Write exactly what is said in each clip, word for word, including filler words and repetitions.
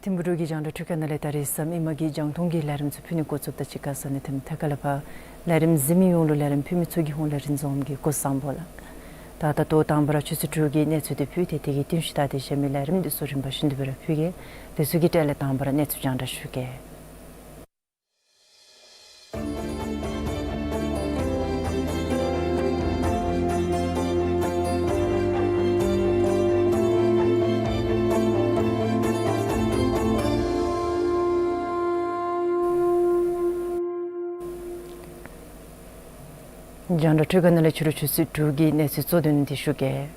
ཐིམ་ཕུག་གི་རྒྱང་བསྒྲགས་འཕྲུལ་ཁང་ནང་ལས་ད་རིས་སམ་ཨིན་མ་གི་རྒྱང་མཐོང་གི་ལས་རིམ་ཚུ་ཕུལ་ནི་འགོ་བཙུགསཔ་ད་གཅིག་ཁར་ས་གནས་ཐིམ་ཐ་ཀ་ལས་ཕར་ལས་རིམ་གཟིགས་མི་ཡོངས་ལུ་ལས་རིམ་ཕུལ་མི་ཚུ་གི་ཧོངས་ལས་རིན་འཛོམས་ཀྱིས་སྐུ་གཟུགས་བཟང་པོ་ལགས། ད་ད་ལྟོ་དང་པ་ར་ཆུ་ཚོད་དྲུག་གི་གནས་ཚུལ་དེ་ཕུལ་ཏེ་དེ་གི་རྟིང་ཤུལ་ད་དེ་གཞན་མི་ལས་རིམ་འདི་ཚུ་རིམ་པ་བཞིན་དུ་སྦེ་ར་ཕུལ་གེ། དེ་ཚུ་གི་གྲས་ལས་དང་པ་ར་གནས་ཚུལ་རྒྱང་བསྒྲགས་ཞུ་གེ། རྒྱང་བསྒྲགས་འཕྲུལ་ཁང་ནང་ལས་ཕྱི་རུ་ཆུ་ཚོད་དྲུག་གི་གནས་ཚུལ་གཙོ་དོན་འདི་ཞུ་གེ།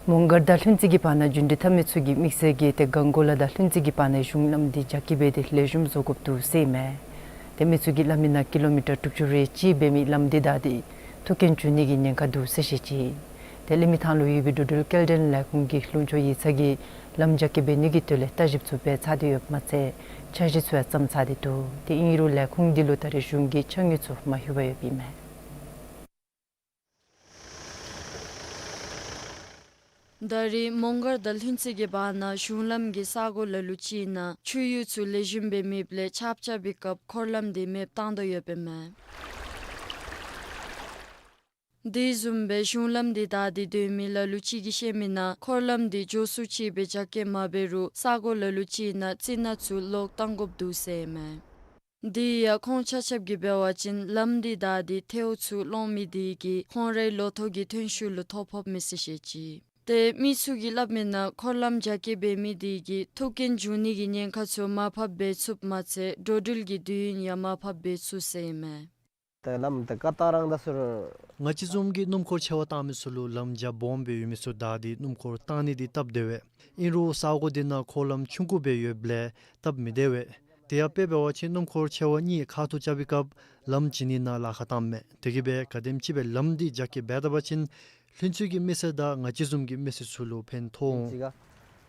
མོང་སྒར་དང་ལྷུན་རྩེ་གི་བར་ན་རྒྱུན་འགྲུལ་འཐབ་མི་ཚུ་གིས་དམིགས་བསལ་གྱིས་ཏེ་གངས་སྐོར་ལ་དང་ལྷུན་རྩེ་གི་བར་ན་གཞུང་ལམ་འདི་རྒྱ་སྐྱེད་འབད་དེ་ལེགས་ཤོམ་བཟོ་དགོཔ་འདུག་ཟེར་ཨིན་མས། ཏེ་མི་ཚུ་གིས་སླབ་མི་ནང་ཀི་ལོ་མི་ཊར་དྲུག་ཅུ་རེ་གཅིག་འབད་མི་ལམ་འདི་བདའ་སྟེ་ཐུག་རྐྱེན་འབྱུང་ནི་གི་ཉེན་ཁ་འདུག་ཟེར་བཤད་ཅི། ཏེ་གླིང་མི་ཐང་ལུ་ཡོད་པའི་འགྲོ་འགྲུལ་སྐྱེལ་འདྲེན་ལས་ཁུངས་ཀྱིས་ལྷུན་ཆོས་ཡིག་ཚང་གིས་ལམ་རྒྱ་སྐྱེད་འབད་ནི་གི་དོན་ལས་ལྟ་ཞིབ་ཚུ་འབད་ཚར་ཏེ་ཡོདཔ་མ་ཚད་འཆར་གཞི་ཚུ་ཡང་བརྩམས་ཚར་ཏེ་འདུག། ཏེ་ཨིན་རུང་ལས་ཁུངས་འདི་ལུ་ད་རེས་གཞུང་གི་ཕྱག་དངུལ་ཚུ་མ་ལྷོད་པར་ཡོདཔ་ཨིན་མས། ད་རེས་མོང་སྒར་དང་ལྷུན་རྩེ་གི་བར་ན་གཞུང་ལམ་གྱི་ས་གོ་ལ་ལུ་ཅིག་ནང་ཆུ་གཡུར་ཚུ་ལེགས་ཤོམ་སྦེ་མེདཔ་ལས་ཆརཔ་རྐྱབ་པའི་སྐབས་འཁོར་ལམ་འདི་མེདཔ་བཏང་དོ་ཡོདཔ་ཨིན་མས། དེ་བཟུམ་སྦེ་གཞུང་ལམ་འདི་བདའ་སྟེ་སྡོད་མི་ལ་ལུ་ཅིག་གིས་བཤད་མི་ནང་འཁོར་ལམ་འདི་མགྱོགས་སུ་ཅིག་སྦེ་རྒྱ་སྐྱེད་མ་འབད་རུང་ས་གོ་ལ་ལུ་ཅིག་ནང་རྩི་ནག་ཚུ་ལོག་བཏང་དགོཔ་འདུག་ཟེར་ཨིན་མས། དེ་ཡང་ཁོང་ཆ་ཁྱབ་ཀྱིས་འབད་བ་ཅིན་ལམ་འདི་བདའ་སྟེ་ཐལཝ་ཚུ་སློང་མི་དེ་གིས་ཁོང་རའི་ལོ་ཐོག་གི་ཐོན་ཤུགས་ལུ་ཐོ་ཕོགཔ་མས་ཟེར་བཤད་ཅི། ཏེ་མི་ཚུ་གིས་སླབ་མི་ནང་འཁོར་ལམ་རྒྱ་སྐྱེད་འབད་མི་དེ་གིས་ཐུག་རྐྱེན་འབྱུང་ནི་གི་ཉེན་ཁ་ཚུ་མར་ཕབ་འབད་ཚུགསཔ་མ་ཚད་འགྲོ་འགྲུལ་གྱི་དུས་ཡུན་ཡང་མར་ཕབ་འབད་ཚུགས་ཟེར་ཨིན་མས། ད་ལམ་ད་ཀ་ཏང་རང་ད་ཟུར། ང་བཅས་བཟུམ་གྱི་སྣུམ་འཁོར་ཆེ་བ་བཏང་མི་ཚུ་ལུ་ལམ་རྒྱ་སྦོམ་སྦེ་ཡོད་མི་ཚུ་བདའ་སྟེ་སྣུམ་འཁོར་བཏང་ནི་འདི་སྟབས་བདེ་བས། ཨིན་རུང་ས་གོ་འདི་ནང་འཁོར་ལམ་ཆུང་ཀུ་སྦེ་ཡོདཔ་ལས་སྟབས་མི་བདེ་བས། དེ་ཡང་དཔེ་འབད་བ་ཅིན་སྣུམ་འཁོར་ཆེ་བ་གཉིས་ཁ་ཐུག་རྐྱབ་པའི་སྐབས་ལམ་བྱིན་ནི་ནང་ལཱ་ཁག་བཏངམ་མས། དེ་གིས་སྦེ་ག་དེམ་ཅིག་སྦེ་ལམ་འདི་རྒྱ་སྐྱེད་འབད་ད་པ་ཅིན་ལྷུན་རྩེ་གི་མི་སེར་དང་ང་བཅས་བཟུམ་གྱི་མི་སེར་ཚུ་ལུ་ཕན་ཐོགས་འོང་།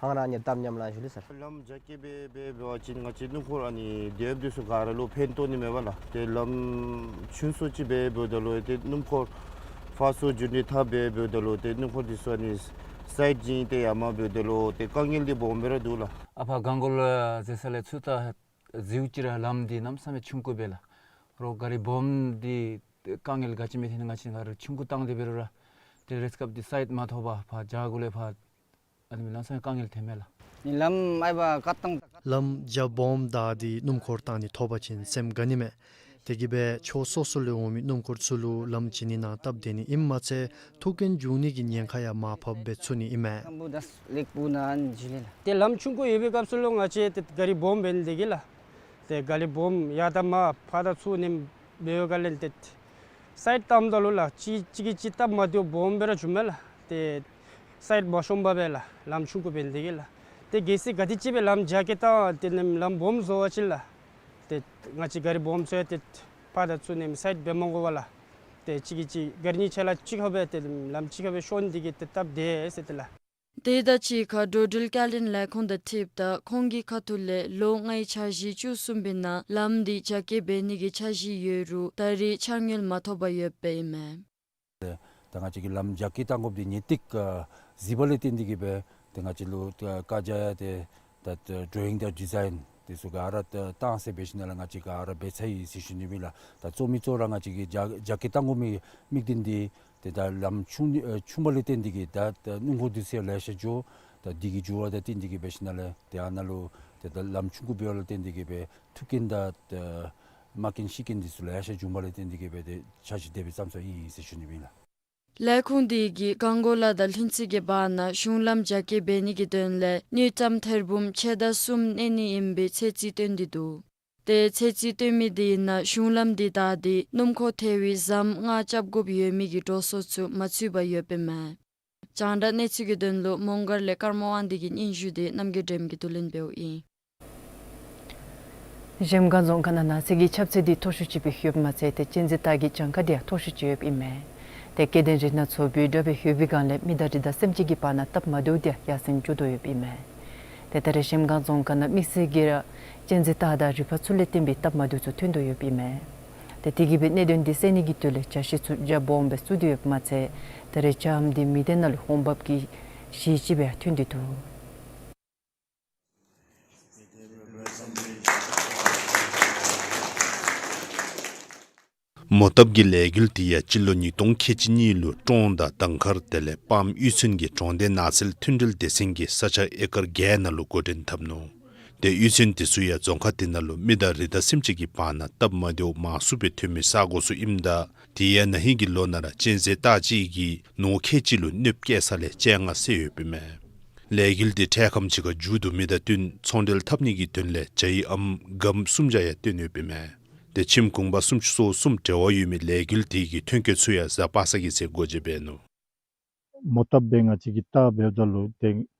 ཧང་རང་ཉེ་ཏམ་ཉམས་ལ་ཞུ་ལི་སར། ལམ་རྒྱ་སྐྱེད་འབད་འབད་བ་ཅིན་ང་བཅས་སྣུམ་འཁོར་ཨ་ནི་དེ་འབདཝ་ཚུ་ག་ར་ལུ་ཕན་ཐོགས་ནི་མས་པ་ལགས། ཏེ་ལམ་ཆུང་སུ་ཅིག་འབད་འབདཝ་ད་ལུ་ཏེ་སྣུམ་འཁོར་ཕར་ཚུར་རྒྱུན་འགྲུལ་འཐབ་འབད་འབདཝ་ད་ལུ་ཏེ་སྣུམ་འཁོར་འདི་ཚུ་ཨ་ནི་སའིཌ་བྱིན་ཏེ་ཡར་མར་འབདཝ་ད་ལུ་ཏེ་དཀའ་ངལ་འདི་སྦོམ་སྦེ་ར་འདུག་ལགས། ཨ་ཕར་གངས་སྐོར་ལ་འཛེགས་ས་ལས་ཚུར་ད་འཛེགས་ཅི་ར་ལམ་འདི་གནམ་མེད་ས་མེད་ཆུང་ཀུ་སྦེ་ལགས། རོགས་ག་རི་སྦོམ་འདི་དཀའ་ངལ་ག་ཅི་མེད། ཏེ་ང་བཅས་ག་ར་ཆུང་ཀུ་བཏང་སྟེ་འབད་རུང་ར་ཏེ་རེས་སྐབས་འདི་སའིཌ་མ་ཐོབ་པར་ཕར་རྒྱ་གར་ལས་ཕར་ཨ་ནི་མི་ལམ་སང་དཀའ་ངལ་ཐོནམ་མས་ལགས། ནི་ལམ་ཨའི་བ་ཀ་ཏང་། ལམ་རྒྱ་སྦོམ་བདའ་སྟེ་སྣུམ་འཁོར་བཏང་ནི་ཐོབ་པ་ཅིན་སེམས་དགའ་ནི་མས། དེ་གིས་སྦེ་ཕྱོགས་སོ་སོ་ལས་འོང་མི་སྣུམ་འཁོར་ཚུ་ལུ་ལམ་བྱིན་ནི་ནང་སྟབས་བདེ་ནི་ཨིནམ་མ་ཚད་ཐུག་རྐྱེན་འབྱུང་ནི་གི་ཉེན་ཁ་ཡང་མར་ཕབ་འབད་ཚུགས་ནི་ཨིན་མས། ཏེ་ལམ་ཆུང་ཀུ་ཡོད་པའི་སྐབས་སུ་ལུ་ང་བཅས་ཏེ་ག་རི་སྦོམ་འབད་ནི་འདི་གིས་ལགས། ཏེ་ག་རི་སྦོམ་ཡར་དང་མར་ཕར་དང་ཚུར་ནེམ་འབད་བའི་སྒང་ལས་ཏེ་སའིཌ་བཏངམ་ད་ལུ་ལགས་གཅིག་གཅིག་གིས་གཅིག་སྟབས་མ་བདེཝ་སྦོམ་སྦེ་ར་བྱུངམ་མས་ལགས། ཏེ་སའིཌ་མ་ཤོངམ་སྦེ་ལགས་ལམ་ཆུང་ཀུ་འབད་ནི་འདི་གིས་ལགས། ཏེ་གལ་སྲིད་ག་དེམ་ཅིག་སྦེ་ལམ་རྒྱ་སྐྱེད་བཏང་ཏེ་ནེམ་ལམ་སྦོམ་བཟོ་བ་ཅིན་ལགས། ཏེ་ང་བཅས་ག་རི་སྦོམ་ཚུ་ཡང་ཏེ་ཕར་དང་ཚུར་ནེམ་སའིཌ་འབད་མ་དགོ་པར་ལགས། ཏེ་གཅིག་གིས་གཅིག་ག་རི་གཉིས་ཆ་ལ་གཅིག་ཁར་སྦེ་ཏེ་ལམ་གཅིག་ཁར་སྦེ་ཤོང་ནི་འདི་གིས་ཏེ་སྟབས་བདེ་ཟེར་ཏེ་ལགས། དེ་དང་གཅིག་ཁར་འགྲོ་འགྲུལ་སྐྱེལ་འདྲེན་ལས་ཁུངས་དང་འཁྲིལཝ་ད་ཁོང་གི་ཁ་ཐུག་ལས་ལོ་ལྔའི་འཆར་གཞི་བཅུ་གསུམ་པའི་ནང་ལམ་འདི་རྒྱ་སྐྱེད་འབད་ནི་གི་འཆར་གཞི་ཡོད་རུང་ད་རེས་འཆར་དངུལ་མ་ཐོབ་པར་ཡོདཔ་ཨིན་མས། ད་ང་བཅས་ཀྱིས་ལམ་རྒྱ་སྐྱེད་བཏང་དགོཔ་འདི་ངེས་ཏིག་ཨ་གཟིགས་པ་ལས་བརྟེན་ཏེ་གིས་སྦེ་ཏེ་ང་བཅས་ལུ་ད་བཀའ་རྒྱ་ཡང་ཏེ་ད་ཌོ་རོ་ཡིང་དང་ཌི་ཛའིན་འདི་ཚུ་ག་ར་ད་བཏང་ཟེར་འབད་ཞིནམ་ལས་ང་བཅས་ག་ར་འབད་ཚར་ཡི་ཟེར་ཞུ་ནི་ཨིན་ལགས། ད་གཙོ་མི་གཙོ་བོ་ར་ང་བཅས་ཀྱིས་རྒྱ་རྒྱ་སྐྱེད་བཏང་དགོ་མི་དམིགས་དོན་འདི་ཏེ་ད་ལམ་ཆུང་ཨ་ཆུང་བ་ལས་བརྟེན་ཏེ་གིས་ད་ད་སྣུམ་འཁོར་འདི་ཚུ་ཡང་ལེ་ཤ་འགྱོ། ད་འདི་གི་འགྱོ་བ་དང་བསྟུན་ཏེ་གིས་འབད་ཞིནམ་ལས་ཏེ་ཨ་ནཱ་ལུ་ཏེ་ད་ལམ་ཆུང་ཀུ་འབདཝ་ལས་བརྟེན་ཏེ་གིས་སྦེ་ཐུག་རྐྱེན་དང་ད་རྨ་རྐྱེན་ཤི་རྐྱེན་འདི་ཚུ་ལེ་ཤ་འབྱུངམ་ལས་བརྟེན་ཏེ་གིས་སྦེ་ཏེ་འཆར་གཞི་དེ་སྦེ་བརྩམས་ས་ཨིན་ཟེར་ཞུ་ནི་ཨིན་ལགས། ལས་ཁུངས་དེ་གིས་གངས་གོ་ལ་དང་ལྷུན་རྩེ་གི་བར་ན་གཞུང་ལམ་རྒྱ་སྐྱེད་འབད་ནི་གི་དོན་ལས་དངུལ་ཀྲམ་ཐེར་འབུམ་ཕྱེད་དང་གསུམ་གནས་ནི་ཨིན་པའི་ཚོད་རྩིས་སྟོན་ཏེ་འདུག། ཏེ་ཚོད་རྩིས་སྟོན་མི་དེ་ནང་གཞུང་ལམ་དེ་བདའ་སྟེ་སྣུམ་འཁོར་ཐེ་བའི་ཟམ་ལྔ་རྐྱབ་དགོཔ་ཡོད་མི་གི་འགྲོ་སོང་ཚུ་མ་ཚུད་པར་ཡོདཔ་ཨིན་མས། རྒྱང་བསྒྲགས་གནས་ཚུལ་གྱི་དོན་ལུ་མོང་སྒར་ལས་ཀརྨ་དབང་འདུས་ཀྱི་སྙན་ཞུ་དེ་རྣམ་རྒྱལ་སྒྲོལམ་གྱིས་བསྡུ་ལེན་འབདཝ་ཨིན། གཞལམ་སྒང་རྫོང་ཁག་ནང་ནགས་ཚལ་གྱི་ཁྱབ་ཚད་འདི་མཐོ་ཤོས་ཅིག་སྦེ་ཡོདཔ་མ་ཚད་ཏེ་གཅན་གཟན་སྟག་གི་གྱངས་ཁ་འདི་ཡང་མཐོ་ཤོས་ཅིག་ཡོདཔ་ཨིན་མས། ཏེ་སྐྱེ་ལྡན་རི་སྣ་ཚོགས་སྦེ་འདྲ་སྦེ་ཡོད་པའི་སྒང་ལས་མི་དང་རི་དྭགས་སེམས་ཅན་གྱི་བར་ན་སྟབས་མ་བདེཝ་འདི་ཡང་ཡར་སེང་འགྱོ་དོ་ཡོདཔ་ཨིན་མས། ཏེ་ད་རེས་གཞལམ་སྒང་རྫོང་ཁག་ནང་དམིགས་བསལ་གྱིས་ར་གཅན་གཟན་སྟག་དང་རུས་པ་ཚུ་ལས་བརྟེན་པའི་སྟབས་མ་བདེཝ་ཚུ་ཐོན་དོ་ཡོདཔ་ཨིན་མས། ཏེ་དེ་གིས་སྦེ་གནད་དོན་འདི་སེལ་ནི་གི་དོན་ལས་བྱ་ཤིང་ཚུ་རྒྱ་སྦོམ་སྦེ་བཙུགས་ཏེ་ཡོདཔ་མ་ཚད་ད་རེས་བྱ་ཨམ་འདི་མི་སྡེ་ནང་ལུ་འོང་འབབ་ཀྱི་གཞི་ཅིག་སྦེ་ཐོན་ཏེ་འདུག། མོ་བཏབ་ཀྱི་ལས་འགུལ་འདི་ཡང་སྤྱི་ལོ་ཉིས་སྟོང་ཁལ་གཅིག་གཉིས་ལུ་ཀྲོང་དང་དང་མཁར་དེ་ལས་སྤམ་གཡུས་ཚན་གྱི་གྲོང་སྡེ་ནགས་ཚལ་མཐུན་འབྲེལ་སྡེ་ཚན་གྱིས་ས་ཆ་ཨེ་ཀར་བརྒྱད་ནང་ལུ་འགོ་འདྲེན་འཐབ་ནུག། ཏེ་གཡུས་ཚན་དེ་ཚུ་ཡང་རྫོང་ཁག་དེ་ནང་ལུ་མི་དང་རི་དྭགས་སེམས་ཅན་གྱི་བར་ན་སྟབས་མ་བདེཝ་མང་སུ་སྦེ་ཐོན་མི་ས་གོ་ཚུ་ཨིནམ་ད་དེ་ཡང་ན་ཧིང་གི་ལོ་ནང་ར་གཅན་གཟན་སྟག་ཅིག་གིས་ནོར་ཁལ་གཅིག་ལུ་གནོདཔ་བཀལ་ས་ལས་བཅོ་ལྔ་བསད་ཡོདཔ་ཨིན་མས། ལས་འགུལ་འདི་འཕྲལ་ཁམས་ཅིག་ཁར་མཇུག་བསྡུ་མི་དང་བསྟུན་ཚོང་འབྲེལ་འཐབ་ནི་གི་དོན་ལས་བྱ་ཡི་ཨམ་སྒམ་སུམ་བརྒྱ་ཡང་བཏོན་ཡོདཔ་ཨིན་མས། ཏེ་ཁྱིམ་གུང་པ་སུམ་ཅུ་སོ་གསུམ་འབྲེལ་བ་ཡོད་མི་ལས་འགུལ་དེ་གི་ཐོན་སྐྱེད་ཚུ་ཡང་གཟའ་པ་སངས་ཀྱི་ཚེ་སྒོ་འབྱེད་འབད་ནུག། མོ་བཏབ་སྦེ་ང་བཅས་ཀྱིས་བཏབ་འབདཝ་ད་ལུ་ཏེ་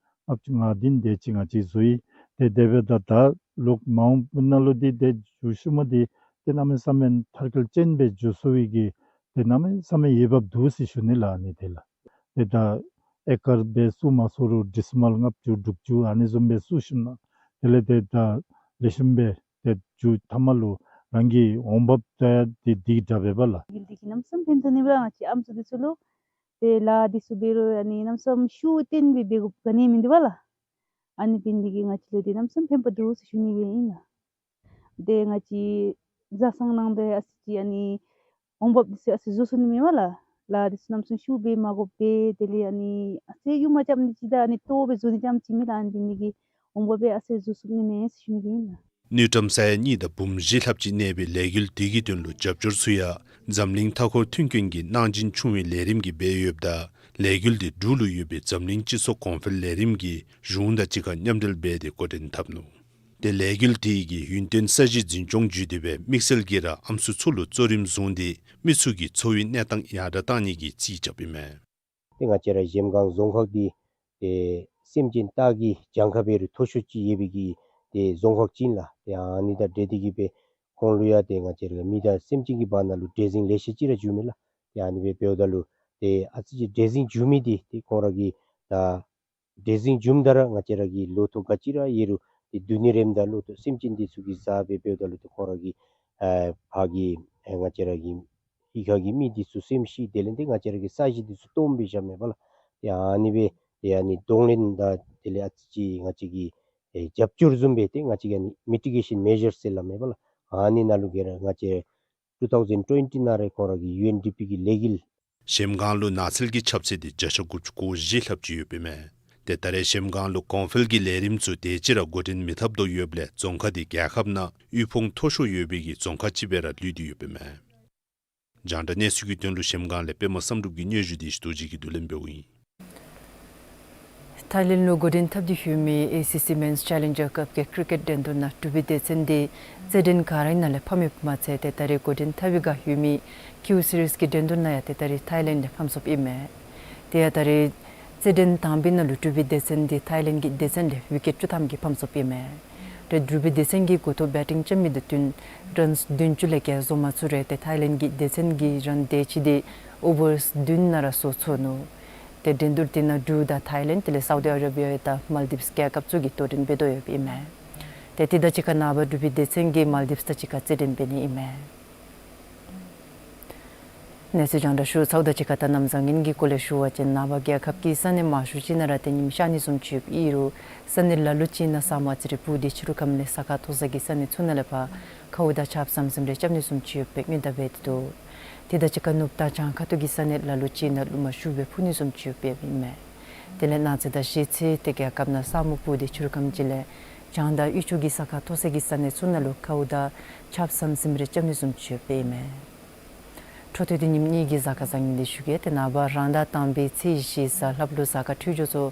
ཨཔ་ཅིག་ང་འདི་དེ་ཅིག་ང་བཅས་བཟོ་ཡི། ཏེ་དེ་འབདཝ་ད་ད་ལོག་མ་འོངས་པ་ནང་ལུ་འདི་ཏེ་མཇུག་ཤུལ་མ་འདི་ཏེ་གནམ་མེད་ས་མེད་མཐར་འཁྱོལ་ཅན་སྦེ་འགྱོ་ཚུགས་པའི་གི་ཏེ་གནམ་མེད་ས་མེད་འོས་འབབ་འདུག་ཟེར་ཞུ་ནི་ལགས། ཨ་ནི་དེ་ལགས། ཏེ་ད་ཨེ་ཀར་སྦེ་བཙུགས་མ་ཚུགས་རུང་ཌི་སི་མཱལ་ལྔ་བཅུ་དྲུག་ཅུ་ཨ་ནི་བཟུམ་སྦེ་བཙུགས་ཞིནམ་ལས་དེ་ལས་ཏེ་ད་ལེགས་ཤོམ་སྦེ་ཏེ་མཇུག་མཐའ་མ་ལུ་རང་གི་འོང་འབབ་ཏེ་འདི་འདི་དྲག་པས་པ་ལགས། ལས་འགུལ་འདི་གིས་གནམ་མེད་ས་མེད་ཕན་ཐོགས་ནི་པ་ལགས། ང་བཅས་ཨམ་སྲུ་འདི་ཚུ་ལུ་ཏེ་ལཱ་འདི་ཚུ་འབད་རུང་ཨ་ནི་གནམ་མེད་ས་མེད་ཤུགས་བཏོན་སྦེ་འབད་དགོཔ་ག་ནི་མིན་འདུག་པ་ལགས། ཨ་ནི་འབད་ནི་འདི་གིས་ང་བཅས་ལུ་འདི་གནམ་མེད་ས་མེད་ཕན་པ་འདུག་ཟེར་ཞུ་ནི་སྦེ་ཨིན་ལགས། ཏེ་ང་བཅས་བཟའ་ཚང་ནང་འབད་ཨ་ཙི་ཅིག་ཨ་ནི་འོང་འབབ་འདི་ཚུ་ཨ་ཙི་བཟོ་ཚུགས་ནི་མེད་པ་ལགས། ལཱ་འདི་ཚུ་གནམ་མེད་ས་མེད་ཤུགས་སྦེ་མ་དགོཔ་སྦེ་དེ་ལས་ཨ་ནི་ཨ་ཙི་ཡུར་མ་རྐྱབ་ནི་ཅིག་དང་ཨ་ནི་ལྟོ་སྦེ་བཟོ་ནི་རྐྱངམ་ཅིག་མེད་ལགས། ཨ་ནི་འདི་གིས་འོང་འབབ་སྦེ་ཨ་ཙི་བཟོ་ཚུགས་ནི་མས་ཟེར་ཞུ་ནི་སྦེ་ཨིན་ལགས། དངུལ་ཀྲམ་ས་ཡ་གཉིས་དང་འབུམ་བཞི་ལྷགཔ་ཅིག་གནས་པའི་ལས་འགུལ་དེ་གི་དོན་ལུ་རྒྱབ་སྐྱོར་ཚུ་ཡང་འཛམ་གླིང་མཐའ་འཁོར་མཐུན་རྐྱེན་གྱི་གནང་སྦྱིན་ཆུང་བའི་ལས་རིམ་གྱིས་འབད་ཡོདཔ་ད་ལས་འགུལ་དེ་འབྲུག་ལུ་ཡོད་པའི་འཛམ་གླིང་སྤྱི་ཚོགས་གོང་འཕེལ་ལས་རིམ་གྱི་གཞུང་དང་གཅིག་ཁར་མཉམ་འབྲེལ་འབད་དེ་འགོ་འདྲེན་འཐབ་ནུག། ཏེ་ལས་འགུལ་དེ་གིས་ཡུན་བརྟན་ས་གཞི་འཛིན་སྐྱོང་བརྒྱུད་དེ་སྦེ་དམིགས་བསལ་གྱིས་ར་ཨམ་སྲུ་ཚུ་ལུ་གཙོ་རིམ་བཟུང་སྟེ་མི་ཚུ་གི་འཚོ་བའི་གནས་སྟངས་ཡར་དྲག་གཏང་ནི་གི་རྩིས་རྐྱབ་ཨིན་མས། ཏེ་ང་བཅས་ར་གཞལམ་སྒང་རྫོང་ཁག་འདི་ཏེ་སེམས་ཅན་སྟག་གི་གྱངས་ཁ་འབད་རུང་མཐོ་ཤོས་ཅིག་ཡོད་པའི་གི་ཏེ་རྫོང་ཁག་ཅིག་ཨིན་ལགས། ཏེ་ཨ་ནི་དང་འབྲེལ་ཏེ་གིས་སྦེ་ཁོང་ལུ་ཡང་ཏེ་ང་བཅས་ར་མི་དང་སེམས་ཅན་གྱི་བར་ན་ལུ་འདྲེས་འཛིང་ལེ་ཤ་ཅིག་ར་འགྱོཝ་མས་ལགས། ཏེ་ཨ་ནི་སྦེ་འབདཝ་ད་ལུ་ཏེ་ཨ་ཙི་ཅིག་འདྲེས་འཛིང་འགྱོ་མི་འདི་ཏེ་ཁོང་ར་གིས་ད་འདྲེས་འཛིང་འགྱོཝ་ད་ར་ང་བཅས་ར་གི་ལོ་ཐོག་ག་ཅི་ར་ཡོད་རུང་ཏེ་བསྡུ་ནི་རནམ་ད་ལོ་ཐོག་སེམས་ཅན་འདི་ཚུ་གིས་བཟའ་སྦེ་འབདཝ་ད་ལུ་ཏེ་ཁོང་ར་གི་ཨ་ཕར་གྱི་ཨ་ང་བཅས་ར་གི་གཡུས་ཁ་གི་མི་འདི་ཚུ་སེམས་ཤི་དེ་ལས་ཏེ་ང་བཅས་ར་གི་ས་གཞི་འདི་ཚུ་སྟོངམ་སྦེ་བཞགཔ་མས་པ་ལགས། ཏེ་ཨ་ནི་སྦེ་ཏེ་ཨ་ནི་གདོང་ལེན་དང་དེ་ལས་ཨ་ཙི་ཅིག་ང་བཅས་ཀྱིས་ཨེ་རྒྱབ་སྐྱོར་བཟུམ་སྦེ་ཏེ་ང་བཅས་ཀྱིས་ཨ་ནི་མི་ཊི་གེ་ཤཱན་མེ་ཇརསི་ཟེར་སླབ་མས་པ་ལགས། ཨ་ནི་ནང་ལུ་གི་ར་ང་བཅས་ཊུ་ཐའུ་ཟེན་ཊུ་ཝེན་ཊི་ནང་ར་ཁོང་ར་གི་ཡུ་ཨེན་ཌི་པི་གི་ལས་འགུལ། གཞལམ་སྒང་ལུ་ནགས་ཚལ་གྱི་ཁྱབ་ཚད་འདི་བརྒྱ་ཆ་དགུ་བཅུ་གོ་བཞི་ལྷགཔ་ཅིག་ཡོདཔ་ཨིན་མས། ཏེ་ད་རེས་གཞལམ་སྒང་ལུ་གོང་འཕེལ་གྱི་ལས་རིམ་ཚུ་དེ་ཅིག་ར་འགོ་འདྲེན་མི་འཐབ་དོ་ཡོདཔ་ལས་རྫོང་ཁག་འདི་རྒྱལ་ཁབ་ནང་དབུལ་ཕོངས་མཐོ་ཤོས་ཡོད་པའི་གི་རྫོང་ཁག་ཅིག་སྦེ་ར་ལུས་ཏེ་ཡོདཔ་ཨིན་མས། རྒྱང་བསྒྲགས་གནས་ཚུལ་གྱི་དོན་ལུ་གཞལམ་སྒང་ལས་པདྨ་བསམ་གྲུབ་ཀྱི་སྙན་ཞུ་འདི་ཞུ་རྡོ་རྗེ་གིས་བསྡུ་ལེན་འབདཝ་ཨིན། ཐའི་ལེནཌ་ལུ་འགོ་འདྲེན་འཐབ་སྟེ་ཡོད་མི་ཨེ་སི་སི་མེནསི་ཅེ་ལེན་ཇར་ཀབ་ཀྱི་ཀྲི་ཀེཊ་འགྲན་བསྡུར་ནང་འབྲུག་པའི་སྡེ་ཚན་འདི་རྩེད་འགྲན་ག་ར་ནང་ལས་ཕམ་ཡོདཔ་མ་ཚད་ཏེ་ད་རེས་འགོ་འདྲེན་འཐབ་པའི་བསྒང་ཡོད་མི་ཀིའུ་སི་རིསི་ཀྱི་འགྲན་བསྡུར་ནང་ཡང་ཏེ་ད་རེས་ཐའི་ལེནཌ་ལས་ཕམ་སོངཔ་ཨིན་མས། དེ་ཡང་ད་རེས་རྩེད་འགྲན་དང་པའི་ནང་ལུ་འབྲུག་པའི་སྡེ་ཚན་འདི་ཐའི་ལེནཌ་ཀྱི་སྡེ་ཚན་ལས་ཝི་ཀེཊ་བཅུ་ཐམ་གྱིས་ཕམ་སོངཔ་ཨིན་མས། ཏེ་འབྲུག་པའི་སྡེ་ཚན་གྱིས་འགོ་ཐོག་བེ་ཊིང་རྐྱབ་མི་དང་བསྟུན་རན་བདུན་ཅུ་ལས་བརྒལ་བཟོ་མ་ཚུགས་རུང་ཏེ་ཐའི་ལེནཌ་ཀྱི་སྡེ་ཚན་གྱིས་རན་དེ་ཅིག་འདི་ཨོ་ཝར་བདུན་ནང་ར་བཟོ་ཚུགས་ནུག། ཏེ་འགྲན་བསྡུར་དེ་ནང་འབྲུག་དང་ཐའི་ལེནཌ་དེ་ལས་སའུ་དི་ཨ་ར་བི་ཡ་དང་མཱལ་ཌིབས་རྒྱལ་ཁབ་ཚུ་གིས་དོ་འགྲན་འབད་དོ་ཡོདཔ་ཨིན་མས། ཏེ་དེ་དང་གཅིག་ཁར་ནངས་པ་འབྲུག་པའི་སྡེ་ཚན་གྱིས་མཱལ་ཌིབས་དང་གཅིག་ཁར་རྩེད་འགྲན་འབད་ནི་ཨིན་མས། གནས་ཚུལ་རྒྱང་བསྒྲགས་ཞུ་ཚརཝ་དང་གཅིག་ཁར་ད་གནམ་བཟང་ངན་གྱི་སྐོར་ལས་ཞུ་བ་ཅིན་ནངས་པ་རྒྱལ་ཁབ་ཀྱི་ས་གནས་མང་ཤོས་ཅིག་ནང་ར་ཏེ་ཉིམ་ཤར་ནི་བཟུམ་ཅིག་ཡོདཔ་ཨིན་རུང་ས་གནས་ལ་ལུ་ཅིག་ནང་ས་སྨུག་ཨ་ཙི་རེ་སྤུབས་ཏེ་ཕྱི་རུ་ཁམས་ལས་ས་ཁ་མཐོ་ས་གི་ས་གནས་ཚུ་ནང་ལས་ཕར་ཁཝ་དང་ཆརཔ་ཟམ་ཟིམ་རེ་རྐྱབ་ནི་བཟུམ་ཅིག་ཡོད་པའི་སྔོན་བརྡ་འབད་དེ་འདུག། དེ་དང་གཅིག་ཁར་ནུབ་དང་བྱང་ཁ་ཐུག་གི་ས་གནས་ལ་ལུ་ཅིག་ནང་རླུང་མ་ཤུགས་སྦེ་འཕུ་ནི་བཟུམ་ཅིག་ཡོདཔ་ཨིན་མས། དེ་ལས་གནངས་ཚེ་དང་གཞེས་ཚེ་ཏེ་རྒྱལ་ཁབ་ནང་ས་སྨུག་སྤུབས་ཏེ་ཕྱི་རུ་ཁམས་ཅིག་ལས་བྱང་དང་དབུས་ཕྱོགས་ཀྱི་ས་ཁ་མཐོ་ས་གི་ས་གནས་ཚུ་ནང་ལུ་ཁཝ་དང་ཆརཔ་ཟམ་ཟིམ་རེ་རྐྱབ་ནི་བཟུམ་ཅིག་ཡོདཔ་ཨིན་མས། འཕྲོ་མཐུད་དེ་ཉིནམ་གཉིས་ཀྱི་གཟའ་སྐར་བཟང་ངན་འདི་ཞུ་གེ། ཏེ་ནངས་པ་རང་ཟླ་དང་པའི་ཚེས་བཞི་གཟའ་ལྷགཔ་ལུ་གཟའ་སྐར་འཕྲོད་སྦྱོར་ཚུ་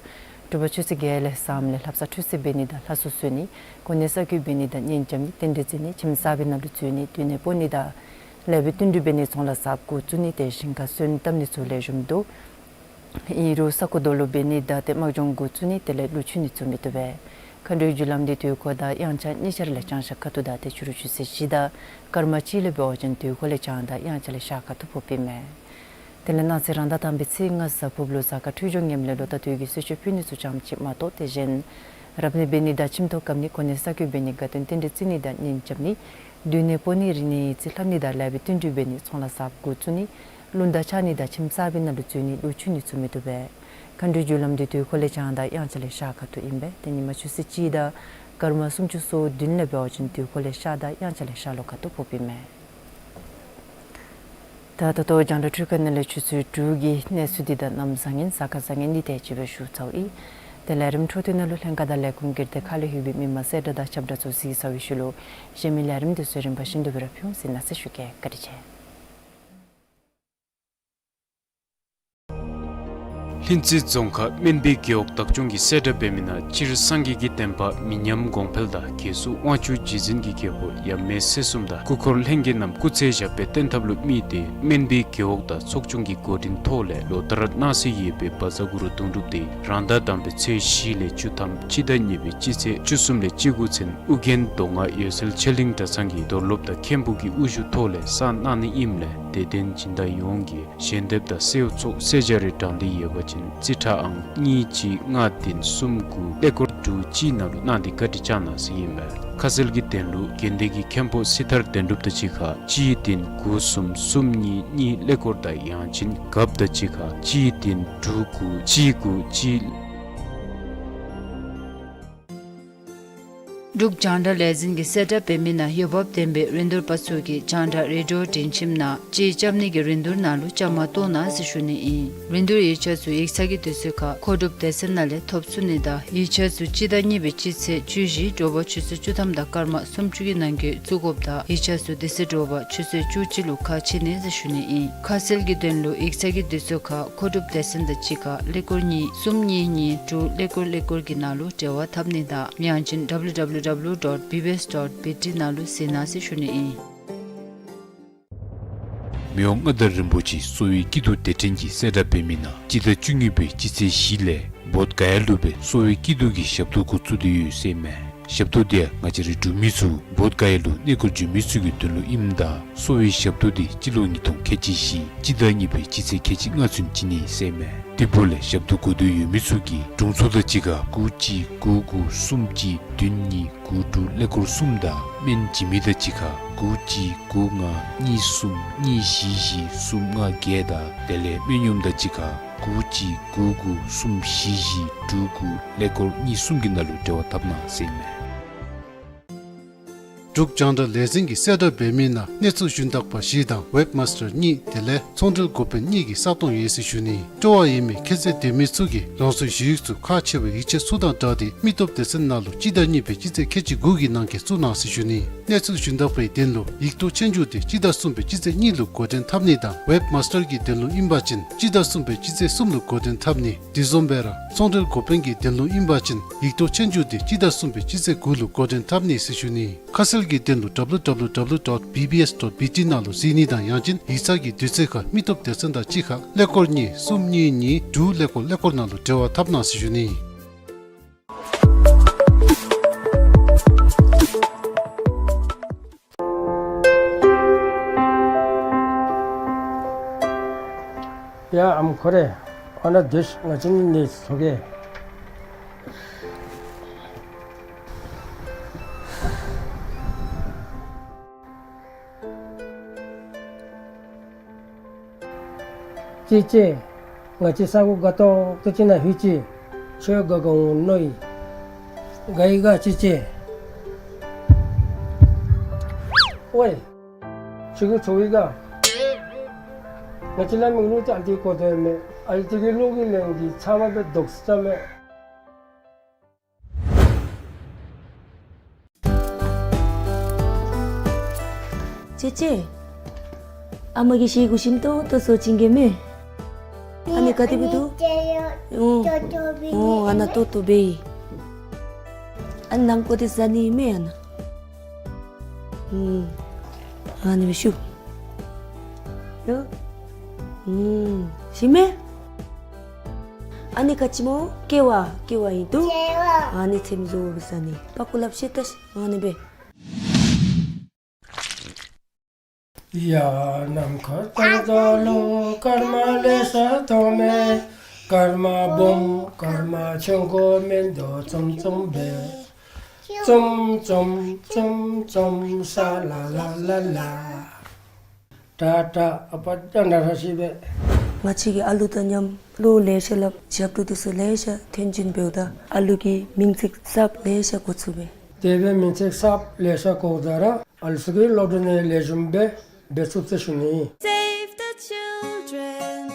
དྲོ་པ་ཆུ་ཚོད་བརྒྱད་ལས་ཟམ་ལས་ལྷ་བསངས་ཁྲུས་གསོལ་འབད་ནི་དང་ལྷ་གསོལ་གསོལ་ནི་གོ་གནས་གསར་བསྐོ་འབད་ནི་དང་གཉེན་རྐྱབ་ནི་རྟེན་འབྲེལ་བརྩི་ནི་ཁྱིམ་གསར་པའི་ནང་ལུ་འཛུལ་ནི་མདུན་ནས་སྤོ་ནི་དང་ལེགས་པའི་བསྟུན་གྲོས་འབད་ནི་ཚོང་ལཱ་གསརཔ་འགོ་བཙུགས་ནི་དེ་བཞིན་ག་སོན་བཏབ་ནི་ཚུ་ལེགས་ཤོམ་འདུག། ཨིན་རུང་ས་རྐོ་རྡོ་སློག་འབད་ནི་དང་ཏེ་དམག་སྦྱོང་འགོ་བཙུགས་ནི་དེ་ལས་ཀླུ་ཆུ་ནི་བཙུགས་མི་བཏུབ་པས། མཁའ་འགྲོའི་རྒྱུ་ལམ་འདི་དུས་འཁོར་དང་དབྱངས་འཆར་གཉིས་ཆ་ར་ལས་བྱང་ཤར་ཁ་ཐུག་དང་ཏེ་ཕྱི་རུ་ཆུ་ཚོད་བཞི་དང་སྐར་མ་གཅིག་ལས་འབད་བ་ཅིན་དུས་འཁོར་ལས་བྱང་དང་དབྱངས་འཆར་ལས་ཤར་ཁ་ཐུག་ཕོགཔ་ཨིན་མས། དེ་ལས་གནངས་ཚེ་རང་ཟླ་དང་པའི་ཚེས་ལྔ་གཟའ་ཕུརཔ་ལུ་གཟའ་སྐར་འཕྲོད་སྦྱོར་ངནམ་ལས་ལོ་ཟླ་དུས་ཀྱི་གསོལ་མཆོད་ཕུལ་ནི་ཚུ་ཙམ་ཅིག་མ་གཏོགས་ཏེ་གཞན་རབ་གནས་འབད་ནི་དང་ཁྱིམ་ཐོག་བཀབ་ནི་གོ་གནས་གསར་བསྐོ་འབད་ནི་དགའ་སྟོན་རྟེན་འབྲེལ་བརྩི་ནི་དང་གཉེན་རྐྱབ་ནི་མདུན་ནས་སྤོ་ནི་རིག་གནས་ཡིག་རྩིས་ལྷབ་ནི་དང་ལེགས་པའི་བསྟུན་གྲོས་འབད་ནི་ཚོང་ལཱ་གསརཔ་འགོ་བཙུགས་ནི་རླུང་རྟ་འཕྱར་ནི་དང་ཁྱིམ་གསར་པའི་ནང་ལུ་འཛུལ་ནི་ཀླུ་ཆུ་ནི་བཙུགས་མི་བཏུབ་པས། མཁའ་འགྲོའི་རྒྱུ་ལམ་འདི་དུས་འཁོར་ལས་བྱང་དང་དབྱངས་འཆར་ལས་ཤར་ཁ་ཐུག་ཨིན་པས། ཏེ་ཉིན་མ་ཆུ་ཚོད་གཅིག་དང་སྐར་མ་སུམ་ཅུ་སོ་བདུན་ལས་འབད་བ་ཅིན་དུས་འཁོར་ལས་ཤར་དང་དབྱངས་འཆར་ལས་ཤར་ལྷོ་ཁ་ཐུག་ཕོགཔ་ཨིན་མས། ད་ད་ལྟོ་རྒྱང་བསྒྲགས་འཕྲུལ་ཁང་ནང་ལས་ཆུ་ཚོད་དྲུག་གི་གནས་ཚུལ་འདི་དང་གནམ་བཟང་ངན་གཟའ་སྐར་བཟང་ངན་འདི་དེ་ཅིག་སྦེ་ཞུ་ཚརཝ་ཨིན། ཏེ་ལས་རིམ་འཕྲོ་མཐུད་ནང་ལུ་ལྷན་ཁག་དང་ལས་ཁུངས་སྒེར་སྡེ་ཁག་ལས་ལྷོད་པའི་མི་མང་གསལ་བསྒྲགས་དང་ཁྱབ་བསྒྲགས་ཚུ་གཟིགས་ཚར་བའི་ཤུལ་ལུ་གཞན་མི་ལས་རིམ་འདི་ཚུ་རིམ་པ་བཞིན་དུ་སྦེ་ར་ཕུལ་འོང་ཟེར་མནོ་ཞིནམ་ཞུ་གེ། བཀའ་དྲིན་ཆེ། ལྷུན་རྩེ་རྫོང་ཁག་སྨན་པའི་རྒེད་འོག་བདག་སྐྱོང་གིས་གསལ་བསྒྲགས་འབད་མི་ནང་སྤྱིར་སངས་རྒྱས་ཀྱི་བསྟན་པ་མི་ཉམས་གོང་འཕེལ་དང་རྒྱལ་སྲུང་དབང་ཕྱུག་རྗེ་བཙུན་གྱི་རྒྱལ་པོ་ཡབ་མེས་སྲས་གསུམ་དང་སྐུ་འཁོར་ལྷན་རྒྱས་རྣམས་སྐུ་ཚེ་ཞབས་པད་བརྟན་ཐབས་ལུ་དམིགས་ཏེ་སྨན་པའི་རྒེད་འོག་དང་ཚོགས་ཆུང་གི་འགོ་འདྲེན་ཐོག་ལས་ལོ་ལྟར་གནང་སྲོལ་ཡོད་པའི་བཛྲ་གུ་རུ་དུང་སྒྲུབ་འདི་རང་ཟླ་དང་པའི་ཚེས་བཞི་ལས་བཅུ་ཐམ་སྤྱི་ཟླ་གཉིས་པའི་སྤྱི་ཚེས་བཅུ་གསུམ་ལས་བཅུ་དགུ་ཚུན་ཨོ་རྒྱན་མདོ་སྔགས་འོད་གསལ་ཆོས་གླིང་གྲྭ་ཚང་གི་རྡོར་སློབ་དང་མཁན་པོ་གི་དབུ་བཞུགས་ཐོག་ལས་གསར་གནང་ནི་ཨིནམ་ལས་དད་ལྡན་སྦྱིན་བདག་ཡོངས་ཀྱིས་ཞལ་འདེབས་དང་གསོལཝ་ཚོགས་གསོལ་ཇ་རེ་དྲང་འདོད་ཡོད་པ་ཅིན་རྩིས་ཁྲ་ཨང་གཉིས་གཅིག་ལྔ་བདུན་གསུམ་དགུ་ཀླད་ཀོར་དྲུག་གཅིག་ནང་ལུ་གནང་སྟེ་བཀའ་དྲིན་བསྐྱང་གནང་ཟེར་ཨིན་མས། ཁ་གསལ་གྱི་དོན་ལུ་དགོན་སྡེ་གི་མཁན་པོ་སྲི་ཐར་དོན་གྲུབ་དང་གཅིག་ཁར་གཅིག་བདུན་དགུ་གསུམ་གསུམ་གཉིས་གཉིས་ཀླད་ཀོར་དང་ཡང་ཅིན་རྒཔོ་དང་གཅིག་ཁར་གཅིག་བདུན་དྲུག་དགུ་གཅིག་དགུ་གཅིག། འབྲུག་རྒྱང་བསྒྲགས་ལས་འཛིན་གྱིས་གསལ་བསྒྲགས་འབད་མི་ནང་འོས་འབབ་ལྡན་པའི་རིན་བསྡུར་པ་ཚུ་གིས་རྒྱང་བསྒྲགས་རེ་ཌིའོ་སྒྲིང་ཁྱིམ་ནང་ཅིག་རྐྱབ་ནི་གི་རིན་བསྡུར་ནང་ལུ་བཅའ་མར་གཏོགས་གནང་ཟེར་ཞུ་ནི་ཨིན། རིན་བསྡུར་ཡིག་ཆ་ཚུ་ཡིག་ཚང་གི་དུས་ཚོད་ཁར་མཁོ་སྒྲུབ་སྡེ་ཚན་ནང་ལས་ཐོབ་ཚུགས་ནི་དང་ཡིག་ཆ་ཚུ་སྤྱི་ཟླ་གཉིས་པའི་སྤྱི་ཚེས་བཅུ་བཞི་དྲོ་པ་ཆུ་ཚོད་བཅུ་ཐམ་དང་སྐར་མ་སུམ་ཅུ་གི་ནང་འཁོད་བཙུགས་དགོཔ་དང་ཡིག་ཆ་ཚུ་དེ་ཚེ་དྲོ་པ་ཆུ་ཚོད་བཅུ་གཅིག་ལུ་ཁ་ཕྱེ་ནི་ཟེར་ཞུ་ནི་ཨིན། ཁ་གསལ་གྱི་དོན་ལུ་ཡིག་ཚང་གི་དུས་ཚོད་ཁར་མཁོ་སྒྲུབ་སྡེ་ཚན་དང་གཅིག་ཁར་ཀླད་ཀོར་གཉིས་གསུམ་གཉིས་གཉིས་དྲུག་ཀླད་ཀོར་ཀླད་ཀོར་གྱི་ནང་ལུ་འབྲེལ་བ་འཐབ་ནི་དང་ཡང་ཅིན་W W W dot B B S dot B T ནང་ལུ་གཟིགས་གནང་ཟེར་ཞུ་ནི་ཨིན། མི་དབང་མངའ་བདག་རིན་པོ་ཆེ་གསོ་བའི་སྐྱིད་སྡུག་དེ་དྲན་གྱིས་གསལ་བསྒྲགས་འབད་མི་ནང་སྤྱི་ཟླ་བཅུ་གཉིས་པའི་སྤྱི་ཚེས་བཞི་ལས་བོདྷ་ག་ཡ་ལུ་སྦེ་གསོ་བའི་སྐྱིད་སྡུག་གི་ཞབས་ཏོག་འགོ་བཙུགས་ཏེ་ཡོད་ཟེར་མས། ཞབས་ཏོག་འདི་ཡང་ང་བཅས་རའི་འབྲུག་མི་ཚུ་བོདྷ་ག་ཡ་ལུ་གནས་སྐོར་འབྱོན་མི་ཚུ་གི་དོན་ལུ་ཨིནམ་ད་གསོ་བའི་ཞབས་ཏོག་འདི་སྤྱི་ལོ་ཉིས་སྟོང་ཁལ་གཅིག་བཞི་སྤྱི་ཟླ་གཉིས་པའི་སྤྱི་ཚེས་ཁལ་གཅིག་ལྔ་ཚུན་བྱིན་ནི་ཟེར་མས། དེ་འབདཝ་ལས་ཞབས་ཏོག་དགོས་འདོད་ཡོད་མི་ཚུ་གིས་དྲུང་འཚོ་དང་གཅིག་ཁར་དགུ་གཅིག་དགུ་དགུ་གསུམ་གཅིག་བདུན་གཉིས་དགུ་དྲུག་ཀླད་ཀོར་གསུམ་དང་སྨན་བྱིན་མི་དང་གཅིག་ཁར་དགུ་གཅིག་དགུ་ལྔ་གཉིས་གསུམ་གཉིས་བཞི་བཞི་གསུམ་ལྔ་བརྒྱད་དང་དེ་ལས་སྨན་གཡོགམ་དང་གཅིག་ཁར་དགུ་གཅིག་དགུ་དགུ་གསུམ་བཞི་བཞི་དྲུག་དགུ་ཀླད་ཀོར་གཉིས་གསུམ་གྱི་ནང་ལུ་འབྲེལ་བ་འཐབ་གནང་ཟེར་མས། འབྲུག་རྒྱང་བསྒྲགས་ལས་འཛིན་གྱིས་གསལ་བསྒྲགས་འབད་མི་ནང་གནས་ཚུལ་ཞུན་དག་པ་བཞི་དང་ཝེབ་མཱས་ཊར་གཉིས་དེ་ལས་ཚོང་འབྲེལ་འགོ་དཔོན་གཉིས་ཀྱི་ས་སྟོང་ཡོད་ཟེར་ཞུ་ནི། སྤྲོ་བ་ཡོད་མི་ཁྱད་ཚད་ལྡན་མི་ཚུ་གིས་རང་སོའི་ཞུ་ཡིག་ཚུ་ཁག་ཆེ་བའི་ཡིག་ཆ་ཚུ་དང་སྦྲགས་ཏེ་མི་སྟོབས་སྡེ་ཚན་ནང་ལུ་སྤྱི་ཟླ་གཉིས་པའི་སྤྱི་ཚེས་ཁལ་གཅིག་དགུ་གི་ནང་འཁོད་བཙུགས་གནང་ཟེར་ཞུ་ནི། གནས་ཚུལ་ཞུན་དག་པའི་དོན་ལུ་ཡིག་ཐོག་ཆོས་རྒྱུགས་དེ་སྤྱི་ཟླ་གསུམ་པའི་སྤྱི་ཚེས་གཉིས་ལུ་འགོ་འདྲེན་འཐབ་ནི་དང་ཝེབ་མཱས་ཊར་གྱི་དོན་ལུ་ཨིན་པ་ཅིན་སྤྱི་ཟླ་གསུམ་པའི་སྤྱི་ཚེས་གསུམ་ལུ་འགོ་འདྲེན་འཐབ་ནི། དེ་བཟུམ་སྦེ་ར་ཚོང་འབྲེལ་འགོ་དཔོན་གྱི་དོན་ལུ་ཨིན་པ་ཅིན་ཡིག་ཐོག་ཆོས་རྒྱུགས་དེ་སྤྱི་ཟླ་གསུམ་པའི་སྤྱི་ཚེས་དགུ་ལུ་འགོ་འདྲེན་འཐབ་ནི་ཟེར་ཞུ་ནི། ཁ་གསལ་གྱི་དོན་ལུ་W W W dot B B S dot B T ནང་ལུ་གཟིགས་ནི་དང་ཡང་ཅིན་ཡིག་ཚང་གི་དུས་ཚོད་ཁར་མི་སྟོབས་སྡེ་ཚན་དང་གཅིག་ཁར་ཀླད་ཀོར་གཉིས་གསུམ་གཉིས་གཉིས་དྲུག་ཀླད་ཀོར་ཀླད་ཀོར་ནང་ལུ་འབྲེལ་བ་འཐབ་གནང་ཟེར་ཞུ་ནི། ཡ་ཨམ་ཁོ་རེ། ཨ་ན་དེཤ་ང་ཅིན་ནི་སོ་གེ། ཅི་ཅི། ང་བཅས་ས་གོ་དགའ་ཏོག་ཏོ་ཅིག་ནང་ལྷོད་ཅི། ཁྱོད་དགའ་དགའ་འོང་མནོ་ཡི། དགའ་ཡི་ག་ཅི་ཅི། ཝེ། ཁྱོད་ཀྱིས་ཚོར་ཡི་ག། ང་བཅས་ལ་མིག་ལུ་ཅིག་ཨ་ལྟོ་གོ་དོ་མས། ཨ་ལྟོ་གི་ལུག་གི་ལན་འདི་ཚ་མ་སྦེ་དོག་ས་མས། ཅི་ཅི། ཨ་མ་གིས་བཤད་དགོ་ཤིམ་ཏོག་ཏོ་ཚོར་ཅིག་གེ་མེ། ཨ་ནི་ག་དེ་སྦེ་འདུག། ཨོ། ཨོ་ཨ་ནཱ་ཏོག་ཏོ་སྦེ་ཨིན། ཨ་ནི་ནང་ཀོ་དེ་ཟ་ནི་མེ་ཨ་ནཱ། ཨུམ། ཨ་ནི་སྦེ་ཤུ། ཡོ། ཨུམ། ཤི་མེ། ཨ་ནི་ག་ཅི་སྨོ། ཀེ་བ། ཀེ་བ་ཨིན་འདུག། ཀེ་བ། ཨ་ནི་ཚེམ་བཟོ་བཟའ་ནི། པ་ཀུ་ལབ་ཤེས་ད་ཤ། ཨ་ནི་སྦེ། ཡ་ནམ་མཁའ་ལྟར་འཛག་ལོ། སྐར་མ་ལེ་ཤ་མཐོང་མེ། སྐར་མ་སྦོམ་སྐར་མ་ཆུང་ཀུ་མིན་འདུག། ཙུམ་ཙུམ་སྦེ། ཙུམ་ཙུམ་ཙུམ་ཙུམ་ས་ལ་ལ་ལ་ལ། ཏ་ཏ། ཨ་པ་ཏ་ན་ར་ཤི་བེ། ང་བཅས་ཀྱིས་ཨ་ལུ་དང་མཉམ་བློ་ལེ་ཤ་སླབ། ཞབས་ཏོག་འདི་ཚུ་ལེ་ཤ་ཐོན་ཅིན་འབདཝ་ད་ཨ་ལུ་གི་མིང་ཚིག་གསརཔ་ལེ་ཤ་གོ་ཚུགས་པས། དེ་སྦེ་མིང་ཚིག་གསརཔ་ལེ་ཤ་གོཝ་ད་ར་ཨ་ལུ་ཚུ་གིས་སློབ་གྲྭ་ནང་ལེགས་ཤོམ་སྦེ་འབད་ཚུགས་ཟེར་ཞུ་ནི། Save the children.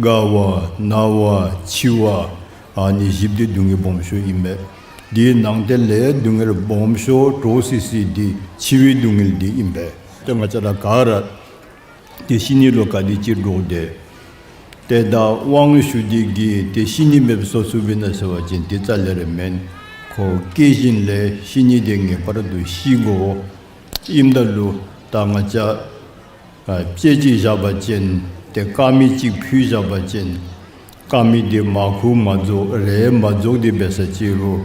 རྒ་བ་ན་བ་འཆི་བ། ཨ་ནི་བཞི་པོ་འདི་སྡུག་བསྔལ་སྦོམ་ཤོས་ཨིན་པས། དེའི་ནང་དེ་ལས་སྡུག་བསྔལ་སྦོམ་ཤོས་འདྲོག་སི་སི་འདི་འཆི་བའི་སྡུག་བསྔལ་འདི་ཨིན་པས། ཏེ་ང་བཅས་ར་ག་ར་ཏེ་ཤི་ནི་ལུ་ག་དེ་ཅིག་འདྲོག་དེས། ཏེ་ད་དབང་ཞུ་སྟེ་གིས་ཏེ་ཤི་ནི་མེདཔ་བཟོ་ཚུགས་པས་ན་ཟེར་བ་ཅིན་དེ་རྩ་ལས་ར་མེན། ཁོ་སྐྱེ་བཞིན་ལས་ཤི་ནི་དེ་ངེས་པར་དུ་ཤི་དགོ། ཨིནམ་ད་ལུ་ད་ང་བཅས་ཨ་དཔེ་ཅིག་བཞག་པ་ཅིན་ཏེ་དཀར་མེ་ཅིག་ཕུལ་བཞག་པ་ཅིན་དཀར་མེ་དེ་མར་ཁུ་མ་རྫོགས་རས་མ་རྫོགས་དེ་འབད་ས་ཅིག་རུང་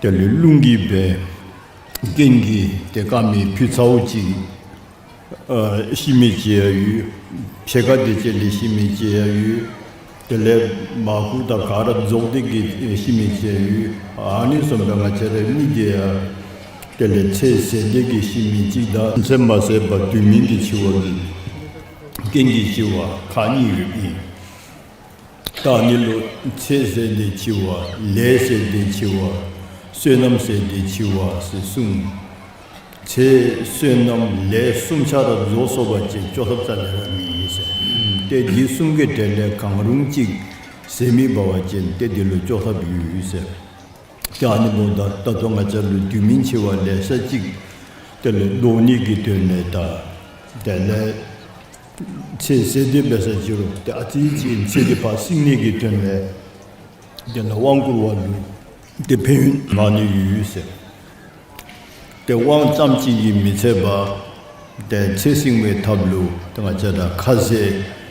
དེ་ལས་རླུང་གིས་འབད་རྐྱེན་གྱིས་ཏེ་དཀར་མེ་ཕུལ་ཚརཝ་ཅིག་ཨ་ཤི་མི་ཅིག་ཡང་ཡོད། ཕྱེད་ཀ་དེ་ཅིག་ལས་ཤི་མི་ཅིག་ཡང་ཡོད། དེ་ལས་མར་ཁུ་དང་ག་ར་རྫོགས་ཏེ་གིས་ཤི་མི་ཅིག་ཡང་ཡོད། ཨ་ནི་བཟུམ་སྦེ་ང་བཅས་རའི་མི་དེ་ཡང་དེ་ལས་ཚེ་ཟད་དེ་གིས་ཤི་མི་ཅིག་དང་ཚེ་མ་ཟད་པར་དུས་མིན་གྱི་འཆི་བ་གི་རྐྱེན་གྱིས་འཆི་བ་ཁག་གཉིས་ཡོདཔ་ཨིན། ད་ཨ་ནི་ལུ་ཚེ་ཟད་དེ་འཆི་བ། ལས་ཟད་དེ་འཆི་བ། བསོད་ནམས་ཟད་དེ་འཆི་བ་ཟེར་གསུངས། ཚེ་བསོད་ནམས་ལས་གསུམ་ཆ་ར་རྫོགས་སོང་པ་ཅིན་བཅོས་ཐབས་རྩ་ལས་ར་མེད་ཟེར། ཏེ་འདི་གསུམ་གྱི་གྲས་ལས་གང་རུང་ཅིག་ཟད་མི་འབད་བ་ཅིན་ཏེ་འདི་ལུ་བཅོས་ཐབས་ཡོད་ཟེར། ཏེ་ཨ་ནི་འབདཝ་ད་ད་ལྟོ་ང་བཅས་ལུ་དུས་མིན་འཆི་བ་ལེ་ཤ་ཅིག་དེ་ལས་བཟློག་ནི་གི་དོན་ལས་དང་དེ་ལས་ཚེ་ཟད་དེ་འབད་ས་ཅིག་རུང་ཏེ་ཨ་ཙི་ཅིག་ཚེ་འདི་ཕར་བསྲིང་ནི་གི་དོན་ལས་དེ་ལས་དབང་བསྐུར་བ་ལུ་ཏེ་ཕན་ཡོན་མང་ནི་ཡོད་ཟེར། ཏེ་དབང་ཙམ་ཅིག་གིས་མི་ཚད་པར་ཏེ་ཚེ་བསྲིང་བའི་ཐབས་ལུ་ཏེ་ང་བཅས་ར་ཁ་ཟས་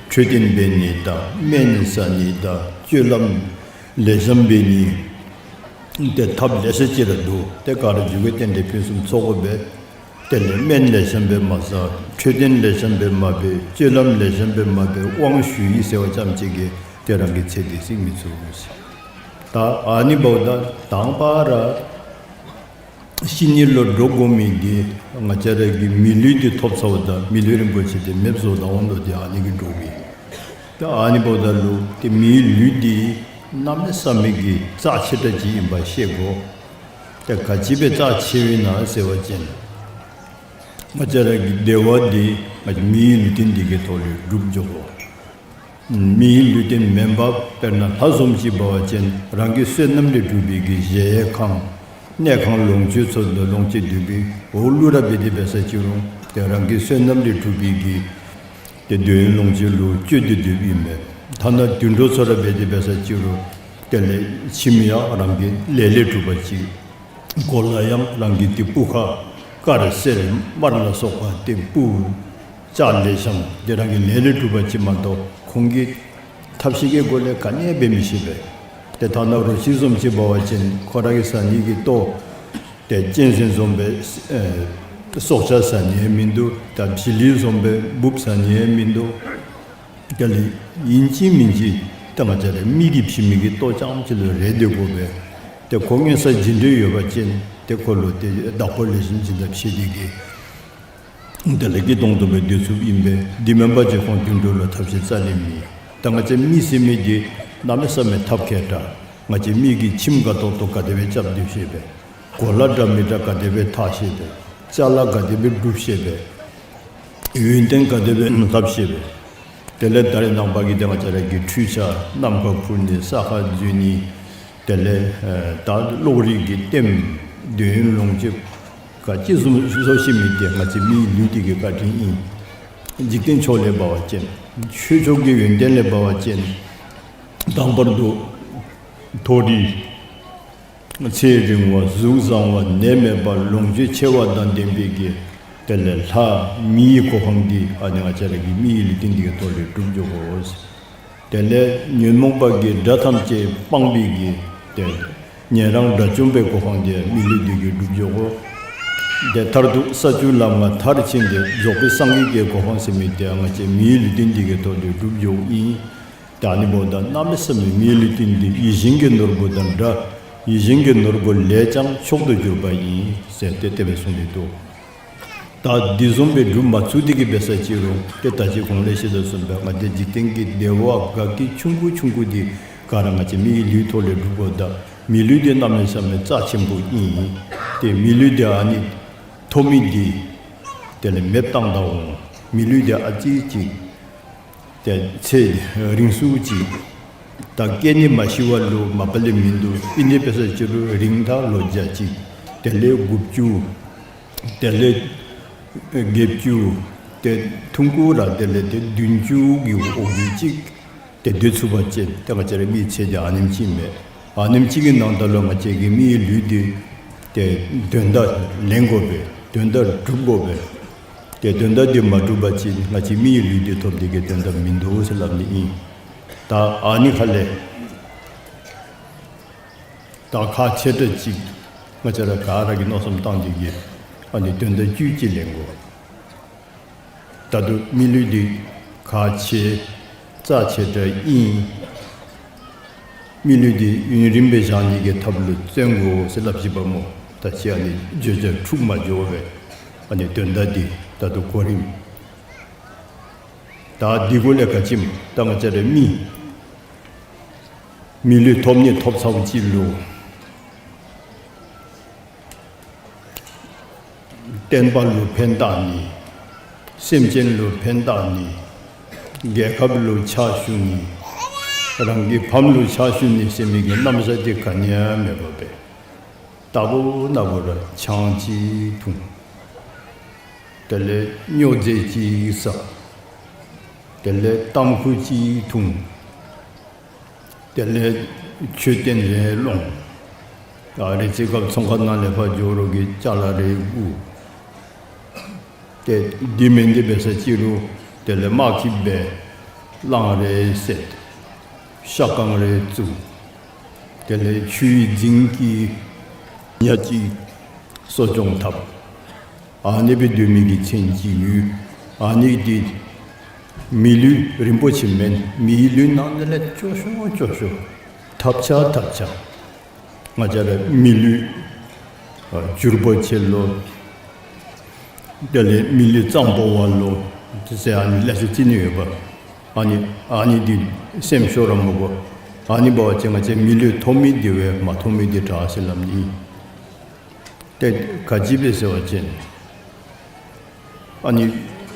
འཕྲོད་བསྟེན་འབད་ནི་དང་སྨན་ཟ་ནི་དང་སྤྱོད་ལམ་ལེགས་ཤོམ་འབད་ནི་ཏེ་ཐབས་ལེ་ཤ་ཅིག་ར་འདུག། ཏེ་ག་ར་མཇུག་གི་རྟེན་འབྲེལ་ཕུན་སུམ་ཚོགས་དགོ་པས། དེ་ལས་སྨན་ལེགས་ཤོམ་སྦེ་མ་ཟ། འཕྲོད་བསྟེན་ལེགས་ཤོམ་སྦེ་མ་འབད། སྤྱོད་ལམ་ལེགས་ཤོམ་སྦེ་མ་འབད། དབང་ཞུ་ཡི་ཟེར་བ་ཙམ་ཅིག་གིས་ཏེ་རང་གི་ཚེ་འདི་བསྲིང་མི་ཚུགས་ཟེར། ད་ཨ་ནི་འབདཝ་ད་དང་པ་ར་ཤི་ནི་ལུ་འདྲོག་དགོ་མི་འདི་ང་བཅས་ར་གིས་མི་ལུས་འདི་ཐོབ་ཚརཝ་ད་མི་ལུས་རིན་པོ་ཆེ་འདི་མེདཔ་བཟོ་ད་འོང་དོ། ཏེ་ཨ་ནི་གིས་འདྲོག་པས། ཏེ་ཨ་ནི་འབདཝ་ད་ལུ་ཏེ་མིའི་ལུས་འདི་གནམ་མེད་ས་མེད་ཀྱི་རྩ་ཆེ་དྲགས་ཅིག་ཨིནམ་ཤེས་དགོ། ཏེ་ག་ཅི་སྦེ་རྩ་ཆེཝ་ཨིན་ན་ཟེར་བ་ཅིན་ང་བཅས་ར་གི་བདེ་བ་འདི་ང་བཅས་མིའི་ལུས་རྟེན་འདི་གི་ཐོག་ལས་གྲུབ་འགྱོ་དགོ། མིའི་ལུས་རྟེན་མེན་པར་དཔེར་ན་ལྷ་བཟུམ་ཅིག་འབད་བ་ཅིན་རང་གི་བསོད་ནམས་ལས་གྲུབ་པའི་གི་གཞལ་ཡས་ཁང་གནས་ཁང་ལོངས་སྤྱོད་ཚུ་དང་ལོངས་སྤྱོད་སྡོད་པའི་འོག་ལུ་ར་འབད་དེ་འབད་ས་ཅིག་རུང་ཏེ་རང་གི་བསོད་ནམས་ལས་གྲུབ་པའི་གི་ཏེ་འདོད་ཡོན་ལོངས་སྤྱོད་ལུ་སྤྱོད་དེ་སྡོདཔ་ཨིན་པས། ཐ་ན་དུད་འགྲོ་ཚུ་ར་འབད་དེ་འབད་ས་ཅིག་རུང་དེ་ལས་ཁྱིམ་ཡང་རང་གི་ལས་ལས་གྲུབ་པ་ཅིག། གོ་ལ་ཡང་རང་གི་ཏེ་སྤུ་ཁ་དཀར་སེར་དམར་ལ་སོགས་པ་ཏེ་སྤུ་ལྕགས་ལེགས་ཤོམ་ཏེ་རང་གི་ལས་ལས་གྲུབ་པ་ཅིག་མ་གཏོགས་ཁོང་གི་ཐབས་ཤེས་ཀྱི་སྒོ་ལས་ག་ནི་ཡང་འབད་མི་ཤེས་པས། ཏེ་ཐ་ན་རོ་ཁྱི་བཟུམ་ཅིག་འབད་བ་ཅིན་ཁོ་ར་གིས་ཟ་ནི་གི་ལྟོ་ཏེ་གཅན་གཟན་བཟུམ་སྦེ་ཨེ་སྲོག་ཆགས་ཟ་ནི་ཡང་མིན་འདུག། ད་བྱི་ལི་བཟུམ་སྦེ་འབུཔ་ཟ་ནི་ཡང་མིན་འདུག། དེ་ལས་ཨིན་ཅི་མིན་ཅི་ད་ང་བཅས་ར་མི་གིས་བྱིན་མི་གི་ལྟོ་རྐྱངམ་ཅིག་ལུ་རེ་སྡོད་དགོ་པས། ཏེ་ཁོ་མངོན་གསལ་ཇི་འདྲ་ཡོད་པ་ཅིན་ཏེ་ཁོ་ལུ་ཏེ་བདག་པོ་ལེགས་ཤོམ་བྱིན་ཐབས་ཤེས་ཏེ་གིས་ དེ་ལས་སྐྱིད་ཏོང་ཏོ་སྦེ་སྡོད་ཚུགསཔ་ཨིན་པས། འདི་མེན་པ་ཅིན་ཁོང་དུད་འགྲོ་ལུ་ཐབས་ཤེས་རྩ་ལས་མེད། ད་ང་བཅས་མི་ཟེར་མི་འདི་གནམ་མེད་ས་མེད་ཐབས་མཁས་དྲགས། ང་བཅས་མི་གི་ཁྱིམ་ག་ཏོག་ཏོ་ག་དེ་སྦེ་རྐྱབ་སྡོད་ཤེས་པས། གོ་ལ་འདྲ་མི་འདྲ་ག་དེ་སྦེ་འཐག་ཤེས་པས། ཅ་ལ་ག་དེ་སྦེ་སྒྲུབ་ཤེས་པས། ཡོན་ཏན་ག་དེ་སྦེ་ལྷབ་ཤེས་པས། དེ་ལས་ད་རེས་ནངས་པ་གི་ཏེ་ང་བཅས་ར་གི་འཕྲུལ་ཆས་ནམ་མཁའ་འཕུར་ནི་ས་ཁར་འཛུལ་ནི། དེ་ལས་ཨེ་ད་གློག་རིག་གི་ལྟདམོ་འདོད་ཡོན་ལོངས་སྤྱོད་ག་ཅི་བཟུམ་བཟོ་ཤེས་མི་འདི་ང་བཅས་མིའི་ལུས་འདི་གི་བཀའ་དྲིན་ཨིན། འཇིག་རྟེན་ཕྱོགས་ལས་འབད་བ་ཅིན་ཆོས་ཕྱོགས་ཀྱི་ཡོན་ཏན་ལས་འབད་བ་ཅིན་དང་པར་དུ་མཐོ་རིས་ཚེ་རིང་བ་གཟུགས་བཟང་བ་ནད་མེད་པ་ལོངས་སྤྱོད་ཆེ་བ་དང་ལྡན་པའི་གི་དེ་ལས་ལྷ་མིའི་གོ་འཕང་འདི་ཨ་ནི་ང་བཅས་ར་གི་མིའི་ལུས་རྟེན་འདི་གི་ཐོག་ལས་སྒྲུབ་འགྱོ་དགོ། དེ་ལས་ཉོན་མོངས་པ་གི་དགྲ་ཐམས་ཅད་སྤངས་པའི་གི་དེ་ཉན་རང་དགྲ་བཅོམ་པའི་གོ་འཕང་འདི་མི་ལུས་འདི་གི་སྒྲུབ་འགྱོ་དགོ། དེ་མཐར་ཐུག་ས་བཅུ་ལམ་ལྔ་མཐར་ཕྱིན་ཏེ་རྫོགས་པའི་སངས་རྒྱས་ཀྱི་གོ་འཕང་ཟེར་མི་འདི་ང་བཅས་མིའི་ལུས་རྟེན་འདི་གི་ཐོག་ལས་སྒྲུབ་འགྱོཝ་ཨིན། ད་ཨ་ནི་འབདཝ་ད་གནམ་མེད་ས་མེད་མིའི་ལུས་རྟེན་འདི་ཡིད་བཞིན་གྱི་ནོར་བུ་དང་འདྲ། ཡིད་བཞིན་གྱི་ནོར་བུ་ལས་ཀྱང་མཆོག་ཏུ་གྱུར་པ་ཡིན་ཟེར་ཏེ་དེ་སྦེ་གསུངས་ཏེ་འདུག། ད་འདི་བཟུམ་སྦེ་སྒྲུབ་མ་ཚུགས་ཏེ་གི་འབད་ས་ཅི་རུང་ཏེ་ད་ཅི་གོང་ལས་བཤད་དོ་བཟུམ་སྦེ་ང་བཅས་འཇིག་རྟེན་གྱི་བདེ་བ་དགའ་སྐྱིད་ཆུང་ཀུ་ཆུང་ཀུ་འདི་ག་ར་ང་བཅས་མིའི་ལུས་ཐོག་ལས་སྒྲུབ་དགོཔ་ད་མི་ལུས་འདི་གནམ་མེད་ས་མེད་རྩ་ཆེན་པོ་ཨིན། ཏེ་མི་ལུས་འདི་ཨ་ནི་ཐོབ་མི་འདི་དེ་ལས་མེདཔ་བཏང་ད་འོང་། མི་ལུས་འདི་ཨ་ཙི་ཅིག་ཏེ་ཚེ་རིང་སུ་ཅིག་ད་སྐྱེ་ནི་མ་ཤི་བ་ལུ་མ་པ་ལས་མིན་འདུག། ཨིན་ཏེ་འབད་ས་ཅི་རུང་རིང་ཐག་ལོ་བརྒྱ་ཅིག། དེ་ལས་དགུ་བཅུ། དེ་ལས་བརྒྱད་ཅུ། ཏེ་ཐུང་ཀུ་ར་དེ་ལས་ཏེ་བདུན་ཅུ་གི་འོག་གི་ཅིག་ཏེ་སྡོད་ཚུགས་པ་ཅིན་ཏེ་ང་བཅས་ར་མིའི་ཚེ་འདི་ཨ་ནེམ་ཅིག་མས། ཨ་ནེམ་ཅིག་གི་ནང་ད་ལུ་ང་བཅས་ཀྱི་མིའི་ལུས་འདི་ཏེ་དོན་དག་ལེན་དགོ་པས། དོན་དག་སྒྲུབ་དགོ་པས། ཏེ་དོན་དག་འདི་མ་སྒྲུབ་པ་ཅིན་ང་བཅས་མིའི་ལུས་འདི་ཐོབ་འདི་གི་དོན་དག་མིན་འདུག་ཟེར་སླབ་ནི་ཨིན། ད་ཨ་ནི་ཁ་ལས་ད་ཁག་ཆེ་དྲགས་ཅིག་ང་བཅས་ར་ག་ར་གིས་མནོ་བསམ་བཏང་འདི་གིས་ཨ་ནི་དོན་དག་བཅུད་ཅིག་ལེན་དགོ། ད་ལྟོ་མི་ལུས་འདི་ཁག་ཆེ་རྩ་ཆེ་དྲགས་ཨིན། མི་ལུས་འདི་ཡུན་རིངམོ་སྦེ་བཞག་ནི་གི་ཐབས་ལུ་བརྩོན་དགོ་ཟེར་སླབ་ཅི་པ་སྨོ། ད་ཅི་ཨ་ནི་བརྗོད་བྱ་འཁྲུགས་མ་འགྱོ་བར་ཨ་ནི་དོན་དག་འདི་ད་ལྟོ་གོ་རིམ། ད་འདི་གུ་ལས་ག་ཅི་སྨོ། ད་ང་བཅས་ར་མི་མི་ལུས་ཐོབ་ནི་ཐོབ་ཚརཝ་ཅིག་ལུ་བསྟན་པ་ལུ་ཕན་བཏགས་ནི། སེམས་ཅན་ལུ་ཕན་བཏགས་ནི། རྒྱལ་ཁབ་ལུ་ཕྱག་ཞུ་ནི། རང་གི་ཕམ་ལུ་ཕྱག་ཞུ་ནི་ཟེར་མི་གི་རྣམ་གཞག་འདི་ག་ནི་ཡང་མེད་པར་སྦེ་རྟག་བུ་ན་བུ་ར་ཆང་ཅིག་འཐུང་། དེ་ལས་སྨྱོ་རྫས་ཅིག་ཟ། དེ་ལས་ཏམ་ཁུ་ཅིག་འཐུང་། དེ་ལས་མཆོད་རྟེན་རེ་སློང་། ཨ་རེ་ཅིག་སྐབས་ཚོང་ཁང་ནང་ལས་ཕར་འགྱོ་རོགས་ཀྱི་ཅ་ལ་རེ་བརྐུ། ཏེ་འདི་མེན་ཏེ་འབད་ས་ཅི་རུང་དེ་ལས་དམག་གི་སྦེ་གླང་རེ་བསད། ཤ་རྐང་རེ་བཙུགས། དེ་ལས་ཆུའི་རྫིང་གི་ཉ་ཅིག་གསོ་སྐྱོང་འཐབ། ཨ་ནི་སྦེ་སྡོད་མི་གི་ཚེ་གཅིག་ཡོད། ཨ་ནི་འདི་མི་ལུས་རིན་པོ་ཆེ་མེན། མིའི་ལུས་ནང་ལས་སྐྱོ་ཤོས་སྐྱོ་ཤོས། ཐབས་ཆག་ཐབས་ཆག། ང་བཅས་ར་མི་ལུས་ཨ་འབྱོར་པ་ཆེ་ལོ། དེ་ལས་མི་ལུས་གཙང་པོ་བ་ལོ། ཟེར་ཨ་ནི་ལེ་ཤ་ཅིག་ནི་ཡོདཔ། ཨ་ནི་ཨ་ནི་འདི་སེམས་ཤོར་ར་མི་དགོ། ཨ་ནི་འབད་བ་ཅིན་ང་བཅས་མི་ལུས་ཐོབ་མི་འདི་བས་མ་ཐོབ་མི་འདི་དྲག་ཟེར་སླབ་ནི། ཏེ་ག་ཅི་སྦེ་ཟེར་བ་ཅིན་ཨ་ནི་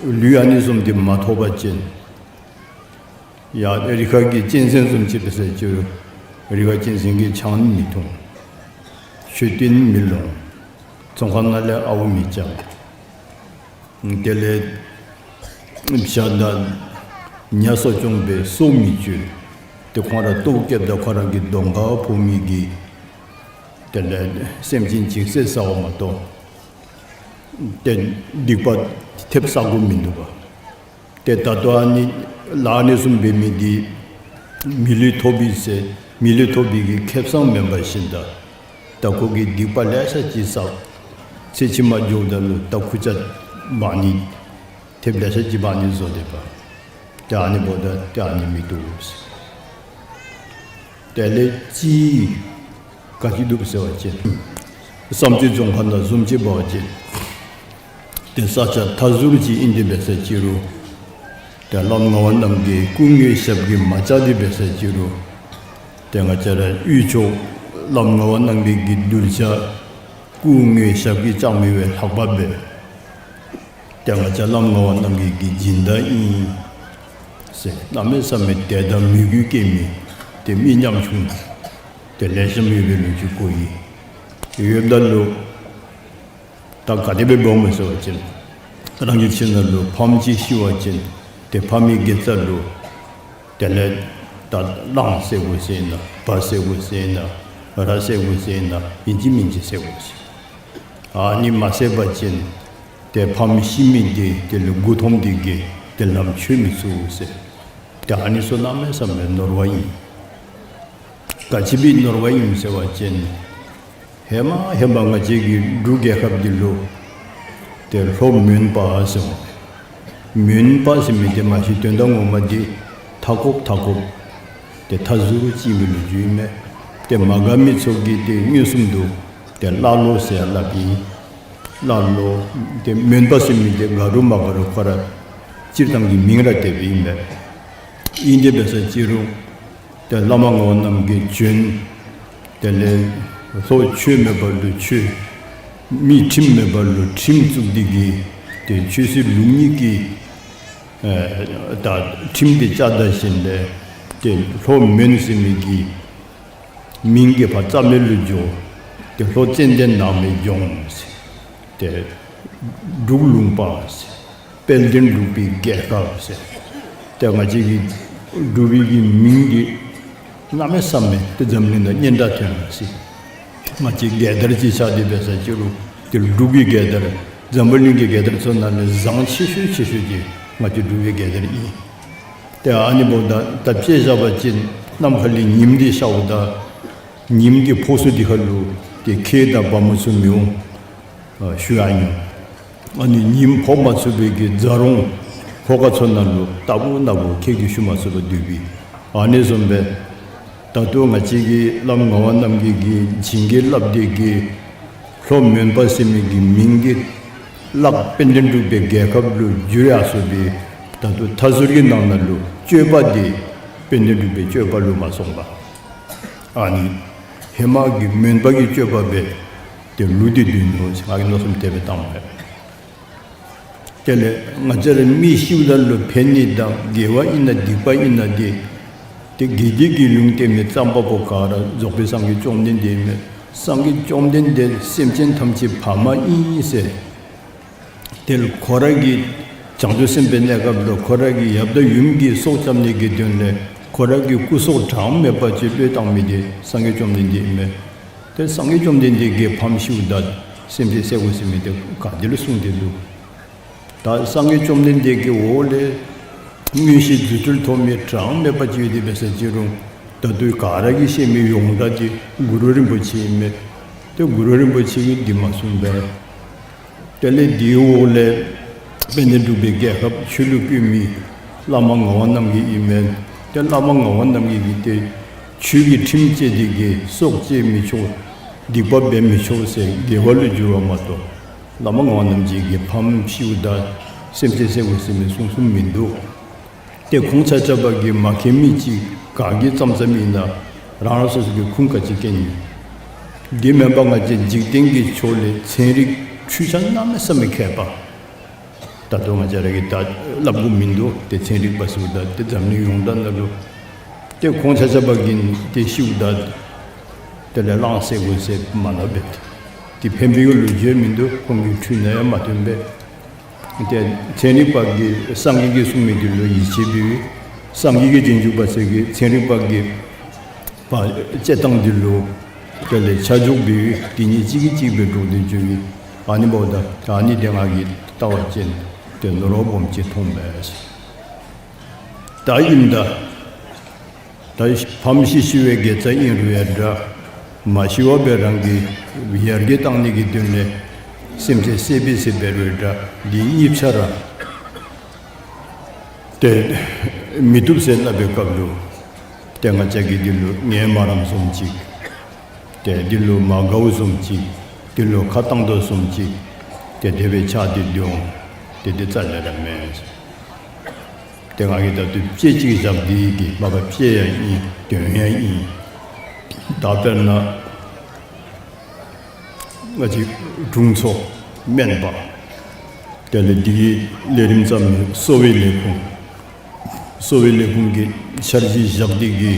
ལུས་ཨ་ནི་བཟུམ་འདི་མ་ཐོབ་པ་ཅིན་ཡ་རི་ཁ་གི་གཅན་གཟན་བཟུམ་ཅིག་འབད་ས་ཅི་རུང་རི་ཁ་གཅན་གཟན་གྱིས་ཆང་མི་འཐུང་། མཆོད་རྟེན་མི་སློང་། ཚོང་ཁང་ནང་ལས་ཨརཝ་མི་རྐྱབ། དེ་ལས་བྱ་དང་ཉ་གསོ་སྐྱོང་འབད་སོ་མི་གཅོད། ཏེ་ཁོང་ར་ལྟོཝ་བཀྱེསཔ་ད་ཁོང་ར་གི་གདོང་ཁར་ཕོག་མི་གི་དེ་ལས་སེམས་ཅན་ཅིག་བསད་ཟཝ་མ་གཏོགས་ཏེ་སྡིག་པ་ཐེབས་བསག་དགོཔ་མིན་འདུག་པ། ཏེ་ད་ལྟོ་ཨ་ནི་ལཱ་ཨ་ནི་བཟུམ་འབད་མི་འདི་མི་ལུས་ཐོབ་པས་ཟེར་མི་ལུས་ཐོབ་པའི་གི་ཁེ་བཟང་མེན་པར་ཞིནམ་ད་ད་ཁོ་གིས་སྡིག་པ་ལེ་ཤ་ཅིག་བསགས། ཚེ་ཕྱི་མ་འགྱོཝ་ད་ལུ་ད་ཁུར་ཆ་འབག་ནི་ཐེབས་ལེ་ཤ་ཅིག་འབག་ནི་བཟོ་དེས་པ། ཏེ་ཨ་ནི་འབདཝ་ད་ཏེ་ཨ་ནི་མི་བཏུབ་ཟེར། དེ་ལས་ཅིག་ག་ཅི་འདུག་ཟེར་བ་ཅིན་བསམ་སྤྱོད་རྫོང་ཁ་ནང་བཟུམ་ཅིག་འབད་བ་ཅིན་ ཏེ་ས་ཆ་མཐའ་ཟུར་ཅིག་ཨིན་ཏེ་འབད་ས་ཅི་རུང་ཏེ་བླམ་ངག་དབང་རྣམ་རྒྱལ་སྐུ་དངོས་ཞབས་ཀྱིས་མ་བཅགས་ཏེ་འབད་ས་ཅི་རུང་ཏེ་ང་བཅས་ར་དབུས་ཕྱོགས་བླམ་ངག་དབང་རྣམ་རྒྱལ་གྱི་གདུལ་བྱ་སྐུ་དངོས་ཞབས་ཀྱིས་བཅགས་མི་བས་ལྷག་པ་འབད། ཏེ་ང་བཅས་བླམ་ངག་དབང་རྣམ་རྒྱལ་གྱི་སྦྱིན་བདག་ཨིན་ཟེར་གནམ་མེད་ས་མེད་དད་དང་མོས་གུས་སྐྱེ་མི་ཏེ་མི་ཉམ་ཆུང་ཏེ་ལེགས་ཤོམ་ཡོད་པའི་ལོ་རྒྱུས་གོ་ཡི། ཡོདཔ་ད་ལུ་ད་ག་དེ་སྦེ་འབདཝ་སྨོ་ཟེར་བ་ཅིན་རང་གི་ཁྱིམ་ནང་ལུ་ཕམ་ཅིག་ཤི་བ་ཅིན་ཏེ་ཕམ་གྱི་དགེ་རྩ་ལུ་དེ་ལས་ད་གླང་བསད་དགོ་ཟེར་ན་བ་བསད་དགོ་ཟེར་ན་ར་བསད་དགོ་ཟེར་ན་ཨིན་ཅི་མིན་ཅི་བསད་དགོ་ཟེར། ཨ་ནི་མ་བསད་པ་ཅིན་ཏེ་ཕམ་ཤི་མི་འདི་དེ་ལུ་མགུ་འཐོམས་ཏེ་གིས་ཏེ་ལམ་ཆོད་མི་ཚུགས་ཟེར། ཏེ་ཨ་ནི་ཚུ་གནམ་མེད་ས་མེད་ནོར་བ་ཨིན། ག་ཅི་སྦེ་ནོར་བ་ཨིན་ཟེར་བ་ཅིན་ཧེ་མ་ཧེ་མ་ང་བཅས་ཀྱི་འབྲུག་རྒྱལ་ཁབ་འདི་ལུ་ཏེ་ལྷོ་མོན་པ་ཟེར་མོ། མོན་པ་ཟེར་མི་འདི་མ་གཞི་དོན་དག་ངོ་མ་འདི་མཐའ་འཁོབ་མཐའ་འཁོབ་ཏེ་མཐའ་ཟུར་ཅིག་ཨིན་པའི་ལོ་རྒྱུས་ཨིན་མས། ཏེ་མ་དགའ་མི་ཚུ་གིས་ཏེ་མངོན་སུམ་དུ་ཏེ་ཀླ་ཀློ་ཟེར་སླབ་ཨིན། ཀླ་ཀློ་ཏེ་མོན་པ་ཟེར་མི་འདི་དགའ་རུང་མ་དགའ་རུང་ཁོ་ར་སྤྱིར་བཏང་གི་མིང་ར་དེ་སྦེ་ཨིན་པས། ཨིན་ཏེ་འབད་ས་ཅི་རུང་ཏེ་བླ་མ་ངག་དབང་རྣམ་རྒྱལ་བྱོན། དེ་ལས་ལྷོ་ཆོས་མེད་པ་ལུ་ཆོས། མི་ཁྲིམས་མེད་པ་ལུ་ཁྲིམས་བཙུགས་ཏེ་གིས་ཏེ་ཆོས་སྲིད་ལུགས་གཉིས་ཀྱི་ཨེ་ད་ཁྲིམས་འདི་བཅའ་ད་ཞིནམ་ལས་ཏེ་ལྷོ་མོན་ཟེར་མི་གི་མིང་གི་ཕར་རྩ་མེད་ལུ་འགྱོ། ཏེ་ལྷོ་ཙན་དན་ནགས་མའི་ལྗོངས་ཟེར། ཏེ་འབྲུག་ལུང་པ་ཟེར། དཔལ་ལྡན་འབྲུག་པའི་རྒྱལ་ཁབ་ཟེར། ཏེ་ང་བཅས་ཀྱི་འབྲུག་པའི་གི་མིང་འདི་གནམ་མེད་ས་མེད་ཏེ་འཛམ་གླིང་ནང་སྙན་གྲགས་ཐོན་ཡི་ཟེར། ང་བཅས་རྒྱལ་དར་ཅིག་ཆགས་ཏེ་འབད་ས་ཅི་རུང་ཏེ་འབྲུག་གི་རྒྱལ་དར་འཛམ་བུ་གླིང་གི་རྒྱལ་དར་ཚུ་ནང་ལས་བཟང་ཆེ་ཤོས་ཆེ་ཤོས་འདི་ང་བཅས་འབྲུག་པའི་རྒྱལ་དར་ཨིན། ཏེ་ཨ་ནི་འབདཝ་ད་ད་དཔེ་བཞག་པ་ཅིན་གནམ་ཁ་ལས་ཉིམ་འདི་ཤརཝ་ད་ཉིམ་གྱི་ཕོ་སུ་འདི་ཁ་ལུ་ཏེ་ཁྱེགས་དང་བ་མོ་ཚུ་མི་འོང་། ཨ་ཞུ་ཡང་ཉོ། ཨ་ནི་ཉིམ་ཕོག་མ་ཚུགས་པའི་གི་རྫ་རོང་ལྷོ་ཁ་ཚུ་ནང་ལུ་རྟག་བུ་ན་བུ་ཁྱེགས་ཀྱིས་ཞུ་མ་ཚུགས་པར་སྡོད་པའི། ཨ་ནི་བཟུམ་སྦེ་ད་ལྟོ་ང་བཅས་ཀྱི་བླམ་ངག་དབང་རྣམ་རྒྱལ་གྱིས་བྱིན་གྱིས་བརླབས་ཏེ་གིས་ལྷོ་མོན་པ་ཟེར་མི་གི་མིང་འདི་བརླག་དཔལ་ལྡན་འབྲུག་པའི་རྒྱལ་ཁབ་ལུ་བསྒྱུར་ཡར་སོང་པའི་ད་ལྟོ་མཐའ་ཟུར་གྱི་ནང་ན་ལུ་སྤྱོད་པ་འདི་དཔལ་ལྡན་འབྲུག་པའི་སྤྱོད་པ་ལུ་མ་སོང་པར་ཨ་ནི་ཧེ་མ་གི་མོན་པ་གི་སྤྱོད་པ་སྦེ་ཏེ་ལུས་ཏེ་སྡོད་ནུག་ཟེར་ང་གིས་མནོ་བསམ་དེ་སྦེ་བཏངམ་མས། དེ་ལས་ང་བཅས་ར་མི་ཤིཝ་ད་ལུ་ཕན་ནི་དང་དགེ་བ་ཨིན་ན་སྡིག་པ་ཨིན་ན་འདི་ཏེ་དགེ་སྡིག་གི་ལུང་བསྟན་མི་ཙམ་པ་པོ་ག་ར་རྫོགས་པའི་སངས་རྒྱས་བཅོམ་ལྡན་འདས་མས། སངས་རྒྱས་བཅོམ་ལྡན་འདས་སེམས་ཅན་ཐམས་ཅད་ཕ་མ་ཨིན་ཟེར། དེ་ལུ་ཁོ་ར་གི་བྱང་ཆུབ་སེམས་དཔའི་གནས་སྐབས་ལུ་ཁོ་ར་གི་ཡབ་དང་ཡུམ་གྱི་སྲོག་སྐྱབ་ནི་གི་དོན་ལས་ཁོ་ར་གི་སྐུ་སྲོག་གྲངས་མེད་པ་ཅིག་བློས་བཏང་མི་འདི་སངས་རྒྱས་བཅོམ་ལྡན་འདས་མས། ཏེ་སངས་རྒྱས་བཅོམ་ལྡན་འདས་ཀྱིས་ཕམ་ཤིཝ་ད་སེམས་ཅན་བསད་དགོ་ཟེར་མི་འདི་ག་ཏེ་ལུ་གསུངས་ཏེ་འདུག། ད་སངས་རྒྱས་བཅོམ་ལྡན་འདས་ཀྱི་འོག་ལས་མངོན་ཤེས་རྫུ་འཕྲུལ་ཐོབ་མི་གྲངས་མེད་པ་ཅིག་ཡོད་དེ་འབད་ས་ཅི་རུང་ད་ལྟོ་ག་ར་གིས་ཤེས་མི་ཡོངས་གྲགས་འདི་གུ་རུ་རིན་པོ་ཆེ་ཨིན་མས། ཏེ་གུ་རུ་རིན་པོ་ཆེ་གིས་འདི་མ་གསུངས་པས། དེ་ལས་དེའི་འོག་ལས་དཔལ་ལྡན་འབྲུག་པའི་རྒྱལ་ཁབ་ཆོས་ལུ་བཀོད་མི་བླ་མ་ངག་དབང་རྣམ་རྒྱལ་ཨིན་མས། ཏེ་བླ་མ་ངག་དབང་རྣམ་རྒྱལ་གྱིས་ཏེ་ཆོས་ཀྱི་ཁྲིམས་བཅས་ཏེ་གིས་སྲོག་བཅད་མི་ཆོག། སྡིག་པ་འབད་མི་ཆོག་ཟེར་དགེ་བ་ལུ་བསྒྱུར་བ་མ་གཏོགས་བླ་མ་ངག་དབང་རྣམ་རྒྱལ་གྱིས་ཕམ་ཤིཝ་ད་སེམས་ཅན་བསད་དགོ་ཟེར་མི་གསུངས་གསུངསམ་མིན་འདུག། ཏེ་ཁོང་ཆ་ཁྱབ་ཀྱིས་མ་མཁྱེན་མི་ཅིག་ག་གིས་བརྩམ་བརྩམ་ཨིན་ན་རང་རང་སོ་སོ་གིས་ཁུངས་ག་ཅི་བཀལ་ནི། འདི་མེན་པར་ང་བཅས་འཇིག་རྟེན་གྱི་ཕྱོགས་ལས་ཚན་རིག་འཕྲུལ་ཆས་གནམ་མེད་ས་མེད་མཁས་པ། ད་ལྟོ་ང་བཅས་ར་གིས་ད་སླབ་དགོཔ་མིན་འདུག། ཏེ་ཚན་རིག་པ་ཟེརཝ་ད་ཏེ་འཛམ་གླིང་ཡོངས་གྲགས་ནང་ལུ་ཏེ་ཁོང་ཆ་ཁྱབ་ཀྱིས་ཏེ་ཤིཝ་ད་དེ་ལས་གླང་བསད་དགོ་ཟེར་མ་སླབ་པས། ཏེ་ཕན་པའི་ལོ་རྒྱུས་མིན་འདུག། ཁོང་གི་འཕྲུལ་ནང་ཡང་མ་ཐོན་པས། ཏེ་ཚན་རིག་པ་གིས་སངས་རྒྱས་ཀྱིས་གསུངས་མི་འདི་ལུ་ཡིད་ཆེས་འབད་བའི་སངས་རྒྱས་ཀྱི་རྗེས་འཇུག་པ་ཚུ་གིས་ཚན་རིག་པ་གི་བ་དཔྱད་གཏང་འདི་ལུ་དེ་ལས་ཆ་འཇོག་འབད་བའི་དེ་གཉིས་གཅིག་གིས་གཅིག་སྦེ་འགྲོགས་ཏེ་འགྱོ་བའི་ཨ་ནི་འབདཝ་ད་ཨ་ནི་དེ་ང་གིས་བལྟ་བ་ཅིན་ཏེ་ནོར་བ་སྦོམ་ཅིག་མཐོང་པས། ད་ཨིནམ་ད་ད་ཕམ་ཤི་ཤི་བའི་དགེ་རྩ་ཨིན་རུང་ཡང་འདྲ། མ་ཤི་བར་སྦེ་རང་གི་ཡར་རྒྱས་གཏང་ནི་གི་དོན་ལས་སེམས་ཅན་བསད་པས་ཟེར་འབད་རུང་འདྲ། འདི་གཉིས་ཆ་ར་ཏེ་མི་བཏུབ་ཟེར་སླབ་པའི་སྐབས་ལུ་ཏེ་ང་བཅས་ཀྱིས་འདི་ལུ་ངལ་མ་རངསམ་བཟུམ་ཅིག། ཏེ་འདི་ལུ་མ་དགའཝ་བཟུམ་ཅིག། འདི་ལུ་ཁ་བཏང་དོ་བཟུམ་ཅིག། ཏེ་དེ་སྦེ་ཆགས་ཏེ་སྡོད་འོང་། ཏེ་དེ་རྩ་ལས་ར་མེན། ཏེ་ང་གིས་ད་ལྟོ་དཔེ་ཅིག་བཞག་སྟེ་གི་མ་པ་དཔེ་ཡང་ཨིན། དོན་ཡང་ཨིན། ད་དཔེར་ན་ང་བཅས་དྲུང་འཚོ་སྨན་པ་དེ་ལས་འདི་གི་ལས་རིམ་བརྩམས་མི་གསོ་བའི་ལས་ཁུངས། གསོ་བའི་ལས་ཁུངས་ཀྱི་འཆར་གཞི་བཞག་སྟེ་གི་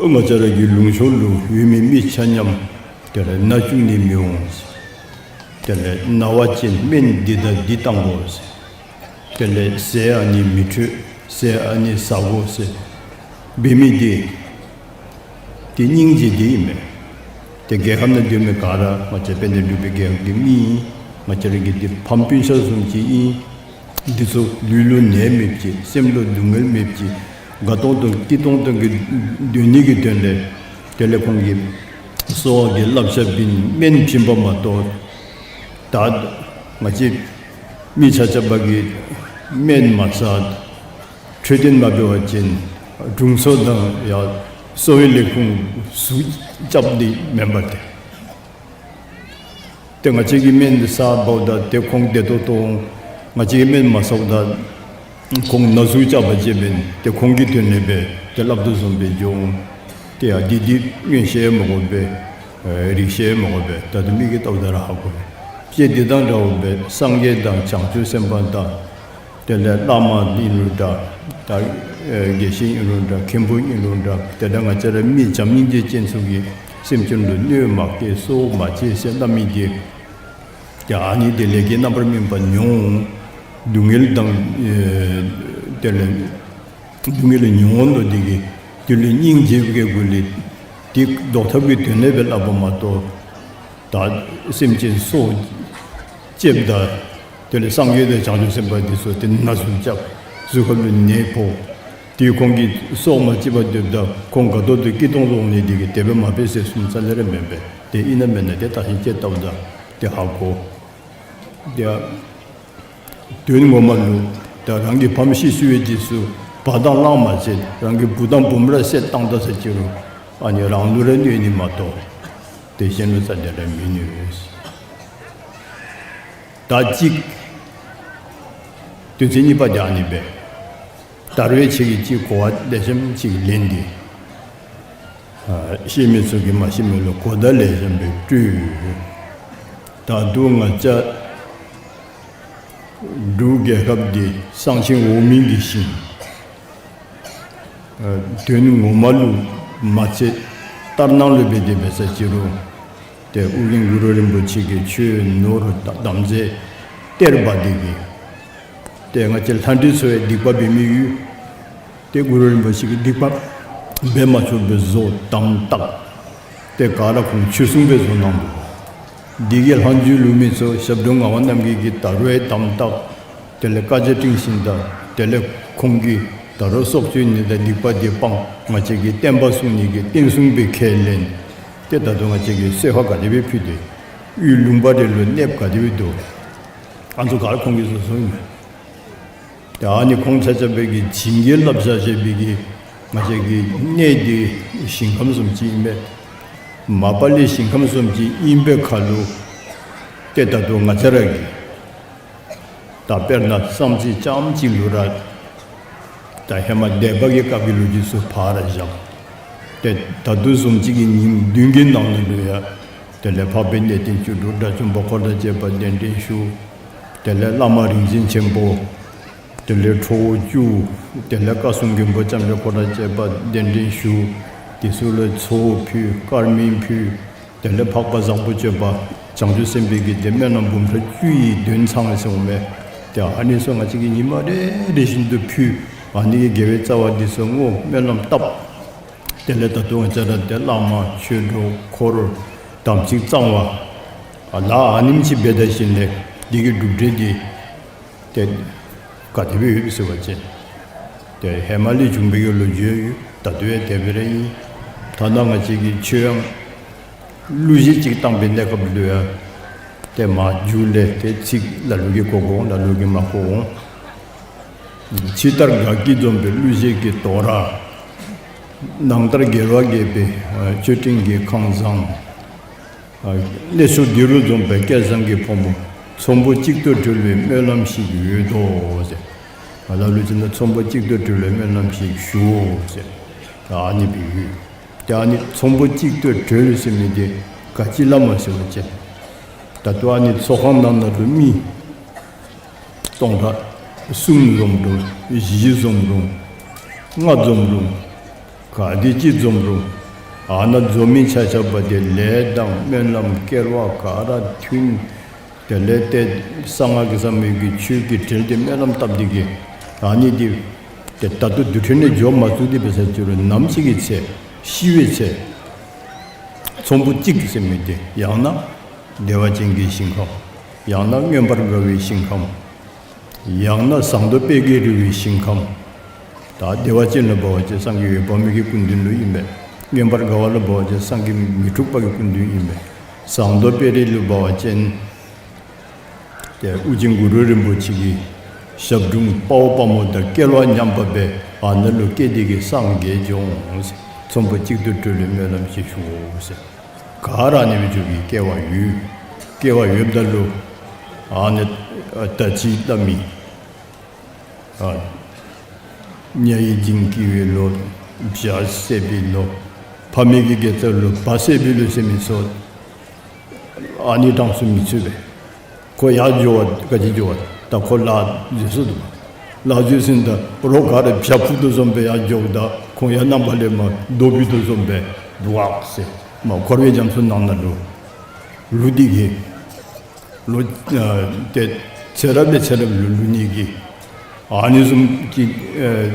ང་བཅས་ར་གི་ལུང་ཕྱོགས་ལུ་ཡོད་མི་མི་ཆ་མཉམ་དེ་ལས་ན་བཅུག་ནི་མི་འོང་། དེ་ལས་ན་བ་ཅིན་སྨན་འདི་དང་འདི་བཏང་དགོ་ཟེར། དེ་ལས་ཟས་ཨ་ནི་མི་འཕྲོད། ཟས་ཨ་ནི་ཟ་དགོ་ཟེར་འབད་མི་འདི་ཏེ་སྙིང་རྗེ་འདི་ཨིན་མས། ཏེ་རྒྱལ་ཁབ་ནང་སྡོད་མི་ག་ར་ང་བཅས་དཔལ་ལྡན་འབྲུག་པའི་རྒྱལ་ཁབ་ཀྱི་མི་ཨིན། ང་བཅས་ར་གི་འདི་ཕམ་སྤུན་ཆ་བཟུམ་ཅིག་ཨིན། འདི་ཚུ་ལུས་ལུ་ནད་མེདཔ་ཅིག་སེམས་ལུ་སྡུག་བསྔལ་མེདཔ་ཅིག་དགའ་ཏོང་ཏོ་སྐྱིད་ཏོང་ཏོ་གི་སྡོད་ནི་གི་དོན་ལས་དེ་ལས་ཁོང་གིས་གསོ་བ་གི་བསླབ་བྱ་འབད་སྨན་བྱིན་པ་མ་གཏོགས་ད་ང་བཅས་མི་ཆ་ཁྱབ་ཀྱིས་སྨན་མ་ཟ་འཕྲོད་བསྟེན་མ་འབད་བ་ཅིན་དྲུང་འཚོ་དང་ཡང་གསོ་བའི་ལས་ཁུངས་ཟུར་རྐྱབ་ནི་མེན་པ་ཏེ། ཏེ་ང་བཅས་ཀྱིས་སྨན་ཟཝ་ད་ཏེ་ཁོང་བདེ་ཏོག་ཏོ་འོང་། ང་བཅས་ཀྱིས་སྨན་མ་ཟཝ་ད་ཁོང་ན་ཟུག་རྐྱབ་པ་ཅིན་ཏེ་ཁོང་གི་དོན་ལས་འབད་ཏེ་སླབ་དོ་བཟུམ་སྦེ་འགྱོ་འོང་། ཏེ་ཡ་འདི་འདི་མངོན་ཤེས་མ་དགོ་པས། ཨེ་རིག་ཤེས་མ་དགོ་པས། ད་ལྟོ་མི་གིས་བལྟཝ་ད་ར་ཧ་གོ་པས། དཔེ་འདི་དང་འདྲཝ་སྦེ་སངས་རྒྱས་དང་བྱང་ཆུབ་སེམས་དཔའ་དང་དེ་ལས་བླ་མ་ཨིན་རུང་འདྲ། ད་ཨེ་དགེ་བཤེས་ཨིན་རུང་འདྲ། མཁན་པོ་ཨིན་རུང་འདྲ། དེ་ལས་ང་བཅས་ར་མི་བྱམས་སྙིང་རྗེ་ཅན་ཚུ་གིས་སེམས་ཅན་ལུ་གནོད་མ་བསྐྱལ་སྲོག་མ་བཅད་ཟེར་སླབ་མི་འདི་ཏེ་ཨ་ནི་འདི་ལས་ཀྱི་རྣམ་པར་སྨིན་པ་མྱོང་། སྡུག་བསྔལ་དང་ཨེ་དེ་ལས་སྡུག་བསྔལ་མྱོང་དོ་འདི་གིས་དེ་ལུ་སྙིང་རྗེ་གི་སྒོ་ལས་འདི་བཟློག་ཐབས་ཀྱི་དོན་ལས་འབད་སླབ་པ་མ་གཏོགས་ད་སེམས་ཅན་སྲོག་བཅདཔ་ད་དེ་ལས་སངས་རྒྱས་དང་བྱང་ཆུབ་སེམས་དཔའ་འདི་ཚུ་ཏེ་ན་ཟུག་རྐྱབ། གཟུགས་ཁམས་ལུ་ནད་ཕོག། ཏེ་ཁོང་གི་སྲོག་མ་བཅད་པར་སྡོདཔ་ད་ཁོང་དགའ་ཏོག་ཏོ་སྐྱིད་ཏོང་ཏོ་འོང་ནི་འདི་གིས་དེ་སྦེ་མ་འབད་ཟེར་གསུངམ་རྩ་ལས་ར་མེན་པས། ཏེ་ཨིན་ན་མེན་ན་ཏེ་བརྟག་ཞིབ་དཔྱད་བལྟཝ་ད་ཏེ་ཧ་གོ། ཏེ་དོན་ངོ་མ་ལུ་ད་རང་གི་ཕམ་ཤི་སོང་བའི་དུས་སུ་བ་དང་གླང་མ་བསད། རང་གི་བུ་དང་བུམོ་ར་བསད་བཏང་ད་ཟེར་ཅི་རུང་ཨ་ནི་རང་ལུ་ར་གནོད་ནི་མ་གཏོགས་ཏེ་གཞན་ལུ་རྩ་ལས་ར་མི་གནོད། ད་གཅིག་དོན་ཚན་གཉིས་པ་འདི་ཨ་ནི་སྦེ། ད་རུང་ཁྱེད་ཀྱིས་གཅིག་གོ་བ་ལེགས་ཤོམ་ཅིག་ལེན་ཏེ། ཨ་ཤེས་མི་ཚུ་གིས་མ་ཤེས་མི་ལུ་གོ་བརྡ་ལེགས་ཤོམ་སྦེ་སྤྲོད། ད་རུང་ང་བཅས་འབྲུག་རྒྱལ་ཁབ་འདི་གསང་ཆེན་འོག་མིན་གྱི་ཞིང་། ཨ་དོན་ངོ་མ་ལུ་མ་ཚད་ལྟར་སྣང་ལུ་འབད་དེ་འབད་ས་ཅི་རུང་ཏེ་ཨོ་རྒྱན་གུ་རུ་རིན་པོ་ཆེ་གི་ཆོས་ནོར་དམ་རྫས་གཏེར་སྦ་འདི་གིས་ཏེ་ང་བཅས་ལྷ་འདྲེ་ཚུ་ཡང་སྡིག་པ་འབད་མི་ཡོད། ཏེ་གུ་རུ་རིན་པོ་ཆེ་གིས་སྡིག་པ་འབད་མ་ཆོག་པའི་བཟོ་དམ་བཏགས་ཏེ་ག་ར་ཁོང་ཆོས་སྲུང་སྦེ་བཟོ་གནང་འདུག། འདི་གིས་ལྷག་མཇུག་ལུ་མི་ཚུ་ཞབས་དྲུང་ངག་དབང་རྣམ་རྒྱལ་གྱིས་ད་རུང་ཡང་དམ་བཏགས། དེ་ལས་བཀའ་རྒྱ་སྤྲིང་ཞིནམ་ད་དེ་ལས་ཁོང་གིས་ད་རུང་སྲོག་གཅོད་ནི་དང་སྡིག་པ་འདི་སྤང་། ང་བཅས་ཀྱི་བསྟན་པ་སྲུང་ནི་གི་བསྟན་སྲུང་སྦེ་ཁས་ལེན། ཏེ་ད་རུང་ང་བཅས་ཀྱིས་གསོལ་ཁ་ག་དེ་སྦེ་ཕུལ་ཏེ་ཡུལ་ལུང་པ་རེ་ལུ་གནསཔ་ག་དེ་སྦེ་འདུག། ཨ་ནི་ཚུ་ག་ར་ཁོང་གིས་བཟོ་བཟོཝ་ཨིན་མས། ཏེ་ཨ་ནི་ཁོང་ཆ་ཁྱབ་སྦེ་གིས་བྱིན་གྱིས་བརླབས་བཞག་བཞག་པའི་གི་ང་བཅས་ཀྱི་གནས་འདི་ཞིང་ཁམས་བཟུམ་ཅིག་ཨིན་པས། མ་པ་ལས་ཞིང་ཁམས་བཟུམ་ཅིག་ཨིན་པའི་ཁར་ལུ་ཏེ་ད་ལྟོ་ང་བཅས་ར་གིས་ད་དཔེར་ན་བསམ་རྩེ་རྐྱངམ་གཅིག་ལུ་ར་ད་ཧེ་མ་སྡེ་པ་གི་སྐབས་ཀྱི་ལོ་རྒྱུས་ཚུ་ཕར་བཞག། ཏེ་ད་ལྟོ་བཟུམ་ཅིག་གི་ཉིནམ་བདུན་གྱི་ནང་ན་ལུ་ཡང་དེ་ལས་འཕགས་པའི་གནས་བརྟན་བཅུ་དྲུག་དགྲ་བཅོམ་པ་འཁོར་དང་བཅས་པ་གདན་འདྲེན་ཞུ། དེ་ལས་བླ་མ་རིག་འཛིན་ཆེན་པོ། དེ་ལས་ཁྲོ་བོ་བཅུ། དེ་ལས་བཀའ་སྲུང་མགོན་པོ་ལྕམ་དྲལ་འཁོར་དང་བཅས་པ་གདན་འདྲེན་ཞུ། དེ་ཚུ་ལུ་ཚོགས་ཕུལ། དཀར་མེ་ཕུལ། དེ་ལས་འཕགས་པ་བཟང་པོ་སྤྱོད་པ་བྱང་ཆུབ་སེམས་དཔའི་གི་ཏེ་སྨོན་ལམ་འབུམ་ཕྲག་བཅུ་ཡི་འདོན་ཚང་ཟེར་འོང་མས། ཏེ་ཨ་ནི་ཚུ་ང་བཅས་ཀྱིས་ཉི་མ་རེ་རེ་བཞིན་དུ་ཕུལ། ཨ་ནི་གི་དགེ་བའི་རྩ་བ་འདི་ཚུ་བསྔོ་སྨོན་ལམ་བཏབ། དེ་ལས་ད་ལྟོ་ང་བཅས་ར་ཏེ་བླ་མ་ཆོས་གྲོགས་འཁོར་དམ་ཚིག་གཙང་བ་ཨ་ལ་ཨ་ནེམ་ཅིག་འབད་ད་ཞིནམ་ལས་འདི་གི་གྲུབ་འབྲས་འདི་ཏེ་ག་དེ་སྦེ་ཡོདཔ་ཟེར་བ་ཅིན་ཏེ་ཧེ་མ་ལས་བྱུང་བའི་གི་ལོ་རྒྱུས་ཡོད། ད་ལྟོ་ཡང་དེ་སྦེ་ར་ཨིན། ཐ་ན་ང་བཅས་ཀྱི་ཆོས་ཡང་གླུ་གཞས་ཅིག་བཏང་པའི་གནས་སྐབས་ལུ་ཡང་ཏེ་མ་མཇུག་ལས་ཏེ་ཚིག་ལ་ལུ་གིས་གོ་གོ་འོང་། ལ་ལུ་གིས་མ་གོ་འོང་། ཕྱི་ལྟར་དགའ་སྐྱིད་འཛོམས་པའི་གླུ་གཞས་ཀྱི་དོ་ར། ནང་ལྟར་རྒྱལ་བ་དགྱེས་པའི་མཆོད་སྤྲིན་གྱི་ཁང་བཟང་། ཨ་གནས་ཚུལ་འདི་རུ་འཛོམས་པའི་སྐལ་བཟང་གི་ཕོ་མོ། ཚོམ་བུ་གཅིག་ཏུ་སྒྲིལ་བའི་སྨོན་ལམ་ཞིག་ཡོད་དོ་ཟེར། ང་ལ་ལུ་ཅིག་ན་ཚོམ་བུ་གཅིག་ཏུ་སྒྲིལ་བའི་སྨོན་ལམ་ཞིག་ཞུའོ་ཟེར། ཨ་ནི་སྦེ་ཡོད། ཏེ་ཨ་ནི་ཚོམ་བུ་གཅིག་ཏུ་སྒྲིལ་ཟེར་མི་འདི་ག་ཅི་སླབ་མས་ཟེར་བ་ཅིན། ད་ལྟོ་ཨ་ནི་ཚོགས་ཁང་ནང་ན་ལུ་མི་སྟོང་ཕྲག་གསུམ་འཛོམས་རུང་བཞི་འཛོམས་རུང་ལྔ་འཛོམས་རུང་ག་དེ་ཅིག་འཛོམས་རུང་ཨ་ནཱ་འཛོམས་མི་ཆ་ཁྱབ་འདི་ལས་དང་སྨོན་ལམ་སྐལ་བ་ག་ར་མཐུན། དེ་ལས་ཏེ་གསང་སྔགས་ཀྱི་ཟབ་མོའི་གི་ཆོས་ཀྱི་གྲལ་ཏེ་སྨོན་ལམ་བཏབ་སྟེ་གི་ཨ་ནི་འདི་ཏེ་ད་ལྟོ་དུས་ཁྲོད་ནས་འགྱོ་མ་ཚུགས་ཏེ་འབད་ས་ཅིག་རུང་ནམ་ཅིག་གི་ཚེ་ཤི་བའི་ཚེ་ཚོམ་བུ་གཅིག་ཟེར་མི་འདི་ཡང་ན་བདེ་བ་ཅན་གྱི་ཞིང་ཁམས། ཡང་ན་མངོན་པར་དགའ་བའི་ཞིང་ཁམས། ཡང་ན་ཟངས་མདོག་དཔལ་གྱི་རི་བོའི་ཞིང་ཁམས། ད་བདེ་བ་ཅན་ལུ་འབད་བ་ཅིན་སངས་རྒྱས་འོད་དཔག་མེད་ཀྱི་སྐུ་མདུན་ལུ་ཨིན་པས། མངོན་པར་དགའ་བ་ལུ་འབད་བ་ཅིན་སངས་རྒྱས་མི་འཁྲུགས་པ་གི་སྐུ་མདུན་ཨིན་པས། ཟངས་མདོག་དཔལ་རི་ལུ་འབད་བ་ཅིན་ཏེ་ཨོ་རྒྱན་གུ་རུ་རིན་པོ་ཆེ་གི་ཞབས་དྲུང་དཔའ་བོ་དཔའ་མོ་དང་སྐལ་བ་མཉམ་པ་སྦེ་ཨ་ནཱ་ལུ་སྐྱེས་ཏེ་གི་སངས་རྒྱས་འགྱོ་འོང་ཟེར། ཚོམ་བུ་གཅིག་ཏུ་སྒྲིལ་བའི་སྨོན་ལམ་ཞིག་ཞུའོ་ཟེར། ག་ར་ཨ་ནི་སྦེ་འགྱོ་བའི་སྐལ་བ་ཡོད། སྐལ་བ་ཡོདཔ་ད་ལུ་ཨ་ནི་ད་ཅི་སླབ་མི་ཨ་ཉ་ཡི་འཇིང་སྐྱིད་པའི་ལོ། བྱ་བསད་པའི་ལོ། ཕ་མེས་ཀྱི་དགེ་རྩ་ལོ། བ་བསད་པའི་ལོ་ཟེར་མི་ཚུ་ཨ་ནི་གྲངས་སུ་མི་ཚུད་པས། ཁོ་ཡར་འགྱོ་བ་ག་ཅི་འགྱོ་བ་ད་ཁོ་ལཱ་འཛོལ་སོ་འདུག་པ། ལཱ་འཛོལ་ཟིན་ད་རོགས་ག་ར་བྱ་འཕུར་དོ་བཟུམ་སྦེ་ཡར་འགྱོཝ་ད་ཁོང་ཡང་ནམ་མཁའ་ལས་མར་རྡོ་འཕུར་དོ་བཟུམ་སྦེ་འདུག་ཟེར། མར་འཁོར་བའི་རྒྱ་མཚོ་ནང་ན་ལུ་ལུ་སྟེ་གི་ལོ་ཨ་ཏེ་ཚེ་རབས་ལས་ཚེ་རབས་ལུ་ལུས་ནི་གི་ཨ་ནི་བཟུམ་གྱི་ཨེ་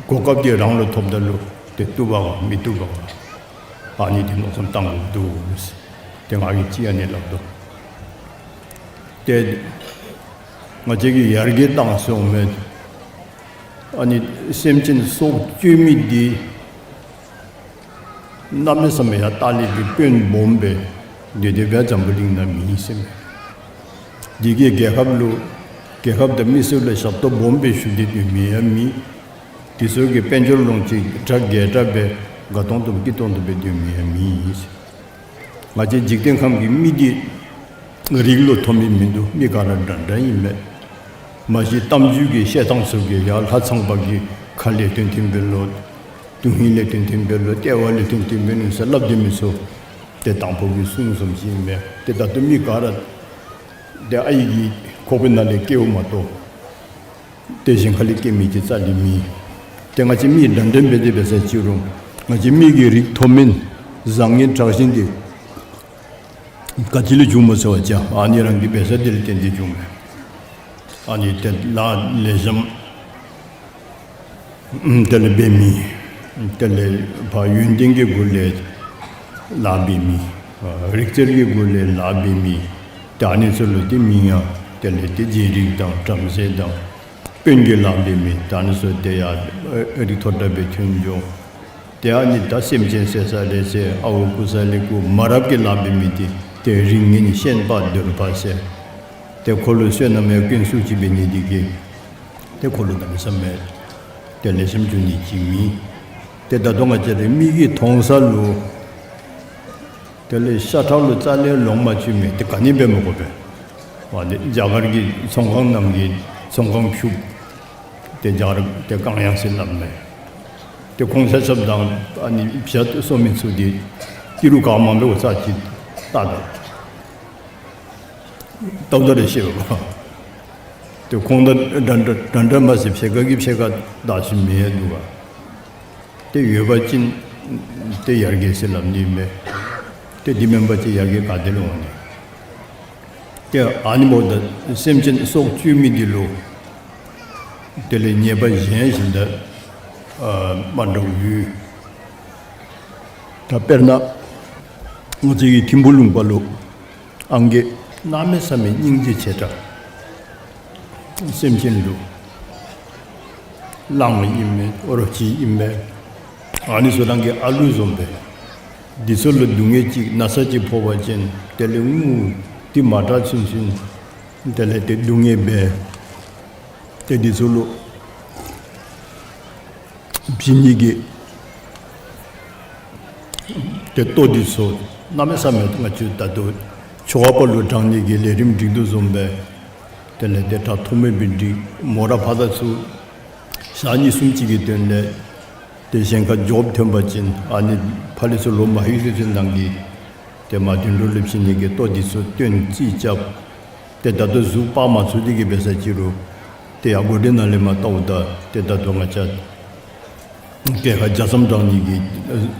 གོ་སྐབས་འདི་རང་ལུ་ཐོབ་ད་ལུ་ཏེ་བཏུབ་པ་ག་མི་བཏུབ་པ་ག་ཨ་ནི་འདི་མནོ་བསམ་བཏང་དགོཔ་འདུག་ཟེར། ཏེ་ང་གིས་ཅིག་ཨ་ནི་སླབ་དོ། ཏེ་ང་བཅས་ཀྱིས་ཡར་རྒྱས་བཏང་སོང་མས། ཨ་ནི་སེམས་ཅན་སྲོག་གཅོད་མི་འདི་གནམ་མེད་ས་མེད་ཡང་ལྟག་ལས་ཀྱི་དཔོན་སྦོམ་སྦེ་འདི་དེ་སྦེ་འཛམ་བུ་གླིང་ན་མེད་ཟེར་མས། འདི་གིས་རྒྱལ་ཁབ་ལུ་རྒྱལ་ཁབ་དང་མི་སེར་ལུ་ཞབས་ཏོག་སྦོམ་སྦེ་ཞུ་སྟེ་སྡོད་མི་ཡང་མེད། དེ་ཚུ་གིས་དཔལ་འབྱོར་ལོངས་སྤྱོད་གྲ་རྒྱས་དྲགས་སྦེ་དགའ་ཏོང་ཏོ་སྐྱིད་ཏོང་ཏོ་སྦེ་སྡོད་མི་ཡང་མེད་ཟེར། ང་བཅས་འཇིག་རྟེན་ཁམས་ཀྱི་མི་འདི་རིགས་ལུ་མཐོ་དམན་མིན་འདུག། མི་ག་ར་འདྲ་འདྲ་ཨིན་མས། མ་གཞི་གཏམ་རྒྱུད་ཀྱི་བཤད་ཐངས་ཚུ་གིས་ཡར་ལྷ་ཚངས་པ་གི་ཁ་ལས་ཐོན་ཐོནམ་སྦེ་ལོ། དོན་ཧིང་ལས་ཐོན་ཐོནམ་སྦེ་ལོ། ལྟེ་བ་ལས་ཐོན་ཐོནམ་སྦེ་ལོ་ཟེར་སླབ་སྡོད་མི་ཚུ་ཏེ་དང་ཕུ་གི་གསུང་བཟུམ་ཅིག་ཨིན་མས། ཏེ་ད་ལྟོ་མི་ག་ར་ཏེ་ཨའི་གི་ཁོག་པའི་ནང་ལས་སྐྱེཝ་མ་གཏོགས་ཏེ་གཞན་ཁ་ལས་སྐྱེ་མི་ཅིག་རྩ་ལས་མེད། ཏེ་ང་བཅས་མི་འདྲ་འདྲ་འབད་དེ་འབད་ས་ཅིག་རུང་ང་བཅས་མི་གི་རིགས་མཐོ་དམན་བཟང་ངན་དྲག་ཞན་འདི་ག་ཅི་ལས་བྱུངམ་སྨོ་ཟེར་བ་ཅིན་ཨ་ནི་རང་གི་འབད་ས་འདི་ལས་བརྟེན་ཏེ་བྱུངམ་མས། ཨ་ནི་ཏེ་ལཱ་ལེགས་ཤོམ་དེ་ལས་འབད་མི་དེ་ལས་ཕར་ཡོན་ཏན་གྱི་སྒོ་ལས་ལཱ་འབད་མི་རིག་རྩལ་གྱི་སྒོ་ལས་ལཱ་འབད་མི་ཏེ་ཨ་ནི་ཚུ་ལུ་ཏེ་མིང་ཡང་དེ་ལས་ཏེ་རྗེ་རིགས་དང་བྲམ་ཟེ་དང་དཔོན་གྱི་ལཱ་འབད་མི་ད་ཨ་ནི་ཚུ་ཏེ་ཡར་རིགས་མཐོ་དྲགས་སྦེ་ཐོན་འགྱོ། ཏེ་ཨ་ནི་ད་སེམས་ཅན་བསད་ས་ལས་བསད། ཨརཝ་རྐུ་ས་ལས་རྐུ། མ་རབས་ཀྱི་ལཱ་འབད་མི་འདི་ཏེ་རིགས་ངན་ཤན་པ་གདོལ་པ་ཟེར། ཏེ་ཁོ་ལུ་བསོད་ནམས་ཡང་སྐྱོན་སུ་ཅིག་འབད་ནི་འདི་གིས་ཏེ་ཁོ་ལུ་གནམ་མེད་ས་མེད་ཏེ་ལེགས་ཤོམ་འགྱོ་ནི་ཅིག་མེད། ཏེ་ད་ལྟོ་ང་བཅས་ར་མིག་གིས་མཐོང་ས་ལུ་དེ་ལས་ཤ་ཁྲག་ལུ་རྩ་ལས་ལོང་མ་བཅུག་མི་འདི་ག་ནི་འབད་མི་དགོ་པས། ཨ་ནི་རྒྱ་གར་གྱི་ཚོང་ཁང་རྣམས་ཀྱི་ཚོང་ཁང་ཕྱུགཔོ་ཏེ་རྒྱ་གར་ཏེ་ཀང་ཡང་ཟེར་སླབ་མས། ཏེ་ཁོང་ཆ་ཁྱབ་དང་ཨ་ནི་བྱ་གསོ་མི་ཚུ་འདི་ཨིན་རུང་ག་མ་འབད་བ་ཅིན་ལྟ་ད་ལྟ་བུ་ད་རེ་ཤེས་པ། ཏེ་ཁོང་དང་འདྲ་འདྲ་འདྲ་འདྲ་མ་ཟད་ཕྱེད་ཀ་གིས་ཕྱེད་ཀ་བདག་ཤི་མི་ཡང་འདུག་ག། ཏེ་ཡོད་པ་ཅིན་ཏེ་ཡར་རྒྱས་ཟེར་སླབ་ནི་མས། ཏེ་འདི་མེན་པ་ཅིན་ཡར་རྒྱས་ག་ཏེ་ལུ་འོང་ནི། ཏེ་ཨ་ནི་འབདཝ་ད་སེམས་ཅན་སྲོག་གཅོད་མི་འདི་ལུ་དེ་ལས་ཉེས་པ་གཞན་བཞིན་དུ་ཨ་མ་འདྲཝ་ཡོད། ད་དཔེར་ན་ང་བཅས་ཀྱི་ཐིམ་ཕུ་ལུང་པ་ལུ་ཨང་རྒས་གནམ་མེད་ས་མེད་སྙིང་རྗེ་ཆེ་དྲགས། སེམས་ཅན་ལུ་གླང་ཨིན་མས། རོ་ཁྱི་ཨིན་མས། ཨ་ནི་ཚུ་རང་གི་ཨ་ལུ་བཟུམ་སྦེ། འདི་ཚུ་ལུ་སྡུག་བསྔལ་ཅིག་ན་ཚ་ཅིག་ཕོག་པ་ཅིན་དེ་ལས་ངུ་སྟེ་མ་དྲག་ཚུན་ཚུན་དེ་ལས་ཏེ་སྡུག་བསྔལ་འབད། ཏེ་འདི་ཚུ་ལུ་བྱིན་ནི་གི་ ཏེ་ལྟོ་འདི་ཚུ་གནམ་མེད་ས་མེད་ང་བཅས་ད་ལྟོ་ཆོ་ག་པ་ལུ་དྲང་ནི་གི་ལས་རིམ་སྒྲིག་དོ་བཟུམ་སྦེ་དེ་ལས་ཏེ་དྲ་ཐོག་མེད་པའི་སྒྲིག། མོ་ར་ཕར་དང་ཚུར་ཞག་གཉིས་གསུམ་ཅིག་གི་དོན་ལས་ཏེ་གཞན་ཁར་འགྱོ་ཐོན་པ་ཅིན་ཨ་ནི་ཕར་ལས་ཚུར་ལོག་མ་ལྷོད་ཚུན་ཚོད་ནང་གི་ཏེ་མ་དོན་ལུ་སླེབས་ཞིནམ་ལས་ཀྱི་ལྟོ་འདི་ཚུ་སྟོན་རྩིས་རྐྱབ། ཏེ་ད་ལྟོ་གཟུགས་སྤར་མ་ཚུགས་ཏེ་གི་འབད་ས་ཅིག་རུང་ཏེ་ཡར་སྒོ་འདི་ནང་ལས་མར་བལྟཝ་ད་ཏེ་ད་ལྟོ་ང་བཅས་གྱལ་ཁར་ཇ་ཙམ་དྲང་ནི་གི་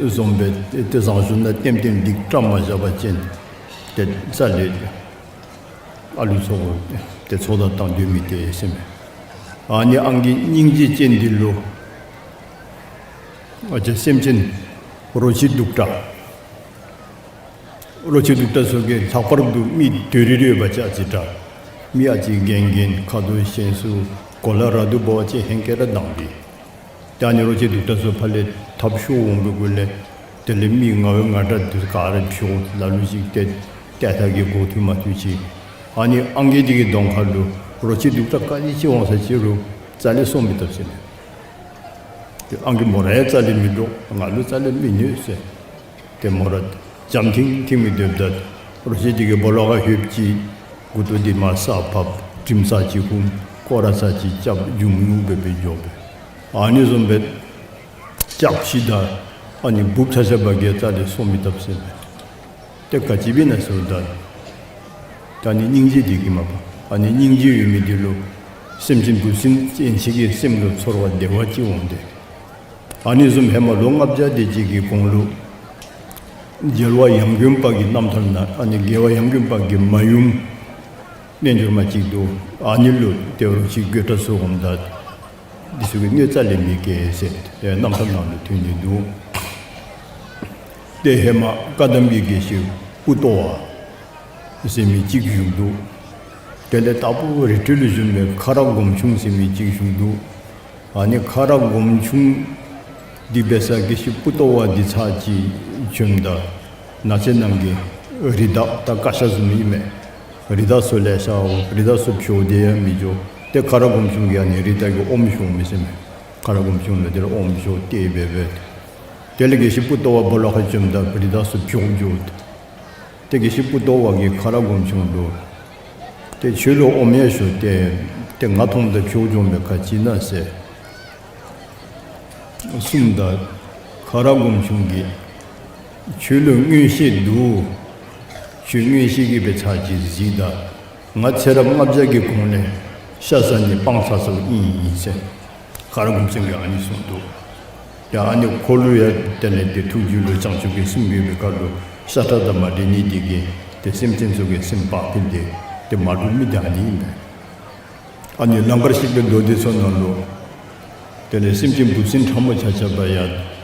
བཟུམ་སྦེ་ཏེ་ཟངས་གཞོང་ནང་ལྟེམ་ལྟེམ་སྒྲིག་བཀྲམ་མ་བཞག་པ་ཅིན་ཏེ་རྩ་ལས་ཨ་ལུ་ཚུ་ཏེ་ཚོགས་བདའ་བཏང་སྡོད་མི་ཏེ་ཟེར་མས། ཨ་ནི་ཨང་རྒས་སྙིང་རྗེ་ཅན་འདི་ལུ་ང་བཅས་སེམས་ཅན་རོ་ཁྱི་གདུག་དྲགས་རོ་ཁྱི་གདུག་དྲགས་ཚུ་གིས་ལྷག་པར་དུ་མི་དོ་རི་རི་ཡོད་པ་ཅིན་ཨ་ཙི་དྲག། མི་ཨ་ཙི་རྒན་རྒས་ཁ་དོག་ཞན་སུ་གོ་ལ་ར་དུ་འབག་པ་ཅིན་ཧེང་སྐལ་ར་དྭངས་པས། ད་ཨ་ནི་རོ་ཁྱི་གདུག་དྲགས་ཚུ་ཕར་ལས་འཐབ་ཤོར་འོང་བའི་གུ་ལས་དེ་ལས་མི་ང་བའི་ང་དྲག་འདི་ག་ར་ཤོར་ལ་ལུ་ཅིག་ཏེ་ཏེ་ད་གི་འགོ་ཐོན་མ་ཐོན་ཅིག། ཨ་ནི་ཨང་རྒས་འདི་གི་གདོང་ཁ་ལུ་རོ་ཁྱི་གདུག་དྲགས་ག་ཅི་ཅིག་འོང་ས་ཅིག་རུང་རྩ་ལས་གསོ་མི་བཏུབ་ཟེར་མས། ཏེ་ཨང་རྒས་མོ་ར་ཡང་རྩ་ལས་མི་འདྲོག། ང་ལུ་རྩ་ལས་མི་གནོད་ཟེར། ཏེ་མོ་ར་འཇམ་ཐིང་ཐིང་མི་སྡོདཔ་ད་རོ་ཁྱི་འདི་གི་སྦོ་ལོགས་ཁར་ལྷོདཔ་ཅིག་མགུ་ཏོ་འདི་མར་ས་ཕབ། དྲིམ་ཚར་ཅིག་ཧུམ། སྐོར་ར་ཚར་ཅིག་རྐྱབ། ཉུང་ཉུང་སྦེ་སྦེ་འགྱོ་བས། ཨ་ནི་བཟུམ་སྦེ་རྐྱབ་ཤི་ད་ཨ་ནི་འབུཔ་ཆ་ཁྱབ་གིས་རྩ་ལས་གསོ་མི་བཏུབ་ཟེར་མས། ཏེ་ག་ཅི་སྦེ་ཨིན་ན་ཟེརཝ་ད་ད་ཨ་ནི་སྙིང་རྗེ་འདི་གིས་མས་པ། ཨ་ནི་སྙིང་རྗེ་ཡོད་མི་འདི་ལུ་སེམས་ཅན་འབུ་སྲིན་ཅན་ཅིག་གི་སེམས་ལུ་ཚོར་བ་བདེ་བ་ཅིག་འོང་སྟེ། ཨ་ནི་བཟུམ་ཧེ་མ་ལོ་ལྔ་བརྒྱ་དེ་ཅིག་གི་གོང་ལུ་རྒྱལ་བ་ཡང་དགོན་པ་གི་རྣམ་ཐར་ནང་ཨ་ནི་རྒྱལ་བ་ཡང་དགོན་པ་གི་མ་ཡུམ་རྣལ་འབྱོར་མ་ཅིག་འདུག། ཨ་ནི་ལུ་ཏེ་རོ་ཁྱི་རྒོད་དྲགས་ཚུ་འོངམ་ད་འདི་ཚུ་གིས་གནོད་རྩ་ལས་མི་བཀལ་ཟེར་ཏེ་རྣམ་ཐར་ནང་ལུ་ཐོན་ནི་འདུག། ཏེ་ཧེ་མ་བཀའ་གདམས་ཀྱི་དགེ་བཤེས་པུ་ཏོ་བ་ཟེར་མི་ཅིག་བཞུགས་འདུག། དེ་ལས་དྭགས་པོ་རི་ཁྲོད་ལུ་བཞུགས་མི་ཁ་རག་སྒོམ་ཆུང་ཟེར་མི་ཅིག་བཞུགས་འདུག། ཨ་ནི་ཁ་རག་སྒོམ་ཆུང་འདི་འབད་ས་དགེ་བཤེས་པུ་ཏོ་བ་འདི་ཚར་ཅིག་བྱོནམ་ད་ནགས་ཚལ་ནང་གི་རི་དྭགས་ད་ཀ་ཤ་བཟུམ་ཨིན་མས། རི་དྭགས་ཚུ་ལེ་ཤ་འོང་། རི་དྭགས་ཚུ་བྱོག་སྟེ་ཡང་མི་འགྱོ། ཏེ་ཁ་རག་སྒོམ་ཆུང་གིས་ཨ་ནི་རི་དྭགས་ཀྱི་ཨོམ་བཤོ་མི་ཟེར་མས། ཁ་རག་སྒོམ་ཆུང་ལུ་དེ་ལས་ཨོམ་བཤོ་སྟེ་འབད་འབད། དེ་ལས་དགེ་བཤེས་པུ་ཏོ་བ་སྦོ་ལོགས་ཁར་བྱོནམ་ད་རི་དྭགས་ཚུ་བྱོག་འགྱོ། ཏེ་དགེ་བཤེས་པུ་ཏོ་བ་གིས་ཁ་རག་སྒོམ་ཆུང་ལུ་ཏེ་ཁྱོད་ལུ་ཨོམ་ཡང་བཤོ་སྟེ་ཏེ་ང་མཐོངམ་ད་བྱོག་འགྱོ་མི་ག་ཅི་ཨིན་ན་ཟེར་གསུངམ་ད་ཁ་རག་སྒོམ་ཆུང་གིས་ཁྱོད་ལུ་མངོན་ཤེས་འདུག། ཁྱོད་མངོན་ཤེས་ཀྱིས་སྦེ་ཚར་ཅིག་གཟིགས་ད། ང་ཚེ་རབས་ལྔ་བརྒྱ་གི་གོང་ལས་ཤ་བཟའ་ནི་སྤང་ཚར་སོ་ཨིན་ཟེར་ཁ་རག་སྒོམ་ཆུང་གིས་ཨ་ནི་གསུངས་འདུག། ཡ་ཨ་ནི་ཁོ་ལུ་ཡང་དེ་ལས་ཏེ་ཐུགས་རྒྱུད་ལུ་བྱང་ཆུབ་ཀྱི་སེམས་ཡོད་པའི་ཁར་ལུ་ཤ་ཁྲག་དང་མ་འདྲེས་ནི་འདི་གིས་ཏེ་སེམས་ཅན་ཚུ་གི་སེམས་བག་ཕེབས་ཏེ་ཏེ་མ་འདྲོག་མི་འདི་ཨ་ནི་ཨིན་པས། ཨ་ནི་ལང་ཀར་གཤེགས་པའི་མདོ་སྡེ་ཚུ་ནང་ལུ་དེ་ལས་སེམས་ཅན་འབུ་སྲིན་ཕྲ་མོ་ཆ་ཁྱབ་ཡང་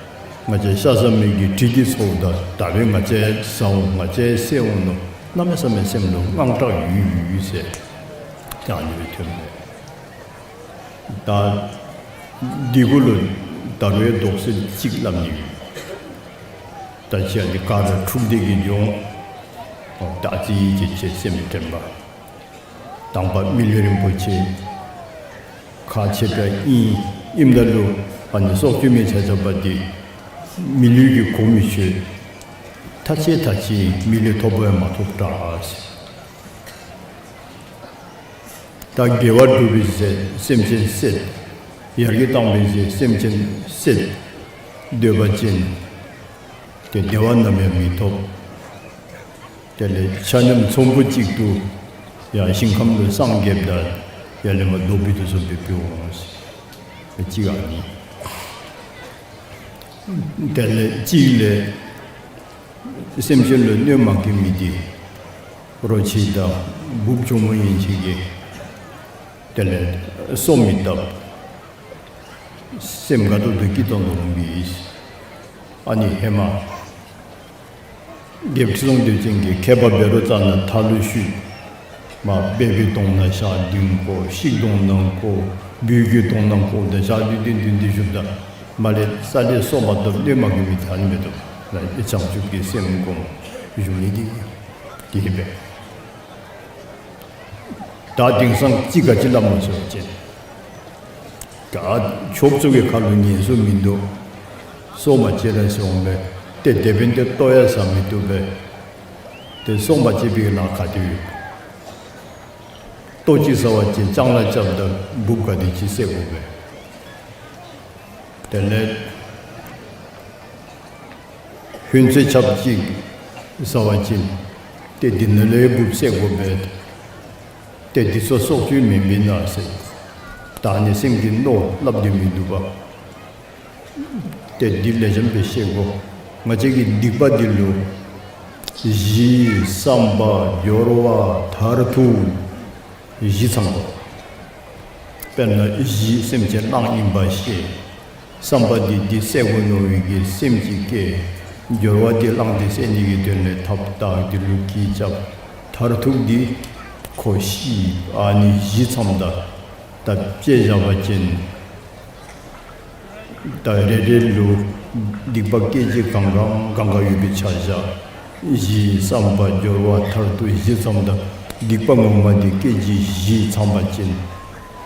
ང་བཅས་ཤ་བཟའ་མི་གི་དྲི་འདི་ཚོརཝ་ད་ད་རེས་ང་བཅས་བཟའ་འོང་ང་བཅས་བསད་འོང་མནོ་གནམ་མེད་ས་མེད་སེམས་ལུ་དངངས་སྐྲག་ཡོད་ཡོད་ཡོད་ཟེར་ད་ཨ་ནི་སྦེ་ཐོན་མས། ད་འདི་གུ་ལུ་ད་རུང་ཡང་དོགས་སེལ་ཅིག་སླབ་ནི་ཡོད། ད་ཅི་ཨ་ནི་ག་ར་འཁྲུགས་ཏེ་གི་འགྱོ་འོང་། ད་ཅི་ཅིག་ཅིག་སེམས་དྲན་པ། དང་པ་མི་ལུས་རིན་པོ་ཆེ་ཁག་ཆེ་དྲགས་ཨིན། ཨིནམ་ད་ལུ་ཨ་ནི་སྲོག་གཅོད་མི་ཆ་ཁྱབ་འདི་མི་ལུས་ཀྱི་གོ་མི་ཆོད། ཐ་ཆད་ཐ་ཆད་མི་ལུས་ཐོབ་པ་ཡང་མ་ཐོབ་དྲགས་ཟེར། ད་དགེ་བ་སྒྲུབ་པའི་ཚེ་སེམས་ཅན་བསད། ཡར་རྒྱས་བཏང་བའི་ཚེ་སེམས་ཅན་བསད། སྡོད་པ་ཅིན་ཏེ་བདེ་བ་ནམ་ཡང་མི་ཐོབ། དེ་ལས་ཆ་མཉམ་ཚོམ་བུ་གཅིག་ཏུ་ཡང་ཞིང་ཁམས་ལུ་སངས་རྒྱསཔ་ད་ཡར་ལས་མར་རྡོ་སྦིས་དེ་ཚུ་སྦེ་འབད་འོང་ཟེར་གཅིག་ཨ་ནི། དེ་ལས་གཅིག་ལས་སེམས་ཅན་ལུ་གནོད་མ་བཀལ་མི་འདི་རོ་ཁྱི་དང་འབུཔ་གྱོགམོ་ཡན་ཆད་ཀྱིས་དེ་ལས་གསོ་མི་བཏུབ། སེམས་དགའ་ཏོག་ཏོ་སྐྱིད་ཏོང་ཏོ་འོང་པས། ཨ་ནི་ཧེ་མ་རྒྱལཔོ་ཁྲི་སྲོང་ལྡེའུ་བཙན་གྱིས་མཁས་པ་བཻ་རོ་ཙ་ན་མཐའ་ལུ་བཤུད། མར་སྦལ་པའི་དོང་ནང་ཞག་བདུན་བཀོ། ཤིག་དོང་ནང་བཀོ། སྦུལ་གྱི་དོང་ནང་བཀོ། ད་ཞག་བདུན་བདུན་བདུན་བཞུགསཔ་ད་མར་ལས་རྩ་ལས་གསོ་མ་བཏུབ། གནོད་མ་བཀལ་མི་ད་ཨ་ནི་མི་བཏུབ་ལགས། བྱང་ཆུབ་ཀྱི་སེམས་བསྒོམ་བཞུགས་ནི་འདི་གིས་སྦེ། ད་དེང་སང་ཅིག་ག་ཅི་སླབ་སྨོ་ཟེར་བ་ཅིན་ད་ཆོསཔ་ཚུ་གི་ཁ་ལུ་ཉན་སྲོལ་མིན་འདུག། སྲོག་མ་བཅད་ར་ཟེར་འོང་པས། ཏེ་དེ་འབདཝ་ད་ལྟོ་ཡང་ཟ་མི་བཏུབ་པས། ཏེ་སྲོག་མ་བཅད་པའི་ནང་ག་དེ་ཡོད། ལྟོ་ཅིག་ཟ་བ་ཅིན་ལྕང་ལཱ་རྐྱབ་ད་འབུཔ་ག་དེ་ཅིག་བསད་དགོ་པས། དེ་ལས་ཧོན་ཚོད་ཆབ་ཅིག་ཟ་བ་ཅིན་ཏེ་འདི་ནང་ལས་འབུཔ་བསད་དགོ་པས། ཏེ་འདི་ཚུ་སྲོག་གཅོད་མེན་པས་ན་ཟེར། ད་ནི་སེམས་ཀྱི་མནོ་སླབ་སྟེ་མི་འདུག་པ། ཏེ་འདི་ལེགས་ཤོམ་སྦེ་ཤེས་དགོ། ང་བཅས་ཀྱི་སྡིག་པ་འདི་ལུ་གཞི་བསམ་པ་སྦྱོར་བ་མཐར་ཐུག་བཞི་ཚང་དགོ། དཔེར་ན་གཞི་སེམས་ཅན་གླང་ཨིན་པ་ཤེས། བསམ་པ་འདི་འདི་བསད་དགོ་མནོ་བའི་གི་སེམས་ཅིག་སྐྱེ། སྦྱོར་བ་འདི་གླང་འདི་བསད་ནི་གི་དོན་ལས་ཐབས་དང་འདི་ལུ་གྱི་རྐྱབ། མཐར་ཐུག་འདི་ཁོ་ཤི། ཨ་ནི་བཞི་ཚངམ་ད་ད་དཔྱེ་བཞག་པ་ཅིན་ད་རེ་རེ་ལུ་སྡིག་པ་སྐད་ཅིག་གང་གང་གང་ག་ཡོད་པའི་ཆ་བཞག། གཞི་བསམ་པ་སྦྱོར་བ་མཐར་ཐུག་བཞི་ཚངམ་ད་སྡིག་པ་ངོ་མ་འདི་སྐད་ཅིག་བཞི་ཚང་པ་ཅིན་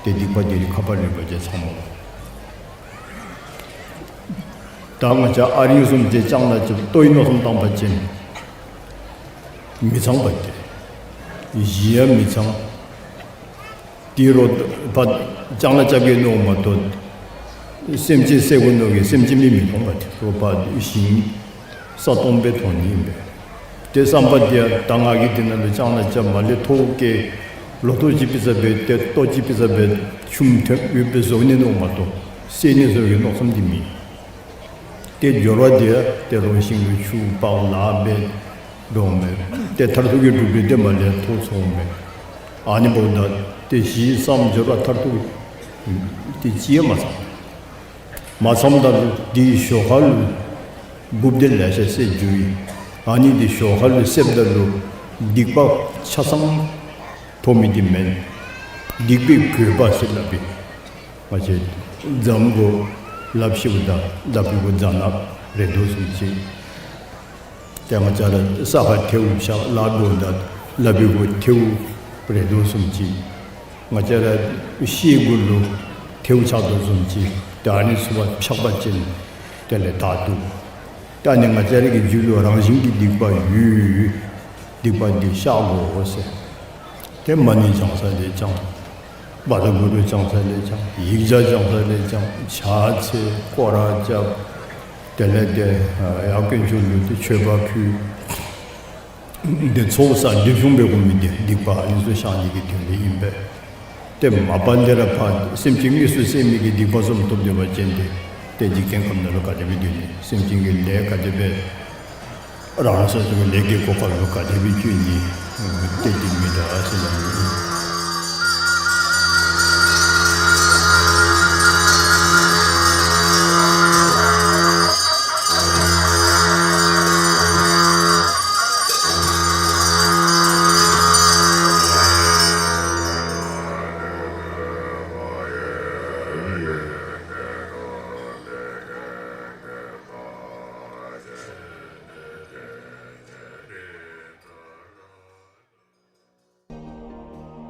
ཏེ་སྡིག་པ་འདི་ནི་ཁ་པར་རིམ་པ་ཅིག་ཚང་མོ། ད་ང་བཅས་ཨ་རིང་བཟུམ་ཅིག་ལྕང་ལཱ་རྐྱབ་ལྟོའི་མནོ་བསམ་བཏང་པ་ཅིན་མི་ཚང་པ་སྟེ། གཞི་ཡང་མི་ཚང་། དེ་རུ་ཕར་ལྕང་ལཱ་རྐྱབ་ཀྱི་མནོ་མ་གཏོགས་སེམས་ཅན་བསད་དགོ་མནོ་གི་སེམས་ཅན་མི་མི་མཐོང་པ་སྟེ། རུ་ཕར་ཞིང་ས་སྟོང་སྦེ་མཐོང་ནི་ཨིན་པས། ཏེ་བསམ་པ་འདི་ཡང་ད་ང་གིས་འདི་ནང་ལུ་ལྕང་ལཱ་རྐྱབ་མ་ལས་ཐོག་ཁར་ལོ་ཐོག་ཅིག་ཕུལ་ས་སྦེ་ཏེ་ལྟོ་ཅིག་ཕུལ་ས་སྦེ་ཆུམ་ཐོན་ཡོདཔ་སྦེ་བཟོ་ནི་མནོ་མ་གཏོགས་བསད་ནི་བཟོ་བའི་མནོ་བསམ་འདི་མེད། ཏེ་སྦྱོར་བ་འདི་ཡང་ཏེ་རོགས་ཤིང་ལུ་ཆུ་ཕར་ལཱ་འབད་འགྱོ་མས། ཏེ་མཐར་ཐུག་གི་གྲུབ་འབྲས་འདི་མ་ལས་ཐོག་ཚོགས་མས། ཨ་ནི་འབདཝ་ད་ཏེ་གཞི་བསམ་སྦྱོར་བ་མཐར་ཐུག་ཏེ་ཅི་ཡང་མ་ཚང་། མ་ཚངམ་ད་ལུ་འདི་ཞོར་ཁ་ལུ་འབུཔ་འདི་ལེ་ཤ་བསད་འགྱོ་ཡི། ཨ་ནི་འདི་ཞོར་ཁ་ལུ་བསདཔ་ད་ལུ་སྡིག་པ་ཆ་ཚང་ཕོག་མི་འདི་མེན། སྡིག་པའི་གོས་པ་ཟེར་སླབ་པའི་ང་བཅས་འཛམ་གོ་ལགཔ་ཤིཝ་ད་ལགཔ་གུ་རྫ་ནག་རེག་དོ་བཟུམ་ཅིག། ཏེ་ང་བཅས་ར་ས་ཁར་ཐལཝ་བཞག་ལཱ་འབདཝ་ད་ལགཔ་གུ་ཐལཝ་རེག་དོ་བཟུམ་ཅིག། ང་བཅས་ར་ཤེལ་གུ་ལུ་ཐལཝ་ཆགས་དོ་བཟུམ་ཅིག། ཏེ་ཨ་ནི་ཚུ་ཕར་འཕྱག་པ་ཅིན་དེ་ལས་དག་འདུག། ད་ནི་ང་བཅས་ར་གི་རྒྱུད་ལུ་རང་བཞིན་གྱི་སྡིག་པ་ཡོད། སྡིག་པ་འདི་བཤགས་དགོ་ཟེར། ཏེ་མ་ཎི་བགྱང་ས་ལས་བགྱང་། བཛྲ་གུ་རུ་བགྱང་ས་ལས་བགྱང་། ཡིག་བརྒྱ་བགྱང་ས་ལས་བགྱང་། ཕྱག་འཚལ་སྐོར་ར་རྐྱབ། དེ་ལས་ཏེ་ཡར་དཀོན་མཆོག་ལུ་ཏེ་མཆོད་པ་ཕུལ། འདི་ཚོགས་བསགས་འདི་བྱུང་བའི་གོ་མི་འདི་སྡིག་པ་ཨ་ནི་ཚུ་བཤགས་ནི་གི་དོན་ལས་ཨིན་པས། ཏེ་མ་པ་ལས་ར་ཕར་སེམས་ཅན་དངོས་སུ་བསད་མི་གི་སྡིག་པ་བཟུམ་ཐོབ་སྡོད་པ་ཅིན་ཏེ་ཏེ་འཇིག་རྟེན་ཁམས་ནང་ལུ་ག་དེ་སྦེ་སྡོད་ནི། སེམས་ཅན་གྱི་ལས་ག་དེ་སྦེ་རང་སོ་སོ་གི་ལས་ཀྱི་གོ་སྐབས་ལུ་ག་དེ་སྦེ་བཅུག་ནི། ཏེ་འདི་མི་འདྲ་ཟེར་ལ།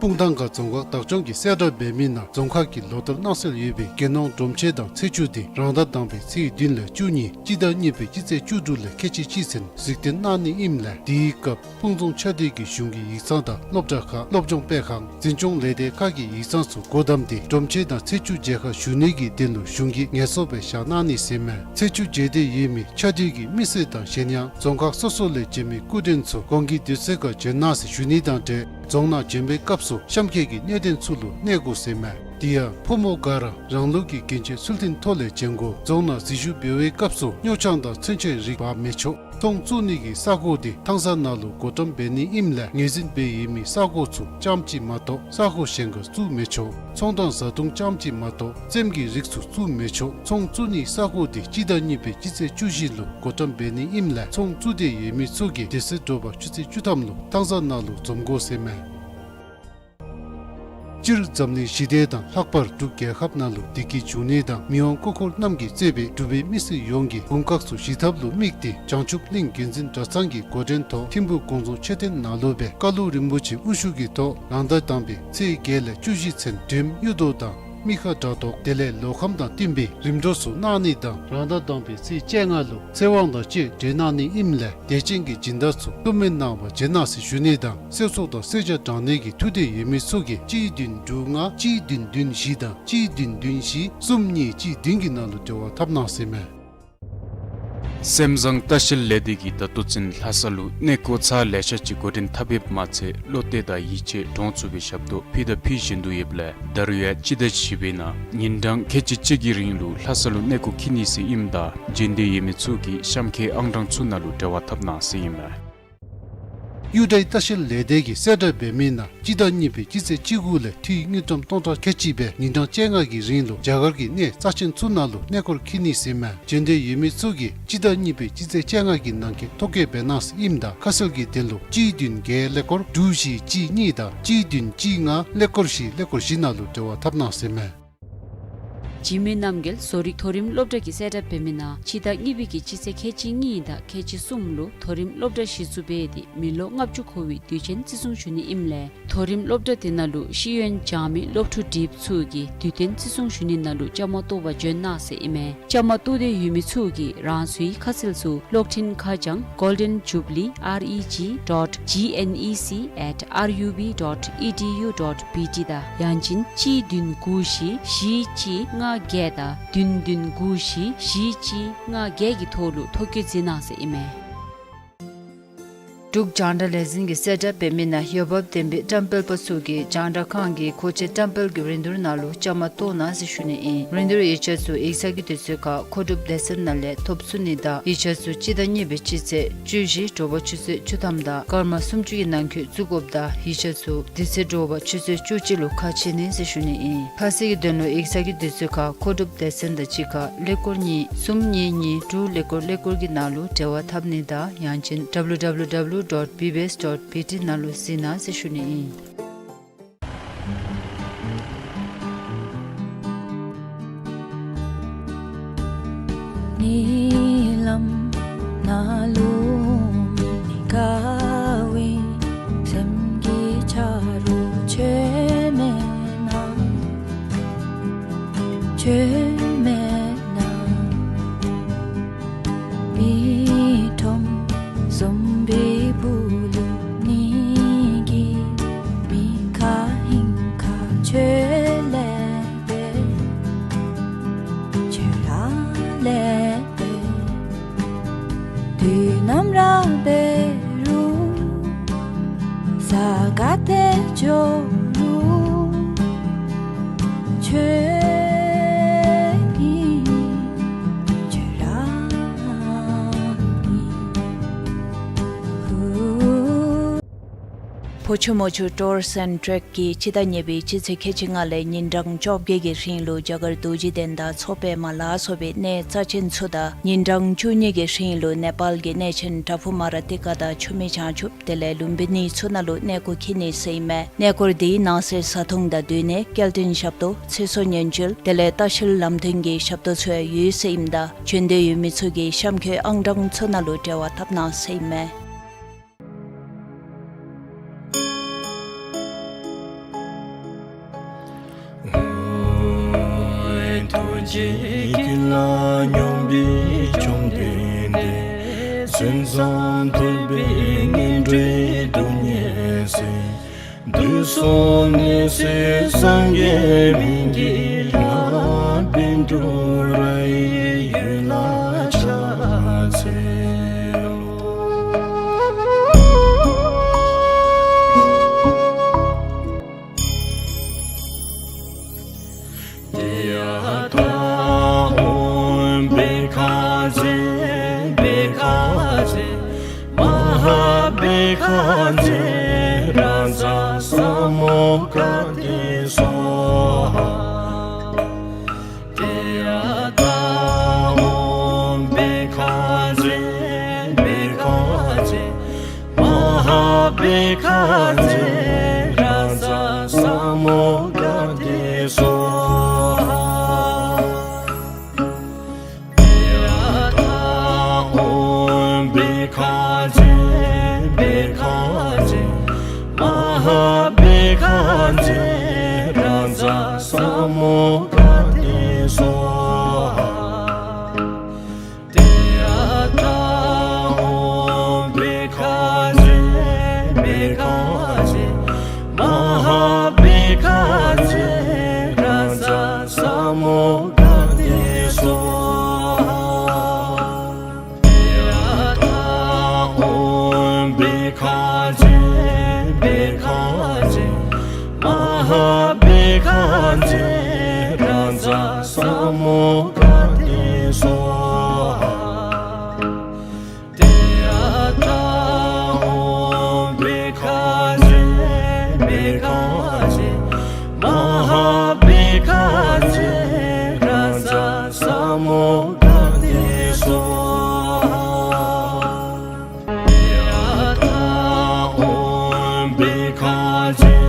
སྤུངས་ཐང་ཁ་རྫོང་ཁག་བདག་སྐྱོང་གིས་གསལ་བསྒྲགས་འབད་མི་ནང་རྫོང་ཁག་གི་ལོ་ལྟར་གནང་སྲོལ་ཡོད་པའི་དགེ་སློང་སྒྲོམ་ཆེན་དང་ཚེས་བཅུ་དེ་རང་ཟླ་དང་པའི་ཚེས་བདུན་ལས་བཅུ་གཉིས་སྤྱི་ཟླ་གཉིས་པའི་སྤྱི་ཚེས་བཅུ་དྲུག་ལས་ཁལ་གཅིག་གཅིག་ཚུན་གཟིགས་སྟོན་གནང་ནི་ཨིནམ་ལས་དེའི་སྐབས་སྤུངས་རྫོང་ཆ་འདྲི་གི་གཞུང་གི་ཡིག་ཚང་དང་སློབ་གྲྭ་ཁག་སློབ་སྦྱོང་སྤེལ་ཁང་འཛིན་སྐྱོང་ལས་སྡེ་ཁག་གི་ཡིག་ཚང་ཚུ་སྒོ་བསྡམས་ཏེ་སྒྲོམ་ཆེན་དང་ཚེས་བཅུ་མཇལ་ཁ་ཞུ་ནི་གི་དོན་ལུ་གཞུང་གིས་ངལ་གསོ་སྦེ་བཞག་གནང་ནི་ཟེར་མས། ཚེས་བཅུ་མཇལ་འདོད་ཡོད་མི་ཆ་འདྲི་གི་མི་སེར་དང་གཞན་ཡང་རྫོང་ཁག་སོ་སོ་ལས་བྱོན་མི་སྐུ་མགྲོན་ཚུ་གོང་གི་དུས་ཚོད་ཁར་བྱོན་གནང་ཟེར་ཞུ་ནི་དང་འབྲེལ་རྫོང་ནང་བྱོན་པའི་སྐབས་སུ་གཤམ་འཁོད་ཀྱི་གནད་དོན་ཚུ་ལུ་གནས་དགོ་ཟེར་མས། དེ་ཡང་ཕོ་མོ་ག་ར་རང་ལུགས་ཀྱི་གྱོན་ཆས་ཚུལ་མཐུན་ཐོག་ལས་བྱོན་དགོ། རྫོང་ནང་འཛུལ་ཞུགས་འབད་བའི་སྐབས་སུ་སྨྱོ་ཆང་དང་ཚོན་ཆས་རིགས་འབག་མི་ཆོག། ཚོང་བཙུགས་ནི་གི་ས་གོ་དེ་ཐང་ས་ནང་ལུ་བགོ་བཀྲམ་འབད་ནི་ཨིནམ་ལས་ངོས་འཛིན་འབད་ཡོད་མི་ས་གོ་ཚུ་རྐྱངམ་ཅིག་མ་གཏོགས་ས་གོ་གཞན་ཁར་བཙུགས་མི་ཆོག། ཚོང་དང་བཟའ་བཏུང་རྐྱངམ་ཅིག་མ་གཏོགས་རྩེདམོ་གི་རིགས་ཚུ་བཙུགས་མི་ཆོག། ཚོང་བཙུགས་ནི་ས་གོ་དེ་སྤྱི་ཟླ་གཉིས་པའི་སྤྱི་ཚེས་བཅུ་བཞི་ལུ་བགོ་བཀྲམ་འབད་ནི་ཨིནམ་ལས་ཚོང་བཙུགས་འདོད་ཡོད་མི་ཚུ་གིས་དེ་ཚེ་དྲོ་པ་ཆུ་ཚོད་བཅུ་ཐམ་ལུ་ཐང་ས་ནང་ལུ་འཛོམས་དགོ་ཟེར་མས། སྤྱིར་འཛམ་གླིང་ཞི་བདེ་དང་ལྷག་པར་འབྲུག་རྒྱལ་ཁབ་ནང་ལུ་བདེ་སྐྱིད་འབྱུང་ནི་དང་མི་དབང་སྐུ་འཁོར་རྣམས་ཀྱིས་གཙོས་པའི་འབྲུག་པའི་མི་སེར་ཡོངས་ཀྱི་དགུང་ཁག་ཚུ་ཞི་ཐབས་ལུ་དམིགས་ཏེ་བྱང་ཆུབ་གླིང་དགེ་འཛིན་གྲྭ་ཚང་གི་འགོ་འདྲེན་ཐོག་ཐིམ་ཕུག་དགོངས་རྫོང་མཆོད་རྟེན་ནང་ལུ་སྦེ་བཀའ་སློབ་རིན་པོ་ཆེ་དབུ་བཞུགས་ཀྱི་ཐོག་རང་ཟླ་དང་པའི་ཚེས་བརྒྱད་ལས་བཅུ་བཞི་ཚུན་སྒྲོལམ་གཡུ་ཐོག་དང་ མི་ཁ་དྲག་དོགས་དེ་ལས་ལོ་ཁམས་དང་བསྟུན་པའི་རིམ་གྲོ་ཚུ་གནང་ནི་དང་རང་ཟླ་དང་པའི་ཚེས་བཅོ་ལྔ་ལུ་ཚེ་དབང་དང་བཅས་གྲོལ་གནང་ནི་ཨིནམ་ལས་དད་ཅན་གྱི་སྦྱིན་བདག་ཚུ་བསྐུལ་མ་གནང་བར་བྱོན་གནང་ཟེར་ཞུ་ནི་དང་གསོལ་ཚོགས་དང་གསོལ་ཇ་དྲང་ནི་གི་ཐུགས་འདོད་ཡོད་མི་ཚུ་གིས་གཅིག་བདུན་དྲུག་ལྔ་གཅིག་བདུན་བདུན་བཞི་དང་གཅིག་བདུན་བདུན་བཞི་གསུམ་གཉིས་གཅིག་བདུན་གྱི་ནང་ལུ་འབྲེལ་བ་འཐབ་གནང་ཟེར་མས། སེམས་བཟང་ལྟ་བཤལ་ལས་སྡེ་གིས་ད་ལྟོ་ཚུན་ལྷ་ས་ལུ་གནས་སྐོར་ཚར་ལེ་ཤ་ཅིག་འགོ་འདྲེན་འཐབ་ཡོདཔ་མ་ཚད་བློ་གཏད་དང་ཡིད་ཆེས་འདྲོངས་ཚུགས་པའི་ཞབས་ཏོག་ཕུལ་དང་ཕུལ་བཞིན་དུ་ཡོདཔ་ལས་ད་རུང་ཡང་སྤྱི་ཟླ་བཞི་པའི་ནང་ཉིན་གྲངས་ཁལ་གཅིག་གཅིག་གི་རིང་ལུ་ལྷ་ས་ལུ་གནས་སྐོར་འཁྱིད་ནི་ཟེར་ཨིནམ་ད་བྱོན་འདོད་ཡོད་མི་ཚུ་གིས་གཤམ་འཁོད་ཨང་གྲངས་ཚུ་ནང་ལུ་འབྲེལ་བ་འཐབ་གནང་ཟེར་ཨིན་མས། གཡུ་སྒྲ་ལྟ་བཤལ་ལས་སྡེ་གིས་གསལ་བསྒྲགས་འབད་མི་ནང་སྤྱི་ཟླ་གཉིས་པའི་སྤྱི་ཚེས་བཅུ་དགུ་ལས་འཐུས་དངུལ་ཀྲམ་སྟོང་ཕྲག་ཁལ་གཅིག་སྦེ་ཉིན་གྲངས་བཅོ་ལྔ་གི་རིང་ལུ་རྒྱ་གར་གྱི་གནས་རྩ་ཆེན་ཚུ་ནང་ལུ་གནས་སྐོར་འཁྱིད་ནི་ཟེར་མས། བྱོན་འདོད་ཡོད་མི་ཚུ་གིས་སྤྱི་ཟླ་གཉིས་པའི་སྤྱི་ཚེས་བཅོ་ལྔ་གི་ནང་འཁོད་ཐོ་བཀོད་འབད་གནང་ཟེར་ཨིནམ་ད་ཁ་གསལ་གྱི་དོན་ལུ་གཅིག་བདུན་བརྒྱད་ཀླད་ཀོར་དྲུག་བཞི་གཅིག་གཉིས་དང་གཅིག་བདུན་གཅིག་ལྔ་ཀླད་ཀོར་བཞི་ཀླད་ཀོར་བཞི་ནང་ལུ་འབྲེལ་བ་འཐབ་གནང་ཟེར་མས། འཇིགས་མེད་རྣམ་རྒྱལ་བཟོ་རིག་མཐོ་རིམ་སློབ་གྲྭ་གིས་གསལ་བསྒྲགས་འབད་མི་ནང་སྤྱི་ཟླ་གཉིས་པའི་གི་སྤྱི་ཚེས་ཁལ་གཅིག་གཉིས་དང་ཁལ་གཅིག་གསུམ་ལུ་མཐོ་རིམ་སློབ་གྲྭ་གཞི་བཙུགས་འབད་དེ་མི་ལོ་ལྔ་བཅུ་འཁོར་བའི་དུས་ཆེན་བརྩི་སྲུང་ཞུ་ནི་ཨིནམ་ལས་མཐོ་རིམ་སློབ་གྲྭ་དེ་ནང་ལུ་ཤེས་ཡོན་སྦྱང་མི་སློབ་ཕྲུག་འདི་ཚུ་གིས་དུས་སྟོན་བརྩི་སྲུང་ཞུ་ནི་ནང་ལུ་བཅའ་མར་གཏོགས་པར་བྱོན་གནང་ཟེར་ཨིན་མས། བཅའ་མར་གཏོགས་འདོད་ཡོད་མི་ཚུ་གིས་རང་སོའི་ཁ་གསལ་ཚུ་གློག་འཕྲིན་ཁ་བྱང་golden jubilee R E G dot G N E C at R U B dot E D U dot B T དང་ཡང་ཅིན་གཅིག་བདུན་དགུ་བཞི་བཞི་གཅིག་ལྔ་བརྒྱད་དང་བདུན་བདུན་དགུ་བཞི་བཞི་གཅིག་ལྔ་བརྒྱད་ཀྱི་ཐོག་ལུ་ཐོ་བཀོད་མཛད་གནང་ཟེར་ཨིན་མས། འབྲུག་རྒྱང་བསྒྲགས་ལས་འཛིན་གྱིས་གསལ་བསྒྲགས་འབད་མི་ནང་འོས་འབབ་ལྡན་པའི་བཀྲམ་སྤེལ་པ་ཚུ་གིས་རྒྱང་བསྒྲགས་ཁང་གི་མཁོ་ཆས་བཀྲམ་སྤེལ་གྱི་རིན་བསྡུར་ནང་ལུ་བཅའ་མར་གཏོགས་གནང་ཟེར་ཞུ་ནི་ཨིན། རིན་བསྡུར་ཡིག་ཆ་ཚུ་ཡིག་ཚང་གི་དུས་ཚོད་ཁར་མཁོ་སྒྲུབ་སྡེ་ཚན་ནང་ལས་ཐོབ་ཚུགས་ནི་དང་ཡིག་ཆ་ཚུ་སྤྱི་ཟླ་གཉིས་པའི་སྤྱི་ཚེས་བཅུ་བཞི་དྲོ་པ་ཆུ་ཚོད་བཅུ་ཐམ་དང་སྐར་མ་སུམ་ཅུ་གི་ནང་འཁོད་བཙུགས་དགོཔ་དང་ཡིག་ཆ་ཚུ་དེ་ཚེ་དྲོ་པ་ཆུ་ཚོད་བཅུ་གཅིག་ལུ་ཁ་ཕྱེ་ནི་ཟེར་ཞུ་ནི་ཨིན། ཁ་གསལ་གྱི་དོན་ལུ་ཡིག་ཚང་གི་དུས་ཚོད་ཁར་མཁོ་སྒྲུབ་སྡེ་ཚན་དང་གཅིག་ཁར་ཀླད་ཀོར་གཉིས་གསུམ་གཉིས་གཉིས་དྲུག་ཀླད་ཀོར་ཀླད་ཀོར་གྱི་ནང་ལུ་འབྲེལ་བ་འཐབ་ནི་དང་ཡང་ཅིན་W W W dot B B S dot B T ནང་ལུ་གཟིགས་གནང་ཟེར་ཞུ་ནི་ཨིན། ཉི་ལམ་ནང་ལུ་མི་དགའ་བའི་སེམས་ཀྱི་ཆ་རོགས་ཁྱོད་མེད་ན། ཁྱོད་མེད་ན། མི་ཁྲོམ་བཟུམ་པའི་སྦུག་ལུ་ཉིད་ཀྱི་མི་ཁ་ཧིང་ཁ་ཁྱོད་ལས་འབད། ཁྱོད་ར་ལས་འབད། དུས་ནམ་ར་འབད་རུང་ས་ག་ཏེ་འགྱོ་རུང་ཁྱོད་ཨིན། ཁྱོད་ར་ཨིན། ཧུ། ཕོ་ཆུ་མོ་ཆུ་ཊུར་སི་ཨེནཌ་ཊེཀ་གིས་སྤྱི་ཟླ་གཉིས་པའི་སྤྱི་ཚེས་ཁལ་གཅིག་ལྔ་ལས་ཉིན་གྲངས་བཅོ་བརྒྱད་ཀྱི་རིང་ལུ་རྒྱ་གར་རྡོ་རྗེ་གདན་དང་མཚོ་པདྨ་ལ་སོགས་པའི་གནས་རྩ་ཆེན་ཚུ་དང་ཉིན་གྲངས་བཅུ་གཉིས་ཀྱི་རིང་ལུ་ནེ་པཱལ་གྱི་གནས་ཆེན་པྲ་ཕུ་མ་ར་ཏི་ཀ་དང་ཆུ་མིག་བྱང་ཆུབ་དེ་ལས་ལུམ་བི་ནི་ཚུ་ནང་ལུ་གནས་སྐོར་འཁྱིད་ནི་ཟེར་ཨིན་མས། གནས་སྐོར་དེའི་ནང་གསེས་བཟའ་འཐུང་དང་སྡོད་གནས་སྐྱེལ་འདྲེན་ཞབས་ཏོག་ཚེ་སྲོག་ཉེན་བཅོལ་དེ་ལས་ལྟ་བཤལ་ལམ་སྟོན་གྱི་ཞབས་ཏོག་ཚུ་ཡང་ཡོད་ཟེར་ཨིནམ་ད་བྱོན་འདོད་ཡོད་མི་ཚུ་གིས་གཤམ་འཁོད་ཨང་གྲངས་ཚུ་ནང་ལུ་འབྲེལ་བ་འཐབ་གནང་ཟེར་ཨིན་མས། ཐུགས་རྗེ་ཀུན་ལ་སྙོམས་པའི་བཅོམ་ལྡན་འདས། མཚན་ཙམ་ཐོས་པས་ངན་འགྲོའི་སྡུག་བསྔལ་སེལ། དུས་གསུམ་ནད་སེལ་སངས་རྒྱས་མི་དགེ་ལགས། པཎ་གྲུབ་ར་ཡི་འོད་ལ་ཕྱག་འཚལ་ལོ། ཏདྱ་ཐཱ། ཨོཾ་བྷཻ་ཥ་ཛྱེ་བྷཻ་ཥ་ཛྱེ་མ་ཧཱ་བྷཻ་ཥ་ཛྱེ་རཱ་ཛ་ས་མུདྒ་ཏེ་སྭཱ་ཧཱ། ཏདྱ་ཐཱ། ཨོཾ་བྷཻ་ཥ་ཛྱེ་བྷཻ་ཥ་ཛྱེ་མ་ཧཱ་བྷཻ་ཥ་ཛྱེ་རཱ་ཛ་ས་མུདྒ་ཏེ་སྭཱ་ཧཱ། ཏདྱ་ཐཱ། ཨོཾ་བྷཻ་ཥ་ཛྱེ་བྷཻ་ཥ་ཛྱེ་མ་ཧཱ་བྷཻ་ཥ་ཛྱེ་རཱ་ཛ་ས་མུདྒ་ ཨོཾ་ག་ཏེ་སྭཱ་ཧཱ། ཏདྱ་ཐཱ། ཨོཾ་བྷཻ་ཥ་ཛྱེ་བྷཻ་ཥ་ཛྱེ་མ་ཧཱ་བྷཻ་ཥ་ཛྱེ་རཱ་ཛ་ས་མུདྒ་ཏེ་སྭཱ་ཧཱ། ཏདྱ་ཐཱ། ཨོཾ་བྷཻ་ཥ་ཛྱེ་བྷཻ་ཥ་ཛྱེ་མ་ཧཱ་བྷཻ་ཥ་ཛྱེ་རཱ་ཛ་ས་མུདྒ་ཏེ་སྭཱ་ཧཱ། ཏདྱ་ཐཱ། ཨོཾ་བྷཻ་ཥ་ཛྱེ་བྷཻ་ཥ་ཛྱེ་མ་ཧཱ་བྷཻ་ཥ་ཛྱེ་རཱ་ཛ་ས་མུདྒ་ཏེ་སྭཱ་ཧཱ། ཏདྱ་ཐཱ། ཨོཾ་བྷཻ་ཥ་ཛྱེ་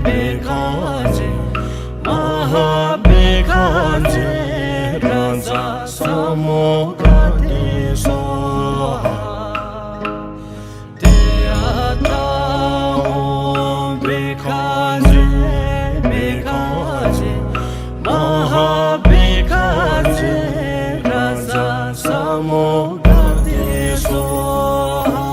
བྷཻ་ཥ་ཛྱེ་མ་ཧཱ་བྷཻ་ཥ་ཛྱེ་རཱ་ཛ་ས་མུདྒ་ཏེ་སྭཱ་ཧཱ། ཏདྱ་ཐཱ། ཨོཾ་བྷཻ་ཥ་ཛྱེ་བྷཻ་ཥ་ཛྱེ་མ་ཧཱ་བྷཻ་ཥ་ཛྱེ་རཱ་ཛ་ས་མུདྒ་ཏེ་སྭཱ་ཧཱ།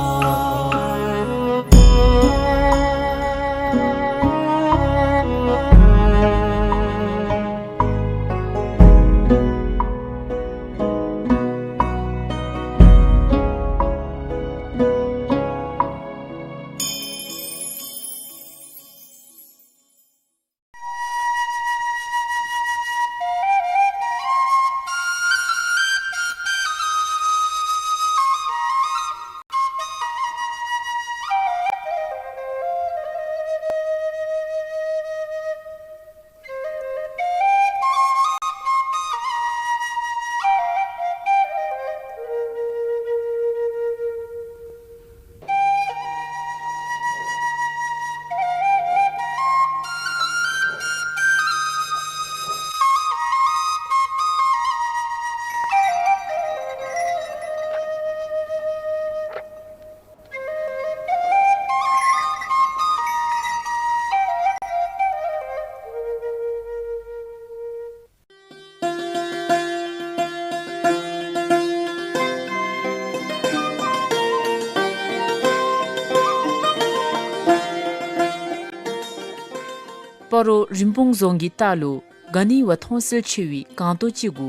སྤ་རོ་རིན་སྤུངས་རྫོང་གི་ལྟག་ལུ་ག་ནི་བ་མཐོང་གསལ་ཆེ་བའི་སྒང་ཏོ་ཅིག་གུ་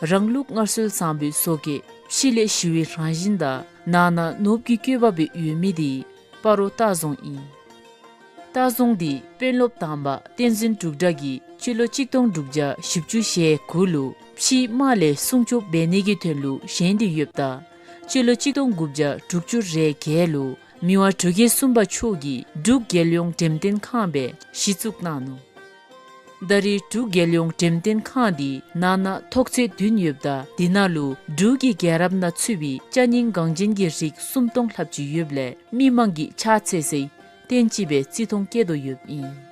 རང་ལུགས་སྔར་སྲོལ་བཟང་པོའི་བཟོ་བཀོད་ཕྱི་ལས་ཞི་བའི་རང་བཞིན་དང་ནང་ན་ནོར་བུ་གི་བཀོད་པ་སྦེ་ཡོད་མི་དེ་སྤ་རོ་ལྟ་རྫོང་ཨིན། ལྟ་རྫོང་འདི་དཔོན་སློབ་དང་པ་བསྟན་འཛིན་འབྲུག་གྲགས་ཀྱིས་སྤྱི་ལོ་གཅིག་སྟོང་དྲུག་བརྒྱ་བཞི་བཅུ་ཞེ་དགུ་ལུ་ཕྱིའི་དམག་ལས་སྲུང་སྐྱོབ་འབད་ནི་གི་དོན་ལུ་བཞེངས་ཏེ་ཡོདཔ་ད་སྤྱི་ལོ་གཅིག་སྟོང་དགུ་བརྒྱ་དྲུག་ཅུ་རེ་བརྒྱད་ལུ་མི་དབང་འབྲུག་རྒྱལ་གསུམ་པ་མཆོག་གིས་འབྲུག་རྒྱལ་ཡོངས་འགྲེམས་སྟོན་ཁང་སྦེ་གཞི་བཙུགས་གནང་ནུག། ད་རེས་འབྲུག་རྒྱལ་ཡོངས་འགྲེམས་སྟོན་ཁང་འདི་ནང་ན་ཐོག་ཚད་བདུན་ཡོདཔ་ད་དེ་ནང་ལུ་འབྲུག་གི་རྒྱལ་རབས་ནང་ཚུད་པའི་ཅ་རྙིང་འགངས་ཅན་གྱི་རིགས་སུམ་སྟོང་ལྷགཔ་ཅིག་ཡོདཔ་ལས་མི་མང་གིས་ཕྱག་འཚལ་སའི་རྟེན་ཅིག་སྦེ་བརྩི་མཐོང་བསྐྱེད་དོ་ཡོདཔ་ཨིན།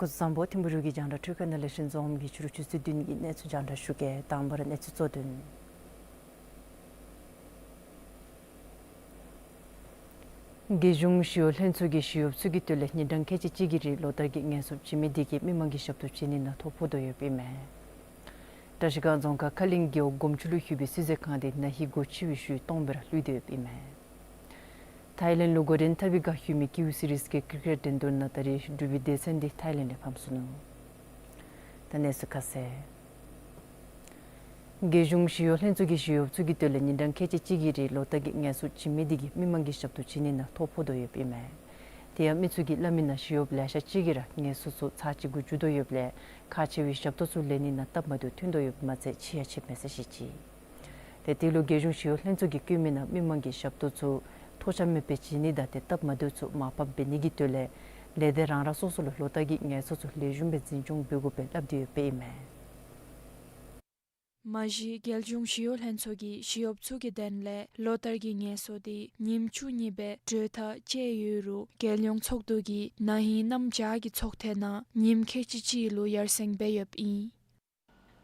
སྐུ་གཟུགས་བཟང་པོ། ཐིམ་ཕུ་རུ་གི་རྒྱང་བསྒྲགས་འཕྲུལ་ཁང་ནང་ལས་ཤིང་རྫོང་ཁམས་ཀྱི་ཕྱི་རུ་ཆུ་ཚོད་བདུན་གྱི་གནས་ཚུལ་རྒྱང་བསྒྲགས་ཞུ་གེ། དང་པ་ར་གནས་ཚུལ་གཙོ་དོན། རྒྱལ་གཞུང་ཞི་གཡོག་ལྷན་ཚོགས་ཀྱིས་ཞི་གཡོགཔ་ཚུ་གི་དོན་ལས་ཉིན་གྲངས་ཁལ་གཅིག་གཅིག་གི་རིང་ལོ་བསྟར་གྱི་ངལ་གསོ་བྱིན་མི་དེ་གིས་མི་མང་གི་ཞབས་ཏོག་བྱིན་ནི་ནང་ཐོ་ཕོག་དོ་ཡོདཔ་ཨིན་མས། བཀྲིས་སྒང་རྫོང་ཁག་ཁ་གླིང་རྒེད་འོག་སྒོམ་ཆུ་ལུ་ཡོད་པའི་བསིལ་མཛོད་ཁང་དེ་ན་ཧིང་སྒོ་ཕྱེ་བའི་ཤུལ་སྟོངམ་སྦེ་ར་ལུས་ཏེ་ཡོདཔ་ཨིན་མས། ཐའི་ལེནཌ་ལུ་འགོ་འདྲེན་འཐབ་པའི་བསྒང་ཡོད་མི་ཀེའུ་སི་རིས་ཀེ་ཀི་རི་ཀེཊ་འགྲན་བསྡུར་ནང་ད་རེས་འབྲུག་པའི་སྡེ་ཚན་དེ་ཐའི་ལེནཌ་ལས་ཕམ་སོ་ནུག། ད་གནས་ཚུལ་ཁ་གསལ། རྒྱལ་གཞུང་ཞི་གཡོག་ལྷན་ཚོགས་ཀྱིས་ཞི་གཡོགཔ་ཚུ་གི་དོན་ལས་ཉིན་གྲངས་ཁལ་གཅིག་གཅིག་གི་རིང་ལོ་བསྟར་གྱི་ངལ་གསོ་བྱིན་མི་དེ་གིས་མི་མང་གི་ཞབས་ཏོག་བྱིན་ནི་ནང་ཐོ་ཕོག་དོ་ཡོདཔ་ཨིན་མས། དེ་ཡང་མི་ཚུ་གིས་སླབ་མི་ནང་ཞི་གཡོགཔ་ལེ་ཤ་ཅིག་གིས་ར་ངལ་གསོ་ཚུ་ཚར་གཅིག་གུ་འགྱོ་དོ་ཡོདཔ་ལས་ཁག་ཆེ་བའི་ཞབས་ཏོག་ཚུ་ལེན་ནི་ནང་སྟབས་མ་བདེཝ་ཐོན་དོ་ཡོདཔ་མ་ཚད་ཕྱིས་ཡང་ཕྱིས་མེད་ཟེར་བཤད་ཅི། ཏེ་དེ་ལུ་རྒྱལ་གཞུང་ཞི་གཡོག་ལྷན་ཚོགས་ཀྱིས་བཀོད་མི་ནང་མི་མང་གི་ཞབས་ཏོག་ཚུ་ཐོགས་ཆགས་མེད་པར་བྱིན་ནི་དང་ཏེ་སྟབས་མ་བདེཝ་ཚུ་མར་ཕབ་འབད་ནི་གི་དོན་ལས་ལས་སྡེ་རང་རང་སོ་སོ་ལུ་ལོ་བསྟར་གྱི་ངལ་གསོ་ཚུ་ལེགས་ཤོམ་སྦེ་འཛིན་སྐྱོང་འབད་དགོ་པའི་སླབ་སྟེ་ཡོདཔ་ཨིན་མས། མ་གཞི་རྒྱལ་གཞུང་ཞི་གཡོག་ལྷན་ཚོགས་ཀྱིས་ཞི་གཡོགཔ་ཚུ་གི་དོན་ལས་ལོ་ལྟར་གྱི་ངལ་གསོ་དེ་ཉིནམ་བཅུ་གཉིས་སྦེ་གྲོས་ཐག་བཅད་ཡོད་རུང་རྒྱལ་ཡོངས་ཚོགས་འདུ་གིས་ན་ཧིང་གནམ་བྱཱར་གྱི་ཚོགས་ཐེངས་ནང་ཉིནམ་ཁལ་གཅིག་གཅིག་ལུ་ཡར་སེང་འབད་ཡོདཔ་ཨིན།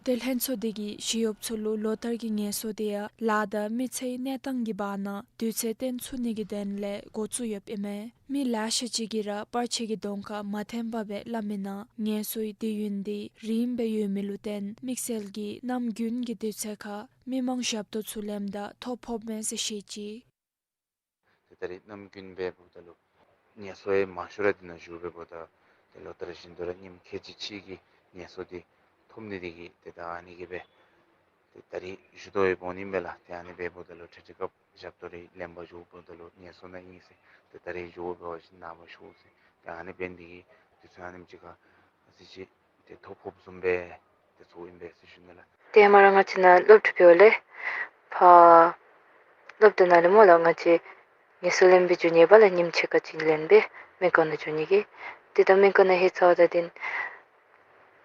ཏེ་ལྷན་ཚོགས་དེ་གིས་ཞི་གཡོགཔ་ཚུ་ལུ་ལོ་ལྟར་གྱི་ངལ་གསོ་དེ་ཡང་ལཱ་དང་མི་ཚེའི་གནས་སྟངས་ཀྱི་བར་ན་དུས་ཚོད་བཏོན་ཚུགས་ནི་གི་དོན་ལས་འགོ་བཙུགས་ཡོདཔ་ཨིན་མས། མི་ལེ་ཤ་ཅིག་གིས་ར་པར་ཆས་ཀྱི་གདོང་ཁར་མ་འཐོན་པར་སྦེ་སླབ་མི་ནང་ངལ་གསོའི་དུས་ཡུན་དེ་རིངམོ་སྦེ་ཡོད་མི་ལུ་བརྟེན་དམིགས་བསལ་གྱིས་གནམ་དགུན་གྱི་དུས་ཚོད་ཁར་མི་མང་ཞབས་ཏོག་ཚུ་ལེནམ་ད་ཐོ་ཕོགཔ་མས་ཟེར་བཤད་ཅི། ཏེ་ད་རིས་གནམ་དགུན་འབདཝ་ད་ལུ་ངལ་གསོ་ཡང་མང་ཤོས་ར་འདི་ནང་བཞུགས་འབདཝ་ད་ཏེ་ལོ་ལྟར་བཞིན་དུ་ར་ཉིནམ་ཁལ་གཅིག་གཅིག་གི་ངལ་གསོ་འདི་ཐོབ་ནི་དེ་གིས་ཏེ་ད་ཨ་ནི་གིས་སྦེ་ཏེ་ད་རིས་ཞུ་དོ་ཡོདཔ་འོང་ནི་མས་ལགས། ཏེ་ཨ་ནི་འབདཝ་ད་ལུ་ཏེ་དེ་སྐབས་ཞབས་ཏོག་རེ་ལེན་པར་འགྱོཝ་ད་ལུ་ངལ་གསོ་ནང་ཨིན་ཟེར། ཏེ་ད་རིས་འགྱོ་བ་ཅིན་ནཱ་མ་ཞུ་ཟེར། ཏེ་ཨ་ནི་འབད་ནི་དེ་གིས་དུས་ཚོད་ཨ་ནེམ་ཅིག་ཁར་ཨ་ཙི་ཅིག་ཏེ་ཐོ་ཕོགཔ་བཟུམ་སྦེ་ཏེ་ཚོརཝ་ཨིན་པས་ཟེར་ཞུ་ནི་ལགས། ཏེ་ཧེ་མ་ར་ང་བཅས་ནཱ་སློབ་གྲྭ་འབདཝ་ལས་ཕར་སློབ་གྲྭ་ནང་ལས་སྨོ་ལགས། ང་བཅས་ངལ་གསོ་ལེན་སྦེ་འགྱོ་ནི་ཡོདཔ་ལགས། ཉིནམ་ཕྱེད་ཀ་ཅིག་ལེན་སྦེ་སྨན་ཁང་ནང་འགྱོ་ནི་གི། ཏེ་ད་སྨན་ཁང་ནང་ལྷོད་ཚརཝ་ད་དེ་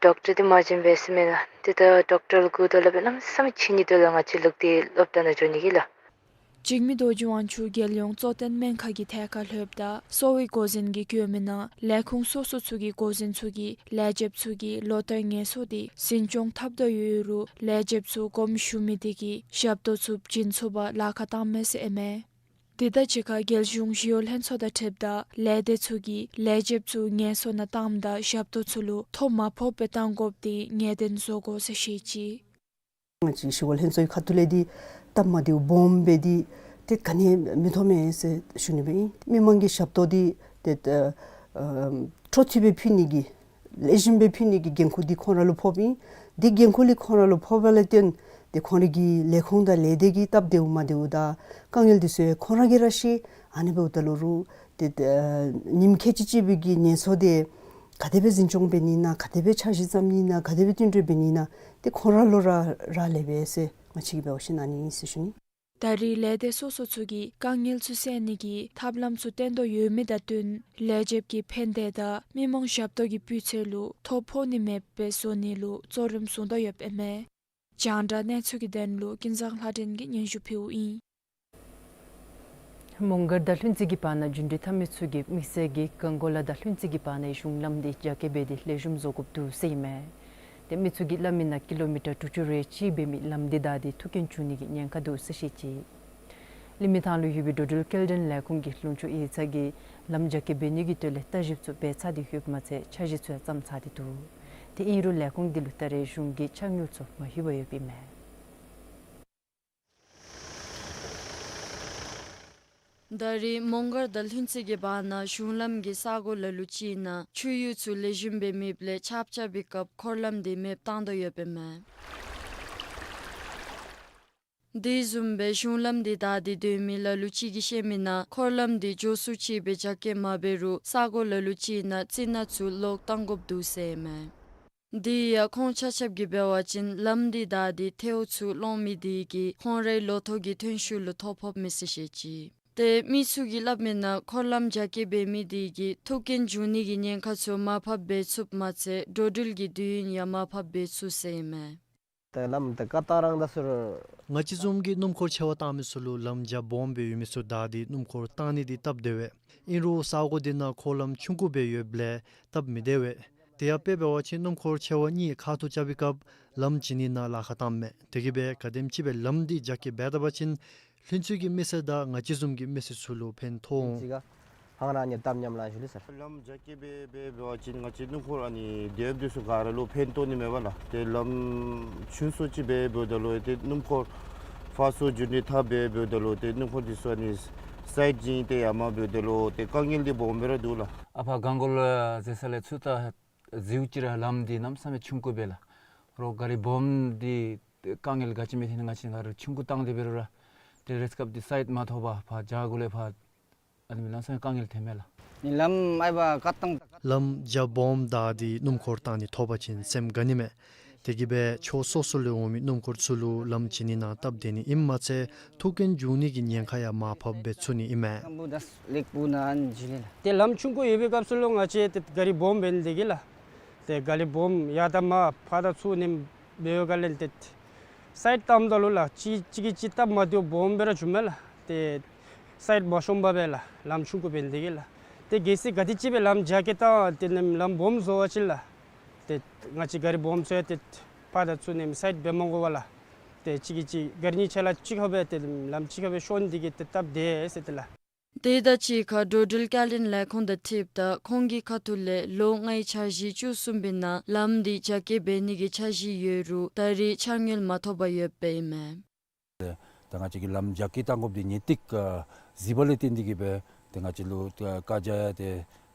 ཌོག་ཊར་འདི་མ་བྱིན་པས་ཟེར་མས་ལགས། ཏེ་ད་ཌོག་ཊར་ལུ་བསྒུག་དོ་ལགས། སྦེ་གནམ་མེད་ས་མེད་འཕྱད་ནི་འདུག་ལགས། ང་བཅས་ལོག་སྟེ་སློབ་གྲྭ་ནང་འགྱོ་ནི་གི་ལགས། འཇིགས་མེད་རྡོ་རྗེ་དབང་ཕྱུག་རྒྱལ་ཡོངས་གཙོ་བསྟེན་སྨན་ཁང་གི་ཐད་ཁར་ལྷོདཔ་ད་གསོ་བའི་འགོ་འཛིན་གྱིས་བཀོད་མི་ནང་ལས་ཁུངས་སོ་སོ་ཚུ་གི་འགོ་འཛིན་ཚུ་གིས་ལས་བྱེདཔ་ཚུ་གི་ལོ་ལྟར་ངལ་གསོ་དེ་འཛིན་སྐྱོང་འཐབ་དོ་ཡོད་རུང་ལས་བྱེདཔ་ཚུ་དགོངསམ་ཞུ་མི་དེ་གིས་ཞབས་ཏོག་ཚུ་བྱིན་ཚུགས་པར་ལཱ་ཁག་བཏངམ་མས་ཟེར་ཨིན་མས། དེ་དང་གཅིག་ཁར་རྒྱལ་གཞུང་ཞི་གཡོག་ལྷན་ཚོགས་དང་འཁྲིལཝ་ད་ལས་སྡེ་ཚུ་གིས་ལས་བྱེདཔ་ཚུ་ངལ་གསོ་ནང་བཏངམ་ད་ཞབས་ཏོག་ཚུ་ལུ་ཐོ་མ་ཕོགཔ་སྦེ་བཏང་དགོཔ་དེ་ངེས་བདེན་བཟོ་དགོ་ཟེར་བཤད་ཅི། ང་བཅས་ཞི་གཡོག་ལྷན་ཚོགས་ཀྱི་ཁ་ཐུག་ལས་འདི་སྟབས་མ་བདེཝ་སྦོམ་སྦེ་འདི་ཏེ་ག་ནི་མི་ཐོབ་མས་ཟེར་ཞུ་ནི་སྦེ་ཨིན། མི་མང་གི་ཞབས་ཏོག་འདི་ཏེ་ཨ་འཕྲོ་མཐུད་སྦེ་ཕུལ་ནི་གི་ལེགས་ཤོམ་སྦེ་ཕུལ་ནི་གི་འགན་ཁུར་འདི་ཁོང་ར་ལུ་ཕོགཔ་ཨིན། འདི་འགན་ཁུར་འདི་ཁོང་ར་ལུ་ཕོག་པ་ལས་བརྟེན་ཏེ་ཁོང་ར་གི་ལས་ཁུངས་དང་ལས་སྡེ་གི་སྟབས་བདེཝ་མ་བདེཝ་དང་དཀའ་ངལ་འདི་ཚུ་ཡང་ཁོང་ར་གིས་ར་ཤེས། ཨ་ནི་འབདཝ་ད་ལུ་རུང་ཏེ་ཨ་ཉིནམ་ཁལ་གཅིག་གཅིག་སྦེ་གི་ངལ་གསོ་དེ་ག་དེ་སྦེ་འཛིན་སྐྱོང་འབད་ནི་ཨིན་ན། ག་དེ་སྦེ་འཆར་གཞི་བརྩམ་ནི་ཨིན་ན། ག་དེ་སྦེ་བསྟུན་གྲོས་འབད་ནི་ཨིན་ན། ཏེ་ཁོང་ར་ལུ་ར་རག་ལས་པས་ཟེར་ང་བཅས་ཀྱིས་འབད་བ་ཅིན་ཨ་ནི་ཨིན་ཟེར་ཞུ་ནི། ད་རེས་ལས་སྡེ་སོ་སོ་ཚུ་གིས་དཀའ་ངལ་ཚུ་སེལ་ནི་གི་ཐབས་ལམ་ཚུ་བཏོན་དོ་ཡོད་མི་དང་བསྟུན་ལས་བྱེདཔ་གི་ཕན་བདེ་དང་མི་མང་ཞབས་ཏོག་གི་སྤུས་ཚད་ལུ་ཐོ་ཕོག་ནི་མེདཔ་སྦེ་བཟོ་ནི་ལུ་གཙོ་རིམ་བཟུང་དོ་ཡོདཔ་ཨིན་མས། རྒྱང་བསྒྲགས་གནས་ཚུལ་གྱི་དོན་ལུ་ཀུན་བཟང་ལྷ་སྒྲོན་གྱིས་སྙན་ཞུ་ཕུལཝ་ཨིན། མོང་སྒར་དང་ལྷུན་རྩེ་གི་བར་ན་རྒྱུ་འགྲུལ་འཐབ་མི་ཚུ་གིས་དམིགས་བསལ་གྱིས་གངས་སྐོར་ལ་དང་ལྷུན་རྩེ་གི་བར་ན་གཞུང་ལམ་འདི་རྒྱ་སྐྱེད་འབད་དེ་ལེགས་ཤོམ་བཟོ་དགོཔ་འདུག་ཟེར་ཨིན་མས། ཏེ་མི་ཚུ་གིས་སླབ་མི་ནང་ཀི་ལོ་མི་ཊར་དྲུག་ཅུ་རེ་གཅིག་འབད་མི་ལམ་འདི་བདའ་སྟེ་ཐུག་རྐྱེན་བྱུང་ནི་གི་ཉེན་ཁ་འདུག་ཟེར་བཤད་ཅི། ལི་མི་ཐང་ལུ་ཡོད་པའི་འགྲོ་འགྲུལ་སྐྱེལ་འདྲེན་ལས་ཁུངས་ཀྱི་ལྷུན་ཆུ་གཡུས་ཚན་གྱིས་ལམ་རྒྱ་སྐྱེད་འབད་ནི་གི་དོན་ལས་ལྟ་ཞིབ་ཚུ་འབད་ཚར་ཏེ་ཡོདཔ་མ་ཚད་འཆར་གཞི་ཚུ་ཡང་བརྩམས་ཚར་ཏེ་འདུག། ཏེ་ཨིན་རུང་ལས་ཁུངས་འདི་ལུ་ད་རེས་གཞུང་གིས་ཆ་དངུལ་ཚུ་མ་ལྷོད་པར་ཡོདཔ་ཨིན་མས། ད་རེས་མོང་སྒར་དང་ལྷུན་རྩེ་གི་བར་ན་གཞུང་ལམ་གྱི་ས་གོ་ལ་ལུ་ཅིག་ནང་ཆུ་གཡུར་ཚུ་ལེགས་ཤོམ་སྦེ་མེདཔ་ལས་ཆརཔ་རྐྱབ་པའི་སྐབས་འཁོར་ལམ་འདི་མེདཔ་བཏང་དོ་ཡོདཔ་ཨིན་མས། དེ་བཟུམ་སྦེ་གཞུང་ལམ་འདི་བདའ་སྟེ་སྡོད་མི་ལ་ལུ་ཅིག་གིས་བཤད་མི་ནང་འཁོར་ལམ་འདི་མགྱོགས་སུ་ཅིག་སྦེ་རྒྱ་སྐྱེད་མ་འབད་རུང་ས་གོ་ལ་ལུ་ཅིག་ནང་རྩི་ནག་ཚུ་ལོག་བཏང་དགོཔ་འདུག་ཟེར་ཨིན་མས། དེ་ཡང་ཁོང་ཆ་ཁྱབ་ཀྱིས་འབད་བ་ཅིན་ལམ་འདི་བདའ་སྟེ་ཐལཝ་ཚུ་སློང་མི་དེ་གིས་ཁོང་རའི་ལོ་ཐོག་གི་ཐོན་ཤུགས་ལུ་ཐོ་ཕོགཔ་མས་ཟེར་བཤད་ཅི། ཏེ་མི་ཚུ་གིས་སླབ་མི་ནང་འཁོར་ལམ་རྒྱ་སྐྱེད་འབད་མི་དེ་གིས་ཐུག་རྐྱེན་བྱུང་ནི་གི་ཉེན་ཁ་ཚུ་མར་ཕབ་འབད་ཚུགསཔ་མ་ཚད་འགྲོ་འགྲུལ་གྱི་དུས་ཡུན་ཡང་མར་ཕབ་འབད་ཚུགས་ཟེར་ཨིན་མས། ཏེ་ལམ་ཏེ་ཀ་ཏང་རང་ད་ཟེར། ང་བཅས་བཟུམ་གྱི་སྣུམ་འཁོར་ཆེ་བ་བཏང་མི་ཚུ་ལུ་ལམ་རྒྱ་སྦོམ་སྦེ་ཡོད་མི་ཚུ་བདའ་སྟེ་སྣུམ་འཁོར་བཏང་ནི་འདི་སྟབས་བདེ་བས། ཨིན་རུང་ས་གོ་འདི་ནང་འཁོར་ལམ་ཆུང་ཀུ་སྦེ་ཡོདཔ་ལས་སྟབས་མི་བདེ་བས། དེ་ཡང་དཔེ་འབད་བ་ཅིན་སྣུམ་འཁོར་ཆེ་བ་གཉིས་ཁ་ཐུག་རྐྱབ་པའི་སྐབས་ལམ་བྱིན་ནི་ནང་ལཱ་ཁག་བཏངམ་མས། དེ་གིས་སྦེ་ག་དེམ་ཅིག་སྦེ་ལམ་འདི་རྒྱ་སྐྱེད་འབད་ད་པ་ཅིན་ལྷུན་རྩེ་གི་མི་སེར་དང་ང་བཅས་བཟུམ་གྱི་མི་སེར་ཚུ་ལུ་ཕན་ཐོགས་འོང་། ཅིག་ཁ་ཧང་ར་ཉེ་དམ་ཉམས་ལ་ཞུ་ལེ་ཟེར། ལམ་རྒྱ་སྐྱེད་འབད་འབད་བ་ཅིན་ང་བཅས་སྣུམ་འཁོར་ཨ་ནི་དེ་འབདཝ་འདི་ཚུ་ག་ར་ལུ་ཕན་ཐོགས་ནི་མས་པ་ལགས། ཏེ་ལམ་ཆུང་སུ་ཅིག་འབད་འབདཝ་ད་ལུ་ཏེ་སྣུམ་འཁོར་ཕར་ཚུར་རྒྱུ་འགྲུལ་འཐབ་འབད་འབདཝ་ད་ལུ་ཏེ་སྣུམ་འཁོར་འདི་ཚུ་ཨ་ནི་སའིཌ་བྱིན་ཏེ་ཡར་མར་འབདཝ་ད་ལུ་ཏེ་དཀའ་ངལ་འདི་སྦོམ་སྦེ་ར་འདུག་ལགས། ཨ་ཕར་གངས་སྐོར་ལ་འཛེགས་ས་ལས་ཚུར་ད་འཛེགས་ཅི་ར་ལམ་འདི་གནམ་མེད་ས་མེད་ཆུང་ཀུ་སྦེ་ལགས། རོགས་ག་རི་སྦོམ་འདི་དཀའ་ངལ་ག་ཅི་མེད། ཏེ་ང་བཅས་ག་ར་ཆུང་ཀུ་བཏང་སྟེ་འབད་རུང་ར་ཏེ་རེས་སྐབས་འདི་སའིཌ་མ་ཐོབ་པར་ཕར་རྒྱ་གུ་ལས་ཕར་ཨ་ནི་མི་ལམ་སེང་དཀའ་ངལ་ཐོན་མས་ལགས། ནི་ལམ་ཨའི་བ་ཀ་ཏང་། ལམ་རྒྱ་སྦོམ་བདའ་སྟེ་སྣུམ་འཁོར་བཏང་ནི་ཐོབ་པ་ཅིན་སེམས་དགའ་ནི་མས། དེ་གིས་སྦེ་ཕྱོགས་སོ་སོ་ལས་འོང་མི་སྣུམ་འཁོར་ཚུ་ལུ་ལམ་བྱིན་ནི་ནང་སྟབས་བདེ་ནི་ཨིནམ་མ་ཚད་ཐུག་རྐྱེན་བྱུང་ནི་གི་ཉེན་ཁ་ཡང་མར་ཕབ་འབད་ཚུགས་ནི་ཨིན་མས། ཏེ་ལམ་ཆུང་ཀུ་ཡོད་པའི་སྐབས་སུ་ལུ་ང་བཅས་ཏེ་ག་རི་སྦོམ་འབད་ནི་དེ་གིས་ལགས། ཏེ་ག་རི་སྦོམ་ཡར་དང་མར་ཕར་དང་ཚུར་ནེམ་འབད་བའི་སྒང་ལས་ཏེ་ སའིཌ་བཏངམ་ད་ལུ་ལགས་གཅིག་གཅིག་གིས་གཅིག་སྟབས་མ་བདེཝ་སྦོམ་སྦེ་ར་བྱུངམ་མས་ལགས། ཏེ་སའིཌ་མ་ཤོངམ་སྦེ་ལགས་ལམ་ཆུང་ཀུ་འབད་ནི་དེ་གིས་ལགས། ཏེ་གལ་སྲིད་ག་དེམ་ཅིག་སྦེ་ལམ་རྒྱ་སྐྱེད་བཏང་སྟེ་ནེམ་ལམ་སྦོམ་བཟོ་བ་ཅིན་ལགས། ཏེ་ང་བཅས་གཱ་རི་སྦོམ་ཚུ་ཡང་ཏེ་ཕར་དང་ཚུར་ནེམ་སའིཌ་འབད་མ་དགོ་པར་ལགས། ཏེ་གཅིག་གིས་གཅིག་གཱ་རི་གཉིས་ཆ་ལགས་གཅིག་ཁར་སྦེ་ཏེ་ལམ་གཅིག་ཁར་སྦེ་ཤོང་ནི་དེ་གིས་ཏེ་སྟབས་བདེ་ཟེར་ཏེ་ལགས། དེ་དང་གཅིག་ཁར་འགྲོ་འགྲུལ་བསྐྱར་ལེན་ལས་ཁུངས་དང་འཁྲིལཝ་ད་ཁོང་གི་ཁ་ཐུག་ལས་ལོ་ལྔའི་འཆར་གཞི་བཅུ་གསུམ་པའི་ནང་ལམ་འདི་རྒྱ་སྐྱེད་འབད་ནི་གི་འཆར་གཞི་ཡོད་རུང་ད་རེས་འཆར་དངུལ་མ་ཐོབ་པར་ཡོདཔ་ཨིན་མས། ད་ང་བཅས་ཀྱིས་ལམ་རྒྱ་སྐྱེད་བཏང་དགོཔ་འདི་ངེས་ཏིག་ཨ་གཟིགས་པ་ལས་བརྟེན་ཏེ་གིས་སྦེ་ཏེ་ང་བཅས་ལུ་ད་བཀའ་རྒྱ་ཡང་ཏེ་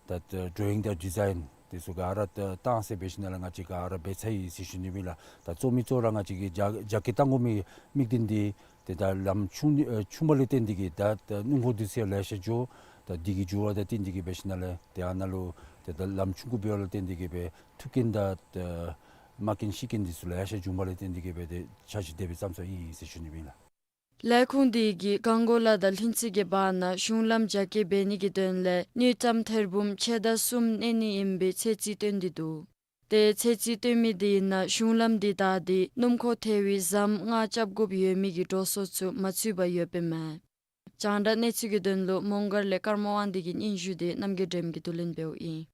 ད་ཌོ་རོ་ཡིང་དང་ཌི་ཛའིན་དེ་ཚུ་ག་ར་ད་བཏང་ཟེར་འབད་ཞིནམ་ལས་ང་བཅས་ག་ར་འབད་ཚར་ཡི་ཟེར་ཞུ་ནི་ཨིན་ལགས། ད་གཙོ་མི་གཙོ་བོ་ར་ང་བཅས་ཀྱིས་རྒྱ་རྒྱ་སྐྱེད་བཏང་དགོ་མི་དམིགས་དོན་འདི་ཏེ་ད་ལམ་ཆུང་ནི་ཨ་ཆུང་བ་ལས་བརྟེན་ཏེ་གིས་ད་ད་སྣུམ་འཁོར་འདི་ཚུ་ཡང་ལེ་ཤ་འགྱོ། ད་འདི་གིས་འགྱོ་བ་དང་བརྟེན་ཏེ་གིས་འབད་ཞིནམ་ལས་ཏེ་ཨ་ནཱ་ལུ་ཏེ་ད་ལམ་ཆུང་ཀུ་འབདཝ་ལས་བརྟེན་ཏེ་གིས་སྦེ་ཐུག་རྐྱེན་དང་ད་མ་རྐྱེན་ཤི་རྐྱེན་འདི་ཚུ་ལེ་ཤ་འབྱུངམ་ལས་བརྟེན་ཏེ་གིས་སྦེ་ཏེ་འཆར་གཞི་དེ་སྦེ་བརྩམས་ཚར་ཡི་ཟེར་ཞུ་ནི་ཨིན་ལགས། ལས་ཁུངས་དེ་གིས་གངས་སྐོར་ལ་དང་ལྷུན་རྩེ་གི་བར་ན་གཞུང་ལམ་རྒྱ་སྐྱེད་འབད་ནི་གི་དོན་ལས་དངུལ་ཀྲམ་ཐེར་འབུམ་ཕྱེད་དང་གསུམ་གནས་ནི་ཨིན་པའི་ཚོད་རྩིས་བཏོན་ཏེ་འདུག། ཏེ་ཚོད་རྩིས་བཏོན་མི་དེ་ནང་གཞུང་ལམ་དེ་དང་དེ་སྣུམ་འཁོར་ཐེ་བའི་ཟམ་ལྔ་རྐྱབ་དགོཔ་ཡོད་མི་གི་འགྲོ་སོང་ཚུ་མ་ཚུད་པར་ཡོདཔ་ཨིན་མས། རྒྱང་བསྒྲགས་གནས་ཚུལ་གྱི་དོན་ལུ་མོང་སྒར་ལས་ཀརྨ་དབང་འདུས་ཀྱི་སྙན་ཞུ་དེ་རྣམ་རྒྱལ་སྒྲོལམ་གྱིས་བསྡུ་ལེན་འབདཝ་ཨིན།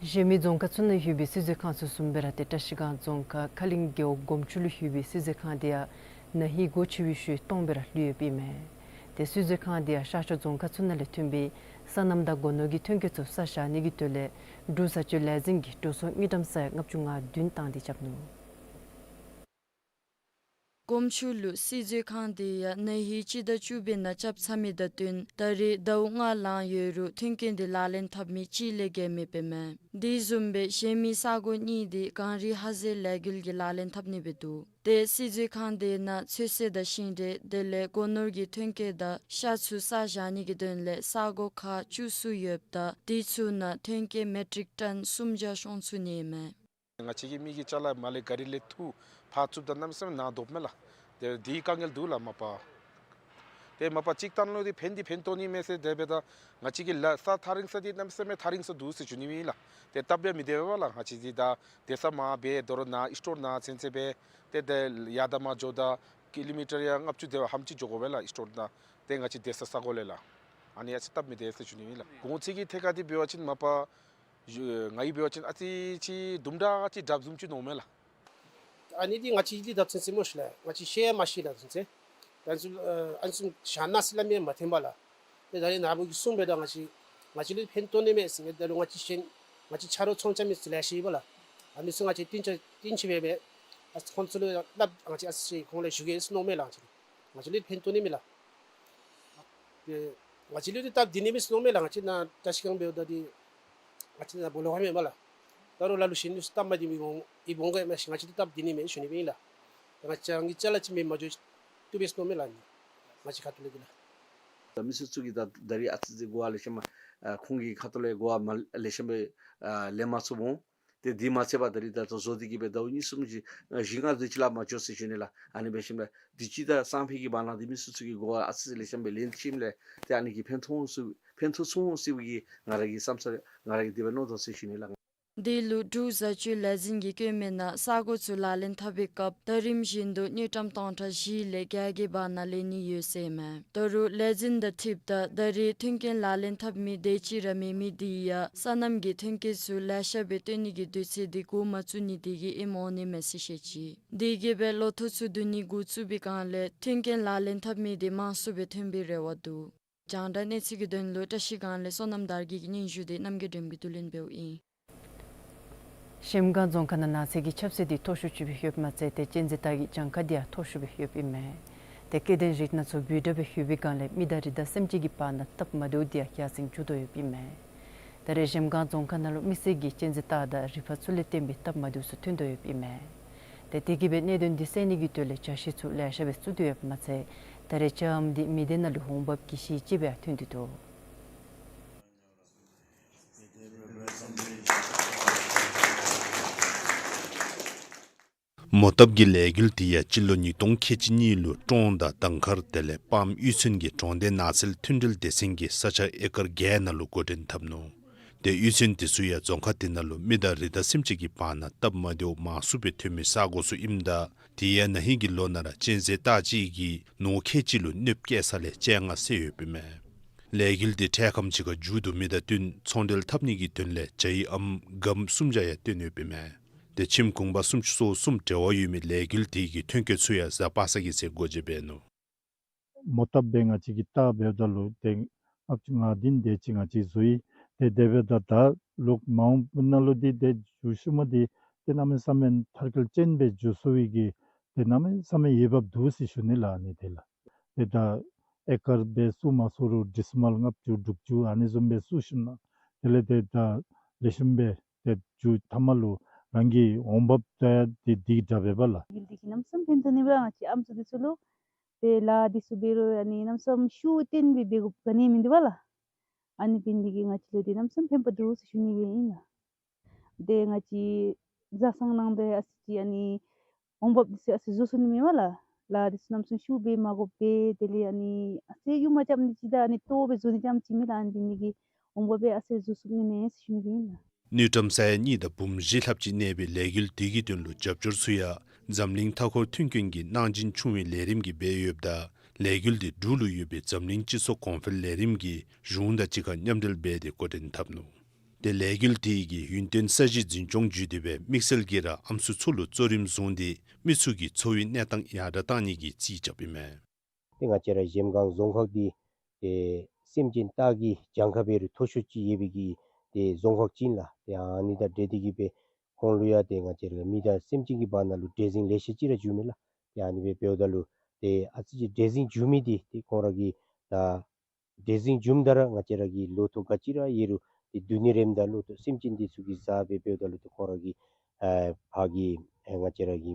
གཞན་མི་རྫོང་ཁག་ཚུ་ནང་ཡོད་པའི་སྲིད་མཛོད་ཁང་ཚུ་བཟུམ་སྦེ་ར་ཏེ་བཀྲིས་སྒང་རྫོང་ཁག་ཁ་གླིང་རྒེད་འོག་སྒོམ་ཆུ་ལུ་ཡོད་པའི་སྲིད་མཛོད་ཁང་དེ་ཡང་ན་ཧིང་སྒོ་ཕྱེ་བའི་ཤུལ་སྟོངམ་སྦེ་ར་ལུས་ཡོདཔ་ཨིན་མས། ཏེ་སྲིད་མཛོད་ཁང་དེ་ཡང་ཤར་ཕྱོགས་རྫོང་ཁག་ཚུ་ནང་ལས་ཐོན་པའི་སོ་ནམ་དང་སྒོ་ནོར་གྱི་ཐོན་སྐྱེད་ཚུ་ས་བཞག་ནི་གི་དོན་ལས་འབྲུག་བཟའ་སྤྱོད་ལས་འཛིན་གྱིས་འགྲོ་སོང་དངུལ་ཀྲམ་ས་ཡ་ལྔ་བཅུ་ང་བདུན་བཏང་སྟེ་རྐྱབ་ནུག། སྒོམ་ཆུ་ལུ་སྲིད་མཛོད་ཁང་དེ་ཡང་ན་ཧིང་སྤྱི་ཟླ་བཅུ་པའི་ནང་རྐྱབ་ཚར་མི་དང་བསྟུན་ད་རེས་ཟླཝ་ལྔ་ལང་ཡོད་རུང་མཐུན་རྐྱེན་དེ་ལག་ལེན་འཐབ་མི་གཅིག་ལས་བརྒལ་མེདཔ་ཨིན་མས། དེ་བཟུམ་སྦེ་གཞན་མི་ས་གོ་གཉིས་དེ་གངས་རི་ཧ་ཟེལ་ལས་འགུལ་གྱིས་ལག་ལེན་འཐབ་ནི་སྦེ་འདུག། ཏེ་སྲིད་མཛོད་ཁང་དེ་ནང་ཚོད་བསྲེ་དང་ཤིང་འབྲས་དེ་ལས་སྒོ་ནོར་གྱི་ཐོན་སྐྱེད་དང་ཤ་ཚུ་ས་བཞག་ནི་གི་དོན་ལས་ས་གོ་ཁག་བཅུ་གསུམ་ཡོདཔ་ད་དེ་ཚུ་ནང་ཐོན་སྐྱེད་མེ་ཊིག་ཊོན་སུམ་བརྒྱ་ཤོང་ཚུགས་ནི་ཨིན་མས། ང་བཅས་ཀྱི་མི་གི་ཅ་ལ་མར་ལས་གཱ་རི་ལས་འཐུ་ཕར་བཙུགསཔ་ད་གནམ་མེད་ས་མེད་ནང་དོགཔ་མས་ལགས། ཏེ་དེའི་དཀའ་ངལ་འདུག་ལགས་མ་པ། ཏེ་མ་པ་གཅིག་བཏང་ལོ་དེ་ཕན་འདི་ཕན་ཐོགས་ནི་མས་ཟེར་དེ་སྦེ་ད་ང་བཅས་ཀྱི་ལཱ་ས་ཐག་རིང་ས་དེ་གནམ་མེད་ས་མེད་ཐག་རིང་ས་འདུག་ཟེར་ཞུ་ནི་ཨིན་ལགས། ཏེ་སྟབས་ཡང་མི་བདེ་བས་ལགས། ང་བཅས་འདི་ད་སྡོད་ས་མར་སྦེ་དོ་རུང་ནཱ་སི་ཊོར་ནང་ཚུན་ཚོད་སྦེ་ཏེ་ཏེ་ཡར་དང་མར་འགྱོཝ་ད་ཀི་ལོ་མི་ཊར་ཡང་ལྔ་བཅུ་དེ་བ་ཧམ་ཅིག་འགྱོ་དགོ་པས་ལགས་སི་ཊོར་ནང་། ཏེ་ང་བཅས་སྡོད་ས་ས་གོ་ལས་ལགས། ཨ་ནི་ཡང་ཅིག་སྟབས་མི་བདེ་ཟེར་ཞུ་ནི་ཨིན་ལགས། གོང་ཚད་ཀྱི་ཐད་ཁར་འདི་འབད་བ་ཅིན་མ་པ་ང་གིས་འབད་བ་ཅིན་ཨ་ཙི་ཅིག་དུམ་གྲ་ཅིག་དྲགཔ་བཟུམ་ཅིག་མནོཝ་མས་ལགས། ཨ་ནི་འདི་ང་བཅས་ལུ་ད་ཚུན་ཚོད་སྨོ་ཤིག་ལགས། ང་བཅས་ཤེས་ཡང་མ་ཤེས་ལགས་ཚུན་ཚོད། ད་ཚུན་ཨ་ཨ་ནི་ཚུ་བཞག་གནང་ས་ལམ་ཡང་མ་ཐོན་པས་ལགས། ཏེ་ད་རེས་ནཱ་བུ་གིས་གསུངམ་སྦེ་ད་ང་བཅས་ང་བཅས་ལུ་ཕན་ཐོགས་ནི་མས་ཟེར་ང་ད་ལུ་ང་བཅས་གཞན་ང་བཅས་ཆ་རོགས་ཚོང་རྐྱབ་མི་ཚུ་ལེ་ཤ་ཡོད་པས་ལགས། ཨ་ནི་ཚུ་ང་བཅས་བསྟུན་བྱ་བསྟུན་བྱ་སྦེ་སྦེ་ཨ་ཁོང་ཚུ་ལུ་སླབ་ང་བཅས་ཨ་ཙི་ཅིག་ཁོང་ལུ་ཞུ་གེ་ཟེར་མནོཝ་མས་ལགས། ང་བཅས་ལུ་ང་བཅས་ལུ་ཕན་ཐོགས་ནི་མས་ལགས། ཏེ་ང་བཅས་ལུ་ཏེ་སྟབས་བདེ་ནི་མས་ཟེར་མནོཝ་མས་ལགས། ང་བཅས་ནཱ་བཀྲིས་སྒང་འབདཝ་ད་འདི་ང་བཅས་ནཱ་སྦོ་ལོགས་ཁར་མེན་པ་ལགས། ད་རུང་ལ་ལུ་གཞན་ལུ་སྟབས་མ་བདེ་མི་འོང་ཨིན་འོང་ག་མ་ཤེས། ང་བཅས་ལུ་སྟབས་བདེ་ནི་མས་ཞུ་ནི་སྦེ་ཨིན་ལགས། ང་བཅས་རང་གི་ཅ་ལ་ཅིག་མེན་མ་འགྱོ་བཏུབ་པས་ཟེར་མནོཝ་མས་ལགས། ང་བཅས་ཁ་ཐུག་ལས་འདི་ལགས། ད་མི་སེར་ཚུ་གིས་ད་ད་རིས་ཨ་ཙི་ཅིག་གོ་བ་ལེགས་ཤོམ་ཨ་ཁོང་གི་ཁ་ཐུག་ལས་གོ་བ་མ་ལེགས་ཤོམ་སྦེ་ཨ་ལེན་མ་ཚུགས་འོང་། ཏེ་དེ་མ་ཚད་པར་ད་རིས་ད་ལྟོ་བཟོ་སྟེ་གིས་སྦེ་ཟླཝ་གཉིས་གསུམ་ཅིག་ཨ་བཞི་ལྔ་དེ་ཅིག་ལས་མ་འགྱོ་ཟེར་ཞུ་ནི་ལགས། ཨ་ནི་འབད་ཞིནམ་ལས་འདི་ཅིག་ད་སང་ཕོད་ཀྱི་བར་ན་འདི་མི་སེར་ཚུ་གིས་གོ་བ་ཨ་ཙི་ལེགས་ཤོམ་སྦེ་ལེན་ཞིནམ་ལས་ཏེ་ཨ་ནི་གིས་ཕན་ཐོགས་ཚུགས་ཕན་ཐོགས་ཚུགས་འོང་ཟེར་བའི་གི་ང་ར་གི་བསམ་ཚུལ་ང་ར་གིས་དེ་སྦེ་མནོ་དོ་ཟེར་ཞུ་ནི་ལགས། འདི་ལུ་འབྲུག་བཟའ་སྤྱོད་ལས་འཛིན་གྱིས་བཀོད་མི་ནང་ས་གོ་ཚུ་ལག་ལེན་འཐབ་པའི་སྐབས་ཟླ་རིམ་བཞིན་དུ་དངུལ་ཀྲམ་སྟོང་ཕྲག་བཞི་ལས་བརྒྱ་གི་བར་ན་ལེན་ནི་ཡོད་ཟེར་མས། ད་རུང་ལས་འཛིན་དང་འཁྲིལཝ་ད་ད་རེས་མཐུན་རྐྱེན་ལག་ལེན་འཐབ་མི་དེ་ཅིག་ར་མེད་མི་དེ་ཡང་སོ་ནམ་གྱི་ཐོན་སྐྱེད་ཚུ་ལེ་ཤ་སྦེ་བཏོན་ནི་གི་དུས་ཚོད་དེ་འགོ་མ་བཙུགས་ནི་དེ་གིས་ཨིནམ་འོང་ནི་མས་ཟེར་བཤད་ཅི། དེ་གིས་སྦེ་ལོ་ཐོག་ཚུ་བསྡུ་ནི་འགོ་བཙུགས་པའི་སྒང་ལས་མཐུན་རྐྱེན་ལག་ལེན་འཐབ་མི་དེ་མང་སུ་སྦེ་ཐོན་པའི་རེ་བ་འདུག། རྒྱང་བསྒྲགས་གནས་ཚུལ་གྱི་དོན་ལུ་བཀྲིས་སྒང་ལས་བསོད་ནམས་དར་རྒྱས་ཀྱི་སྙན་ཞུ་དེ་རྣམ་རྒྱལ་སྒྲོལམ་གྱིས་བསྡུ་ལེན་འབདཝ་ཨིན། གཞལམ་སྒང་རྫོང་ཁག་ནང་ནགས་ཚལ་གྱི་ཁྱབ་ཚད་འདི་མཐོ་ཤོས་ཅིག་སྦེ་ཡོདཔ་མ་ཚད་ཏེ་གཅན་གཟན་སྟག་གི་གྱངས་ཁ་འདི་ཡང་མཐོ་ཤོས་སྦེ་ཡོདཔ་ཨིན་མས། ཏེ་སྐྱེ་ལྡན་རིགས་སྣ་ཚོགས་འབོལ་དྲགས་སྦེ་ཡོད་པའི་སྒང་ལས་མི་དང་རི་དྭགས་སེམས་ཅན་གྱི་བར་ན་སྟབས་མ་བདེཝ་འདི་ཡང་ཡར་སེང་འགྱོ་དོ་ཡོདཔ་ཨིན་མས། ད་རེས་གཞལམ་སྒང་རྫོང་ཁག་ནང་ལུ་དམིགས་བསལ་གྱིས་གཅན་གཟན་སྟག་དང་རི་ཕག་ཚུ་ལས་བརྟེན་པའི་སྟབས་མ་བདེཝ་ཚུ་ཐོན་དོ་ཡོདཔ་ཨིན་མས། ཏེ་དེ་གིས་སྦེ་གནད་དོན་འདི་སེལ་ནི་གི་དོན་ལས་བཅའ་གཞི་ཚུ་ལེ་ཤ་སྦེ་བཙུགས་ཏེ་ཡོདཔ་མ་ཚད་ད་རེས་བཅའ་མར་འདི་མི་སྡེ་ནང་ལུ་འོང་འབབ་གྱི་གཞི་ཅིག་སྦེ་ཡང་ཐོན་ཏེ་འདུག། མོ་བཏབ་ཀྱི་ལས་འགུལ་དེ་ཡང་སྤྱི་ལོ་ཉིས་སྟོང་ཁལ་གཅིག་གཉིས་ལུ་ཀྲོང་དང་དང་མཁར་དེ་ལས་སྤམ་གཡུས་ཚན་གྱི་གྲོང་སྡེ་ནགས་ཚལ་མཐུན་སྒྲིལ་སྡེ་ཚན་གྱིས་ས་ཆ་ཨེ་ཀར་བརྒྱད་ནང་ལུ་འགོ་འདྲེན་འཐབ་ནུག། ཏེ་གཡུས་ཚན་དེ་ཚུ་ཡང་རྫོང་ཁག་དེ་ནང་ལུ་མི་དང་རི་དྭགས་སེམས་ཅན་གྱི་བར་ན་སྟབས་མ་བདེཝ་མང་སུ་སྦེ་ཐོན་མི་ས་གོ་ཚུ་ཨིནམ་ད་དེ་ཡང་ན་ཧིང་གི་ལོ་ནང་ར་གཅན་གཟན་སྟག་གཅིག་གིས་ནོར་ཁལ་གཅིག་ལུ་གནོདཔ་བཀལ་ས་ལས་བཅོ་ལྔ་བསད་ཡོདཔ་ཨིན་མས། ལས་འགུལ་དེ་འཕྲལ་ཁམས་ཅིག་ཁར་མཇུག་བསྡུ་མི་དང་བསྟུན་ཚོང་འབྲེལ་འཐབ་ནི་གི་དོན་ལས་ཇའི་ཨམ་སྒམ་སུམ་བརྒྱ་ཡང་བཏོན་ཡོདཔ་ཨིན་མས། ཏེ་ཁྱིམ་གུང་པ་སུམ་ཅུ་སོ་གསུམ་འབྲེལ་བ་ཡོད་མི་ལས་འགུལ་དེ་གི་ཐོན་སྐྱེད་ཚུ་ཡང་གཟའ་པ་སངས་ཀྱི་ཚེ་སྒོ་འབྱེད་འབད་ནུག། མོ་བཏབ་སྦེ་ང་བཅས་ཀྱིས་བལྟ་འབདཝ་ད་ལུ་ཏེ་ཨཔ་ཅིག་ང་འདི་ནི་དེ་ཅིག་ང་བཅས་བཟོ་ཡི། ཏེ་དེ་འབདཝ་ད་ད་ལོག་མ་འོངས་པ་ནང་ལུ་འདི་ཏེ་འགྱོ་ཤུལ་མ་འདི་ཏེ་གནམ་མེད་ས་མེད་མཐར་འཁྱོལ་ཅན་སྦེ་འགྱོ་ཚུགས་པའི་གི་ཏེ་གནམ་མེད་ས་མེད་འོས་འབབ་འདུག་ཟེར་ཞུ་ནི་ལགས། ཨ་ནི་དེ་ལགས། ཏེ་ད་ཨེ་ཀར་སྦེ་བཙུགས་མ་ཚུགས་རུང་ཌི་སི་མཱལ་ལྔ་བཅུ་དྲུག་ཅུ་ཨ་ནི་བཟུམ་སྦེ་བཙུགས་ཞིནམ་ལས་དེ་ལས་ཏེ་ད་ལེགས་ཤོམ་སྦེ་ཏེ་མཇུག་མཐའ་མ་ལུ་རང་གི་འོང་འབབ་ད་འདི་འདི་གི་དྲག་པས་པ་ལགས། ལས་འགུལ་འདི་གིས་གནམ་མེད་ས་མེད་ཕན་ཐོགས་ནི་པ་ལགས། ང་བཅས་ཨམ་སྲུ་འདི་ཚུ་ལུ་ཏེ་ལཱ་འདི་ཚུ་འབད་རུང་ཨ་ནི་གནམ་མེད་ས་མེད་ཤུགས་བཏོན་སྦེ་འབད་དགོཔ་ག་ནི་མིན་འདུག་པ་ལགས། ཨ་ནི་འབད་ནི་དེ་གིས་ང་བཅས་ལུ་ཏེ་གནམ་མེད་ས་མེད་ཕན་པ་འདུག་ཟེར་ཞུ་ནི་སྦེ་ཨིན་ལགས། ཏེ་ང་བཅས་བཟའ་ཚང་ནང་འདི་ཨ་ཙི་ཅིག་ཨ་ནི་འོང་འབབ་འདི་ཚུ་ཨ་ཙི་བཟོ་ཚུགས་ནི་མས་པ་ལགས། ལཱ་འདི་ཚུ་གནམ་མེད་ས་མེད་ཤུགས་སྦེ་མ་དགོཔ་སྦེ་དེ་ལས་ཨ་ནི་ཨ་ཙི་ཡུན་མ་རྐྱབ་ནི་ཅིག་དང་ཨ་ནི་ཏོག་སྦེ་བཟོ་ནི་རྐྱངམ་ཅིག་མས་ལགས། ཨ་ནི་འབད་ནི་དེ་གིས་འོང་འབབ་སྦེ་ཨ་ཙི་བཟོ་ཚུགས་ནི་མས་ཟེར་ཞུ་ནི་སྦེ་ཨིན་ལགས། དངུལ་ཀྲམ་ས་ཡ་གཉིས་དང་འབུམ་བཞི་ལྷགཔ་ཅིག་གནས་པའི་ལས་འགུལ་དེ་གི་དོན་ལུ་རྒྱབ་སྐྱོར་ཚུ་ཡང་འཛམ་གླིང་མཐའ་འཁོར་མཐུན་རྐྱེན་གྱི་གནང་སྦྱིན་ཆུང་བའི་ལས་རིམ་གྱིས་འབད་ཡོདཔ་ད་ལས་འགུལ་དེ་འབྲུག་ལུ་ཡོད་པའི་འཛམ་གླིང་སྤྱི་ཚོགས་གོང་འཕེལ་ལས་རིམ་གྱི་གཞུང་དང་གཅིག་ཁར་མཉམ་འབྲེལ་འབད་དེ་འགོ་འདྲེན་འཐབ་ནུག། ཏེ་ལས་འགུལ་དེ་གིས་ཡུན་བརྟན་ས་གཞི་འཛིན་སྐྱོང་བརྒྱུད་དེ་སྦེ་དམིགས་བསལ་གྱིས་ར་ཨམ་སྲུ་ཚུ་ལུ་གཙོ་རིམ་བཟུང་སྟེ་མི་ཚུ་གི་འཚོ་བའི་གནས་སྟངས་ཡར་དྲག་བཏང་ནི་གི་རྩིས་རྐྱབ་ཨིན་མས། ཏེ་ང་བཅས་ར་གཞལམ་སྒང་རྫོང་ཁག་འདི་ཏེ་སེམས་ཅན་སྟག་གི་གྱངས་ཁ་འབད་རུང་མཐོ་ཤོས་ཅིག་ཡོད་པའི་གི་ཏེ་རྫོང་ཁག་ཅིག་ཨིན་ལགས། ཏེ་ཨ་ནི་དང་འབྲེལ་ཏེ་གིས་སྦེ་ཁོང་ལུ་ཡང་ཏེ་ང་བཅས་ར་མི་དང་སེམས་ཅན་གྱི་བར་ན་ལུ་འདྲེས་འཛིང་ལེ་ཤ་ཅིག་ར་འབྱུངམ་མས་ལགས། ཏེ་ཨ་ནི་སྦེ་འབདཝ་ད་ལུ་ཏེ་ཨ་ཙི་ཅིག་འདྲེས་འཛིང་འབྱུང་མི་འདི་ཏེ་ཁོང་ར་གིས་ད་འདྲེས་འཛིང་འབྱུངམ་ད་ར་ང་བཅས་ར་གི་ལོ་ཐོག་ག་ཅི་ར་ཡོད་རུང་ཏེ་བསྡུ་ནི་རནམ་ད་ལུ་ཏེ་སེམས་ཅན་འདི་ཚུ་གིས་བཟའ་སྦེ་འབདཝ་ད་ལུ་ཏེ་ཁོང་ར་གི་ཨ་ཕར་གྱི་ཨ་ང་བཅས་ར་གི་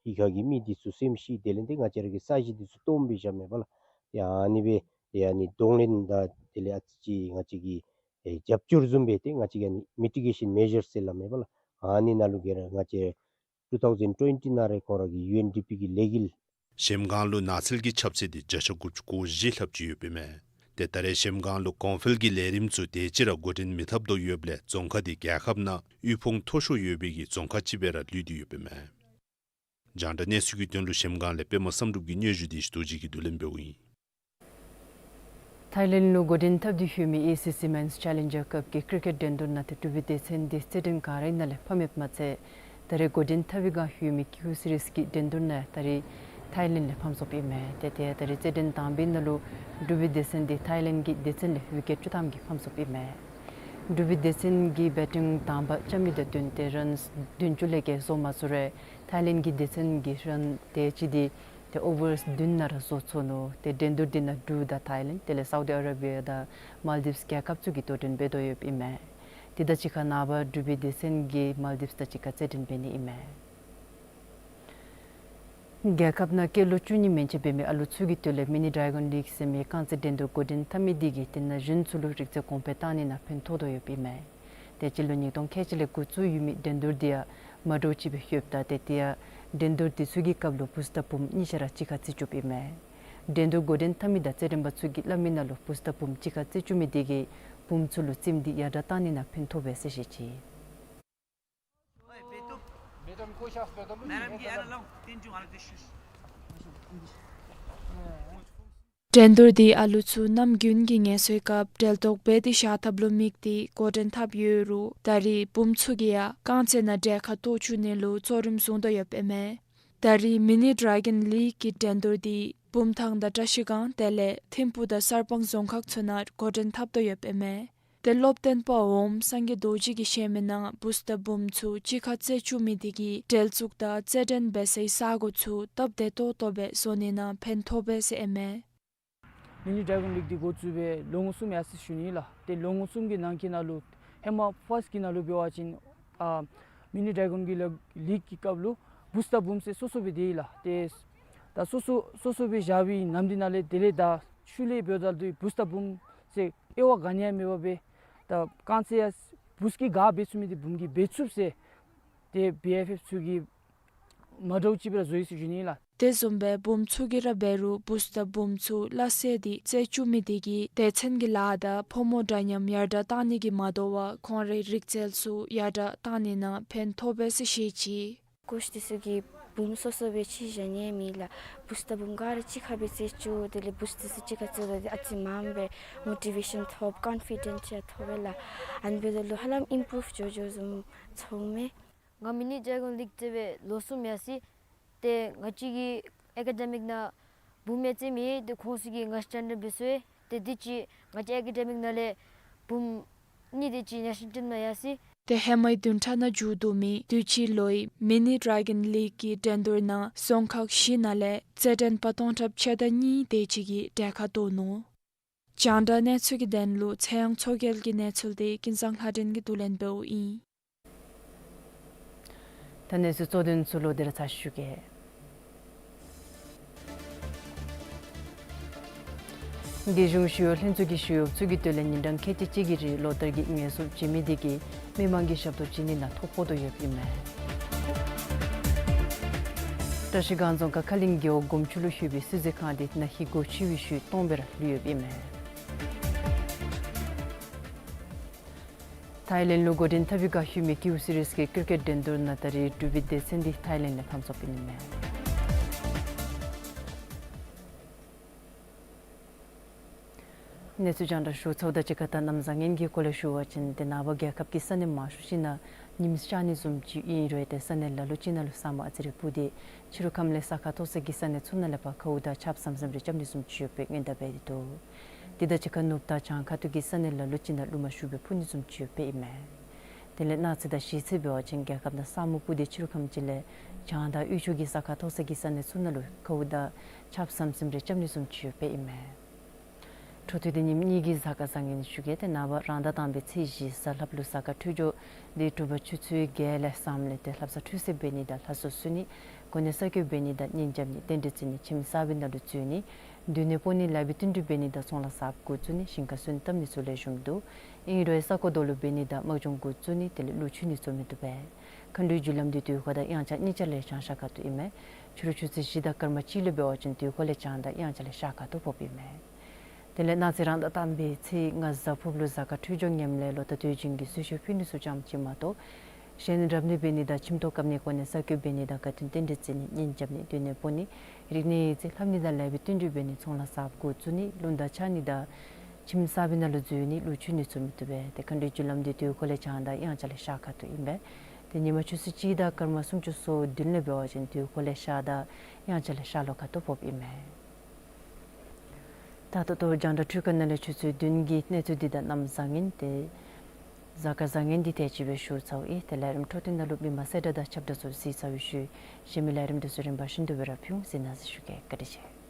གཡུས་ཁ་གི་མི་འདི་ཚུ་སེམས་ཤི། དེ་ལས་ཏེ་ང་བཅས་ར་གི་ས་གཞི་འདི་ཚུ་སྟོངམ་སྦེ་བཞགཔ་མས་པ་ལགས། ཏེ་ཨ་ནི་སྦེ་ཏེ་ཨ་ནི་གདོང་ལེན་དང་དེ་ལས་ཨ་ཙི་ཅིག་ང་བཅས་ཀྱི་ཨེ་རྒྱབ་སྐྱོར་བཟུམ་སྦེ་ཏེ་ང་བཅས་ཀྱི་ཨ་ནི་མི་ཊི་གེ་ཤཱན་མེ་ཇར་ཟེར་སླབ་མས་པ་ལགས། ཨ་ནི་ནང་ལུ་གི་ར་ང་བཅས་ཊུ་ཐའུ་ཟེན་ཊུ་ཝེན་ཊི་ནང་ར་ཁོང་ར་གི་ཡུ་ཨེན་ཌི་པི་གི་ལས་འགུལ། གཞལམ་སྒང་ལུ་ནགས་ཚལ་གྱི་ཁྱབ་ཚད་འདི་བརྒྱ་ཆ་དགུ་བཅུ་གོ་བཞི་ལྷགཔ་ཅིག་ཡོདཔ་ཨིན་མས། ཏེ་ད་རེས་གཞལམ་སྒང་ལུ་གོང་འཕེལ་གྱི་ལས་རིམ་ཚུ་དེ་ཅིག་ར་འགོ་འདྲེན་མི་འཐབ་དོ་ཡོདཔ་ལས་རྫོང་ཁག་འདི་རྒྱལ་ཁབ་ནང་དབུལ་ཕོངས་མཐོ་ཤོས་ཡོད་པའི་གི་རྫོང་ཁག་ཅིག་སྦེ་ར་ལུས་ཏེ་ཡོདཔ་ཨིན་མས། རྒྱང་བསྒྲགས་གནས་ཚུལ་གྱི་དོན་ལུ་གཞལམ་སྒང་ལས་པདྨ་བསམ་གྲུབ་ཀྱི་སྙན་ཞུ་འདི་རྡོ་རྗེ་གིས་བསྡུ་ལེན་འབདཝ་ཨིན། ཐའི་ལེནཌ་ལུ་འགོ་འདྲེན་འཐབ་སྟེ་ཡོད་མི་ཨེ་སི་སི་མེནསི་ཅེ་ལེནཇར་ཀབ་ཀྱི་ཀིར་ཀེཊ་འགྲན་བསྡུར་ནང་ཏེ་འབྲུག་པའི་སྡེ་ཚན་འདི་རྩེད་འགྲན་ག་རའི་ནང་ལས་ཕམ་ཡོདཔ་མ་ཚད་ད་རེས་འགོ་འདྲེན་འཐབ་པའི་སྒང་ཡོད་མི་ཀིའུ་སི་རིས་ཀྱི་འགྲན་བསྡུར་ནང་ད་རེས་ཐའི་ལེནཌ་ལས་ཕམ་སོངཔ་ཨིན་མས། ཏེ་ཏེ་ད་རེས་རྩེད་འགྲན་དང་པའི་ནང་ལུ་འབྲུག་པའི་སྡེ་ཚན་འདི་ཐའི་ལེནཌ་ཀྱི་སྡེ་ཚན་ལས་ཝི་ཀེཊ་བཅུ་ཐམ་གྱིས་ཕམ་སོངཔ་ཨིན་མས། འབྲུག་པའི་སྡེ་ཚན་གྱིས་བེ་ཊིང་དང་པ་རྐྱབ་མི་དང་བསྟུན་ཏེ་རཱནསི་བདུན་ཅུ་ལས་བརྒལ་བཟོ་མ་ཚུགས་རུང་ཐའི་ལེནཌ་ཀྱི་སྡེ་ཚན་གྱིས་རཱན་དེ་ཅིག་འདི་ཏེ་ཨོ་ཝརསི་བདུན་ནང་ར་བཟོ་ཚུགས་ནུག། ཏེ་འགྲན་བསྡུར་འདི་ནང་འབྲུག་དང་ཐའི་ལེནཌ་དེ་ལས་སའུ་དི་ཨ་ར་བི་ཡ་དང་མཱལ་ཌིབསི་རྒྱལ་ཁབ་ཚུ་གིས་དོ་འགྲན་འབད་དོ་ཡོདཔ་ཨིན་མས། དེ་དང་གཅིག་ཁར་ནངས་པ་འབྲུག་པའི་སྡེ་ཚན་གྱིས་མཱལ་ཌིབསི་དང་གཅིག་ཁར་རྩེད་འགྲན་འབད་ནི་ཨིན་མས། རྒྱལ་ཁབ་ནང་སྐྱེས་ལོ་བཅུ་གཉིས་མན་ཆད་འབད་མི་ཨ་ལུ་ཚུ་གི་དོན་ལས་མི་ནི་ཌྲེ་གཱོན་ལིག་ཟེར་མི་རྐང་རྩེད་འགྲན་བསྡུར་འགོ་འདྲེན་འཐབ་མི་འདི་གིས་དེ་ནང་གཞོན་ཚུ་ལུ་རིག་རྩལ་གོང་འཕེལ་བཏང་ནི་ནང་ཕན་ཐོགས་དོ་ཡོདཔ་ཨིན་མས། ཏེ་སྤྱི་ལོ་ཉིས་སྟོང་ཁལ་གཅིག་ལས་འགོ་བཙུགས་ཡོད་མི་འགྲན་བསྡུར་འདི་ཡང་མ་འདྲཝ་ཅིག་སྦེ་ཡོདཔ་ད་ཏེ་ཏེ་ཡང་འགྲན་བསྡུར་འདི་ཚུ་གི་སྐབས་ལུ་བུཚ་དང་བུམོ་གཉིས་ཆ་ར་གཅིག་ཁར་རྩིས་རྐྱབ་ཨིན་མས། འགྲན་བསྡུར་འགོ་འདྲེན་འཐབ་མི་དང་རྩེད་འགྲན་པ་ཚུ་གིས་སླབ་མི་ནང་ལུ་བུཚ་དང་བུམོ་གཅིག་ཁར་རྩིས་རྐྱབ་མི་འདི་གིས་བུམོ་ཚུ་ལུ་རྩེདམོ་འདི་ཡར་དྲག་བཏང་ནི་ནང་ཕན་ཐོགས་པས་ཟེར་བཤད་ཅི། འགྲན་བསྡུར་འདི་ཨ་ལུ་ཚུ་གནམ་དགུན་གྱི་ངལ་གསོའི་སྐབས་འགྲེལ་ཐོག་འབད་དེ་བཞག་ཐབས་ལུ་དམིགས་ཏེ་འགོ་འདྲེན་འཐབ་ཡོད་རུང་ད་རེས་བུམོ་ཚུ་གིས་ཡང་རྐང་རྩེད་ནང་གྲལ་ཁར་གཏོགས་བཅུག་ནི་ལུ་གཙོ་རིམ་བཟུང་དོ་ཡོདཔ་ཨིན་མས། ད་རེས་མི་ནི་ཌྲེ་གཱོན་ལིག་གི་འགྲན་བསྡུར་འདི་བུམ་ཐང་དང་བཀྲ་ཤིས་སྒང་དེ་ལས་ཐིམ་ཕུ་དང་གསར་སྤང་རྫོང་ཁག་ཚུ་ནང་འགོ་འདྲེན་འཐབ་དོ་ཡོདཔ་ཨིན་མས། ཏེ་སློབ་སྟོན་པ་འོམ་སངས་རྒྱས་རྡོ་རྗེ་གིས་བཤད་མི་ནང་བུཚ་དང་བུམོ་ཚུ་གཅིག་ཁར་རྩེད་བཅུག་མི་དེ་གིས་འགྲན་ཚུགས་དང་རྩེད་འགྲན་འབད་སའི་ས་གོ་ཚུ་སྟབས་བདེ་ཏོག་ཏོ་སྦེ་བཟོ་ནི་ནང་ཕན་ཐོགས་པས་ཟེར་ཨིན་མས། མི་ནི་ཌྲེ་གཱོན་ལིག་འདི་འགོ་བཙུགས་སྦེ་ལོ་ངོ་གསུམ་ཡར་སོ་ཡི་ཟེར་ཞུ་ནི་ལགས། ཏེ་ལོ་ངོ་གསུམ་གྱི་ནང་འཁོད་ནང་ལུ་ཧེ་མ་ཕརསཊ་གི་ནང་ལུ་འབད་བ་ཅིན་ཨ་མི་ནི་ཌྲེ་གཱོན་གྱི་ལ་ལིག་གི་སྐབས་ལུ་བུཚ་དང་བུམོ་ཟེར་སོ་སོ་སྦེ་སྡོད་ཡི་ལགས། ཏེ་ད་སོ་སོ་སོ་སོ་སྦེ་བཞག་པའི་ནམ་དུས་ནང་ལས་དེ་ལས་ད་ཤུལ་ལས་འབདཝ་ད་ལུ་བུཚ་དང་བུམོ་ཟེར་དབྱེ་བ་ག་ནི་ཡང་མེད་པར་སྦེ་ད་རྐང་རྩེད་ཡང་བུཚ་གིས་ག་འབད་ཚུགས་མི་འདི་བུམོ་གིས་འབད་ཚུགསཔ་ཟེར་ཏེ་བི་ཨེཕ་ཨེཕ་ཚུ་གིས་ཨ་ མ་འདྲཝ་ཅིག་སྦེ་ར་བཟོ་ཡི་ཟེར་ཞུ་ནི་ལགས། དེ་བཟུམ་སྦེ་བུམོ་ཚུ་གིས་ར་འབད་རུང་བུསྟར་བུམོ་ཚུ་སླ་བསྲེ་སྟེ་བཙས་བཅུག་མི་དེ་གིས་སྡེ་ཚན་གྱི་ལཱ་དང་ཕོ་མོ་འདྲ་མཉམ་ཡར་དྲགས་གཏང་ནི་གི་མ་དོ་བར་ཁོང་རའི་རིག་རྩལ་ཚུ་ཡར་དྲགས་གཏང་ནི་ནང་ཕན་ཐོགས་པས་ཟེར་བཤད་ཅི། ཀོཆ་འདི་ཚུ་གིས་བུམོ་སོ་སོ་སྦེ་ཅིག་བཞག་ནི་མེད་ལགས། བུསྟར་བུམོ་ག་ར་གཅིག་ཁར་སྦེ་བཙས་བཅུག། དེ་ལས་བུསྟར་འདི་ཚུ་གཅིག་ཁར་བཙས་ད་དེ་ཨ་ཙི་མངམ་སྦེ་མོ་ཊི་ཝེ་ཤཱན་ཐོབ། ཀོན་ཕི་ཌེནཊ་ཡང་ཐོབ་པས་ལགས། ཨ་ནི་འབདཝ་ད་ལུ་ཧ་ལམ་ཨིམ་པྲུབ་འགྱོ་འགྱོཝ་བཟུམ་ཚོརཝ་མས། ང་མི་ནི་ཌེ་གཱོན་ལིག་རྩེ་སྦེ་ལོ་གསུམ་ཡར་སོ་ཡི། ཏེ་ང་བཅས་ཀྱི་ཨེ་ཀ་ཌེ་མིག་ནང་བུམོ་ཡང་རྩེདམོ་ཡོད། ཏེ་ཁོང་ཚུ་གིས་ང་སི་ཊེན་ཌརཌ་འབད་སོང་ཡི། ཏེ་དུས་ཅི་ང་བཅས་ཨེ་ཀ་ཌེ་མིག་ནང་ལས་བུམོ་གཉིས་དེ་ཅིག་ནེ་ཤ་ནཱལ་ཊིམ་ནང་ཡར་སོ་ཡི། ཏེ་ཧེ་མའི་བདུན་ཕྲག་ནང་མཇུག་བསྡུ་མི་དུས་ཅི་ལོའི་མི་ནི་ཌེ་གཱོན་ལིག་གི་འགྲན་བསྡུར་ནང་རྫོང་ཁག་བཞི་ནང་ལས་རྩེད་འགྲན་པ་སྟོང་ཕྲག་ཕྱེད་དང་གཉིས་དེ་ཅིག་གིས་གྲལ་ཁར་གཏོགས་ནུག། རྒྱང་བསྒྲགས་གནས་ཚུལ་གྱི་དོན་ལུ་ཚེ་དབྱངས་མཚོ་རྒྱལ་གྱི་གནས་ཚུལ་དེ་ཀུན་བཟང་ལྷ་སྒྲོན་གྱིས་བསྡུ་ལེན་འབདཝ་ཨིན། ད་གནས་ཚུལ་གཙོ་དོན་ཚུ་ལོག་སྟེ་ར་ཚར་ཞུ་གེ། རྒྱལ་གཞུང་ཞི་གཡོག་ལྷན་ཚོགས་ཀྱིས་ཞི་གཡོགཔ་ཚུ་གི་དོན་ལས་ཉིན་གྲངས་ཁལ་གཅིག་གཅིག་གི་རིང་ལོ་བསྟར་གྱི་ངལ་གསོ་བྱིན་མི་དེ་གིས་མི་མང་གི་ཞབས་ཏོག་བྱིན་ནི་ནང་ཐོ་ཕོག་དོ་ཡོདཔ་ཨིན་མས། བཀྲ་ཤིས་སྒང་རྫོང་ཁག་ཁ་གླིང་རྒེད་འོག་དགོངས་ཆུ་ལུ་ཡོད་པའི་སུད་སི་ཁང་དེ་ན་ཧིང་སྒོ་ཕྱེ་བའི་ཤུལ་སྟོངམ་སྦེ་ར་ལུས་ཡོདཔ་ཨིན་མས། ཐའི་ལེནཌ་ལུ་འགོ་འདྲེན་འཐབ་པའི་བསྒང་ཡོད་མི་ཀིའུ་སི་རིསི་ཀི་ཀིར་ཀེཊ་འགྲན་བསྡུར་ནང་ད་རིས་འབྲུག་པའི་སྡེ་ཚན་དེ་ཐའི་ལེནཌ་ལས་ཕམ་སོཔ་ཨིན་མས། གནས་ཚུལ་རྒྱང་བསྒྲགས་ཞུ་ཚརཝ་དང་གཅིག་ཁར་ད་གནམ་བཟང་ངན་གྱི་སྐོར་ལས་ཞུ་བ་ཅིན་ཏེ་ནངས་པ་རྒྱལ་ཁབ་ཀྱི་ས་གནས་མང་ཤོས་ཅིག་ནང་ཉིམ་ཤར་ནི་བཟུམ་ཅིག་ཨིན་རུང་ཏེ་ས་གནས་ལ་ལུ་ཅིག་ནང་ལུ་ས་མུ་ཨ་ཙི་རེ་སྤུབས་ཏེ་ཕྱི་རུ་ཁམས་ལས་ས་ཁ་ཐོག་ས་གི་ས་གནས་ཚུ་ནང་ལས་ཕར་ཁཝ་དང་ཆརཔ་ཟམ་ཟིམ་རེ་རྐྱབ་ནི་བཟུམ་ཅིག་ཡོདཔ་སྦེ་སྔོན་བརྡ་འབད་དེ་འདུག། དེ་དང་གཅིག་ཁར་ནུབ་དང་བྱང་ཁ་ཐུག་གི་ས་གནས་ལ་ལུ་ཅིག་ནང་རླུང་མ་ཤུགས་སྦེ་འཕུ་ནི་བཟུམ་ཅིག་ཡོདཔ་སྦེ་ཨིན་མས། དེ་ལས་གནངས་ཚེ་དང་གཞེས་ཚེ་འབད་བ་ཅིན་རྒྱལ་ཁབ་ནང་ས་མུ་སྤུབས་ཏེ་ཕྱི་རུ་ཁམས་ཅིག་ལས་བྱང་དང་དབུས་ཕྱོགས་ཀྱི་ས་ཁ་ཐོག་ས་གི་ས་གནས་ཚུ་ནང་ལུ་ཁཝ་དང་ཆརཔ་ཟམ་ཟིམ་རེ་རྐྱབ་ནི་བཟུམ་ཅིག་ཡོདཔ་སྦེ་ཨིན་མས། འཕྲོ་མཐུད་དེ་ཉིནམ་གཉིས་ཀྱི་གཟའ་སྐར་བཟང་ངན་ཞུ་གེ། ཏེ་ནངས་པ་རང་ཟླ་དང་པའི་ཚེས་བཞི་གཟའ་ལྷགཔ་ལུ་གཟའ་སྐར་འཕྲོད་སྦྱོར་དེ་དྲོ་པ་ཆུ་ཚོད་བརྒྱད་ལས་བཟངམ་ལས་ཏེ་ལྷ་བསངས་ཁྲུས་གསོལ་འབད་ནི་དང་ལྷ་གསོལ་གསོལ་ནི་གོ་གནས་གསར་བསྐོ་འབད་ནི་དང་གཉེན་རྐྱབ་ནི་རྟེན་འབྲེལ་བརྩི་ནི་ཁྱིམ་གསར་པའི་ནང་ལུ་འཛུལ་ནི་སྡོད་གནས་སྤོ་ནི་ལེགས་པའི་བསྟུན་གྲོས་འབད་ནི་དང་ཚོང་ལཱ་གསརཔ་འགོ་བཙུགས་ནི་ཞིང་ཁ་སོན་བཏབ་ནི་ཚུ་ལེགས་ཤོམ་འདུག། ཨིན་རུང་ས་གོ་རྡོ་ལུ་འབད་ནི་དང་དམག་སྦྱོང་འགོ་བཙུགས་ནི་དེ་ལས་ལུ་ཆུ་ནི་ཚུ་མི་བཏུབ་པས། མཁའ་འགྲོའི་རྒྱུ་ལམ་དེ་དུས་འཁོར་དང་དབྱངས་འཆར་གཉིས་ཆ་ལས་བྱང་ཤར་ཁ་ཐུག་ཨིན་མས། ཕྱི་རུ་ཆུ་ཚོད་བཞི་དང་སྐར་མ་གཅིག་ལུ་འབད་བ་ཅིན་དུས་འཁོར་ལས་བྱང་དང་དབྱངས་འཆར་ལས་ཤར་ཁ་ཐུག་ཕོགཔ་ཨིན་མས། དེ་ལས་གནངས་ཚེ་རང་ཟླ་དང་པའི་ཚེས་ལྔ་གཟའ་ཕུརཔ་ལུ་གཟའ་སྐར་འཕྲོད་སྦྱོར་ངནམ་ལས་ལོ་ཟླ་དུས་རྒྱུན་གྱི་གསོལ་མཆོད་ཕུལ་ནི་ཚུ་ཙམ་ཅིག་མ་གཏོགས་གཞན་རབ་གནས་འབད་ནི་དང་ཁྱིམ་ཐོག་བཀབ་ནི་གོ་གནས་གསར་བསྐོ་འབད་ནི་དང་དགའ་སྟོན་རྟེན་འབྲེལ་བརྩི་ནི་གཉེན་རྐྱབ་ནི་སྡོད་གནས་སྤོ་ནི་རིག་གནས་ཡིག་རྩིས་ལྷབ་ནི་དང་ལེགས་པའི་བསྟུན་གྲོས་འབད་ནི་ཚོང་ལཱ་གསརཔ་འགོ་བཙུགས་ནི་རླུང་རྟ་འཆར་ནི་དང་ཁྱིམ་གསར་པའི་ནང་ལུ་འཛུལ་ནི་ལུ་ཆུ་ནི་ཚུ་མི་བཏུབ་པས། ཏེ་མཁའ་འགྲོའི་རྒྱུ་ལམ་དེ་དུས་འཁོར་ལས་བྱང་དང་དབྱངས་འཆར་ལས་ཤར་ཁ་ཐུག་ཨིན་པས། ཏེ་ཉིན་མ་ཆུ་ཚོད་གཅིག་དང་སྐར་མ་སུམ་ཅུ་སོ་བདུན་ལས་འབད་བ་ཅིན་དུས་འཁོར་ལས་ཤར་དང་དབྱངས་འཆར་ལས་ཤར་ལྷོ་ཁ་ཐུག་ཕོགཔ་ཨིན་མས། ད་ད་ལྟོ་རྒྱང་བསྒྲགས་འཕྲུལ་ཁང་ནང་ལས་ཆུ་ཚོད་བདུན་གྱི་གནས་ཚུལ་འདི་དང་གནམ་བཟང་ངན་ཏེ་གཟའ་སྐར་བཟང་ངན་འདི་དེ་ཅིག་སྦེ་ཞུ་ཚརཝ་ཨིན། ཏེ་ལས་རིམ་འཕྲོ་མཐུད་ནང་ལུ་མི་མང་གསལ་བསྒྲགས་དང་ཁྱབ་བསྒྲགས་ཚུ་གཟིགས་ཚར་བའི་ཤུལ་གཞན་མི་ལས་རིམ་འདི་ཚུ་རིམ་པ་བཞིན་དུ་སྦེ་ར་ཕུལ་འོང་ཟེར་ནཱ་ཟེར་ཞུ་གེ། བཀའ་དྲིན་ཆེ།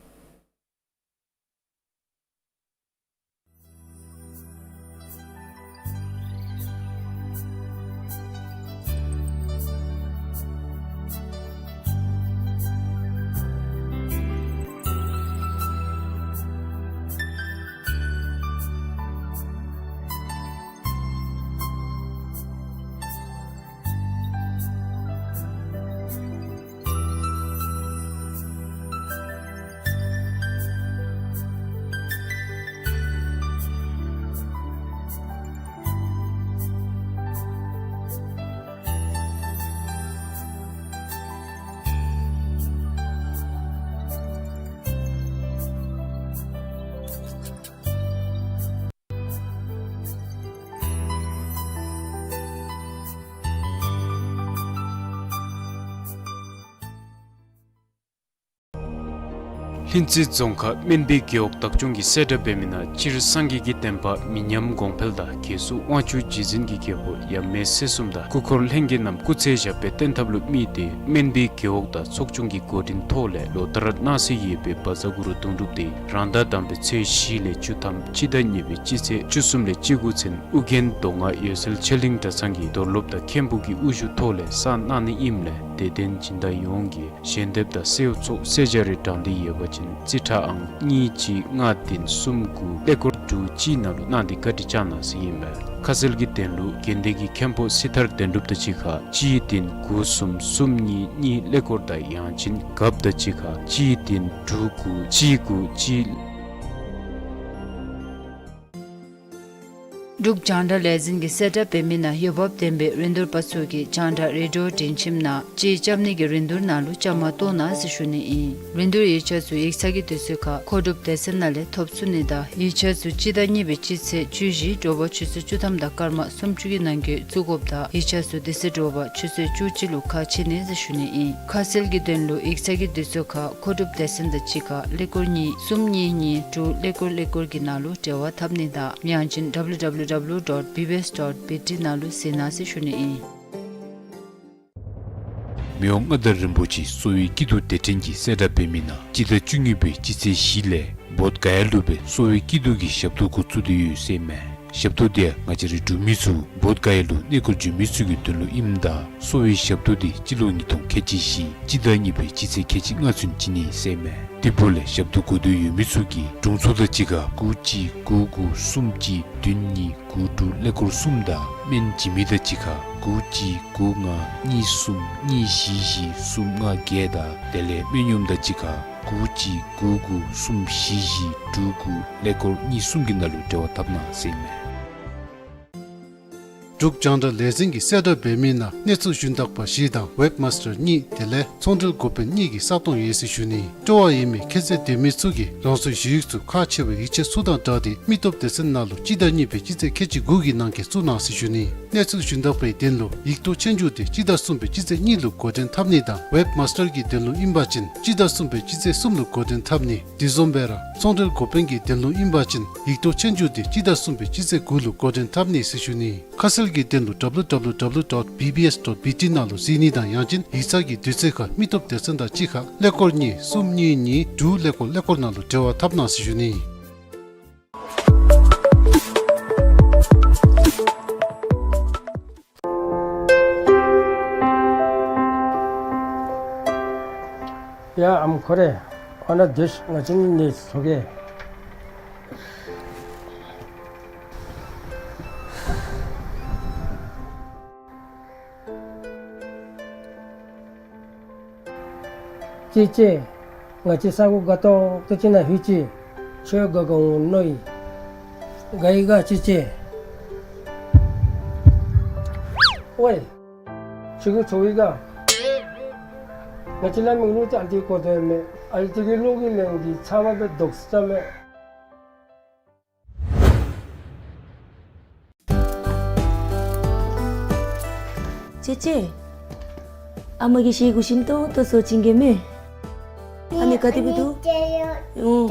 ལྷུན་རྩེ་རྫོང་ཁག་སྨན་སྦིས་རྒེད་འོག་བདག་སྐྱོང་གིས་གསལ་བསྒྲགས་འབད་མི་ནང་སྤྱིར་སངས་རྒྱས་ཀྱི་བསྟན་པ་མི་ཉམས་གོང་འཕེལ་དང་རྒྱལ་སྲུང་དབང་ཕྱུག་རྗེ་བཙུན་གྱི་རྒྱལ་པོ་ཡབ་མེས་སྲས་གསུམ་དང་སྐུ་འཁོར་ལྷན་རྒྱས་རྣམས་སྐུ་ཚེ་ཞབས་པད་བརྟན་ཐབས་ལུ་དམིགས་ཏེ་སྨན་སྦིས་རྒེད་འོག་དང་ཚོགས་ཆུང་གི་འགོ་འདྲེན་ཐོག་ལས་ལོ་ལྟར་གནང་སྲོལ་ཡོད་པའི་བཛྲ་གུ་རུ་གདུང་སྒྲུབ་དེ་རང་ཟླ་དང་པའི་ཚེས་བཞི་ལས་བཅུ་ཐམ་སྤྱི་ཟླ་གཉིས་པའི་སྤྱི་ཚེས་བཅུ་གསུམ་ལས་བཅུ་དགུ་ཚུན་ཨོ་རྒྱན་མདོ་སྔགས་འོད་གསལ་ཆོས་གླིང་གྲྭ་ཚང་གི་རྡོར་སློབ་དང་མཁན་པོ་གི་དབུ་བཞུགས་ཐོག་ལས་གསར་གནང་ནི་ཨིནམ་ལས་དད་ལྡན་སྦྱིན་བདག་ཡོངས་ཀྱིས་ཞལ་འདེབས་དང་གསོལཝ་ཚོགས་གསོལ་ཇ་རེ་དྲང་སྟེ་ཡོད་པ་ཅིན་རྩིས་ཁྲ་ཨང་གཉིས་གཅིག་ལྔ་བདུན་གསུམ་དགུ་ཀླད་ཀོར་དྲུག་གཅིག་ནང་ལུ་གནང་སྟེ་བཀའ་དྲིན་བསྐྱང་གནང་ཟེར་ཨིན་པས། ཁ་གསལ་གྱི་དོན་ལུ་དགོན་སྡེ་གི་མཁན་པོ་སི་ཐར་དོན་གྲུབ་དང་གཅིག་ཁར་གཅིག་བདུན་དགུ་གསུམ་གསུམ་གཉིས་གཉིས་ཀླད་ཀོར་དང་ཡང་ཅིན་རྒཔོ་དང་གཅིག་ཁར་གཅིག་བདུན་དྲུག་དགུ་གཅིག་དགུ་གཅིག། འབྲུག་རྒྱང་བསྒྲགས་ལས་འཛིན་གྱིས་གསལ་བསྒྲགས་འབད་མི་ནང་འོས་འབབ་ལྡན་པའི་རིན་བསྡུར་པ་ཚུ་གིས་རྒྱང་བསྒྲགས་རེ་ཌི་ཡོ་འབྲིང་ཁྱིམ་ནང་ཅིག་རྐྱབ་ནི་གི་རིན་བསྡུར་ནང་ལུ་བཅའ་མར་གཏོགས་གནང་ཟེར་ཞུ་ནི་ཨིན། རིན་བསྡུར་ཡིག་ཆ་ཚུ་ཡིག་ཚང་གི་དུས་ཚོད་ཁར་མཁོ་སྒྲུབ་སྡེ་ཚན་ནང་ལས་ཐོབ་ཚུགས་ནི་དང་ཡིག་ཆ་ཚུ་སྤྱི་ཟླ་གཉིས་པའི་སྤྱི་ཚེས་བཅུ་བཞི་དྲོ་པ་ཆུ་ཚོད་བཅུ་ཐམ་དང་སྐར་མ་སུམ་ཅུ་གི་ནང་འཁོད་བཙུགས་དགོཔ་དང་ཡིག་ཆ་ཚུ་དེ་ཚེ་དྲོ་པ་ཆུ་ཚོད་བཅུ་གཅིག་ལུ་ཁ་ཕྱེ་ནི་ཟེར་ཞུ་ནི་ཨིན། ཁ་གསལ་གྱི་དོན་ལུ་ཡིག་ཚང་གི་དུས་ཚོད་ཁར་མཁོ་སྒྲུབ་སྡེ་ཚན་དང་གཅིག་ཁར་ཀླད་ཀོར་གཉིས་གསུམ་གཉིས་གཉིས་དྲུག་ཀླད་ཀོར་ཀླད་ཀོར་གྱི་ནང་ལུ་འབྲེལ་བ་འཐབ་ནི་དང་ཡང་ཅིན་W W W dot B B S dot B T ནང་ལུ་གཟིགས་གནང་ཟེར་ཞུ་ནི་ཨིན། མི་དབང་མངའ་བདག་རིན་པོ་ཆེ་གསོ་བའི་སྐྱིད་སྡུག་དེ་ཕྲན་གྱིས་གསལ་བསྒྲགས་འབད་མི་ནང་སྤྱི་ཟླ་བཅུ་གཉིས་པའི་སྤྱི་ཚེས་བཞི་ལས་བོདྷ་ག་ཡ་ལུ་སྦེ་གསོ་བའི་སྐྱིད་སྡུག་གི་ཞབས་ཏོག་འགོ་བཙུགས་ཏེ་ཡོད་ཟེར་མས། ཞབས་ཏོག་དེ་ང་བཅས་རའི་འབྲུག་མི་ཚུ་བོདྷ་ག་ཡ་ལུ་གནས་སྐོར་འབྱོན་མི་ཚུ་གི་དོན་ལུ་ཨིནམ་ད་གསོ་བའི་ཞབས་ཏོག་དེ་སྤྱི་ལོ་ཉིས་སྟོང་ཁལ་གཅིག་བཞི་སྤྱི་ཟླ་གཉིས་པའི་སྤྱི་ཚེས་ཁལ་གཅིག་ལྔ་ཚུན་བྱིན་ནི་ཟེར་མས། དེ་འབདཝ་ལས་ཞབས་ཏོག་དགོ་འདོད་ཡོད་མི་ཚུ་གིས་དྲུང་འཚོ་དང་གཅིག་ཁར་དགུ་གཅིག་དགུ་དགུ་གསུམ་གཅིག་བདུན་གཉིས་དགུ་དྲུག་ཀླད་ཀོར་གསུམ་དང་སྨན་བྱིན་མི་དང་གཅིག་ཁར་དགུ་གཅིག་དགུ་ལྔ་གཉིས་གསུམ་གཉིས་བཞི་བཞི་གསུམ་ལྔ་བརྒྱད་དང་དེ་ལས་སྨན་གཡོགམ་དང་གཅིག་ཁར་དགུ་གཅིག་དགུ་དགུ་གསུམ་བཞི་བཞི་དྲུག་དགུ་ཀླད་ཀོར་གཉིས་གསུམ་གྱི་ནང་ལུ་འབྲེལ་བ་འཐབ་གནང་ཟེར་མས། འབྲུག་རྒྱང་བསྒྲགས་ལས་འཛིན་གྱིས་གསལ་བསྒྲགས་འབད་མི་ནང་གནས་ཚུལ་ཞུན་དག་པ་བཞི་དང་ཝེབ་མཱས་ཊར་གཉིས་དེ་ལས་ཚོང་འབྲེལ་འགོ་དཔོན་གཉིས་ཀྱི་ས་སྟོང་ཡོད་ཟེར་ཞུ་ནི། སྤྲོ་བ་ཡོད་མི་ཁྱད་ཚད་ལྡན་མི་ཚུ་གིས་རང་སོའི་ཞུ་ཡིག་ཚུ་ཁག་ཆེ་བའི་ཡིག་ཆ་ཚུ་དང་སྦྲགས་ཏེ་མི་སྟོབས་སྡེ་ཚན་ནང་ལུ་སྤྱི་ཟླ་གཉིས་པའི་སྤྱི་ཚེས་ཁལ་གཅིག་དགུ་གི་ནང་འཁོད་བཙུགས་གནང་ཟེར་ཞུ་ནི། གནས་ཚུལ་ཞུན་དག་པའི་དོན་ལུ་ཡིག་ཐོག་ཆོས་རྒྱུགས་དེ་སྤྱི་ཟླ་གསུམ་པའི་སྤྱི་ཚེས་གཉིས་ལུ་འགོ་འདྲེན་འཐབ་ནི་དང་ཝེབ་མཱས་ཊར་གྱི་དོན་ལུ་ཨིན་པ་ཅིན་སྤྱི་ཟླ་གསུམ་པའི་སྤྱི་ཚེས་གསུམ་ལུ་འགོ་འདྲེན་འཐབ་ནི། དེ་བཟུམ་སྦེ་ར་ཚོང་འབྲེལ་འགོ་དཔོན་གྱི་དོན་ལུ་ཨིན་པ་ཅིན་ཡིག་ཐོག་ཆོས་རྒྱུགས་དེ་སྤྱི་ཟླ་གསུམ་པའི་སྤྱི་ཚེས་དགུ་ལུ་འགོ་འདྲེན་འཐབ་ནི་ཟེར་ཞུ་ནི། ཁ་གསལ་གྱི་དོན་ལུ་W W W dot B B S dot B T ནང་ལུ་གཟིགས་ནི་དང་ཡང་ཅིན་ཡིག་ཚང་གི་དུས་ཚོད་ཁར་མི་སྟོབས་སྡེ་ཚན་དང་གཅིག་ཁར་ཀླད་ཀོར་གཉིས་གསུམ་གཉིས་གཉིས་དྲུག་ཀླད་ཀོར་ཀླད་ཀོར་ནང་ལུ་འབྲེལ་བ་འཐབ་གནང་ཟེར་ཞུ་ནི། ཡ་ཨམ་ཁོ་རེ། ཨ་ནཱ་དེ་ང་བཅས་ནི་ཚོ་གེ། ཅེ་ཅེ། ང་བཅས་ས་གོ་དགའ་ཏོག་ཏོ་ཅིག་ནང་ལྷོད་ཅི། ཁྱོད་དགའ་དགའ་འོང་མནོ་ཡི། དགའ་ཡི་ག་ཅེ་ཅེ། ཝའི། ཁྱོད་ཀྱིས་ཚོར་ཡི་ག། ང་བཅས་ལ་མིག་ལུ་ཅིག་ཨ་ལྟོ་གོ་དོ་མས། ཨ་ལྟོ་གི་ལོ་གི་ལན་གྱི་ཚ་བ་སྦེ་དོགས་ས་མས། ཅེ་ཅེ། ཨ་མ་གིས་ཤེལ་སྒོ་ཞིམ་ཏོང་ཏོ་བཟོ་བྱིན་གེ་མས། ཨ་ནི་ག་དེ་སྦེ་འདུག། ཨོ།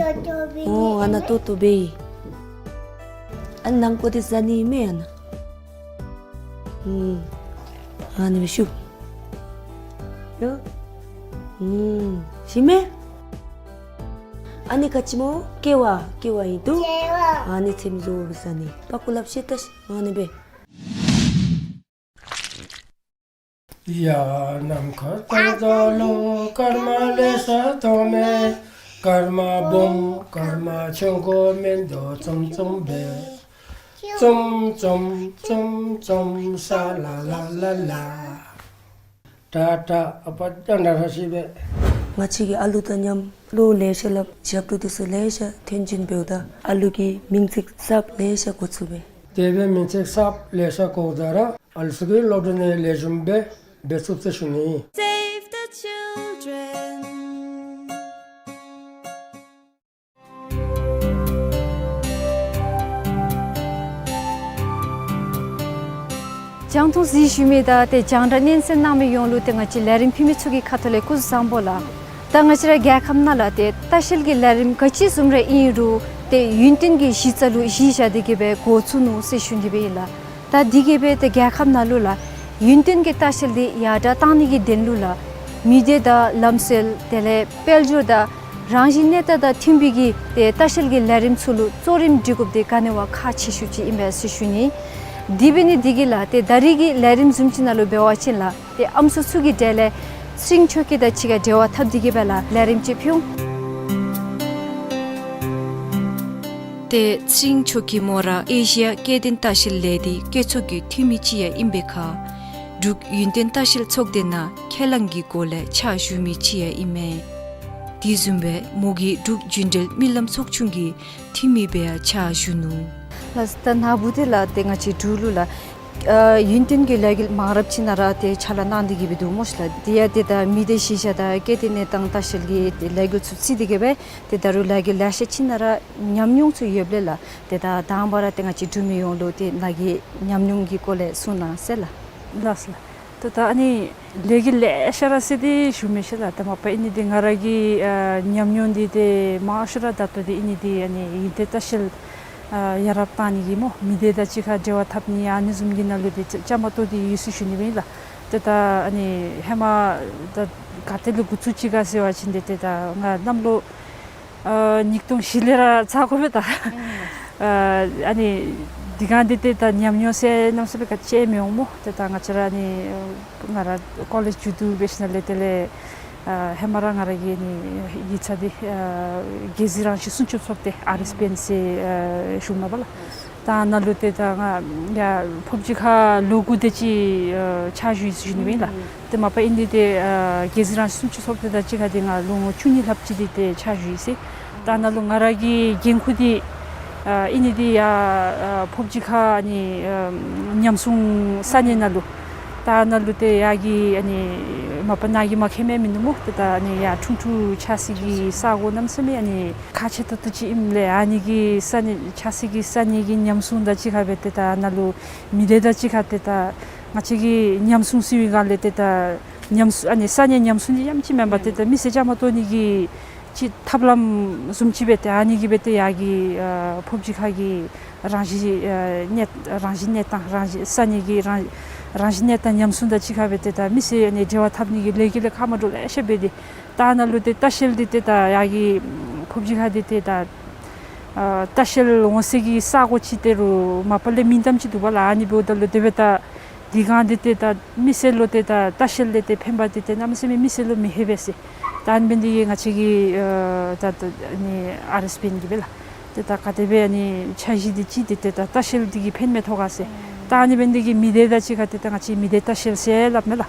ཨོ་ཨ་ནཱ་ཏོག་ཏོ་སྦེ་ཨིན། ཨ་ནི་ནང་ཀོ་དེ་ཟ་ནི་མས་ཨ་ནཱ། ཨུམ། ཨ་ནི་སྦེ་ཤུབ། ཡ། ཨུམ། ཞིམ་མས། ཨ་ནི་ག་ཅི་སྨོ། ཀེ་བ། ཀེ་བ་ཨིན་འདུག། ཀེ་བ། ཨ་ནི་ཚེམ་བཟོ་བཟའ་ནི། པག་ཀོ་ལགཔ་བཤེད་ད་ཤིག། ཨ་ནི་སྦེ། ཡ་ནམ་མཁའ་ལྟར་འཛམ་གླིང་སྐར་མ་ལེ་ཤ་མཐོང་མས། སྐར་མ་སྦོམ་སྐར་མ་ཆུང་ཀུ་མིན་འདུག་འཛོམས་འཛོམས་སྦེ། འཛོམས་འཛོམས་འཛོམས་འཛོམས་ཤ་ལ་ལ་ལ་ལ། ཏ་ཏ་ཨ་པ་ཏ་ན་ར་ཤི་སྦེ། ང་བཅས་ཀྱིས་ཨ་ལུ་དང་མཉམ་བློ་ལེ་ཤ་སླབ་ཞབས་ཏོག་འདི་ཚུ་ལེ་ཤ་ཐོན་བྱིན་འབདཝ་ད་ཨ་ལུ་གི་མིང་ཚིག་གསརཔ་ལེ་ཤ་འགོ་བཙུགས་པས། དེ་སྦེ་མིང་ཚིག་གསརཔ་ལེ་ཤ་འགོ་བཙུགས་ད་ར་ཨ་ལུ་ཚུ་གི་སློབ་གྲྭ་ནང་ལེགས་ཤོམ་སྦེ་འབད་ཚུགས་ཟེར་ཞུ་ནི། Save the children. རྒྱང་མཐོང་གཟིགས་བཞུགས་མི་དང་ཏེ་རྒྱང་བསྒྲགས་སྙན་གསན་གནང་མི་ཡོངས་ལུ་ཏེ་ང་བཅས་ལས་རིམ་ཕུལ་མི་ཚུ་གི་ཁ་ཐུག་ལས་སྐུ་གཟུགས་བཟང་པོ་ལགས། ད་ང་བཅས་རའི་རྒྱལ་ཁབ་ནང་ལུ་ཏེ་ལྟ་བཤལ་གྱི་ལས་རིམ་ག་ཅི་བཟུམ་རེ་ཨིན་རུང་ཏེ་ཡུན་བརྟན་གྱི་གཞི་རྩ་ལུ་གཞི་བཞག་སྟེ་གི་སྦེ་འགོ་བཙུགས་ནུག་ཟེར་ཞུ་ནི་སྦེ་ཨིན་ལགས། ད་འདི་གིས་སྦེ་ཏེ་རྒྱལ་ཁབ་ནང་ལུ་ལགས་ཡུན་བརྟན་གྱི་ལྟ་བཤལ་འདི་ཡར་དྲག་གཏང་ནི་གི་དོན་ལུ་ལགས་མི་སྡེ་དང་ལམ་སྲོལ་དེ་ལས་དཔལ་འབྱོར་དང་རང་བཞིན་གནས་སྟངས་དང་མཐུན་པའི་གི་ཏེ་ལྟ་བཤལ་གྱི་ལས་རིམ་ཚུ་ལུ་གཙོ་རིམ་སྒྲིག་དགོཔ་འདི་ག་ནི་བ་ཁག་ཆེ་ཤོས་ཅིག་ཨིན་པས་ཟེར་ཞུ་ནི། དེ་འབད་ནི་འདི་གིས་ལགས་ཏེ་ད་རིས་ཀྱི་ལས་རིམ་བཟུམ་ཅིག་ནང་ལུ་འབད་བ་ཅིན་ལགས་ཏེ་ཨམ་སྲུ་ཚུ་གི་གྲས་ལས་ཚེ་རིང་ཆོས་སྐྱིད་དང་གཅིག་ཁར་འབྲེལ་བ་འཐབ་སྟེ་གི་སྦེ་ལགས་ལས་རིམ་ཅིག་ཕུལ་འོང་། ཏེ་ཚེ་རིང་མཆོག་གིས་མོ་ར་ཨེ་ཤི་ཡ་སྐྱེ་ལྡན་ལྟ་བཤལ་ལས་སྡེའི་སྐྱེད་ཚོགས་ཀྱི་འཐུས་མི་ཅིག་ཡང་ཨིན་པའི་ཁར་འབྲུག་ཡུན་བརྟན་ལྟ་བཤལ་ཚོགས་སྡེ་ནང་ཁས་བླངས་ཀྱི་སྒོ་ལས་ཕྱག་ཞུ་མི་ཅིག་ཡང་ཨིན་མས། དེ་བཟུམ་སྦེ་མོ་གིས་འབྲུག་རྒྱུན་འབྲེལ་མི་ལམ་ཚོགས་ཆུང་གི་འཐུས་མི་སྦེ་ཡང་ཕྱག་ཞུ་ནུག། ལགས་ད་ན་བུ་དེ་ལགས་ཏེ་ང་བཅས་འབྲུག་ལུ་ལགས་ཨ་ཡུན་བརྟན་གྱི་ལས་འགུལ་མང་རབས་ཅིག་ནང་ར་ཏེ་ཕྱག་ལཱ་གནང་སྟེ་གི་སྦེ་འདུག་སྨོ་ཤིག་ལགས། དེ་ཡང་ཏེ་ད་མི་སྡེ་གཞིས་ཆགས་དང་སྐྱེ་ལྡན་གནས་སྟངས་ལྟ་བཤལ་གྱི་ཏེ་ལས་འགུལ་ཚུ་བརྩིས་ཏེ་གི་སྦེ་ཏེ་ད་རུང་ལས་འགུལ་ལེ་ཤ་ཅིག་ནང་ར་ཉམས་མྱོང་ཚུ་ཡོདཔ་ལས་ལགས་ཏེ་ད་དང་པ་ར་ཏེ་ང་བཅས་འབྲུག་མི་ཡོངས་ལུ་ཏེ་ནཱ་གི་ཉམས་མྱོང་གི་སྐོར་ལས་གསུང་གནང་ཟེར་ལགས། ལགས་སོ་ལགས། ཏེ་ད་ཨ་ནི་ལས་འགུལ་ལེ་ཤ་ར་བརྩིས་ཏེ་ཞུ་མི་ཤེས་ལགས། ད་མ་པ་ཨིན་ནི་འདི་ང་ར་གི་ཨ་ཉམས་མྱོང་འདི་ཏེ་མང་ཤོས་ར་ད་ལྟོ་འདི་ཨིན་ནི་འདི་ཨ་ནི་ཡུན་བརྟན་ལྟ་བཤལ་ཨ་ཡ་རབས་བཏང་ནི་གི་སྨོ་མི་སྡེ་དང་གཅིག་ཁར་འབྲེལ་བ་འཐབ་ནི་ཨ་ནི་བཟུམ་གྱི་ནང་ལུ་ཏེ་བཅའ་མར་གཏོགས་ཏེ་ཡོད་ཟེར་ཞུ་ནི་ཨིན་ལགས། ཏེ་ད་ཨ་ནི་ཧེ་མ་ད་ག་ཏེ་ལས་འགོ་བཙུགས་ཅི་ག་ཟེར་བ་ཅིན་འདི་ཏེ་ད་ང་གནམ་ལོ་ཨ་ཉིས་སྟོང་བཞི་ལས་ར་བཅར་དགོ་པས་ད། ཨ་ཨ་ནི་དེ་སྒང་འདི་ཏེ་ད་ཉམས་མྱོང་ཟེར་གནམ་མེད་ས་མེད་ག་ཅི་མི་འོང་སྨོ། ཏེ་ད་ང་བཅས་ར་ཨ་ནི་ང་ར་ཀོ་ལེཇ་མཇུག་བསྡུ་འབད་ཞིནམ་ལས་དེ་ལས་ཨ་ཧེ་མ་ར་ང་ར་གི་ཨ་ནི་ཡིག་ཚང་འདི་ཨ་རྒྱལ་སྲིད་རང་བཞིན་སྲུང་སྐྱོབ་ཚོགས་སྡེ་ཨར་ཨེས་པི་ཨེན་ཟེར་ཨ་ཞུཝ་མས་པ་ལགས། ད་ནཱ་ལུ་ཏེ་ད་ང་ཡར་ཕོབ་སྦྱིས་ཁར་ལོ་དགུ་དེ་ཅིག་ཨ་ཕྱག་ཞུ་ཡི་ཟེར་ཞུ་ནི་ཨིན་ལགས། ཏེ་མ་པ་ཨིན་ནི་འདི་ཨ་རྒྱལ་སྲིད་རང་བཞིན་སྲུང་སྐྱོབ་ཚོགས་སྡེ་དང་གཅིག་ཁར་འདི་ང་ལོ་ངོ་བཅུ་གཉིས་ལྷགཔ་ཅིག་འདི་ཏེ་ཕྱག་ཞུ་ཡི་ཟེར། ད་ནཱ་ལུ་ང་ར་གི་འགན་ཁུར་འདི་ཨ་ཨིན་ནི་འདི་ཡར་ཨ་ཕོབ་སྦྱིས་ཁ་ཨ་ནི་ཨ་ཉམས་སྲུང་ས་གནས་ནང་ལུ། ད་ནཱ་ལུ་ཏེ་ཡར་གྱི་ཨ་ནི་མ་པ་ནཱ་གི་མ་མཁས་མི་མིན་འདུག་སྨོ། ཏེ་ད་ཨ་ནི་ཡར་ཁྲུང་ཁྲུང་ཆགས་སའི་གི་ས་གོ་གནམ་མེད་ས་མེད་ཨ་ནི་ཁག་ཆེ་ཏོག་ཏོ་ཅིག་ཨིནམ་ལས་ཨ་ནི་གི་ས་གནས་ཆགས་སའི་གི་ས་གནས་ཀྱི་ཉམས་སྲུང་དང་གཅིག་ཁར་སྦེ་ཏེ་ད་ནཱ་ལུ་མི་སྡེ་དང་གཅིག་ཁར་ཏེ་ད་ང་བཅས་ཀྱིས་ཉམས་སྲུང་ཟེར་བའི་སྒང་ལས་ཏེ་ད་ཉམས་སྲུང་ཨ་ནི་ས་གནས་ཉམས་སྲུང་འདི་ཡང་ཅིག་མེན་པར་ཏེ་ད་མི་སེར་བཅའ་མར་གཏོགས་ནི་གི་ཅིག་ཐབས་ལམ་བཟུམ་ཅིག་སྦེ་ཏེ་ཨ་ནི་གིས་སྦེ་ཏེ་ཡར་གྱི་ཨ་ཕོབ་སྦྱིས་ཁ་གི་རང་བཞིན་ཨ་གནས་རང་བཞིན་གནས་སྟངས་རང་བཞིན་ས་གནས་ཀྱི་རང་རང་བཞིན་གནས་སྟངས་ཉམས་སྲུང་དང་གཅིག་ཁར་སྦེ་ཏེ་ད་མི་སེར་ཨ་ནི་འབྲེལ་བ་འཐབ་ནི་གི་ལས་འགུལ་ལེ་ཁག་མ་འདྲཝ་ལེ་ཤ་འབད་དེ། ད་ནཱ་ལུ་ཏེ་ལྟ་བཤལ་འདི་ཏེ་ད་ཡར་གྱི་ཕོབ་སྦྱིས་ཁ་འདི་ཏེ་ད་ཨ་ལྟ་བཤལ་འོང་སའི་གི་ས་གོ་ཅིག་ཏེ་རུང་མ་པ་ལས་མིང་གཏམ་ཅིག་འདུག་པ་ལགས། ཨ་ནི་འབདཝ་ད་ལུ་དེ་སྦེ་ད་དེ་སྒང་འདི་ཏེ་ད་མི་སེར་ལུ་ཏེ་ད་ལྟ་བཤལ་ལས་ཏེ་ཕན་པ་འདི་ཏེ་གནམ་མེད་ས་མེད་མི་སེར་ལུ་མི་ལྷོད་པས་ཟེར། ད་ཨ་ནི་འབད་ནི་འདི་གིས་ང་བཅས་ཀྱིས་ཨ་ད་ད་ཨ་ནི་ཨར་ཨེས་པི་ཨེན་གྱིས་སྦེ་ལགས། ཏེ་ད་ག་དེ་སྦེ་ཨ་ནི་འཆར་གཞི་འདི་ཅིག་འདི་ཏེ་ད་ལྟ་བཤལ་འདི་གིས་ཕན་མས་ཐོག་ག་ཟེར། ད་ཨ་ནི་འབད་ནི་འདི་གིས་མི་སྡེ་དང་གཅིག་ཁར་ཏེ་ད་ང་བཅས་མི་སྡེ་ལྟ་བཤལ་ཟེར་སླབ་མས་ལགས།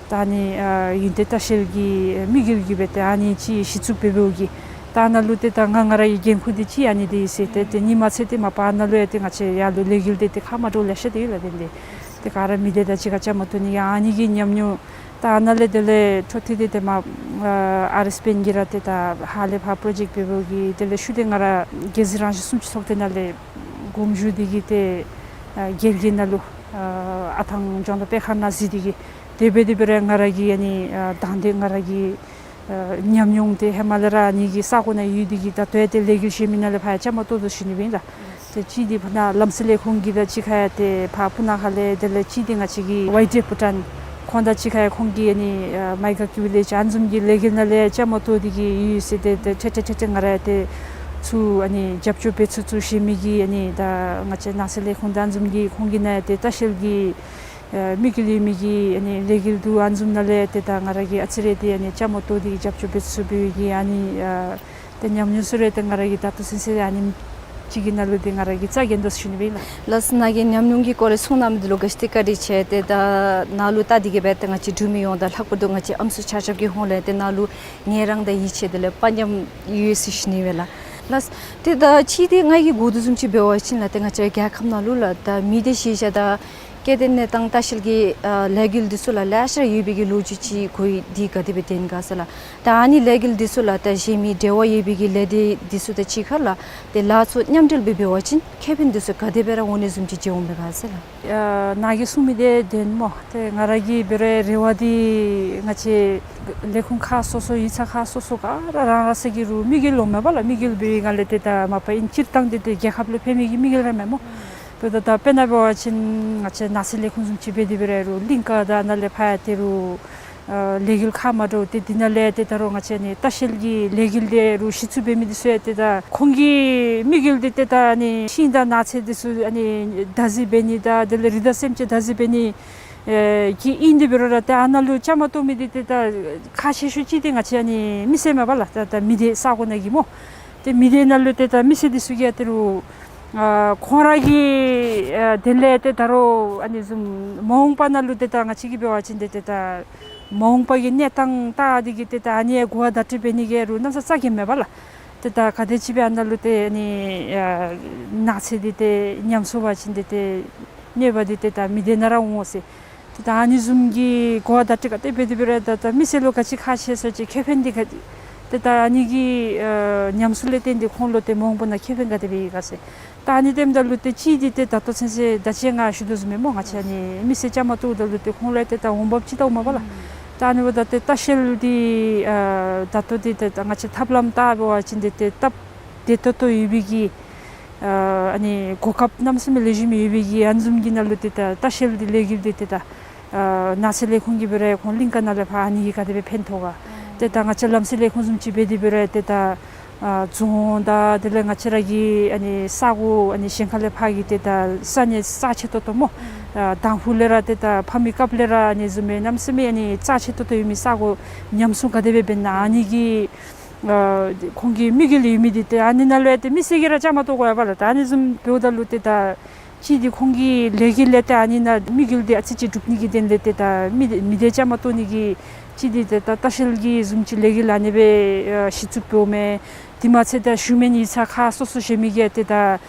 ད་ཨ་ནི་ཨ་ཡུན་བརྟན་ལྟ་བཤལ་གྱི་དམིགས་ཡུལ་གྱིས་སྦེ་ཏེ་ཨ་ནི་ཅིག་གཞི་བཙུགས་འབད་འབདཝ་གི། ད་ནཱ་ལུ་ཏེ་ད་ང་ང་ར་གི་འགན་ཁུར་འདི་ཅིག་ཨ་ནི་འདི་ཨིན་ཟེར། ཏེ་ཏེ་ཨ་ནི་མ་ཚད་ཏེ་མ་པ་ནཱ་ལུ་ཡང་ཏེ་ང་བཅས་ཡར་ལུ་ལས་འགུལ་འདི་ཏེ་ཁག་མ་འདྲཝ་ལེ་ཤ་འདི་ཡོད་ལགས། ཏེ་འདི་ཏེ་ག་ར་མི་སྡེ་དང་གཅིག་ཁར་བཅའ་མར་གཏོགས་ནི་ཡང་ཨ་ནི་གི་ཉམས་མྱོང་ད་ནཱ་ལས་དེ་ལས་འཕྲོ་མཐུད་དེ་ཏེ་མར་ཨ་ཨར་ཨེས་པི་ཨེན་གྱིས་ར་ཏེ་ད་ཧ་ལས་ཕར་པྲོ་ཇེཀཊ་འབད་འབདཝ་གི་དེ་ལས་ཤུལ་ཏེ་ང་ར་རྒྱལ་སྲིད་རང་བཞིན་སྲུང་སྐྱོབ་ཚོགས་སྡེ་ནང་ལས་དགོངས་ཞུ་འདི་གིས་ཏེ་ཨ་རྒྱལ་ཁའི་ནང་ལུ་ཨ་ཨ་ཐང་ལྗང་མདོག་དཔེ་ཁང་ནང་གཟིགས་འདི་གིས་དེ་སྦེ་དེ་སྦེ་ར་ང་ར་གི་ཨ་ནི་ཨ་དང་འདོད་ང་ར་གི་ཨ་ཉམས་མྱོང་འདི་ཧེ་མ་ལས་ར་ཨ་ནི་གི་ས་གོ་ནང་ཡོད་འདི་གིས་ད་ལྟོ་ཡང་ཏེ་ལས་འགུལ་གཞན་མི་ནང་ལས་ཕར་ཡང་བཅའ་མར་གཏོགས་དོ་ཟེར་ཞུ་ནི་ཨིན་ལགས། ཏེ་གཅིག་འདི་ཕར་ནཱ་ལམ་སེལ་ལས་ཁུངས་ཀྱིས་དང་གཅིག་ཁར་ཡང་ཏེ་ཕར་སྤུ་ན་ཁ་ལས་དེ་ལས་གཅིག་འདི་ང་བཅས་ཀྱི་ཝའི་ཌི་ཨེཕ་བྷུ་ཊཱན་ཁོང་དང་གཅིག་ཁར་ཡང་ཁོང་གིས་ཨ་ནི་ཨ་མའི་གྷར་ཀི་ཝི་ལེཇ་ཨ་ནི་བཟུམ་གྱི་ལས་འགུལ་ནང་ལས་ཡང་བཅའ་མར་གཏོགས་འདི་གིས་ཡོད་ཟེར་ཏེ་ཏེ་ཏེ་ཏེ་ཏེ་ང་ར་ཡང་ཏེ་ཚུ་ཨ་ནི་རྒྱབ་སྐྱོར་འབད་ཚུགས་ཚུགས་ཟེར་མི་གི་ཨ་ནི་ད་ང་བཅས་ནགས་ཚལ་ལས་ཁུངས་དང་ཨ་ནི་བཟུམ་གྱི་ཁོང་གི་ནང་ཡང་ཏེ་ལྟ་བཤལ་གྱི་ཨ་དམིགས་ཡུལ་ཡོད་མི་གི་ཨ་ནི་ལས་འགུལ་འདུག། ཨ་ནི་བཟུམ་ནང་ལས་ཏེ་ད་ང་ར་གིས་ཨ་ཙི་རེ་འདི་ཨ་ནི་བཅའ་མར་གཏོགས་འདི་གིས་རྒྱབ་སྐྱོར་འབད་ཚུགས་པའི་གི་ཨ་ནི་ཨ་ཏེ་ཉམས་མྱོང་ཚུ་ར་ཏེ་ང་ར་གིས་ད་ལྟོ་ཚུན་ཚོད་ཨ་ནི་ཅིག་གི་ནང་ལུ་འདི་ང་ར་གིས་བཙག་གེ་འདུག་ཟེར་ཞུ་ནི་ཨིན་ལགས། ལགས་སོ་ནཱ་གི་ཉམས་མྱོང་གི་སྐོར་ལས་གསུང་གནང་མི་འདི་ལུ་ག་ཅི་ཏེ་བཀའ་དྲིན་ཆེ། ཏེ་ད་ནཱ་ལུ་བལྟ་འདི་གིས་སྦེ་ཏེ་ང་བཅས་འབྲུག་མི་ཡོངས་དང་ལྷག་པར་དུ་ང་བཅས་ཨམ་སྲུ་ཆ་ཁྱབ་ཀྱི་ཧོངས་ལས་ཏེ་ནཱ་ལུ་ངལ་རངས་དང་ཡིད་ཆེས་དེ་ལས་དཔའ་ཉམས་ཡོད་ཟེར་ཞུ་ནི་ཨིན་ལགས། ལགས་སོ་ཏེ་ད་ཅི་ཏེ་ང་གིས་གོ་དོ་བཟུམ་ཅིག་འབད་བ་ཅིན་ལགས་ཏེ་ང་བཅས་རྒྱལ་ཁབ་ནང་ལུ་ལགས་ད་མི་སྡེ་གཞིས་ཆགས་དང་སྐྱེ་ལྡན་གནས་སྟངས་ལྟ་བཤལ་གྱི་ཨ་ལས་འགུལ་འདི་ཚུ་ལགས་ལེ་ཤ་ཡོད་པའི་གི་ལོ་རྒྱུས་ཅིག་གོ་ཡི། འདི་ག་དེ་སྦེ་བདེན་ག་ཟེར་ལགས། ད་ཨ་ནི་ལས་འགུལ་འདི་ཚུ་ལགས་ད་གཞན་མི་འབྲེལ་བ་ཡོད་པའི་གི་ལས་སྡེ་འདི་ཚུ་དང་གཅིག་ཁར་ལགས་ཏེ་ལཱ་ཚུ་མཉམ་འབྲེལ་སྦེ་འབད་བ་ཅིན་ཁེ་ཕན་འདི་ཚུ་ག་དེ་སྦེ་ར་འོང་ནི་བཟུམ་ཅིག་མཇལ་འོང་མས་ག་ཟེར་ལགས། ཨ་ནཱ་གིས་གསུངས་མི་འདི་བདེན་སྨོ། ཏེ་ང་ར་གི་འབད་རུང་རེ་བ་འདི་ང་བཅས་ལས་ཁུངས་ཁག་སོ་སོ་ཡིག་ཚང་ཁག་སོ་སོ་ག་ར་རང་རང་སོ་སོ་གི་རུང་དམིགས་ཡུལ་ལོ་མས་པ་ལགས། དམིགས་ཡུལ་འབད་བའི་སྒང་ལས་ཏེ་ད་མ་པ་ཨིན་སྤྱིར་བཏང་འདི་ཏེ་རྒྱལ་ཁབ་ལུ་ཕན་མི་གི་དམིགས་ཡུལ་ར་མས་སྨོ། འབདཝ་ད་ད་དཔེར་ན་འབད་བ་ཅིན་ང་བཅས་ནགས་ཚལ་ལས་ཁུངས་བཟུམ་ཅིག་འབད་དེ་འབད་རུང་གླིང་ག་དང་ནཱ་ལས་ཕར་ཡང་ཏེ་རུང་ཨ་ལས་འགུལ་ཁག་མ་འདྲཝ་ཏེ་འདི་ནང་ལས་ཏེ་ད་རུང་ང་བཅས་ཨ་ནི་ལྟ་བཤལ་གྱི་ལས་འགུལ་ཏེ་རུང་གཞི་བཙུགས་འབད་མི་འདི་ཚུ་ཡང་ཏེ་ད་ཁོང་གི་དམིགས་ཡུལ་འདི་ཏེ་ད་ཨ་ནི་ཤིང་དང་ནགས་ཚལ་འདི་ཚུ་ཨ་ནི་བདག་འཛིན་འབད་ནི་དང་དེ་ལས་རི་དྭགས་སེམས་ཅན་བདག་འཛིན་འབད་ནི་ཨེ་གི་ཨིན་ཏེ་འབད་རུང་ར་ཏེ་ཨ་ནཱ་ལུ་བཅའ་མར་གཏོགས་མི་འདི་ཏེ་ད་ཁག་ཆེ་ཤོས་ཅིག་འདི་ང་བཅས་ཨ་ནི་མི་སེར་མས་པ་ལགས། ད་ད་མི་སྡེ་ས་གོ་ནང་གི་སྨོ། ཏེ་ མི་སྡེ་ནང་ལུ་ཏེ་ད་མི་སེར་འདི་ཚུ་གིས་ཨ་ཏི་རུ་ཨ་ཁོང་ར་གི་ཨ་དེ་ལས་ཏེ་ད་རུང་ཨ་ནི་བཟུམ་མ་འོངས་པ་ནང་ལུ་ཏེ་ད་ང་བཅས་ཀྱིས་འབད་བ་ཅིན་ཏེ་ཏེ་ད་མ་འོངས་པ་གི་གནས་སྟངས་བལྟ་སྟེ་གིས་ཏེ་ད་ཨ་ནི་གོ་བ་བརྡ་སྤྲོད་འབད་ནི་གི་རུང་གནམ་ས་ས་གི་མེད་པ་ལགས། ཏེ་ད་ག་དེ་ཅིག་སྦེ་ཨ་ནཱ་ལུ་ཏེ་ཨ་ནི་ཨ་ནགས་ཚལ་འདི་ཏེ་ཉམས་སྲུང་འབད་བ་ཅིན་ཏེ་ཏེ་གནོད་པ་འདི་ཏེ་ད་མི་སྡེ་ནང་ར་འོང་ཟེར། ཏེ་ད་ཨ་ནི་བཟུམ་གྱི་གོ་བ་བརྡ་སྤྲོད་ག་དེ་འབད་དེ་འབད་རུང་ད་ད་མི་སེར་ལུ་ག་ཅི་ཁག་ཆེ་ཟེར་བ་ཅིན་ཁེ་ཕན་འདི་ག་ཏེ་ད་ཨ་ནི་གི་ཨ་ཉམས་སྲུང་ལས་བརྟེན་ཏེ་ཁོང་ལུ་ཏེ་མ་འོངས་པ་ནང་ཁེ་ཕན་ག་དེ་སྦེ་ཡོད་ག་ཟེར། ད་ཨ་ནི་འཐདཔ་ད་ལུ་ཏེ་གཅིག་འདི་ཏེ་ད་ལྟོ་ཚུན་ཚོད་ད་ཅི་ང་ཞུ་དོ་བཟུམ་སྦེ་སྨོ། ང་བཅས་ཨ་ནི་མི་སེར་བཅའ་མར་གཏོགཔ་ད་ལུ་ཏེ་ཁོང་ལུ་ཏེ་ད་འོང་འབབ་ཅིག་ལྟཝ་མས་པ་ལགས། ད་ཨ་ནི་འབདཝ་ད་ཏེ་ལྟ་བཤལ་འདི་ཨ་ད་ལྟོ་འདི་ཏེ་ད་ང་བཅས་ཐབས་ལམ་བལྟ་འབད་བ་ཅིན་འདི་ཏེ་སྟབས་བདེ་ཏོག་ཏོ་ཡོད་པའི་གི་ཨ་ཨ་ནི་གོ་སྐབས་གནམ་མེད་ས་མེད་ལེགས་ཤོམ་ཡོད་པའི་གི་ཨ་ནི་བཟུམ་གྱི་ནང་ལུ་ཏེ་ད་ལྟ་བཤལ་འདི་ལས་འགུལ་འདི་ཏེ་ད་ཨ་ནགས་ཚལ་ལས་ཁུངས་ཀྱིས་འབད་རུང་ཁོང་གླིང་ཁ་ནང་ལས་ཕར་ཨ་ནི་གིས་ག་དེ་སྦེ་ཕན་ཐོགས་ག། ཏེ་ད་ང་བཅས་ལམ་སེལ་ལས་ཁུངས་བཟུམ་ཅིག་འབད་དེ་འབད་རུང་ཏེ་ད་ཨ་རྫོང་དང་དེ་ལས་ང་བཅས་ར་གི་ཨ་ནི་ས་གོ་ཨ་ནི་གཞན་ཁ་ལས་ཕར་གྱི་ཏེ་ད་ས་གནས་རྩ་ཆེ་ཏོག་ཏོ་སྨོ། ཨ་དང་ཕུ་ལས་ར་ཏེ་ད་ཕ་མེས་སྐབས་ལས་ར་ཨ་ནི་བཟུམ་སྦེ་གནམ་མེད་ས་མེད་ཨ་ནི་རྩ་ཆེ་ཏོག་ཏོ་ཡོད་མི་ས་གོ་ཉམས་སྲུང་ག་དེ་སྦེ་འབད་ན་ཨ་ནི་གི་ཨ་ཁོང་གི་དམིགས་ཡུལ་ཡོད་མི་འདི་ཏེ་ཨ་ནི་ནང་ལུ་ཡང་ཏེ་མི་སེར་གྱིས་ར་བཅའ་མར་གཏོགས་དགོ་པས་ལགས། ད་ཨ་ནི་བཟུམ་འབདཝ་ད་ལུ་ཏེ་ད་གཅིག་འདི་ཁོང་གིས་ལས་འགུལ་ལས་ཏེ་ཨ་ནི་ནང་དམིགས་ཡུལ་འདི་ཨ་ཙི་ཅིག་འགྲུབ་ནི་གི་དོན་ལས་ཏེ་ད་མི་མི་སྡེ་བཅའ་མར་གཏོགས་ནི་གི་གཅིག་འདི་ཏེ་ད་ལྟ་བཤལ་གྱི་བཟུམ་ཅིག་ལས་འགུལ་ཨ་ནི་སྦེ་ཨ་གཞི་བཙུགས་འབདཝ་མས། དེ་མ་ཚད་ད་ཞུ་མེན་ཡིག་ཚང་ཁག་སོ་སོ་བཞེས་མི་གིས་ཏེ་ད་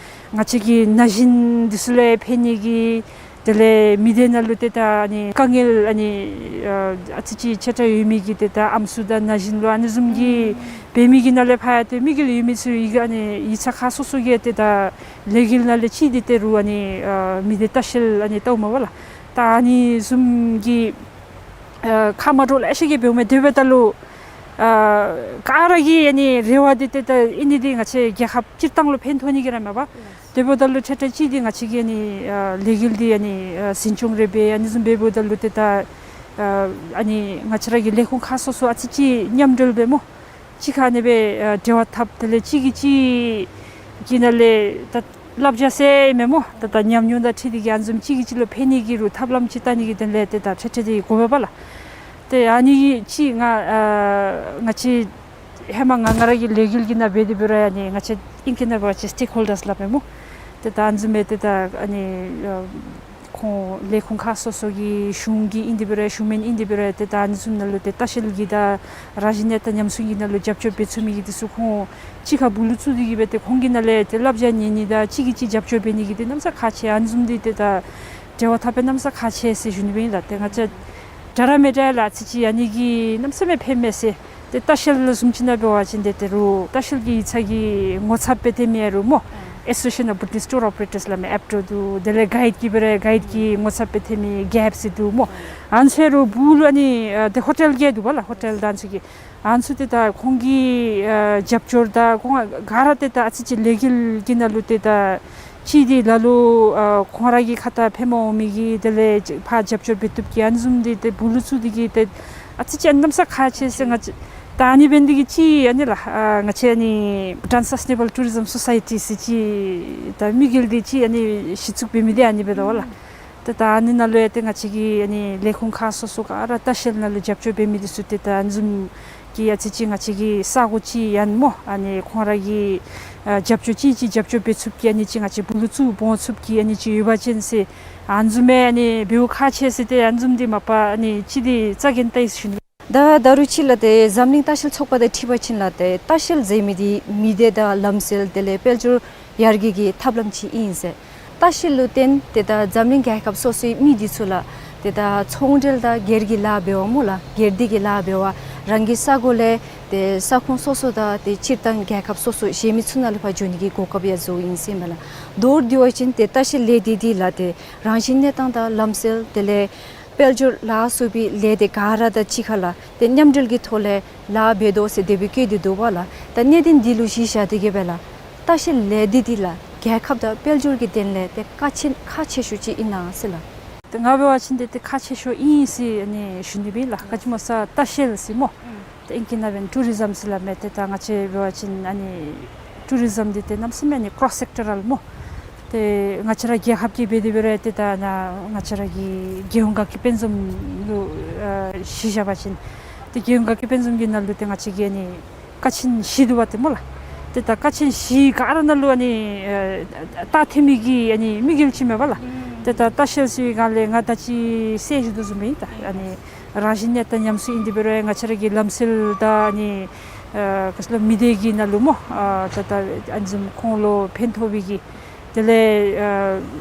ང་བཅས་ཀྱི་ན་གཞོན་འདི་ཚུ་ལུ་ཕན་ནི་གི་དེ་ལས་མི་སྡེ་ནང་ལུ་ཏེ་ད་ཨ་ནི་དཀའ་ངལ་ཨ་ནི་ཨ་ཨ་ཙི་ཅིག་ཆེ་དྲགས་ཡོད་མི་གི་ཏེ་ད་ཨམ་སྲུ་དང་ན་གཞོན་ལུ་ཨ་ནི་བཟུམ་གྱི་འབད་མི་གི་ནང་ལས་ཕར་ཡང་ཏེ་དམིགས་ཡུལ་ཡོད་མི་ཚུ་ཡི་ག་ཨ་ནི་ཡིག་ཚང་ཁག་སོ་སོ་གིས་ཏེ་ད་ལས་འགུལ་ནང་ལས་གཅིག་འདི་ཏེ་རུང་ཨ་ནི་ཨ་མི་སྡེ་ལྟ་བཤལ་ཨ་ནི་བལྟཝ་མས་པ་ལགས། ད་ཨ་ནི་བཟུམ་གྱི་ཨ་ཁ་མ་འདྲཝ་ལེ་ཤ་གིས་འབདཝ་མས། དེ་འབདཝ་ད་ལུ་ཨ་ག་ར་གི་ཨ་ནི་རེ་བ་འདི་ཏེ་ད་ཨིན་ནི་འདི་ང་བཅས་རྒྱལ་ཁབ་སྤྱིར་བཏང་ལུ་ཕན་ཐོགས་ནི་གི་ར་མས་པ། དེ་འབདཝ་ད་ལུ་ཐད་ཐད་ཅིག་འདི་ང་བཅས་ཀྱིས་ཨ་ནི་ཨ་ལས་འགུལ་འདི་ཨ་ནི་ཨ་འཛིན་སྐྱོང་རེ་འབད་ཨ་ནི་བཟུམ་འབདཝ་ད་ལུ་ཏེ་ད་ཨ་ཨ་ནི་ང་བཅས་ར་གི་ལས་ཁུངས་ཁག་སོ་སོ་ཨ་ཙི་ཅིག་མཉམ་འབྲེལ་འབད་སྨོ། གཅིག་ཁར་ཨ་ནི་སྦེ་ཨ་འབྲེལ་བ་འཐབ། དེ་ལས་གཅིག་གིས་གཅིག་གི་ནང་ལས་ད་བསླབ་བྱ་ཟེར་མེན་སྨོ། ད་ད་ཉམས་མྱོང་དང་འཁྲིལ་ཏེ་གིས་ཨ་ནི་བཟུམ་གཅིག་གིས་གཅིག་ལུ་ཕན་ནི་གི་རུང་ཐབས་ལམ་ཅིག་བལྟ་ནི་གི་དོན་ལས་ཏེ་ད་ཐད་ཐད་འདི་དགོ་པས་པ་ལགས། ཏེ་ཨ་ནི་གཅིག་ང་ཨ་ང་བཅས་ཧེ་མ་ང་ང་ར་གི་ལས་འགུལ་གྱི་ནང་འབད་དེ་འབད་རུང་ཨ་ནི་ང་བཅས་ཨིང་སྐད་ནང་འབད་བ་ཅིན་སི་ཊེག་ཧོལ་ཌརསི་སླབ་མས་སྨོ། ཏེ་ད་ཨ་ནི་བཟུམ་སྦེ་ཏེ་ད་ཨ་ནི་ཨ་ཁོང་ལས་ཁུངས་ཁག་སོ་སོ་གི་གཞུང་གི་ཨིན་དེ་འབད་རུང་ཞུ་མེན་ཨིན་དེ་འབད་རུང་ཏེ་ད་ཨ་ནི་བཟུམ་ནང་ལུ་ཏེ་ལྟ་བཤལ་གྱི་དང་རང་བཞིན་གནས་སྟངས་ཉམས་སྲུང་གི་ནང་ལུ་རྒྱབ་སྐྱོར་འབད་ཚུགས་མི་གི་འདི་ཚུ་ཁོང་གཅིག་ཁར་སྦུག་ལུ་བཙུགས་ཏེ་གིས་སྦེ་ཏེ་ཁོང་གི་ནང་ལས་ཏེ་བསླབ་བྱ་ཉན་ནི་དང་གཅིག་གིས་གཅིག་རྒྱབ་སྐྱོར་འབད་ནི་གི་འདི་གནམ་ས་ཁག་ཆེ། ཨ་ནི་བཟུམ་འདི་ཏེ་ད་འབྲེལ་བ་འཐབ་པའི་གནམ་ས་ཁག་ཆེ་ཟེར་ཞུ་ནི་སྦེ་ཨིན་ལགས། ཏེ་ང་བཅས་འདྲ་ར་མི་འདྲ་ལགས། ཨ་ཙི་ཅིག་ཨ་ནི་གིས་གནམ་མེད་ས་མེད་ཕན་མས་ཟེར། ཏེ་ལྟ་བཤལ་བཟུམ་ཅིག་ནང་འབད་བ་ཅིན་ཏེ་ཏེ་རུང་ལྟ་བཤལ་གྱི་ཡིག་ཚང་གི་ངོ་ཚབ་འབད་དེ་མི་ཡ་རུང་སྨོ། ཨེ་སོ་སི་ཨེ་ཤན་ཨོཕ་བུ་ཌིསི་ཊུར་ཨོ་པེ་རེ་ཊརསི་སླབ་མི་ཨེབ་ཊུར་འདུག། དེ་ལས་གའིཌ་གིས་འབད་རུང་གའིཌ་གི་ངོ་ཚབ་འབད་དེ་མི་གེབ་སི་འདུག་སྨོ། ཨ་ནི་ཚུ་རུང་སྦུག་ལུ་ཨ་ནི་ཨ་ཏེ་ཧོ་ཊེལ་གི་འདུག་པ་ལགས། ཧོ་ཊེལ་དང་ཨ་ནི་ཚུ་གི་ཨ་ནི་ཚུ་ཏེ་ད་ཁོང་གི་ཨ་རྒྱབ་སྐྱོར་དང་ཁོང་ག་ར་ཏེ་ད་ཨ་ཙི་ཅིག་ལས་འགུལ་གྱི་ནང་ལུ་ཏེ་ད་གཅིག་འདི་ལ་ལུ་ཨ་ཁོང་ར་གི་ཁ་ཐུག་ཕམ་འོང་མི་གི་དེ་ལས་ཕར་རྒྱབ་སྐྱོར་འབད་བཏུབ་གི་ཨ་ནི་བཟུམ་འདི་ཏེ་སྦུག་ལུ་བཙུགས་ཏེ་གིས་ཏེ་ཨ་ཙི་ཅིག་གནམ་ས་ཁག་ཆེ་ཟེར། ང་བཅས་ད་ཨ་ནི་འབད་ནི་འདི་གིས་གཅིག་ཨ་ནི་ལགས་ཨ་ང་བཅས་ཨ་ནི་བྷུ་ཊཱན་སཱས་ཊེ་ནེ་བཱལ་ཊུ་རི་ཛམ་སོ་སའི་ཊི་ཟེར་ཅིག་ད་དམིགས་ཡུལ་འདི་གཅིག་ཨ་ནི་གཞི་བཙུགས་འབད་མི་འདི་ཨ་ནི་འབད་དོ་ལགས། ཏེ་ད་ཨ་ནི་ནང་ལུ་ཡང་ཏེ་ང་བཅས་ཀྱི་ཨ་ནི་ལས་ཁུངས་ཁག་སོ་སོ་ག་ར་ལྟ་བཤལ་ནང་ལུ་རྒྱབ་སྐྱོར་འབད་མི་འདི་ཚུ་ཏེ་ད་ཨ་ནི་བཟུམ་གྱི་ཨ་ཙི་ཅིག་ང་བཅས་ཀྱི་ས་གོ་ཅིག་ཡང་སྨོ་ཨ་ནི་ཁོང་ར་གི་ཨ་རྒྱབ་སྐྱོར་ཅིག་ཅིག་རྒྱབ་སྐྱོར་འབད་ཚུགསཔ་གི་ཨ་ནི་ཅིག་ང་བཅས་སྦུག་ལུ་བཙུགས་འབོ་ཚུགསཔ་གི་ཨ་ནི་ཅིག་ཡོད་པ་ཅིན་ཟེར། ཨ་ནི་བཟུམ་མའི་ཨ་ནི་འབདཝ་ཁག་ཆེ་ཟེར། ཏེ་ཨ་ནི་བཟུམ་འདི་མ་པ་ཨ་ནི་ཅིག་འདི་རྩ་འགེངས་ཏེ་ཞུ་ནི། ད་ད་རུང་ཅིག་ལགས་ཏེ་འཛམ་གླིང་ལྟ་བཤལ་ཚོགས་པ་དང་འཁྲིལ་བ་ཅིན་ལགས་ཏེ་ལྟ་བཤལ་ཟེར་མི་འདི་མི་སྡེ་དང་ལམ་སེལ་དེ་ལས་དཔལ་འབྱོར་ཡར་རྒྱས་ཀྱི་ཐབས་ལམ་ཅིག་ཨིན་ཟེར། ལྟ་བཤལ་ལུ་བརྟེན་ཏེ་ད་འཛམ་གླིང་རྒྱལ་ཁབ་སོ་སོའི་མི་འདི་ཚུ་ལགས་ཏེ་ད་ཚོང་འབྲེལ་དང་སྒེར་གྱི་ལཱ་འབད་བ་སྨོ་ལགས། སྒེར་སྡེ་གི་ལཱ་འབད་བ་རང་གི་ས་གོ་ལས་ཏེ་ས་ཁོངས་སོ་སོ་དང་ཏེ་སྤྱིར་བཏང་རྒྱལ་ཁབ་སོ་སོ་གཞན་མི་ཚུ་ནང་ལས་ཕར་འགྱོ་ནི་གི་གོ་སྐབས་ཡང་བཟོཝ་ཨིན་ཟེར་མས་ལགས། མདོར་བསྡུ་བ་ཅིན་ཏེ་ལྟ་བཤལ་ལས་སྡེ་འདི་ལགས་ཏེ་རང་བཞིན་གནས་སྟངས་དང་ལམ་སེལ་དེ་ལས་དཔལ་འབྱོར་ལ་སོགས་པའི་ལས་སྡེ་ག་ར་དང་གཅིག་ཁར་ལགས་ཏེ་མཉམ་འབྲེལ་གྱི་ཐོག་ལས་ལཱ་འབད་དོ་ཟེར་དེ་སྦེ་བཀོད་དེ་འདུག་པ་ལགས། ད་གནད་དོན་འདི་ལུ་གཞི་བཞག་སྟེ་གིས་སྦེ་ལགས་ལྟ་བཤལ་ལས་སྡེ་འདི་ལགས་རྒྱལ་ཁབ་དང་དཔལ་འབྱོར་གྱི་དོན་ལས་ཏེ་ཁག་ཆེ་ཁག་ཆེ་ཤོས་ཅིག་ཨིན་ན་ཟེར་ལགས། ཏེ་ང་འབད་བ་ཅིན་ཏེ་ཏེ་ཁག་ཆེ་ཤོས་ཨིན་ཟེར་ཨ་ནི་ཞུ་ནི་སྦེ་ལགས། ག་ཅི་སྨོ་ཟེར་ལྟ་བཤལ་ཟེར་སྨོ། ཏེ་ཨིང་སྐད་ནང་འབདན་ཊུ་རི་ཛམ་ཟེར་སླབ་མས། ཏེ་ད་ང་བཅས་འབད་བ་ཅིན་ཨ་ནི་ཊུ་རི་ཛམ་འདི་ཏེ་གནམ་མེད་ས་མེད་ཨ་ནི་ཀོརོསི་སེཀ་ཊོ་རཱལ་སྨོ། ཏེ་ང་བཅས་ར་རྒྱལ་ཁབ་ཀྱིས་འབད་དེ་འབད་རུང་ཏེ་ད་ནཱ་ང་བཅས་ར་གི་རྒྱལ་ཡོངས་དགའ་སྐྱིད་དཔལ་འཛོམས་ལུ་ཨ་གཞི་བཞག་པ་ཅིན་ཏེ་རྒྱལ་ཡོངས་དགའ་སྐྱིད་དཔལ་འཛོམས་ཀྱི་ནང་ལུ་ཏེ་ང་བཅས་ཀྱི་ཨ་ནི་ཀ་ཆེན་བཞི་འདུག་པ་ཏེ་སྨོ་ལགས། ཏེ་ད་ཀ་ཆེན་བཞི་ག་ར་ནང་ལུ་ཨ་ནི་ཨ་རྟགས་ཐོན་མི་གི་ཨ་ནི་དམིགས་ཡུལ་ཅིག་མས་པ་ལགས། ཨུམ། ཏེ་ད་ལྟ་བཤལ་ཟེར་བའི་སྒང་ལས་ང་ད་ཅི་ཟེར་ཞུ་དོ་བཟུམ་སྦེ་ད་ཨ་ནི་རང་བཞིན་གནས་སྟངས་ཉམས་གསོ་ཨིན་དེ་འབད་རུང་ང་བཅས་ར་གི་ལམ་སྲོལ་དང་ཨ་ནི་ཨ་ག་ཅི་ལོ་མི་སྡེ་གི་ནང་ལུ་སྨོ། ཨ་ད་ད་ཨ་ནི་བཟུམ་ཁོང་ལུ་ཕན་ཐོགས་པའི་གི་དེ་ལས་ཨ་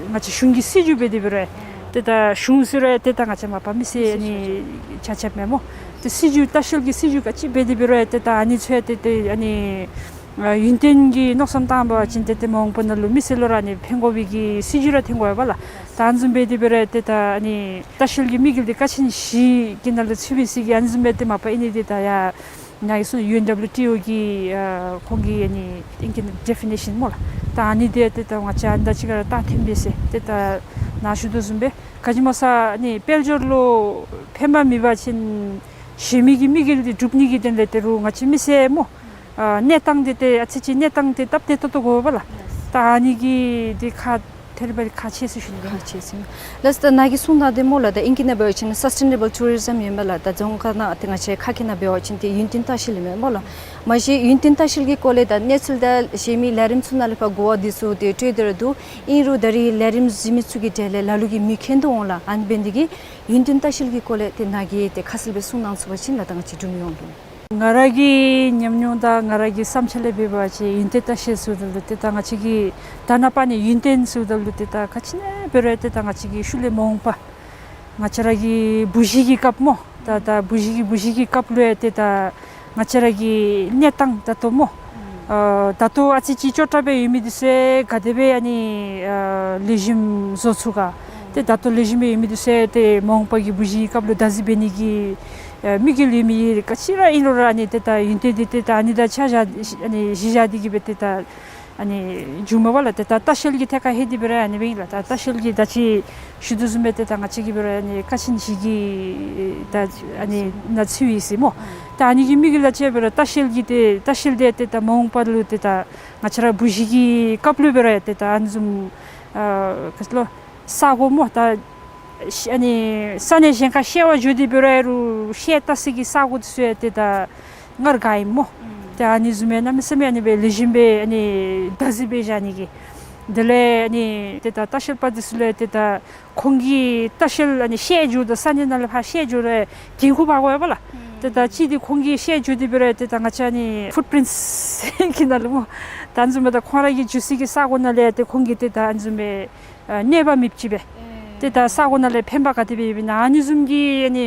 ང་བཅས་གཞུང་གི་སྲིད་བྱུས་འབད་དེ་འབད་རུང་ཏེ་ད་གཞུང་ཟེར་རུང་ཏེ་ད་ང་བཅས་མ་པ་མི་སེར་ཨ་ནི་ཆ་ཁྱབ་མས་སྨོ། ཏེ་སྲིད་བྱུས་ལྟ་བཤལ་གྱི་སྲིད་བྱུས་ག་ཅི་འབད་དེ་འབད་རུང་ཏེ་ད་ཨ་ནི་ཚུ་ཏེ་ཏེ་ཨ་ནི་ཨ་ཡུན་བརྟན་གྱི་མནོ་བསམ་བཏང་བ་ཅིན་ཏེ་ཏེ་མ་འོངས་པ་ནང་ལུ་མི་སེར་ལུ་ར་ཨ་ནི་ཕན་དགོ་པའི་གི་སྲིད་བྱུས་ར་ཐོན་དགོ་པས་ལགས། ད་ཨ་ནི་བཟུམ་འབད་དེ་འབད་རུང་ཏེ་ད་ཨ་ནི་ལྟ་བཤལ་གྱི་དམིགས་ཡུལ་འདི་ཀ་ཆེན་བཞི་གི་ནང་ལུ་ཚུད་པའི་ཟེར་གི་ཨ་ནི་བཟུམ་སྦེ་ཏེ་མ་པ་ཨིན་ནི་འདི་ད་ཡ་ནཱ་གི་སོ་ཡུ་ཨེན་ཌབ་ལུ་ཊི་ཨོ་གི་ཨ་ཁོང་གི་ཨ་ནི་ཨིང་སྐད་ཌེ་ཕི་ནི་ཤཱན་སྨོ་ལགས། ད་ཨ་ནི་འདི་ཏེ་ད་ང་བཅས་ཨ་ནི་ད་ཅི་ག་ར་རྟགས་ཐོན་པས་ཟེར་ཏེ་ད་ནཱ་ཞུ་དོ་བཟུམ་སྦེ་ག་ཅི་སྨོ་ཟེར་ཨ་ནི་དཔལ་འབྱོར་ལུ་ཕན་པ་མེད་པ་ཅིན་གཞན་མི་གི་དམིགས་ཡུལ་འདི་འགྲུབ་ནི་གི་དོན་ལས་ཏེ་རུང་ང་བཅས་མི་སེར་སྨོ། ཨ་གནས་སྟངས་འདི་ཏེ་ཨ་ཙི་ཅིག་གནས་སྟངས་འདི་སྟབས་བདེ་ཏོག་ཏོ་དགོ་པས་ལགས། ད་ཨ་ནི་གི་འདི་ཁག་ཐེག་པ་ཁག་ཆེ་ཟེར་ཞུ་ནི། ཁག་ཆེ་ཟེར། ལགས་སོ། ད་ནཱ་གིས་གསུངས་གནང་དེ་སྨོ་ལགས། ད་ཨིང་སྐད་ནང་འབད་བ་ཅིན་སཱསི་ཊེ་ནེ་བཱལ་ཊུ་རི་ཛིམ་ཨིན་པས་ལགས། ད་རྫོང་ཁ་ནང་ཏེ་ང་བཅས་ཁ་སྐད་ནང་འབད་བ་ཅིན་ཏེ་ཡུན་བརྟན་ལྟ་བཤལ་ཨིན་མས་སྨོ་ལགས། མ་གཞི་ཡུན་བརྟན་ལྟ་བཤལ་གྱི་སྐོར་ལས་ད་གནས་ཚུལ་དང་གཞན་མི་ལས་རིམ་ཚུ་ནང་ལས་ཕར་གོ་བ་འདི་ཚུ་ཏེ་སྤྲོད་དེ་ར་འདུག། ཨིན་རུང་ད་རིས་ལས་རིམ་གཟིགས་མི་ཚུ་གི་གྲས་ལས་ལ་ལུ་གིས་མོས་མཁྱེན་དོ་འོང་ལགས། ཨ་ནི་འབད་ནི་འདི་གིས་ཡུན་བརྟན་ལྟ་བཤལ་གྱི་སྐོར་ལས་ཏེ་ནཱ་གིས་ཏེ་ཁ་གསལ་སྦེ་གསུངས་གནང་ཚུགས་པ་ཅིན་ལགས། ད་ང་བཅས་འབྲུག་མི་ཡོངས་ལུ། ང་ར་གི་ཉམས་མྱོང་དང་ང་ར་གི་བསམ་འཆར་ལས་འབད་བ་ཅིན་ཡུན་བརྟན་ལྟ་བཤལ་ཟེརཝ་ད་ལུ་ཏེ་ད་ང་བཅས་ཀྱིས་ད་ནཱ་པ་ནི་ཡུན་བརྟན་ཟེརཝ་ད་ལུ་ཏེ་ད་ག་ཅི་ཨིན་ན་འབད་རུང་ཏེ་ད་ང་བཅས་ཀྱི་ཤུལ་ལས་མ་འོངས་པ་ང་བཅས་ར་གི་བུ་གཞི་གི་སྐབས་སྨོ། ད་ད་བུ་གཞི་གི་བུ་གཞི་གི་སྐབས་ལུ་ཡང་ཏེ་ད་ང་བཅས་ར་གི་གནས་སྟངས་ད་ལྟོ་སྨོ། ཨ་ད་ལྟོ་ཨ་ཙི་ཅིག་སྐྱོ་དྲགས་སྦེ་ཡོད་མི་འདི་ཚུ་ག་དེ་སྦེ་ཨ་ནི་ཨ་ལེགས་ཤོམ་བཟོ་ཚུགས་ག། ཏེ་ད་ལྟོ་ལེགས་ཤོམ་སྦེ་ཡོད་མི་འདི་ཚུ་ཏེ་མ་འོངས་པ་གི་བུ་གཞི་གི་སྐབས་ལུ་བདག་འཛིན་འབད་ནི་གི་ཨ་དམིགས་ཡུལ་ཡོད་མི་ག་ཅི་ར་ཨིན་རུང་ར་ཨ་ནི་ཏེ་ད་ཡུན་བརྟན་འདི་ཏེ་ད་ཨ་ནི་དང་ཆ་བཞག་ཨ་ནི་གཞི་བཞག་སྟེ་གིས་སྦེ་ཏེ་ད་ཨ་ནི་འགྱོཝ་མས་པ་ལགས། ཏེ་ད་ལྟ་བཤལ་གྱི་ཐད་ཁར་ལྷོད་དེ་འབད་རུང་ཨ་ནི་སྦེ་ཨིན་ལགས། ད་ལྟ་བཤལ་གྱི་ད་ཅི་ཞུ་དོ་བཟུམ་སྦེ་ཏེ་ད་ང་བཅས་ཀྱིས་འབད་རུང་ཨ་ནི་ཀ་ཆེན་བཞི་གི་ད་ཨ་ནི་ནང་ཚུད་ཡི་ཟེར་སྨོ། ད་ཨ་ནི་གི་དམིགས་ཡུལ་ལགས་ཅིག་འབད་རུང་ལྟ་བཤལ་གྱི་ཏེ་ལྟ་བཤལ་འདི་ཏེ་ད་མ་འོངས་པ་ལུ་ཏེ་ད་ང་བཅས་ར་བུ་གཞི་གི་སྐབས་ལུ་འབད་རུང་ཏེ་ད་ཨ་ནི་བཟུམ་ཨ་ག་ཅི་ལོ་ས་གོ་སྨོ། ད་ཨ་ནི་ས་གནས་གཞན་ཁར་བཤལ་བར་འགྱོ་སྟེ་འབད་རུང་ཨེ་རུང་བཤལ་ལྟ་ས་གི་ས་གོ་འདི་ཚུ་ཡང་ཏེ་ད་སྔར་ག་ཨིནམ་སྨོ། ཨུམ། ཏེ་ཨ་ནི་བཟུམ་ཡང་གནམ་མེད་ས་མེད་ཨ་ནི་སྦེ་ལེགས་ཤོམ་སྦེ་ཨ་ནི་བདག་འཛིན་འབད་བཞག་ནི་གི། དེ་ལས་ཨ་ནི་ཏེ་ད་ལྟ་བཤལ་པ་འདི་ཚུ་ལུ་ཡང་ཏེ་ད་ཁོང་གིས་ལྟ་བཤལ་ཨ་ནི་བཤལ་འགྱོཝ་ད་ས་གནས་ནང་ལས་ཕར་བཤལ་འགྱོཝ་ད་འགན་ཁུར་འབག་དགོ་པས་ལགས། ཨུམ། ཏེ་ད་ཅི་འདི་ཁོང་གིས་བཤལ་འགྱོ་སྟེ་འབད་རུང་ཏེ་ད་ང་བཅས་ཨ་ནི་ཕུཊ་པིརིནཊསི་གི་ནང་ལུ་སྨོ། ད་ཨ་ནི་བཟུམ་སྦེ་ད་ཁོང་ར་གིས་འགྱོ་ས་གི་ས་གོ་ནང་ལས་ཏེ་ཁོང་གིས་ཏེ་ད་ཨ་ནི་བཟུམ་སྦེ་ཨ་གནོད་པ་མེདཔ་ཅིག་སྦེ། ཨེ། ཏེ་ད་ས་གོ་ནང་ལས་ཕན་པ་ག་དེ་སྦེ་ཡོདཔ་ཨིན་ན་ཨ་ནི་བཟུམ་གྱི་ཨ་ནི་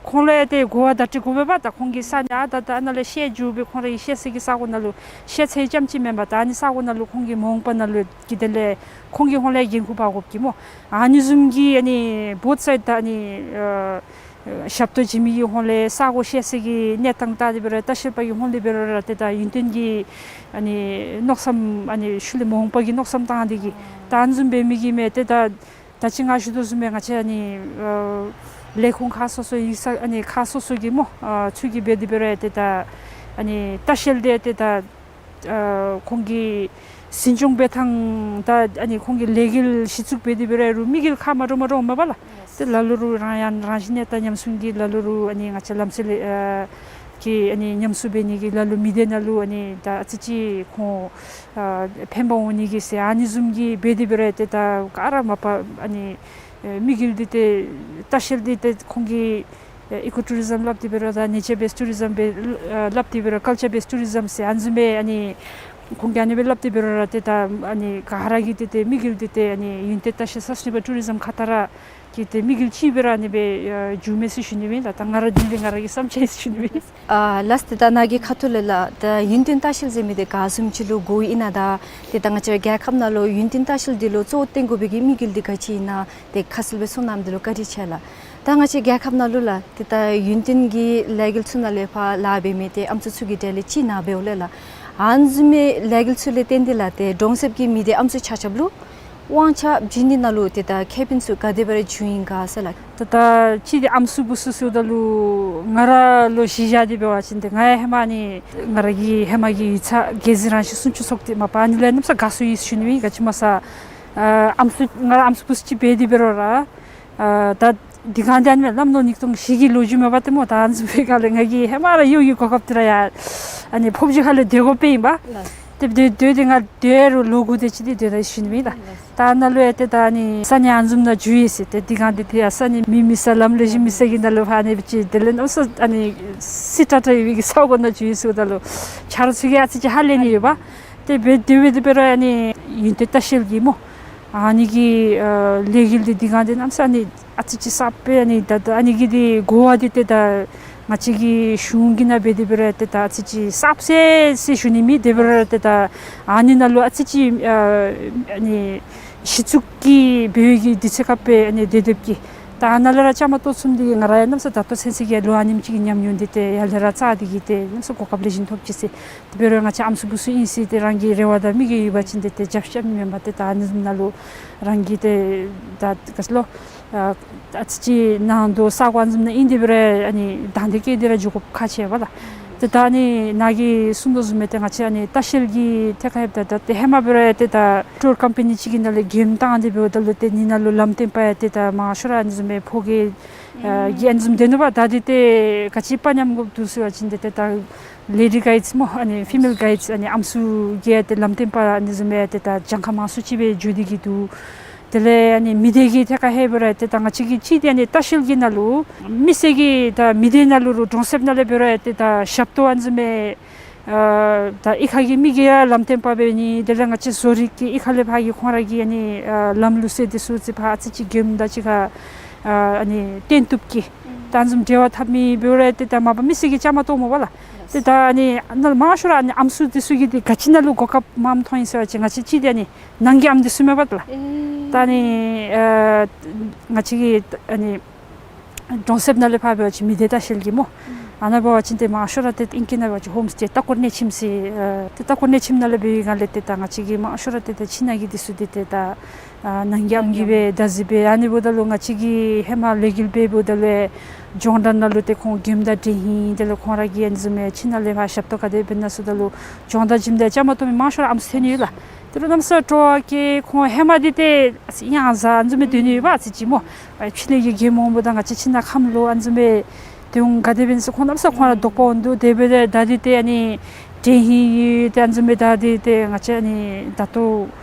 ཁོང་ལུ་ཡང་ཏེ་གོ་བ་བརྡ་སྤྲོད་དགོ་པས་པ། ད་ཁོང་གིས་ས་གནས་ཨ་ད་ད་ཨ་ནཱ་ལས་བཤལ་འགྱོ་སྦེ་ཁོང་ར་གི་བཤལ་ས་གི་ས་གོ་ནང་ལུ་བཤལ་ཚར་ཡི་ཙམ་ཅིག་མེན་པར་ད་ཨ་ནི་ས་གོ་ནང་ལུ་ཁོང་གིས་མ་འོངས་པ་ནང་ལུ་གི་དོན་ལས་ཁོང་གི་ཧོངས་ལས་འགན་ཁུར་འབག་དགོཔ་གི་སྨོ། ཨ་ནི་བཟུམ་གྱི་ཨ་ནི་བོཐ་སའིཌ་ད་ཨ་ནི་ཨ་ཞབས་ཏོག་བྱིན་མི་གི་ཧོངས་ལས་ས་གོ་བཤལ་ས་གི་གནས་སྟངས་བལྟ་སྟེ་འབད་རུང་ལྟ་བཤལ་པ་གི་ཧོངས་ལས་འབད་རུང་ར་ཏེ་ད་ཡུན་བརྟན་གྱི་ཨ་ནི་མནོ་བསམ་ཨ་ནི་ཤུལ་ལས་མ་འོངས་པ་གི་མནོ་བསམ་བཏང་སྟེ་གིས་ད་ཨ་ནི་བཟུམ་འབད་མི་གི་མས། ཏེ་ད་ད་ཅི་ང་ཞུ་དོ་བཟུམ་སྦེ་ང་བཅས་ཨ་ནི་ཨ་ལས་ཁུངས་ཁག་སོ་སོ་ཡིག་ཚང་ཨ་ནི་ཁག་སོ་སོ་གི་སྨོ་ཨ་ཚུ་གིས་འབད་དེ་འབད་རུང་ཏེ་ད་ཨ་ནི་ལྟ་བཤལ་འདི་ཏེ་ད་ཨ་ཁོང་གིས་འཛིན་སྐྱོང་འབད་ཐངས་དང་ཨ་ནི་ཁོང་གིས་ལས་འགུལ་གཞི་བཙུགས་འབད་དེ་འབད་རུང་དམིགས་ཡུལ་ཁག་མ་འདྲཝ་མ་འདྲཝ་མས་པ་ལགས། ཏེ་ལ་ལུ་རུང་རང་ཡང་རང་བཞིན་གནས་སྟངས་ཉམས་སྲུང་གི་ལ་ལུ་རུང་ཨ་ནི་ང་བཅས་ལམ་སྲོལ་ཨ་གི་ཨ་ནི་ཉམས་གསོ་འབད་ནི་གི་ལ་ལུ་མི་སྡེ་ནང་ལུ་ཨ་ནི་ད་ཨ་ཙི་ཅིག་ཁོང་ཨ་ཕན་པ་འོང་ནི་གི་ཟེར་ཨ་ནི་བཟུམ་གྱི་འབད་དེ་འབད་རུང་ཏེ་ད་ག་ར་མ་པ་ཨ་ནི་ཨེ་དམིགས་ཡུལ་འདི་ཏེ་ལྟ་བཤལ་འདི་ཏེ་ཁོང་གིས་ཨེ་ཨི་ཀོ་ཊུ་རི་ཛིམ་སླབ་སྟེ་འབད་རུང་ད་ནེ་ཅར་བེསཌ་ཊུ་རི་ཛིམ་སྦེ་ཨེ་སླབ་སྟེ་འབད་རུང་ཀལ་ཅར་བེསཌ་ཊུ་རི་ཛིམ་ཟེར་ཨ་ནི་བཟུམ་སྦེ་ཨ་ནི་ཁོང་གིས་ཨ་ནི་སྦེ་སླབ་སྟེ་འབད་རུང་ར་ཏེ་ད་ཨ་ནི་ག་ར་གི་ཏེ་ཏེ་དམིགས་ཡུལ་འདི་ཏེ་ཨ་ནི་ཡུན་བརྟན་ལྟ་བཤལ་སཱསི་ཊེ་ནེ་བཱལ་ཊུ་རི་ཛིམ་ཁ་ཐུག་ར་གི་ཏེ་དམིགས་ཡུལ་ཅིག་སྦེ་ར་ཨ་ནི་སྦེ་ཨེ་འགྱོཝ་མས་ཟེར་ཞུ་ནི་ཨིན་ལགས། ད་ང་ར་འདི་ལས་ང་ར་གི་བསམ་འཆར་ཨིན་ཟེར་ཞུ་ནི་ཨིན། ཨ་ལགས་སོ། ཏེ་ད་ནཱ་གི་ཁ་ཐུག་ལས་ལགས་ད་ཡུན་བརྟན་ལྟ་བཤལ་ཟེར་མི་འདི་ག་བཟུམ་ཅིག་ལུ་གོཝ་ཨིན་ན་དང་ཏེ་ད་ང་བཅས་རྒྱལ་ཁབ་ནང་ལུ་ཡུན་བརྟན་ལྟ་བཤལ་འདི་ལུ་གཙོ་བོ་བཏོན་དགོ་པའི་གི་དམིགས་ཡུལ་འདི་ག་ཅི་ཨིན་ན་ཏེ་ཁ་གསལ་སྦེ་གསུངས་གནངམ་འདི་ལུ་བཀའ་དྲིན་ཆེ་ལགས། ད་ང་བཅས་རྒྱལ་ཁབ་ནང་ལུ་ལགས་ཏེ་ད་ཡུན་བརྟན་གྱི་ལས་འགུལ་ཚུ་ནང་ལས་ཕར་ལཱ་འབད་མི་ཏེ་ཨམ་སྲུ་ཚུ་གི་གྲས་ལས་གཅིག་ནཱ་འབདཝ་ལས་ལགས་ཨ་ནི་བཟུམ་མའི་ལས་འགུལ་ཚུ་ལས་བརྟེན་ཏེ་ལགས་ཏེ་གྲོང་གསེབ་ཀྱི་མི་སྡེ་ཨམ་སྲུ་ཆ་ཁྱབ་ལུ་དབང་ཆ་བྱིན་ནི་ནང་ལུ་ཏེ་ད་ཁེ་ཕན་ཚུ་ག་དེ་སྦེ་ར་བྱུང་ཡི་ག་ཟེར་ལགས། ཏེ་ད་ཅི་འདི་ཨམ་སྲུ་བུ་སྲུ་ཟེརཝ་ད་ལུ་ང་ར་ལུ་གཞི་བཞག་སྟེ་འབད་བ་ཅིན་ཏེ་ང་ཡང་ཧེ་མ་ཨ་ནི་ང་ར་གི་ཧེ་མ་གི་ཡིག་ཚང་རྒྱལ་གཟིགས་རང་བཞིན་སྲུང་སྐྱོབ་ཚོགས་སྡེ་མ་པ་ཨ་ནི་ལུ་ཡང་གནམ་ས་དགའ་སུ་ཡི་ཟེར་ཞུ་ནི་ཨིན། ག་ཅི་སྨོ་ཟེར་ཨ་ཨམ་སྲུ་ང་ར་ཨམ་སྲུ་བུ་སྲུ་ཅིག་འབད་དེ་འབད་རུང་ར་ཨ་ད་དེ་སྒང་འདི་ཨ་ནི་ལམ་ལུགས་ཉིས་སྟོང་བཞི་གི་ལོ་རྒྱུས་མས་པ་ཏེ་སྨོ། ད་ཨ་ནི་བཟུམ་སྦེ་ག་ལས་ང་གིས་ཧེ་མ་ར་གཡོག་གི་གོ་སྐབས་འདི་ར་ཡང་ཨ་ནི་ཕོབ་ཅི་ཁ་ལས་སྡོད་དགོཔ་ཨིན་པས། ལགས། སྡོད་སྡོད་དེ་ང་སྡོད་རུང་ལོ་དགུ་དེ་ཅིག་དེ་སྡོད་ད་ཞིནམ་ལས་ད་ད་ནཱ་ལུ་ཡང་ཏེ་ད་ཨ་ནི་ས་གནས་ཨ་ནི་བཟུམ་ནང་འགྱོ་ཡི་ཟེར། ཏེ་དེ་སྒང་འདི་ཏེ་ཡ་ས་གནས་མི་མེད་ས་ལམ་ལེགས་ཤོམ་མེད་ས་གི་ནང་ལུ་ཕར་ཨ་ནི་སྦེ་ཅིག་དེ་ལས་ནམ་ས་ཨ་ནི་སི་ཏྲ་ཏྲ་ཡོད་པའི་གི་ས་གོ་ནང་འགྱོ་ཡི་ཟེརཝ་ད་ལུ་ཆ་རོགས་ཚུ་གིས་ཨ་ཙི་ཅིག་ཧ་ལས་ནི་ཡོདཔ། ཏེ་འབད་དེ་འབད་དེ་འབད་རུང་ཨ་ནི་ཡུན་ཏེ་ལྟ་བཤལ་གྱི་སྨོ། ཨ་ནི་གི་ཨ་ལས་འགུལ་འདི་དེ་སྒང་འདི་ནམ་ས་ཨ་ནི་ཨ་ཙི་ཅིག་གསརཔ་སྦེ་ཨ་ནི་ད་ད་ཨ་ནི་གི་འདི་གོ་བ་འདི་ཏེ་ད་ང་བཅས་ཀྱི་གཞུང་གི་ནང་འབད་དེ་འབད་རུང་ཏེ་ད་ཨ་ཙི་ཅིག་གསརཔ་ཟེར་ཟེར་ཞུ་ནི་མེད། དེ་འབད་རུང་ཏེ་ད་ཨ་ནི་ནང་ལུ་ཨ་ཙི་ཅིག་ཨ་ཨ་ནི་གཞི་བཙུགས་ཀྱི་འབད་བའི་གི་དུས་ཚོད་ཁར་སྦེ་ཨ་ནི་སྡོད་སྡོདཔ་གི། ད་ནཱ་ལས་ར་བཅའ་མར་གཏོགས་ཚུགསཔ་འདི་ང་ར་ཡང་ནམ་ས་ད་ལྟོ་ཚུན་ཚོད་ཀྱི་ལོ་ཨ་ནེམ་ཅིག་གི་ཉམས་མྱོང་འདི་ཏེ་ཡར་ལས་ར་བཙག་སྟེ་གི་ཏེ་ནམ་ས་གོ་སྐབས་ལེགས་ཤོམ་ཐོབ་ཅི་ཟེར། དེ་འབད་རུང་ང་བཅས་ཨམ་སྲུ་བུ་སྲུ་ཨིན་ཟེར་ཏེ་རང་གི་རེ་བ་དང་མི་གི་ཡོད་པ་ཅིན་ཏེ་ཏེ་རྒྱབ་བཤམ་མེན་པར་ཏེ་ད་ཨ་ནི་བཟུམ་ནང་ལུ་རང་གིས་ཏེ་ད་ག་ཅི་ལོ་ཨ་ཨ་ཙི་ཅིག་ནང་དོག་ས་གོ་ཨ་ནི་བཟུམ་ནང་ཨིན། དེ་འབད་རུང་ཨ་ནི་དང་འདོད་བསྐྱེད་དེ་ར་འགྱོ་དགོཔ་ཁག་ཆེ་བས་ལགས། ཏེ་ད་ཨ་ནི་ནཱ་གིས་གསུང་དོ་བཟུམ་སྦེ་ཏེ་ང་བཅས་ཨ་ནི་ལྟ་བཤལ་གྱི་ཐད་ཁར་ཡོདཔ་ད་ད་ཏེ་ཧེ་མ་འབད་རུང་ཡང་ཏེ་ད་ཊུར་ཀམ་པ་ནི་ཅིག་གི་ནང་ལས་མགྱོནམ་བཏང་སྟེ་འབདཝ་ད་ལུ་ཏེ་ཨ་ནི་ནང་ལུ་ལམ་སྟོན་པ་ཡང་ཏེ་ད་མང་ཤོས་ར་ཨ་ནི་བཟུམ་སྦེ་ཕོ་སྐྱེས་ཨ་གི་ཨ་ནི་བཟུམ་སྡོད་ནུག་པ། ད་འདི་ཏེ་ག་ཅི་པ་ཉམས་དགོཔ་འདུག་ཟེར་བ་ཅིན་ཏེ་ཏེ་ད་ལེ་ཌི་གའིཌསི་སྨོ། ཨ་ནི་ཕི་མེལ་གའིཌསི་ཨ་ནི་ཨམ་སྲུ་གི་ཏེ་ལམ་སྟོན་པ་ཨ་ནི་བཟུམ་སྦེ་ཏེ་ད་གྱངས་ཁ་མང་སུ་ཅིག་སྦེ་འགྱོ་སྟེ་གི་འདུག། དེ་ལས་ཨ་ནི་མི་སྡེ་གི་ཐད་ཁར་ཧེ་འབད་རུང་ཏེ་ད་ང་བཅས་ཀྱི་ཅིག་འདི་ཨ་ནི་ལྟ་བཤལ་གྱི་ནང་ལུ་མི་སེར་གྱིས་ད་མི་སྡེ་ནང་ལུ་རུང་གྲོང་གསེབ་ནང་ལས་འབད་རུང་ཏེ་ད་ཞབས་ཏོག་ཨ་ནི་བཟུམ་སྦེ་ཨ་ད་གཡུས་ཁ་གི་མི་གིས་ཡང་ལམ་སྟོན་པ་འབད་ནི། དེ་ལས་ང་བཅས་བཟོ་རིག་གི་གཡུས་ཁ་ལས་ཕར་གྱི་ཁོང་ར་གི་ཨ་ནི་ཨ་ལམ་ལུགས་སྲོལ་འདི་ཚུ་ཅིག་ཕར་ཨ་ཙི་ཅིག་མགྱོནམ་དང་གཅིག་ཁར་ཨ་ཨ་ནི་སྟོན་བཏུབ་ཀྱི། ད་ཨ་ནི་བཟུམ་འབྲེལ་བ་འཐབ་མི་འབད་རུང་ཏེ་ད་མ་པ་མི་སེར་གྱིས་བཅའ་མར་གཏོགས་སྨོ་པ་ལགས། ཏེ་ད་ཨ་ནི་ནཱ་མང་ཤོས་ར་ཨ་ནི་ཨམ་སྲུ་འདི་ཚུ་གིས་ཏེ་ག་ཅི་ནང་ལུ་གོ་སྐབས་མངམ་མཐོང་ཡི་ཟེར་བ་ཅིན་ང་བཅས་ཅིག་འདི་ཨ་ནི་ནང་གི་ཨམ་འདི་ཚུ་མས་པ་ལགས། ཨེ། ད་ཨ་ནི་ཨ་ང་བཅས་ཀྱི་ཨ་ནི་གྲོང་གསེབ་ནང་ལས་ཕར་འབད་བ་ཅིན་མི་སྡེ་ལྟ་བཤལ་གྱི་སྨོ། ཨ་ནཱ་འབད་བ་ཅིན་ཏེ་མང་ཤོས་ར་ཏེ་ཨིང་སྐད་ནང་འབད་བ་ཅིན་ཧོམ་སི་ཊེ་ལྟ་སྐོར་གནས་ཁྱིམ་ཟེར། ཨ་ཏེ་ལྟ་སྐོར་གནས་ཁྱིམ་ནང་ལས་འབད་བའི་སྒང་ལས་ཏེ་ད་ང་བཅས་ཀྱི་མང་ཤོས་ར་ཏེ་ད་ཕྱི་ནང་གི་འདི་ཚུ་འདི་ཏེ་ད་ཨ་ནང་གི་ཨམ་གྱིས་སྦེ་བདག་འཛིན་འབད། ཨ་ནི་འབདཝ་ད་ལུ་ང་བཅས་ཀྱིས་ཧེ་མ་ལས་འགུལ་འབད་འབདཝ་ད་ལུ་རྒྱང་བསྒྲགས་ནང་ལུ་ཏེ་ཁོང་མགྱོནམ་དང་འདྲེ་ཧིང་དེ་ལས་ཁོང་ར་གིས་ཨ་ནི་བཟུམ་སྦེ་ཕྱི་ནང་ལས་ཕར་ཞབས་ཏོག་ག་དེ་འབད་ན་ཟེརཝ་ད་ལུ་རྒྱང་བསྒྲགས་བྱིནམ་ད་བཅའ་མར་གཏོགས་མི་མང་ཤོས་ར་ཨམ་སྲུ་ཐོན་ནི་ཡོད་ལགས། དེ་ལུ་གནམ་ས་སྤྲོ་བ་གིས་ཁོང་ཧེ་མ་འདི་ཏེ་ཡང་ཟ་ཨ་ནི་བཟུམ་སྦེ་སྡོད་ནི་ཡོདཔ་ཨ་ཙི་ཅིག་སྨོ། ཨ་ཕྱི་ལས་ཀྱི་རྒྱལ་མོ་འབོ་དང་ང་བཅས་ཕྱི་ནང་ཁམས་ལུ་ཨ་ནི་བཟུམ་སྦེ་དེ་འོང་ག་དེ་འབད་ཟེར་ཁོང་གནམ་ས་ཁོང་ར་དོགས་པ་འོང་དོ། དེ་འབདཝ་ད་ད་འདི་ཏེ་ཨ་ནི་འདྲེ་ཧིང་ཡོད་ཏེ་ཨ་ནི་བཟུམ་སྦེ་ད་འདི་ཏེ་ང་བཅས་ཨ་ནི་ད་ལྟོ་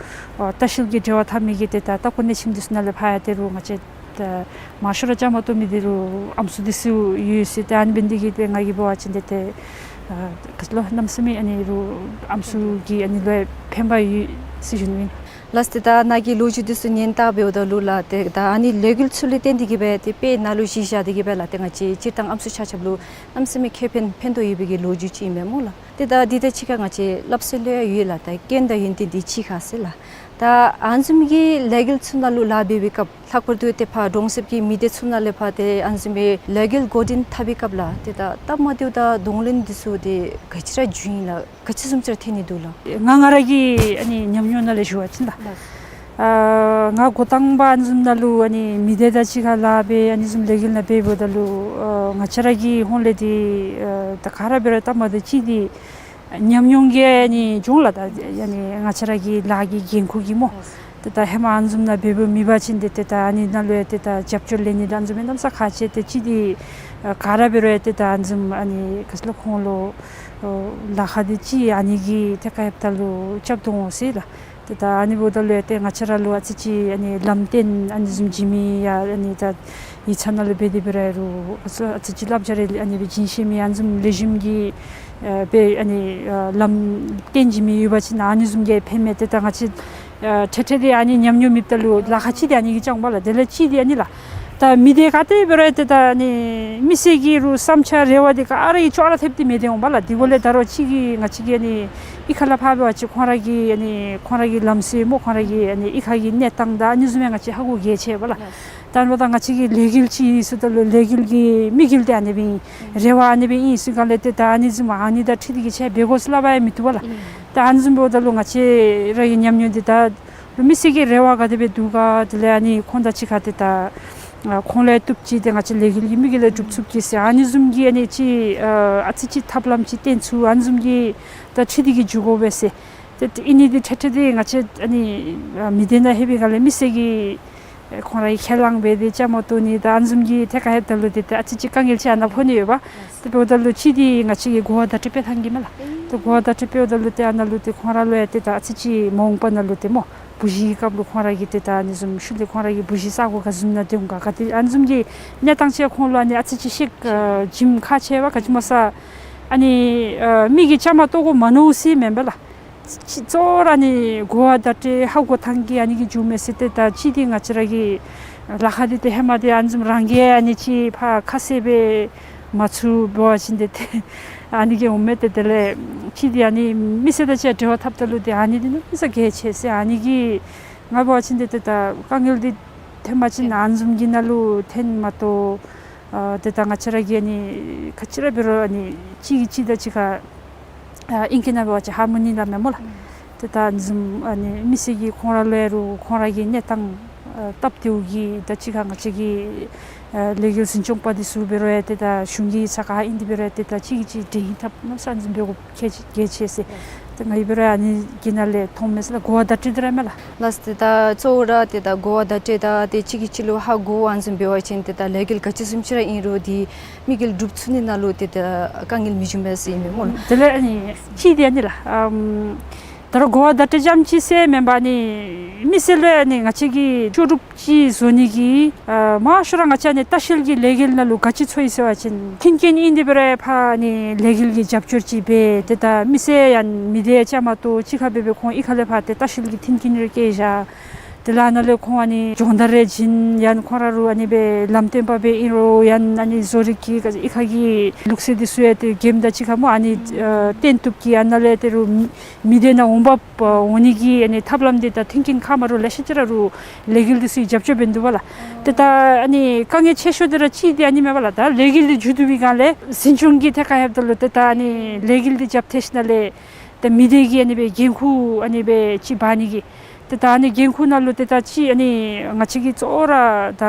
ཨ་ལྟ་བཤལ་གྱི་འབྲེལ་བ་འཐབ་མི་གི་ཏེ་ད་ལྟ་སྐོར་གནས་ཁྱིམ་འདི་ཚུ་ནང་ལས་ཕར་ཡང་ཏེ་རུང་ང་བཅས་ད་མང་ཤོས་ར་བཅའ་མར་གཏོགས་མི་འདི་རུང་ཨམ་སྲུ་འདི་ཚུ་ཡོད་ཟེར། ཏེ་ཨ་ནི་འབད་ནི་འདི་གིས་ཏེ་ང་གིས་འབད་བ་ཅིན་ཏེ་ཏེ་ཨ་ག་ཅི་ལོ་གནམ་མེད་ས་མེད་ཨ་ནི་རུང་ཨམ་སྲུ་གིས་ཨ་ནི་ལུ་ཡང་ཕན་པ་ཡོད་ཟེར་ཞུ་ནི་ཨིན། ལགས་ཏེ་ད་ནཱ་གི་ལོ་རྒྱུས་འདི་ཚུ་ཉན་བལྟ་འབདཝ་ད་ལུ་ལགས་ཏེ་ད་ཨ་ནི་ལས་འགུལ་ཚུ་ལུ་བརྟེན་ཏེ་གིས་སྦེ་ཏེ་དཔེ་ནཱ་ལུ་གཞི་བཞག་སྟེ་གིས་སྦེ་ལགས་ཏེ་ང་བཅས་སྤྱིར་བཏང་ཨམ་སྲུ་ཆ་ཁྱབ་ལུ་གནམ་མེད་ས་མེད་ཁེ་ཕན་ཕན་ཐོགས་ཡོད་པའི་གི་ལོ་རྒྱུས་ཅིག་ཨིན་མས་སྨོ་ལགས། ཏེ་ད་འདི་དང་གཅིག་ཁར་ང་བཅས་སླབ་སྲོལ་ལུ་ཡང་ཡོད་ལགས། ད་རྐྱེན་དང་ཡོན་ཏན་འདི་གཅིག་ཁར་ཟེར་ལགས། ད་ཨ་ནི་བཟུམ་གྱི་ལས་འགུལ་ཚུ་ནང་ལུ་ལཱ་འབད་བའི་སྐབས་ལྷག་པར་དུ་ཏེ་ཕར་གྲོང་གསེབ་ཀྱི་མི་སྡེ་ཚུ་ནང་ལས་ཕར་ཏེ་ཨ་ནི་བཟུམ་སྦེ་ལས་འགུལ་འགོ་འདྲེན་འཐབ་པའི་སྐབས་ལགས་ཏེ་ད་སྟབས་མ་བདེཝ་དང་གདོང་ལེན་འདི་ཚུ་ཏེ་ག་ཅི་ར་བྱུང་ཡི་ལགས། ག་ཅི་བཟུམ་ཅིག་ར་ཐོན་ནི་འདུག་ལགས། ང་ང་ར་གི་ཨ་ནི་ཉམས་མྱོང་ནང་ལས་ཞུ་བ་ཅིན་ལགས། ལགས། ཨ་ང་འགོ་དང་པ་ཨ་ནི་བཟུམ་ནང་ལུ་ཨ་ནི་མི་སྡེ་དང་གཅིག་ཁར་ལཱ་འབད་ཨ་ནི་བཟུམ་ལས་འགུལ་ནང་འབད་འབདཝ་ད་ལུ་ཨ་ང་བཅས་ར་གི་ཧོངས་ལས་འདི་ཨ་ད་ག་ར་འབད་རུང་སྟབས་མ་བདེཝ་ཅིག་འདི་ཉམས་མྱོང་གིས་ཨ་ནི་བྱུང་ལགས། ད་ཨ་ནི་ང་བཅས་ར་གི་ལཱ་གི་འགན་ཁུར་གྱིས་སྨོ། ཏེ་ད་ཧེ་མ་ཨ་ནི་བཟུམ་ནང་འབད་འབདཝ་མེད་པ་ཅིན་ཏེ་ཏེ་ད་ཨ་ནི་ནང་ལུ་ཡང་ཏེ་ད་རྒྱབ་སྐྱོར་ལེན་ནི་དང་ཨ་ནི་བཟུམ་མའི་གནམ་ས་ཁག་ཆེ། ཏེ་ཅིག་འདི་ཨ་ག་ར་འབད་རུང་ཡང་ཏེ་ད་ཨ་ནི་བཟུམ་ཨ་ནི་ག་ཅི་ལོ་ཁོང་ལུ་ཨོ་ལཱ་ཁག་འདི་ཅིག་ཨ་ནི་གི་ཐད་ཁར་ཡོདཔ་ད་ལུ་རྐྱབ་དོ་འོང་ཟེར་ལགས། ཏེ་ད་ཨ་ནི་འབདཝ་ད་ལུ་ཡང་ཏེ་ང་བཅས་ར་ལུ་ཨ་ཙི་ཅིག་ཨ་ནི་ལམ་སྟོན་ཨ་ནི་བཟུམ་བྱིན་མི་ཡང་ཨ་ནི་ད་ཡིག་ཚང་ནང་ལུ་འབད་དེ་འབད་རུང་ཨ་ཙི་ཨ་ཙི་ཅིག་བསླབ་བྱ་རེ་ཨ་ནི་སྦེ་བྱིན་ཤེས་མི་ཨ་ནི་བཟུམ་ལེགས་ཤོམ་གྱི་ཨ་སྦེ་ཨ་ནི་ཨ་ལམ་སྟོན་བྱིན་མི་ཡོད་པ་ཅིན་ཨ་ནི་བཟུམ་གྱི་ཕན་མས། ཏེ་ད་ང་བཅས་ཨ་འཕྲལ་འཕྲལ་འདི་ཨ་ནི་ཉམས་མྱོང་མེདཔ་ད་ལུ་ལཱ་ཁག་ཅིག་འདི་ཨ་ནི་གིས་རྐྱབ་འོང་པ་ལགས། དེ་ལས་ཅིག་འདི་ཨ་ནི་ལགས། ད་མི་སྡེ་ག་ཏེ་འབད་རུང་ཏེ་ད་ཨ་ནི་མི་སེར་གྱི་རུང་བསམ་འཆར་རེ་བ་འདི་ག་ར་གིས་ཅོག་ར་འཐདཔ་འདི་མེད་དེ་འོང་པ་ལགས། དེ་འབདཝ་ལས་ད་རུང་ཅིག་གིས་ང་བཅས་ཀྱིས་ཨ་ནི་གཡུས་ཁ་ལས་ཕར་འབད་བ་ཅིན་ཁོང་ར་གི་ཨ་ནི་ཁོང་ར་གི་ལམ་སྲོལ་སྨོ། ཁོང་ར་གི་ཨ་ནི་གཡུས་ཁ་གི་གནས་སྟངས་དང་ཨ་ནི་བཟུམ་མའི་ང་བཅས་ཧ་གོ་གལ་ཆེ་བས་ལགས། ད་འབདཝ་ད་ང་བཅས་ཀྱིས་ལས་འགུལ་ཅིག་ཟེརཝ་ད་ལུ་ལས་འགུལ་གྱི་དམིགས་ཡུལ་འདི་ཨ་ནི་སྦེ་ཨིན། རེ་བ་ཨ་ནི་སྦེ་ཨིན་ཟེར་ག་ལས་ཏེ་ད་ཨ་ནི་བཟུམ་ཨ་ནི་དང་འཁྲིལ་ཏེ་གིས་ཅིག་འབད་དགོ་ཟེར་སླབ་པ་ཡང་མི་བཏུབ་པས་ལགས། ད་ཨ་ནི་བཟུམ་འབདཝ་ད་ལུ་ང་བཅས་ར་གི་ཉམས་མྱོང་འདི་ད་མི་སེར་གྱི་རེ་བ་ག་དེ་སྦེ་འདུག་ག། དེ་ལས་ཨ་ནི་ཁོང་དང་གཅིག་ཁར་ཏེ་ད་ཨ་ཁོང་ལུ་ཡང་བཏུབ་ཅིག་ཏེ་ང་བཅས་ལས་འགུལ་གྱི་དམིགས་ཡུལ་ལུ་འགྲུབ་ཚུགས་ཅི་ཟེར་ཨ་ནི་བཟུམ་གྱི་ཨ་ནི་ཅིག་ཨ་ཨ་ཙི་ཅིག་ཐབས་ལམ་ཅིག་སྟོན་ཚུགས་ཨ་ནི་བཟུམ་གྱི་ད་འཁྲིལ་ཏེ་གིས་འགྱོ་དགོ་པས་ཟེར། ཏེ་ཏེ་ཨ་ནི་འདི་འཕྲལ་འཕྲལ་འདི་ང་བཅས་ཨ་ནི་ཨ་མི་སྡེ་ནང་ལྷོད་པའི་སྒང་ལས་མི་སེར་གྱིས་ཨེ་ཁོང་ར་གིས་ཁས་བླངས་འབད་དེ་བཅའ་མར་གཏོགས་ནི་དང་ཨ་ནི་བཟུམ་གྱི་ཐད་ཁར་ལྷོདཔ་ད་ལུ་ཏེ་ཏེ་ཨ་ཙི་ཅིག་དཀའ་ངལ་ཅིག་ཨ་ནཱ་ཕོག་ནི་ཡོདཔ། དེ་འབདཝ་ད་ལུ་ཅིག་འདི་ང་བཅས་ཀྱིས་གོ་བ་བརྡ་སྤྲོད་འབད་ཐངས་ཀྱིས་མས་ལགས། ཏེ་གོ་བ་བརྡ་སྤྲོད་འབདཝ་ད་ལུ་ཏེ་ཨ་ནཱ་ལུ་ཏེ་ཁོང་ར་ལུ་ཡང་ཏེ་ད་ཨ་ཙི་ཅིག་མ་འོངས་པ་ནང་ལུ་ཏེ་སྨོ་བུ་གཞི་གི་སྐབས་ལུ་ཁོང་ར་གིས་ཏེ་ད་ཨ་ནི་བཟུམ་ཤུལ་ལས་ཁོང་ར་གི་བུ་གཞི་ས་གོ་ག་བཟུམ་ནང་སྡོད་འོང་ག་ག་ཏེ་ཨ་ནི་བཟུམ་གྱི་གནས་སྟངས་ཅིག་ཁོང་ལུ་ཨ་ནི་ཨ་ཙི་ཅིག་ཤེས་ཨ་བྱིནམ་ཁག་ཆེ་བས། ག་ཅི་སྨོ་ཟེར་ཨ་ནི་ཨ་མི་གིས་བཅའ་མར་གཏོགས་དགོ་མ་མནོ་ཟེར་མེན་པས་ལགས། ཅིག་གཙོ་བོ་ར་ཨ་ནི་གོ་བ་བརྡ་སྤྲོད་ཧ་གོ་ཐངས་ཀྱི་ཨ་ནི་གིས་འགྱོཝ་མས་ཟེར། ཏེ་ད་ཅིག་འདི་ང་བཅས་ར་གི་ལཱ་ཁག་འདི་ཏེ་ཧེ་མ་འདི་ཨ་ནི་བཟུམ་རང་གིས་ཨ་ནི་ཅིག་ཕར་ཁ་གསལ་སྦེ་མ་ཚུད་འབད་བ་ཅིན་ཏེ་ཏེ་ཨ་ནི་གིས་འོང་མས། ཏེ་དེ་ལས་ཅིག་འདི་ཨ་ནི་མི་སེར་དང་གཅིག་ཁར་འབྲེལ་བ་འཐབ་ད་ལུ་ཏེ་ཨ་ནི་འདི་གནམ་མེད་ས་མེད་གལ་ཆེ་ཟེར། ཨ་ནི་གིས་ང་འབད་བ་ཅིན་ཏེ་ཏེ་ད་དཀའ་ངལ་འདི་ཐོན་པ་ཅིན་ཨ་ནི་བཟུམ་གྱི་ནང་ལུ་ཐོན་མ་གཏོགས་ཨ་ཏེ་ད་ང་བཅས་ར་གིས་ཨ་ནི་ག་ཅི་ར་འབད་རུང་ཨ་ནི་གཅིག་གིས་གཅིག་དང་གཅིག་ཁར་ཨ་ཨིང་སྐད་ནང་འབད་བ་ཅིན་ཧར་མོ་ནི་སླབ་མས་སྨོ་ལགས། ཨུམ། ཏེ་ད་ཨ་ནི་བཟུམ་ཨ་ནི་མི་སེར་གྱིས་ཁོང་ར་ལུ་ཡང་རུང་ཁོང་ར་གི་གནས་སྟངས་ཨ་སྟབས་བདེཝ་གི་དང་གཅིག་ཁར་ང་བཅས་ཀྱི་ཨ་ལས་འགུལ་འཛིན་སྐྱོང་པ་འདི་ཚུ་འབད་རུང་ཡང་ཏེ་ད་གཞུང་གི་ས་ཁར་ཨིན་ཏེ་འབད་རུང་ཡང་ཏེ་ད་གཅིག་གིས་གཅིག་འབྲེལ་ཡོད་འཐབ་གནམ་མེད་ས་མེད་ཨ་ནི་བཟུམ་འབད་དགོཔ་གལ་ཆེ་གལ་ཆེ་ཟེར། ཏེ་ང་གིས་འབད་རུང་ཨ་ནི་གི་ནང་ལས་མཐོངམ་མས་ཟེར་ལགས། གོ་བ་བརྡ་སྤྲོད་འདི་ར་མས་ལགས། ལགས། ཏེ་ད་གཙོ་བོ་ར་ཏེ་ད་གོ་བ་བརྡ་སྤྲོད་དང་ཏེ་གཅིག་གིས་གཅིག་ལུ་ཧ་གོ་ཨ་ནི་བཟུམ་འབད་བ་ཅིན་ཏེ་ད་ལས་འགུལ་ག་ཅི་བཟུམ་ཅིག་ར་ཨིན་རུང་ཏེ་དམིགས་ཡུལ་འགྲུབ་ཚུགས་ནི་ནང་ལུ་ཏེ་ད་དཀའ་ངལ་མི་འབྱུང་པས་ཟེར་ཨིན་མས་སྨོ་ལགས། དེ་ལས་ཨ་ནི་གཅིག་འདི་ཨ་ནི་ལགས། ཨམ་ད་རུང་གོ་བ་བརྡ་སྤྲོད་རྐྱངམ་གཅིག་ཟེར་མེན་པར་ཨ་ནི་མི་སེར་ལུ་ཨ་ནི་ང་བཅས་ཀྱིས་ལྕོགས་གྲུབ་ཅིག་བཟོ་ནི་གི་ཨ་མང་ཤོས་ར་ང་བཅས་ཨ་ནི་ལྟ་བཤལ་གྱི་ལས་འགུལ་ནང་ལུ་ག་ཅི་འཚོལ་ཡི་ཟེར་བ་ཅིན་མཐུན་རྐྱེན་ཨིན་ཏེ་འབད་རུང་ཡང་ཕར་ཨ་ནི་ལས་འགུལ་གྱི་རྒྱབ་སྐྱོར་ཅིག་འབད། ཏེ་ད་མི་སེར་ཡང་མི་སྡེ་བཅའ་མར་གཏོགས་གཅིག་ཁར་སྦེ་སྦེ་ཁོང་གཡུས་ཁ་ལས་ཕར་ཏེ་ལྟ་བཤལ་གྱི་མཐུན་རྐྱེན་རེ་བསྐྱལ་བཞག། དེ་ལས་ཨ་ནཱ་ལས་ཁོང་ཨ་ནི་སྦྱོང་བརྡར་རེ་བྱིན། ཡང་ཁོང་ར་རུང་ཨ་ནི་སྦེ་ལམ་སྟོན་པ་སྦེ་ཨིན་རུང་ཡང་ཨ་ནི་བཟོ་རིག་གི་གཡུས་ཁ་གི་ལུགས་སྲོལ་འདི་ཚུ་ཡང་ཏེ་མགྱོནམ་དང་གཅིག་ཁར་སྨོ་ཨ་ནི་ཨ་སྟོན་བཏུབ་ཀྱི། ཨ་ནཱ་ལས་ཏེ་རུང་མི་སྡེ་ནང་འོང་འབབ་འོང་ནི་གི་ཨ་ནི་ཐབས་ལམ་འདི་དང་མཐུན་རྐྱེན་ཁག་མ་རུང་ལེ་ཤ་ཅིག་ར་རུང་ལས་འགུལ་འདི་ཚུ་གིས་རྒྱབ་སྐྱོར་འབད་ནི་འདུག་པ་ལགས། ཏེ་ད་ཨ་ནི་དཀའ་ངལ་ཆེ་ཤོས་འདི་ར་གཅིག་འདི་ཨ་ནི་མས་པ་ལགས། ད་ལས་འགུལ་འདི་མཇུག་བསྡུ་བའི་སྒང་ལས་འཛིན་སྐྱོང་གི་ཐད་ཁར་ལྷོདཔ་ད་ལུ་ཏེ་ད་ཨ་ནི་ལས་འགུལ་འདི་རྒྱབ་ཐལ་ཞིནམ་ལས་ཏེ་མི་སྡེ་གི་ཨ་ནི་སྦེ་འགན་ཁུར་ཨ་ནི་སྦེ་ཅིག་འབག་ནི་གི། ཏེ་ད་ཨ་ནི་འགན་ཁུར་ནང་ལུ་ཏེ་ད་ཅིག་ཨ་ནི་ང་བཅས་ཀྱི་གཙོ་བོ་ར་ད་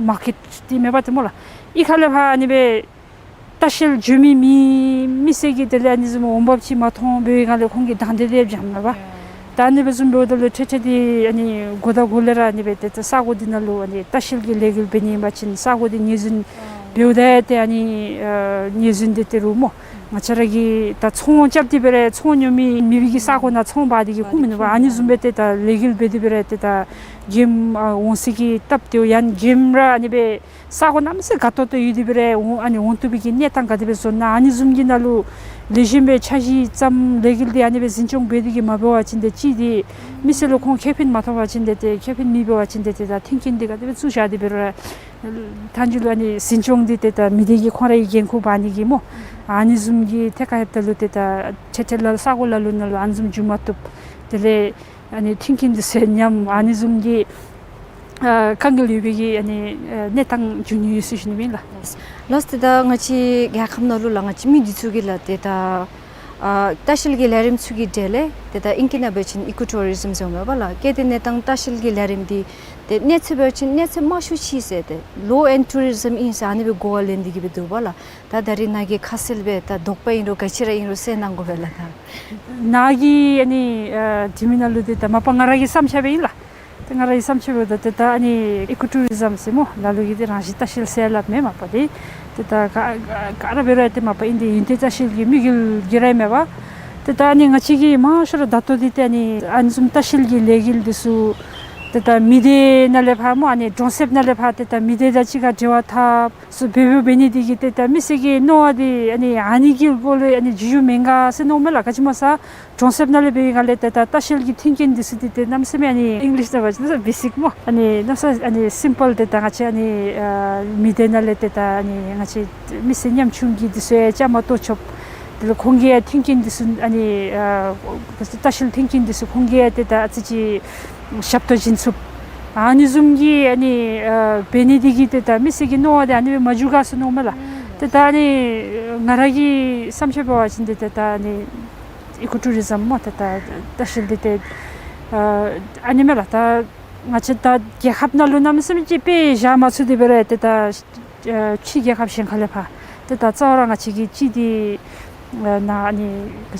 མར་ཀེཊ་འདི་མེད་པ་ཏེ་སྨོ་ལགས། གཡུས་ཁ་ལས་ཕར་ཨ་ནི་སྦེ་ལྟ་བཤལ་འགྱོ་མི་མི་མི་སེར་གྱིས་དེ་ལས་ཨ་ནི་བཟུམ་འོང་འབབ་ཅིག་མ་མཐོང་བའི་སྒང་ལས་ཁོང་གིས་དང་འདོད་དེ་འབྱམས་མས་པ། ད་ཨ་ནི་སྦེ་བཟུམ་འབདཝ་ད་ལུ་འཕྲལ་འཕྲལ་འདི་ཨ་ནི་འགོ་དང་འགོ་ལས་ར་ཨ་ནི་སྦེ་ཏེ་ད་ས་གོ་འདི་ནང་ལུ་ཨ་ནི་ལྟ་བཤལ་གྱི་ལས་འགུལ་འབད་ནི་ཨིན་པ་ཅིན་ས་གོ་འདི་ཉེན་ཟོན་འབདཝ་ད་ཏེ་ཨ་ནི་ཨ་ཉེན་ཟོན་འདི་ཏེ་རུང་སྨོ་ང་བཅས་ར་གི་ད་ཚོང་རྐྱབ་སྟེ་འབད་རུང་ཚོང་ཉོ་མི་མེད་པའི་གི་ས་གོ་ནང་ཚོང་འབག་སྟེ་གིས་ཁུངས་མིན་ནུག་པ། ཨ་ནི་བཟུམ་སྦེ་ཏེ་ད་ལས་འགུལ་འབད་དེ་འབད་རུང་ཏེ་ད་མགྱོནམ་ཨ་འོང་ས་གི་སྟབས་བདེཝ་ཡང་མགྱོནམ་ར་ཨ་ནི་སྦེ་ས་གོ་གནམ་མེད་ས་མེད་དགའ་ཏོག་ཏོ་ཡོད་དེ་འབད་རུང་ཡང་འོང་ཨ་ནི་འོང་བཏུབ་པའི་གི་གནས་སྟངས་ག་དེ་སྦེ་བཟོ་ན། ཨ་ནི་བཟུམ་གྱི་ནང་ལུ་ལེགས་ཤོམ་སྦེ་འཆར་གཞི་བརྩམས་ལས་འགུལ་འདི་ཨ་ནི་སྦེ་འཛིན་སྐྱོང་འབད་དེ་གིས་མ་འབད་བ་ཅིན་ཏེ་གཅིག་འདི་མི་སེར་ལུ་ཁོང་ཁེ་ཕན་མ་ཐོབ་པ་ཅིན་ཏེ་ཏེ་ཁེ་ཕན་མེད་པ་ཅིན་ཏེ་ཏེ་ད་མཐུན་རྐྱེན་འདི་ག་དེ་སྦེ་བཙུགས་བཞག་སྟེ་འབད་རུང་མཐའ་མཇུག་ལུ་ཨ་ནི་འཛིན་སྐྱོང་འདི་ཏེ་ད་མི་སྡེ་གིས་ཁོང་རའི་འགན་ཁུར་འབག་ནི་གི་སྨོ། ཨ་ནི་བཟུམ་གྱི་ཐད་ཁར་ལྷོདཔ་ད་ལུ་ཏེ་ད་ཁྱད་ཁྱད་ལ་ས་གོ་ལ་ལུ་ནང་ལུ་ཨ་ནི་བཟུམ་འགྱོ་མ་བཏུབ། དེ་ལས་ཨ་ནི་མཐུན་རྐྱེན་འདི་ཚུ་ཉམས། ཨ་ནི་བཟུམ་གྱི་ཨ་དཀའ་ངལ་ཡོད་པའི་གི་ཨ་ནི་ཨ་གནས་སྟངས་འབྱུང་ནི་ཡོད་ཟེར་ཞུ་ནི་ཨིན་ལགས། ལགས། ཏེ་ད་ང་བཅས་རྒྱལ་ཁབ་ནང་ལུ་ལགས་ང་བཅས་མི་འདི་ཚུ་གིས་ལགས་ཏེ་ད་ཨ་ལྟ་བཤལ་གྱི་ལས་རིམ་ཚུ་གི་གྲས་ལས་ཏེ་ད་ཨིང་སྐད་ནང་འབད་བ་ཅིན་ཨི་ཀོ་ཊུ་རི་ཛིམ་ཟེར་མས་པ་ལགས། གལ་ཏེ་གནས་སྟངས་ལྟ་བཤལ་གྱི་ལས་རིམ་འདི་ཏེ་གནས་ཚད་འབད་བ་ཅིན་གནས་ཚད་དམའ་ཤོས་ཅིག་ཟེར་ཏེ་ལོ་ཨེནཌ་ཊུ་རི་ཛིམ་ཨིན་ཟེར་ཨ་ནི་སྦེ་གོ་བ་ལེན་ཏེ་གིས་སྦེ་འདུག་པ་ལགས། ད་ད་རིས་ནཱ་གིས་ཁ་གསལ་སྦེ་ད་དོགས་པ་ཨིན་རུང་ག་ཅི་ར་ཨིན་རུང་གསལ་གནང་དགོ་པས་ལགས། ད་ནཱ་གི་ཨ་ནི་ཨ་འབྲི་མི་ནང་ལུ་ཏེ་ད་མ་པ་ང་ར་གི་བསམ་འཆར་སྦེ་ཨིན་ལགས། ཏེ་ང་ར་གི་བསམ་འཆར་འབདཝ་ད་ཏེ་ད་ཨ་ནི་ཨི་ཀོ་ཊུ་རི་ཛིམ་ཟེར་སྨོ་ལ་ལུ་གིས་ཏེ་རང་བཞིན་ལྟ་བཤལ་ཟེར་སླབ་མས་མ་པ་འདི། ཏེ་ད་ག་ག་ག་ར་འབད་རུང་ཏེ་མ་པ་ཨིན་ཏེ་ཡུན་བརྟན་ལྟ་བཤལ་གྱི་དམིགས་ཡུལ་གྱིས་ར་མེན་པ། ཏེ་ད་ཨ་ནི་ང་བཅས་ཀྱིས་མང་ཤོས་ར་ད་ལྟོ་འདི་ཏེ་ཨ་ནི་ཨ་ནི་བཟུམ་ལྟ་བཤལ་གྱི་ལས་འགུལ་འདི་ཚུ་ཏེ་ད་མི་སྡེ་ནང་ལས་ཕར་སྨོ་ཨ་ནི་གྲོང་གསེབ་ནང་ལས་ཕར་ཏེ་ད་མི་སྡེ་དང་གཅིག་ཁར་འབྲེལ་བ་འཐབ་སུ་འབད་འབདཝ་འབད་ནི་འདི་གིས་ཏེ་ད་མི་སེར་གྱི་མནོ་བ་འདི་ཨ་ནི་ཨ་ནི་གི་སྐོར་ལས་ཨ་ནི་འགྱོ་འགྱོཝ་མེན་ག་ཟེར་མནོཝ་མས་ལགས། ག་ཅི་སྨོ་ཟེར་གྲོང་གསེབ་ནང་ལས་འབད་བའི་སྒང་ལས་ཏེ་ད་ལྟ་བཤལ་གྱི་མཐུན་རྐྱེན་འདི་ཚུ་འདི་ཏེ་གནམ་མེད་ས་མེད་ཨ་ནི་ཨིང་ལིཤ་ནང་འབད་བ་ཅིན་བེ་སིཀ་སྨོ་ཨ་ནི་གནམ་མེད་ས་མེད་ཨ་ནི་སིམ་པཱལ། ཏེ་ད་ང་བཅས་ཨ་ནི་ཨ་མི་སྡེ་ནང་ལས་ཏེ་ད་ཨ་ནི་ང་བཅས་མི་སེར་ཉམ་ཆུང་གི་འདི་ཚུ་ཡང་བཅའ་མར་གཏོགས་ཆོགཔ། དེ་ལས་ཁོང་གིས་ཡང་མཐུན་རྐྱེན་འདི་ཚུ་ཨ་ནི་ཨ་ལྟ་བཤལ་མཐུན་རྐྱེན་འདི་ཚུ་ཁོང་གིས་ཡང་ཏེ་ད་ཨ་ཙི་ཅིག་ཞབས་ཏོག་བྱིན་ཚུགསཔ། ཨ་ནི་བཟུམ་གྱི་ཨ་ནི་ཨ་འབད་ནི་འདི་གིས་ཏེ་ད་མི་སེར་གྱི་མནོ་བ་འདི་ཨ་ནི་སྦེ་མ་འགྱུར་ག་ཟེར་མནོཝ་མས་ལགས། ཏེ་ད་ཨ་ནི་ང་ར་གི་བསམ་འཆར་འབད་བ་ཅིན་ཏེ་ཏེ་ད་ཨ་ནི་ཨི་ཀོ་ཊུ་རི་ཛིམ་སྨོ་ཏེ་ད་ལྟ་བཤལ་འདི་ཏེ་ཨ་ཨ་ནི་མས་ལགས། ད་ང་བཅས་ད་རྒྱལ་ཁབ་ནང་ལུ་གནམ་མེད་ས་མེད་ཅིག་དཔེ་བཞག་མ་ཚུགས་ཏེ་འབད་རུང་ཏེ་ད་ཨ་ཕྱི་རྒྱལ་ཁབ་གཞན་ཁ་ལས་ཕར་ཏེ་ད་རྩ་བ་ར་ང་བཅས་ཀྱི་གཅིག་འདི་ཨ་ནཱ་ཨ་ནི་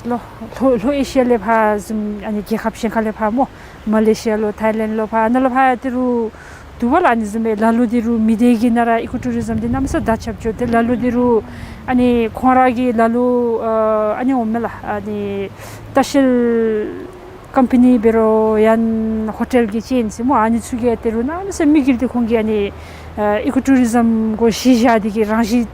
ལྷོ་ལྷོ་ལྷོ་ཨེ་ཤི་ཡ་ལས་ཕར་བཟུམ་ཨ་ནི་རྒྱལ་ཁབ་གཞན་ཁ་ལས་ཕར་སྨོ་མ་ལེ་ཤི་ཡ་ལོ་ཐཱའི་ལེནཌ་ལོ་ཕར་ནཱ་ལུ་ཕར་ཡང་ཏེ་རུང་ འདུག་པ་ལགས། ཨ་ནི་བཟུམ་སྦེ་ལ་ལུ་འདི་རུ་མི་སྡེ་གི་ནང་ར་ཨི་ཀོ་ཊུ་རི་ཛམ་འདི་གནམ་མེད་ས་མེད་དར་ཁྱབ་འགྱོ། ཏེ་ལ་ལུ་འདི་རུ་ཨ་ནི་ཁོང་ར་གི་ལ་ལུ་ཨ་ཨ་ནི་འོང་མས་ལགས། ཨ་ནི་ལྟ་བཤལ་ཀམ་པ་ནི་འབད་རུང་ཡང་ཧོ་ཊེལ་གྱི་ཅེན་ཟེར་སྨོ། ཨ་ནི་ཚུ་གིས་ཏེ་རུ་གནམ་མེད་ས་མེད་མི་སྒེར་འདི་ཁོང་གིས་ཨ་ནི་ཨ་ཨི་ཀོ་ཊུ་རི་ཛམ་གུ་གཞི་བཞག་སྟེ་གིས་རང་བཞིན་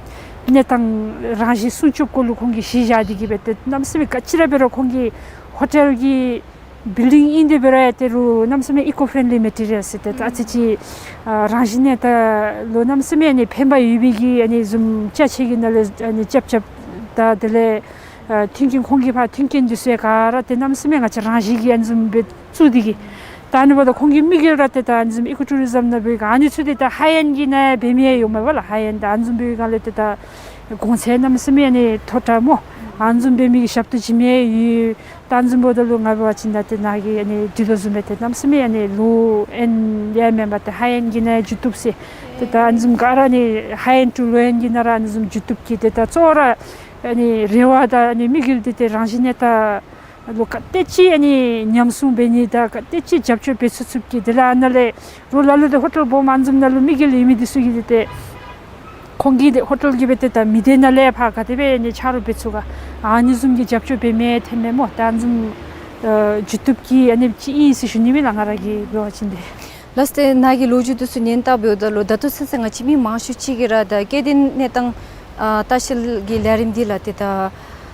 གནས་སྟངས་རང་བཞིན་སྲུང་སྐྱོབ་སྐོར་ལུ་ཁོང་གིས་གཞི་བཞག་སྟེ་གིས་སྦེ་ཏེ་གནམ་མེད་ས་མེད་ག་ཅི་ར་འབད་རུང་ཁོང་གིས་ཧོ་ཊེལ་གྱི་བིལ་ཌིང་ཨིན་ཏེ་འབད་རུང་ཡང་ཏེ་རུ་གནམ་མེད་ས་མེད་ཨི་ཀོ་ཕེརེནཌ་ལི་མེ་ཊི་རི་ཡཱལ་ཟེར་ཏེ་ད་ཨ་ཙི་ཅིག་ཨ་རང་བཞིན་གནས་སྟངས་ལུ་གནམ་མེད་ས་མེད་ཨ་ནི་ཕན་པ་ཡོད་པའི་གི་ཨ་ནི་བཟུམ་ཅ་ཆས་ཀྱི་ནང་ལས་ཨ་ནི་ཅབ་ཅབ་དང་དེ་ལས་ཨ་མཐུན་རྐྱེན་ཁོང་གིས་ཕར་མཐུན་རྐྱེན་འདི་ཚུ་ཡང་ག་ར་ཏེ་གནམ་མེད་ས་མེད་ང་བཅས་རང་བཞིན་གྱིས་ཨ་ནི་བཟུམ་སྦེ་བཙུགས་ཏེ་གིས། ད་ཨ་ནི་འབདཝ་ད་ཁོང་གིས་མི་སྒེར་ར་ཏེ་ད་ཨ་ནི་བཟུམ་ཨི་ཀོ་ཊུ་རི་ཛམ་ནང་འབད་བའི་སྒང་ཨ་ནི་ཚུ་ཏེ་ད་ཧའི་ཨེནཌ་གི་ནང་འབད་མི་ཡང་ཡོད་མས་པ་ལགས། ཧའི་ཨེནཌ་ད་ཨ་ནི་བཟུམ་འབད་བའི་སྒང་ལས་ཏེ་ད་གོང་ཚད་གནམ་མེད་ས་མེད་ཨ་ནི་མཐོ་དྲགས་སྨོ། ཨ་ནི་བཟུམ་འབད་མི་གི་ཞབས་ཏོག་བྱིན་མི་ཡང་ཡོད། ད་ཨ་ནི་བཟུམ་འབདཝ་ད་ལུ་ང་འབད་བ་ཅིན་ད་ཏེ་ནཱ་གི་ཨ་ནི་འདི་དོ་བཟུམ་སྦེ་ཏེ་གནམ་མེད་ས་མེད་ཨ་ནི་ལོ་ཨེནཌ་ཡང་མེན་པར་ཏེ་ཧའི་ཨེནཌ་གི་ནང་འགྱོ་བཏུབ་ཟེར། ཏེ་ད་ཨ་ནི་བཟུམ་ག་ར་ཨ་ནི་ཧའི་ཨེནཌ་ཊུ་ལོ་ཨེནཌ་གི་ནང་ར་ཨ་ནི་བཟུམ་འགྱོ་བཏུབ་ཀྱི། ཏེ་ད་གཙོ་བོ་ར་ཨ་ནི་རེ་བ་ད་ཨ་ནི་མི་སྒེར་འདི་ཏེ་རང་བཞིན་གནས་སྟངས་ལུ་ག་དེ་ཅིག་ཨ་ནི་ཉམས་སྲུང་འབད་ནི་དང་ག་དེ་ཅིག་རྒྱབ་སྐྱོར་འབད་ཚུགས་ཚུགསཔ་གི། དེ་ལས་ཨ་ནཱ་ལས་རོགས་ལ་ལུ་ཏེ་ཧོ་ཊེལ་སྦོམ་ཨ་ནི་བཟུམ་ནང་ལུ་མི་སྒེར་ཡོད་མི་འདི་ཚུ་གིས་ཏེ་ཏེ་ཁོང་གིས་ཏེ་ཧོ་ཊེལ་གྱི་སྦེ་ཏེ་ད་མི་སྡེ་ནང་ལས་ཕར་ག་དེ་སྦེ་ཨ་ནི་ཆ་རོགས་འབད་ཚུགས་ག་ཨ་ནི་བཟུམ་གྱི་རྒྱབ་སྐྱོར་འབད་མི་ཐོན་མས་སྨོ། ད་ཨ་ནི་བཟུམ་ཨ་འགྱོ་བཏུབ་ཀྱི་ཨ་ནི་ཅིག་ཨིན་ཟེར་ཞུ་ནི་མས་ལགས། ང་ར་གིས་འབད་བ་ཅིན་ཏེ། ལགས་ཏེ་ནཱ་གི་ལོ་རྒྱུས་འདི་ཚུ་ཉན་ལྟ་འབདཝ་ད་ལུ་ད་ལྟོ་ཚུན་ཚོད་ང་བཅས་མི་མང་ཤོས་ཅིག་གིས་ར་ད་སྐྱེ་ལྡན་གནས་སྟངས་ཨ་ལྟ་བཤལ་གྱི་ལས་རིམ་འདི་ལགས་ཏེ་ད་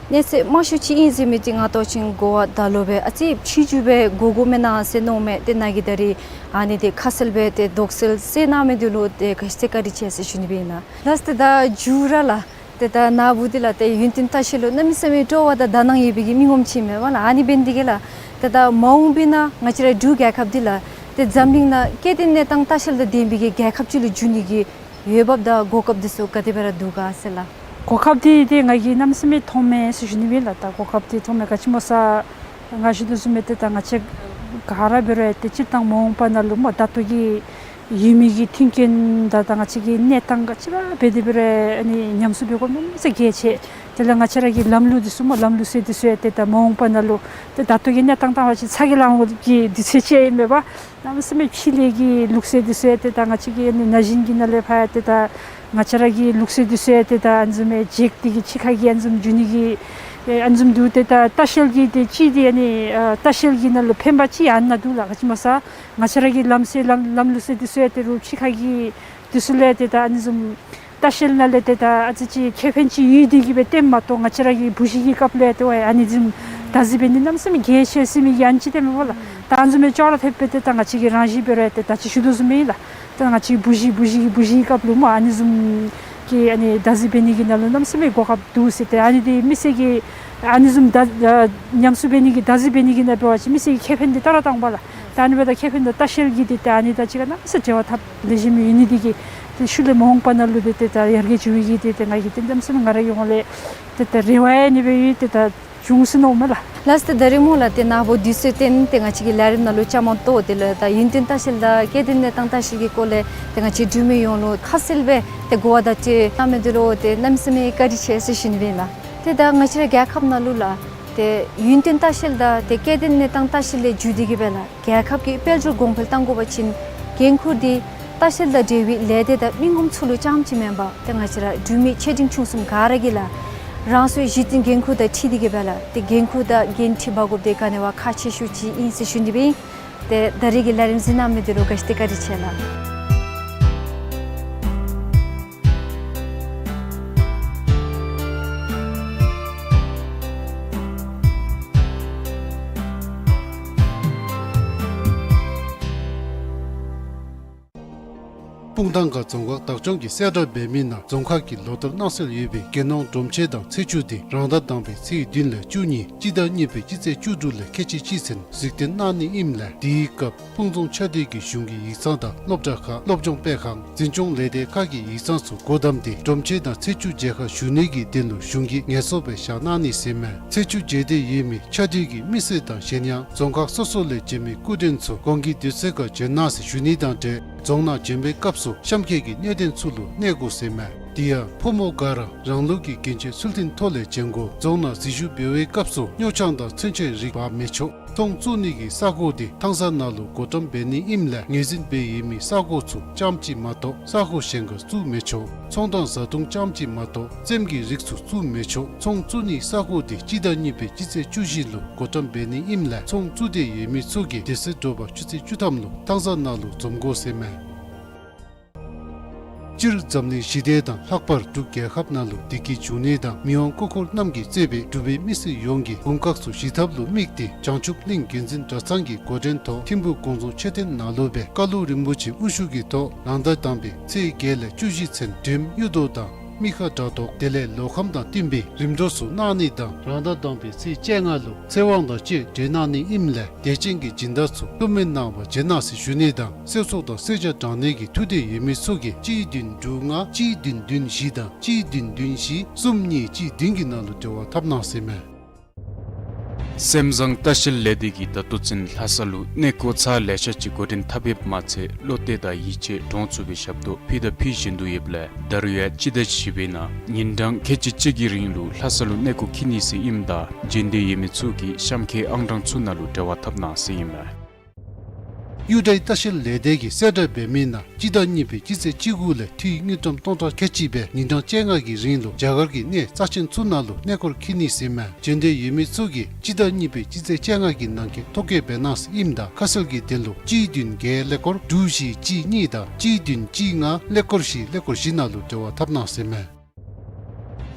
གནས་ཚད་མང་ཤོས་ཅིག་ཨིན་ཟེར་མི་འདི་ང་ལྟ་བ་ཅིན་གོ་བ་ད་ལོག་སྦེ་ཨ་ཙི་ཕྱི་འགྱུར་སྦེ་འགོར་འགོརཝ་མེན་ན་ཟེར་མནོཝ་མས། ཏེ་ནཱ་གིས་ད་རིས་ཨ་ནི་འདི་ཁ་གསལ་སྦེ་ཏེ་དོགས་སེལ་སེལ་གནང་མི་འདི་ལུ་ཏེ་ག་ཅི་ཏེ་བཀའ་དྲིན་ཆེ་ཟེར་ཞུ་ནི་སྦེ་ཨིན་ལགས། ལགས་ཏེ་ད་མཇུག་ར་ལགས་ཏེ་ད་ནཱ་བུ་འདི་ལགས་ཏེ་ཡུན་བརྟན་ལྟ་བཤལ་ལུ་གནམ་མེད་ས་མེད་སྤྲོ་བ་དང་དག་སྣང་ཡོད་པའི་གི་མི་ངོམ་ཅིག་མས་པ་ལགས། ཨ་ནི་འབད་ནི་འདི་གིས་ལགས་ཏེ་ད་མ་འོངས་པའི་ནང་ང་བཅས་ར་འབྲུག་རྒྱལ་ཁབ་འདི་ལགས་ཏེ་འཛམ་གླིང་ནང་སྐྱེ་ལྡན་གནས་སྟངས་ལྟ་བཤལ་དང་ལྡན་པའི་གི་རྒྱལ་ཁབ་ཅིག་ལུ་འགྱུར་ནི་གི་འོས་འབབ་དང་གོ་སྐབས་འདི་ཚུ་ག་དེ་སྦེ་ར་འདུག་ག་ཟེར་ལགས། གོ་སྐབས་འདི་ཏེ་ང་གིས་གནམ་མེད་ས་མེད་མཐོངམ་མས་ཟེར་ཞུ་ནི་མས་ལགས། ད་གོ་སྐབས་འདི་མཐོངམ་མས། ག་ཅི་སྨོ་ཟེར་ང་ཞུ་དོ་བཟུམ་སྦེ་ཏེ་ད་ང་བཅས་ག་ར་འབད་རུང་ཏེ་སྤྱིར་བཏང་མ་འོངས་པ་ནང་ལུ་སྨོ་ད་ལྟོ་གི་ཡོད་མི་གི་མཐུན་རྐྱེན་དང་ད་ང་བཅས་ཀྱི་གནས་སྟངས་ག་ཅི་ར་འབད་དེ་འབད་རུང་ཨ་ནི་ཉམས་གསོ་འབད་དགོཔ་གནམ་མེད་ས་མེད་གལ་ཆེ། དེ་ལས་ང་བཅས་ར་གི་ལམ་ལུགས་འདི་ཚུ་སྨོ་ལམ་ལུགས་སྲོལ་འདི་ཚུ་ཡང་ཏེ་ད་མ་འོངས་པ་ནང་ལུ་ཏེ་ད་ལྟོ་གི་གནས་སྟངས་བལྟ་བ་ཅིན་ཚ་གྱང་ལང་གི་དུས་ཚོད་ཅིག་ཨིན་མས་པ། གནམ་མེད་ས་མེད་ཕྱི་ལས་ཀྱི་ལུགས་སྲོལ་འདི་ཚུ་ཡང་ཏེ་ད་ང་བཅས་ཀྱི་ཨ་ནི་ན་གཞོན་གྱི་ནང་ལས་ཕར་ཡང་ཏེ་ད་ང་བཅས་ར་གི་ལུགས་སྲོལ་འདི་ཚུ་ཡང་ཏེ་ད་ཨ་ནི་བཟུམ་མའི་ཇེག་འདི་གི་ཕྱི་ཁ་གི་ཨ་ནི་བཟུམ་འགྱུར་ནི་གི་ཨ་ནི་བཟུམ་འདུག། ཏེ་ད་ལྟ་བཤལ་གྱི་ཏེ་སྤྱི་འདི་ཨ་ནི་ཨ་ལྟ་བཤལ་གྱི་ནང་ལུ་ཕན་པ་ཅིག་ཨ་ནཱ་འདུག་ལགས། ག་ཅི་སྨོ་ཟེར་ང་བཅས་ར་གི་ལམ་སྲོལ་ལམ་ལམ་ལུགས་སྲོལ་འདི་ཚུ་ཡང་ཏེ་རུ་ཕྱི་ཁ་གི་འདི་ཚུ་ལས་ཏེ་ད་ཨ་ནི་བཟུམ་ལྟ་བཤལ་ནང་ལས་ཏེ་ད་ཨ་ཙི་ཅིག་ཁེ་ཕན་ཅིག་ཡོད་དེ་གིས་སྦེ་སྟོནམ་མ་གཏོགས་ང་བཅས་ར་གི་བུ་གཞི་གི་སྐབས་ལས་ཏེ་ཝའི་ཨ་ནི་བཟུམ་བདག་འཛིན་འབད་ནི་གནམ་མེད་ས་མེད་གལ་ཆེ་ཟེར་མི་གི་ཨ་ནི་ཅིག་སྟོནམ་མས་པ་ལགས། ད་ཨ་ནི་བཟུམ་མའི་ཅོག་ར་འཐདཔ་སྦེ་ཏེ་ད་ང་བཅས་ཀྱི་རང་བཞིན་འབད་རུང་ཡང་ཏེ་ད་ཅི་ཞུ་དོ་བཟུམ་སྦེ་ཨིན་ལགས། ད་ང་བཅས་བུ་གཞི་བུ་གཞི་གི་བུ་གཞི་གི་སྐབས་ལུ་སྨོ་ཨ་ནི་བཟུམ་གྱི་ཨ་ནི་བདག་འཛིན་འབད་ནི་གི་ནང་ལུ་གནམ་མེད་ས་མེད་གོ་སྐབས་འདུག་ཟེར། ཏེ་ཨ་ནི་འདི་མི་སེར་གྱིས་ཨ་ནི་བཟུམ་ད་ཨ་ཉམས་གསོ་འབད་ནི་གི་བདག་འཛིན་འབད་ནི་གི་ནང་འབད་བ་ཅིན་མི་སེར་གྱི་ཁེ་ཕན་འདི་ད་ར་བཏང་པ་ལགས། ད་ཨ་ནི་འབདཝ་ད་ཁེ་ཕན་དང་ལྟ་བཤལ་གྱི་འདི་ཏེ་ཨ་ནི་དང་གཅིག་ཁར་གནམ་མེད་ས་མེད་འབྲེལ་བ་འཐབ་ལེགས་ཤོམ་ཡོད་ནི་འདི་གིས་ཏེ་ཤུལ་ལས་མ་འོངས་པ་ནང་ལུ་འདི་ཏེ་ད་ཡར་རྒྱས་འགྱོ་བའི་གི་འདི་ཏེ་ང་གིས་ཏེ་གནམ་མེད་ས་མེད་ང་རའི་ཡོངས་ལས་ཏེ་ད་རེ་བ་ཡང་ཨ་ནི་སྦེ་ཡོད། ཏེ་ད་བྱུང་ཟེར་མནོཝ་མས་ལགས། ལགས་ཏེ་ད་རིས་སྨོ་ལགས་ཏེ་ནཱ་བུ་དུས་ཚོད་བཏོན་ཏེ་ང་བཅས་ཀྱི་ལས་རིམ་ནང་ལུ་བཅའ་མར་གཏོགས། དེ་ལས་ད་ཡུན་བརྟན་ལྟ་བཤལ་དང་སྐྱེ་ལྡན་གནས་སྟངས་ལྟ་བཤལ་གྱི་སྐོར་ལས་ཏེ་ང་བཅས་འབྲུག་མི་ཡོངས་ལུ་ཁ་གསལ་སྦེ་ཏེ་གོ་བ་བརྡ་སྤྲོད་གནང་མི་འདི་ལུ་ཏེ་གནམ་མེད་ས་མེད་བཀའ་དྲིན་ཆེ་ཟེར་ཞུ་ནི་སྦེ་ཨིན་ལགས། ཏེ་ད་ང་བཅས་ར་རྒྱལ་ཁབ་ནང་ལུ་ལགས་ཏེ་ཡུན་བརྟན་ལྟ་བཤལ་དང་ཏེ་སྐྱེ་ལྡན་གནས་སྟངས་ལྟ་བཤལ་ལས་བརྒྱུད་དེ་གིས་སྦེ་ལགས་རྒྱལ་ཁབ་ཀྱི་དཔལ་འབྱོར་གོང་འཕེལ་གཏང་དགོ་པ་ཅིན་འགན་ཁུར་འདི་ལྟ་བཤལ་དང་འབྲེལ་བའི་ལས་སྡེ་དང་མི་ངོམ་ཚུ་ལུ་རྐྱངམ་ཅིག་མེན་པར་ཏེ་ང་བཅས་ར་འབྲུག་མི་ཆེ་འབྲིང་ཆུང་གསུམ་ག་ར་གིས་ལགས་རང་སོའི་གཞི་རྟེན་འགན་ཁུར་དང་འཁྲིལ་ཏེ་གིས་སྦེ་ལགས་ཏེ་འགན་ཁུར་དང་འགན་འཁྲི་འབག་དགོཔ་འདི་ག་ནི་བ་ཁག་ཆེ་ཤོས་ཅིག་ཨིན་ཟེར་ཞུ་ནི་སྦེ་ཨིན། ཏེ་ད་རིས་ཀྱི་ལས་རིམ་གཟིགས་གནང་མི་འདི་ལུ་ག་ཅི་ཏེ་བཀའ་དྲིན་ཆེ་ལགས། སྤུངས་ཐང་ཁ་རྫོང་ཁག་བདག་སྐྱོང་གིས་གསལ་བསྒྲགས་འབད་མི་ནང་རྫོང་ཁག་གི་ལོ་ལྟར་གནང་སྲོལ་ཡོད་པའི་རྒྱལ་ནང་སྒྲོམ་མཆོད་དང་ཚེས་བཅུ་འདི་རང་ཟླ་དང་པའི་ཚེས་བདུན་ལས་བཅུ་གཉིས་སྤྱི་ཟླ་གཉིས་པའི་སྤྱི་ཚེས་བཅུ་དྲུག་ལས་ཁལ་གཅིག་གཅིག་ཚུན་གཟིགས་སྟོན་གནང་ནི་ཨིནམ་ལས་དེའི་སྐབས་སྤུངས་རྫོང་ཆ་སྡེ་གི་གཞུང་གི་ཡིག་ཚང་དང་སློབ་གྲྭ་ཁག་སློབ་སྦྱོང་སྤེལ་ཁང་འཛིན་སྐྱོང་ལས་སྡེ་ཁག་གི་ཡིག་ཚང་ཚུ་སྒོ་བསྡམས་ཏེ་སྒྲོམ་མཆོད་དང་ཚེས་བཅུ་མཇལ་ཁ་ཞུ་ནི་གི་དོན་ལུ་གཞུང་གིས་ངལ་གསོ་སྦེ་བཞག་གནང་ནི་ཟེར་མས། ཚེས་བཅུ་མཇལ་འདོད་ཡོད་མི་ཆ་སྡེ་གི་མི་སེར་དང་གཞན་ཡང་རྫོང་ཁག་སོ་སོ་ལས་བྱོན་མི་སྐུ་མགྲོན་ཚུ་གོང་གི་དུས་ཚོད་ཁར་བྱོན་གནང་ཟེར་ཞུ་ནི་དང་འབྲེལ་རྫོང་ནང་བྱོན་པའི་སྐབས་སུ་གཤམ་འཁོད་ཀྱི་གནད་དོན་ཚུ་ལུ་གནས་དགོ་ཟེར་མས། དེ་ཡང་ཕོ་མོ་ག་ར་རང་ལུགས་ཀྱི་གྱོན་ཆས་ཚུལ་མཐུན་ཐོག་ལས་བྱོན་དགོ། རྫོང་ནང་གཟིགས་ཞིབ་འབད་བའི་སྐབས་སུ་སྨྱོ་ཆང་དང་ཚོན་མཆོད་རིགས་འབག་མི་ཆོག། ཚོང་བཙུགས་ནི་གི་ས་གོ་དེ་ཐང་ས་ནང་ལུ་བགོ་བཀྲམ་འབད་ནི་ཨིནམ་ལས་ངོས་འཛིན་འབད་ཡོད་མི་ས་གོ་ཚུ་ཙམ་ཅིག་མ་གཏོགས་ས་གོ་གཞན་ཁར་བཙུགས་མི་ཆོག། ཚོང་དང་བཟའ་འཐུང་ཙམ་ཅིག་མ་གཏོགས་རྩེདམོ་གི་རིགས་ཚུ་བཙུགས་མི་ཆོག། ཚོང་བཙུགས་ནི་ས་གོ་དེ་སྤྱི་ཟླ་གཉིས་པའི་སྤྱི་ཚེས་བཅུ་བཞི་ལུ་བགོ་བཀྲམ་འབད་ནི་ཨིནམ་ལས་ཚོང་བཙུགས་འདོད་ཡོད་མི་ཚུ་གིས་དེ་ཚེ་དྲོ་པ་ཆུ་ཚོད་བཅུ་ཐམ་ལུ་ཐང་ས་ནང་ལུ་འཛོམས་དགོ་ཟེར་མས། སྤྱིར་འཛམ་གླིང་ཞི་བདེ་དང་ལྷག་པར་འབྲུག་རྒྱལ་ཁབ་ནང་ལུ་བདེ་སྐྱིད་འབྱུང་ནི་དང་མི་དབང་སྐུ་འཁོར་རྣམས་ཀྱིས་གཙོས་པའི་འབྲུག་པའི་མི་སེར་ཡོངས་ཀྱི་དགུང་ཁག་ཚུ་ཞི་ཐབས་ལུ་དམིགས་ཏེ་བྱང་ཆུབ་གླིང་དགེ་འཛིན་གྲྭ་ཚང་གི་འགོ་འདྲེན་ཐོག་ཐིམ་ཕུ་དགོངས་རྫོང་མཆོད་རྟེན་ནང་ལུ་སྦེ་བཀའ་སློབ་རིན་པོ་ཆེ་དབུ་བཞུགས་ཀྱི་ཐོག་རང་ཟླ་དང་པའི་ཚེས་བརྒྱད་ལས་བཅུ་བཞི་ཚུན་འགྲེམས་གཡུ་ཐོག་དང་མི་ཁ་དྲ་ཐོག་དེ་ལས་ལོ་ཁམས་དང་བསྟུན་པའི་རིམ་གྲོ་ཚུ་གནང་ནི་དང་རང་ཟླ་དང་པའི་ཚེས་བཅོ་ལྔ་ལུ་ཚེ་དབང་དང་བཅས་གྲོལ་གནང་ནི་ཨིནམ་ལས་དད་ཅན་གྱི་སྦྱིན་བདག་ཚུ་བསྐུལ་མ་གནང་བར་བྱོན་གནང་ཟེར་ཞུ་ནི་དང་གསེར་ཚོགས་དང་གསེར་ཇ་དྲང་ནི་གི་ཐུགས་འདོད་ཡོད་མི་ཚུ་གིས་གཅིག་བདུན་དྲུག་ལྔ་གཅིག་བདུན་བདུན་བཞི་དང་གཅིག་བདུན་བདུན་བཞི་གསུམ་གཉིས་གཅིག་བདུན་གྱི་ནང་ལུ་འབྲེལ་བ་འཐབ་གནང་ཟེར་མས། སེམས་བཟང་ལྟ་བཤལ་ལས་སྡེ་གིས་ད་ལྟོ་ཚུན་ལྷ་ས་ལུ་གནས་སྐོར་ཚར་ལེ་ཤ་ཅིག་འགོ་འདྲེན་འཐབ་ཡོདཔ་མ་ཚད་བློ་གཏད་དང་ཡིད་ཆེས་འདྲོངས་ཚུགས་པའི་ཞབས་ཏོག་ཕུལ་དང་ཕུལ་བཞིན་དུ་ཡོདཔ་ལས་ད་རུང་ཡང་སྤྱི་ཟླ་བཞི་པའི་ནང་ཉིན་གྲངས་ཁལ་གཅིག་གཅིག་གི་རིང་ལུ་ལྷ་ས་ལུ་གནས་སྐོར་འཁྱིད་ནི་ཟེར་ཨིནམ་ད་འབྱོན་འདོད་ཡོད་མི་ཚུ་གིས་གཤམ་འཁོད་ཨང་གྲངས་ཚུ་ནང་ལུ་འབྲེལ་བ་འཐབ་གནང་ཟེར་ཨིན་མས། གཡུ་སྒྲ་ལྟ་བཤལ་ལས་སྡེ་གིས་གསལ་བསྒྲགས་འབད་མི་ནང་སྤྱི་ཟླ་གཉིས་པའི་སྤྱི་ཚེས་བཅུ་དགུ་ལས་འཐུས་དངུལ་ཀྲམ་སྟོང་ཕྲག་ཁལ་གཅིག་སྦེ་ཉིན་གྲངས་བཅོ་ལྔ་གི་རིང་ལུ་རྒྱ་གར་གྱི་གནས་རྩ་ཆེན་ཚུ་ནང་ལུ་གནས་སྐོར་འཁྱིད་ནི་ཟེར་མས། འབྱོན་འདོད་ཡོད་མི་ཚུ་གིས་སྤྱི་ཟླ་གཉིས་པའི་སྤྱི་ཚེས་བཅོ་ལྔ་གི་ནང་འཁོད་ཐོ་བཀོད་འབད་གནང་ཟེར་ཨིནམ་ད་ཁ་གསལ་གྱི་དོན་ལུ་གཅིག་བདུན་བརྒྱད་ཀླད་ཀོར་དྲུག་བཞི་གཅིག་གཉིས་དང་གཅིག་བདུན་གཅིག་ལྔ་ཀླད་ཀོར་བཞི་ཀླད་ཀོར་བཞི་ནང་ལུ་འབྲེལ་བ་འཐབ་གནང་ཟེར་མས།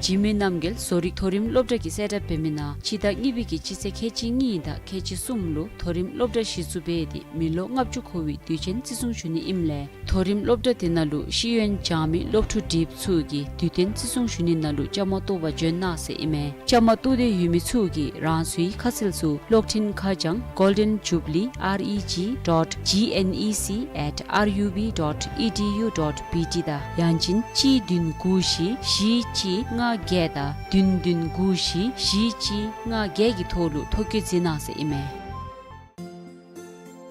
འཇིགས་མེད་རྣམ་རྒྱལ་བཟོ་རིག་མཐོ་རིམ་སློབ་གྲྭ་གིས་གསལ་བསྒྲགས་འབད་མི་ནང་སྤྱི་ཟླ་གཉིས་པའི་གི་སྤྱི་ཚེས་ཁལ་གཅིག་གཉིས་དང་ཁལ་གཅིག་གསུམ་ལུ་མཐོ་རིམ་སློབ་གྲྭ་གཞི་བཙུགས་འབད་དེ་མི་ལོ་ལྔ་བཅུ་འཁོར་བའི་དུས་ཆེན་བརྩི་སྲུང་ཞུ་ནི་ཨིནམ་ལས་མཐོ་རིམ་སློབ་གྲྭ་དེ་ནང་ལུ་ཤེས་ཡོན་སྦྱང་མི་སློབ་ཕྲུག་འདྲིས་པ་ཚུ་གིས་དུས་སྟོན་བརྩི་སྲུང་ཞུ་ནི་ནང་ལུ་བཅའ་མར་གཏོགས་པར་འབྱོན་གནང་ཟེར་ཨིན་མས། བཅའ་མར་གཏོགས་འདོད་ཡོད་མི་ཚུ་གིས་རང་སོའི་ཁ་གསལ་ཚུ་གློག་འཕྲིན་ཁ་བྱང་golden jubilee reg dot gnec at rub dot edu dot bt དང་ཡང་ཅིན་གཅིག་བདུན་དགུ་བཞི་བཞི་གཅིག་ལྔ་བརྒྱད་དང་བདུན་བདུན་དགུ་བཞི་བཞི་གཅིག་ལྔ་བརྒྱད་ཀྱི་ཐོག་ལུ་ཐོ་བཀོད་མཛད་གནང་ཟེར་ཨིན་མས།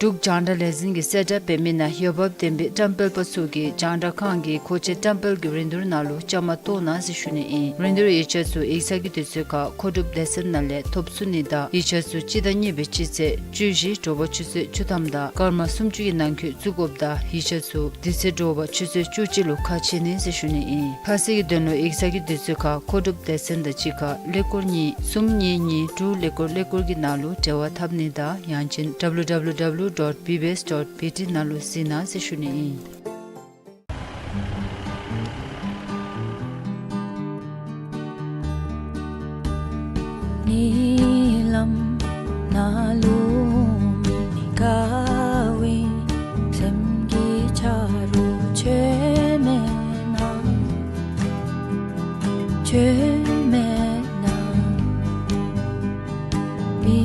འབྲུག་རྒྱང་བསྒྲགས་ལས་འཛིན་གྱིས་གསལ་བསྒྲགས་འབད་མི་ནང་འོས་འབབ་ལྡན་པའི་བཀྲམ་སྤེལ་པ་ཚུ་གིས་རྒྱང་བསྒྲགས་ཁང་གི་མཁོ་ཆས་བཀྲམ་སྤེལ་གྱི་རིན་བསྡུར་ནང་ལུ་བཅའ་མར་གཏོགས་གནང་ཟེར་ཞུ་ནི་ཨིན། རིན་བསྡུར་ཡིག་ཆ་ཚུ་ཡིག་ཚང་གི་དུས་ཚོད་ཁར་མཁོ་སྒྲུབ་སྡེ་ཚན་ནང་ལས་ཐོབ་ཚུགས་ནི་དང་ཡིག་ཆ་ཚུ་སྤྱི་ཟླ་གཉིས་པའི་སྤྱི་ཚེས་བཅུ་བཞི་དྲོ་པ་ཆུ་ཚོད་བཅུ་ཐམ་དང་སྐར་མ་སུམ་ཅུ་གི་ནང་འཁོད་བཙུགས་དགོཔ་དང་ཡིག་ཆ་ཚུ་དེ་ཚེ་དྲོ་པ་ཆུ་ཚོད་བཅུ་གཅིག་ལུ་ཁ་ཕྱེ་ནི་ཟེར་ཞུ་ནི་ཨིན། ཁ་གསལ་གྱི་དོན་ལུ་ཡིག་ཚང་གི་དུས་ཚོད་ཁར་མཁོ་སྒྲུབ་སྡེ་ཚན་དང་གཅིག་ཁར་ཀླད་ཀོར་གཉིས་གསུམ་གཉིས་གཉིས་དྲུག་ཀླད་ཀོར་ཀླད་ཀོར་གྱི་ནང་ལུ་འབྲེལ་བ་འཐབ་ནི་དང་ཡང་ཅིན་www dot bbs dot bt ནང་ལུ་གཟིགས་གནང་ཟེར་ཞུ་ནི་ཨིན། ཉི་ལམ་ནང་ལུ་མི་དགའ་བའི་སེམས་ཀྱི་ཆ་རོགས་ཁྱོད་མེད་ན། ཁྱོད་མེད་ན། མི་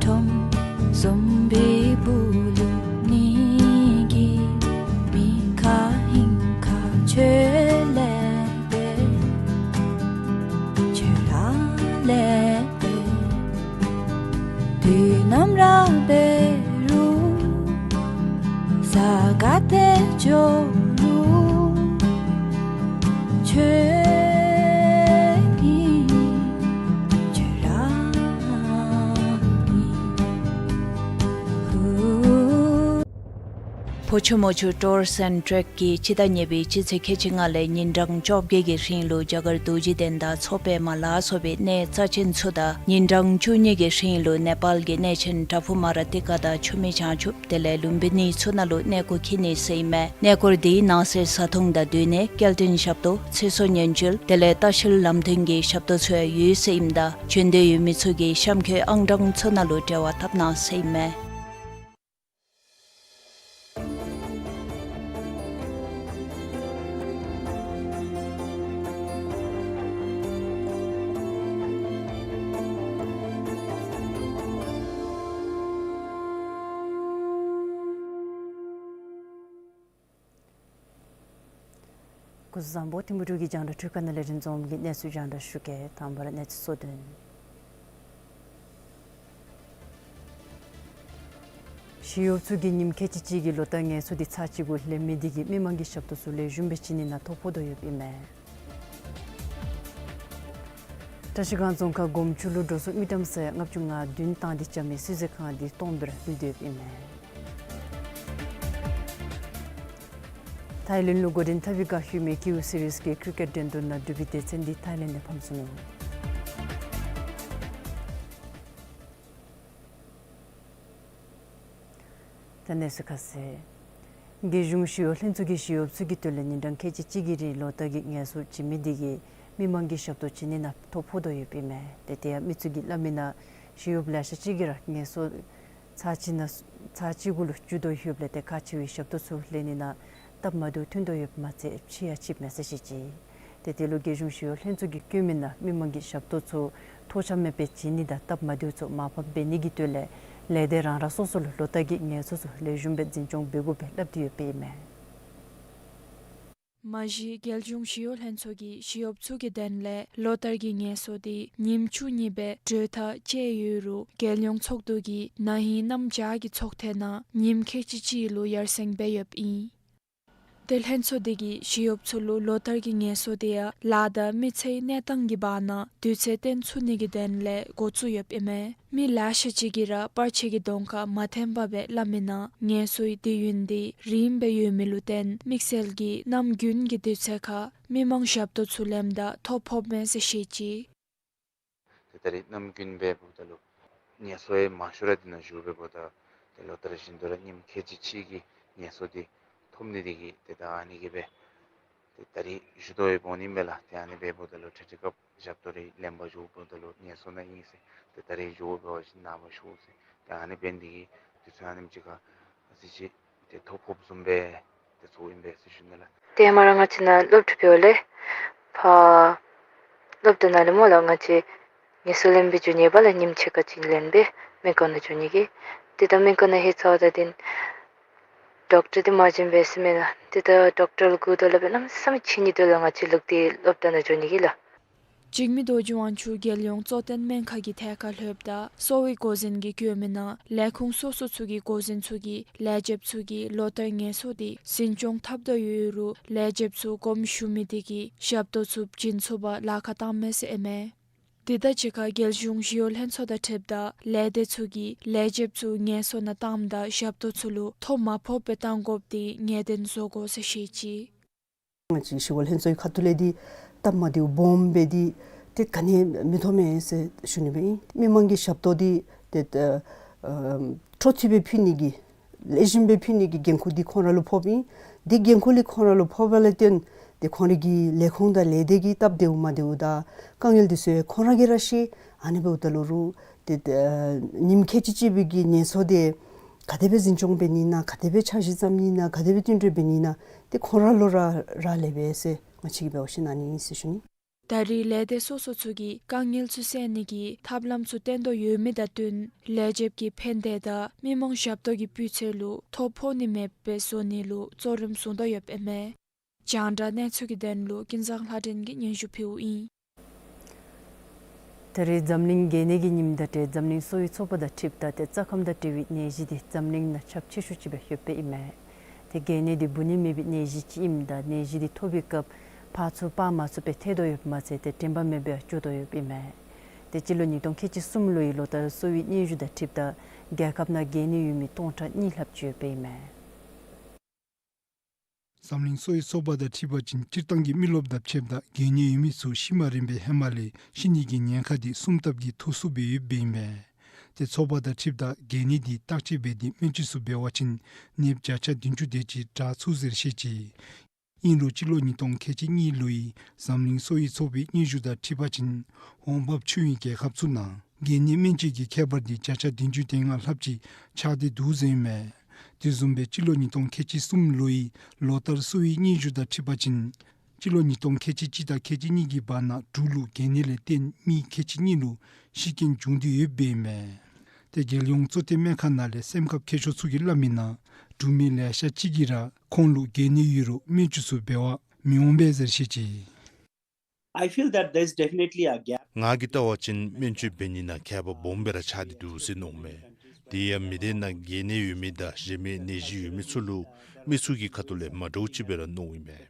ཁྲོམ་ཟོམ་པའི་སྦུག་ལུ་ནི་གི་མི་ཁ་ཧིང་ཁ་ཁྱོད་ལས་པའི་ཁྱོད་ར་ལས་པའི་དུས་ནམ་ར་འབད་རུང་ས་ག་ཏེ་འགྱོ་རུང་ཁྱོད་ཨིན་ཁྱོད་ར་ཨིན། ཕོ་ཆུ་མོ་ཆུ་ཊུར་སི་ཨེནཌ་ཊེཀ་གིས་སྤྱི་ཟླ་གཉིས་པའི་སྤྱི་ཚེས་ཁལ་གཅིག་ལྔ་ལས་ཉིན་གྲངས་བཅོ་བརྒྱད་ཀྱི་རིང་ལུ་རྒྱ་གར་རྡོ་རྗེ་གདན་དང་མཚོ་པདྨ་ལ་སོགས་པའི་གནས་རྩ་ཆེན་ཚུ་དང་ཉིན་གྲངས་བཅུ་གཉིས་ཀྱི་རིང་ལུ་ནེ་པཱལ་གྱི་གནས་ཆེན་པྲ་ཕུ་མ་ར་ཏི་ཀ་དང་ཆུ་མིག་བྱང་ཆུབ་དེ་ལས་ལུམ་བི་ནི་ཚུ་ནང་ལུ་གནས་སྐོར་འཁྱིད་ནི་ཟེར་ཨིན་མས། གནས་སྐོར་དེའི་ནང་གསེས་བཟའ་འཐུང་དང་སྡོད་གནས་སྐྱེལ་འདྲེན་ཞབས་ཏོག་ཚེ་སྲོག་ཉེན་བཅོལ་དེ་ལས་ལྟ་བཤལ་ལམ་སྟོན་གྱི་ཞབས་ཏོག་ཚུ་ཡང་ཡོད་ཟེར་ཨིནམ་ད་འབྱོན་འདོད་ཡོད་མི་ཚུ་གིས་གཤམ་འཁོད་ཨང་གྲངས་ཚུ་ནང་ལུ་འབྲེལ་བ་འཐབ་གནང་ཟེར་ཨིན་མས། སྐུ་གཟུགས་བཟང་པོ། ཐིམ་ཕུ་འབྲུག་གི་རྒྱང་བསྒྲགས་འཕྲུལ་ཁང་ནང་ལས་རིན་འཛོམས་ཀྱིས་གནས་ཚུལ་རྒྱང་བསྒྲགས་ཞུ་གེ། དང་པ་ར་གནས་ཚུལ་གཙོ་དོན། ཞི་གཡོགཔ་ཚུ་གིས་ཉིནམ་ཁལ་གཅིག་གཅིག་གི་ལོ་ལྟར་ངལ་གསོ་དེ་ཚར་གཅིག་གུ་ལེན་མི་དེ་གིས་མི་མང་གི་ཞབས་ཏོག་ཚུ་ལེགས་ཤོམ་སྦེ་བྱིན་ནི་ནང་ཐོ་ཕོག་དོ་ཡོདཔ་ཨིན་མས། བཀྲ་ཤིས་སྒང་རྫོང་ཁག་སྒོམ་ཆུ་ལུ་འགྲོ་སོང་མི་ཀྲམ་ས་ཡ་ལྔ་བཅུ་ང་བདུན་བཏང་སྟེ་རྐྱབ་མི་བསིལ་མཛོད་ཁང་འདི་སྟོངམ་སྦེ་ར་ལུས་ཏེ་ཡོདཔ་ཨིན་མས། ཐཱའི་ལེནཌ་ལུ་འགོ་འདྲེན་འཐབ་པའི་བསྒང་ལྷོད་མི་ཀེའུ་སི་རིསི་གི་ཀྲི་ཀེཊ་འགྲན་བསྡུར་ནང་འབྲུག་པའི་སྡེ་ཚན་འདི་ཐཱའི་ལེནཌ་ལས་ཕམ་སོ་ནུག། ད་གནས་ཚུལ་ཁ་གསལ། རྒྱལ་གཞུང་ཞི་གཡོག་ལྷན་ཚོགས་ཀྱིས་ཞི་གཡོགཔ་ཚུ་གི་དོན་ལས་ཉིན་གྲངས་ཁལ་གཅིག་གཅིག་གི་རིང་ལོ་བསྟར་གྱི་ངལ་གསོ་བྱིན་མི་དེ་གིས་མི་མང་གི་ཞབས་ཏོག་བྱིན་ནི་ནང་ཐོ་ཕོག་དོ་ཡོདཔ་ཨིན་མས། ཏེ་དེ་ཡང་མི་ཚུ་གིས་སླབ་མི་ནང་ཞི་གཡོགཔ་ལེ་ཤ་ཅིག་གིས་ར་ངལ་གསོ་ཚར་གཅིག་ནང་ཚར་གཅིག་གུ་ལུ་འགྱོ་དོ་ཡོདཔ་ལས་ཏེ་ཁག་ཆེ་བའི་ཞབས་ཏོག་ཚུ་ལེན་ནི་ནང་སྟབས་མ་བདེཝ་ཐོན་དོ་ཡོདཔ་མ་ཚད་ཕྱིས་ཡང་ཕྱིསཔ་མས་ཟེར་བཤད་ཅི། ཏེ་དེ་ལུ་རྒྱལ་གཞུང་ཞི་གཡོག་ལྷན་ཚོགས་ཀྱིས་བཀོད་མི་ནང་མི་མང་གི་ཞབས་ཏོག་ཚུ་ཐོགས་ཆགས་མེད་པར་བྱིན་ནི་དང་སྟབས་མ་བདེཝ་ཚུ་མར་ཕབ་འབད་ནི་གི་དོན་ལས་ལས་སྡེ་རང་རང་སོ་སོ་ལུ་ལོ་བསྟར་གྱི་ངལ་གསོ་ཚུ་ལེགས་ཤོམ་སྦེ་འཛིན་སྐྱོང་འབད་དགོ་པའི་སླབ་སྟེ་ཡོདཔ་ཨིན་མས། མ་གཞི་རྒྱལ་གཞུང་ཞི་གཡོག་ལྷན་ཚོགས་ཀྱིས་ཞི་གཡོགཔ་ཚུ་གི་དོན་ལས་ལོ་བསྟར་གྱི་ངལ་གསོ་དེ་ཉིནམ་བཅུ་གཉིས་སྦེ་གྲོས་ཐག་བཅད་ཡོད་རུང་རྒྱལ་ཡོངས་ཚོགས་འདུ་གིས་ན་ཧིང་གནམ་བྱཱར་གྱི་ཚོགས་ཐེངས་ནང་ཉིནམ་ཁལ་གཅིག་གཅིག་ལུ་ཡར་སེང་འབད་ཡོདཔ་ཨིན། ཏེ་ལྷན་ཚོགས་དེ་གིས་ཞི་གཡོགཔ་ཚུ་ལུ་ལོ་བསྟར་གྱི་ངལ་གསོ་དེ་ཡང་ལཱ་དང་མི་ཚེའི་གནས་སྟངས་ཀྱི་བར་ན་དུས་ཚོད་བཏོན་ཚུགས་ནི་གི་དོན་ལས་འགོ་བཙུགས་ཡོདཔ་ཨིན་མས། མི་ལེ་ཤ་ཅིག་གིས་ར་པར་ཆས་ཀྱི་གདོང་ཁར་མ་འཐོན་པར་སྦེ་སླབ་མི་ནང་ངལ་གསོའི་དུས་ཡུན་དེ་རིངམོ་སྦེ་ཡོད་མི་ལུ་བརྟེན་དམིགས་བསལ་གྱིས་གནམ་དགུན་གྱི་དུས་ཚོད་ཁར་མི་མང་ཞབས་ཏོག་ཚུ་ལེནམ་ད་ཐོ་ཕོགཔ་མས་ཟེར་བཤད་ཅི། ཏེ་ད་རིས་གནམ་དགུན་འབདཝ་ད་ལུ་ངལ་གསོ་ཡང་མང་ཤོས་ར་འདི་ནང་བཞུགས་འབདཝ་ད་ཏེ་ལོ་ལྟར་བཞིན་དུ་ར་ཉིནམ་ཁལ་གཅིག་གཅིག་གི་ངལ་གསོ་འདི་ཐོབ་ནི་དེ་གིས་ཏེ་ད་ཨ་ནི་གིས་སྦེ་ཏེ་ད་རིས་བཞུགས་དོ་ཡོདཔ་འོང་ནི་མས་ལགས། ཏེ་ཨ་ནི་འབདཝ་ད་ལུ་ཁྲིག་ཁྲི་སྐབས་ཞབས་ཏོག་རེ་ལེན་པར་བཞུགསཔ་ད་ལུ་ངལ་གསོ་ནང་ཨིན་ཟེར་ཏེ་ད་རིས་བཞུགས་འབད་བ་ཅིན་ནངས་པ་ཞུ་ཟེར་ཏེ་ཨ་ནི་འབད་ནི་དེ་གིས་དུས་ཚོད་ཨ་ནེམ་ཅིག་ཁར་ཨ་ཙི་ཅིག་ཏེ་ཐོ་ཕོགཔ་བཟུམ་སྦེ་ཏེ་ཚོརཝ་ཨིན་པས་ཟེར་ཞུ་ནི་ལགས། ཏེ་ཧེ་མ་ར་ང་བཅས་ནཱ་སློབ་གྲྭ་འབདཝ་ལས་ཕར་སློབ་གྲྭ་ནང་ལས་སྨོ་ལགས་ང་བཅས་ངལ་གསོ་ལེན་པར་འགྱོ་ནི་ཡོདཔ་ལགས། ཉིནམ་ཕྱེད་ཀ་ཅིག་ལེན་སྦེ་སྨན་ཁང་ནང་འགྱོ་ནི་གི། ཏེ་ད་སྨན་ཁང་ནང་ལྷོད་ཚརཝ་ད་དེ་ཌོག་ཊར་འདི་མ་བྱིན་པས་ཟེར་མས་ལགས། ཏེ་ད་ཌོག་ཊར་ལུ་སྒུག་དོ་ལགས། སྦེ་གནམ་མེད་ས་མེད་ཕྱི་ཉིན་དོ་ལགས། ང་བཅས་ལོག་སྟེ་སློབ་གྲྭ་ནང་འགྱོ་ནི་གི་ལགས། འཇིགས་མེད་རྡོ་རྗེ་དབང་ཕྱུག་རྒྱལ་ཡོངས་གཙོ་བསྟེན་སྨན་ཁང་གི་ཐད་ཁར་ལྷོདཔ་ད་གསོ་བའི་འགོ་འཛིན་གྱིས་བཀོད་མི་ནང་ལས་ཁུངས་སོ་སོ་ཚུ་གི་འགོ་འཛིན་ཚུ་གིས་ལས་བྱེདཔ་ཚུ་གིས་ལོ་ལྟར་ངལ་གསོ་དེ་འཛིན་སྐྱོང་འཐབ་དོ་ཡོད་རུང་ལས་བྱེདཔ་ཚུ་དགོངསམ་ཞུ་མི་དེ་གིས་ཞབས་ཏོག་ཚུ་བྱིན་ཚུགས་པར་ལཱ་ཁག་བཏངམ་མས་ཟེར་ཨིན་མས། དེ་དང་གཅིག་ཁར་རྒྱལ་གཞུང་ཞི་གཡོག་ལྷན་ཚོགས་དང་འཁྲིལཝ་ད་ལས་སྡེ་ཚུ་གིས་ལས་བྱེདཔ་ཚུ་ངལ་གསོ་ནང་བཏངམ་ད་ཞབས་ཏོག་ཚུ་ལུ་ཐོ་མ་ཕོགཔ་སྦེ་བཏང་དགོཔ་དེ་ངེས་བདེན་བཟོ་དགོ་ཟེར་བཤད་ཅི། ང་བཅས་ཞི་གཡོག་ལྷན་ཚོགས་ཀྱི་ཁ་ཐུག་ལས་འདི་སྟབས་མ་བདེཝ་སྦོམ་སྦེ་འདི་ཏེ་ག་ནི་ཡང་མི་ཐོབ་མས་ཟེར་ཞུ་ནི་སྦེ་ཨིན། མི་མང་གི་ཞབས་ཏོག་འདི་ཏེ་ཨ་འཕྲོ་མཐུད་སྦེ་ཕུལ་ནི་གི་ལེགས་ཤོམ་སྦེ་ཕུལ་ནི་གི་འགན་ཁུར་འདི་ཁོང་ར་ལུ་ཕོགཔ་ཨིན། འདི་འགན་ཁུར་འདི་ཁོང་ར་ལུ་ཕོགཔ་ལས་བརྟེན་ཏེ་ཁོང་རའི་གི་ལས་ཁུངས་དང་ལས་སྡེ་གི་སྟབས་བདེཝ་མ་བདེཝ་དང་དཀའ་ངལ་འདི་ཚུ་ཡང་ཁོང་ར་གིས་ར་ཤེས། ཨ་ནི་འབདཝ་ད་ལུ་རུང་ཏེ་ཨ་ཉིནམ་ཁལ་གཅིག་གཅིག་པའི་གི་ངལ་གསོ་དེ་ག་དེ་སྦེ་འཛིན་སྐྱོང་འབད་ནི་ཨིན་ན་ག་དེ་སྦེ་འཆར་གཞི་བརྩམ་ནི་ཨིན་ན་ག་དེ་སྦེ་བསྟུན་གྲོས་འབད་ནི་ཨིན་ན་ཏེ་ཁོང་ར་ལུ་ར་རག་ལས་པས་ཟེར་ང་བཅས་ཀྱིས་འབད་བ་ཅིན་ཨ་ནི་ཨིན་ཟེར་ཞུ་ནི། ད་རེས་ལས་སྡེ་སོ་སོ་ཚུ་གིས་དཀའ་ངལ་ཚུ་སེལ་ནི་གི་ཐབས་ལམ་ཚུ་བཏོན་དོ་ཡོད་མི་དང་བསྟུན་ལས་བྱེདཔ་གི་ཕན་བདེ་དང་མི་མང་ཞབས་ཏོག་གི་སྤུས་ཚད་ལུ་ཐོ་ཕོག་ནི་མེདཔ་སྦེ་བཟོ་ནི་ལུ་གཙོ་རིམ་བཟུང་དོ་ཡོདཔ་ཨིན་མས། རྒྱང་བསྒྲགས་གནས་ཚུལ་གྱི་དོན་ལུ་ཀུན་བཟང་ལྷ་སྒྲོན་གྱིས་སྙན་ཞུ་ཕུལཝ་ཨིན། ད་རེས་འཛམ་གླིང་གྱེན་ནད་ཀྱི་ཉིནམ་དང་འབྲེལ་འཛམ་གླིང་གསོ་བའི་ཚོགས་པ་དང་འཁྲིལཝ་ད་ཏེ་རྩ་ཁམས་དང་འབྲེལ་བའི་ནད་གཞི་འདི་འཛམ་གླིང་ནང་ཁྱབ་ཆེ་ཤོས་ཅིག་སྦེ་ཡོདཔ་ཨིན་མས། ཏེ་གྱེན་ནད་འདི་འབུ་ནད་མེད་པའི་ནད་གཞི་ཅིག་ཨིནམ་ད་ནད་གཞི་འདི་ཐོབ་པའི་སྐབས་ཕར་ཚུར་སྤར་མ་ཚུགས་པར་ཐལ་དོ་ཡོདཔ་མ་ཚད་ཏེ་དྲན་པ་མེད་པར་འགྱོ་དོ་ཡོདཔ་ཨིན་མས། ཏེ་སྤྱི་ལོ་ཉིས་སྟོང་ཁལ་གཅིག་གསུམ་ལོའི་ལོ་ལྟར་གསོ་བའི་སྙན་ཞུ་དང་འཁྲིལཝ་ད་རྒྱལ་ཁབ་ནང་གྱེན་ནད་ཡོད་མི་སྟོང་ཕྲག་གཉིས་ལྷགཔ་ཅིག་ཡོདཔ་ཨིན་མས། འཛམ་གླིང་གསོ་བའི་ཚོགས་པ་དང་འཁྲིལ་བ་ཅིན་སྤྱིར་བཏང་གི་མི་རློབས་དང་ཕྱདཔ་ད་གྱེན་ནད་ཡོད་མི་ཚུ་ཤི་མ་རན་པའི་ཧེ་མ་ལས་ཤི་ནི་གི་ཉེན་ཁ་འདི་གསུམ་ལྟབ་ཀྱིས་མཐོ་སུ་སྦེ་ཡོདཔ་ཨིན་མས། ཏེ་ཚོགས་པ་དང་འཁྲིལཝ་ད་གྱེན་ནད་འདི་བརྟག་དཔྱད་འབད་དེ་སྨན་བཅོས་ཚུ་འབད་བ་ཅིན་ནདཔ་བརྒྱ་ཆ་བདུན་ཅུ་དེ་ཅིག་དྲག་ཚུགས་ཟེར་བཤད་ཅི། ཨིན་རུང་སྤྱི་ལོ་ཉིས་སྟོང་ཁལ་གཅིག་གཉིས་ལོའི་འཛམ་གླིང་གསོ་བའི་ཚོགས་པའི་སྙན་ཞུ་དང་འཁྲིལ་བ་ཅིན་འོང་འབབ་ཆུང་བའི་རྒྱལ་ཁབ་ཚུ་ནང་གྱེན་ནད་སྨན་བཅོས་ཀྱི་ཁྱད་པར་འདི་བརྒྱ་ཆ་བདུན་ཅུ་དོན་ལྔ་ལྷགཔ་ཅིག་ཆགས་ཏེ་འདུག་ཟེར་ཨིན་མས། དེ་བཟུམ་སྦེ་སྤྱི་ལོ་ཉིས་སྟོང་ཁལ་གཅིག་གསུམ་ལོའི་ལོ་ལྟར་གསོ་བའི་སྙན་ཞུ་དང་འཁྲིལ་བ་ཅིན་སྤྱི་ལོ་ཉིས་སྟོང་ཁལ་གཅིག་གཅིག་དང་ཁལ་གཅིག་གཉིས་ཀྱི་བར་ན་འབྲུག་ལུ་གྱེན་ནད་ལས་བརྟེན་མི་ཁལ་གཅིག་གཉིས་ལུ་ཤི་རྐྱེན་བྱུང་སྟེ་ཡོདཔ་ཨིན་མས། ཏེ་རྒྱལ་ཡོངས་གཙོ་བསྟེན་སྨན་ཁང་ནང་ལས་སེམས་ཁམས་མཁས་མཆོག་ཚུ་གིས་སླབ་མི་ནང་འབྲུག་མི་ལེ་ཤ་ཅིག་གིས་ར་ཁོང་ལུ་གྱེན་ནད་ཡོད་རུང་སྨན་བཅོས་ཚུ་འབད་བར་མི་འོང་པས་ཟེར་བཤད་ཅི། I feel that there is definitely a gap. ང་གིས་བལྟ་བ་ཅིན་སྨན་བཅོས་འབད་ནི་ནང་ཁྱད་པར་སྦོམ་སྦེ་ར་ཆགས་ཏེ་འདུག་ཟེར་མནོཝ་མས། དེ་ཡང་མི་སྡེ་ནང་གྱེན་ནད་ཡོད་མི་དང་གཞན་མི་ནད་གཞི་ཡོད་མི་ཚུ་ལུ་མི་ཚུ་གི་ཁ་ཐུག་ལས་མ་འདྲཝ་ཅིག་སྦེ་ར་མནོཝ་ཨིན་མས།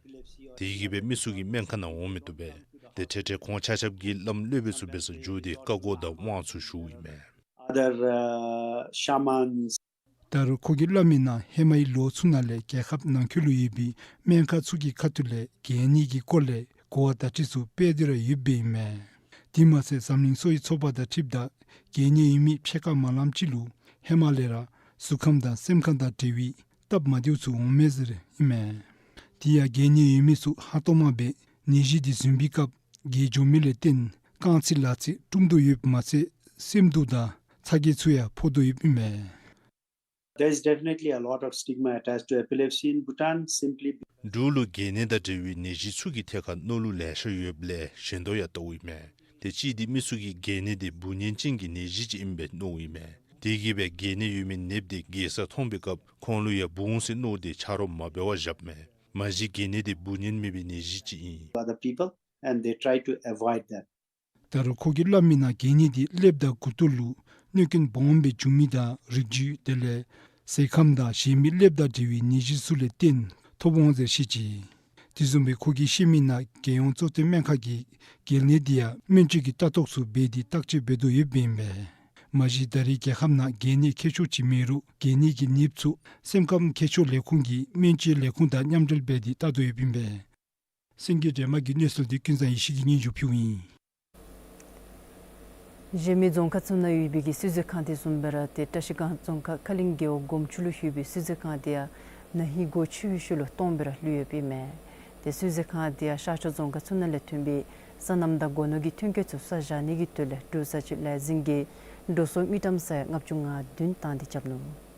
དེ་གིས་སྦེ་མི་ཚུ་གིས་སྨན་ཁང་ནང་འོང་མི་བཏུབ་པས། དེ་འཕྲལ་འཕྲལ་ཁོང་ཆ་ཁྱབ་ཀྱིས་བླམ་སློབ་དཔོན་ཚུ་འབད་སར་འགྱོ་སྟེ་བཀའ་བསྒོ་དང་དབང་ཚུ་ཞུཝ་ཨིན་མས། Other, uh, shamans. ད་རུང་ཁོ་གིས་སླབ་མི་ནང་ཧེ་མའི་ལོ་ཚུ་ནང་ལས་རྒྱལ་ཁབ་ནང་འཁོད་ལུ་ཡོད་པའི་སྨན་ཁང་ཚུ་གི་ཁ་ཐུག་ལས་གལ་གནད་ཀྱི་སྐོར་ལས་གོ་བ་བརྡ་སྤྲོད་ཚུ་སྤེལ་ཏེ་ར་ཡོདཔ་ཨིན་མས། དེ་མ་ཚད་འཛམ་གླིང་གསོ་བའི་ཚོགས་པ་དང་འཁྲིལཝ་ད་གལ་གནད་ཡོད་མི་ཕྱེད་ཀ་མ་ལངམ་ཅིག་ལུ་ཧེ་མ་ལས་ར་གཟུགས་ཁམས་དང་སེམས་ཁམས་དང་འབྲེལ་བའི་སྟབས་མ་བདེཝ་ཚུ་འོང་མས་ཟེར་ཨིན་མས། དེ་ཡང་གལ་གནད་ཡོད་མི་ཚུ་ཧང་སྟོང་མ་སྦེ་ནད་གཞི་དེ་ཟུན་པའི་སྐབས་རྒས་འགྱོ་མི་ལས་བརྟེན་རྐང་ཚིགས་ལག་ཚིགས་དཀྲུམ་དོ་ཡོདཔ་མ་ཚད་སེམས་སྡུག་དང་ཚ་གྱང་ཚུ་ཡང་ཕོག་དོ་ཡོདཔ་ཨིན་མས། There is definitely a lot of stigma attached to epilepsy in Bhutan simply. འབྲུག་ལུ་གལ་གནད་དང་འབྲེལ་བའི་ནད་གཞི་ཚུ་གི་ཐད་ཁར་མནོ་ལུགས་ལེ་ཤ་ཡོདཔ་ལས་ཞེན་དོགས་ཡང་ལྟཝ་ཨིན་མས། དེ་གཅིག་འདི་མི་ཚུ་གིས་གལ་གནད་དེ་འབུ་ནད་ཅན་གྱི་ནད་གཞི་ཅིག་ཨིན་པའི་མནོཝ་ཨིན་མས། དེ་གིས་སྦེ་གལ་གནད་ཡོད་མི་ནདཔ་དེ་རྒས་སར་མཐོང་པའི་སྐབས་ཁོང་ལུ་ཡང་འབུ་འོང་ཟེར་མནོ་སྟེ་ཆ་རོགས་མ་འབད་བར་བཞགཔ་མས། མ་གཞི་གལ་གནད་དེ་འབུ་ནད་མེན་པའི་ནད་གཞི་ཅིག་ཨིན། Other people and they try to avoid that. ད་རུང་ཁོ་གིས་སླབ་མི་ནང་གལ་གནད་དེ་ཀླདཔ་དང་མགུ་ཏོ་ལུ་གནོད་སྐྱོན་སྦོམ་སྦེ་འབྱུང་མི་དང་རིགས་རྒྱུད་དེ་ལས་ཟས་ཁམས་དང་གཞན་མི་ཀླདཔ་དང་འབྲེལ་བའི་ནད་གཞི་ཚུ་ལས་བརྟེན་ཐོབ་འོང་ཟེར་བཤད་ཅི། དེ་བཟུམ་སྦེ་ཁོ་གིས་བཤད་མི་ནང་རྒྱལ་ཡོངས་གཙོ་བསྟེན་སྨན་ཁང་གིས་གལ་གནད་དེ་ཡང་སྨན་བཅོས་ཀྱི་ལྟ་རྟོག་ཚུ་འབད་དེ་བརྟག་དཔྱད་འབད་དོ་ཡོདཔ་ཨིན་པས། མ་གཞི་ད་རེས་རྒྱལ་ཁབ་ནང་གལ་གནད་མཁས་མཆོག་ཅིག་མེད་རུང་གལ་གནད་ཀྱི་ནདཔ་ཚུ་སེམས་ཁམས་མཁས་མཆོག་ལས་ཁུངས་ཀྱི་སྨན་བཅོས་ལས་ཁུངས་དང་མཉམ་འབྲེལ་འབད་དེ་བལྟ་དོ་ཡོདཔ་ཨིན་པས། སེང་གེ་སྒྲོལ་མ་གི་གནས་ཚུལ་འདི་ཀུན་བཟང་ཡེ་ཤེས་ཀྱིས་སྙན་ཞུ་ཕུལཝ་ཨིན། གཞན་མི་རྫོང་ཁག་ཚུ་ནང་ཡོད་པའི་གི་སི་གཙོས་ཁང་དེ་བཟུམ་སྦེ་ར་ཏེ་བཀྲིས་སྒང་རྫོང་ཁག་ཁ་གླིང་རྒེད་འོག་སྒོམ་ཆུ་ལུ་ཡོད་པའི་སི་གཙོས་ཁང་དེ་ཡང་ན་ཧིང་སྒོ་ཕྱེ་བའི་ཤུལ་ལུ་སྟོངམ་སྦེ་ར་ལུས་ཡོདཔ་ཨིན་མས། ཏེ་སི་གཙོས་ཁང་དེ་ཡང་ཤར་ཕྱོགས་རྫོང་ཁག་ཚུ་ནང་ལས་ཐོན་པའི་སོ་ནམ་དང་སྒོ་ནོར་གྱི་ཐོན་སྐྱེད་ཚུ་ས་བཞག་ནི་གི་དོན་ལས་འབྲུག་བཟའ་སྤྱོད་ལས་འཛིན་གྱིས་འགྲོ་སོང་མི་ཀྲམ་ས་ཡ་ལྔ་བཅུ་ང་བདུན་བཏང་སྟེ་རྐྱབ་ནུག།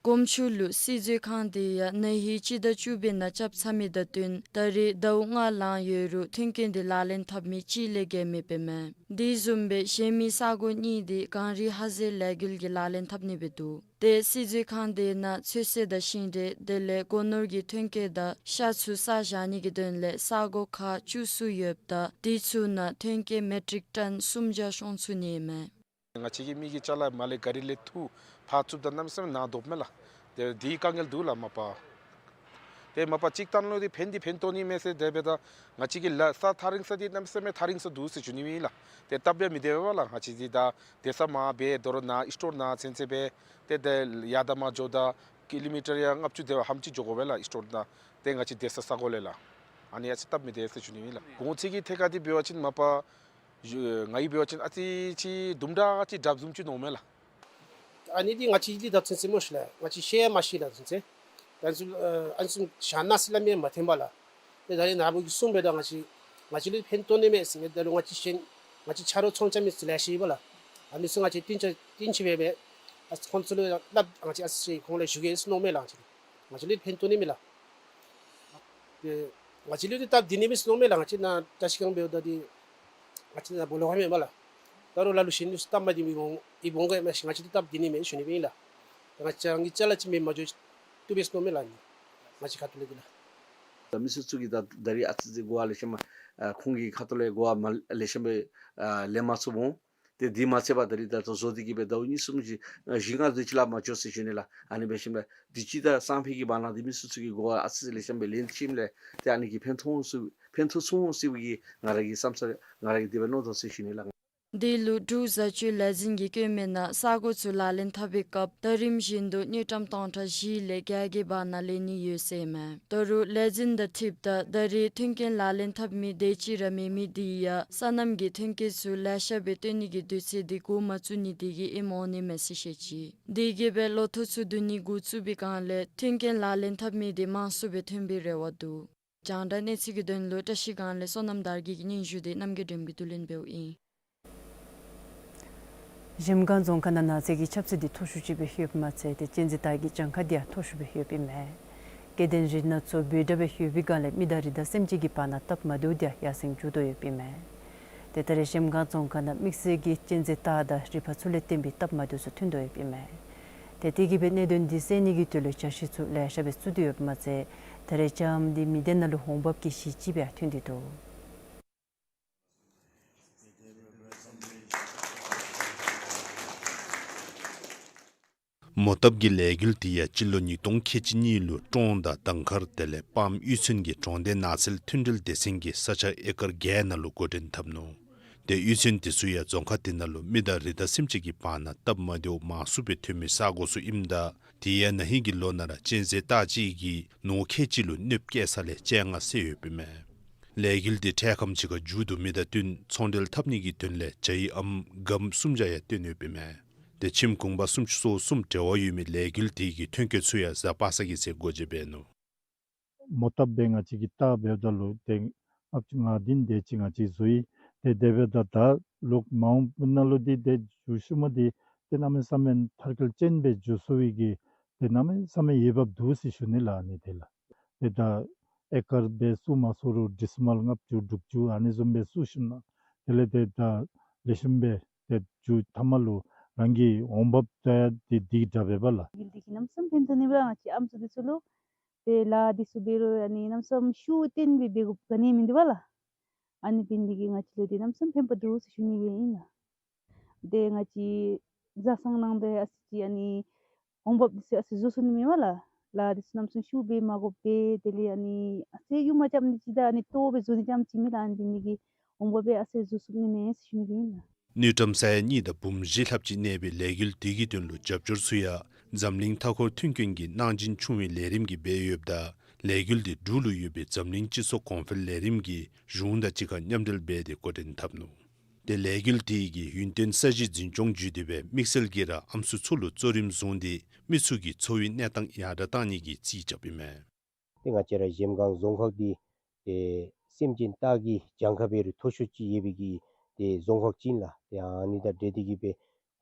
སྒོམ་ཆུ་ལུ་སི་གཙོས་ཁང་དེ་ཡང་ན་ཧིང་སྤྱི་ཟླ་བཅུ་པའི་ནང་རྐྱབ་ཚར་མི་དང་བསྟུན་ད་རེས་ཟླཝ་ལྔ་ལང་ཡོད་རུང་ཐོན་སྐྱེད་དེ་ལག་ལེན་འཐབ་མི་གཅིག་ལས་བརྒལ་མེདཔ་ཨིན་མས། དེ་བཟུམ་སྦེ་གཞན་མི་ས་གོ་གཉིས་དེ་གངས་རི་ཧ་ཟེ་ལས་འགུལ་གྱི་ལག་ལེན་འཐབ་ནི་སྦེ་འདུག། ཏེ་སི་གཙོས་ཁང་དེ་ནང་ཚོད་བསྲེ་དང་ཤིང་འབྲས་དེ་ལས་སྒོ་ནོར་གྱི་ཐོན་སྐྱེད་དང་ཤ་ཚུ་ས་བཞག་ནི་གི་དོན་ལས་ས་གོ་ཁག་བཅུ་གསུམ་ཡོདཔ་ད་དེ་ཚུ་ནང་ཐོན་སྐྱེད་མེ་ཊིག་ཊོན་སུམ་བརྒྱ་ཤོང་ཚུགས་ནི་ཨིན་མས། ང་བཅས་ཀྱི་མི་གི་ཅ་ལ་མར་ལས་ག་རི་ལས་འཐུ་ཕར་བཙུགསཔ་ད་གནམ་མེད་ས་མེད་ནང་དོགཔ་མས་ལགས། དེ་འདི་དཀའ་ངལ་འདུག་ལགས་མ་པ། ཏེ་མ་པ་གཅིག་བཏང་ལུ་འདི་ཕན་འདི་ཕན་ཐོགས་ནི་མས་ཟེར་དེ་སྦེ་ད་ང་བཅས་ཀྱི་ལཱ་ས་ཐག་རིང་ས་འདི་གནམ་མེད་ས་མེད་ཐག་རིང་ས་འདུག་ཟེར་ཞུ་ནི་ཨིན་ལགས། ཏེ་སྟབས་ཡང་མི་བདེ་བས་ལགས། ང་བཅས་འདི་ད་སྡོད་ས་མར་སྦེ་དོ་རུང་ནཱ་སི་ཊོར་ནང་ཚུན་ཚོད་སྦེ་ཏེ་དེ་ཡར་དང་མར་འགྱོཝ་ད་ཀི་ལོ་མི་ཊར་ཡང་ལྔ་བཅུ་དེ་བ་ཧམ་ཅིག་འགྱོ་དགོ་པས་ལགས་སི་ཊོར་ནང་། ཏེ་ང་བཅས་སྡོད་ས་ས་གོ་ལས་ལགས། ཨ་ནི་ཡང་ཅིག་སྟབས་མི་བདེ་ཟེར་ཞུ་ནི་ཨིན་ལགས། གོང་ཚད་ཀྱི་ཐད་ཁར་འདི་འབད་བ་ཅིན་མ་པ་ང་གིས་འབད་བ་ཅིན་ཨ་ཙི་ཅིག་དུམ་གྲ་ཅིག་དྲགཔ་བཟུམ་ཅིག་མནོཝ་མས་ལགས། ཨ་ནི་འདི་ང་བཅས་འདི་ད་ཚུན་ཚོད་སྨོ་ཤིག་ལགས། ང་བཅས་ཤེས་ཡང་མ་ཤེས་ལགས་ཚུན་ཚོད། ད་ཚུན་ཨ་ཨ་ནི་ཚུ་བཞག་ན་ཟེར་སླབ་མི་མ་ཐོན་པས་ལགས། ཏེ་ད་རེས་ནཱ་བུ་གིས་གསུངམ་སྦེ་ད་ང་བཅས་ང་བཅས་ལུ་ཕན་ཐོགས་ནི་མས་ཟེར་མས། ད་རུང་ང་བཅས་གཞན་ང་བཅས་ཆ་རོགས་ཚོང་རྐྱབ་མི་ཚུ་ལེ་ཤ་ཡོད་པས་ལགས། ཨ་ནི་ཚུ་ང་བཅས་བསྟུན་ཆ་བསྟུན་ཆ་འབད་འབད་ཨ་ཁོང་ཚུ་ལུ་སླབ་ང་བཅས་ཨ་ཙི་ཁོང་ལུ་ཞུ་གེ་ཟེར་མནོཝ་མས་ལགས། ང་བཅས་ལུ་ང་བཅས་ལུ་ཕན་ཐོགས་ནི་མས་ལགས། ཏེ་ང་བཅས་ལུ་འདི་སྟབས་བདེ་ནི་མས་ཟེར་མནོཝ་མས་ལགས། ང་བཅས་ནཱ་བཀྲིས་སྒང་འབདཝ་ད་འདི་ང་བཅས་ནཱ་སྦོ་ལོགས་ཁར་མེན་པས་ལགས། ད་རུང་ལ་ལུ་གཞན་ལུ་སྟབས་མ་བདེ་མི་འོང་ཨིན་འོང་ག་མས་ཤིག། ང་བཅས་འདི་སྟབས་བདེ་ནི་མས་ཞུ་ནི་སྦེ་ཨིན་ལགས། ང་བཅས་རང་གི་ཅ་ལ་ཅིག་མེན་མ་འགྱོ་བཏུབ་པས་ཟེར་མནོཝ་མས་ལགས། ང་བཅས་ཁ་ཐུག་ལས་འདི་ལགས། ད་མི་སེར་ཚུ་གིས་ད་ད་རེས་ཨ་ཙི་ཅིག་གོ་བ་ལེགས་ཤོམ་ཨ་ཁོང་གི་ཁ་ཐུག་ལས་གོ་བ་མ་ལེགས་ཤོམ་སྦེ་ཨ་ལེན་མ་ཚུགས་འོང་། ཏེ་དེ་མ་ཚད་པར་ད་རེས་ད་ལྟོ་བཟོ་སྟེ་གིས་སྦེ་ཟླཝ་གཉིས་གསུམ་ཅིག་ཨ་བཞི་ལྔ་དེ་ཅིག་ལས་མ་འགྱོ་ཟེར་ཞུ་ནི་ལགས། ཨ་ནི་འབད་ཞིནམ་ལས་དུས་ཅི་དང་སང་ཕོད་ཀྱི་བར་ན་འདི་མི་སེར་ཚུ་གིས་གོ་བ་ཨ་ཙི་ཅིག་ལེགས་ཤོམ་སྦེ་ལེན་ཞིནམ་ལས་ཏེ་ཨ་ནི་གིས་ཕན་ཐོགས་ཚུགས་ཕན་ཐོགས་ཚུགས་འོང་ཟེར་བའི་གི་ང་ར་གི་བསམ་ཚུལ་ང་ར་གིས་དེ་སྦེ་མནོ་དོ་ཟེར་ཞུ་ནི་ལགས། འདི་ལུ་འབྲུག་བཟའ་སྤྱོད་ལས་འཛིན་གྱིས་བཀོད་མི་ནང་ས་གོ་ཚུ་ལག་ལེན་འཐབ་པའི་སྐབས་ད་རིམ་བཞིན་དུ་དངུལ་ཀྲམ་སྟོང་ཕྲག་བཞི་ལས་བརྒྱད་ཀྱི་བར་ན་ལེན་ནི་ཡོད་ཟེར་མས། ད་རུང་ལས་འཛིན་དང་འཁྲིལཝ་ད་ད་རེས་མཐུན་རྐྱེན་ལག་ལེན་འཐབ་མི་དེ་ཅིག་ར་མེད་མི་དེ་ཡང་སོ་ནམ་གྱི་ཐོན་སྐྱེད་ཚུ་ལེ་ཤ་སྦེ་བཏོན་ནི་གི་དུས་ཚོད་དེ་འགོ་མ་བཙུགས་ནི་དེ་གིས་ཨིནམ་འོང་ནི་མས་ཟེར་བཤད་ཅི། དེ་གིས་སྦེ་ལོ་ཐོག་ཚུ་བསྡུ་ནི་འགོ་བཙུགས་པའི་སྒང་ལས་མཐུན་རྐྱེན་ལག་ལེན་འཐབ་མི་དེ་མང་སུ་སྦེ་ཐོན་པའི་རེ་བ་འདུག། རྒྱང་བསྒྲགས་གནས་ཚུལ་གྱི་དོན་ལུ་བཀྲིས་སྒང་ལས་བསོད་ནམས་དར་རྒྱས་ཀྱི་སྙན་ཞུ་དེ་རྣམ་རྒྱལ་སྒྲོལ་མ་གིས་བསྡུ་ལེན་འབདཝ་ཨིན། གཞལམ་སྒང་རྫོང་ཁག་ནང་ནགས་ཚལ་གྱི་ཁྱབ་ཚད་དེ་མཐོ་ཤོས་ཅིག་སྦེ་ཡོདཔ་མ་ཚད་ཏེ་གཅན་གཟན་སྟག་གི་གྱངས་ཁ་དེ་ཡང་མཐོ་ཤོས་སྦེ་ཡོདཔ་ཨིན་མས། སྐྱེ་ལྡན་རི་སྣ་ཚོགས་འབོལ་དྲགས་སྦེ་ཡོད་པའི་སྒང་ལས་མི་དང་རི་དྭགས་སེམས་ཅན་གྱི་བར་ན་སྟབས་མ་བདེཝ་དེ་ཡང་ཡར་སེང་འགྱོ་དོ་ཡོདཔ་ཨིན་མས། ཏེ་ད་རེས་གཞལམ་སྒང་རྫོང་ཁག་ནང་དམིགས་བསལ་གྱིས་གཅན་གཟན་སྟག་དང་རི་ཕག་ཚུ་ལས་བརྟེན་པའི་སྟབས་མ་བདེཝ་ཚུ་ཐོན་དོ་ཡོདཔ་ཨིན་མས། ཏེ་དེ་གིས་སྦེ་གནད་དོན་འདི་སེལ་ནི་གི་དོན་ལུ་བྱ་བཞི་ཚུ་ལེ་ཤ་སྦེ་བཙུགས་ཏེ་ཡོདཔ་མ་ཚད་ད་རེས་བྱཱམ་འདི་མི་སྡེ་ནང་ལུ་འོང་འབབ་ཀྱི་གཞི་ཅིག་སྦེ་ཡང་ཐོན་ཏེ་འདུག། མོ་བཏབ་ཀྱི་ལས་འགུལ་དེ་ཡང་སྤྱི་ལོ་ཉིས་སྟོང་ཁལ་གཅིག་གཉིས་ལུ་ཀྲོང་དང་དང་མཁར་དེ་ལས་སྤམ་གཡུས་ཚན་གྱི་གྲོང་སྡེ་ནགས་ཚལ་མཐུན་སྒྲིལ་སྡེ་ཚན་གྱིས་ས་ཆ་ཨེ་ཀར་བརྒྱད་ནང་ལུ་འགོ་འདྲེན་འཐབ་ནུག། དེ་གཡུས་ཚན་དེ་ཚུ་ཡང་རྫོང་ཁག་དེ་ནང་ལུ་མི་དང་རི་དྭགས་སེམས་ཅན་གྱི་བར་ན་སྟབས་མ་བདེཝ་མང་སུ་སྦེ་ཐོན་མི་ས་གོ་ཚུ་ཨིནམ་ད་དེ་ཡང་ན་ཧིང་གི་ལོ་ནང་ར་གཅན་གཟན་སྟག་གཅིག་གིས་ནོར་ཁལ་གཅིག་ལུ་གནོདཔ་བཀལ་ས་ལས་སྤྱན་སྔར་སེལ་ཡོདཔ་ཨིན་མས། ལས་འགུལ་དེ་འཕྲལ་ཁམས་ཅིག་ཁར་མཇུག་བསྡུ་མི་དང་བསྟུན་ཚོང་འབྲེལ་འཐབ་ནི་གི་དོན་ལས་བྱ་ཡི་ཨམ་སྒམ་སུམ་བརྒྱ་ཡང་བཏོན་ཡོདཔ་ཨིན་མས། དེ་ཁྱིམ་གུང་པ་སུམ་ཅུ་སོ་གསུམ་འབྲེལ་བ་ཡོད་མི་ལས་འགུལ་དེ་གི་ཐོན་སྐྱེད་ཚུ་ཡང་གཟའ་པ་སངས་ཀྱི་ཚེ་སྒོ་འབྱེད་འབད་ནུག། མོ་བཏབ་སྦེ་ང་བཅས་ཀྱིས་བཏབ་འབདཝ་ད་ལུ་ཏེ་ཨཔ་ཅིག་ང་འདི་ནི་དེ་ཅིག་ང་བཅས་བཟོ་ཡི། ཏེ་དེ་འབདཝ་ད་ད་ལོག་མ་འོངས་པ་ནང་ལུ་འདི་ཏེ་འགྱོ་ཤུལ་མ་འདི་ཏེ་གནམ་མེད་ས་མེད་མཐར་འཁྱོལ་ཅན་སྦེ་འགྱོ་ཚུགས་པའི་གི་ཏེ་གནམ་མེད་ས་མེད་འོས་འབབ་འདུག་ཟེར་ཞུ་ནི་ལགས། ཨ་ནི་དེ་ལགས། ཏེ་ད་ཨེ་ཀར་སྦེ་བཙུགས་མ་ཚུགས་རུང་ཌི་སི་མཱལ་ལྔ་བཅུ་དྲུག་ཅུ་ཨ་ནི་བཟུམ་སྦེ་བཙུགས་ཞིནམ་ལས་དེ་ལས་ཏེ་ད་ལེགས་ཤོམ་སྦེ་ཏེ་མཇུག་མཐའ་མ་ལུ་རང་གི་འོང་འབབ་ད་འདི་འདི་གི་དྲག་པས་པ་ལགས། ལས་འགུལ་འདི་གིས་གནམ་མེད་ས་མེད་ཕན་ཐོགས་ནི་སྦེ་ང་བཅས་ཨམ་སྲུ་འདི་ཚུ་ལུ་ཏེ་ལཱ་འདི་ཚུ་འབད་རུང་ཨ་ནི་གནམ་མེད་ས་མེད་ཤུགས་བཏོན་སྦེ་འབད་དགོཔ་ག་ནི་མིན་འདུག་པ་ལགས། ཨ་ནི་འབད་ནི་དེ་གིས་ང་བཅས་ལུ་ཏེ་གནམ་མེད་ས་མེད་ཕན་པ་འདུག་ཟེར་ཞུ་ནི་སྦེ་ཨིན་ལགས། ཏེ་ང་བཅས་བཟའ་ཚང་ནང་འདི་ཨ་ཙི་ཅིག་ཨ་ནི་འོང་འབབ་འདི་ཚུ་ཨ་ཙི་བཟོ་ཚུགས་ནི་མས་པ་ལགས། ལཱ་འདི་ཚུ་གནམ་མེད་ས་མེད་ཤུགས་འབད་མ་དགོ་པར་དེ་ལས་ཨ་ནི་ཨ་ཙི་ཡུན་མ་རྐྱབ་ནི་ཅིག་དང་ཨ་ནི་ཏོག་སྦེ་བཟོ་ནི་རྐྱངམ་ཅིག་མེན་ལགས། ཨ་ནི་འབད་ནི་དེ་གིས་འོང་འབབ་སྦེ་ཨ་ཙི་བཟོ་ཚུགས་ནི་མས་ཟེར་ཞུ་ནི་སྦེ་ཨིན་ལགས། དངུལ་ཀྲམ་ས་ཡ་གཉིས་དང་འབུམ་བཞི་ལྷགཔ་ཅིག་གནས་པའི་ལས་འགུལ་དེ་གི་དོན་ལུ་རྒྱབ་སྐྱོར་ཚུ་ཡང་འཛམ་གླིང་མཐའ་འཁོར་མཐུན་རྐྱེན་གྱི་གནང་སྦྱིན་ཆུང་བའི་ལས་རིམ་གྱིས་འབད་ཡོདཔ་ད་ལས་འགུལ་དེ་འབྲུག་ལུ་ཡོད་པའི་འཛམ་གླིང་སྤྱི་ཚོགས་གོང་འཕེལ་ལས་རིམ་གྱི་གཞུང་དང་གཅིག་ཁར་མཉམ་འབྲེལ་འབད་དེ་འགོ་འདྲེན་འཐབ་ནུག། ཏེ་ལས་འགུལ་དེ་གིས་ཡུན་བརྟན་ས་གཞི་འཛིན་སྐྱོང་བརྒྱུད་དེ་སྦེ་དམིགས་བསལ་གྱིས་ར་ཨམ་སྲུ་ཚུ་ལུ་གཙོ་རིམ་བཟུང་སྟེ་མི་ཚུ་གི་འཚོ་བའི་གནས་སྟངས་ཡར་དྲག་བཏང་ནི་གི་རྩིས་རྐྱབ་ཨིན་མས། ཏེ་ང་བཅས་ར་གཞལམ་སྒང་རྫོང་ཁག་འདི་ཏེ་སེམས་ཅན་སྟག་གི་གྱངས་ཁ་འབད་རུང་མཐོ་ཤོས་ཅིག་ཡོད་པའི་གི་ཏེ་རྫོང་ཁག་ཅིག་ཨིན་ལགས། ཏེ་ཨ་ནི་དང་འབྲེལ་ཏེ་གིས་སྦེ་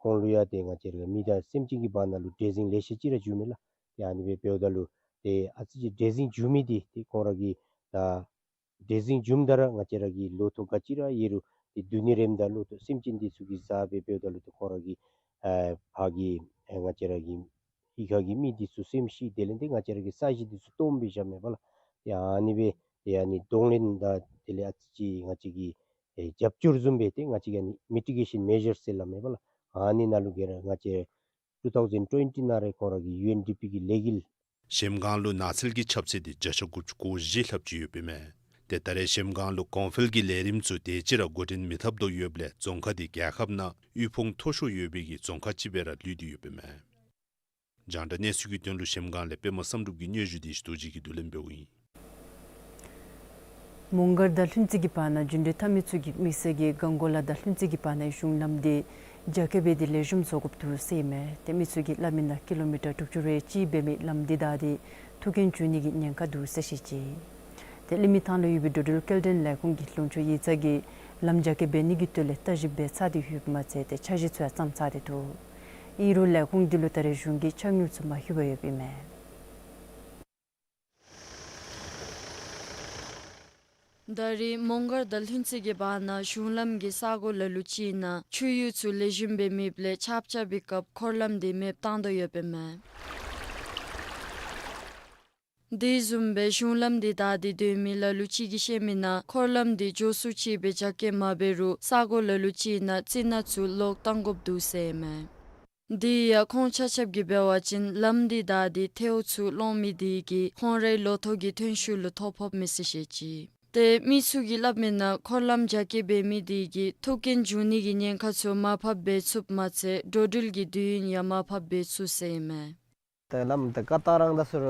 ཁོང་ལུ་ཡང་ཏེ་ང་བཅས་ར་མི་དང་སེམས་ཅན་གྱི་བར་ན་ལུ་འདྲེས་འཛིང་ལེ་ཤ་ཅིག་ར་འགྱོཝ་མས་ལགས། ཏེ་ཨ་ནི་སྦེ་འབདཝ་ད་ལུ་ཏེ་ཨ་ཙི་ཅིག་འདྲེས་འཛིང་འགྱོ་མི་འདི་ཏེ་ཁོང་ར་གི་ད་འདྲེས་འཛིང་འགྱོཝ་ད་ར་ང་བཅས་ར་གི་ལོ་ཐོག་ག་ཅི་ར་ཡོད་རུང་ཏེ་སྡོད་ནི་རནམ་ད་ལུ་ཏེ་སེམས་ཅན་འདི་ཚུ་གིས་བཟའ་སྦེ་འབདཝ་ད་ལུ་ཏེ་ཁོང་ར་གི་ཨ་ཕར་གྱི་ཨ་ང་བཅས་ར་གི་གཡུས་ཁ་གི་མི་འདི་ཚུ་སེམས་ཤི། དེ་ལས་ཏེ་ང་བཅས་ར་གི་ས་གཞི་འདི་ཚུ་སྟོངམ་སྦེ་བཞགཔ་མས་པ་ལགས། ཏེ་ཨ་ནི་སྦེ་ཏེ་ཨ་ནི་གདོང་ལེན་དང་དེ་ལས་ཨ་ཙི་ཅིག་ང་བཅས་ཀྱིས་ཨེ་རྒྱབ་སྐྱོར་བཟུམ་སྦེ་ཏེ་ང་བཅས་ཀྱིས་ཨ་ནི་མི་ཊི་གེ་ཤཱན་མེ་ཇར་ཟེར་སླབ་མས་པ་ལགས། ཨ་ནི་ནང་ལུ་གི་ར་ང་བཅས་ཊུ་ཐའུ་ཟེན་ཊུ་ཝེན་ཊི་ནང་ར་ཁོང་ར་གི་ཡུ་ཨེན་ཌི་པི་གི་ལས་འགུལ། གཞལམ་སྒང་ལུ་ནགས་ཚལ་གྱི་ཁྱབ་ཚད་འདི་བརྒྱ་ཆ་དགུ་བཅུ་གོ་བཞི་ལྷགཔ་ཅིག་ཡོདཔ་ཨིན་མས། ཏེ་ད་རེས་གཞལམ་སྒང་ལུ་གོང་འཕེལ་གྱི་ལས་རིམ་ཚུ་དེ་ཅིག་ར་འགོ་འདྲེན་མི་འཐབ་དོ་ཡོདཔ་ལས་རྫོང་ཁག་འདི་རྒྱལ་ཁབ་ནང་དབུལ་ཕོངས་མཐོ་ཤོས་ཡོད་པའི་གི་རྫོང་ཁག་ཅིག་སྦེ་ར་ལུས་ཏེ་ཡོདཔ་ཨིན་མས། རྒྱང་བསྒྲགས་གནས་ཚུལ་གྱི་དོན་ལུ་གཞལམ་སྒང་ལས་པདྨ་བསམ་གྲུབ་ཀྱི་སྙན་ཞུ་དེ་ཞུ་རྡོ་རྗེ་གིས་བསྡུ་ལེན་འབདཝ་ཨིན། མོང་སྒར་དང་ལྷུན་རྩེ་གི་བར་ན་རྒྱུན་འགྲུལ་འཐབ་མི་ཚུ་གིས་དམིགས་བསལ་གྱིས་གངས་སྐོར་ལ་དང་ལྷུན་རྩེ་གི་བར་ན་གཞུང་ལམ་འདི་རྒྱ་སྐྱེད་འབད་དེ་ལེགས་ཤོམ་བཟོ་དགོཔ་འདུག་ཟེར་ཨིན་མས། ཏེ་མི་ཚུ་གིས་སླབ་མི་ནང་ཀི་ལོ་མི་ཊར་དྲུག་ཅུ་རེ་གཅིག་འབད་མི་ལམ་འདི་བདའ་སྟེ་ཐུག་རྐྱེན་བྱུང་ནི་གི་ཉེན་ཁ་འདུག་ཟེར་བཤད་ཅི། ཏེ་གླིང་མི་ཐང་ལུ་ཡོད་པའི་འགྲོ་འགྲུལ་སྐྱེལ་འདྲེན་ལས་ཁུངས་ཀྱི་ལུང་ཕྱོགས་ཡིག་ཚང་གིས་ལམ་རྒྱ་སྐྱེད་འབད་ནི་གི་དོན་ལས་བརྟག་ཞིབ་འབད་ཚར་ཏེ་ཡོདཔ་མ་ཚད་ཏེ་འཆར་གཞི་ཚུ་ཡང་བརྩམས་ཚར་ཏེ་འདུག། ཨིན་རུང་ལས་ཁུངས་འདི་ལུ་ད་རེས་གཞུང་གིས་ཕྱག་མྱུར་ཚུ་མ་ཞུ་བར་ཡོདཔ་ཨིན་མས། ད་རེས་མོང་སྒར་དང་ལྷུན་རྩེ་གི་བར་ན་གཞུང་ལམ་གྱི་ས་གོ་ལ་ལུ་ཅིག་ནང་ཆུ་གཡུར་ཚུ་ལེགས་ཤོམ་སྦེ་མེདཔ་ལས་ཆརཔ་རྐྱབ་པའི་སྐབས་འཁོར་ལམ་འདི་མེདཔ་བཏང་དོ་ཡོདཔ་ཨིན་མས། དེ་བཟུམ་སྦེ་གཞུང་ལམ་འདི་བདའ་སྟེ་སྡོད་མི་ལ་ལུ་ཅིག་གིས་བཤད་མི་ནང་འཁོར་ལམ་འདི་མགྱོགས་སུ་ཅིག་སྦེ་རྒྱ་སྐྱེད་མ་འབད་རུང་ས་གོ་ལ་ལུ་ཅིག་ནང་རྩི་ནག་ཚུ་ལོག་བཏང་དགོཔ་འདུག་ཟེར་ཨིན་མས། དེ་ཡང་ཁོང་ཆ་ཁྱབ་ཀྱིས་འབད་བ་ཅིན་ལམ་འདི་བདའ་སྟེ་ཐལཝ་ཚུ་སློང་མི་དེ་གིས་ཁོང་རའི་ལོ་ཐོག་གི་ཐོན་ཤུགས་ལུ་ཐོ་ཕོགཔ་མས་ཟེར་བཤད་ཅི། ཏེ་མི་ཚུ་གིས་སླབ་མི་ནང་འཁོར་ལམ་རྒྱ་སྐྱེད་འབད་མི་དེ་གིས་ཐུག་རྐྱེན་བྱུང་ནི་གི་ཉེན་ཁ་ཚུ་མར་ཕབ་འབད་ཚུགསཔ་མ་ཚད་འགྲོ་འགྲུལ་གྱི་དུས་ཡུན་ཡང་མར་ཕབ་འབད་ཚུགས་ཟེར་ཨིན་མས། ད་ལམ་ད་ཀ་ཏ་རང་ད་སུ་ར།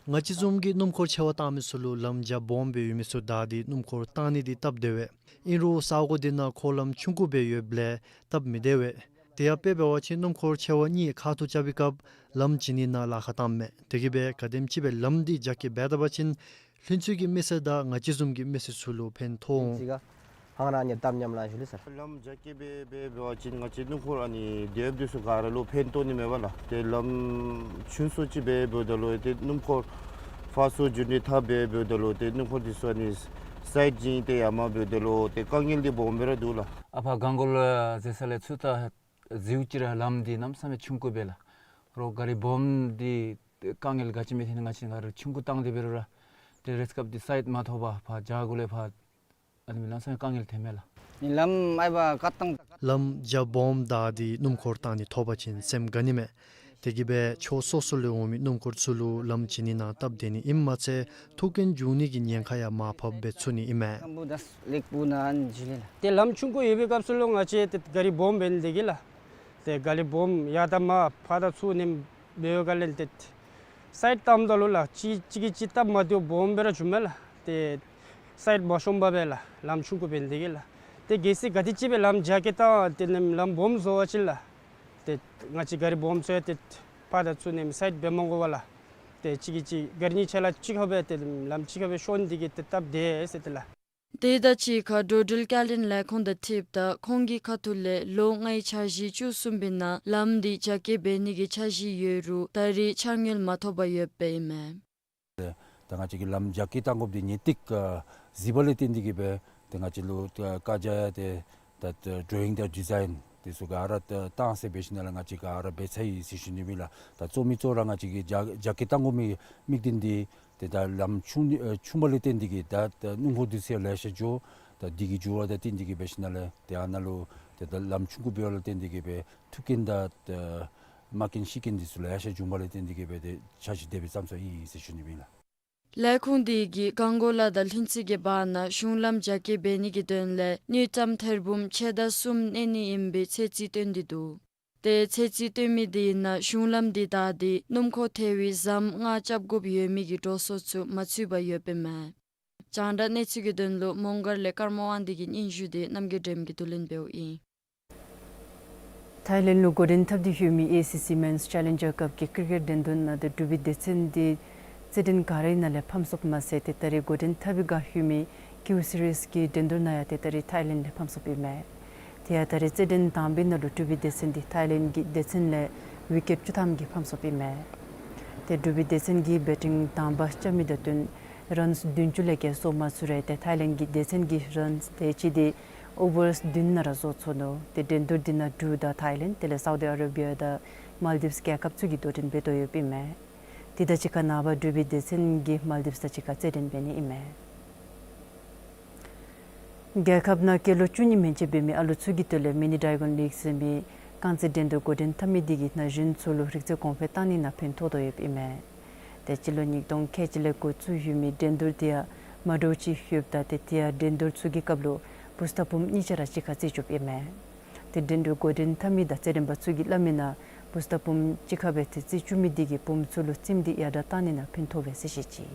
ང་བཅས་བཟུམ་གྱི་སྣུམ་འཁོར་ཆེ་བ་བཏང་མི་ཚུ་ལུ་ལམ་རྒྱ་སྦོམ་སྦེ་ཡོད་མི་ཚུ་བདའ་སྟེ་སྣུམ་འཁོར་བཏང་ནི་འདི་སྟབས་བདེ་བས། ཨིན་རུང་ས་གོ་འདི་ནང་འཁོར་ལམ་ཆུང་ཀུ་སྦེ་ཡོདཔ་ལས་སྟབས་མི་བདེ་བས། དེ་ཡང་དཔེ་འབད་བ་ཅིན་སྣུམ་འཁོར་ཆེ་བ་གཉིས་ཁ་ཐུག་རྐྱབ་པའི་སྐབས་ལམ་བྱིན་ནི་ནང་ལཱ་ཁག་བཏངམ་མས། དེ་གིས་སྦེ་ག་དེམ་ཅིག་སྦེ་ལམ་འདི་རྒྱ་སྐྱེད་འབད་ད་པ་ཅིན་ལྷུན་རྩེ་གི་མི་སེར་དང་ང་བཅས་བཟུམ་གྱི་མི་སེར་ཚུ་ལུ་ཕན་ཐོགས་འོང་། ལྷུན་རྩེ་ག་ཧང་ར་ནི་བཏབ་ཉམས་ལ་ཞུ་ལེ་སར། ལམ་རྒྱ་སྐྱེད་འབད་འབད་བ་ཅིན་ང་བཅས་སྣུམ་འཁོར་ཨ་ནི་དེ་འབདཝ་ཚུ་ག་ར་ལུ་ཕན་ཐོགས་ནི་མས་པ་ལགས། ཏེ་ལམ་ཆུང་སུ་ཅིག་འབད་འབདཝ་ད་ལུ་ཏེ་སྣུམ་འཁོར་ཕར་ཚུར་རྒྱུན་འགྲུལ་འཐབ་འབད་འབདཝ་ད་ལུ་ཏེ་སྣུམ་འཁོར་འདི་ཚུ་ཨ་ནི་སའིཌ་བྱིན་ཏེ་ཡར་མར་འབདཝ་ད་ལུ་ཏེ་དཀའ་ངལ་འདི་སྦོམ་སྦེ་ར་འདུག་ལགས། ཨ་ཕར་གངས་སྐོར་ལ་འཛེགས་ས་ལས་ཚུར་ད་འཛེགས་ཅི་ར་ལམ་འདི་གནམ་མེད་ས་མེད་ཆུང་ཀུ་སྦེ་ལགས། རོགས་ག་རི་སྦོམ་འདི་དཀའ་ངལ་ག་ཅི་མེད། དེ་ནི་ང་བཅས་ག་རི་ཆུང་ཀུ་བཏང་སྟེ་འབད་རུང་ར་ཏེ་རེས་སྐབས་འདི་སའིཌ་མ་ཐོབ་པར་ཕར་རྒྱ་གུ་ལས་ཕར་ཨ་ནི་མི་ལམ་སང་དཀའ་ངལ་ཐོནམ་མས་ལགས། ནི་ལམ་ཨའི་བ་ཀ་ཏང་། ལམ་རྒྱ་སྦོམ་བདའ་སྟེ་སྣུམ་འཁོར་བཏང་ནི་ཐོབ་པ་ཅིན་སེམས་དགའ་ནི་མས། དེ་གིས་སྦེ་ཕྱོགས་སོ་སོ་ལས་འོང་མི་སྣུམ་འཁོར་ཚུ་ལུ་ལམ་བྱིན་ནི་ནང་སྟབས་བདེ་ནི་ཨིནམ་མ་ཚད་ཐུག་རྐྱེན་འབྱུང་ནི་གི་ཉེན་ཁ་ཡང་མར་ཕབ་འབད་ཚུགས་ནི་ཨིན་མས། ཏེ་ལམ་ཆུང་ཀུ་ཡོད་པའི་སྐབས་སུ་ལུ་ང་བཅས་ཏེ་ག་རི་སྦོམ་འབད་ནི་དེ་གིས་ལགས། ཏེ་ག་རི་སྦོམ་ཡར་དང་མར་ཕར་དང་ཚུར་ནེམ་འབད་བའི་སྒང་ལས་ཏེ་སའིཌ་བཏངམ་ད་ལུ་ལགས་གཅིག་གཅིག་གིས་གཅིག་སྟབས་མ་བདེཝ་སྦོམ་སྦེ་ར་བྱུངམ་མས་ལགས། ཏེ་སའིཌ་མ་ཤོངམ་སྦེ་ལགས་ལམ་ཆུང་ཀུ་འབད་ནི་དེ་གིས་ལགས། ཏེ་གལ་སྲིད་ག་དེམ་ཅིག་སྦེ་ལམ་རྒྱ་སྐྱེད་བཏང་ཏེ་ནེམ་ལམ་སྦོམ་བཟོ་བ་ཅིན་ལགས། ཏེ་ང་བཅས་ག་རི་སྦོམ་ཚུ་ཡང་ཏེ་ཕར་དང་ཚུར་ནེམ་སའིཌ་འབད་མ་དགོ་པར་ལགས། ཏེ་གཅིག་གིས་གཅིག་ག་རི་གཉིས་ཆ་ར་གཅིག་ཁར་སྦེ་ཏེ་ལམ་གཅིག་ཁར་སྦེ་ཤོང་ནི་དེ་གིས་ཏེ་སྟབས་བདེ་ཟེར་ཏེ་ལགས། དེ་དང་གཅིག་ཁར་འགྲོ་འགྲུལ་བསྐྱར་ལེན་ལས་ཁུངས་དང་འཁྲིལཝ་ད་ཁོང་གི་ཁ་ཐུག་ལས་ལོ་ལྔའི་འཆར་གཞི་བཅུ་གསུམ་པའི་ནང་ལམ་འདི་རྒྱ་སྐྱེད་འབད་ནི་གི་འཆར་གཞི་ཡོད་རུང་ད་རེས་འཆར་དངུལ་མ་ཐོབ་པར་ཡོདཔ་ཨིན་མས། ད་ང་བཅས་ཀྱིས་ལམ་རྒྱ་སྐྱེད་བཏང་དགོཔ་འདི་ངེས་ཏིག་གཟིགས་པ་ལས་བརྟེན་ཏེ་གིས་སྦེ་ཏེ་ང་བཅས་ལུ་ད་བཀའ་རྒྱ་ཡང་ཏེ་ད་ཌོ་རོ་ཡིང་དང་ཌི་ཛའིན་དེ་ཚུ་ག་ར་ད་བཏང་ཟེར་འབད་ཞིནམ་ལས་ང་བཅས་ག་ར་འབད་ཚར་ཡི་ཟེར་ཞུ་ནི་ཨིན་ལགས། ད་གཙོ་མི་གཙོ་བོ་ར་ང་བཅས་ཀྱིས་རྒྱ་རྒྱ་སྐྱེད་བཏང་དགོ་མི་དམིགས་དོན་འདི་ཏེ་ད་ལམ་ཆུང་ཨེ་ཆུང་བ་ལས་བརྟེན་ཏེ་གིས་ད་ད་སྣུམ་འཁོར་འདི་ཚུ་ཡང་ལེ་ཤ་འགྱོ། ད་འདི་གི་འགྱོ་བ་དང་བསྟུན་ཏེ་གིས་འབད་ཞིནམ་ལས་ཏེ་ཨ་ནཱ་ལུ་ཏེ་ད་ལམ་ཆུང་ཀུ་འབདཝ་ལས་བརྟེན་ཏེ་གིས་སྦེ་ཐུག་རྐྱེན་དང་ད་རྨ་རྐྱེན་ཤི་རྐྱེན་འདི་ཚུ་ལེ་ཤ་འབྱུངམ་ལས་བརྟེན་ཏེ་གིས་སྦེ་ཏེ་འཆར་གཞི་དེ་སྦེ་བརྩམས་སོ་ཡི་ཟེར་ཞུ་ནི་ཨིན་ལགས། ལས་ཁུངས་དེ་གིས་སྒང་གོ་ལ་དང་ལྷུན་རྩེ་གི་བར་ན་གཞུང་ལམ་རྒྱ་སྐྱེད་འབད་ནི་གི་དོན་ལས་དངུལ་ཀྲམ་ཐེར་འབུམ་ཕྱེད་དང་གསུམ་གནས་ནི་ཨིན་པའི་ཚོད་རྩིས་སྟོན་ཏེ་འདུག། ཏེ་ཚོད་རྩིས་སྟོན་མི་དེ་ནང་གཞུང་ལམ་དེ་དང་དེ་སྣུམ་འཁོར་ཐེ་བའི་ཟམ་ལྔ་རྐྱབ་དགོཔ་ཡོད་མི་གི་འགྲོ་སོང་ཚུ་མ་ཚུད་པར་ཡོདཔ་ཨིན་མས། རྒྱང་བསྒྲགས་གནས་ཚུལ་གྱི་དོན་ལུ་མོང་སྒར་ལས་ཀརྨ་དབང་འདུས་ཀྱི་སྙན་ཞུ་དེ་རྣམ་རྒྱལ་སྒྲོལམ་གྱིས་བསྡུ་ལེན་འབདཝ་ཨིན། ཐའི་ལེནཌ་ལུ་འགོ་འདྲེན་འཐབ་སྟེ་ཡོད་མི་ཨེ་སི་སི་མེནསི་ཅེ་ལེནཇར་ཀབ་ཀྱི་ཀིར་ཀེཊ་འགྲན་བསྡུར་ནང་ཏེ་འབྲུག་པའི་སྡེ་ཚན་འདི་རྩེད་འགྲན་ག་རའི་ནང་ལས་ཕམ་སོཔ་མ་ཚད་ཏེ་ད་རེས་འགོ་འདྲེན་འཐབ་པའི་བསྒང་ཡོད་མི་ཀིའུ་སི་རིས་ཀྱི་འགྲན་བསྡུར་ནང་ཡང་ཏེ་ད་རེས་ཐའི་ལེནཌ་ལས་ཕམ་སོཔ་ཨིན་མས། དེ་ཡང་ད་རེས་རྩེད་འགྲན་དང་པའི་ནང་ལུ་འབྲུག་པའི་སྡེ་ཚན་འདི་ཐའི་ལེནཌ་གི་སྡེ་ཚན་ལས་ཝི་ཀེཊ་བཅུ་ཐམ་གྱིས་ཕམ་སོཔ་ཨིན་མས། ཏེ་འབྲུག་པའི་སྡེ་ཚན་གྱིས་བེ་ཊིང་དང་པ་རྐྱབ་མི་དང་བསྟུན་རཱནསི་བདུན་ཅུ་ལས་བརྒལ་བཟོ་མ་ཚུགས་རུང་ཏེ་ཐའི་ལེནཌ་གི་སྡེ་ཚན་གྱི་རཱནསི་དེ་ཅིག་འདི་ཨོ་ཝརསི་བདུན་ནང་ར་བཟོ་ཚུགས་ནུག། ཏེ་འགྲན་བསྡུར་འདི་ནང་འབྲུག་དང་ཐའི་ལེནཌ་དེ་ལས་སའུ་དི་ཨ་རེ་བི་ཡ་དང་མཱལ་ཌིབསི་རྒྱལ་ཁབ་ཚུ་གིས་དོ་འགྲན་འབད་དོ་ཡོདཔ་ཨིན་མས། དེ་དང་གཅིག་ཁར་ནངས་པ་འབྲུག་པའི་སྡེ་ཚན་གྱིས་མཱལ་ཌིབསི་དང་གཅིག་ཁར་རྩེད་འགྲན་འབད་ནི་ཨིན་མས། རྒྱལ་ཁབ་ནང་སྐྱེས་ལོ་བཅུ་གཉིས་མན་ཆད་འབད་མི་ཨ་ལུ་ཚུ་གི་དོན་ལས་མི་ནི་ཌྲེ་གཱོན་ལིག་ཟེར་མི་རྐང་རྩེད་འགྲན་བསྡུར་འགོ་འདྲེན་འཐབ་མི་དེ་གིས་ན་གཞོན་ཚུ་ལུ་རིག་རྩལ་གོང་འཕེལ་བཏང་ནི་ནང་ཕན་ཐོགས་དོ་ཡོདཔ་ཨིན་མས། ཏེ་སྤྱི་ལོ་ཉིས་སྟོང་ཁལ་གཅིག་ལས་འགོ་བཙུགས་ཡོད་མི་འགྲན་བསྡུར་དེ་ཡང་མ་འདྲཝ་ཅིག་ཡོདཔ་ད་ཏེ་དེ་ཡང་འགྲན་བསྡུར་ཚུ་གི་སྐབས་ལུ་བུ་སྟར་བུམོ་གཉིས་ཆ་ར་གཅིག་ཁར་རྩེད་བཅུགཔ་ཨིན་མས། ཏེ་འགྲན་བསྡུར་འགོ་འདྲེན་འཐབ་མི་དང་རྩེད་འགྲན་པ་ཚུ་གིས་སླབ་མི་ནང་བུ་སྟར་བུམོ་གཅིག་ཁར་སྦེ་ཏེ་རྩེད་བཅུག་མི་དེ་གིས་བུམོ་ཚུ་ལུ་རྩེདམོ་དེ་ཡར་དྲགས་བཏང་ནི་ནང་ཕན་ཐོགས་པས་ཟེར་བཤད་ཅི།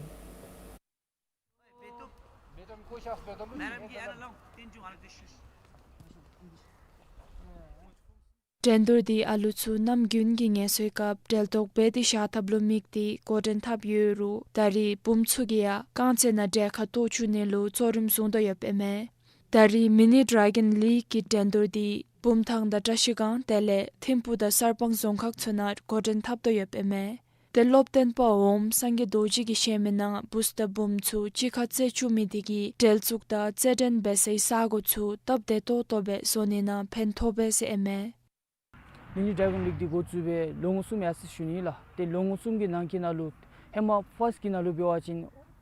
འགྲན་བསྡུར་དེ་ཨ་ལུ་ཚུ་ནམ་རྒྱུན་གྱི་ངལ་གསོའི་སྐབས་འབྲེལ་གཏོགས་འབད་དེ་བཞག་ཐབས་ལུ་དམིགས་ཏེ་འགོ་འདྲེན་འཐབ་ཡོད་རུང་ད་རེས་བུམོ་ཚུ་གིས་ཡང་རྐང་རྩེད་ནང་གྲལ་ཁར་གཏོགས་བཅུག་ནི་ལུ་གཙོ་རིམ་བཟུང་དོ་ཡོདཔ་ཨིན་མས། ད་རེས་མི་ནི་ཌྲེ་གཱོན་ལིག་གི་འགྲན་བསྡུར་དེ་བུམ་ཐང་དང་བཀྲ་ཤིས་སྒང་དེ་ལས་ཐིམ་ཕུག་དང་གསར་སྤང་རྫོང་ཁག་ཚུ་ནང་འགོ་འདྲེན་འཐབ་དོ་ཡོདཔ་ཨིན་མས། ཏེ་སློབ་སྟོན་པ་འོགམ་སངས་རྒྱས་རྡོ་རྗེ་གིས་བཤད་མི་ནང་བུ་སྟར་བུམོ་ཚུ་གཅིག་ཁར་རྩེད་བཅུག་མི་དེ་གིས་འགྲན་ཚོགས་དང་རྩེད་འགྲན་འབད་སའི་ས་གོ་ཚུ་སྟབས་བདེ་ཏོག་ཏོ་སྦེ་བཟོ་ནི་ནང་ཕན་ཐོགས་པས་ཟེར་ཨིན་མས། མི་ནི་ཌྲེ་གཱོན་ལིག་འདི་འགོ་བཙུགས་སྦེ་ལོ་ངོ་གསུམ་ཡར་སོ་ཡི་ཟེར་ཞུ་ནི་ལགས། ཏེ་ལོ་ངོ་གསུམ་གྱི་ནང་འཁོད་ནང་ལུ་ཧེ་མ་ཕརསཊ་གི་ནང་ལུ་འབད་བ་ཅིན་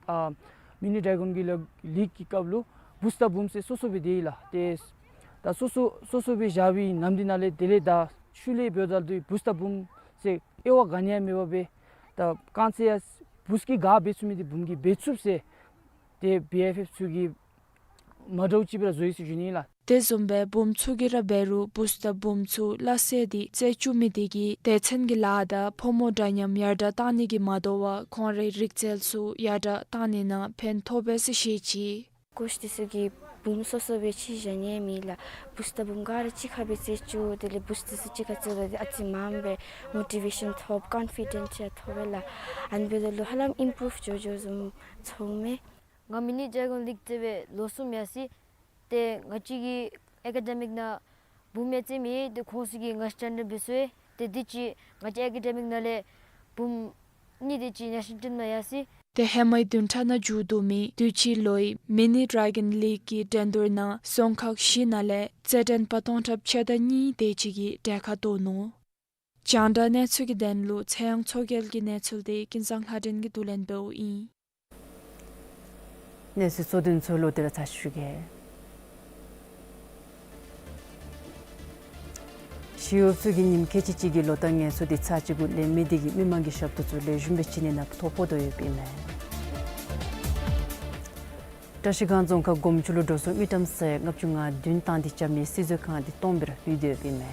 ཨ་མི་ནི་ཌྲེ་གཱོན་གྱི་ལི་ལིག་གི་སྐབས་ལུ་བུ་སྟར་བུམོ་ཟེར་སོ་སོ་སྦེ་སྡོད་ཡི་ལགས། ཏེ་ད་སོ་སོ་སོ་སོ་སྦེ་བཞག་པའི་ནམ་དེ་ནང་ལས་དེ་ལས་ད་ཤུལ་ལས་འབདཝ་ད་ལུ་བུ་སྟར་བུམོ་ཟེར་དབྱེ་བ་ག་ནི་ཡང་མེད་པར་སྦེ་ད་རྐང་རྩེད་ཡང་བུ་གིས་ག་འབད་ཚུགས་མི་དེ་བུམོ་གིས་འབད་ཚུགསཔ་ཟེར་ཏེ་བི་ཨེཕ་ཨེཕ་ཚུ་གིས་མ་འདྲཝ་ཅིག་སྦེ་ར་བཟོ་ཡི་ཟེར་ཞུ་ནི་ལགས། དེ་བཟུམ་སྦེ་བུམོ་ཚུ་གིས་ར་འབད་རུང་བུ་སྟར་བུམོ་ཚུ་སླ་བསྲེ་སྟེ་རྩེད་བཅུག་མི་དེ་གིས་སྡེ་ཚན་གྱི་ལཱ་དང་ཕོ་མོ་འདྲ་མཉམ་ཡར་དྲགས་བཏང་ནི་གིས་མ་དོ་བར་ཁོང་རའི་རིག་རྩལ་ཚུ་ཡར་དྲགས་བཏང་ནི་ནང་ཕན་ཐོགས་པས་ཟེར་བཤད་ཅི། ཀོཆ་དེ་ཚུ་གིས་བུམོ་སོ་སོ་སྦེ་ཅིག་བཞག་ནི་མེད་ལགས། བུ་སྟར་བུམོ་ག་ར་གཅིག་ཁར་སྦེ་རྩེད་བཅུག། དེ་ལས་བུ་སྟར་ཚུ་གཅིག་ཁར་རྩེད་ད་ཨ་ཙི་མངམ་སྦེ་མོ་ཊི་ཝེ་ཤཱན་ཐོབ། ཀོན་ཕི་ཌེནསི་ཡང་ཐོབ་པས་ལགས། ཨ་ནི་འབདཝ་ད་ལུ་ཧ་ལམ་ཨིམ་པྲུབ་འགྱོ་འགྱོཝ་བཟུམ་ཚོརཝ་མས། ང་མི་ནི་ཌྲེ་གཱོན་ལིག་རྩེད་སྦེ་ལོ་གསུམ་ཡར་སོ་ཡི། ཏེ་ང་བཅས་ཀྱི་ཨེ་ཀ་ཌེ་མིག་ནང་བུམོ་ཡང་རྩེདམོ་ཡོད། ཏེ་ཁོང་ཚུ་གིས་ང་བཅས་སྟེན་འབད་སོ་ཡི། ཏེ་དུས་ཅི་ང་བཅས་ཨེ་ཀ་ཌེ་མིག་ནང་ལས་བུམོ་གཉིས་དེ་ཅིག་ནེ་ཤ་ནཱལ་ཊིམ་ནང་ཡར་སོ་ཡི། ཏེ་ཧེ་མའི་བདུན་ཕྲག་ནང་མཇུག་བསྡུ་མི་དུས་ཅི་ལོའི་མི་ནི་ཌྲེ་གཱོན་ལིག་གི་འགྲན་བསྡུར་ནང་རྫོང་ཁག་བཞི་ནང་ལས་རྩེད་འགྲན་པ་སྟོང་ཕྲག་ཕྱེད་དང་གཉིས་དེ་ཅིག་གིས་གྲལ་ཁར་གཏོགས་ནུག། རྒྱང་བསྒྲགས་གནས་ཚུལ་གྱི་དོན་ལུ་ཚེ་དབྱངས་མཚོ་རྒྱལ་གྱི་གནས་ཚུལ་དེ་ཀུན་བཟང་ལྷ་སྒྲོན་གྱིས་བསྡུ་ལེན་འབདཝ་ཨིན། གནས་ཚུལ་གཙོ་དོན་ཚུ་ལོག་སྟེ་ར་ཚར་ཞུ་གེ། ཕྱི་རྒྱལ་ཁབ་ཚུ་གིས་ཉིནམ་ཁལ་གཅིག་གཅིག་གི་ལོ་བསྟར་ངལ་གསོ་དེ་ཚར་གཅིག་གུ་ལེན་མི་དེ་གིས་མི་མང་གི་ཞབས་ཏོག་ཚུ་ལེགས་ཤོམ་སྦེ་བྱིན་ནི་ནང་ཐོ་ཕོག་དོ་ཡོདཔ་ཨིན་མས། བཀྲ་ཤིས་སྒང་རྫོང་ཁག་སྒོམ་ཆུ་ལུ་འགྲོ་སོང་མི་ཀྲམ་ཚད་ལྔ་བཅུ་ང་བདུན་བཏང་སྟེ་རྐྱབ་ནི་སིལ་ཟས་ཁང་དེ་སྟོངམ་སྦེ་ར་ཕུལ་དོ་ཡོདཔ་ཨིན་མས།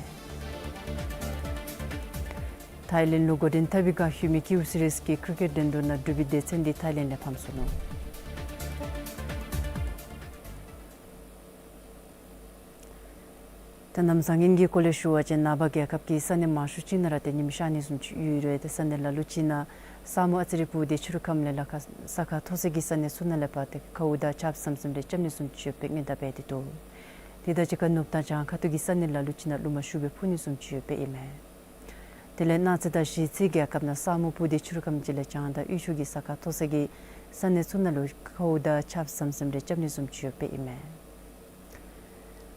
ཐའི་ལེནཌ་ལུ་འགོ་འདྲེན་འཐབ་པའི་བསྒང་ལྷོད་མི་ཀེའུ་སི་རིསི་ཀི་ཀྲི་ཀེཊ་འགྲན་བསྡུར་ནང་འབྲུག་པའི་སྡེ་ཚན་དེ་ཐའི་ལེནཌ་ལས་ཕམ་སོ་ནུག། ད་གནམ་བཟང་ངན་གྱི་སྐོར་ལས་ཞུ་བ་ཅིན་ནངས་པ་རྒྱལ་ཁབ་ཀྱི་ས་གནས་མང་ཤོས་ཅིག་ནང་ར་ཏེ་ཉིམ་ཤར་ནི་བཟུམ་ཅིག་ཡོད་རུང་ཏེ་ས་གནས་ལ་ལུ་ཅིག་ནང་ས་སྨུག་ཨ་ཙི་རེ་སྤུབས་ཏེ་ཕྱི་རུ་ཁམས་ལས་ལ་ཁ་ས་ཁ་མཐོ་ས་གི་ས་གནས་ཚུ་ནང་ལས་ཕར་ཏེ་ཁཝ་དང་ཆརཔ་ཟམ་ཟིམ་རེ་རྐྱབ་ནི་བཟུམ་ཅིག་ཡོདཔ་སྦེ་སྔོན་བརྡ་འབད་དེ་འདུག། དེ་དང་གཅིག་ཁར་ནུབ་དང་བྱང་ཁ་ཐུག་གི་ས་གནས་ལ་ལུ་ཅིག་ནང་རླུང་མ་ཤུགས་སྦེ་འཕུ་ནི་བཟུམ་ཅིག་ཡོདཔ་སྦེ་ཨིན་མས། དེ་ལས་གནངས་ཚེ་དང་གཞེས་ཚེ་རྒྱལ་ཁབ་ནང་ས་སྨུག་སྤུབས་ཏེ་ཕྱི་རུ་ཁམས་ཅིག་ལས་བྱང་དང་དབུས་ཕྱོགས་ཀྱི་ས་ཁ་མཐོ་ས་གི་ས་གནས་ཚུ་ནང་ལུ་ཁཝ་དང་ཆརཔ་ཟམ་ཟིམ་རེ་རྐྱབ་ནི་བཟུམ་ཅིག་ཡོདཔ་སྦེ་ཨིན་མས།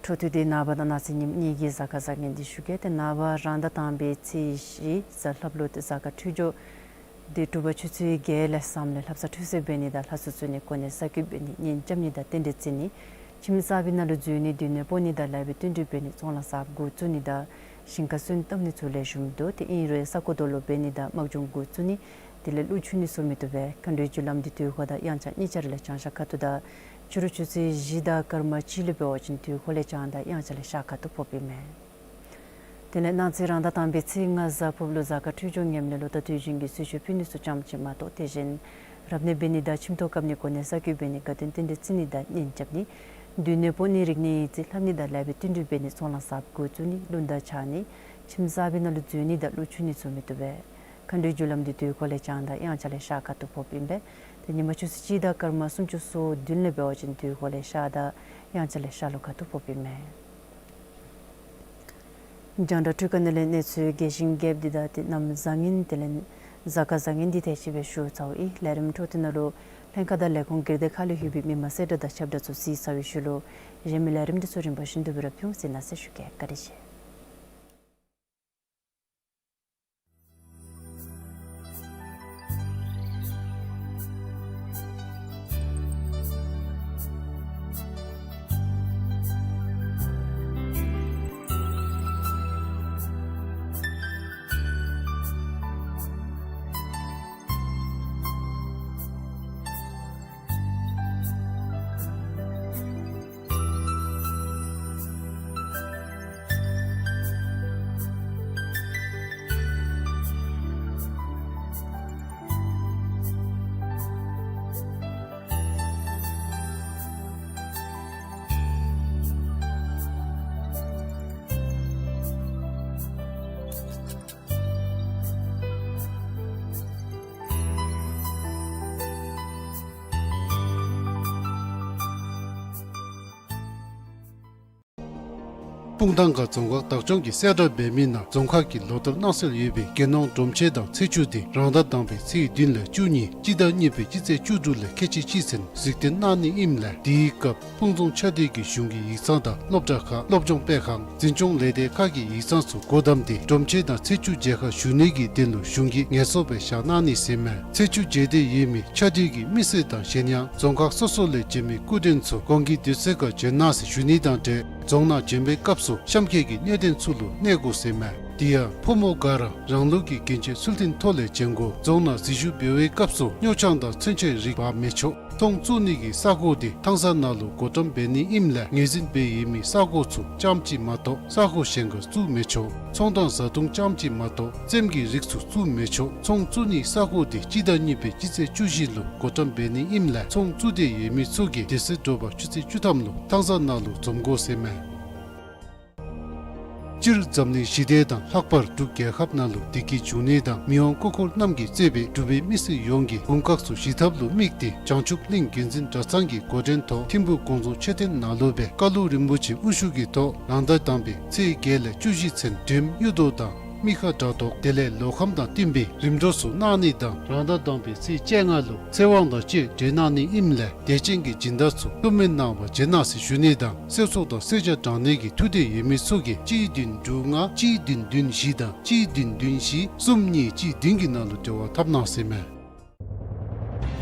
འཕྲོ་མཐུད་དེ་ནངས་པ་དང་གནངས་ཚེ་ཉིནམ་གཉིས་ཀྱི་གཟའ་སྐར་བཟང་ངན་འདི་ཞུ་གེ། ཏེ་ནངས་པ་རང་ཟླ་དང་པའི་ཚེས་བཞི་གཟའ་ལྷགཔ་ལུ་ཏེ་གཟའ་སྐར་འཕྲོད་སྦྱོར་འདི་དྲོ་པ་ཆུ་ཚོད་བརྒྱད་ལས་བཟངམ་ལས་ལྷ་བསངས་ཁྲུས་གསོལ་འབད་ནི་དང་ལྷ་གསོལ་འཚོགས་ནི་གོ་གནས་གསར་བསྐོ་འབད་ནི་གཉེན་རྐྱབ་ནི་དང་རྟེན་འབྲེལ་བརྩི་ནི། ཁྱིམ་གསར་པའི་ནང་ལུ་འཛུལ་ནི་སྡོད་གནས་སྤོ་ནི་དང་ལེགས་པའི་བསྟུན་གྲོས་འབད་ནི་ཚོང་ལཱ་གསརཔ་འགོ་བཙུགས་ནི་དང་ཞིང་ཁ་སོན་བཏབ་ནི་ཚུ་ལེགས་ཤོམ་འདུག། ཏེ་ཨིན་རུང་ས་གོ་རྡོ་ལུ་འབད་ནི་དང་དམག་སྦྱོང་འགོ་བཙུགས་ནི་དེ་ལས་ཀླུ་འཁྱུ་ནི་ཚུ་མི་བཏུབ་པས། མཁའ་འགྲོའི་རྒྱུ་ལམ་འདི་དུས་འཁོར་དང་དབྱངས་འཆར་གཉིས་ཆ་ར་ལས་བྱང་ཤར་ཁ་ཐུག་དང་ཕྱི་རུ་ཆུ་ཚོད་བཞི་དང་སྐར་མ་གཅིག་ལུ་འབད་བ་ཅིན་དུས་འཁོར་ལས་བྱང་དང་དབྱངས་འཆར་ལས་ཤར་ཁ་ཐུག་ཕོགཔ་ཨིན་མས། དེ་ལས་གནངས་ཚེ་རང་ཟླ་དང་པའི་ཚེས་ལྔ་གཟའ་ཕུརཔ་ལུ་གཟའ་སྐར་འཕྲོད་སྦྱོར་ངནམ་ལས་ལོ་བསྟར་དུས་ཆེན་གྱི་གསོལ་མཆོད་ཕུལ་ནི་ཚུ་ཙམ་ཅིག་མ་གཏོགས་དེ་བཞིན་རབ་གནས་འབད་ནི་དང་ཁྱིམ་ཐོག་བཀབ་ནི་གོ་གནས་གསར་བསྐོ་འབད་ནི་དགའ་སྟོན་རྟེན་འབྲེལ་བརྩི་ནི་དང་གཉེན་རྐྱབ་ནི། སྡོད་གནས་སྤོ་ནི་རིག་གནས་ཡིག་རྩིས་ལྷབ་ནི་དང་ལེགས་པའི་བསྟུན་གྲོས་འབད་ནི་ཚོང་ལཱ་གསརཔ་འགོ་བཙུགས་ནི་རླུང་རྟ་འཕྱར་ནི་ཁྱིམ་གསར་པའི་ནང་ལུ་འཛུལ་ནི་དང་ཀླུ་འཁྱུ་ནི་ཚུ་མི་བཏུབ་པས། མཁའ་འགྲོའི་རྒྱུ་ལམ་འདི་དུས་འཁོར་ལས་བྱང་དང་དབྱངས་འཆར་ལས་ཤར་ཁ་ཐུག་ཕོགཔ་ཨིན་པས། ཏེ་ཉིན་མ་ཆུ་ཚོད་གཅིག་དང་སྐར་མ་སུམ་ཅུ་སོ་བདུན་ལས་འབད་བ་ཅིན་དུས་འཁོར་ལས་ཤར་དང་དབྱངས་འཆར་ལས་ཤར་ལྷོ་ཁ་ཐུག་ཕོགཔ་ཨིན་མས། རྒྱང་བསྒྲགས་འཕྲུལ་ཁང་ནང་ལས་གནས་ཚུལ་རྒྱས་ཤིང་རྒྱསཔ་འདི་དང་ཏེ་གནམ་བཟང་ངན་དེ་ལས་གཟའ་སྐར་བཟང་ངན་འདི་ཏེ་ཅིག་སྦེ་ཞུ་ཚརཝ་ཨིན། ལས་རིམ་འཕྲོ་མཐུད་ནང་ལུ་ལྷན་ཁག་དང་ལས་ཁུངས་སྒེར་སྡེ་ཁག་ལས་ལྷོད་པའི་མི་མང་གསལ་བསྒྲགས་དང་ཁྱབ་བསྒྲགས་ཚུ་གཟིགས་ཚར་བའི་ཤུལ་ལུ་གཞན་མི་ལས་རིམ་འདི་ཚུ་རིམ་པ་བཞིན་དུ་སྦེ་ར་ཕུལ་འོང་ཟེར་མནོ་བསམ་ཞུ་གེ། བཀའ་དྲིན་ཆེ། སྤུངས་ཐང་ཁ་རྫོང་ཁག་བདག་སྐྱོང་གིས་གསལ་བསྒྲགས་འབད་མི་ནང་རྫོང་ཁག་གི་ལོ་ལྟར་གནང་སྲོལ་ཡོད་པའི་རྒྱལ་ནང་སྒྲོམ་ཆེན་དང་ཚེས་བཅུ་དེ་རང་ཟླ་དང་པའི་ཚེས་བདུན་ལས་བཅུ་གཉིས་སྤྱི་ཟླ་གཉིས་པའི་སྤྱི་ཚེས་བཅུ་དྲུག་ལས་ཁལ་གཅིག་གཅིག་ཚུན་གཟིགས་སྟོན་གནང་ནི་ཨིནམ་ལས་དེའི་སྐབས་སྤུངས་རྫོང་ཆ་སྡེ་གི་གཞུང་གི་ཡིག་ཚང་དང་སློབ་གྲྭ་ཁག་སློབ་སྦྱོང་སྤེལ་ཁང་འཛིན་སྐྱོང་ལས་སྡེ་ཁག་གི་ཡིག་ཚང་ཚུ་སྒོ་བསྡམས་ཏེ་སྒྲོམ་ཆེན་དང་ཚེས་བཅུ་མཇལ་ཁ་ཞུ་ནི་གི་དོན་ལུ་གཞུང་གིས་ངལ་གསོ་སྦེ་བཞག་གནང་ནི་ཟེར་མས། ཚེས་བཅུ་མཇལ་འདོད་ཡོད་མི་ཆ་སྡེ་གི་མི་སེར་དང་གཞན་ཡང་རྫོང་ཁག་སོ་སོ་ལས་བྱོན་མི་སྐུ་མགྲོན་ཚུ་གོང་གི་དུས་ཚོད་ཁར་བྱོན་གནང་ཟེར་ཞུ་ནི་དང་འབྲེལ་རྫོང་ནང་བྱོན་པའི་སྐབས་སུ་གཤམ་འཁོད་ཀྱི་གནད་དོན་ཚུ་ལུ་གནས་དགོ་ཟེར་མས། དེ་ཡང་ཕོ་མོ་ག་ར་རང་ལུགས་ཀྱི་གྱོན་ཆས་ཚུལ་མཐུན་ཐོག་ལས་བྱོན་དགོ། རྫོང་ནང་གཟིགས་ཞིབ་འབད་བའི་སྐབས་སུ་སྨྱོ་ཆང་དང་ཚོན་ཆས་རིགས་འབག་མི་ཆོག། ཚོང་བཙུགས་ནི་གི་ས་གོ་དེ་ཐང་ས་ནང་ལུ་བགོ་བཀྲམ་འབད་ནི་ཨིནམ་ལས་ངོས་འཛིན་འབད་ཡོད་མི་ས་གོ་ཚུ་ཙམ་ཅིག་མ་གཏོགས་ས་གོ་གཞན་ཁར་བཙུགས་མི་ཆོག། ཚོང་དང་བཟའ་བཏུང་ཙམ་ཅིག་མ་གཏོགས་རྩེདམོ་གི་རིགས་ཚུ་བཙུགས་མི་ཆོག། ཚོང་བཙུགས་ནི་ས་གོ་དེ་སྤྱི་ཟླ་གཉིས་པའི་སྤྱི་ཚེས་བཅུ་བཞི་ལུ་བགོ་བཀྲམ་འབད་ནི་ཨིནམ་ལས་ཚོང་བཙུགས་འདོད་ཡོད་མི་ཚུ་གིས་དེ་ཚེ་དྲོ་པ་ཆུ་ཚོད་བཅུ་ཐམ་ལུ་ཐང་ས་ནང་ལུ་འཛོམས་དགོ་ཟེར་མས། སྤྱིར་འཛམ་གླིང་ཞི་བདེ་དང་ལྷག་པར་འབྲུག་རྒྱལ་ཁབ་ནང་ལུ་བདེ་སྐྱིད་འབྱུང་ནི་དང་མི་དབང་སྐུ་འཁོར་རྣམས་ཀྱིས་གཙོས་པའི་འབྲུག་པའི་མི་སེར་ཡོངས་ཀྱི་དགུང་ཁག་ཚུ་ཞི་ཐབས་ལུ་དམིགས་ཏེ་བྱང་ཆུབ་གླིང་བརྒྱུད་འཛིན་གྲྭ་ཚང་གི་འགོ་འདྲེན་ཐོག་ཐིམ་ཕུག་དགོངས་རྫོང་མཆོད་རྟེན་ནང་ལུ་སྦེ་བཀའ་སློབ་རིན་པོ་ཆེ་དབུ་བཞུགས་ཀྱི་ཐོག་རང་ཟླ་དང་པའི་ཚེས་བརྒྱད་ལས་བཅུ་བཞི་ཚུན་སྒྲོལམ་གཡུ་ཐོག་དང་མི་ཁ་དགྲ་བཟློག་དེ་ལས་ལོ་ཁམས་དང་བསྟུན་པའི་རིམ་གྲོ་ཚུ་གནང་ནི་དང་རང་ཟླ་དང་པའི་ཚེས་བཅོ་ལྔ་ལུ་ཚེ་དབང་དང་བཅས་གྲོལ་གནང་ནི་ཨིནམ་ལས་དད་ཅན་གྱི་སྦྱིན་བདག་ཚུ་བསླུ་མེད་གནང་བར་བྱོན་གནང་ཟེར་ཞུ་ནི་དང་སེམས་ཚོར་དང་སེར་སྐྱ་དྲང་ནི་གི་ཐུགས་འདོད་ཡོད་མི་ཚུ་གིས་གཅིག་བདུན་དྲུག་ལྔ་གཅིག་བདུན་བདུན་བཞི་དང་གཅིག་བདུན་བདུན་བཞི་གསུམ་གཉིས་གཅིག་བདུན་གྱི་ནང་ལུ་འབྲེལ་བ་འཐབ་གནང་ཟེར་མས།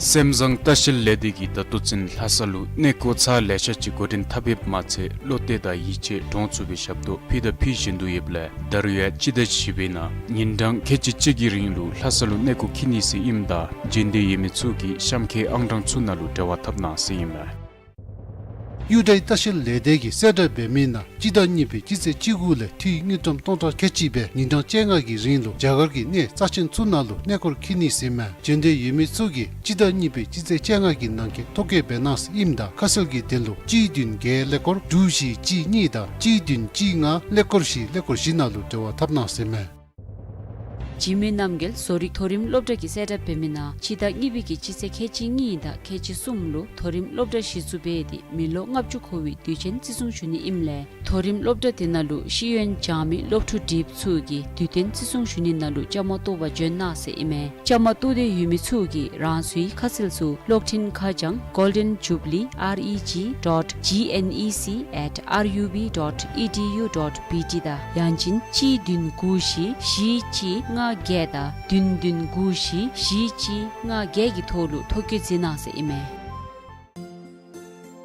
སེམས་བཟང་ལྟ་བཤལ་ལས་སྡེ་གིས་ད་ལྟོ་ཚུན་ལྷ་ས་ལུ་གནས་སྐོར་ཚར་ལེ་ཤ་ཅིག་འགོ་འདྲེན་འཐབ་ཡོདཔ་མ་ཚད་བློ་གཏད་དང་ཡིད་ཆེས་འདྲོངས་ཚུགས་པའི་ཞབས་ཏོག་ཕུལ་དང་ཕུལ་བཞིན་དུ་ཡོདཔ་ལས་ད་རུང་ཡང་སྤྱི་ཟླ་བཞི་པའི་ནང་ཉིན་གྲངས་ཁལ་གཅིག་གཅིག་གི་རིང་ལུ་ལྷ་ས་ལུ་གནས་སྐོར་འཁྱིད་ནི་ཟེར་ཨིནམ་ད་འབྱོན་འདོད་ཡོད་མི་ཚུ་གིས་གཤམ་འཁོད་ཨང་གྲངས་ཚུ་ནང་ལུ་འབྲེལ་བ་འཐབ་གནང་ཟེར་ཨིན་མས། གཡུ་སྒྲ་ལྟ་བཤལ་ལས་སྡེ་གིས་གསལ་བསྒྲགས་འབད་མི་ནང་སྤྱི་ཟླ་གཉིས་པའི་སྤྱི་ཚེས་བཅུ་དགུ་ལས་དུས་དངུལ་ཀྲམ་སྟོང་ཕྲག་ཁལ་གཅིག་སྦེ་ཉིན་གྲངས་བཅོ་ལྔ་གི་རིང་ལུ་རྒྱ་གར་གྱི་གནས་རྩ་ཆེན་ཚུ་ནང་ལུ་གནས་སྐོར་འཁྱིད་ནི་ཟེར་ཨིན་མས། འབྱོན་འདོད་ཡོད་མི་ཚུ་གིས་སྤྱི་ཟླ་གཉིས་པའི་སྤྱི་ཚེས་བཅོ་ལྔ་གི་ནང་འཁོད་ཐོ་བཀོད་འབད་གནང་ཟེར་ཨིནམ་ད་ཁ་གསལ་གྱི་དོན་ལུ་གཅིག་བདུན་བརྒྱད་ཀླད་ཀོར་དྲུག་བཞི་གཅིག་གཉིས་དང་གཅིག་བདུན་གཅིག་ལྔ་ཀླད་ཀོར་བཞི་ཀླད་ཀོར་བཞི་ནང་ལུ་འབྲེལ་བ་འཐབ་གནང་ཟེར་ཨིན་མས། འཇིགས་མེད་རྣམ་རྒྱལ་བཟོ་རིག་མཐོ་རིམ་སློབ་གྲྭ་གིས་གསལ་བསྒྲགས་འབད་མི་ནང་སྤྱི་ཟླ་གཉིས་པའི་གི་སྤྱི་ཚེས་ཁལ་གཅིག་གཉིས་དང་ཁལ་གཅིག་གསུམ་ལུ་མཐོ་རིམ་སློབ་གྲྭ་གཞི་བཙུགས་འབད་དེ་མི་ལོ་ལྔ་བཅུ་འཁོར་བའི་དུས་ཆེན་བརྩི་སྲུང་ཞུ་ནི་ཨིནམ་ལས་མཐོ་རིམ་སློབ་གྲྭ་དེ་ནང་ལུ་ཤེས་ཡོན་སྦྱང་མི་སློབ་ཕྲུག་འདྲིས་པ་ཚུ་གིས་དུས་སྟོན་བརྩི་སྲུང་ཞུ་ནི་ནང་ལུ་བཅའ་མར་གཏོགས་པར་འབྱོན་གནང་ཟེར་ཨིན་མས། བཅའ་མར་གཏོགས་འདོད་ཡོད་མི་ཚུ་གིས་རང་སོའི་ཁ་གསལ་ཚུ་གློག་འཕྲིན་ཁ་བྱང་golden jubilee reg dot G N E C at R U B dot E D U dot B T དང་ཡང་ཅིན་གཅིག་བདུན་དགུ་བཞི་བཞི་གཅིག་ལྔ་བརྒྱད་དང་བདུན་བདུན་དགུ་བཞི་བཞི་གཅིག་ལྔ་བརྒྱད་ཀྱི་ཐོག་ལུ་ཐོ་བཀོད་མཛད་གནང་ཟེར་ཨིན་མས།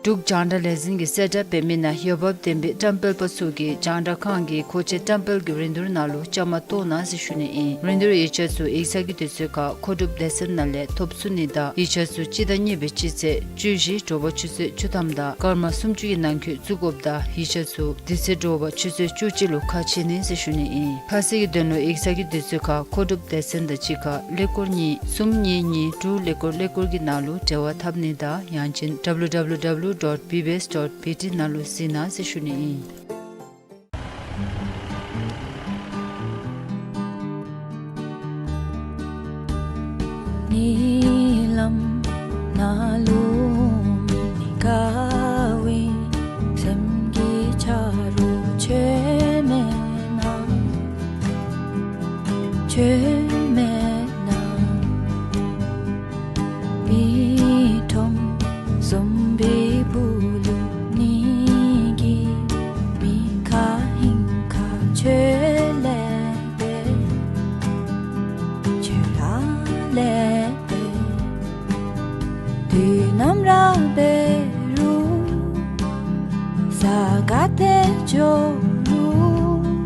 འབྲུག་རྒྱང་བསྒྲགས་ལས་འཛིན་གྱིས་གསལ་བསྒྲགས་འབད་མི་ནང་འོས་འབབ་ལྡན་པའི་བཀྲམ་སྤེལ་པ་ཚུ་གིས་རྒྱང་བསྒྲགས་ཁང་གི་མཁོ་ཆས་བཀྲམ་སྤེལ་གྱི་རིན་བསྡུར་ནང་ལུ་བཅའ་མར་གཏོགས་གནང་ཟེར་ཞུ་ནི་ཨིན། རིན་བསྡུར་ཡིག་ཆ་ཚུ་ཡིག་ཚང་གི་དུས་ཚོད་ཁར་མཁོ་སྒྲུབ་སྡེ་ཚན་ནང་ལས་ཐོབ་ཚུགས་ནི་དང་ཡིག་ཆ་ཚུ་སྤྱི་ཟླ་གཉིས་པའི་སྤྱི་ཚེས་བཅུ་བཞི་དྲོ་པ་ཆུ་ཚོད་བཅུ་ཐམ་དང་སྐར་མ་སུམ་ཅུ་གི་ནང་འཁོད་བཙུགས་དགོཔ་དང་ཡིག་ཆ་ཚུ་དེ་ཚེ་དྲོ་པ་ཆུ་ཚོད་བཅུ་གཅིག་ལུ་ཁ་ཕྱེ་ནི་ཟེར་ཞུ་ནི་ཨིན། ཁ་གསལ་གྱི་དོན་ལུ་ཡིག་ཚང་གི་དུས་ཚོད་ཁར་མཁོ་སྒྲུབ་སྡེ་ཚན་དང་གཅིག་ཁར་ཀླད་ཀོར་གཉིས་གསུམ་གཉིས་གཉིས་དྲུག་ཀླད་ཀོར་ཀླད་ཀོར་གྱི་ནང་ལུ་འབྲེལ་བ་འཐབ་ནི་དང་ཡང་ཅིན་W W W dot B B S dot B T ནང་ལུ་གཟིགས་གནང་ཟེར་ཞུ་ནི་ཨིན། ཉི་ལམ་ནང་ལུ་མི་དགའ་བའི་སེམས་ཀྱི་ཆ་རོགས་ཁྱོད་མེད་ན། ཁྱོད་མེད་ན། མི་ཁྲོམ་བཟུམ་པའི་སྦུག་ལུ་ནི་གི་མི་ཁ་ཧིང་ཁ་ཁྱོད་ལས་པས། ཁྱོད་ར་ལས་པས། དུས་ནམ་ར་འབད་རུང་ས་ག་ཏེ་འགྱོ་རུང་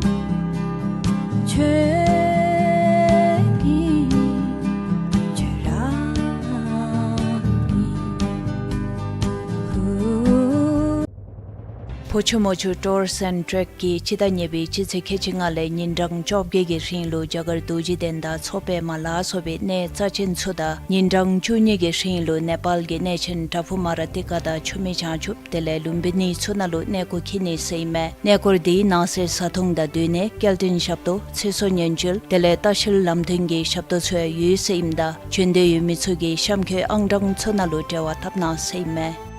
ཁྱོད་ཨིན། ཁྱོད་ར་ཨིན། ཧུ། ཕོ་ཆུ་མོ་ཆུ་ཊུརསི་ཨེནཌ་ཊེཀ་གིས་སྤྱི་ཟླ་གཉིས་པའི་སྤྱི་ཚེས་ཁལ་གཅིག་ལྔ་ལས་ཉིན་གྲངས་བཅོ་བརྒྱད་ཀྱི་རིང་ལུ་རྒྱ་གར་རྡོ་རྗེ་གདན་དང་མཚོ་པདྨ་ལ་སོགས་པའི་གནས་རྩ་ཆེན་ཚུ་དང་ཉིན་གྲངས་བཅུ་གཉིས་ཀྱི་རིང་ལུ་ནེ་པཱལ་གྱི་གནས་ཆེན་པྲ་ཕུ་མ་ར་ཏི་ཀ་དང་ཆུ་མིག་བྱང་ཆུབ་དེ་ལས་ལུམ་བི་ནི་ཚུ་ནང་ལུ་གནས་སྐོར་འཁྱིད་ནི་ཟེར་ཨིན་མས། གནས་སྐོར་དེའི་ནང་གསེས་བཟའ་འཐུང་དང་སྡོད་གནས་སྐྱེལ་འདྲེན་ཞབས་ཏོག་ཚེ་སྲོག་ཉེན་བཅོལ་དེ་ལས་ལྟ་བཤལ་ལམ་སྟོན་གྱི་ཞབས་ཏོག་ཚུ་ཡང་ཡོད་ཟེར་ཨིནམ་ད་འབྱོན་འདོད་ཡོད་མི་ཚུ་གིས་གཤམ་འཁོད་ཨང་གྲངས་ཚུ་ནང་ལུ་འབྲེལ་བ་འཐབ་གནང་ཟེར་ཨིན་མས།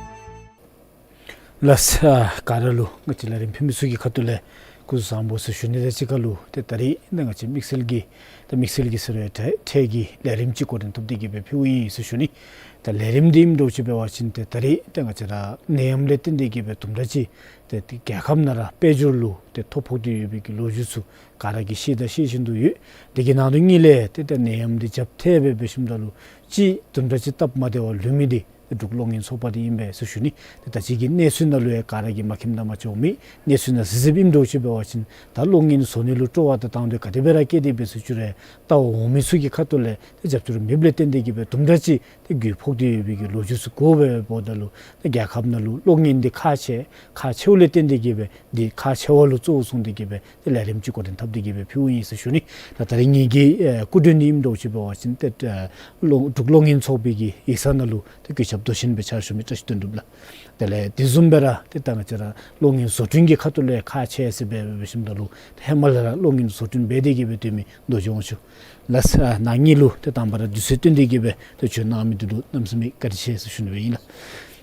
ལགས་སོ། ག་ར་ལུ་ང་བཅས་ལས་རིམ་ཕུལ་མི་ཚུ་གི་ཁ་ཐུག་ལས་སྐུ་གཟུགས་བཟང་པོ་ཟེར་ཞུ་ནི་དང་གཅིག་ཁར་ལུ་ཏེ་ད་རིས་ནཱ་ང་བཅས་དམིགས་བསལ་གྱི་ད་དམིགས་བསལ་གྱི་ཟེར་བའི་ཐད་ཐད་ཀྱི་ལས་རིམ་ཅིག་འགོ་འདྲེན་འཐབ་སྟེ་གི་སྦེ་ཕུལཝ་ཨིན་ཟེར་ཞུ་ནི། ད་ལས་རིམ་འདི་ཨིནམ་འདྲཝ་ཅིག་འབད་བ་ཅིན་ཏེ་ད་རིས་ཏེ་ང་བཅས་ར་ནད་ཡམས་ལས་བརྟེན་ཏེ་གི་སྦེ་དུམ་གྲ་ཅིག་ཏེ་ཏེ་རྒྱལ་ཁབ་ནང་ར་དཔལ་འབྱོར་ལུ་ཏེ་ཐོ་ཕོག་སྟེ་ཡོད་པའི་གི་ལོ་རྒྱུས་ཚུ་ག་ར་གིས་ཤེས་དང་ཤེས་བཞིན་དུ་ཡོད། དེ་གི་ནང་དོན་གཉིས་ལས་ཏེ་ཏེ་ནད་ཡམས་འདི་རྒྱབ་ཐལ་སྦེ་འབད་ཞིནམ་ད་ལུ་ཅིག་དུམ་གྲ་ཅིག་སྟབས་མ་བདེ་བར་ལུས་མི་འདི་འབྲུག་གློག་བརྙན་ཚོགས་པ་འདི་ཨིན་པས་ཟེར་ཞུ་ནི། ཏེ་ད་ཅི་གི་གནས་ཚུལ་ནང་ལུ་ཡང་ག་ར་གིས་མ་མཁྱེནམ་དང་མ་ཆོག་མི་གནས་ཚུལ་ནང་གཟིགས་གཟིགསཔ་ཨིནམ་འདྲཝ་ཅིག་འབད་བ་ཅིན་ད་གློག་བརྙན་བཟོ་ནི་ལུ་སྤྲོ་བ་དང་དང་འདོད་ག་དེ་སྦེ་ར་བསྐྱེད་དེ་འབད་ཟེར་ཞུ་རུང་ལྟ་བར་འོང་མི་ཚུ་གི་ཁ་ཐུག་ལས་ཏེ་རྒྱབ་སྐྱོར་མེདཔ་ལས་བརྟེན་ཏེ་གི་སྦེ་དུམ་གྲ་ཅིག་ཏེ་རྒུད་ཕོག་སྟེ་ཡོད་པའི་གི་ལོ་རྒྱུས་ཚུ་གོ་སྦེ་འབདཝ་ད་ལུ་ཏེ་རྒྱལ་ཁབ་ནང་ལུ་གློག་བརྙན་འདི་ཁག་ཆེ་ཁག་ཆེཝ་ལས་བརྟེན་ཏེ་གི་སྦེ་འདི་ཁག་ཆེ་བ་ལུ་གཙོ་བོ་བཟུང་སྟེ་གི་སྦེ་ཏེ་ལས་རིམ་ཅིག་འགོ་འདྲེན་འཐབ་སྟེ་གི་སྦེ་ཕུལཝ་ཨིན་ཟེར་ཞུ་ནི། ད་ད་རིས་ངེ་གི་ཨེ་སྐུ་མགྲོན་འདི་ཨིནམ་འདྲཝ་ཅིག་འབད་བ་ཅིན་ཏེ་ཨེ་གློག་འབྲུག་གློག་བརྙན་ཚོགས་པའི་གི་ཡིག་ཚང་ནང་ལུ་ཏེ་གུས་ཞབས་དོ་ཤན་སྦེ་ཕྱག་ཞུ་མི་བཀྲ་ཤིས་དོན་གྲུབ་ལགས། དེ་ལས་དེ་བཟུམ་སྦེ་ར་ཏེ་ད་ང་བཅས་ར་གློག་བརྙན་བཟོ་སྐྲུན་གྱི་ཁ་ཐུག་ལས་ཁག་ཆེ་ཟེར་སྦེ་འབད་ཞིནམ་ད་ལུ་ཏེ་ཧེ་མ་ལས་ར་གློག་བརྙན་བཟོ་སྐྲུན་འབད་དེ་གི་སྦེ་སྡོད་མི་རྡོ་རྗེ་དབང་ཕྱུག་ལགས། ནཱ་ངེ་ལུ་ཏེ་དང་པ་ར་དུས་ཚོད་བཏོན་ཏེ་གི་སྦེ་ཏེ་བྱོན་གནང་མི་འདི་ལུ་གནམ་མེད་ས་མེད་བཀའ་དྲིན་ཆེ་ཟེར་ཞུ་ནི་སྦེ་ཨིན་ལགས།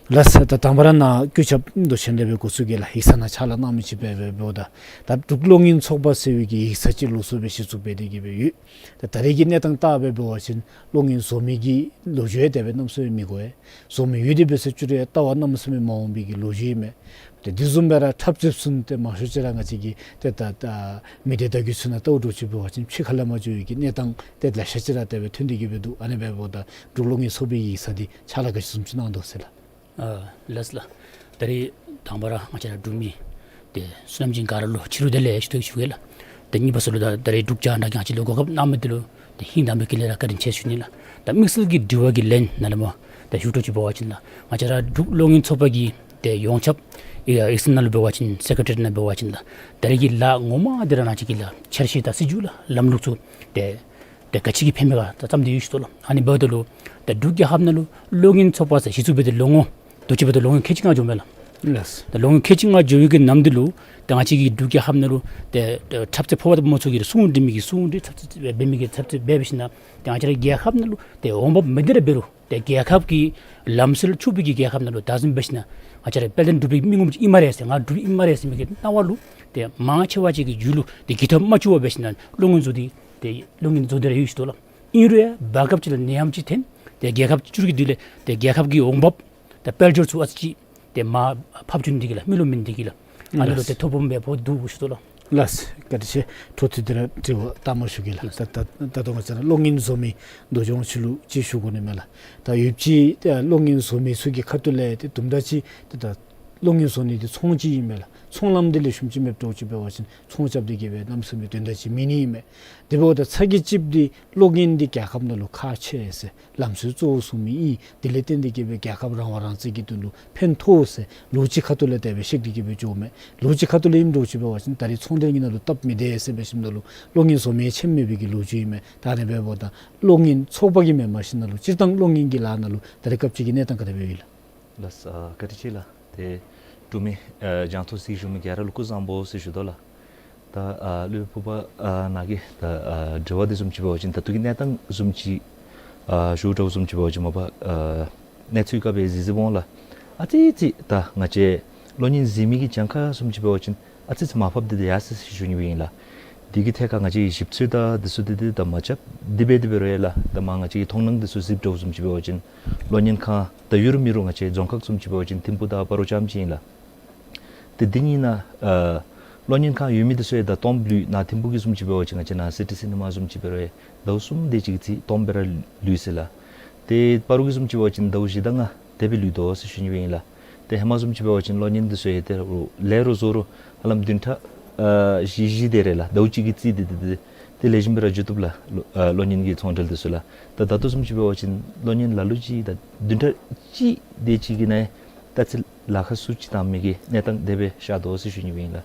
ལགས་སོ། ད་དང་པ་ར་ནཱ་གུས་ཞབས་དོ་ཤན་ལས་སྦེ་འགོ་བཙུགས་གེ་ལགས། ཡིག་ཚང་ནང་ཕྱག་ལཱ་གནང་མི་ཅིག་སྦེ་འབདཝ་ད་ད་འབྲུག་གློག་བརྙན་ཚོགས་པ་ཟེར་བའི་གི་ཡིག་ཚང་ཅིག་ལོགས་སུ་སྦེ་གཞི་བཙུགས་འབད་དེ་གི་སྦེ་ཡོད། ད་ད་རེས་ཀྱི་གནས་སྟངས་བལྟ་སྦེ་འབད་བ་ཅིན་གློག་བརྙན་བཟོ་མི་གི་ལོ་རྒྱུས་ཡང་དེ་སྦེ་གནམ་མེད་ས་མེད་མི་གོ་བས། བཟོ་མི་ཡོད་དེ་འབད་ཟེར་ཞུ་རུང་ཡང་ལྟ་བར་གནམ་མེད་ས་མེད་མ་འོང་པའི་གི་ལོ་རྒྱུས་ཨིན་མས། ཏེ་དེ་བཟུམ་སྦེ་ར་འཁྲབ་རྩེདཔ་ཚུ་ཏེ་མང་ཤོས་ཅིག་ར་ང་བཅས་ཀྱི་ཏེ་ད་ད་མི་སྡེ་བརྡ་བརྒྱུད་ཚུ་ནང་ལྟཝ་འདྲཝ་ཅིག་འབད་བ་ཅིན་ཕྱི་ཁ་ལས་མར་འགྱོ་བའི་གི་གནས་སྟངས་ཏེ་ལེ་ཤ་ཅིག་ར་དེ་སྦེ་ཐོན་ཏེ་གི་སྦེ་འདུག། ཨ་ནི་འབདཝ་ད་འབྲུག་གློག་བརྙན་ཚོགས་པའི་ཡིག་ཚང་འདི་ཕྱག་ལཱ་ག་ཅི་བཟུམ་ཅིག་གནང་དོ་ཟེར་ལགས། ཨ་ལགས་ལགས། ད་རེས་དང་པ་ར་ང་བཅས་ར་འབྲུག་མི་ཏེ་བསོད་ནམས་ཅན་ག་ར་ལུ་ཕྱི་རུ་བདེ་ལེགས་ཞུ་དོ་ཞུ་གེ་ལགས། ད་གཉིས་པ་ཟེར་ལུ་ད་ད་རེས་འབྲུག་རྒྱང་བསྒྲགས་ཀྱིས་ང་བཅས་ལུ་གོ་སྐབས་གནང་མི་འདི་ལུ་ཏེ་ཧིང་དང་པའི་དཀྱིལ་ལས་ར་བཀའ་དྲིན་ཆེ་ཞུ་ནི་ལགས། ད་དམིགས་བསལ་གྱི་དྲི་བ་གི་ལན་ནང་ལས་མར་ད་ཞུ་འདྲཝ་ཅིག་འབད་བ་ཅིན་ལགས། ང་བཅས་ར་འབྲུག་གློག་བརྙན་ཚོགས་པ་གི་ཏེ་ཡོངས་ཁྱབ་ཡིག་ཚང་ནང་ལུ་འབད་བ་ཅིན་སེ་ཀེ་ཊི་རི་ནང་འབད་བ་ཅིན་ལགས། ད་རེས་ཀྱི་ལཱ་ངོ་མ་འདི་ར་ང་བཅས་ཀྱི་ལགས་འཆར་གཞི་དང་སྲིད་བྱུས་ལགས་ལམ་ལུགས་ཚུ་ཏེ་ཏེ་ག་ཅི་གི་ཕན་མེད་པར་ད་བརྩམས་ཏེ་ཡོད་ཞུ་དོ་ལགས། ཨ་ནི་འབདཝ་ད་ལུ་ད་འབྲུག་རྒྱལ་ཁབ་ནང་ལུ་གློག་བརྙན་ཚོགས་པ་ཟེར་གཞི་བཙུགས་འབད་དེ་ལོ་ངོ་དུས་ཅི་འབད་དེ་ལོ་ངོ་ཁལ་གཅིག་ལྔ་འགྱོཝ་མས་ལགས། ལགས། ད་ལོ་ངོ་ཁལ་གཅིག་ལྔ་འགྱོ་བའི་གི་ནམ་དུས་ལུ་ད་ང་བཅས་ཀྱི་འབྲུག་རྒྱལ་ཁབ་ནང་ལུ་ཏེ་ཏེ་འཁྲབ་རྩེད་ཕོ་བ་དང་མོ་ཚུ་གིས་ར་སྲུང་འདི་མི་གིས་སྲུང་འདི་འཁྲབ་རྩེད་འབད་མི་གིས་འཁྲབ་རྩེད་འབད་འབད་ཞིན་ན་ཏེ་ང་བཅས་ར་རྒྱལ་ཁབ་ནང་ལུ་ཏེ་འོང་འབབ་མེད་དེ་ར་འབད་རུང་ཏེ་རྒྱལ་ཁབ་ཀྱི་ལམ་སྲོལ་ཕྱུག་པའི་གི་རྒྱལ་ཁབ་ནང་ལུ་ད་བཟུམ་འབད་ཞིན་ན་ང་བཅས་ར་དཔལ་ལྡན་འབྲུག་པའི་མི་ངོམ་ཅིག་ཨིན་སྨ་རེ་ཟེར་ང་འབྲུག་པ་ཨིན་སྨ་རེ་ཟེར་མི་གི་སྣང་བ་ལུ་ཏེ་མང་ཆེ་བ་ཅིག་གི་རྒྱུད་ལུ་ཏེ་འགྱུར་ཐབས་མ་བྱུང་བར་འབད་ཞིན་ན་གློག་བརྙན་བཟོ་སྟེ་ཏེ་གློག་བརྙན་བཟོ་སྟེ་ར་ཡོད་ཞུ་དོ་ལགས། ཨིན་རུང་ཡང་བར་སྐབས་ཅིག་ལུ་ནད་ཡམས་ཅིག་ཐོན་ཏེ་རྒྱལ་ཁབ་ཅིག་འགྱུར་གྱི་དུས་ལས་ཏེ་རྒྱལ་ཁབ་ཀྱི་འོང་འབབ་ཏེ་དཔལ་འབྱོར་ཚུ་ཨ་ཙི་ཅིག་ཏེ་མར་ཕབ་བྱུང་སྟེ་གི་ལགས་མི་ལུ་མིན་ཏེ་གི་ལགས། ཨ་ནི་ལུ་ཏེ་ཐོ་ཕོགཔ་འབད་འབདཝ་འདུག་ཞུ་དོ་ལགས། ལགས། བཀའ་དྲིན་ཆེ། འཕྲོ་མཐུད་དེ་ར་དྲི་བ་ལྟ་མ་ཞུ་གེ་ལགས། ལགས། ད་ད་ད་ལྟོ་ང་བཅས་ར་གློག་བརྙན་བཟོ་མི་མདོ་ལྗོངས་ཅིག་ལུ་ཅིག་ཞུ་དགོ་ནི་མས་ལགས། ད་ཡོད་ཅི་ད་གློག་བརྙན་བཟོ་མི་ཚུ་གི་ཁ་ཐུག་ལས་ཏེ་དུམ་གྲ་ཅིག་ཏེ་ད་གློག་བརྙན་བཟོ་ནི་འདི་ཚོང་ཅིག་ཨིན་མས་ལགས། ཚོང་ལམ་འདི་ལེགས་ཤོམ་ཅིག་མེདཔ་འདྲཝ་ཅིག་འབད་བ་ཅིན་ཚོང་རྐྱབ་སྟེ་གི་སྦེ་གནམ་མེད་ས་མེད་དོན་དག་ཅིག་མེད་ནི་ཨིན་མས། དེ་འབདཝ་ད་ཚ་གྱང་ཅིག་འདི་གློག་བརྙན་འདི་རྒྱལ་ཁབ་ནང་ལུ་ཁག་ཆེ་ཟེར་ལམ་སྲོལ་གཙོ་བོ་བཟུང་མི་ཨིན། དེ་ལས་བརྟེན་ཏེ་གི་སྦེ་རྒྱལ་ཁབ་རང་དབང་རང་བཙན་གྱི་དོན་ལུ་ཕན་ཐོགས་ཟེར་ལོ་རྒྱུས་ཁ་ཐུག་ལས་དེ་སྦེ་བཤད་དེ་གི་སྦེ་འགྱོཝ་མས། ལོ་རྒྱུས་ཁ་ཐུག་ལས་ཨིནམ་འདྲཝ་ཅིག་འབད་བ་ཅིན་ད་རེས་ཚོང་འབྲེལ་གྱི་ནང་ལུ་སྟབས་མི་བདེ་ཟེར་འབད་ཞིནམ་ད་ལུ་གློག་བརྙན་བཟོ་མི་ཆེན་མེད་པའི་གི་ལོ་རྒྱུས་ཨིན་མས། ད་ཨ་ནི་འབདཝ་ད་གློག་བརྙན་ཚོགས་པ་གིས་མེན་པར་ཞིན་ན་ལུ་སྤྱིར་བཏང་གློག་བརྙན་གྱི་ལཱ་ནང་ལུ་ད་རེས་སྐབས་ཅིག་གི་གནས་སྟངས་ག་དེ་སྦེ་ཡོད་ལགས། ལགས་སོ། བཀའ་དྲིན་ཆེ་ལགས། ཏེ་འབྲུག་མི་ཨ་རྒྱང་མཐོང་གཟིགས་བཞུགས་མི་ག་ར་ལུ་སྐུ་གཟུགས་བཟང་པོ་ཟེར་ཞུ་དོ་ལགས། ད་ཨ་སློབ་དཔོན་ཕུར་པ་ཨ་ནཱ་གི་ད་ཨ་དྲི་བ་འདི་བཟུམ་ཅིག་འབད་བ་ཅིན་ད་ལྟོ་གི་གནས་སྟངས་བཟུམ་ཅིག་ཨ་ཞུ་དོ་བཟུམ་ཅིག་འབད་བ་ཅིན་མ་པ་ཨ་གནས་ཚུལ་ག་སྦེ་གཟིགས་གཟིགསཔ་འོང་ལགས། ཨ་ཙི་ཙི་ད་ང་བཅས་གློག་བརྙན་གཟིགས་མི་གི་གྱངས་ཁ་བཟུམ་ཅིག་འབད་བ་ཅིན་ཨ་ཙི་ཙི་མར་ཕབ་སྟེ་ད་ཡར་སོ་ཡི་ཟེར་ཞུ་ནི་སྦེ་ཨིན་ལགས། དེ་གི་ཐད་ཁར་ང་བཅས་ཞིབ་འཚོལ་དང་འདི་ཚུ་འདི་འདི་ད་མ་རྐྱབ། དེ་འབད་དེ་འབད་རུང་ཡང་ལགས་ད་མར་ང་བཅས་ཀྱི་མཐོང་སྣང་འདི་ཚུ་གཟིགསཔ་འདྲཝ་བཟུམ་ཅིག་འབད་བ་ཅིན་གློག་བརྙན་ཁང་ད་ཡོད་རུང་མེད་རུང་ང་བཅས་རྫོང་ཁག་བཟུམ་ཅིག་འབད་བ་ཅིན་ཐིམ་ཕུག་དང་སྤ་རོ་རྐྱངམ་ཅིག་ཨིན་ལགས། ཏེ་འདི་གཉིས་ནང་ཨ་གློག་བརྙན་ཁང་ཡོད་མི་འདི་ཚུ་ཡང་ད་སྟོངམ་ལུས། ནཱ་ཐིམ་ཕུག་གི་བཟུམ་ཅིག་འབད་བ་ཅིན་ང་བཅས་ནཱ་སི་ཊི་སི་ནི་མ་བཟུམ་ཅིག་འབད་རུང་ཡང་ཟླཝ་གསུམ་དེ་ཅིག་གི་རྩིས་སྟོངམ་སྦེ་ར་ལུས་ཟེར་ལགས། ཏེ་སྤ་རོ་གི་བཟུམ་ཅིག་འབད་བ་ཅིན་ཟླཝ་བཞི་དང་ལྔ་དེ་སྦེ་ལུས་དོ་ཟེར་ཞུ་ནི་སྦེ་ཨིན་ལགས། ཏེ་ཧེ་མ་བཟུམ་ཅིག་འབད་བ་ཅིན་གློག་བརྙན་འདི་ཚུ་ཡང་ཏེ་ལས་རོགས་བཟོ་རོགས་ཧ་ལམ་བདུན་ཕྲག་ཨ་བཞི་བཞི་དེ་རེ་ལགས་ཟླཝ་གཅིག་གི་རྩིས་འདི་འདི་འདི་ཏེ་ལེགས་ཤོམ་སྦེ་ར་འགྱོ་བཏུབ་ལགས། ཨ་གློག་བརྙན་གྱི་ཚོང་འབྲེལ་འདི་ཚུ་ལགས། ད་ད་ལྟོ་བཟུམ་ཅིག་འབད་བ་ཅིན་གློག་བརྙན་ལ་ལུ་ཅིག་ད་བདུན་ཕྲག་གཅིག་དེ་ཅིག་གི་ནང་ད་ཅི་ལཱ་ཁག་ཚུ་ཅིག་བཏང་མི་གི་གནས་སྟངས་དེ་སྦེ་ཤར་དོ་ཟེར་ཞུ་ནི་སྦེ་ཨིན་ལགས།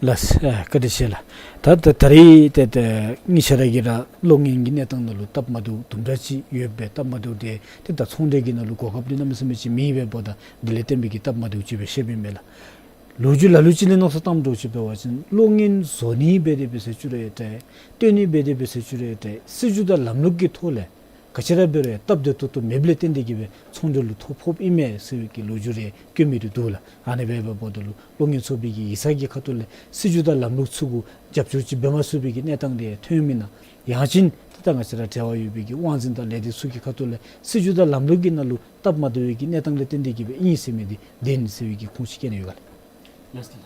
ལགས་སོ། ཨ་བཀའ་དྲིན་ཆེ་ལགས། ད་ད་ད་རེས་ཏེ་ཏེ་ངེའི་ཤེས་རབ་ཀྱིས་ར་གློག་བརྙན་གྱི་གནས་སྟངས་ནང་ལུ་སྟབས་མ་བདེཝ་དུམ་གྲ་ཅིག་ཡོདཔ་སྦེ་སྟབས་མ་བདེཝ་དེ་ཏེ་ད་ཚོང་འབྲེལ་གྱི་ནང་ལུ་གོ་སྐབས་འདི་གནམ་མེད་ས་མེད་ཅིག་མེད་པའི་འབདཝ་ད་དེ་ལས་བརྟེན་པའི་གི་སྟབས་མ་བདེཝ་ཅིག་སྦེ་བཤདཔ་ཨིན་མས་ལགས། ལོ་རྒྱུས་ལ་ལུ་ཅིག་ལས་མནོ་བསམ་བཏངམ་འདྲཝ་ཅིག་འབད་བ་ཅིན་གློག་བརྙན་བཟོ་ནི་འབད་དེ་འབད་ཟེར་ཞུ་རུང་ཡང་འདྲ། སྟོན་ནི་འབད་དེ་འབད་ཟེར་ཞུ་རུང་ཡང་འདྲ། སྲིད་བྱུས་དང་ལམ་ལུགས་ཀྱི་ཐོག་ལས་ག་ཅི་ར་འབད་རུང་ཡང་སྟབས་བདེ་ཏོག་ཏོ་མེདཔ་ལས་བརྟེན་ཏེ་གི་སྦེ་ཚོང་འབྲེལ་ལུ་ཐོ་ཕོགཔ་ཨིན་མས་ཟེར་བའི་གི་ལོ་རྒྱུས་རེ་བཀོད་མི་རེ་འདུག་ལགས། ཨ་ནི་འབད་བའི་འབདཝ་ད་ལུ་གློག་བརྙན་ཚོགས་པའི་གི་ཡིག་ཚང་གི་ཁ་ཐུག་ལས་སྲིད་བྱུས་དང་ལམ་ལུགས་ཚུ་གུ་རྒྱབ་སྐྱོར་ཅིག་འབད་མ་ཚུགས་པའི་གི་གནས་སྟངས་རེ་ཐོན་མི་ན་ཡང་ཅིན་ཏེ་ད་ང་བཅས་ར་འབྲེལ་བ་ཡོད་པའི་གི་དབང་འཛིན་དང་ལས་སྡེ་ཚུ་གི་ཁ་ཐུག་ལས་སྲིད་བྱུས་དང་ལམ་ལུགས་ཀྱི་ནང་ལུ་སྟབས་མ་བདེ་བའི་གི་གནས་སྟངས་ལས་བརྟེན་ཏེ་གི་སྦེ་ཨིན་ཟེར་མི་འདི་བདེན་ཟེར་བའི་གི་ཁུངས་ཅིག་བཀལ་ནི་ཡོད་ག་ལགས། ལགས་སོ།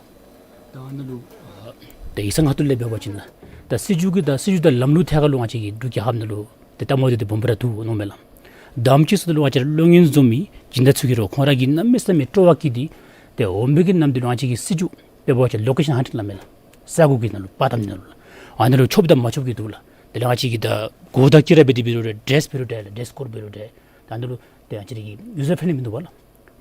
ད་ཨ་ནཱ་ལུ་ཨ་ད་ཡིག་ཚང་ཁ་ཐུག་ལས་འབད་བ་ཅིན་ལགས། ད་སྲིད་བྱུས་ཀྱི་ད་སྲིད་བྱུས་དང་ལམ་ལུགས་ཐད་ཁར་ལུ་ང་བཅས་ཀྱི་འབྲུག་རྒྱལ་ཁབ་ནང་ལུ་ཏེ་སྟབས་མ་བདེཝ་འདི་སྦོམ་སྦེ་ར་འདུག་མནོཝ་མས་ལགས། དང་པ་ཅིག་ཟེརཝ་ད་ལུ་ང་བཅས་ར་གློག་བརྙན་བཟོ་མི་སྦྱིན་བདག་ཚུ་གིས་ར་ཁོང་ར་གིས་གནམ་མེད་ས་མེད་སྤྲོ་བ་བསྐྱེད་དེ་ཏེ་འོང་མི་གི་ནམ་དུས་ལུ་ང་བཅས་ཀྱི་སྲིད་བྱུས་འབད་བ་ཅིན་ལོ་ཀེ་ཤཱན་ཧན་ཊིང་སླབ་མས་ལགས། ས་གོ་གི་ནང་ལུ་པར་བཏབ་ནི་ནང་ལུ་ལགས། ཨ་ནཱ་ལུ་ཆོགཔ་དང་མ་ཆོགཔ་གི་འདུག་ལགས། དེ་ལས་ང་བཅས་ཀྱི་ད་གོ་དང་དཀྱི་ར་འབད་དེ་འབད་རུང་འདྲ། ཌེ་རེསི་འབད་རུང་འདྲ། ཌེ་རེསི་ཀོཌ་འབད་རུང་འདྲ། ད་ཨ་ནཱ་ལུ་ཏེ་ང་བཅས་ཀྱི་ཡུ་ཛར་ཕྲེན་ལི་མིན་འདུག་པ་ལགས།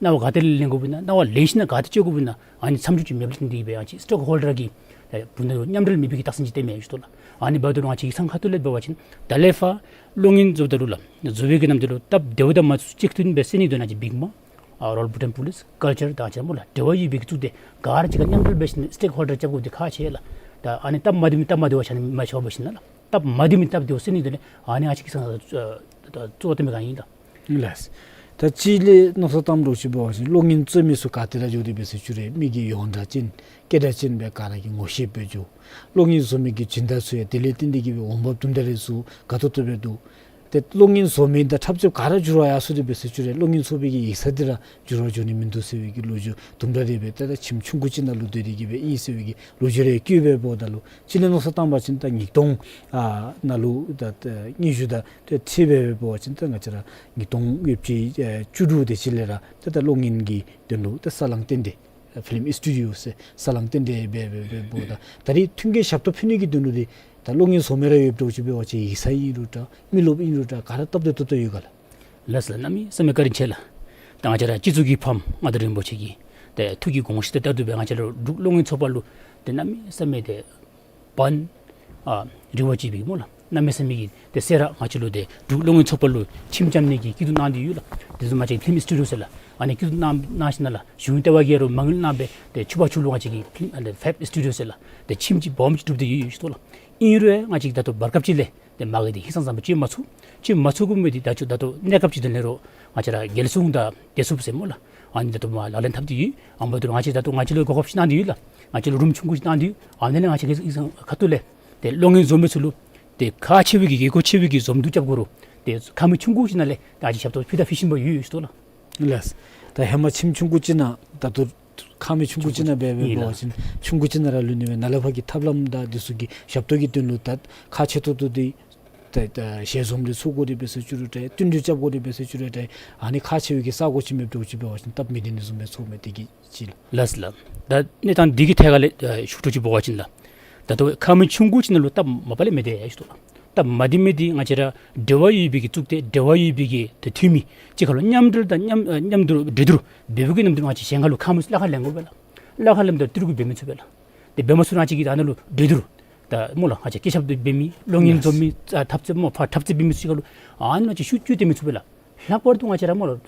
གནང་བ་ག་ཏེ་ལེན་དགོཔ་ཨིན་ན་གནང་བ་ལེན་ཞིན་ན་ག་ཏེ་སྤྱོད་དགོཔ་ཨིན་ན་ཨ་ནི་མཚམས་འཇོག་ཅིག་མེདཔ་ལས་བརྟེན་ཏེ་གི་སྦེ་ཡང་ཅིན་སི་ཊེག་ཧོལ་ཌར་གྱི་ཏེ་བུ་ནང་ལུ་མཉམ་འབྲེལ་མེད་པའི་གི་རྟགས་མཚན་ཅིག་སྟོནམ་མས་ཞུ་དོ་ལགས། ཨ་ནི་འབདཝ་ད་ལུ་ང་བཅས་ཡིག་ཚང་ཁ་ཐུག་ལས་འབད་བ་ཅིན་ད་ལས་ཕར་གློག་བརྙན་བཟོཝ་ད་ལུ་ལགས་བཟོ་བའི་གི་ནམ་དུས་ལུ་སྟབས་བདེཝ་དང་མ་བདེཝ་གཅིག་མཐུན་སྦེ་སེལ་ནི་དོན་ལུ་ང་བཅས་བིང་མ་ཨ་རོ་ལེབ་བྷུ་ཊཱན་པོ་ལིསི་ཀཱལ་ཅར་དང་ང་བཅས་ར་སྨོ་ལགས་འབྲེལ་བ་ཡོད་པའི་གི་གཙུག་སྡེ་ག་ར་གཅིག་ཁར་མཉམ་འབྲེལ་འབད་ཞིན་ན་སི་ཊེག་ཧོལ་ཌར་རྐྱབ་དགོཔ་འདི་ཁག་ཆེ་ལགས། ད་ཨ་ནི་སྟབས་མ་བདེཝ་མི་སྟབས་མ་བདེཝ་ཆ་མ་ཤོར་འབད་ཞིན་ན་ལགས། སྟབས་མ་བདེ་མི་སྟབས་བདེཝ་སེལ་ནི་དོན་ལས་ཨ་ནི་ང་བཅས་ཀྱི་ས་ཨ་ཨ་གཙོ་བོ་བཏོན་མི་ག་ཨིན་ལགས། ལགས། ད་ཅི་ལས་མནོ་བསམ་བཏངམ་འདྲཝ་ཅིག་འབད་བ་ཅིན་གློག་བརྙན་བཟོ་མི་ཚུ་ག་ཏེ་ར་འགྱོ་དེ་འབད་ཟེར་ཞུ་རུང་མི་གིས་ཡོངས་གྲགས་ཅན་སྐད་གྲགས་ཅན་སྦེ་ག་ར་གིས་ངོ་ཤེས་སྦེ་འགྱོ། གློག་བརྙན་བཟོ་མི་གི་སྦྱིན་བདག་ཚུ་ཡང་དེ་ལས་བརྟེན་ཏེ་གི་སྦེ་འོང་འབབ་དུམ་གྲ་རེ་ཚུ་དགའ་ཏོག་ཏོ་སྦེ་འདུག། ཏེ་གློག་བརྙན་བཟོ་མི་དང་འཁྲབ་རྩེདཔ་ག་ར་འགྱུར་བ་ཡར་སོང་སྟེ་འབད་ཟེར་ཞུ་རུང་གློག་བརྙན་ཚོགས་པའི་གི་ཡིག་ཚང་འདི་ར་འགྱུར་བ་འགྱོ་ནི་མིན་འདུག་ཟེར་བའི་གི་ལོ་རྒྱུས་དུམ་གྲ་རེ་སྦེ་ཏེ་ད་ཁྱིམ་ཆུང་ཀུ་ཅིག་ནང་ལུ་སྡོད་དེ་གི་སྦེ་ཨིན་ཟེར་བའི་གི་ལོ་རྒྱུས་རེ་བཀོད་སྦེ་འབདཝ་ད་ལུ་ཕྱི་ལས་མནོ་བསམ་བཏང་བ་ཅིན་ད་ཉིས་སྟོང་ཨ་ནང་ལུ་ད་ད་ཉི་ཤུ་དང་ཏེ་ཁྲི་སྦེ་འབད་བ་ཅིན་ད་ང་བཅས་ར་ཉིས་སྟོང་ཡོད་ཅི་ཨེ་བཅུ་དྲུག་དེ་ཅིག་ལས་ར་ད་ད་གློག་བརྙན་གྱི་དོན་ལུ་ད་ས་ལང་རྟེན་འབྲེལ་ཕི་ལིམ་སི་ཊུ་ཌི་འོ་ཟེར་ས་ལང་རྟེན་འབྲེལ་འབད་འབད་འབདཝ་ད་ད་རེས་མཐུན་རྐྱེན་ཞབས་ཏོག་ཕུལ་ནི་གི་དོན་ལུ་འདི་ད་གློག་བརྙན་བཟོ་མི་ར་ཡོདཔ་འདྲཝ་ཅིག་འབད་བ་ཅིན་ཡིག་ཚང་ཨིན་རུང་འདྲ་མི་རློབས་ཨིན་རུང་འདྲ་ག་ར་སྟབས་བདེ་ཏོག་ཏོ་ཡོད་ག་ལགས། ལགས་སོ་ལགས། གནམ་མེད་ས་མེད་བཀའ་དྲིན་ཆེ་ལགས། ད་ང་བཅས་ར་སྤྱི་གཙུག་གི་ཕམ་མངའ་བདག་རིན་པོ་ཆེ་གིས་ཏེ་ཐུགས་ཀྱི་དགོངས་གཞི་དེ་ལྟར་དུ་སྦེ་ང་བཅས་ར་འབྲུག་གློག་བརྙན་ཚོགས་པ་ལུ་ཏེ་གནམ་མེད་ས་མེད་ཏེ་བར་ཨ་རི་བ་ཅིག་སྦེ་སྨོ་ལགས། གནམ་མེད་ས་མེད་ཀྱི་ཏེ་ཟེར་ར་ང་བཅས་ལུ་ཏེ་འབྲུག་གློག་བརྙན་ཚོགས་པ་ལུ་ཁྲིམས་བཅའ་ནི་གི་སྐྱིད་སྡུག་གནང་སྟེ་ཡོད་ལགས། དེ་བཟུམ་ང་བཅས་ཕི་ལིམ་སི་ཊུ་ཌི་འོ་ཟེར་ལགས། ཨ་ནི་སྐྱིད་སྡུག་གནང་གནང་ཞིནམ་ལས་གཞུང་ལྟེ་བ་གིས་ར་མ་དངུལ་གནང་སྦེ་ཏེ་ཆུ་བར་ཆུ་ལུ་ང་བཅས་ཀྱི་ཕི་ལིམ་ཨ་ནི་ཕེབ་སི་ཊུ་ཌི་འོ་ཟེར་ལགས། ཏེ་ཁྱིམ་ཅིག་སྦོམ་ཅིག་གྲུབ་སྟེ་ཡོད་ཡོད་ཞུ་དོ་ལགས། ཨིན་རུང་ང་བཅས་ད་ལྟོ་བར་སྐབས་ཅིག་ལས་ཏེ་མ་གི་འདི་ཧིང་སངས་ས་མ་བྱིན་མ་ཚུགས། བྱིན་མ་ཚུགས་གི་མི་འདི་ད་ཅི་ད་ལྟོ་གནས་སྐབས་ཅིག་དེ་ལས་རོགས་ང་བཅས་ར་རྒྱལ་སྲུང་དང་བདེ་སྲུངཔ་ཟེར་སྨོ་ལགས། ཨ་ནི་ད་ལྟོ་མ་ལག་ལེན་འཐབ་སྟེ་ཡོད། ཨ་མ་དུ་ང་བཅས་ད་ལྟོ་ང་བཅས་ལུ་གོ་སྐབས་ཅིག་གནང་སྟེ་ཡོད་ལགས། ང་བཅས་ལུ་རུམ་ཆུང་ཀུ་ཅིག་གནང་སྟེ་ཡོད། ཨ་ནི་ལས་ང་བཅས་ཀྱི་ཁ་ཐུག་ལས་ཏེ་གློག་བརྙན་བཟོ་མི་ཚུ་ལུ་ཏེ་ཁག་ཆེ་བའི་གི་དགོས་མཁོ་ཆེ་བའི་གི་བཟོ་འདུག་རྐྱབ་དགོ་རུང་ཏེ་ཁང་མིག་ཆུང་ཀུ་ཅིག་ནང་ལས་ད་ཅི་ཞབས་ཏོག་ཕུལ་ད་ཕུལ་བཞིན་པ་ཡོད་ཡོད་ཞུ་དོ་ལགས། ལགས། ད་ཧེ་མ་ཁྱིམ་ཆུང་ཀུ་ཅིག་ནང་ད་ལྟོ་ཁང་མིག་ཆུང་ཀུ་ཅིག་ནང་སྦེ་འབད་བ་ཅིན་ཆུང་ཀུ་ཅིག་ནང་ར་ལུས་ནི་སྦེ་ནཱ་ལས་ཕར་གྱི་ཐབས་ལམ་དང་འདི་ཚུ་གི་ཞབས་ཏོག་གི་དོན་ལུ་ད་ཁག་ཆེ་ཏོག་ཏོ་འདི་ད་ད་ཞལ་འཛོམས་འདི་ཚོགས་དགོ་རེ་འབད་ཟེར་ཞུ་རུང་འདྲ་བསྟུན་གྲོས་རྐྱབ་དགོ་རེ་འབད་ཟེར་ཞུ་རུང་འདྲ་ཨ་ནི་ཁག་ཆེ་བའི་གི་ས་གོ་ཅིག་མེདཔ་འདྲཝ་ཅིག་འབད་བ་ཅིན་སྟབས་མི་བདེ་ནི་བཟུམ་སྦེ་ཚོར་མས། དེ་གིས་ཅིག་ལགས། ལགས་ལགས། ད་གནས་སྟངས་འདི་གི་ཐད་ཁར་ལས་ཨ་ཞུ་དོ་ཅིག་འབད་བ་ཅིན་ལགས། ད་ལྟོ་ཁང་མིག་ཆུང་ཀུ་ཅིག་ནང་ལུ་སྟབས་མ་པ་ལས་མི་བདེ་ཡ་ཞུ་དོ་ལགས། སྟབས་མ་བདེ་མི་འདི་ང་བཅས་ར་འབྲེལ་བ་ཡོད་པའི་གི་གཙུག་སྡེ་འབྲེལ་བ་ཡོད་པའི་གི་ཏེ་འཐུས་མི་གཅིག་ཁར་ལུ་མཉམ་འབྲེལ་དང་མཉམ་ཨ་མཉམ་དུ་གྲོས་བསྡུར་འབད་བའི་གི་མཉམ་དུ་ང་བཅས་གཞན་ཁར་ལུ་ཁང་མིག་ཚུ་གླ་ཁར་ལེན་དགོ་པས་ལགས། གླ་ཁར་ལེནམ་ད་ཏི་རུ་གུ་འབད་མི་ཚུགས་པས་ལགས། དེ་འབད་མ་ཚུགས་ན་ང་བཅས་ཀྱིས་ད་ནཱ་ལུ་གྲོས་བསྡུར་ད་སྨོ་ལགས། ང་བཅས་སྐད་ཆ་འདི་འབད་མི་གློག་བརྙན་བཟོ་མི་ཨ་འཐབ་རྩེདཔ་སྨོ་ཕར་འཐབ་རྩེད་འབད་མི་ཚུ་གཅིག་ཁར་ལུ་ཨ་ནི་ང་བཅས་ཤུགས་བསྐྱོན་ཏེ་མི་ཚུགས་པས་ལགས། ལྷག་པར་དུ་ང་བཅས་ར་སྨོ་ལགས་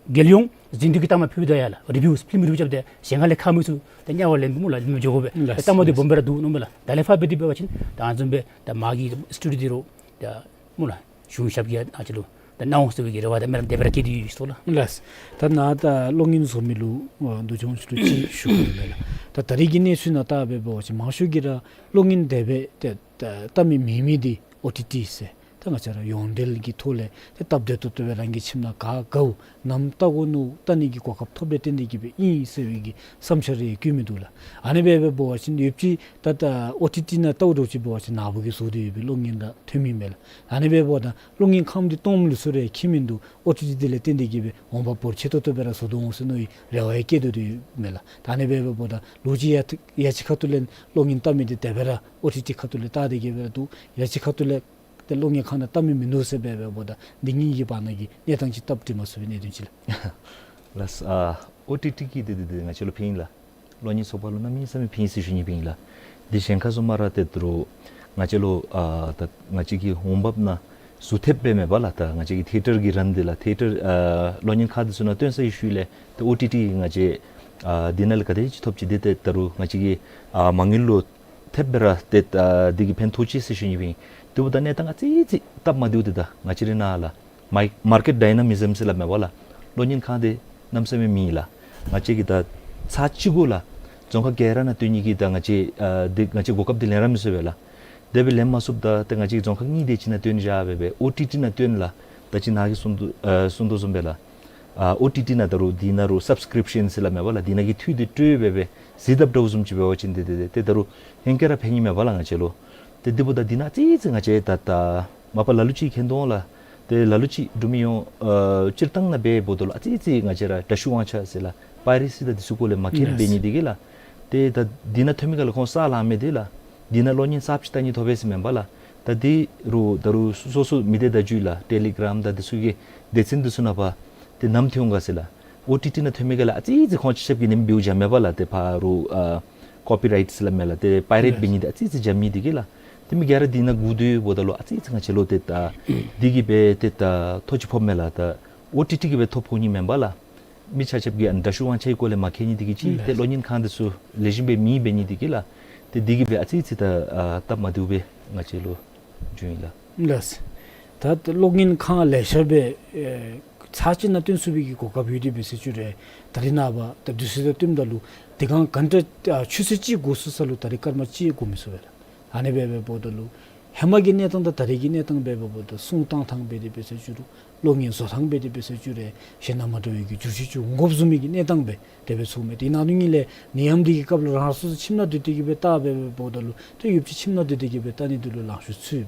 རྒྱལ་ཡོངས་གཟེངས་བསྟོད་ཀྱི་རྟགས་མ་ཕུལ་ད་ཡ་ལགས། རི་བིའུ་ཕི་ལིམ་རི་བིའུ་རྐྱབ་སྟེ་གཞན་ཁ་ལས་ཁང་མིག་ཚུ་ཏེ་དམྱལ་བར་ལེན་སྨོ་ལགས། ཨ་ནི་འགྱོ་དགོ་པས། ལགས། རྟགས་མ་འདི་སྦོམ་སྦེ་ར་འདུག་མནོཝ་མས་ལགས། ད་ལས་ཕར་འབད་དེ་འབད་བ་ཅིན་ད་ཨ་ནི་བཟུམ་སྦེ་ད་མ་གི་སི་ཊུ་ཌི་འོ་འདི་རོགས་ད་སྨོ་ལགས། གཞུང་ཞབས་ཀྱིས་ང་བཅས་ལུ་ད་གནང་འོང་ཟེར་བའི་གི་རེ་བ་དང་སྨོན་ལམ་དེ་སྦེ་ར་བསྐྱེད་དེ་ཡོད་ཞུ་དོ་ལགས། ལགས། ད་ནཱ་ད་གློག་བརྙན་བཟོ་མི་ལུ་ཨ་འདུ་སྦྱོང་ཞུ་རུང་ཅིག་ཞུ་དགོ་ནི་མས་ལགས། ད་ད་རེས་ཀྱི་གནས་ཚུལ་ནང་བལྟ་བ་འབད་བ་ཅིན་མང་ཤོས་ཀྱིས་ར་གློག་བརྙན་དེ་སྦེ་ཏེ་ད་བལྟ་མི་མེད་མི་འདི་ཨོ་ཊི་ཊི་ཟེར་ད་ང་བཅས་ར་ཡོངས་འབྲེལ་གྱི་ཐོག་ལས་ཏེ་སྟབས་བདེ་ཏོག་ཏོ་སྦེ་རང་གི་ཁྱིམ་ནང་ག་དགའཝ་ནམ་བལྟ་དགོ་མནོ་བལྟ་ནི་གི་གོ་སྐབས་ཐོབ་སྟེ་བརྟེན་ཏེ་གི་སྦེ་ཨིན་ཟེར་བའི་གི་བསམ་འཆར་རེ་བཀོད་མི་འདུག་ལགས། ཨ་ནི་སྦེ་འབད་བ་ཅིན་ཡོད་ཅི་ད་ད་ཨོ་ཊི་ཊི་ནང་བལྟཝ་འདྲཝ་ཅིག་འབད་བ་ཅིན་ནཱ་བུ་གིས་བཟོ་སྟེ་ཡོད་པའི་གློག་བརྙན་ར་ཐོན་མི་མས་ལགས། ཨ་ནི་སྦེ་འབདཝ་ད་གློག་བརྙན་ཁང་འདི་སྟོངམ་ལུགས་སྲོལ་རེ་འཁྱིད་མི་འདུག། ཨོ་ཊི་ཊི་འདི་ལས་བརྟེན་ཏེ་གི་སྦེ་འོང་འབབ་འབོར་ཆེ་ཏོག་ཏོ་སྦེ་ར་བཟོ་དོ་འོང་ཟེར་མནོ་བའི་རེ་བ་ཡང་བསྐྱེད་དེ་ཡོད་མས་ལགས། ད་ཨ་ནི་སྦེ་འབདཝ་ད་ལོ་གཅིག་ཡ་ཡ་གཅིག་ཁ་ཐུག་ལས་གློག་བརྙན་བལྟ་མི་འདི་དེ་སྦེ་ར་ཨོ་ཊི་ཊི་ཁ་ཐུག་ལས་བལྟ་སྟེ་གི་སྦེ་ར་འདུག། ཡ་གཅིག་ཁ་ཐུག་ལས་ཏེ་གློག་བརྙན་ཁང་ནང་བལྟ་མི་མིན་འདུག་ཟེར་སྦེ་འབདཝ་ད་འདི་གཉིས་ཀྱི་བར་ན་གི་གནས་སྟངས་ཅིག་སྟབས་བདེ་མ་ཚུགས་པའི་གནད་དོན་ཅིག་ལགས། ལགས། ཨ་ཨོ་ཊི་ཊི་གི་འདི་འདི་འདི་ང་བཅས་ལུ་ཕན་ཡོན་ལགས། གློག་བརྙན་ཚོགས་པ་ལུ་གནམ་མེད་ས་མེད་ཕན་ཡོན་ཟེར་ཞུ་ནི་ཕན་ཡོན་ལགས། འདི་གཞན་ཁར་བཟུམ་མ་ར་ཏེ་ད་རུང་ང་བཅས་ལུ་ཨ་ད་ང་བཅས་ཀྱི་འོང་འབབ་ནང་ཟུར་ཐེབས་སྦེ་མེན་པ་ལགས། ད་ང་བཅས་ཀྱི་ཐེ་ཊར་གྱི་རན་འདི་ལགས། ཐེ་ཊར་ཨ་གློག་བརྙན་ཁང་འདི་ཚུ་ནང་སྟོན་ཚར་བའི་ཤུལ་ལས་ཏེ་ཨོ་ཊི་ཊི་ང་བཅས་ཨ་འདི་ནང་ལས་ག་དེ་ཅིག་ཐོབ་ཅི། འདི་ཏེ་ད་རུང་ང་བཅས་ཀྱི་ཨ་མ་དངུལ་ལུ་ཐེབས་སྦེ་ར་ཏེ་ཨ་འདི་གིས་ཕན་ཐོགས་ཅི་ཟེར་ཞུ་ནི་ཨིན། དེ་འབདཝ་ད་གནས་སྟངས་ཨ་ཙི་ཅིག་སྟབས་མ་བདེཝ་འདི་ད་ང་བཅས་རའི་ནང་ལགས། མཱར་མཱར་ཀེཊ་ཌའི་ན་མི་ཛམ་ཟེར་སླབ་མས་པ་ལགས། གློག་བརྙན་ཁང་འདི་གནམ་མེད་ས་མེད་མེད་ལགས། ང་བཅས་ཀྱིས་ད་ཚར་གཅིག་གུ་ལགས་རྫོང་ཁག་ག་ར་ནང་སྟོན་ནི་གི་ད་ང་བཅས་ཨ་འདི་ང་བཅས་གོ་སྐབས་འདི་ལེན་ར་མི་ཚུགས་པས་ལགས། དེ་སྦེ་ལེན་མ་ཚུགསཔ་ད་ཏེ་ང་བཅས་རྫོང་ཁག་གཉིས་དེ་ཅིག་ནང་སྟོན་བཞག་སྦེ་སྦེ་ཨོ་ཊི་ཊི་ནང་སྟོན་ལགས། ད་ཅི་ནཱ་གིས་གསུང་དོ་ཨ་གསུང་དོ་བཟུམ་སྦེ་ལགས། ཨ་ཨོ་ཊི་ཊི་ནང་ད་རུང་འདི་ནང་རུང་སབ་སི་ཀྲིབ་ཤཱན་ཟེར་སླབ་མས་པ་ལགས། འདི་ནང་གི་འཐུས་འདི་སྤྲོད་སྦེ་སྦེ་གཟིགས་དཔ་འདྲཝ་བཟུམ་ཅིག་འབད་བ་ཅིན་ཏེ་ཏེ་ཏེ་ཏེ་ད་རུང་ཧེང་སྐལ་ར་ཕན་ནི་མས་པ་ལགས་ང་བཅས་ལུ། ཏེ་འདི་འབདཝ་ད་འདི་ནང་ཨ་ཙི་ཅིག་ང་བཅས་ད་ད་མ་པ་ལ་ལུ་ཅིག་མཁྱེན་དོ་འོང་ལགས། ཏེ་ལ་ལུ་ཅིག་འབྲུག་མི་ཡོངས་ཨ་སྤྱིར་བཏང་ནང་འབད་འབདཝ་ད་ལུ་ཨ་ཙི་ཅིག་ང་བཅས་ར་དྲག་ཤུགས་དབང་ཆ་ཟེར་ལགས། པའི་རེ་སི་དང་འདི་ཚུ་སྐོར་ལས་མ་མཁྱེན་ཡེས་འབད་ནི་འདི་གིས་ལགས། ཏེ་ད་འདི་ནང་ཐོན་མི་ག་ལུ་ཁོང་ས་ལང་མི་འདི་ལགས། འདི་ནང་གློག་བརྙན་གསརཔ་ཅིག་བལྟ་ནི་ཐོབ་པས་ཟེར་མེན་པ་ལགས། ད་འདི་རུང་ད་རུང་སོ་སོ་མི་སྡེ་བརྡ་བརྒྱུད་ལགས། ཊེ་ལི་གྲམ་དང་འདི་ཚུ་གི་སྡེ་ཚན་འདི་ཚུ་ནང་ཕར་ཏེ་ནམ་ཐོན་འོང་ག་ཟེར་ལགས། ཨོ་ཊི་ཊི་ནང་ཐོན་མི་ག་ལུ་ཨ་ཙི་ཅིག་ཁོང་ཆ་ཁྱབ་ཀྱིས་ནེམ་བེའུ་འཇམ་མས་པ་ལགས། ཏེ་ཕར་རུང་ཨ་ཀོ་པི་རའིཊ་ཟེར་སླབ་མས་ལགས། ཏེ་པའི་རེཊ་འབད་ནི་འདི་ཨ་ཙི་ཅིག་འཇམ་མི་འདི་གིས་ལགས། ཏེ་མི་ག་ར་འདི་ནང་སྒུག་སྡོད་འབདཝ་ད་ལུ་ཨ་ཙི་ཅིག་ང་བཅས་ལུ་ཏེ་ད་འདི་གིས་སྦེ་ཏེ་ད་ཐོག་ཅིག་ཕོགཔ་མས་ལགས། ད་ཨོ་ཊི་ཊི་གིས་སྦེ་ཐོག་ཕོག་ནི་མེན་པ་ལགས། མི་ཆ་ཁྱབ་ཀྱིས་ཨ་ནི་དྲག་ཤུགས་དབང་ཆའི་སྐོར་ལས་མ་མཁྱེན་ནི་འདི་གིས་ཅིག་ཏེ་གློག་བརྙན་ཁང་འདི་ཚུ་ལེགས་ཤོམ་སྦེ་མེད་འབད་ནི་འདི་གིས་ལགས། ཏེ་འདི་གིས་སྦེ་ཨ་ཙི་ཅིག་ད་ཨ་སྟབས་མ་བདེཝ་སྦེ་ང་བཅས་ལུ་བྱུང་ཡི་ལགས། ལགས། ད་གློག་བརྙན་ཁང་ལེ་ཤ་སྦེ་ཨེ་ཚར་གཅིག་ནང་སྟོན་ཚུགས་པའི་གི་གོ་སྐབས་ཡོད་དེ་འབད་ཟེར་ཞུ་རུང་ད་རེས་ནངས་པ་ད་དུས་ཚོད་དང་བསྟུནམ་ད་ལུ་དེ་སྒང་ག་འདྲ་ཨ་ཆུ་ཚོད་གཅིག་འགོར་ཚུགས་ས་ལུ་ད་རེས་སྐར་མ་གཅིག་འགོར་མི་ཚུགས་པས་ལགས། ཨ་ནི་སྦེ་འབདཝ་ད་ལུ་ ཧེ་མ་གི་གནས་སྟངས་དང་ད་རེས་ཀྱི་གནས་སྟངས་འབད་བ་ཅིན་ད་གསུང་བཏང་ཐངས་འབད་དེ་འབད་ས་ཅིག་རུང་གློག་བརྙན་བཟོ་ཐངས་འབད་དེ་འབད་ས་ཅིག་རུང་གཞན་དང་མ་འདྲ་བའི་གི་འགྱུར་བཅོས་ཅིག་འོང་དགོཔ་བཟུམ་མའི་གི་གནས་སྟངས་སྦེ་དེ་སྦེ་ཚོརཝ་མས། དེ་ནང་དོན་ཉིད་ལས་ནད་ཡམས་འདི་གི་སྐབས་ལུ་རང་སོ་སོ་ཁྱིམ་ནང་སྡོད་དེ་གི་སྦེ་ལྟ་སྦེ་འབདཝ་ད་ལུ་ཏེ་ཡོདཔ་ཅིག་ཁྱིམ་ནང་སྡོད་དེ་གི་སྦེ་ལྟ་ནི་འདི་ལུ་ལང་ཤོར་ཚུད།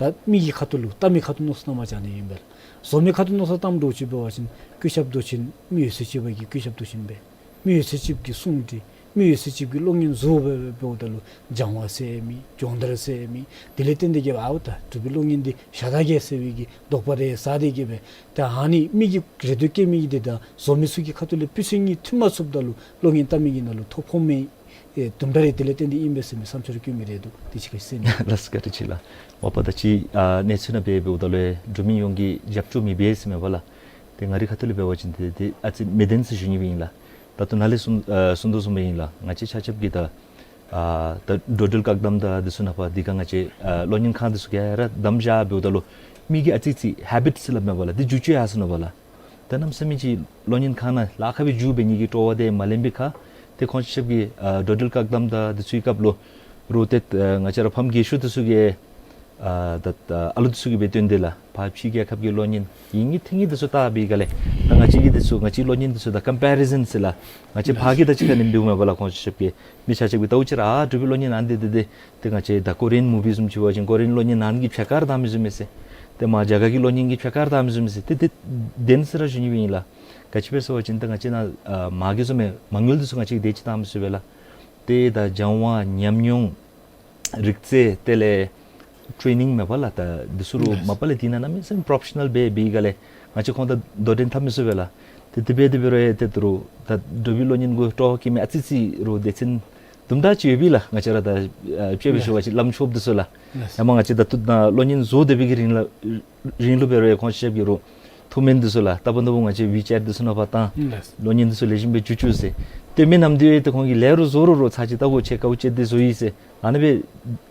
ད་མི་གི་ཁ་ཐུག་ལུ་ལྟ་མི་ཁ་ཐུག་མནོ་བསམ་བཏངམ་བཞག་ནི་ཨིན་པས་ལགས། བཟོ་མི་ཁ་ཐུག་མནོ་བསམ་བཏངམ་འདྲཝ་ཅིག་འབད་བ་ཅིན་སྐུ་ཞབས་མདོ་ཆེན་མི་ཡོད་ཚད་ཅིག་འབད་གི་སྐུ་ཞབས་མདོ་ཆེན་སྦེ། མི་ཡོད་ཚད་ཅིག་གི་གསུང་འདི་མི་ཡོད་ཚད་ཅིག་གི་གློག་བརྙན་བཟོ་སྦེ་འབདཝ་ད་ལུ་སྦྱང་བ་ཟེར་མེད། སྦྱོང་བརྡར་ཟེར་མེད། དེ་ལས་བརྟེན་ཏེ་གི་སྦེ་ཨའོ་ད་འབྲུག་པའི་གློག་བརྙན་འདི་ཞག་དང་གི་ཟེར་བའི་གི་དོགས་པ་རེ་ཟ་སྟེ་གི་སྦེ་ད་ཨ་ནི་མི་གི་རེ་འདོད་བསྐྱེད་མི་གི་འདི་དང་བཟོ་མི་ཚུ་གི་ཁ་ཐུག་ལས་སྤུས་ཚད་གཉིས་མཐུན་མ་ཚུགསཔ་ད་ལུ་གློག་བརྙན་ལྟ་མི་གི་ནང་ལུ་ཐོ་ཕོག་མི་ཨེ་དུམ་གྲ་རེ་དེ་ལས་བརྟེན་ཏེ་ཨིན་པས་ཟེར་མི་བསམ་འཆར་བཀོད་མི་རེ་འདུག། དེ་ཅིག་ག་ཅི་ཟེར་ནི། ལགས་སོ་བཀའ་དྲིན་ཆེ་ལགས། མ་པ་ད་ཅི་ཨ་གནས་ཚུལ་ནང་འབད་འབདཝ་ད་ལུ་འབྲུག་མི་ཡོངས་ཀྱིས་རྒྱབ་སྐྱོར་མི་འབད་ཟེར་མས་པ་ལགས། ཏེ་ང་རའི་ཁ་ཐུག་ལས་འབད་བ་ཅིན་ཏེ་ཏེ་ཨ་ཙི་མི་བདེན་ཟེར་ཞུ་ནི་སྦེ་ཨིན་ལགས། ད་ལྟོ་ནཱ་ལས་གསུང་ཨ་གསུང་དོ་བཟུམ་སྦེ་ཨིན་ལགས། ང་བཅས་ཆ་ཁྱབ་ཀྱིས་ད་ཨ་ད་འགྲོ་འགྲུལ་བཀག་དམ་དང་འདི་ཚུ་ནང་ཕར་འདི་ག་ང་བཅས་ཨ་གློག་བརྙན་ཁང་འདི་ཚུ་ག་ར་བསྡམས་བཞག་འབདཝ་ད་ལུ་མི་གི་ཨ་ཙི་ཅིག་ཧེ་བིཊ་ཟེར་སླབ་མས་པ་ལགས། འདི་འགྱུར་བཅོས་ཡར་སོ་ནུག་པ་ལགས། ད་གནམ་མེད་ས་མེད་ཅིག་གློག་བརྙན་ཁང་ནང་ལཱ་ཁག་སྦེ་འགྱོ་སྦེ་ནི་གི་སྤྲོ་བ་དེ་མ་ལེན་པའི་ཁར་ཏེ་ཁོང་ཆ་ཁྱབ་ཀྱིས་ཨ་འགྲོ་འགྲུལ་བཀག་དམ་དང་འདི་ཚུ་གི་སྐབས་ལུ་རུང་ཏེ་ཨ་ང་བཅས་ར་ཕམ་རྒས་ཤོས་འདི་ཚུ་གིས་ཨ་ད་ད་ཨ་ལུ་འདི་ཚུ་གིས་སྦེ་སྟོན་ཏེ་ལགས། ཕར་ཕྱི་རྒྱལ་ཁབ་ཀྱི་གློག་བརྙན་ཡིན་ངེས་ཐོན་ངེས་འདི་ཚུ་བལྟ་བའི་སྒང་ལས་ད་ང་བཅས་ཀྱི་འདི་ཚུ་ང་བཅས་གློག་བརྙན་འདི་ཚུ་དང་ཀམ་པེ་རི་ཟན་ཟེར་ལགས། ང་བཅས་ཕར་གྱི་དང་གཅིག་ཁར་ནི་འབདཝ་མས་པ་ལགས། ཁོང་ཆ་ཁྱབ་ཀྱིས་མི་ཆ་ཁྱབ་ཀྱིས་ད་འུ་ཅག་ར་ཨ་འབྲུག་པའི་གློག་བརྙན་ཨ་ནི་འདི་འདི་འདི་ཏེ་ང་བཅས་ད་ཀོ་རི་ཡན་མུ་བི་བཟུམ་ཅིག་འབད་བ་ཅིན་ཀོ་རི་ཡན་གློག་བརྙན་ནང་གི་ཕྱེད་ཀ་ར་བཏང་མི་བཟུམ་མས་ཟེར། ཏེ་མར་རྒྱ་གར་གྱི་གློག་བརྙན་གྱི་ཕྱེད་ཀ་ར་བཏང་མི་བཟུམ་མས་ཟེར། ཏེ་ཏེ་བདེན་ཟེར་ར་ཞུ་ནི་སྦེ་ཨིན་ལགས། ག་ཅི་སྦེ་ཟེར་བ་ཅིན་ད་ང་བཅས་ནཱ་ཨ་མ་གི་བཟུམ་མའི་མ་དངུལ་འདི་ཚུ་ང་བཅས་ཀྱིས་དེ་ཅིག་བཏང་མི་ཚུགས་པས་ལགས། ཏེ་ད་སྦྱང་བ་ཉམས་མྱོང་རིག་རྩལ་དེ་ལས་ཊེ་ནིང་མས་པ་ལགས། ད་འདི་ཚུ་རུང་ལགས། མ་པ་ལས་འདི་ནང་གནམ་མེད་ས་མེད་པྲོ་ཕེ་ཤ་ནཱལ་སྦེ་འབད་བའི་སྒང་ལས་ང་བཅས་ཁོང་དང་དོ་འགྲན་འཐབ་མི་ཚུགས་པས་ལགས། ཏེ་དེ་སྦེ་དེ་སྦེ་རུང་ཡང་ཏེ་ད་རུང་ད་འགྲུབ་པའི་གློག་བརྙན་གུ་སྤྲོ་བ་བསྐྱེད་མི་ཨ་ཙི་ཅིག་རུང་སྡེ་ཚན་དུམ་གྲ་ཅིག་ཡོད་པས་ལགས། ང་བཅས་ར་ད་ཨ་དཔྱེ་སྦེ་ཞུ་བ་ཅིན་ལམ་ཤོརཔ་འདི་ཚུ་ལགས། ལགས། ཧེ་མ་ང་བཅས་ད་ལྟོ་ནཱ་གློག་བརྙན་བཟོ་སྡོད་པའི་གི་རིང་ལུ་རིང་ལུ་འབད་རུང་ཡང་ཁོང་ཆ་ཁྱབ་ཀྱིས་རུང་མཐོ་དམན་འདི་ཚུ་ལགས་ལྟ་བུ་ནོར་བུ་ང་བཅས་ཝི་ཅེཊ་འདི་ཚུ་ནང་ཕར་བཏང་། ལགས། གློག་བརྙན་འདི་ཚུ་ལེགས་ཤོམ་སྦེ་འགྱུར་བཅོས་ཟེར་སྟོན་མི་ནམ་འདི་ཏེ་ཁོང་གིས་ལེགས་རུང་བཟང་རུང་རུང་ཚར་ཅིག་ལྟ་དགོ། ཁྱེད་དཀའཝ་སྤྱད་དེ་བཟོ་ཡི་ཟེར་ཨ་ནི་སྦེ་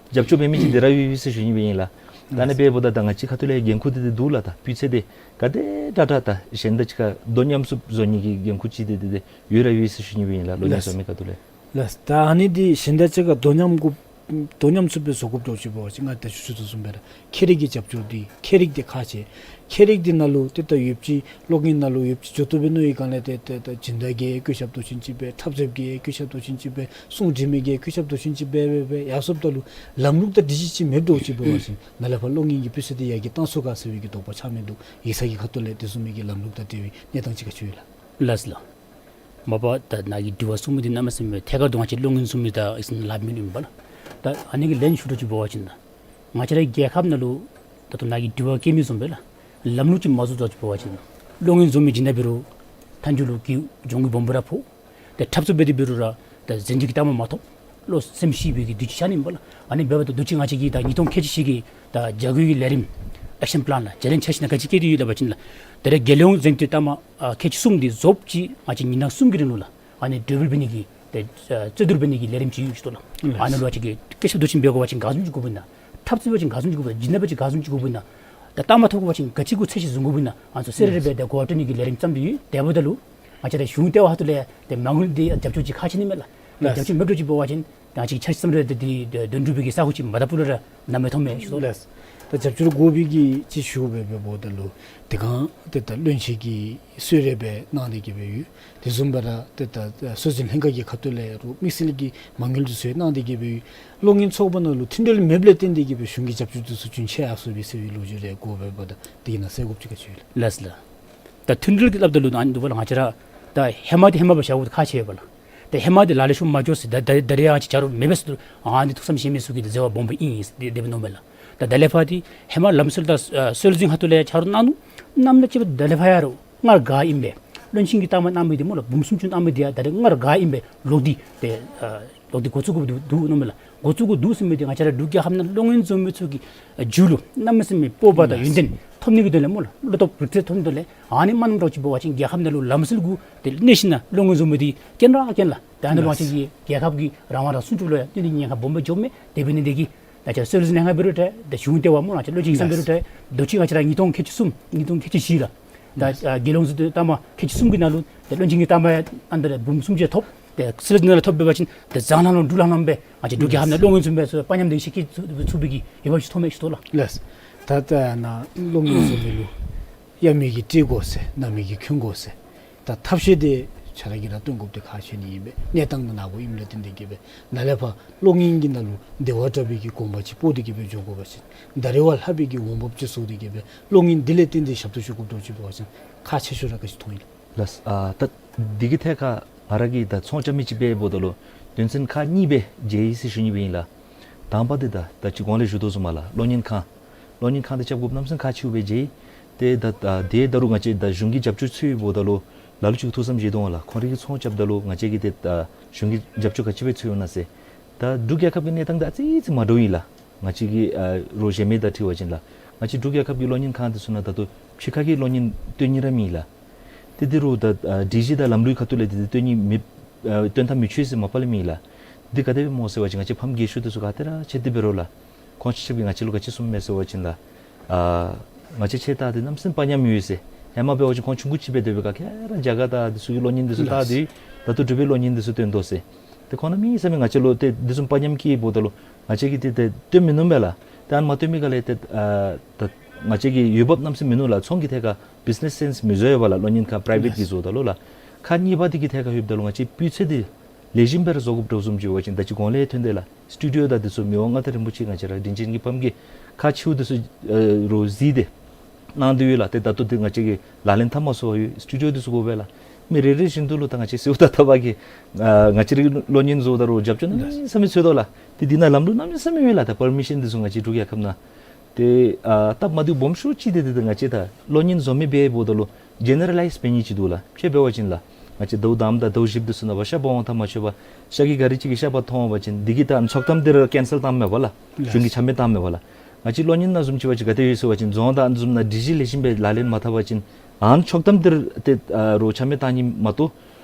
རྒྱབ་སྐྱོར་འབད་མི་ཅིག་འདི་ར་ཡོད་ཡོད་ཟེར་ཞུ་ནི་སྦེ་ཨིན་ལགས། ད་ཨ་ནི་སྦེ་འབདཝ་ད་ད་ང་བཅས་ཁ་ཐུག་ལས་འགན་ཁུར་འདི་འདི་འདུག་ལགས། ད་སྤུས་ཚད་འདི་ག་དེ་དྲག་དྲག་ད་གཞན་དང་གཅིག་ཁར་དོ་མཉམ་ཚུགསཔ་བཟོ་ནི་གི་འགན་ཁུར་ཅིག་འདི་འདི་འདི་ཡོད་ར་ཡོད་ཟེར་ཞུ་ནི་སྦེ་ཨིན་ལགས། གློག་བརྙན་ལགས། བཟོ་མི་ཁ་ཐུག་ལས། ལགས། ད་ཨ་ནི་འདི་གཞན་དང་གཅིག་ཁར་དོ་མཉམ་དགོ་དོ་མཉམ་ཚུགསཔ་སྦེ་བཟོ་དགོཔ་འདྲཝ་ཅིག་འབད་བ་ཅིན་ང་ད་ཞུ་ཞུ་དོ་བཟུམ་སྦེ་ར་ཁྱད་རིག་གི་རྒྱབ་སྐྱོར་འདི་ཁྱད་རིག་འདི་ཁག་ཆེ། ཁྱད་རིག་འདི་ནང་ལུ་ཏེ་ད་ཡོདཔ་ཅིག་གློག་བརྙན་ནང་ལུ་ཡོདཔ་ཅིག་འགྱོ་བཏུབ་པས་མནོ་བའི་སྒང་ལས་ཏེ་ཏེ་ད་སྦྱིན་བདག་གིས་སྐུ་ཞབས་མདོ་ཆེན་ཅིག་སྦེ་འཁྲབ་རྩེདཔ་གིས་སྐུ་ཞབས་མདོ་ཆེན་ཅིག་སྦེ་གསུང་འབྲི་མི་གིས་སྐུ་ཞབས་མདོ་ཆེན་ཅིག་སྦེ་སྦེ་སྦེ་ཡར་སོངམ་ད་ལུ་ལམ་ལུགས་དང་སྒྲིག་གཞི་ཅིག་མེདཔ་འདྲཝ་ཅིག་འབད་བ་ཅིན་ནཱ་ལས་ཕར་གློག་བརྙན་གྱི་སྤུས་ཚད་འདི་ཡར་རྒྱས་གཏང་ཚུགས་ག་ཟེར་བའི་གི་དོགས་པ་ཆགས་མི་འདུག། ཡིག་ཚང་གི་ཁ་ཐུག་ལས་དེ་བཟུམ་མའི་གི་ལམ་ལུགས་དང་འབྲེལ་བའི་གནས་སྟངས་ཅིག་ག་ཅི་ཡོད་ལགས། ལགས་ལགས། མ་པ་ད་ནཱ་གི་དྲི་བ་གསུངས་མི་འདི་གནམ་མེད་ས་མེད་ཐད་ཀར་དུ་ང་བཅས་གློག་བརྙན་བཟོ་མི་དང་ཨིན་ན་སླབ་མི་ཨིན་པས་ལགས། ད་ཨ་ནི་གི་ལན་ཞུ་དོ་ཅིག་འབད་བ་ཅིན་ད་ང་བཅས་རའི་རྒྱལ་ཁབ་ནང་ལུ་ད་ལྟོ་ནཱ་གི་དྲི་བ་བཀོད་མི་བཟུམ་སྦེ་ལགས་ལམ་ལུགས་ཅིག་མ་བཟོ་དོ་ཅིག་འབད་བ་ཅིན་གློག་བརྙན་བཟོ་མི་བྱིན་ན་འབད་རུང་མཐའ་མཇུག་ལུ་གི་གྱོང་གུད་སྦོམ་སྦེ་ར་ཕོག། ཏེ་འཁྲབ་རྩེདཔ་འབད་དེ་འབད་རུང་ར་ད་གཟན་ཆུང་གི་གཏའ་མ་མ་ཐོབ། བློ་སེམས་ཤི་བའི་གི་དུས་ཅིག་ཤར་ནི་ཨིན་པས་ལགས། ཨ་ནི་འབདཝ་ད་དུས་ཅི་ང་བཅས་ཀྱིས་ད་ཉིས་སྟོང་ཁལ་གཅིག་བཞི་གི་ད་བྱ་སྒོའི་གི་ལས་རིམ་ཨེག་ཤན་པ་ལཱན་ལགས་བྱ་ལན་འཆར་གཞི་ནང་ག་ཅི་བཀོད་དེ་ཡོད་སླབ་པ་ཅིན་ལགས། ད་རེས་རྒྱལ་ཡོངས་འཛིན་སྐྱོང་གཏའ་མ་ཨ་ཁལ་གཅིག་གསུམ་འདི་རྫོགསཔ་ཅིག་ང་བཅས་ཉིན་གྲངས་གསུམ་གྱི་རིང་ལུ་ལགས་ཨ་ནི་འགྲེམས་སྤེལ་འབད་ནི་གི་ཏེ་ཨ་རྩོད་བསྡུར་འབད་ནི་གི་ལས་རིམ་ཅིག་ཡོད་ཟེར་ལགས། ཨ་ནི་ལུ་ང་བཅས་ཀྱིས་སྐུ་ཞབས་མདོ་ཆེན་འབད་དགོ་པ་ཅིན་ག་བཟུམ་ཅིག་དགོཔ་ཨིན་ན། འཁྲབ་རྩེདཔ་འབད་བ་ཅིན་ག་བཟུམ་ཅིག་དགོཔ་ཨིན་ན། བྱིན་ན་འབད་བ་ཅིན་ག་བཟུམ་ཅིག་དགོཔ་ཨིན་ན། ད་གཏའ་མ་ཐོབ་དགོ་པ་ཅིན་ག་ཅི་གུ་ཚད་གཞི་བཟུང་དགོཔ་ཨིན་ན། ཨ་ནི་ཚུ་གསལ་རི་རི་སྦེ་ཏེ་གོ་བ་སྤྲོད་ནི་གི་ལས་རིམ་བརྩམས་ཏེ་ཡོད། དེ་འབདཝ་ད་ལུ་ང་བཅས་ར་གཞུང་ལྟེ་བ་ཁ་ཐུག་ལས་ཏེ་མ་དངུལ་འདི་རྒྱབ་སྐྱོར་ཅིག་ཁག་ཆེ་ནི་མས་ལགས། ལགས། རྒྱབ་སྐྱོར་མེདཔ་འདྲཝ་ཅིག་འབད་བ་ཅིན་ང་བཅས་འཆར་གཞི་བརྩམས་རུང་ཏེ་འདི་དོན་འགྲུབ་པའི་གི་ས་ཁོངས་ཅིག་མ་དག་པ་ལུ་ར་ནམ་ཡང་མཐོང་མེད་ཞུ་དོ། ལགས། ད་རྒྱབ་སྐྱོར་དགོ་པའི་གི་ཅིག་ཞུ་སྦེ་འབདཝ་ད་ལུ་དེ་སྒང་ཏེ་ད་བློན་ཆེན་གྱིས་གསོལ་རས་སྦེ་གནང་སྟེ་གི་སྦེ་ཡོད། དེ་བཟུམ་སྦེ་ར་ཏེ་ད་སྲོལ་འཛིན་ལྷན་ཁག་གི་ཁ་ཐུག་ལས་རུང་དམིགས་བསལ་གྱི་མ་དངུལ་འདི་ཚུ་གནང་སྟེ་གི་སྦེ་ཡོད། གློག་བརྙན་ཚོགས་པ་ནང་ལུ་མཐུན་སྒྲིལ་མེདཔ་ལས་བརྟེན་ཏེ་གི་སྦེ་གཞུང་གི་རྒྱབ་སྐྱོར་འདི་ཚུ་རྒྱུན་ཆད་ཡར་སོང་བའི་ཟེར་བའི་ལོ་རྒྱུས་རེ་གོ་སྦེ་འབདཝ་ད་དེ་གི་ནང་གསལ་དགོཔ་ཅིག་ག་ཅི་ཡོད་ལགས། ལགས་ལགས། ད་མཐུན་སྒྲིལ་གྱི་སླབ་ད་ལུ་ཨ་ནི་འདུག་པ་ལགས། ང་བཅས་ར་ད་ཧེ་མ་འདི་ཧེ་མ་སྦེ་བཞག་དགོཔ་ཁག་ཆེ་བས་ལགས། ད་ཧེ་མ་འདི་ལག་ལེན་ཤོར་མ་བཅུག་ཟེར། ད་ད་ད་རེས་ཡང་ཅིག་ཆ་རོགས་མེད་པས་ཟེར་ཨ་ནི་ཐུགས་བསམ་བཞེས་མི་ཚུ་གིས་འདི་འཛོལ་བ་སྦོམ་སྦེ་ཨིན་ཟེར་དེ་སྦེ་མནོཝ་མས་ལགས། ད་ད་ལས་ཕར་འདི་ཧེ་མ་ལམ་སྲོལ་དང་ཨ་སྲོལ་འཛིན་ཁ་ཐུག་ལས་ཆ་རོགས་གནང་ནུག། གནངམ་ལས་ཅིག་ད་ལས་ཕར་ཡར་རུང་སྔར་ག་ཨིནམ་སྦེ་བློན་ཆེན་གྱིས་གཏའ་མ་གནང་མི་འདི་སྨོ་ལགས་འབུམ་སུམ་ཅུ་གནང་མི་འདི་ཡང་ད་རེས་སྔར་ག་ཨིནམ་སྦེ་ལོག་སྟེ་ཏེ་ཨ་ལོག་སྟེ་འགོ་བཙུགས་དགོཔ་འདུག་འདུག་མནོཝ་མས་ལགས། འགོ་བཙུགས་དགོཔ་འདུག་ཟེར་མི་འདི་ང་བཅས་ར་འབྲུག་རྒྱལ་ཁབ་ནང་གློག་བརྙན་བཟོ་མི་ཚུ་གི་རྒྱུད་ལུ་གནམ་མེད་ས་མེད་སྤོབས་པ་དང་ཡོན་ཏན་ཐོབ་ནི་གི་དོན་ལས་སྨོ་ལགས། བློ་སྟོབས་རིག་རྩལ་ཐོབ་ནི་དོན་ལས་ཨ་ནི་མ་གནངམ་འདྲཝ་ཅིག་འབད་བ་ཅིན་རྒྱལ་ཁབ་ནང་ལུ་ལམ་སྲོལ་གུ་ཏེ་གནས་ཞིནམ་ལས་གློག་བརྙན་བཟོ་མི་འདི་རྐྱེན་ར་རྐྱེན་ལགས། ད་ཨ་ནི་ལུ་ང་བཅས་ཀྱི་རྒྱལ་ཁབ་ཀྱི་རང་དབང་དང་སྲུང་སྐྱོབ་ལུ་ཡང་བསྟུན་ནི་ཉེན་ཁ་སྦོམ་སྦེ་འགྱོཝ་མས། དེ་འབད་ནི་འདི་གིས་ད་ང་བཅས་སྲོལ་འཛིན་ལྷན་ཁག་འབད་རུང་འདྲ་ད་གཞུང་ལྟེ་བ་སྨོ་ང་བཅས་བློན་ཆེན་ཡིག་ཚང་འབད་རུང་འདྲ་ད་ཅི་ང་བཅས་ར་ཉིས་སྟོང་ཁལ་གཅིག་གསུམ་ཉིས་སྟོང་ཁལ་གཅིག་བཞི་ལགས། ད་ཨ་རྒྱལ་ཡོངས་འཛིན་སྐྱོང་གཏའ་མ་ཁལ་གཅིག་གསུམ་གྱི་ནང་ལུ་ད་བློན་ཆེན་གྱི་གཏའ་མ་ཨ་ནི་ད་འབུམ་སུམ་ཅུ་ཐོབ། ཏེ་སི་ལ་འདི་ནང་ལུ་ཐོབ་འབད་བ་ཅིན་ཏེ་བཟང་ལམ་ལུ་འགྲུལ་ལམ་ལམ་སྦེ་ང་བཅས་འབྲུག་རྒྱལ་ཁབ་ནང་གློག་བརྙན་བཟུམ་སྦེ་ཚུ་དཔའ་ཉམས་འདི་ཤེས་ཀྱི་ཚུགས་པའི་གི་འོས་འབབ་ཅིག་ཐོབ་མས་ཟེར་ཞུ་དོ་ལགས། ལགས། ད་ད་ནཱ་གློག་བརྙན་བཟུམ་མའི་ལུ་གཡབ་མི་གིས་དཀྲིས་དགོ་ཟེར་གནག་མི་གིས་གྱོན་དགོ་ཟེར། ད་ཐབས་ཤེས་འདི་ཁྱོད་ར་གིས་ར་སྟོན་དགོཔ་འདི་ཁག་ཆེ་ནི་ཨིན་པས། གནས་སྟངས་ནང་ན་འབདཝ་ཨིནམ་ལས་བརྟེན་ཏེ་གིས་སྦེ་ནཱ་ལས་ཕར་གློག་བརྙན་གྱི་ནང་ལུ་བདེ་བ་དྲག་པོའི་གི་གོམ་པ་ཅིག་སྤོ་སྟེ་གིས་སྦེ་འགྱོ་དགོ་པ་ཅིན་ད་རེས་བ་ལྷག་པའི་གི་འོང་འབབ་ཅིག་བཟོ་སྟེ་གིས་སྦེ་གློག་བརྙན་འདི་ལས་བརྟེན་ཏེ་ཞབས་ཏོག་ཞུ་དགོཔ་འདྲཝ་ཅིག་འབད་བ་ཅིན་ཁག་ཆེ་ཤོས་ར་ག་ཅི་མཐོང་ཡི་ལགས། ལགས། ཨ་ད་འདི་གི་ཐད་ཁར་ང་ར་གིས་ད་ཚོང་རྐྱབ་མི་ཅིག་འབདཝ་ད་ལུ་དོན་ཚན་ཁག་གཉིས་སྦེ་མཇལ་ཡི་ཟེར་ཞུ་ནི་སྦེ་ཨིན་ལགས། དང་པ་འདི་ད་ད་ཅི་གོང་ལས་ཞུ་དོ་བཟུམ་མ་ལགས་གློག་བརྙན་ཁང་། གློག་བརྙན་ཁང་འདི་རྐྱབ་དགོཔ་གནམ་མེད་ས་མེད་ཁག་ཆེཝ་སྦེ་མཇལ་ཡི། ཏེ་ད་ད་དེ་ད་རུང་ང་བཅས་ད་གཞུང་གི་རྒྱབ་སྐྱོར་འཚོལ་བའི་འབདཝ་ད་ལུ་ལ་ལུ་ཅིག་གིས་ཐུགས་བསམ་བཞེས་དོ་འོང་ལགས། ཁོང་རའི་གི་ཚོང་རྐྱབ་ད་ལུ་ང་བཅས་ཀྱིས་ཏེ་ད་གཞུང་གི་རྒྱབ་སྐྱོར་ག་ཅི་སྦེ་འཚོལ་འོང་ན་ཟེར། ད་འབྲུག་རྒྱལ་ཁབ་ཀྱི་གནས་སྟངས་འདི་ཨ་ཙི་ཙི་མ་འདྲཝ་ཨིན་ལགས། ང་བཅས་ཀྱིས་ཨ་རོགས་གཞན་མི་དང་འཁྲིལ་བ་ཅིན་ལགས། ང་བཅས་འབྲུག་རྒྱལ་ཁབ་ཀྱི་གློག་བརྙན་ཁང་འདི་ཚུ་ནང་ད་ལྟོ་ཕྱི་ཁ་གི་གློག་བརྙན་སྟོན་ནི་ར་མེད་ལགས། ཏེ་འདི་རུ་ད་ཨ་སྒྲིག་གཞི་དང་ལམ་ལུགས་ཁ་ཐུག་ལས་འདི་འདི་སྟོན་ནི་མེད། ཨ་སྟོན་ཐབས་མི་ཆོག་ཟེར་མ་པ་ལས་མེད་ལགས། འདི་ག་དེ་སྦེ་སྨོ་ཟེར་བ་ཅིན་ང་བཅས་ཕམ་རྒས་ཤོས་འདི་ཚུ་ག་ཏེ་ར་ཆེ་སྟེ་འབད་རུང་ལགས། ཁོང་ཆ་ཁྱབ་ཀྱིས་ང་བཅས་ལུ་ག་ཅི་གསུངམ་མས་ཟེར་བ་ཅིན་ལགས། ཨ་ང་བཅས་ཆེ་ད་འདི་གནམ་མེད་ས་མེད་དཔའ་ཉམས་ཡོད་ཟེར། ཧེ་མ་འབད་བ་ཅིན་ཁོང་ཆུང་ཀུ་ཅིག་འབད་སྡོད་པའི་སྐབས་ཁྱེད་ར་རྒྱ་གར་དང་འདི་ཚུ་གི་གློག་བརྙན་འདི་ཚུ་བལྟ་སྟེ་ད་ལྟོ་འབྲུག་པའི་གློག་བརྙན་འདི་ཚུ་སྟོན་དོ་ཟེར། ཏེ་ཁོང་གནམ་མེད་ས་མེད་ང་བཅས་ལུ་ཏེ་འདི་བཟུམ་དཔའ་ཉམས་བསྐྱེད་འབདཝ་ད་ལུ་ང་བཅས་ཀྱིས་ཏེ་ཏེ་སྟོན་མི་ནུམ་མས་ལགས། ཏེ་ཨ་ནི་མ་སྟོན་མི་ག་ལས་ཏེ་ཨ་ད་ང་བཅས་ཀྱི་འོས་འབབ་གནམ་མེད་ས་མེད་མིན་ནུག་ལགས། ཚོང་གི་ཐད་ཁར་བིས་ནེས་སེནསི་མི་བཟོ་བས་ལགས། གློག་བརྙན་ཁང་པི་རའི་བེཊ་ཀྱིས་བཟོཝ་ད་ལུ་ལགས། ཁག་གཉིས་པ་འདི་གི་ཐད་ཁར་ལྷོདཔ་ད་ལུ་ང་བཅས་སྤུས་ཚད་འདི་ལེགས་ཤོམ་སྦེ་ར་བཟོ་དགོཔ་འདྲཝ་བཟུམ་ཅིག་འབད་བ་ཅིན་ད་ཅི་གོང་ལས་ཐོན་དེས་ལགས། སི་ཊུ་ཌི་འོ་དང་འདི་ཚུ་མི་དབང་མངའ་བདག་རིན་པོ་ཆེ་ང་བཅས་ར་དྲིན་ཅན་གྱི་ཕམ་གིས་ཁག་ཆེཝ་འདི་ཚུ་ཨ་རོགས་གཟིགས་ཏེ་གནང་དོ་ཡོད་ལགས། ཏེ་ད་ལྟོ་འདི་ང་བཅས་ཀྱིས་ལག་ལེན་འཐབ་མ་ཚུགས་པར་ཡོད། སི་ཊུ་ཌི་འོ་འདི་ཚུ་དགོ་པས་ལགས། མི་རེ་རེ་བཞིན་དུ་ལུ་ད་ང་བཅས་སེའུ་ཏ་ཐ་པ་གིས་ཨ་ང་བཅས་རའི་གློག་བརྙན་བཟོཝ་ད་རོགས་རྒྱབ་སྐྱོར་གནམ་མེད་ས་མེད་འཚོལ་དོ་ལགས། ཏེ་འདི་ནང་ལམ་ལུགས་གནམ་མེད་ས་མེད་ཡོད་ལགས། ད་པར་མི་ཤཱན་འདི་ཚུ་ང་བཅས་འབྲུག་རྒྱལ་ཁབ་ནང་ཏེ་ཨ་སྟབས་མ་བདེཝ་སྦོམ་ཤོས་ཅིག་འདི་ཏེ་ང་བཅས་ད་གློག་བརྙན་བཟོ་མི་འབདཝ་ད་ལུ་ཇེ་ནེ་ར་ལའིཛ་འབད་ནི་ཅིག་འདུག་ལགས། དཔེ་འབད་བ་ཅིན་ལགས། ང་བཅས་ཟླཝ་དང་པ་དང་ཟླཝ་བཞི་པ་འདི་ཚུ་ནང་ཕར་ཤ་འབག་འོང་ཐག་མ་ཆོད་པར་ཤ་གི་ག་ར་ཅིག་གིས་ཤ་འབག་འཐུང་འོང་པ་ཅིན་འདི་གིས་ད་ཚོགས་གཏམ་འདི་ར་ཀེན་སེལ་བཏངམ་མས་པ་ལགས། གཞུང་གིས་ཆ་མེད་བཏངམ་མས་པ་ལགས། ང་བཅས་གློག་བརྙན་ནང་བཟུམ་ཅིག་འབད་བ་ཅིན་ག་དེ་ཡོད་ཟེར་བ་ཅིན་རྫོང་དང་ཨ་ནི་བཟུམ་ནང་སྒྲིག་གཞི་ལེགས་ཤོམ་སྦེ་ལག་ལེན་མ་འཐབ་པ་ཅིན་ཨ་ནི་ཚོགས་གཏམ་འདི་ར་ཏེ་ཨ་རོགས་ཆ་མེད་བཏང་ནི་མ་གཏོགས་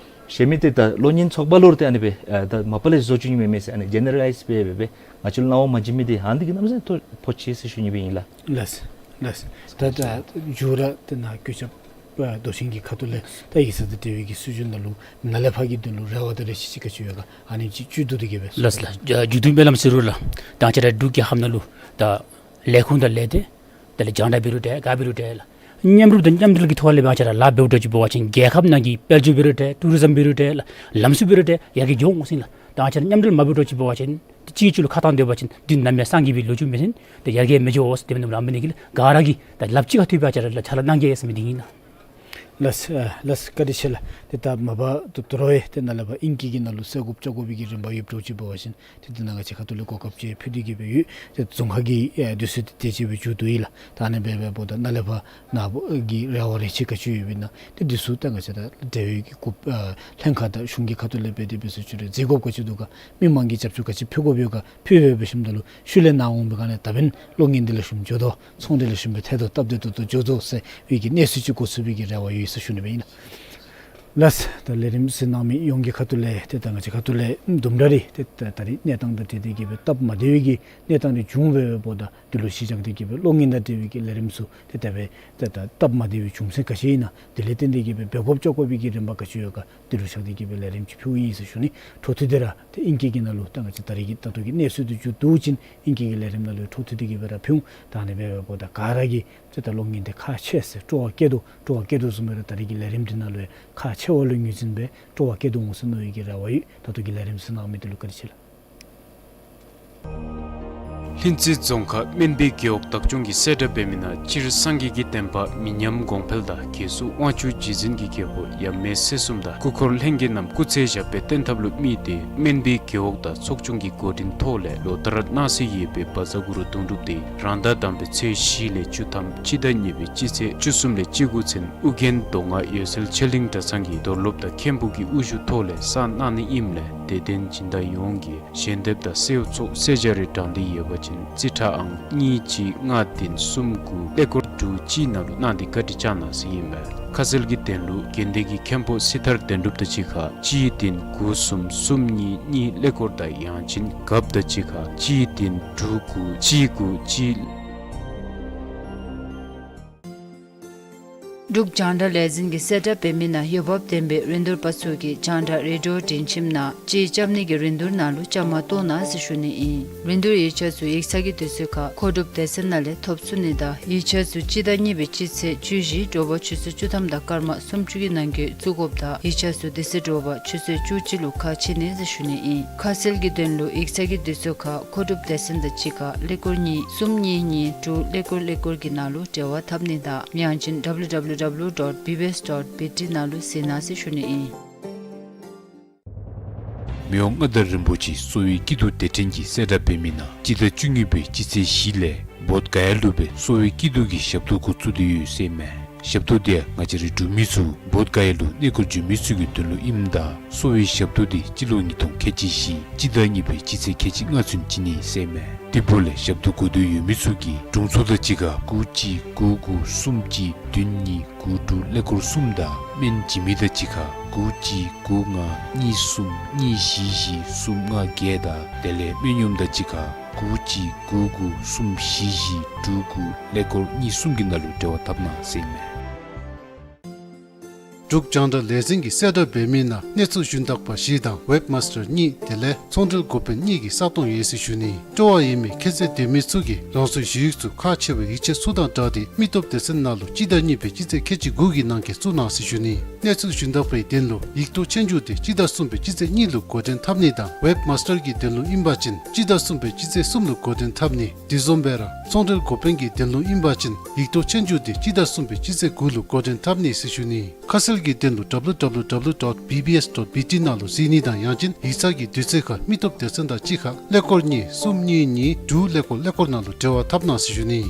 གཞན་མི་ཏེ་ད་གློག་བརྙན་ཚོགས་པ་ལུ་ར་ཏེ་ཨ་ནི་སྦེ་ཨ་ད་མ་པ་ལས་བཟོ་བཅུག་ནི་མེད་མས་ཟེར། ཨ་ནི་ཇེ་ནེ་ར་ལའིཛ་སྦེ་སྦེ་སྦེ་ང་བཅས་ལུ་གནང་བ་མ་བྱིན་མི་འདི་ཨ་ནི་འདི་གིས་གནམ་མེད་ས་མེད་ཐོ་ཕོག་ཅི་ཟེར་ཞུ་ནི་སྦེ་ཨིན་ལགས། ལགས་ལགས། ད་ད་མཇུག་ར་ཏེ་ནཱ་གུས་ཞབས་ཨ་མདོ་ཆེན་གྱི་ཁ་ཐུག་ལས་ད་ཡིག་ཚང་དང་འབྲེལ་བའི་གི་སྲིད་བྱུས་ནང་ལུ་ནཱ་ལས་ཕར་གྱི་དོན་ལུ་རེ་བ་དང་རེ་ཆེ་ཅིག་ག་ཅི་ཡོད་ག། ཨ་ནི་ཅིག་བཅུད་བསྡུ་སྟེ་གིས་སྦེ། ལགས་ལགས། ཨ་མཇུག་བསྡུ་སྨོན་ལམ་ཟེར་རུང་ལགས། ད་ང་བཅས་ར་འབྲུག་རྒྱལ་ཁབ་ནང་ལུ་ད་ལས་ཁུངས་དང་ལས་སྡེ་དེ་ལས་རྒྱང་བསྒྲགས་འབད་རུང་འདྲ་ག་འབད་རུང་འདྲ་ལགས། མཉམ་རུབ་དང་མཉམ་འབྲེལ་གྱི་ཐོག་ལས་ང་བཅས་ར་ལཱ་འབདཝ་འདྲཝ་ཅིག་འབད་བ་ཅིན་རྒྱལ་ཁབ་ནང་གི་དཔལ་འབྱོར་འབད་རུང་འདྲ་ལགས། ཊུ་རི་ཛམ་འབད་རུང་འདྲ་ལགས། ལམ་སྲོལ་འབད་རུང་འདྲ་ཡར་རྒྱས་འགྱོ་འོང་ཟེར་ལགས། ད་ང་བཅས་ར་མཉམ་འབྲེལ་མ་འབད་འདྲཝ་ཅིག་འབད་བ་ཅིན་གཅིག་གིས་གཅིག་ལུ་ཁ་བཏང་སྡོད་པ་ཅིན་འདི་གནམ་མེད་ས་མེད་ཀྱི་ལོ་རྒྱུས་མེད་ཟེར། ཏེ་ཡར་རྒྱས་མི་འགྱོ་ཟེར། དེ་འབདཝ་ལས་ར་ཨ་ནི་གི་ག་ར་གིས་ད་ལགཔ་གཅིག་ཁར་ཐུག་སྦེ་ང་བཅས་ར་ལགས་ཕྱག་ལཱ་གནང་གེ་ཟེར་མི་འདི་ཨིན་ལགས། ལགས་ལགས། བཀའ་དྲིན་ཆེ་ལགས། ཏེ་ད་མ་པ་ད་ད་རུང་ཡང་ཏེ་ནཱ་ལས་ཕར་ཨིང་སྐད་ཀྱི་ནང་ལུ་གསལ་དགོཔ་བཅར་དགོ་པའི་གི་རིམ་པ་ཡོདཔ་འདྲཝ་ཅིག་འབད་བ་ཅིན་ཏེ་འདི་ནང་ང་བཅས་ཁ་ཐུག་ལས་གོ་སྐབས་ཅིག་ཕུལ་ཏེ་གིས་སྦེ་ཡོད། ཏེ་རྫོང་ཁ་གི་ཨེ་དུས་ཚོད་འདི་དེ་ཅིག་སྦེ་མཇུག་བསྡུ་ཡི་ལགས། ད་ཨ་ནི་སྦེ་འབདཝ་ད་ནཱ་ལས་ཕར་ནཱ་གི་རེ་བ་རེ་ཆེ་ག་ཅི་ཡོདཔ་ཨིན་ན་ཏེ་འདི་ཚུ་ད་ང་བཅས་ད་འབྲེལ་བའི་གི་གུ་ཨ་ལྷན་ཁག་དང་གཞུང་གི་ཁ་ཐུག་ལས་འབད་དེ་འབད་ཟེར་ཅི་རེ་མཛད་དགོཔ་ག་ཅི་འདུག་ག། མི་མང་གིས་རྒྱབ་སྐྱོར་ག་ཅི་ཕུལ་དགོཔ་ཡོད་ག། ཕུལ་སྦེ་འབད་ཞིནམ་ད་ལུ་ཤུལ་ལས་ནཱ་འོང་པའི་སྒང་ལས་ད་འབདན་གློག་བརྙན་འདི་ལེགས་ཤོམ་འགྱོ་དོ། ཚོང་འདི་ལེགས་ཤོམ་སྦེ་ཐལ་དོ། སྟབས་བདེ་ཏོག་ཏོ་འགྱོ་དོ་ཟེར་བའི་གི་གནས་ཚུལ་ཅིག་གོ་ཚུགས་པའི་གི་རེ་བ་ཡོད་ཟེར་ཞུ་ནི་སྦེ་ཨིན་ལགས། ལགས། ད་ལས་རིམ་གཟིགས་གནང་མི་ཡོངས་ཀྱི་ཁ་ཐུག་ལས་ཏེ་ད་ང་བཅས་ཁ་ཐུག་ལས་དུམ་གྲ་རེ་ཏེ་ད་ད་རེས་གནས་སྟངས་དང་འབྲེལ་ཏེ་གིས་སྦེ་སྟབས་མ་བདེ་བའི་གི་གནས་སྟངས་རེ་བྱུང་སྦེ་འབདཝ་ད་འདི་ལུ་གཞི་བཞག་སྟེ་གིས་སྦེ་གློག་བརྙན་དང་འབྲེལ་བའི་གི་ལས་རིམ་ཚུ་ཏེ་ད་སྦེ་ཏེ་ད་སྟབས་མ་བདེ་བའི་བྱུང་ཚུལ་ག་ཅི་ཨིན་ན། དེ་ལས་བརྟེན་ཏེ་གིས་སྦེ་འབད་དགོཔ་བཅར་དགོ་པའི་གི་རིམ་པ་ག་ཅི་ཡོད་ག། འདི་ལུ་བཞག་སྟེ་གིས་སྦེ་ལས་རིམ་ཅིག་ཕུལཝ་ཨིན་ཟེར་ཞུ་ནི། འཕྲོ་མཐུད་དེ་ར་ཏེ་ཨིང་སྐད་ཀྱི་ནང་ལུ་ད་ང་བཅས་ད་རེས་ཀྱི་ད་ལྟོ་གི་གནས་ཚུལ་འདི་མཇུག་བསྡུ་ཞིནམ་ཨིང་སྐད་ཀྱི་ལས་རིམ་ནང་ལུ་འཕྲོ་མཐུད་དེ་གིས་སྦེ་ར་ཕུལ་འོང་། ད་ཨ་ནི་སྦེ་འབདཝ་ད་ག་ར་གིས་ཏེ་ད་གློག་བརྙན་འདི་ཁག་ཆེ་ཟེར་སྤྲོ་བ་བསྐྱེད་དོ་སྤྲོ་བ་བསྐྱེད་དོ་བཟུམ་སྦེ་ར་ད་རེས་ཀྱི་ལས་རིམ་འདི་ནང་ལུ་ཡང་ཁག་ཆེ་བ་ལུ་ངོས་འཛིན་སྦེ་སྤྲོ་བ་བསྐྱེད་དོ་འོང་ཟེར་མནོ་བའི་གི་རེ་བ་ཡོད། ད་ལྟོ་གི་ལས་རིམ་གཟིགས་གནང་མི་འདི་ལུ་བཀའ་དྲིན་ཆེ་ལགས། ལྷུན་རྩེ་རྫོང་ཁག་སྨན་པའི་རྒེད་འོག་བདག་སྐྱོང་གིས་གསལ་བསྒྲགས་འབད་མི་ནང་སྤྱིར་སངས་རྒྱས་ཀྱི་བསྟན་པ་མི་ཉམས་གོང་འཕེལ་དང་རྒྱལ་སྲས་དབང་ཕྱུག་རྗེ་བཙུན་གྱི་རྒྱལ་པོ་ཡབ་མེས་སྲས་གསུམ་དང་སྐུ་འཁོར་ལྷན་རྒྱས་རྣམས་སྐུ་ཚེ་ཞབས་པད་བརྟན་ཐབས་ལུ་དམིགས་ཏེ་སྨན་པའི་རྒེད་འོག་དང་ཚོགས་ཆུང་གི་འགོ་འདྲེན་ཐོག་ལས་ལོ་ལྟར་གནང་སྲོལ་ཡོད་པའི་བཛྲ་གུ་རུ་གདུང་སྒྲུབ་འདི་རང་ཟླ་དང་པའི་ཚེས་བཞི་ལས་བཅུ་ཐམ་སྤྱི་ཟླ་གཉིས་པའི་སྤྱི་ཚེས་བཅུ་གསུམ་ལས་བཅུ་དགུ་ཚུན་ཨོ་རྒྱན་མདོ་སྔགས་འོད་གསལ་ཆོས་གླིང་གྲྭ་ཚང་གི་རྡོར་སློབ་དང་མཁན་པོ་གི་དབུ་བཞུགས་ཐོག་ལས་གསར་གནང་ནི་ཨིནམ་ལས་དད་ལྡན་སྦྱིན་བདག་ཡོངས་ཀྱིས་ཞལ་འདེབས་དང་གསོལ་ཚོགས་གསོལ་ཇ་རེ་དྲང་འདོད་ཡོད་པ་ཅིན་རྩིས་ཁྲ་ཨང་གཉིས་གཅིག་ལྔ་བདུན་གསུམ་དགུ་ཀླད་ཀོར་དྲུག་གཅིག་ནང་ལུ་གནང་སྟེ་བཀའ་དྲིན་བསྐྱང་གནང་ཟེར་ཨིན་མས། ཁ་གསལ་གྱི་དོན་ལུ་དགོན་སྡེ་གི་མཁན་པོ་སྲི་ཐར་དོན་གྲུབ་དང་གཅིག་ཁར་གཅིག་བདུན་དགུ་གསུམ་གསུམ་གཉིས་གཉིས་ཀླད་ཀོར་དང་ཡང་ཅིན་རྒཔོ་དང་གཅིག་ཁར་གཅིག་བདུན་དྲུག་དགུ་གཅིག་དགུ་གཅིག། འབྲུག་རྒྱང་བསྒྲགས་ལས་འཛིན་གྱིས་གསལ་བསྒྲགས་འབད་མི་ནང་འོས་འབབ་ལྡན་པའི་རིན་བསྡུར་པ་ཚུ་གིས་རྒྱང་བསྒྲགས་རེ་ཌི་ཡོ་སྒྲིང་ཁྱིམ་ནང་ཅིག་རྐྱབ་ནི་གི་རིན་བསྡུར་ནང་ལུ་བཅའ་མར་གཏོགས་གནང་ཟེར་ཞུ་ནི་ཨིན། རིན་བསྡུར་ཡིག་ཆ་ཚུ་ཡིག་ཚང་གི་དུས་ཚོད་ཁར་མཁོ་སྒྲུབ་སྡེ་ཚན་ནང་ལས་ཐོབ་ཚུགས་ནི་དང་ཡིག་ཆ་ཚུ་སྤྱི་ཟླ་གཉིས་པའི་སྤྱི་ཚེས་བཅུ་བཞི་དྲོ་པ་ཆུ་ཚོད་བཅུ་ཐམ་དང་སྐར་མ་སུམ་ཅུ་གི་ནང་འཁོད་བཙུགས་དགོཔ་དང་ཡིག་ཆ་ཚུ་དེ་ཚེ་དྲོ་པ་ཆུ་ཚོད་བཅུ་གཅིག་ལུ་ཁ་ཕྱེ་ནི་ཟེར་ཞུ་ནི་ཨིན། ཁ་གསལ་གྱི་དོན་ལུ་ཡིག་ཚང་གི་དུས་ཚོད་ཁར་མཁོ་སྒྲུབ་སྡེ་ཚན་དང་གཅིག་ཁར་ཀླད་ཀོར་གཉིས་གསུམ་གཉིས་གཉིས་དྲུག་ཀླད་ཀོར་ཀླད་ཀོར་གྱི་ནང་ལུ་འབྲེལ་བ་འཐབ་ནི་དང་ཡང་ཅིན་W W W dot B B S dot B T ནང་ལུ་གཟིགས་གནང་ཟེར་ཞུ་ནི་ཨིན། མི་དབང་མངའ་བདག་རིན་པོ་ཆེ་གསོ་བའི་སྐྱིད་སྡུག་སྡེ་ཕྲན་གྱིས་གསལ་བསྒྲགས་འབད་མི་ནང་སྤྱི་ཟླ་བཅུ་གཉིས་པའི་སྤྱི་ཚེས་བཞི་ལས་བོདྷ་ག་ཡ་ལུ་སྦེ་གསོ་བའི་སྐྱིད་སྡུག་གི་ཞབས་ཏོག་འགོ་བཙུགས་ཏེ་ཡོད་ཟེར་མས། ཞབས་ཏོག་དེ་ཡང་ང་བཅས་རའི་འབྲུག་མི་ཚུ་བོདྷ་ག་ཡ་ལུ་གནས་སྐོར་འབྱོན་མི་ཚུ་གི་དོན་ལུ་ཨིནམ་ད་གསོ་བའི་ཞབས་ཏོག་དེ་སྤྱི་ལོ་ཉིས་སྟོང་ཁལ་གཅིག་བཞི་སྤྱི་ཟླ་གཉིས་པའི་སྤྱི་ཚེས་ཁལ་གཅིག་ལྔ་ཚུན་བྱིན་ནི་ཟེར་མས། དེ་འབདཝ་ལས་ཞབས་ཏོག་དགོ་འདོད་ཡོད་མི་ཚུ་གིས་དྲུང་འཚོ་དང་གཅིག་ཁར་དགུ་གཅིག་དགུ་དགུ་གསུམ་གཅིག་བདུན་གཉིས་དགུ་དྲུག་ཀླད་ཀོར་གསུམ་དང་སྨན་བྱིན་མི་དང་གཅིག་ཁར་དགུ་གཅིག་དགུ་ལྔ་གཉིས་གསུམ་གཉིས་བཞི་བཞི་གསུམ་ལྔ་བརྒྱད་དང་དེ་ལས་སྨན་གཡོགམ་དང་གཅིག་ཁར་དགུ་གཅིག་དགུ་དགུ་གསུམ་བཞི་བཞི་དྲུག་དགུ་ཀླད་ཀོར་གཉིས་གསུམ་གྱི་ནང་ལུ་འབྲེལ་བ་འཐབ་གནང་ཟེར་མས། འབྲུག་རྒྱང་བསྒྲགས་ལས་འཛིན་གྱིས་གསལ་བསྒྲགས་འབད་མི་ནང་གནས་ཚུལ་ཞུན་དག་པ་བཞི་དང་ཝེབ་མཱས་ཊར་གཉིས་དེ་ལས་ཚོང་འབྲེལ་འགོ་དཔོན་གཉིས་ཀྱི་ས་སྟོང་ཡོད་ཟེར་ཞུ་ནི། སྤྲོ་བ་ཡོད་མི་ཁྱད་ཚད་ལྡན་མི་ཚུ་གིས་རང་སོའི་ཞུ་ཡིག་ཚུ་ཁག་ཆེ་བའི་ཡིག་ཆ་ཚུ་དང་སྦྲགས་ཏེ་མི་སྟོབས་སྡེ་ཚན་ནང་ལུ་སྤྱི་ཟླ་གཉིས་པའི་སྤྱི་ཚེས་ཁལ་གཅིག་དགུ་གི་ནང་འཁོད་བཙུགས་གནང་ཟེར་ཞུ་ནི། གནས་ཚུལ་ཞུན་དག་པའི་དོན་ལུ་ཡིག་ཐོག་ཆོས་རྒྱུགས་དེ་སྤྱི་ཟླ་གསུམ་པའི་སྤྱི་ཚེས་གཉིས་ལུ་འགོ་འདྲེན་འཐབ་ནི་དང་ཝེབ་མཱས་ཊར་གྱི་དོན་ལུ་ཨིན་པ་ཅིན་སྤྱི་ཟླ་གསུམ་པའི་སྤྱི་ཚེས་གསུམ་ལུ་འགོ་འདྲེན་འཐབ་ནི། དེ་བཟུམ་སྦེ་ར་ཚོང་འབྲེལ་འགོ་དཔོན་གྱི་དོན་ལུ་ཨིན་པ་ཅིན་ཡིག་ཐོག་ཆོས་རྒྱུགས་དེ་སྤྱི་ཟླ་གསུམ་པའི་སྤྱི་ཚེས་དགུ་ལུ་འགོ་འདྲེན་འཐབ་ནི་ཟེར་ཞུ་ནི། ཁ་གསལ་གྱི་དོན་ལུ་W W W dot B B S dot B T ནང་ལུ་གཟིགས་ནི་དང་ཡང་ཅིན་ཡིག་ཚང་གི་དུས་ཚོད་ཁར་མི་སྟོབས་སྡེ་ཚན་དང་གཅིག་ཁར་ཀླད་ཀོར་གཉིས་གསུམ་གཉིས་གཉིས་དྲུག་ཀླད་ཀོར་ཀླད་ཀོར་ནང་ལུ་འབྲེལ་བ་འཐབ་གནང་ཟེར་ཞུ་ནི།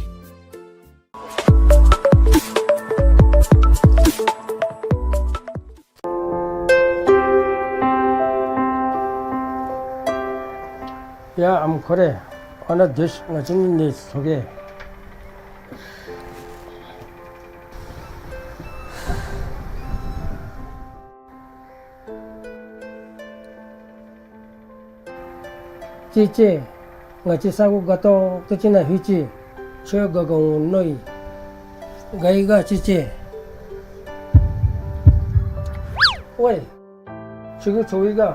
ཡ་ཨམ་ཁོ་རེ། ཨ་ནཱ་སྡོད་ཤིག། ང་བཅས་ནི་ཚོགས་ཀྱི། ཅི་ཅི། ང་བཅས་ས་གོ་དགའ་ཏོག་ཏོ་ཅིག་ནང་ལྷོད་ཅི། ཁྱོད་དགའ་དགའ་འོང་མནོ་ཡི། དགའ་ཡི་ག་ཅི་ཅི། ཝའེ། ཁྱོད་ཀྱིས་ཚོར་ཡི་ག། ང་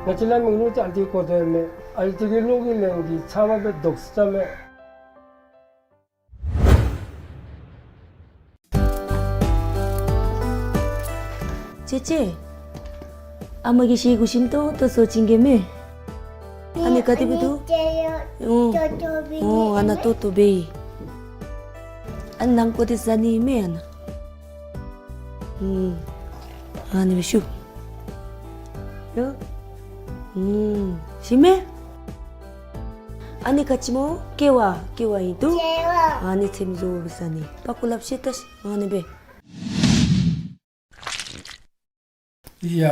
བཅས་ལ་མིག་ལུ་ཅིག་ཨ་ལྟོ་གོ་དོ་མས། ཨ་ལྟོ་གི་གློག་གི་ལན་འདི་ཚ་བ་སྦེ་དོག་ས་མས། ཅེ་ཅེ། ཨ་མ་གིས་ཤེ་གུ་ཞིམ་ཏོང་ཏོ་བཟོ་བྱིན་གེ་མས། ཨ་ནི་ག་དེ་སྦེ་འདུག། ཨོ། ཨོ། ཨ་ནཱ་ཏོག་ཏོ་སྦེ་ཨིན། ཨ་ནཱ་ཀོ་དེ་ཟ་ནི་མས་ཨ་ནཱ། ཨུམ། ཨ་ནི་སྦེ་ཤུགས། ཡ། ཨུམ། ཞིམ་མས། ཨ་ནི་ག་ཅི་སྨོ། ཀེ་བ། ཀེ་བ་ཨིན་འདུག། ཨ་ནི་ཚེམ་བཟོ་བཟའ་ནི། པག་ཀོ་ལགཔ་བཤེད་ད་ཤིག། ཨ་ནི་སྦེ། ཡ་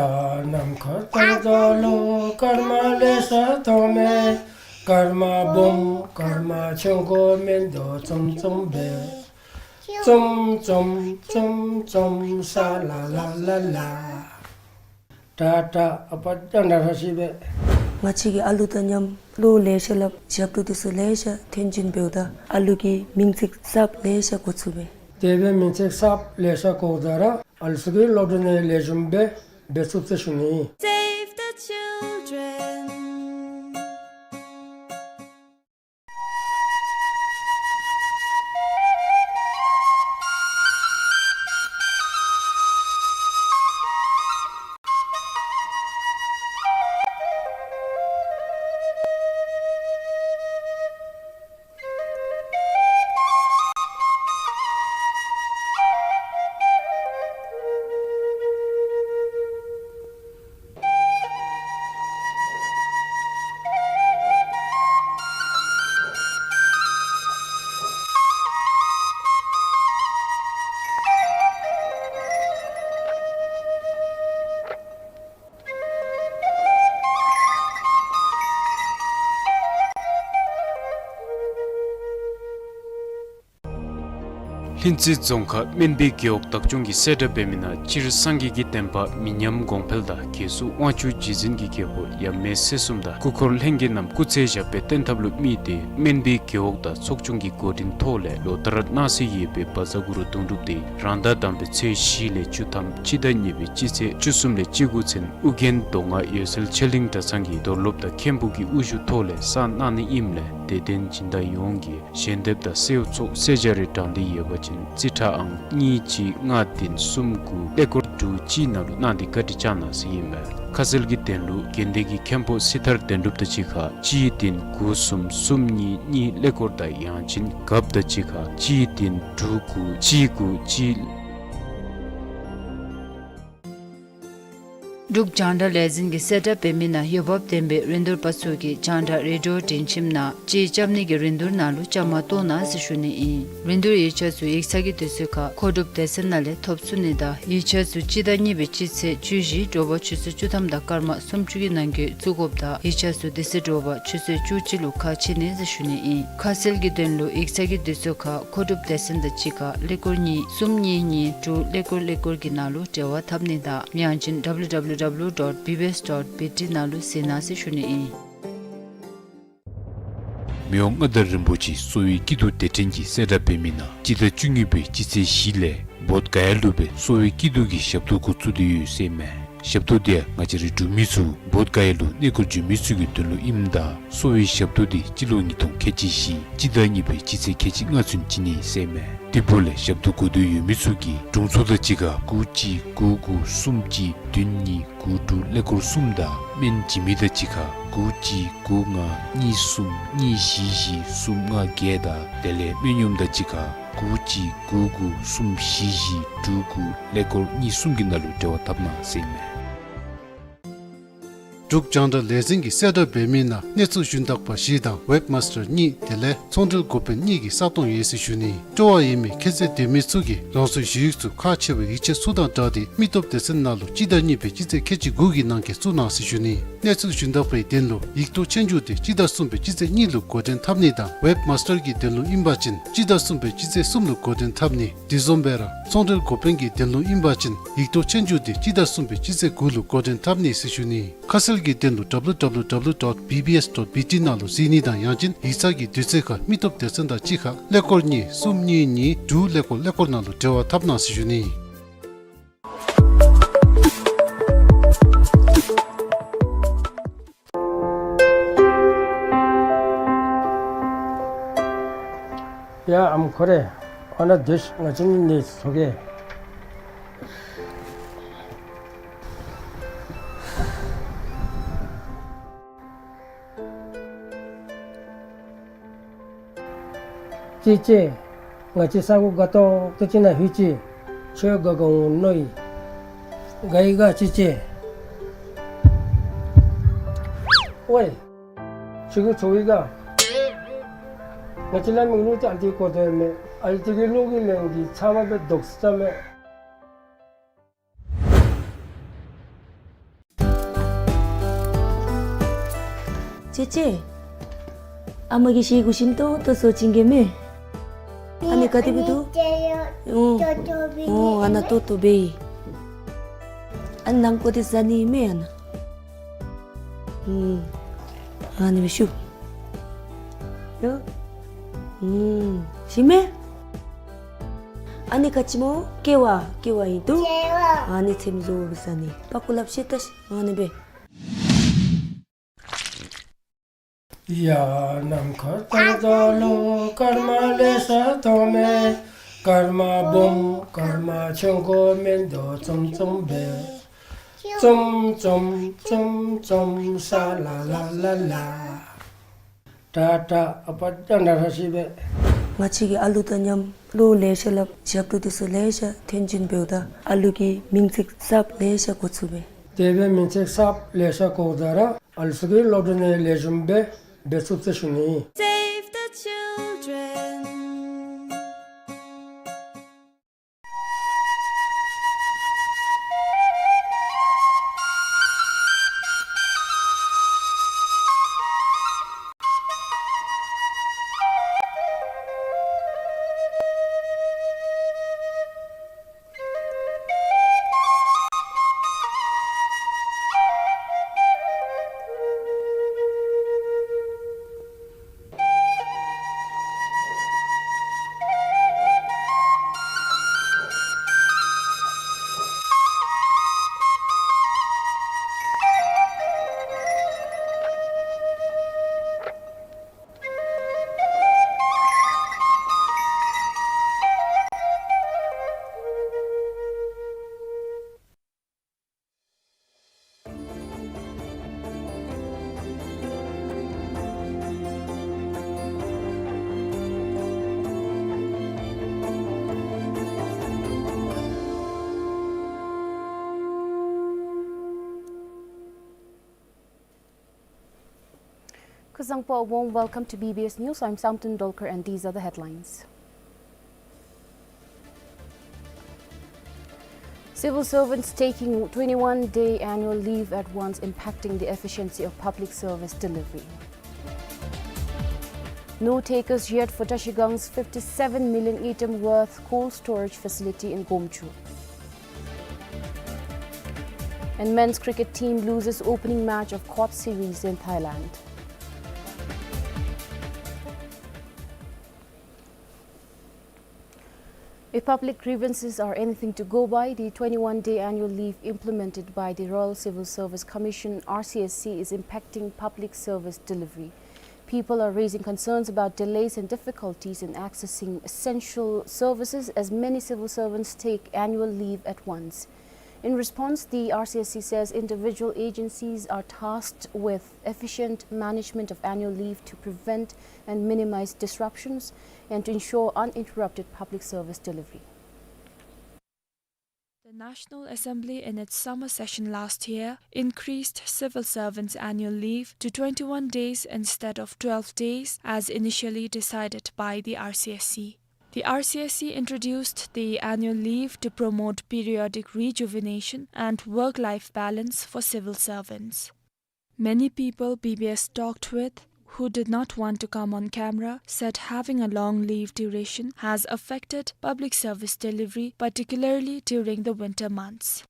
ནམ་མཁའ་ལྟར་རྫོགས་ལུ་སྐར་མ་ལེ་ཤ་མཐོང་མས། སྐར་མ་སྦོམ་སྐར་མ་ཆུང་ཀུ་མིན་འདུག་ཙུམ་ཙུམ་སྦེ། ཙུམ་ཙུམ་ཙུམ་ཙུམ་ས་ལ་ལ་ལ་ལ། ཏ་ཏ་ཨ་པ་ཏ་ན་ར་ཤི་བེ། ང་བཅས་ཀྱིས་ཨ་ལུ་དང་མཉམ་བློ་ལེ་ཤ་སླབ་ཞབས་ཏོག་འདི་ཚུ་ལེ་ཤ་ཐོན་བྱིན་འབདཝ་ད་ཨ་ལུ་གི་མིང་ཚིག་གསརཔ་ལེ་ཤ་གོ་ཚུགས་པས། དེ་སྦེ་མིང་ཚིག་གསརཔ་ལེ་ཤ་གོཝ་ད་ར་ཨ་ལུ་ཚུ་གི་སློབ་གྲྭ་ནང་ལེགས་ཤོམ་སྦེ་འབད་ཚུགས་ཟེར་ཞུ་ནི། Save the children. ལྷུན་རྩེ་རྫོང་ཁག་སྨན་པའི་རྒེད་འོག་བདག་སྐྱོང་གིས་གསལ་བསྒྲགས་འབད་མི་ནང་སྤྱིར་སངས་རྒྱས་ཀྱི་བསྟན་པ་མི་ཉམས་གོང་འཕེལ་དང་རྒྱལ་སྲུང་དབང་ཕྱུག་རྗེ་བཙུན་གྱི་རྒྱལ་པོ་ཡབ་མེས་སྲས་གསུམ་དང་སྐུ་འཁོར་ལྷན་རྒྱས་རྣམས་སྐུ་ཚེ་ཞབས་པད་བརྟན་ཐབས་ལུ་དམིགས་ཏེ་སྨན་པའི་རྒེད་འོག་དང་ཚོགས་ཆུང་གི་འགོ་འདྲེན་ཐོག་ལས་ལོ་ལྟར་གནང་སྲོལ་ཡོད་པའི་བཛྲ་གུ་རུ་དུང་སྒྲུབ་དེ་རང་ཟླ་དང་པའི་ཚེས་བཞི་ལས་བཅུ་ཐམ་སྤྱི་ཟླ་གཉིས་པའི་སྤྱི་ཚེས་བཅུ་གསུམ་ལས་བཅུ་དགུ་ཚུན་ཨོ་རྒྱན་མདོ་སྔགས་འོད་གསལ་ཆོས་གླིང་གྲྭ་ཚང་གི་རྡོར་སློབ་དང་མཁན་པོ་གི་དབུ་བཞུགས་ཐོག་ལས་གསན་གནང་ནི་ཨིནམ་ལས་དད་ལྡན་སྦྱིན་བདག་ཡོངས་ཀྱིས་ཞལ་འདེབས་དང་གསོལཝ་ཚོགས་གསོལ་ཇ་རེ་དྲང་འདོད་ཡོད་པ་ཅིན་རྩིས་ཁྲ་ཨང་གཉིས་གཅིག་ལྔ་བདུན་གསུམ་དགུ་ཀླད་ཀོར་དྲུག་གཅིག་ནང་ལུ་གནང་སྟེ་བཀའ་དྲིན་བསྐྱང་གནང་ཟེར་ཨིན་མས། ཁ་གསལ་གྱི་དོན་ལུ་དགོན་སྡེ་གི་མཁན་པོ་སྲི་ཐར་དོན་གྲུབ་དང་གཅིག་ཁར་གཅིག་བདུན་དགུ་གསུམ་གསུམ་གཉིས་གཉིས་ཀླད་ཀོར་དང་ཡང་ཅིན་རྒཔོ་དང་གཅིག་ཁར་གཅིག་བདུན་དྲུག་དགུ་གཅིག་དགུ་གཅིག། འབྲུག་རྒྱང་བསྒྲགས་ལས་འཛིན་གྱིས་གསལ་བསྒྲགས་འབད་མི་ནང་འོས་འབབ་ལྡན་པའི་རིན་བསྡུར་པ་ཚུ་གིས་རྒྱང་བསྒྲགས་རེ་ཌི་ཡོ་དྲན་ཁྱིམ་ནང་ཅིག་རྐྱབ་ནི་གི་རིན་བསྡུར་ནང་ལུ་བཅའ་མར་གཏོགས་གནང་ཟེར་ཞུ་ནི་ཨིན། རིན་བསྡུར་ཡིག་ཆ་ཚུ་ཡིག་ཚང་གི་དུས་ཚོད་ཁར་མཁོ་སྒྲུབ་སྡེ་ཚན་ནང་ལས་ཐོབ་ཚུགས་ནི་དང་ཡིག་ཆ་ཚུ་སྤྱི་ཟླ་གཉིས་པའི་སྤྱི་ཚེས་བཅུ་བཞི་དྲོ་པ་ཆུ་ཚོད་བཅུ་ཐམ་དང་སྐར་མ་སུམ་ཅུ་གི་ནང་འཁོད་བཙུགས་དགོཔ་དང་ཡིག་ཆ་ཚུ་དེ་ཚེ་དྲོ་པ་ཆུ་ཚོད་བཅུ་གཅིག་ལུ་ཁ་ཕྱེ་ནི་ཟེར་ཞུ་ནི་ཨིན། ཁ་གསལ་གྱི་དོན་ལུ་ཡིག་ཚང་གི་དུས་ཚོད་ཁར་མཁོ་སྒྲུབ་སྡེ་ཚན་དང་གཅིག་ཁར་ཀླད་ཀོར་གཉིས་གསུམ་གཉིས་གཉིས་དྲུག་ཀླད་ཀོར་ཀླད་ཀོར་གྱི་ནང་ལུ་འབྲེལ་བ་འཐབ་ནི་དང་ཡང་ཅིན་W W W dot B B S dot B T ནང་ལུ་གཟིགས་གནང་ཟེར་ཞུ་ནི་ཨིན། མི་དབང་མངའ་བདག་རིན་པོ་ཆེ་གསོ་བའི་སྐྱིད་སྡུག་སྡེ་ཕྲན་གྱིས་གསལ་བསྒྲགས་འབད་མི་ནང་སྤྱི་ཟླ་བཅུ་གཉིས་པའི་སྤྱི་ཚེས་བཞི་ལས་བོདྷ་ག་ཡ་ལུ་སྦེ་གསོ་བའི་སྐྱིད་སྡུག་གི་ཞབས་ཏོག་འགོ་བཙུགས་ཏེ་ཡོད་ཟེར་མས། ཞབས་ཏོག་དེ་ཡང་ང་བཅས་རའི་འབྲུག་མི་ཚུ་བོདྷ་ག་ཡ་ལུ་གནས་སྐོར་འབྱོན་མི་ཚུ་གི་དོན་ལུ་ཨིནམ་ད་གསོ་བའི་ཞབས་ཏོག་དེ་སྤྱི་ལོ་ཉིས་སྟོང་ཁལ་གཅིག་བཞི་སྤྱི་ཟླ་གཉིས་པའི་སྤྱི་ཚེས་ཁལ་གཅིག་ལྔ་ཚུན་བྱིན་ནི་ཟེར་མས། དེ་འབདཝ་ལས་ཞབས་ཏོག་དགོས་འདོད་ཡོད་མི་ཚུ་གིས་དྲུང་འཚོ་དང་གཅིག་ཁར་དགུ་གཅིག་དགུ་དགུ་གསུམ་གཅིག་བདུན་གཉིས་དགུ་དྲུག་ཀླད་ཀོར་གསུམ་དང་སྨན་བྱིན་མི་དང་གཅིག་ཁར་དགུ་གཅིག་དགུ་ལྔ་གཉིས་གསུམ་གཉིས་བཞི་བཞི་གསུམ་ལྔ་བརྒྱད་དང་དེ་ལས་སྨན་གཡོགམ་དང་གཅིག་ཁར་དགུ་གཅིག་དགུ་དགུ་གསུམ་བཞི་བཞི་དྲུག་དགུ་ཀླད་ཀོར་གཉིས་གསུམ་གྱི་ནང་ལུ་འབྲེལ་བ་འཐབ་གནང་ཟེར་མས། འབྲུག་རྒྱང་བསྒྲགས་ལས་འཛིན་གྱིས་གསལ་བསྒྲགས་འབད་མི་ནང་གནས་ཚུལ་ཞུན་དག་པ་བཞི་དང་ཝེབ་མཱས་ཊར་གཉིས་དེ་ལས་ཚོང་འབྲེལ་འགོ་དཔོན་གཉིས་ཀྱི་ས་སྟོང་ཡོད་ཟེར་ཞུ་ནི། སྤྲོ་བ་ཡོད་མི་ཁྱད་ཚད་ལྡན་མི་ཚུ་གིས་རང་སོའི་ཞུ་ཡིག་ཚུ་ཁག་ཆེ་བའི་ཡིག་ཆ་ཚུ་དང་སྦྲགས་ཏེ་མི་སྟོབས་སྡེ་ཚན་ནང་ལུ་སྤྱི་ཟླ་གཉིས་པའི་སྤྱི་ཚེས་ཁལ་གཅིག་དགུ་གི་ནང་འཁོད་བཙུགས་གནང་ཟེར་ཞུ་ནི། གནས་ཚུལ་ཞུན་དག་པའི་དོན་ལུ་ཡིག་ཐོག་ཆོས་རྒྱུགས་དེ་སྤྱི་ཟླ་གསུམ་པའི་སྤྱི་ཚེས་གཉིས་ལུ་འགོ་འདྲེན་འཐབ་ནི་དང་ཝེབ་མཱས་ཊར་གྱི་དོན་ལུ་ཨིན་པ་ཅིན་སྤྱི་ཟླ་གསུམ་པའི་སྤྱི་ཚེས་གསུམ་ལུ་འགོ་འདྲེན་འཐབ་ནི། དེ་བཟུམ་སྦེ་ར་ཚོང་འབྲེལ་འགོ་དཔོན་གྱི་དོན་ལུ་ཨིན་པ་ཅིན་ཡིག་ཐོག་ཆོས་རྒྱུགས་དེ་སྤྱི་ཟླ་གསུམ་པའི་སྤྱི་ཚེས་དགུ་ལུ་འགོ་འདྲེན་འཐབ་ནི་ཟེར་ཞུ་ནི། ཁ་གསལ་གྱི་དོན་ལུ་W W W dot B B S dot B T ནང་ལུ་གཟིགས་ནི་དང་ཡང་ཅིན་ཡིག་ཚང་གི་དུས་ཚོད་ཁར་མི་སྟོབས་སྡེ་ཚན་དང་གཅིག་ཁར་ཀླད་ཀོར་གཉིས་གསུམ་གཉིས་གཉིས་དྲུག་ཀླད་ཀོར་ཀླད་ཀོར་ནང་ལུ་འབྲེལ་བ་འཐབ་གནང་ཟེར་ཞུ་ནི། ཡ་ཨམ་ཁོ་རེ། ཨ་ནཱ་སྡོད་ཤིག། ང་བཅས་གཉིས་ནི་ཚོགས་ཀྱི། ཅི་ཅི། ང་བཅས་ས་གོ་དགའ་ཏོག་ཏོ་ཅིག་ནང་ལྷོད་ཅི། ཁྱོད་དགའ་དགའ་འོང་མནོ་ཡི། དགའ་ཡི་ག་ཅི་ཅི། ཝའི། ཁྱོད་ཀྱིས་ཚོར་ཡི་ག། ང་བཅས་ལ་མིག་ལུ་ཅིག་ཨ་ལྟོ་གོ་དོ་ཡོད་མས། ཨ་ལྟོ་གི་ལོག་གི་ལན་གྱིས་ཚ་བ་སྦེ་དོགས་ས་མས། ཅེ་ཅེ། ཨ་མ་གིས་ཤེ་གུ་ཤིང་ཏོག་ཏོ་བཟོ་བྱིན་གེ་མེ། ཨ་ནི་ག་དེ་སྦེ་འདུག། ཨོ། ཨོ་ཨ་ནཱ་ཏོག་ཏོ་སྦེ་ཨིན། ཨ་ནི་ནང་ཀོ་དེ་ཟ་ནི་མེ་ཨ་ནཱ། ཨུམ། ཨ་ནི་སྦེ་ཤུབ། ཡ། ཨུམ། ཤེས་མེ། ཨ་ནི་ག་ཅི་སྨོ། ཀེ་བ། ཀེ་བ་ཨིན་འདུག། ཨ་ནི་ཚེམ་བཟོ་བཟའ་ནི། པག་ཀོ་ལགཔ་བཤེད་ད་ཤིག། ཨ་ནི་སྦེ། ཡ་ནམ་མཁའ་ལྟར་ལོ་སྐར་མ་ལེ་ཤ་མཐོང་མས། སྐར་མ་སྦོམ་སྐར་མ་ཆུང་ཀུ་མིན་འདུག། ཙུམ་ཙུམ་སྦེ། ཙུམ་ཙུམ་ཙུམ་ཙུམ་ས་ལ་ལ་ལ་ལ། ཏ་ཏ། ཨ་པ་ཏ་ན་ར་ཤི་བེ། ང་བཅས་ཀྱིས་ཨ་ལུ་དང་མཉམ་བློ་ལེ་ཤ་སླབ། ཞབས་ཏོག་དེ་ཚུ་ལེ་ཤ་ཐོན་བྱིན་འབདཝ་ད་ཨ་ལུ་གི་མིང་ཚིག་གསརཔ་ལེ་ཤ་གོ་ཚུགས་པས། དེ་སྦེ་མིང་ཚིག་གསརཔ་ལེ་ཤ་གོཝ་ད་ར་ཨ་ལུ་ཚུ་གི་སློབ་གྲྭ་ནང་ལེགས་ཤོམ་སྦེ་འབད་ཚུགས་ཟེར་ཞུ་ནི། Save the children. Kuzuzangpo, a warm welcome to B B S News. I'm Samten Dolkar, and these are the headlines. Civil servants taking twenty-one-day annual leave at once, impacting the efficiency of public service delivery. No takers yet for Trashigang's fifty-seven million ngultrum worth cold storage facility in Gomchu. And men's cricket team loses opening match of Court Series in Thailand. If public grievances are anything to go by, the twenty-one-day annual leave implemented by the Royal Civil Service Commission, R C S C, is impacting public service delivery. People are raising concerns about delays and difficulties in accessing essential services as many civil servants take annual leave at once. In response, the R C S C says individual agencies are tasked with efficient management of annual leave to prevent and minimize disruptions and to ensure uninterrupted public service delivery. The National Assembly, in its summer session last year, increased civil servants' annual leave to twenty-one days instead of twelve days, as initially decided by the R C S C. The R C S C introduced the annual leave to promote periodic rejuvenation and work-life balance for civil servants. Many people B B S talked with who did not want to come on camera said having a long leave duration has affected public service delivery, particularly during the winter months.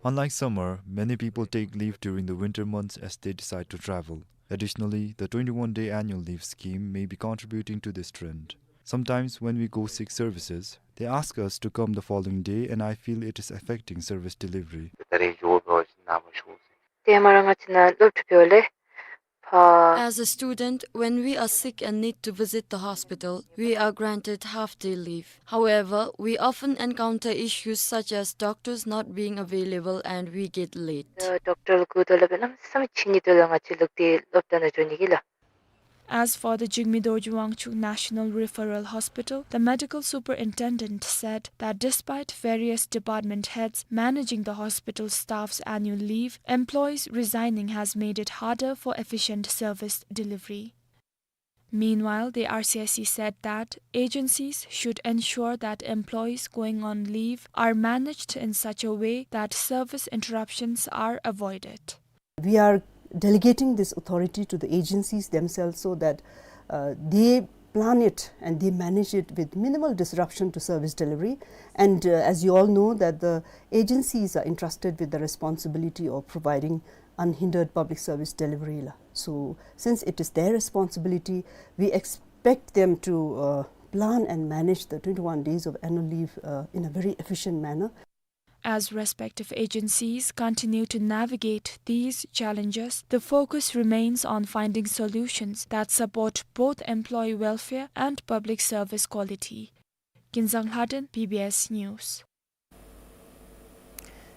Unlike summer, many people take leave during the winter months as they decide to travel. Additionally, the twenty-one-day annual leave scheme may be contributing to this trend. Sometimes when we go seek services, they ask us to come the following day, and I feel it is affecting service delivery. ཏེ་མ་ར་ང་བཅས་ནཱ་སློབ་ཕྲུག་འབདཝ་ལས་ཕར། As a student, when we are sick and need to visit the hospital, we are granted half-day leave. However, we often encounter issues such as doctors not being available and we get late. ཌོག་ཊར་ལུ་སྒུག་དོ་ལགས། སྦེ་གནམ་མེད་ས་མེད་ཕྱི་ཉིན་དེ་ལུ་ང་བཅས་ལུ་ཏེ་སློབ་གྲྭ་ནང་འགྱོ་ནི་གི་ལགས། As for the Jigme Dorji Wangchuk National Referral Hospital, the medical superintendent said that despite various department heads managing the hospital staff's annual leave, employees resigning has made it harder for efficient service delivery. Meanwhile, the R C S C said that agencies should ensure that employees going on leave are managed in such a way that service interruptions are avoided. We are delegating this authority to the agencies themselves so that, uh, they plan it and they manage it with minimal disruption to service delivery. And, uh, as you all know that the agencies are entrusted with the responsibility of providing unhindered public service delivery la. So, since it is their responsibility, we expect them to, uh, plan and manage the twenty-one days of annual leave, uh, in a very efficient manner. As respective agencies continue to navigate these challenges, the focus remains on finding solutions that support both employee welfare and public service quality. Kinzang Lhaden, B B S News.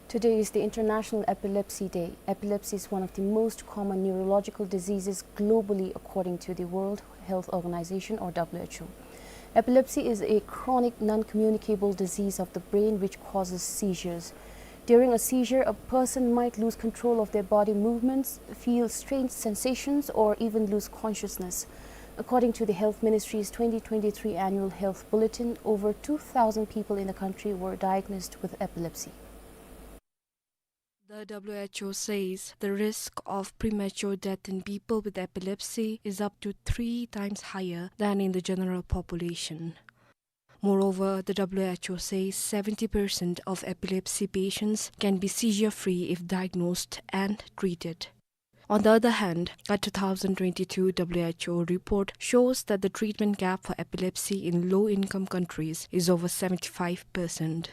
Today is the International Epilepsy Day. Epilepsy is one of the most common neurological diseases globally, according to the World Health Organization, or W H O. Epilepsy is a chronic, non-communicable disease of the brain which causes seizures. During a seizure, a person might lose control of their body movements, feel strange sensations, or even lose consciousness. According to the Health Ministry's twenty twenty-three annual health bulletin, over two thousand people in the country were diagnosed with epilepsy. The W H O says the risk of premature death in people with epilepsy is up to three times higher than in the general population. Moreover, the W H O says seventy percent of epilepsy patients can be seizure-free if diagnosed and treated. On the other hand, a two thousand twenty-two W H O report shows that the treatment gap for epilepsy in low-income countries is over seventy-five percent.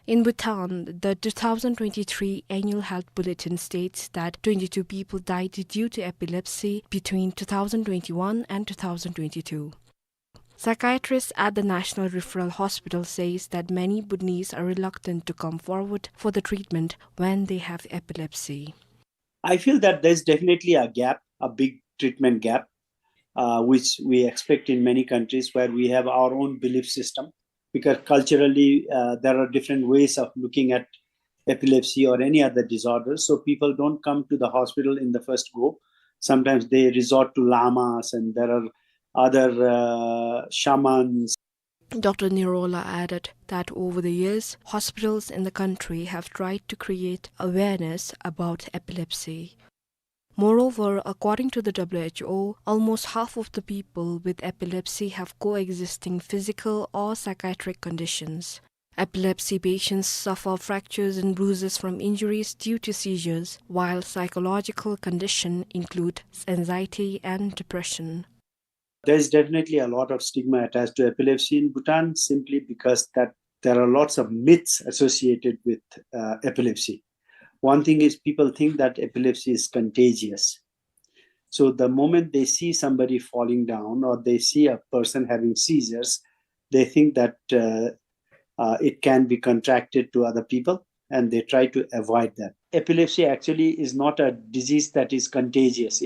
In Bhutan, the two thousand twenty-three annual health bulletin states that twenty-two people died due to epilepsy between two thousand twenty-one and two thousand twenty-two. Psychiatrists at the National Referral Hospital says that many Bhutanese are reluctant to come forward for the treatment when they have epilepsy. I feel that there's definitely a gap, a big treatment gap, uh, which we expect in many countries where we have our own belief system, because culturally, uh, there are different ways of looking at epilepsy or any other disorder. So people don't come to the hospital in the first go. Sometimes they resort to lamas, and there are other, uh, shamans. Doctor Nirola added that over the years, hospitals in the country have tried to create awareness about epilepsy. Moreover, according to the W H O, almost half of the people with epilepsy have coexisting physical or psychiatric conditions. Epilepsy patients suffer fractures and bruises from injuries due to seizures, while psychological conditions include anxiety and depression. There's definitely a lot of stigma attached to epilepsy in Bhutan simply because that there are lots of myths associated with, uh, epilepsy. One thing is, people think that epilepsy is contagious. So the moment they see somebody falling down or they see a person having seizures, they think that, uh, uh, it can be contracted to other people, and they try to avoid that. Epilepsy actually is not a disease that is contagious.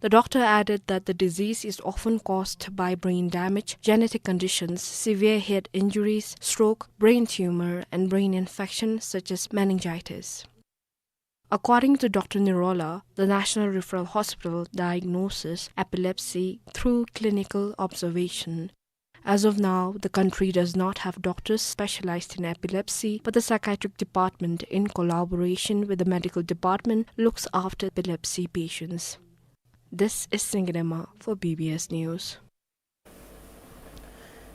The doctor added that the disease is often caused by brain damage, genetic conditions, severe head injuries, stroke, brain tumor, and brain infection such as meningitis. According to Doctor Nirola, the National Referral Hospital diagnoses epilepsy through clinical observation. As of now, the country does not have doctors specialized in epilepsy, but the psychiatric department, in collaboration with the medical department, looks after epilepsy patients. This is Singye Dema for B B S News.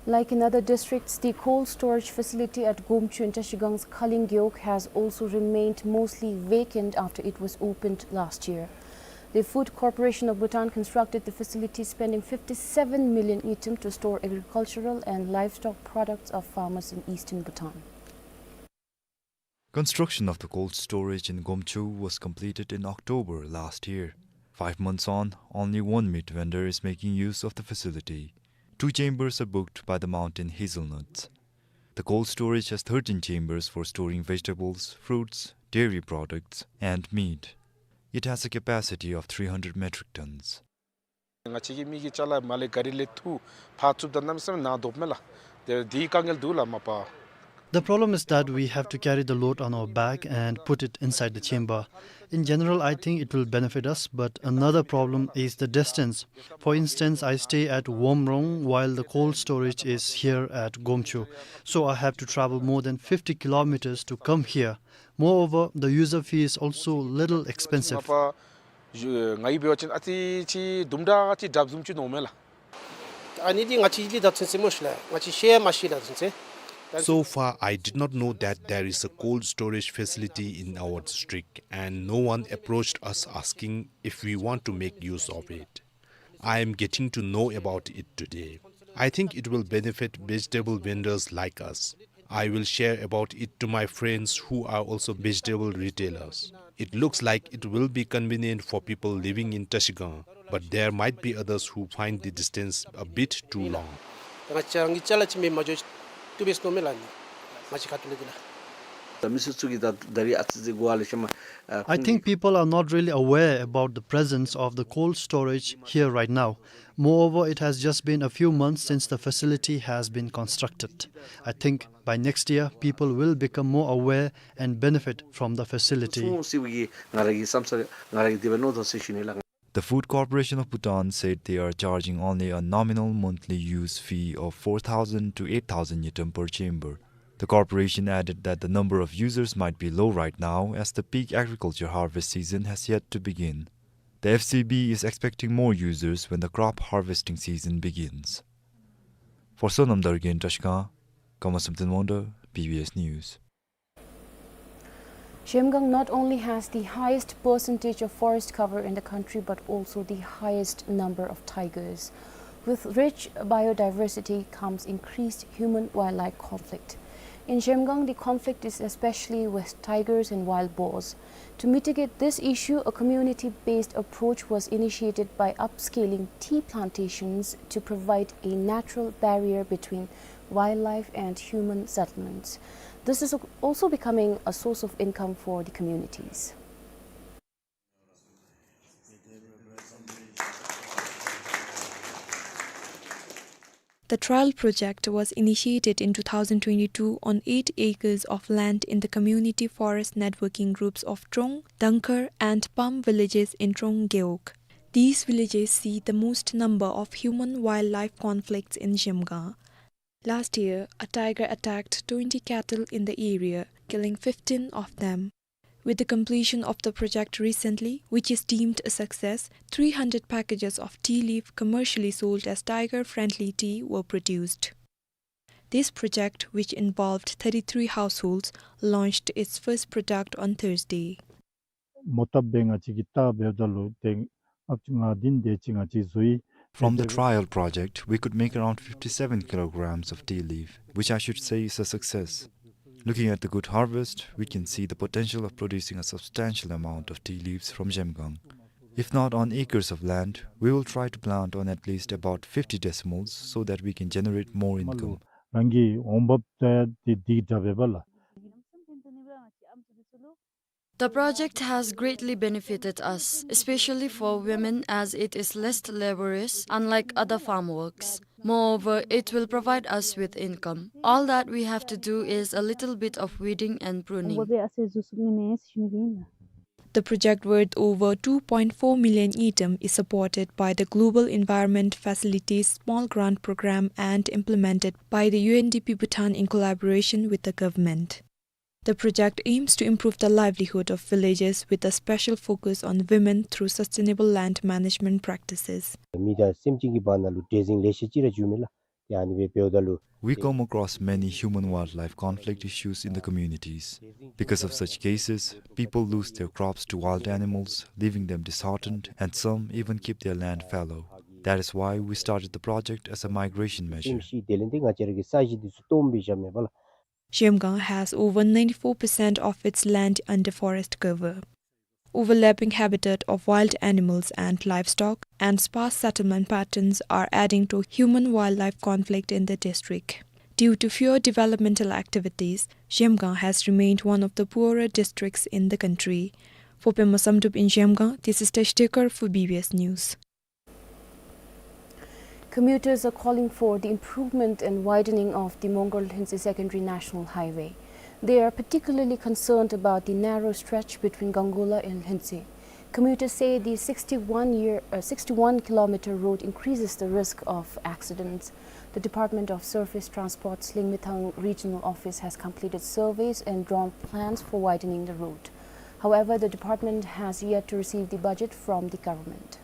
Like in other districts, the cold storage facility at Gomchu in Trashigang's Khaling Gewog has also remained mostly vacant after it was opened last year. The Food Corporation of Bhutan constructed the facility, spending fifty-seven million ngultrum to store agricultural and livestock products of farmers in eastern Bhutan. Construction of the cold storage in Gomchu was completed in October last year. Five months on, only one meat vendor is making use of the facility. Two chambers are booked by the mountain hazelnuts. The cold storage has thirteen chambers for storing vegetables, fruits, dairy products, and meat. It has a capacity of three hundred metric tons. ང་བཅས་ཀྱི་མི་གི་ཅ་ལ་མར་ལས་ག་རི་ལས་འཐུ་ཕར་བཙུགསཔ་ད་གནམ་མེད་ས་མེད་ནང་དོགཔ་མས་ལགས། དེ་འདི་དཀའ་ངལ་འདུག་ལགས་མ་པ། The problem is that we have to carry the load on our back and put it inside the chamber. In general, I think it will benefit us, but another problem is the distance. For instance, I stay at Womrong while the cold storage is here at Gomchu. So I have to travel more than fifty kilometers to come here. Moreover, the user fee is also little expensive. མ་པ་ཡུ་ང་གིས་འབད་བ་ཅིན་ཨ་ཙི་ཅིག་དུམ་གྲ་ཅིག་དྲགཔ་བཟུམ་ཅིག་མནོཝ་མས་ལགས། ཨ་ནི་འདི་ང་བཅས་ལུ་ད་ཚུན་ཚོད་མ་ཤེས་ལགས། ང་བཅས་ཤེས་ཡང་མ་ཤེས་ད་ཚུན་ཚོད། So far, I did not know that there is a cold storage facility in our district, and no one approached us asking if we want to make use of it. I am getting to know about it today. I think it will benefit vegetable vendors like us. I will share about it to my friends who are also vegetable retailers. It looks like it will be convenient for people living in Trashigang, but there might be others who find the distance a bit too long. ང་བཅས་རང་གི་ཅ་ལ་ཅིག་མེད་མ་འགྱོ་བཏུབ་པས་མནོཝ་མས་ལགས། ང་བཅས་ཁ་ཐུག་ལས་འདི་ལགས། ད་མི་སེར་ཚུ་གིས་ད་ད་རིས་ཨ་ཙི་ཅིག་གོ་བ་ལེགས་ཤོམ་ཨ། I think people are not really aware about the presence of the cold storage here right now. Moreover, it has just been a few months since the facility has been constructed. I think by next year, people will become more aware and benefit from the facility. ཚུ་སི་བི་གི་ང་ར་གི་བསམ་ས་ང་ར་གི་དེ་སྦེ་མནོ་དོ་ཟེར་ཞུ་ནི་ལགས། The Food Corporation of Bhutan said they are charging only a nominal monthly use fee of four thousand to eight thousand ngultrum per chamber. The corporation added that the number of users might be low right now as the peak agriculture harvest season has yet to begin. The F C B is expecting more users when the crop harvesting season begins. For Sonam Dargay in Trashigang, Kama Samten Wonder, B B S News. Zhemgang not only has the highest percentage of forest cover in the country, but also the highest number of tigers. With rich biodiversity comes increased human-wildlife conflict. In Zhemgang, the conflict is especially with tigers and wild boars. To mitigate this issue, a community-based approach was initiated by upscaling tea plantations to provide a natural barrier between wildlife and human settlements. This is also becoming a source of income for the communities. The trial project was initiated in two thousand twenty-two on eight acres of land in the community forest networking groups of Trong, Dangkhar, and Pam villages in Trong Gewog. These villages see the most number of human-wildlife conflicts in Zhemgang. Last year, a tiger attacked twenty cattle in the area, killing fifteen of them. With the completion of the project recently, which is deemed a success, three hundred packages of tea leaf commercially sold as tiger-friendly tea were produced. This project, which involved thirty-three households, launched its first product on Thursday. མོ་བཏབ་སྦེ་ང་བཅས་ཀྱིས་བལྟ་འབདཝ་ད་ལུ་ཏེ་ཨཔ་ཅིག་ང་འདི་ནང་དེ་ཅིག་ང་བཅས་བཟོ་ཡི། From the trial project, we could make around fifty-seven kilograms of tea leaf, which I should say is a success. Looking at the good harvest, we can see the potential of producing a substantial amount of tea leaves from Zhemgang. If not on acres of land, we will try to plant on at least about fifty decimals so that we can generate more income. རང་གི་འོང་འབབ་ཏེ་འདི་འདི་འདྲ་འབདཝ་ལས། The project has greatly benefited us, especially for women, as it is less laborious, unlike other farm works. Moreover, it will provide us with income. All that we have to do is a little bit of weeding and pruning. The project, worth over two point four million ngultrum, is supported by the Global Environment Facility's Small Grant Program and implemented by the U N D P Bhutan in collaboration with the government. The project aims to improve the livelihood of villagers with a special focus on women through sustainable land management practices. མི་དང་སེམས་ཅན་གྱི་བར་ན་ལུ་འདྲེས་འཛིང་ལེ་ཤ་ཅིག་ར་བྱུང་མས་ལགས། ཏེ་ཨ་ནི་སྦེ་འབདཝ་ད་ལུ། We come across many human-wildlife conflict issues in the communities. Because of such cases, people lose their crops to wild animals, leaving them disheartened, and some even keep their land fallow. That is why we started the project as a migration measure. སེམས་ཤི་དེ་ལས་ཏེ་ང་བཅས་ར་གི་ས་གཞི་འདི་ཚུ་སྟོངམ་སྦེ་བཞག་མས་པ་ལགས། Zhemgang has over ninety-four percent of its land under forest cover. Overlapping habitat of wild animals and livestock and sparse settlement patterns are adding to human-wildlife conflict in the district. Due to fewer developmental activities, Zhemgang has remained one of the poorer districts in the country. For Pema Samdrup in Zhemgang, this is Tesh Tekar for B B S News. Commuters are calling for the improvement and widening of the Mongar-Lhuentse Secondary National Highway. They are particularly concerned about the narrow stretch between Gangula and Lhuentse. Commuters say the sixty-one year, uh, sixty-one kilometer road increases the risk of accidents. The Department of Surface Transport's Lingmethang Regional Office has completed surveys and drawn plans for widening the road. However, the department has yet to receive the budget from the government.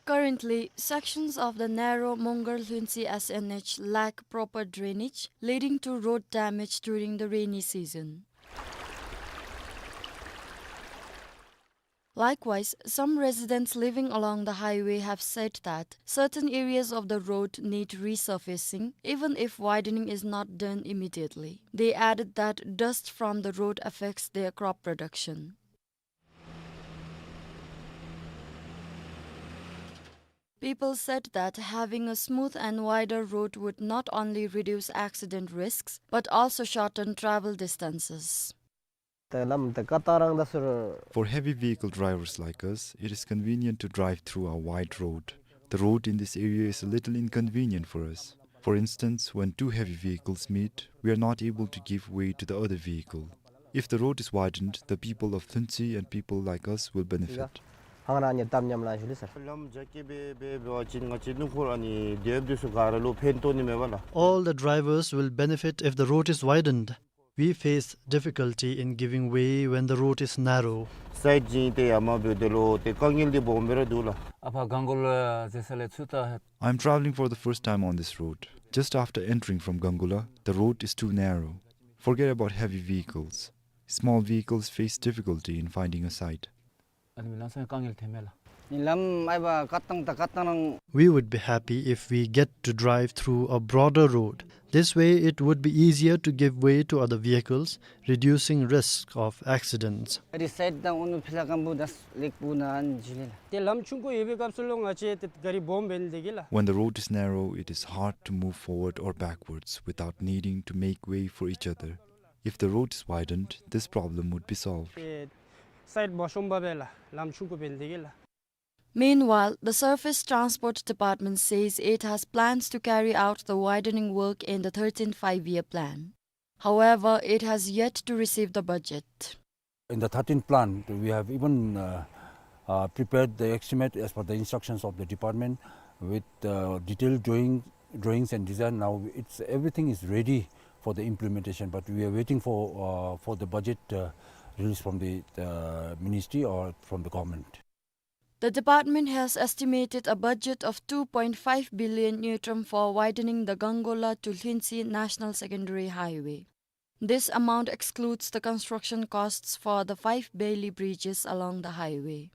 Currently, sections of the narrow Mongar-Lhuentse S N H lack proper drainage, leading to road damage during the rainy season. Likewise, some residents living along the highway have said that certain areas of the road need resurfacing, even if widening is not done immediately. They added that dust from the road affects their crop production. People said that having a smooth and wider road would not only reduce accident risks, but also shorten travel distances. ད་ལམ་ད་ཀ་ཏང་རང་ད་ཟུར། For heavy vehicle drivers like us, it is convenient to drive through our wide road. The road in this area is a little inconvenient for us. For instance, when two heavy vehicles meet, we are not able to give way to the other vehicle. If the road is widened, the people of Lhuentse and people like us will benefit. ཧང་རང་ཉེ་དམ་ཉམས་ལ་ཞུ་ལེ་སར། ལམ་རྒྱ་སྐྱེད་སྦེ་འབད་བ་ཅིན་ང་བཅས་སྣུམ་འཁོར་ཨ་ནི་དེ་འབདཝ་ཚུ་ག་ར་ལུ་ཕན་ཐོགས་ནི་མས་པ་ལགས། All the drivers will benefit if the road is widened. We face difficulty in giving way when the road is narrow. སའིཌ་བྱིན་ཏེ་ཡར་མར་འབདཝ་ད་ལུ་ཏེ་དཀའ་ངལ་འདི་སྦོམ་སྦེ་ར་འདུག་ལགས། ཨ་ཕར་གང་གོ་ལ་ཟེར་ས་ལས་ཚུར་ད། I am traveling for the first time on this road, just after entering from Gangula. The road is too narrow. Forget about heavy vehicles. Small vehicles face difficulty in finding a site. ཨ་ནི་ལམ་སང་དཀའ་ངལ་ཐོན་མས་ལགས། ནི་ལམ་ཨའི་བ་ཀ་ཏང་ད་ཀ་ཏང་རང་། We would be happy if we get to drive through a broader road. This way, it would be easier to give way to other vehicles, reducing risk of accidents. ཨ་རི་སའིཌ་དང་ཨུ་ནུ་ཕི་ལ་ཀམ་བུ་དང་ལེགས་པུ་ནང་ཨན་ཇི་ལེ་ལགས། ཏེ་ལམ་ཆུང་ཀུ་ཡོད་པའི་སྐབས་སུ་ལུ་ང་བཅས་ཏེ་ག་རི་སྦོམ་འབད་ནི་དེ་གིས་ལགས། When the road is narrow, it is hard to move forward or backwards without needing to make way for each other. If the road is widened, this problem would be solved. ཏེ་སའིཌ་སྦོམ་ཤོང་པ་སྦེ་ལགས་ལམ་ཆུང་ཀུ་འབད་ནི་དེ་གིས་ལགས། Meanwhile, the Surface Transport Department says it has plans to carry out the widening work in the thirteenth Five-Year Plan. However, it has yet to receive the budget. In the thirteenth plan, we have even, uh, uh, prepared the estimate as per the instructions of the department with, uh, detailed drawing, drawings and design. Now it's, everything is ready for the implementation, but we are waiting for, uh, for the budget, uh, release from the, uh, ministry or from the government. The department has estimated a budget of two point five billion ngultrum for widening the Gangola to Lhinsi National Secondary Highway. This amount excludes the construction costs for the five Bailey bridges along the highway.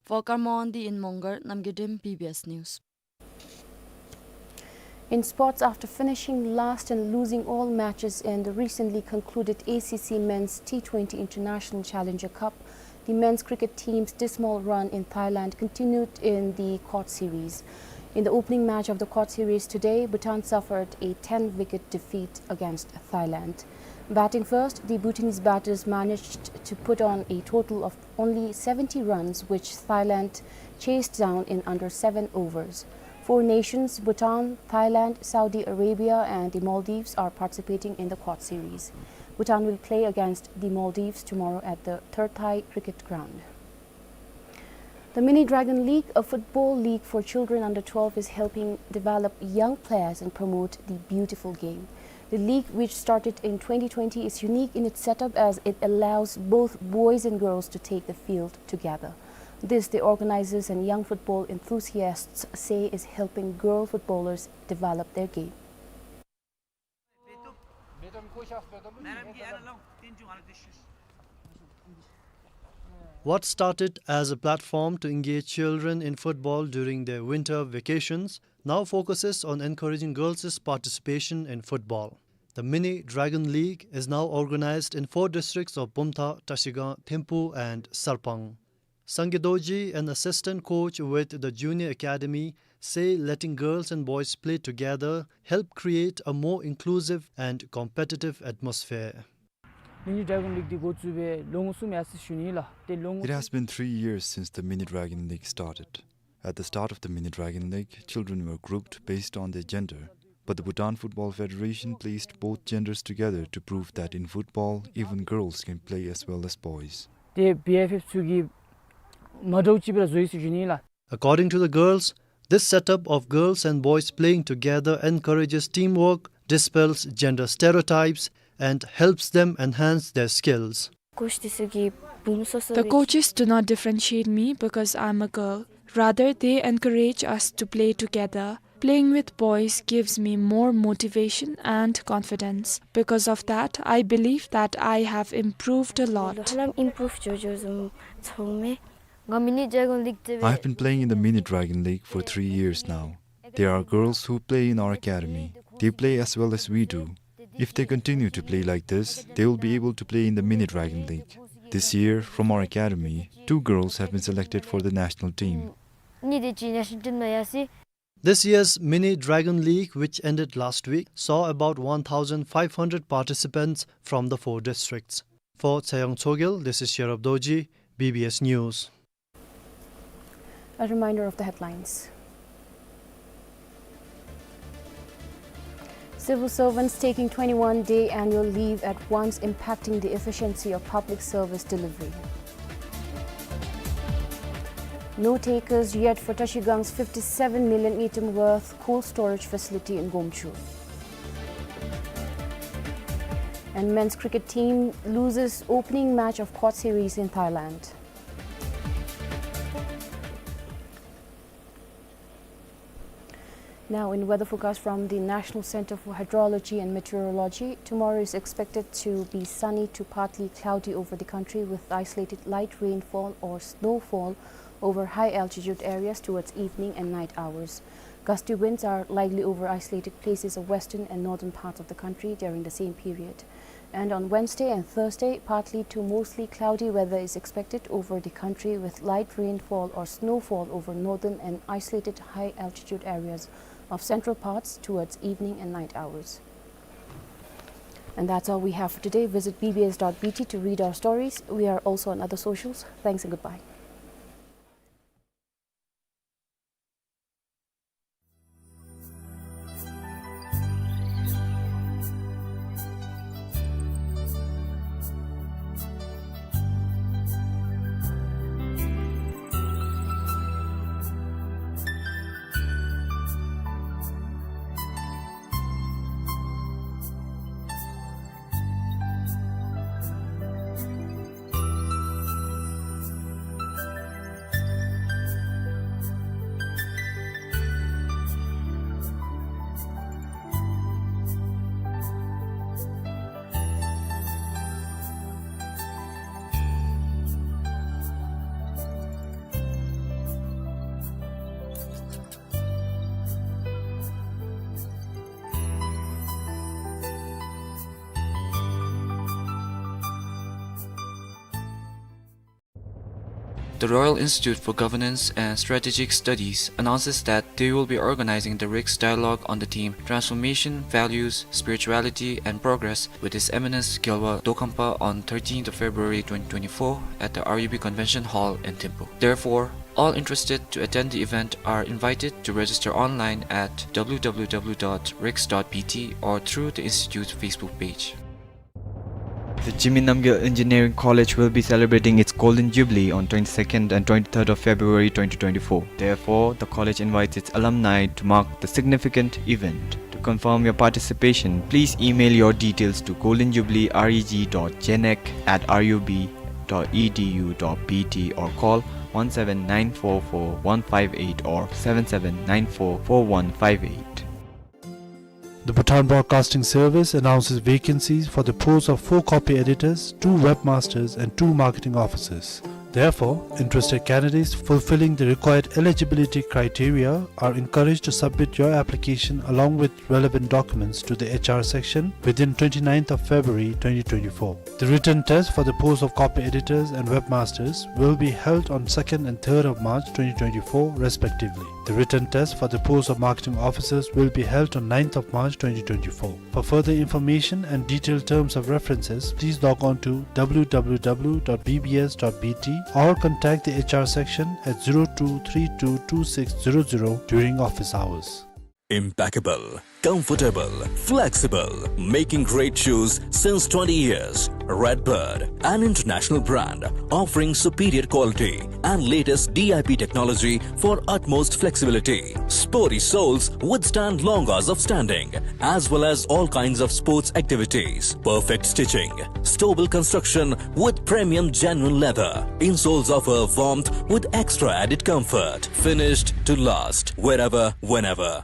For Karmondi in Mongar, Namgay Dem, B B S News. In sports, after finishing last and losing all matches in the recently concluded A C C Men's T twenty International Challenger Cup, the men's cricket team's dismal run in Thailand continued in the quad series. In the opening match of the quad series today, Bhutan suffered a ten-wicket defeat against Thailand. Batting first, the Bhutanese batters managed to put on a total of only seventy runs, which Thailand chased down in under seven overs. Four nations, Bhutan, Thailand, Saudi Arabia, and the Maldives, are participating in the quad series. Bhutan will play against the Maldives tomorrow at the Thurthai Cricket Ground. The Mini Dragon League, a football league for children under twelve, is helping develop young players and promote the beautiful game. The league, which started in twenty twenty, is unique in its setup as it allows both boys and girls to take the field together. This, the organizers and young football enthusiasts say, is helping girl footballers develop their game. What started as a platform to engage children in football during their winter vacations now focuses on encouraging girls' participation in football. The Mini Dragon League is now organized in four districts of Bumthang, Trashigang, Thimphu, and Sarpang. Sangay Dorji, an assistant coach with the junior academy, say letting girls and boys play together help create a more inclusive and competitive atmosphere. Mini Dragon League འདི་འགོ་བཙུགས་པའི་ལོ་ངོ་གསུམ་ཡར་སོང་ཞུ་ནི་ལགས། ཏེ་ལོ་ངོ་It has been three years since the Mini Dragon League started. At the start of the Mini Dragon League, children were grouped based on their gender. But the Bhutan Football Federation placed both genders together to prove that in football, even girls can play as well as boys. ཏེ་བི་ཨེཕ་ཨེཕ་ཚུ་གིས་མ་འདྲཝ་ཅིག་སྦེ་ར་བཟོ་ཡི་ཟེར་ཞུ་ནི་ལགས། According to the girls, this setup of girls and boys playing together encourages teamwork, dispels gender stereotypes, and helps them enhance their skills. Coach འདི་ཚུ་གིས་བུམོ་སོ་སོ་སྦེ། The coaches do not differentiate me because I'm a girl. Rather, they encourage us to play together. Playing with boys gives me more motivation and confidence. Because of that, I believe that I have improved a lot. ཧ་ལམ་ཨིམ་པུ་རུབ་འགྱོ་འགྱོཝ་བཟུམ་ཚོར་མས། ང་མི་ནི་ཌེ་གོན་ལིག་ཏེ་སྦེ། I have been playing in the Mini Dragon League for three years now. There are girls who play in our academy. They play as well as we do. If they continue to play like this, they will be able to play in the Mini Dragon League. This year, from our academy, two girls have been selected for the national team. ནི་དེ་ཅིག་ནེ་ཤ་ནལ་ཊིམ་ནང་ཡར་སོ་ཡི། This year's Mini Dragon League, which ended last week, saw about one thousand five hundred participants from the four districts. For Tsayang Tshogel, this is Sherab Dorji, B B S News. A reminder of the headlines. Civil servants taking twenty-one day annual leave at once, impacting the efficiency of public service delivery. No takers yet for Trashigang's fifty-seven million ngultrum worth cold storage facility in Gomchu. And men's cricket team loses opening match of quad series in Thailand. Now, in weather forecast from the National Center for Hydrology and Meteorology, tomorrow is expected to be sunny to partly cloudy over the country with isolated light rainfall or snowfall over high altitude areas towards evening and night hours. Gusty winds are likely over isolated places of western and northern parts of the country during the same period. And on Wednesday and Thursday, partly to mostly cloudy weather is expected over the country with light rainfall or snowfall over northern and isolated high altitude areas of central parts towards evening and night hours. And that's all we have for today. Visit B B S dot B T to read our stories. We are also on other socials. Thanks and goodbye. The Royal Institute for Governance and Strategic Studies announces that they will be organizing the RICS Dialogue on the theme Transformation, Values, Spirituality, and Progress with His Eminence Gyalwa Dokhampa on thirteenth of February twenty twenty-four at the R U B Convention Hall in Thimphu. Therefore, all interested to attend the event are invited to register online at w w w dot rics dot b t or through the Institute's Facebook page. The Jigme Namgyel Engineering College will be celebrating its Golden Jubilee on twenty-second and twenty-third of February twenty twenty-four. Therefore, the college invites its alumni to mark the significant event. To confirm your participation, please email your details to golden jubilee reg dot genec at r u b dot e d u dot b t or call one seven nine four four one five eight or seven seven nine four four one five eight. The Bhutan Broadcasting Service announces vacancies for the post of four copy editors, two webmasters, and two marketing officers. Therefore, interested candidates fulfilling the required eligibility criteria are encouraged to submit your application along with relevant documents to the H R section within twenty-ninth of February twenty twenty-four. The written test for the post of copy editors and webmasters will be held on second and third of March twenty twenty-four, respectively. The written test for the post of marketing officers will be held on ninth of March twenty twenty-four. For further information and detailed terms of references, please log on to w w w dot b b s dot b t or contact the H R section at zero two three two two six zero zero during office hours. Impeccable, comfortable, flexible, making great shoes since twenty years. Redbird, an international brand offering superior quality and latest D I P technology for utmost flexibility. Sporty soles withstand long hours of standing, as well as all kinds of sports activities. Perfect stitching, stable construction with premium genuine leather. Insoles offer warmth with extra added comfort. Finished to last, wherever, whenever.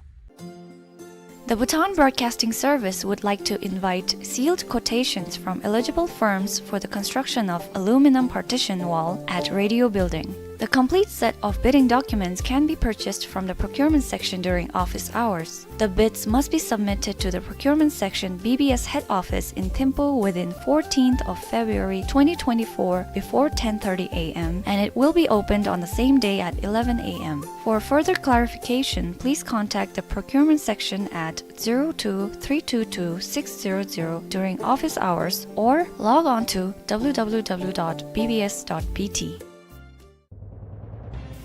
The Bhutan Broadcasting Service would like to invite sealed quotations from eligible firms for the construction of aluminum partition wall at Radio Building. The complete set of bidding documents can be purchased from the procurement section during office hours. The bids must be submitted to the procurement section, B B S head office in Thimphu within fourteenth of February twenty twenty-four before ten thirty a m, and it will be opened on the same day at eleven a m. For further clarification, please contact the procurement section at zero two three two two six zero zero during office hours or log on to w w w dot b b s dot b t.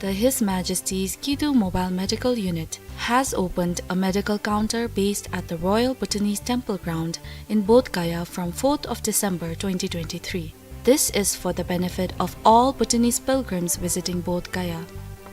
The His Majesty's Kidu Mobile Medical Unit has opened a medical counter based at the Royal Bhutanese Temple Ground in Bodh Gaya from fourth of December twenty twenty-three. This is for the benefit of all Bhutanese pilgrims visiting Bodh Gaya.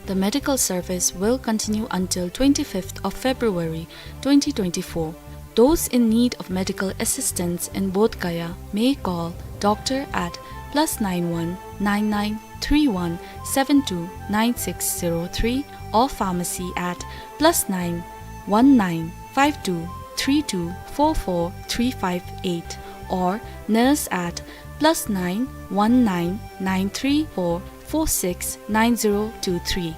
The medical service will continue until twenty-fifth of February twenty twenty-four. Those in need of medical assistance in Bodh Gaya may call doctor at plus nine one nine nine three one seven two nine six zero three or pharmacy at plus nine one nine five two three two four four three five eight or nurse at plus nine one nine nine three four four six nine zero two three.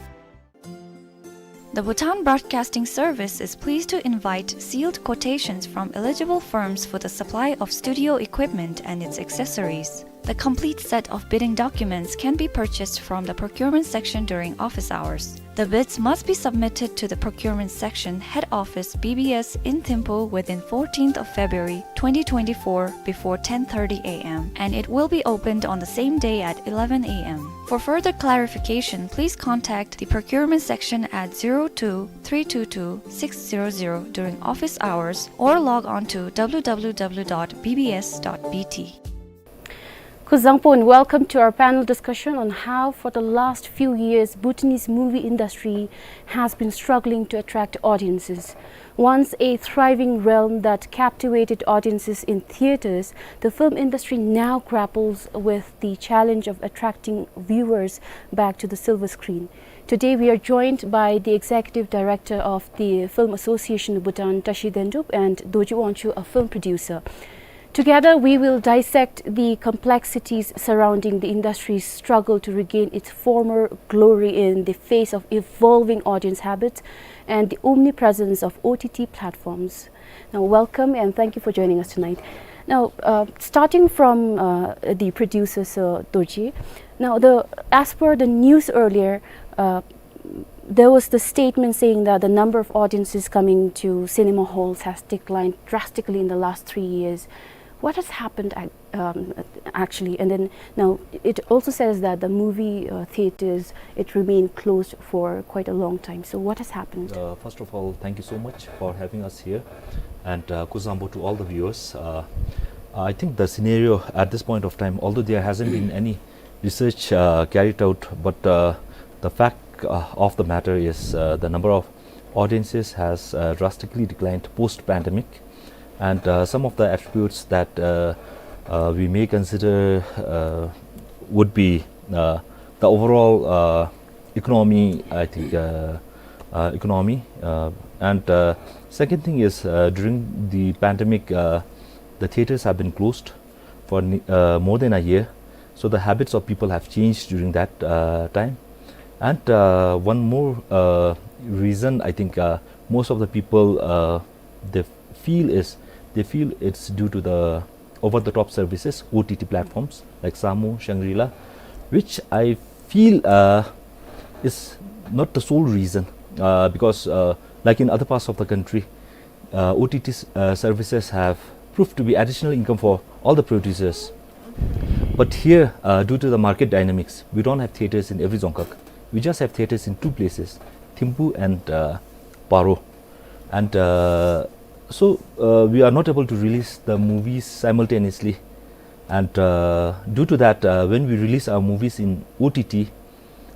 The Bhutan Broadcasting Service is pleased to invite sealed quotations from eligible firms for the supply of studio equipment and its accessories. The complete set of bidding documents can be purchased from the procurement section during office hours. The bids must be submitted to the procurement section, head office, B B S in Thimphu within fourteenth of February twenty twenty-four before ten thirty a m, and it will be opened on the same day at eleven a m. For further clarification, please contact the procurement section at zero two three two two six zero zero during office hours or log on to w w w dot b b s dot b t. Kuzuzangpo and welcome to our panel discussion on how for the last few years Bhutanese movie industry has been struggling to attract audiences. Once a thriving realm that captivated audiences in theatres, the film industry now grapples with the challenge of attracting viewers back to the silver screen. Today we are joined by the Executive Director of the Film Association of Bhutan, Tashi Dendup, and Dorji Wangchuk, a film producer. Together, we will dissect the complexities surrounding the industry's struggle to regain its former glory in the face of evolving audience habits and the omnipresence of O T T platforms. Now, welcome and thank you for joining us tonight. Now, uh, starting from, uh, the producer, Sir Dorji, now the, as per the news earlier, uh, there was the statement saying that the number of audiences coming to cinema halls has declined drastically in the last three years. What has happened ac-, um, actually? And then now it also says that the movie, uh, theaters, it remained closed for quite a long time. So what has happened? Uh, first of all, thank you so much for having us here, and, uh, kuzuzangpo to all the viewers. Uh, I think the scenario at this point of time, although there hasn't been any research, uh, carried out, but, uh, the fact, uh, of the matter is, uh, the number of audiences has, uh, drastically declined post-pandemic, and, uh, some of the attributes that, uh, uh, we may consider, uh, would be, uh, the overall, uh, economy, I think, uh, uh, economy, uh, and, uh, second thing is, uh, during the pandemic, uh, the theaters have been closed for ne-, uh, more than a year. So the habits of people have changed during that, uh, time. And, uh, one more, uh, reason, I think, uh, most of the people, uh, they feel is, they feel it's due to the over-the-top services, O T T platforms like Saamo, Shangri-La, which I feel, uh, is not the sole reason, uh, because, uh, like in other parts of the country, uh, O T T s-, uh, services have proved to be additional income for all the producers. But here, uh, due to the market dynamics, we don't have theaters in every dzongkhag. We just have theaters in two places, Thimphu and, uh, Paro. And, uh, so, uh, we are not able to release the movies simultaneously. And, uh, due to that, uh, when we release our movies in O T T,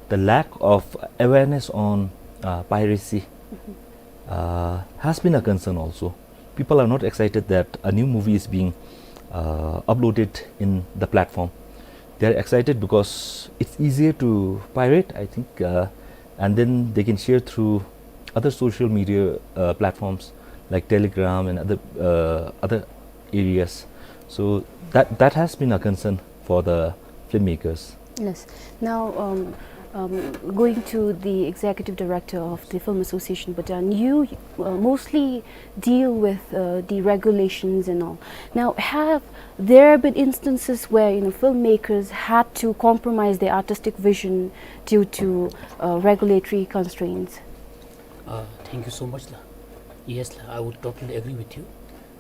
the lack of awareness on, uh, piracy, uh, has been a concern also. People are not excited that a new movie is being, uh, uploaded in the platform. They are excited because it's easier to pirate, I think, uh, and then they can share through other social media, uh, platforms like Telegram and other, uh, other areas. So that, that has been a concern for the filmmakers. Yes. Now, um, um, going to the executive director of the Film Association, Bhutan, you, uh, mostly deal with, uh, the regulations and all. Now, have there been instances where, you know, filmmakers had to compromise their artistic vision due to, uh, regulatory constraints? Uh, thank you so much, la. Yes, la, I would totally agree with you.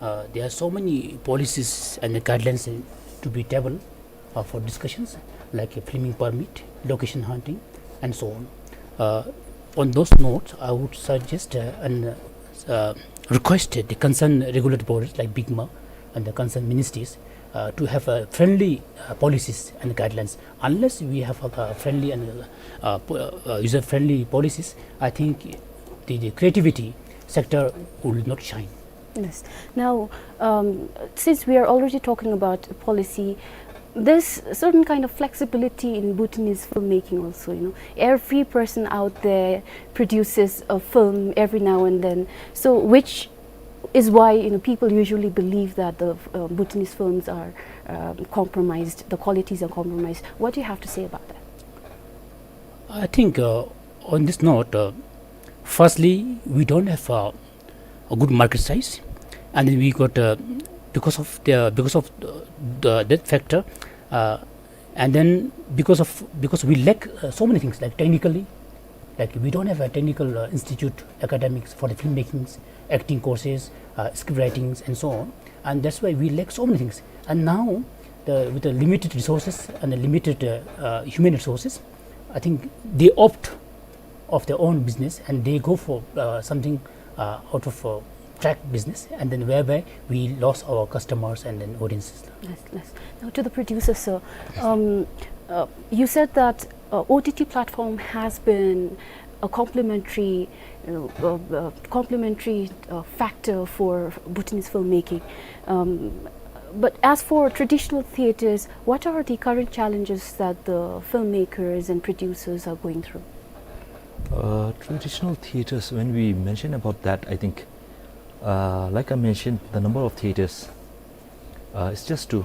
Uh, there are so many policies and the guidelines, uh, to be tabled, uh, for discussions, like a filming permit, location hunting, and so on. Uh, on those notes, I would suggest, uh, and, uh, uh, request the concerned regulatory bodies like BICMA and the concerned ministries, uh, to have, uh, friendly, uh, policies and guidelines. Unless we have, uh, friendly and, uh, po-, uh, user-friendly policies, I think the, the creativity sector will not shine. Yes. Now, um, since we are already talking about policy, there's certain kind of flexibility in Bhutanese filmmaking also, you know. Every person out there produces a film every now and then. So, which is why, you know, people usually believe that the, uh, Bhutanese films are, um, compromised, the qualities are compromised. What do you have to say about that? I think, uh, on this note, uh, firstly, we don't have, uh, a good market size, and then we got, uh, because of the, because of the, the, that factor, uh, and then because of, because we lack, uh, so many things, like, technically, like, we don't have a technical, uh, institute, academics for the filmmakings, acting courses, uh, script writings, and so on. And that's why we lack so many things. And now, the, with the limited resources and the limited, uh, uh, human resources, I think they opt of their own business and they go for, uh, something, uh, out of, uh, track business, and then whereby we lost our customers and then audiences. Yes, yes. Now to the producer, sir. Um, uh, you said that, uh, O T T platform has been a complementary, uh, uh, uh, complementary, uh, factor for Bhutanese filmmaking. Um, but as for traditional theaters, what are the current challenges that the filmmakers and producers are going through? Uh, traditional theaters, when we mention about that, I think, uh, like I mentioned, the number of theaters, uh, is just two.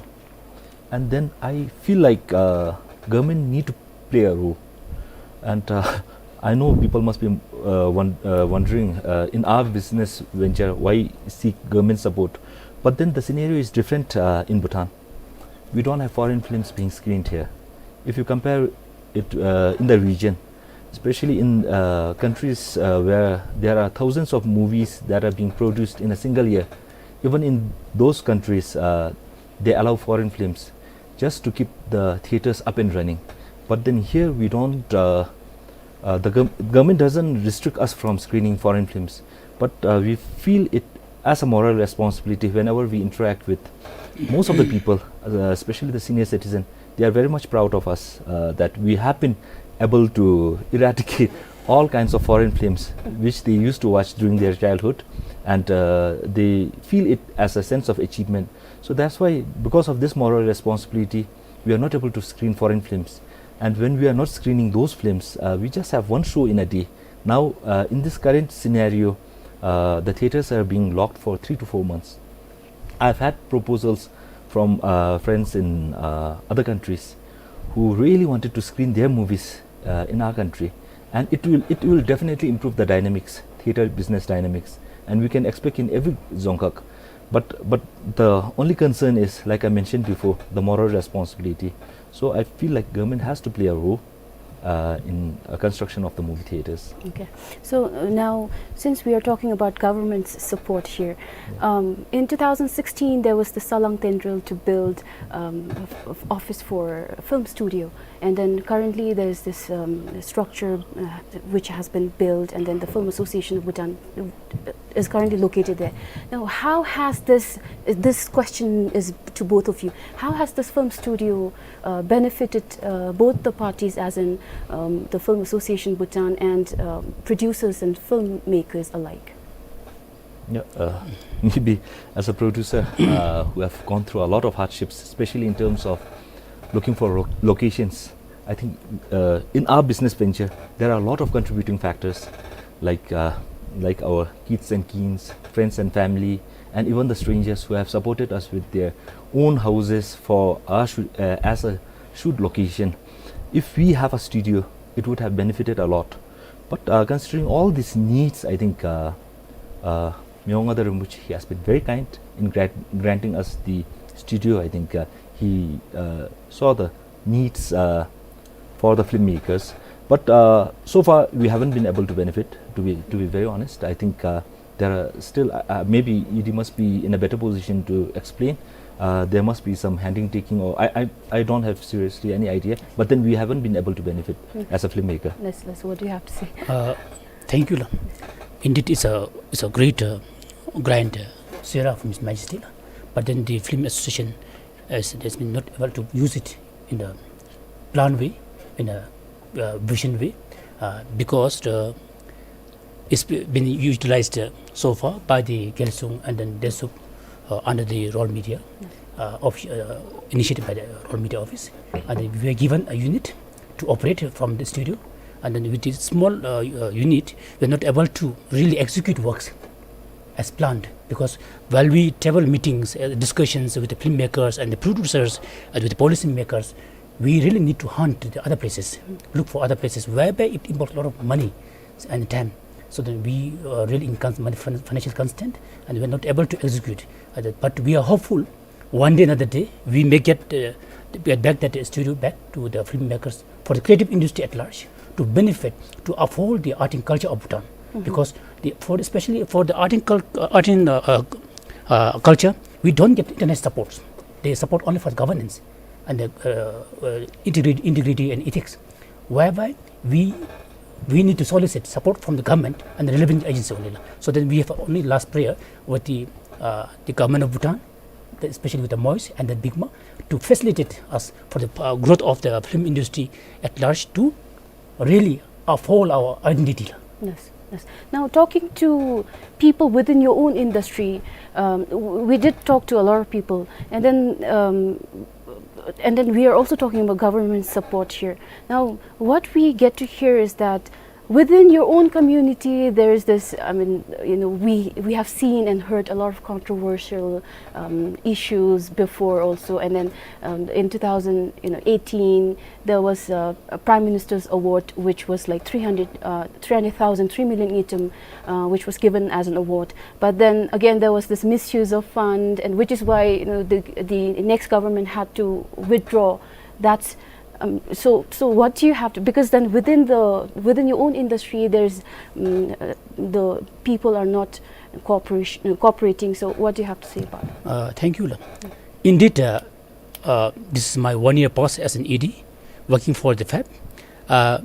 And then I feel like, uh, government need to play a role. And, uh, I know people must be, uh, won-, uh, wondering, uh, in our business venture, why seek government support? But then the scenario is different uh, in Bhutan. We don't have foreign films being screened here. If you compare it uh, in the region, especially in uh, countries uh, where there are thousands of movies that are being produced in a single year, even in those countries, uh, they allow foreign films just to keep the theaters up and running. But then here we don't, uh, uh, the gov- government doesn't restrict us from screening foreign films, but uh, we feel it as a moral responsibility whenever we interact with most of the people, uh, especially the senior citizen. They are very much proud of us uh, that we have been able to eradicate all kinds of foreign films which they used to watch during their childhood, and uh, they feel it as a sense of achievement. So that's why, because of this moral responsibility, we are not able to screen foreign films. And when we are not screening those films, uh, we just have one show in a day. Now, uh, in this current scenario, uh, the theaters are being locked for three to four months. I've had proposals from uh, friends in uh, other countries who really wanted to screen their movies uh, in our country, and it will it will definitely improve the dynamics, theater business dynamics, and we can expect in every dzongkhag. But but the only concern is, like I mentioned before, the moral responsibility. So I feel like government has to play a role uh, in uh, construction of the movie theaters. Okay. So uh, now, since we are talking about government's support here, um, in two thousand sixteen there was the Salang Tendril to build um, of, of office for a film studio, and then currently there is this um, structure uh, which has been built, and then the Film Association of Bhutan uh, is currently located there. Now, how has this, this question is to both of you, how has this film studio uh, benefited uh, both the parties, as in um, the Film Association Bhutan and um, producers and filmmakers alike? Yeah, uh, maybe as a producer uh, who have gone through a lot of hardships, especially in terms of looking for ro- locations, I think uh, in our business venture, there are a lot of contributing factors, like uh, like our kids and keens, friends and family, and even the strangers who have supported us with their own houses for our shoot, uh, as a shoot location. If we have a studio, it would have benefited a lot. But uh, considering all these needs, I think uh, uh, Myo Ngada Rinpoche, he has been very kind in grant, granting us the studio. I think uh, he uh, saw the needs uh, for the filmmakers. But uh, so far, we haven't been able to benefit, to be, to be very honest. I think uh, there are still, uh, uh, maybe E D must be in a better position to explain. Uh, there must be some handing taking, or I, I, I don't have seriously any idea, but then we haven't been able to benefit as a filmmaker. Let's, let's, what do you have to say? Uh, thank you, la. Indeed, it's a, it's a great uh, grant, uh, Sera from His Majesty, la. But then the Film Association has, has been not able to use it in a plan way, in a uh, vision way, uh, because the, it's be- been utilized uh, so far by the Gyalsung and then Dentsup uh, under the Royal Media uh, of, uh, initiated by the Royal Media Office, and then we were given a unit to operate from the studio, and then with this small uh, uh, unit, we are not able to really execute works as planned, because while we travel meetings, uh, discussions with the filmmakers and the producers and with the policymakers, we really need to hunt the other places, look for other places whereby it involves a lot of money and time. So then we are really in cons- money- fin- financial constraint, and we are not able to execute. Uh, but we are hopeful one day, another day, we may get, uh, get back that studio back to the filmmakers, for the creative industry at large, to benefit, to uphold the art and culture of Bhutan. Because the, for, especially for the art and cul- uh, art and uh, uh, uh, culture, we don't get internet supports. They support only for governance and the uh, uh, integrity, integrity and ethics, whereby we we need to solicit support from the government and the relevant agency only, la. So then we have only last prayer with the uh, the government of Bhutan, the, especially with the MOIS and the BIGMA, to facilitate us for the uh, growth of the film industry at large, to really uphold our identity, la. Yes, yes. Now, talking to people within your own industry, um, w- we did talk to a lot of people, and then um, and then we are also talking about government support here. Now, what we get to hear is that Within your own community, there is this, I mean, you know, we, we have seen and heard a lot of controversial, um, issues before also. And then, um, in two thousand, you know, eighteen, there was a, a Prime Minister's Award, which was like three hundred, uh, three hundred thousand, three million ngultrum, uh, which was given as an award. But then again, there was this misuse of fund, and which is why, you know, the, the next government had to withdraw. That's, um, so, so what do you have to, because then within the, within your own industry, there's, mm, uh, the people are not cooperation, cooperating. So what do you have to say about it? Uh, thank you, la. Indeed, uh, uh, this is my one year past as an E D working for the fab. Uh,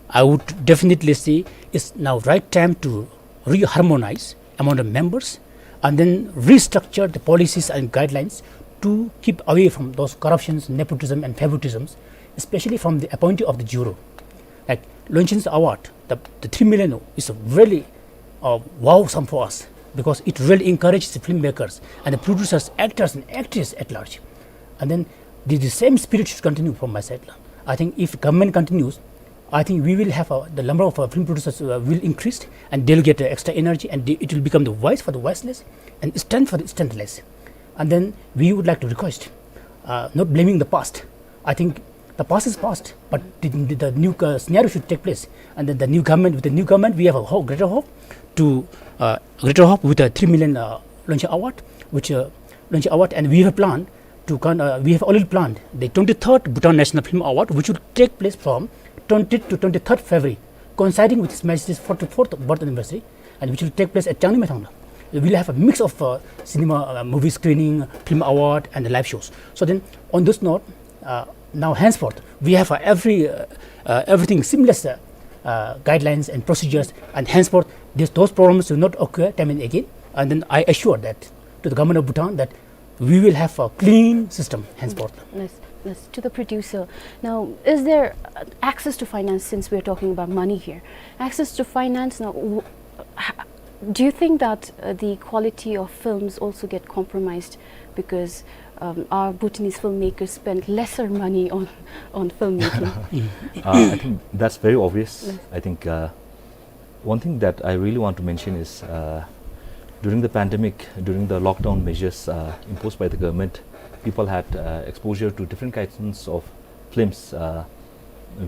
I would definitely say it's now right time to reharmonize among the members and then restructure the policies and guidelines to keep away from those corruptions, nepotism, and favoritisms, especially from the appointee of the juror. Like Lonshen's award, the, the three million is a really, uh, wow sum for us, because it really encourages the filmmakers and the producers, actors, and actresses at large. And then the, the same spirit should continue from my side, la. I think if government continues, I think we will have a, the number of, uh, film producers, uh, will increase, and they'll get, uh, extra energy, and they, it will become the voice for the voiceless and strength for the strengthless. And then we would like to request, uh, not blaming the past. I think the past is past, but the, the, the new, uh, scenario should take place, and then the new government, with the new government, we have a ho-, greater hope to, uh, greater hope with a three million, uh, Lonshen award, which, uh, Lonshen award, and we have planned to con-, uh, we have already planned the twenty-third Bhutan National Film Award, which will take place from twentieth to twenty-third February, coinciding with His Majesty's forty-fourth birth anniversary, and which will take place at Changlimethang. We'll have a mix of, uh, cinema, uh, movie screening, film award, and the live shows. So then, on this note, uh, now henceforth, we have, uh, every, uh, uh, everything seamless, uh, uh, guidelines and procedures, and henceforth, this, those problems will not occur time and again. And then I assure that to the government of Bhutan that we will have a clean system henceforth. Yes, yes. To the producer. Now, is there, uh, access to finance, since we're talking about money here? Access to finance, now, w-, h-, do you think that, uh, the quality of films also get compromised because, um, our Bhutanese filmmakers spend lesser money on, on filmmaking? Uh, I think that's very obvious. Yes. I think, uh, one thing that I really want to mention is, uh, during the pandemic, during the lockdown measures, uh, imposed by the government, people had, uh, exposure to different kinds of films, uh,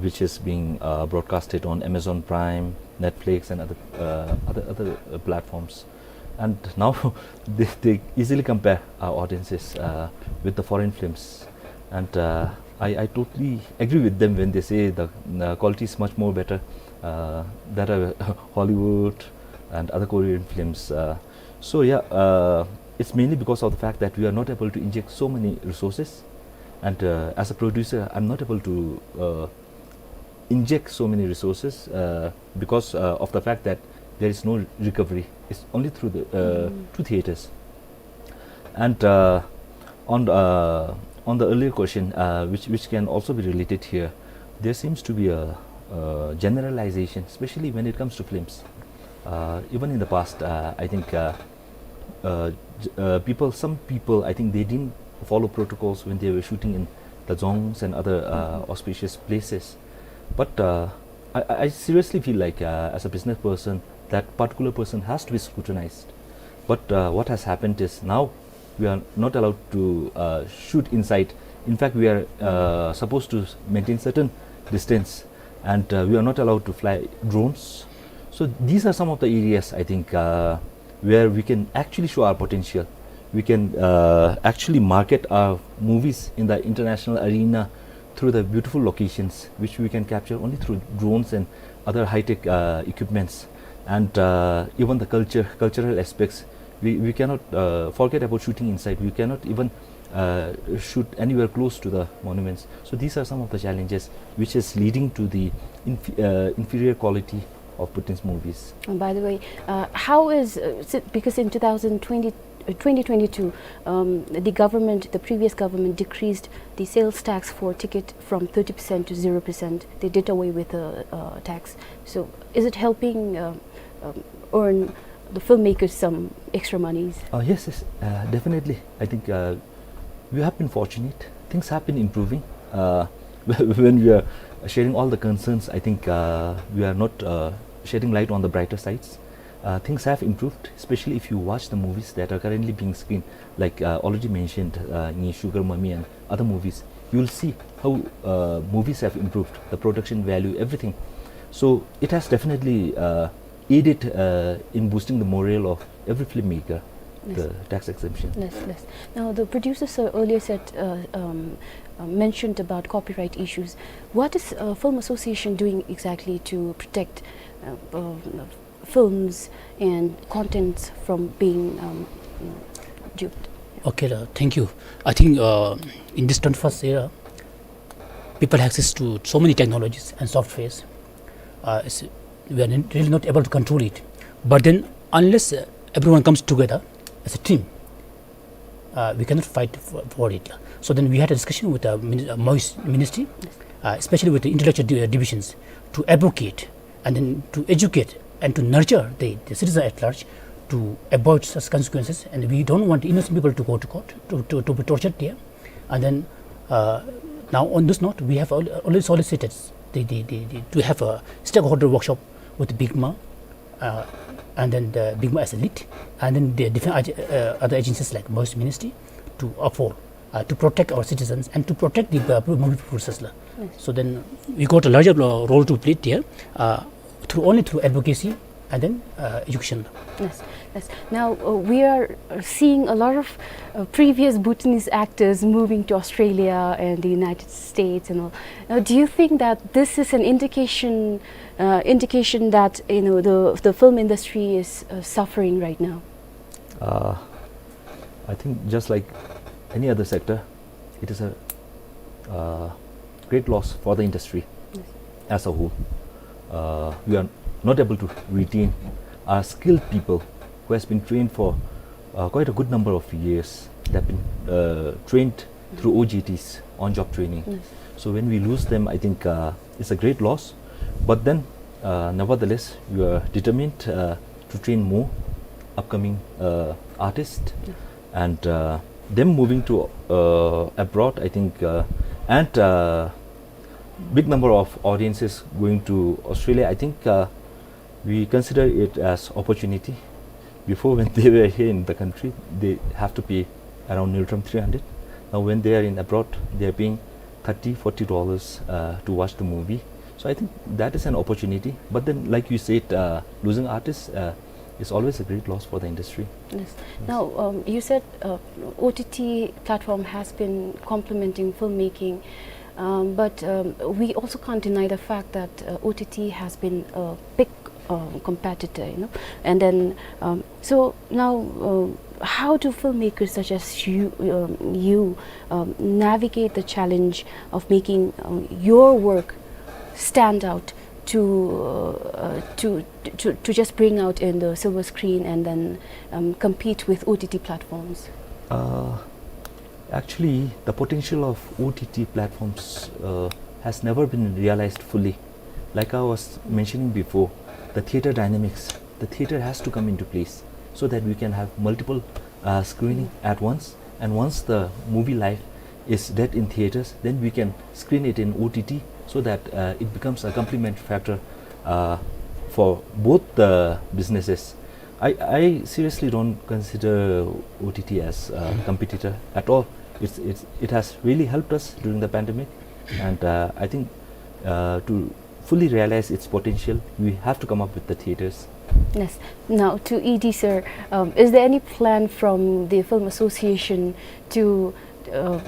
which is being, uh, broadcasted on Amazon Prime, Netflix, and other, uh, other, other, uh, platforms. And now they, they easily compare our audiences, uh, with the foreign films. And, uh, I, I totally agree with them when they say the, uh, quality is much more better, uh, that are Hollywood and other Korean films. Uh, so yeah, uh, it's mainly because of the fact that we are not able to inject so many resources. And, uh, as a producer, I'm not able to, uh, inject so many resources, uh, because, uh, of the fact that there is no recovery. It's only through the, uh, through theaters. And, uh, on, uh, on the earlier question, uh, which, which can also be related here, there seems to be a, uh, generalization, especially when it comes to films. Uh, even in the past, uh, I think, uh, uh, j-, uh, people, some people, I think they didn't follow protocols when they were shooting in the dzongs and other, uh, auspicious places. But, uh, I, I I seriously feel like, uh, as a business person, that particular person has to be scrutinized. But, uh, what has happened is now we are not allowed to, uh, shoot inside. In fact, we are, uh, supposed to maintain certain distance, and, uh, we are not allowed to fly drones. So these are some of the areas, I think, uh, where we can actually show our potential. We can, uh, actually market our movies in the international arena through the beautiful locations, which we can capture only through drones and other high-tech, uh, equipments. And, uh, even the culture, cultural aspects, we, we cannot, uh, forget about shooting inside. We cannot even, uh, shoot anywhere close to the monuments. So these are some of the challenges which is leading to the inf-, uh, inferior quality of Bhutanese movies. And by the way, uh, how is, uh, si-, because in two thousand twenty, uh, twenty twenty-two, um, the government, the previous government decreased the sales tax for ticket from thirty percent to zero percent. They did away with the, uh, tax. So is it helping, uh, um, earn the filmmakers some extra monies? Uh, yes, yes, uh, definitely. I think, uh, we have been fortunate. Things have been improving. Uh, when we are, Sharing all the concerns, I think, uh, we are not, uh, shedding light on the brighter sides. Uh, things have improved, especially if you watch the movies that are currently being screened, like, uh, already mentioned, uh, Nge Sugar Mummy and other movies. You'll see how, uh, movies have improved, the production value, everything. So it has definitely, uh, aided, uh, in boosting the morale of every filmmaker, Yes. the tax exemption. Yes, yes. Now, the producer, sir, earlier said, uh, um, uh, mentioned about copyright issues. What is, uh, Film Association doing exactly to protect, uh, uh, films and contents from being, um, duped? Okay, uh, thank you. I think, uh, in this twenty-first era, people have access to so many technologies and softwares. Uh, it's, we are n-, really not able to control it. But then, unless, uh, everyone comes together as a team, uh, we cannot fight for, for it. So then we had a discussion with the min-, uh, MOIS ministry, uh, especially with the intellectual di-, uh, divisions, to advocate and then to educate and to nurture the, the citizen at large to avoid such consequences. And we don't want innocent people to go to court, to, to, to be tortured there. And then, uh, now on this note, we have al-, already solicited the, the, the, the, to have a stakeholder workshop with BIGMA, uh, and then the BIGMA as a lead, and then the different ag-, uh, other agencies like MOIS ministry to uphold, uh, to protect our citizens and to protect the, uh, movie producers la. Yes. So then we got a larger, uh, role to play there, uh, through, only through advocacy and then, uh, education. Yes, yes. Now, uh, we are, uh, seeing a lot of, uh, previous Bhutanese actors moving to Australia and the United States and all. Now, do you think that this is an indication, uh, indication that, you know, the, the film industry is, uh, suffering right now? Uh, I think just like any other sector, it is a, uh, great loss for the industry Yes. as a whole. Uh, we are not able to retain our skilled people who has been trained for, uh, quite a good number of years. They've been, uh, trained through O J Ts, on-job training. Yes. So when we lose them, I think, uh, it's a great loss. But then, uh, nevertheless, we are determined, uh, to train more upcoming, uh, artists. Yes. And, uh, them moving to, uh, abroad, I think, uh, and, uh, big number of audiences going to Australia, I think, uh, we consider it as opportunity. Before, when they were here in the country, they have to pay around Ngultrum three hundred. Now, when they are in abroad, they are paying thirty, forty dollars, uh, to watch the movie. So I think that is an opportunity. But then, like you said, uh, losing artists, uh, is always a great loss for the industry. Yes. Yes. Now, um, you said, uh, O T T platform has been complementing filmmaking, um, but, um, we also can't deny the fact that, uh, O T T has been a big, uh, competitor, you know. And then, um, so now, um, how do filmmakers such as you, um, you, um, navigate the challenge of making, um, your work stand out to, uh, to, to, to just bring out in the silver screen and then, um, compete with O T T platforms? Uh, actually, the potential of O T T platforms, uh, has never been realized fully. Like I was mentioning before, the theater dynamics, the theater has to come into place so that we can have multiple, uh, screening at once. And once the movie life is dead in theaters, then we can screen it in O T T so that, uh, it becomes a complement factor, uh, for both the businesses. I, I seriously don't consider O T T as a competitor at all. It's, it's, it has really helped us during the pandemic, and, uh, I think, uh, to fully realize its potential, we have to come up with the theaters. Yes. Now, to E D, sir, um, is there any plan from the Film Association to, um,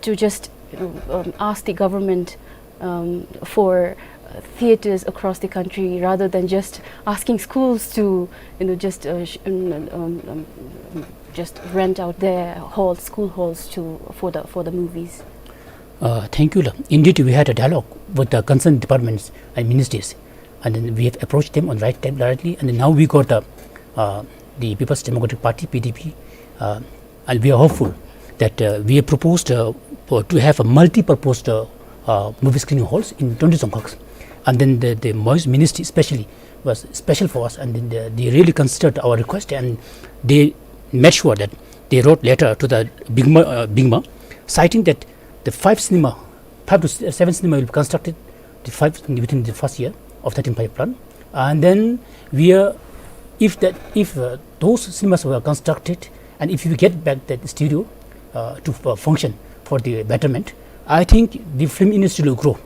to just, um, ask the government, um, for, uh, theaters across the country rather than just asking schools to, you know, just, uh, sh-, um, um, um, just rent out their halls, school halls to, for the, for the movies? Uh, thank you, la. Indeed, we had a dialogue with the concerned departments and ministries, and then we have approached them on right time, directly, and then now we got the, uh, the People's Democratic Party, P D P, uh, and we are hopeful that, uh, we have proposed, uh, for, to have a multi-purpose, uh, uh, movie screening halls in twenty dzongkhag. And then the, the MOIS ministry especially was special for us, and then they, they really considered our request, and they made sure that they wrote letter to the BIGMA, uh, BIGMA, citing that the five cinema, five to s-, seven cinema will be constructed the five, within the first year of thirteen pilot plant. And then we are, if that, if, uh, those cinemas were constructed, and if we get back that studio, uh, to, uh, function for the betterment, I think the film industry will grow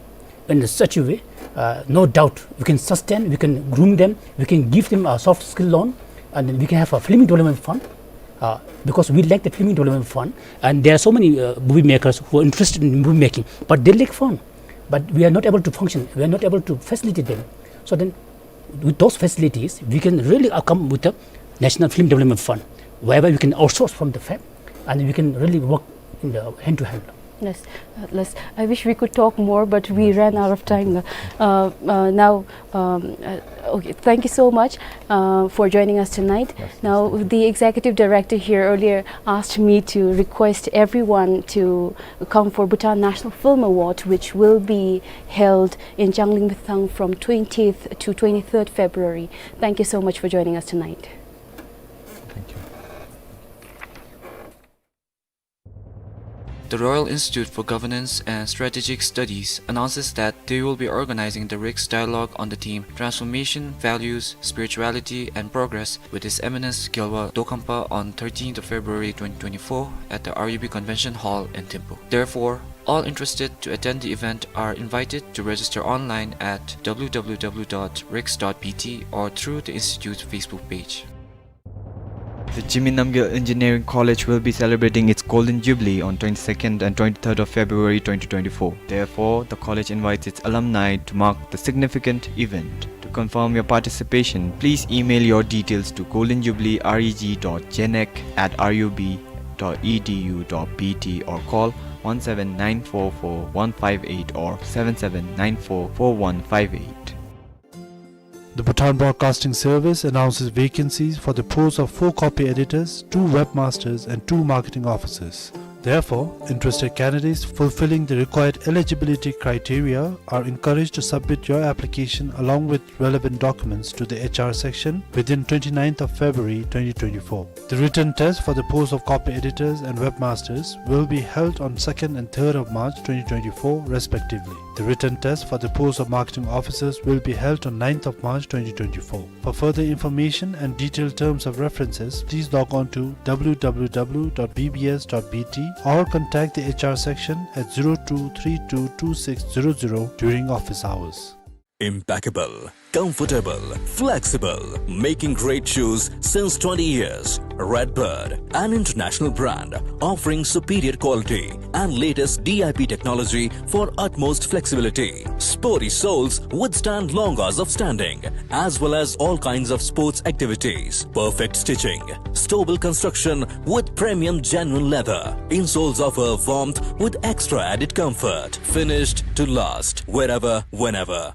in such a way. Uh, no doubt, we can sustain, we can groom them, we can give them a soft skill loan, and then we can have a film development fund, uh, because we lack the film development fund, and there are so many, uh, movie makers who are interested in movie making, but they lack fund. But we are not able to function, we are not able to facilitate them. So then, with those facilities, we can really, uh, come with a National Film Development Fund, whereby we can outsource from the fab, and we can really work in the hand to hand. Yes, uh, yes. I wish we could talk more, but we ran out of time. Uh, uh, now, um, uh, okay, thank you so much, uh, for joining us tonight. Yes, yes, thank you. Now, the executive director here earlier asked me to request everyone to come for Bhutan National Film Award, which will be held in Changlimithang from twentieth to twenty-third February. Thank you so much for joining us tonight. Thank you. The Royal Institute for Governance and Strategic Studies announces that they will be organizing the RICS Dialogue on the theme Transformation, Values, Spirituality, and Progress with His Eminence Gyalwar Dokhampa on thirteenth of February twenty twenty-four at the R U B Convention Hall in Thimphu. Therefore, all interested to attend the event are invited to register online at W W W dot rics dot B T or through the Institute's Facebook page. The Jigme Namgyel Engineering College will be celebrating its Golden Jubilee on twenty-second and twenty-third of February twenty twenty-four. Therefore, the college invites its alumni to mark the significant event. To confirm your participation, please email your details to golden jubilee reg dot genec at R U B dot E D U dot B T or call one seven nine four four one five eight or seven seven nine four four one five eight. The Bhutan Broadcasting Service announces vacancies for the post of four copy editors, two webmasters, and two marketing officers. Therefore, interested candidates fulfilling the required eligibility criteria are encouraged to submit your application along with relevant documents to the H R section within twenty-ninth of February twenty twenty-four. The written test for the post of copy editors and webmasters will be held on second and third of March twenty twenty-four, respectively. The written test for the post of marketing officers will be held on ninth of March twenty twenty-four. For further information and detailed terms of references, please log on to W W W dot B B S dot B T or contact the H R section at zero two three two two six zero zero during office hours. Impeccable, comfortable, flexible, making great shoes since twenty years. Redbird, an international brand offering superior quality and latest D I P technology for utmost flexibility. Sporty soles withstand long hours of standing, as well as all kinds of sports activities. Perfect stitching, stable construction with premium genuine leather. Insoles offer warmth with extra added comfort. Finished to last, wherever, whenever.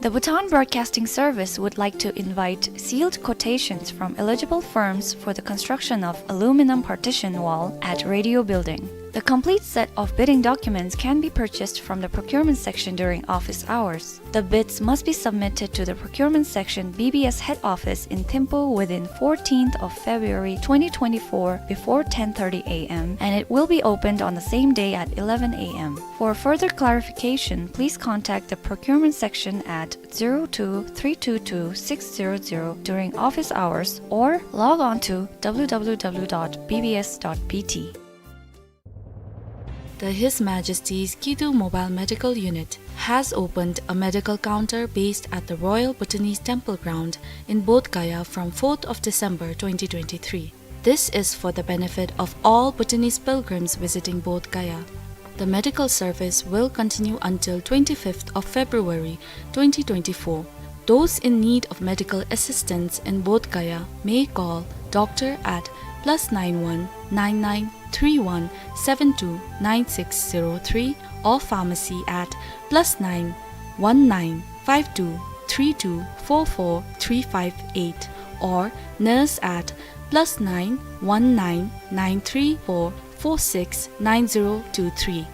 The Bhutan Broadcasting Service would like to invite sealed quotations from eligible firms for the construction of aluminum partition wall at Radio Building. The complete set of bidding documents can be purchased from the procurement section during office hours. The bids must be submitted to the procurement section, B B S head office in Thimphu within fourteenth of February twenty twenty-four before ten thirty A M, and it will be opened on the same day at eleven A M. For further clarification, please contact the procurement section at zero two three two two six zero zero during office hours or log on to W W W dot B B S dot B T. The His Majesty's Kidu Mobile Medical Unit has opened a medical counter based at the Royal Bhutanese Temple Ground in Bodh Gaya from fourth of December twenty twenty-three. This is for the benefit of all Bhutanese pilgrims visiting Bodh Gaya. The medical service will continue until twenty-fifth of February twenty twenty-four. Those in need of medical assistance in Bodh Gaya may call doctor at plus nine one nine nine three one seven two nine six zero three or pharmacy at plus nine one nine five two three two four four three five eight or nurse at plus nine one nine nine three four four six nine zero two three.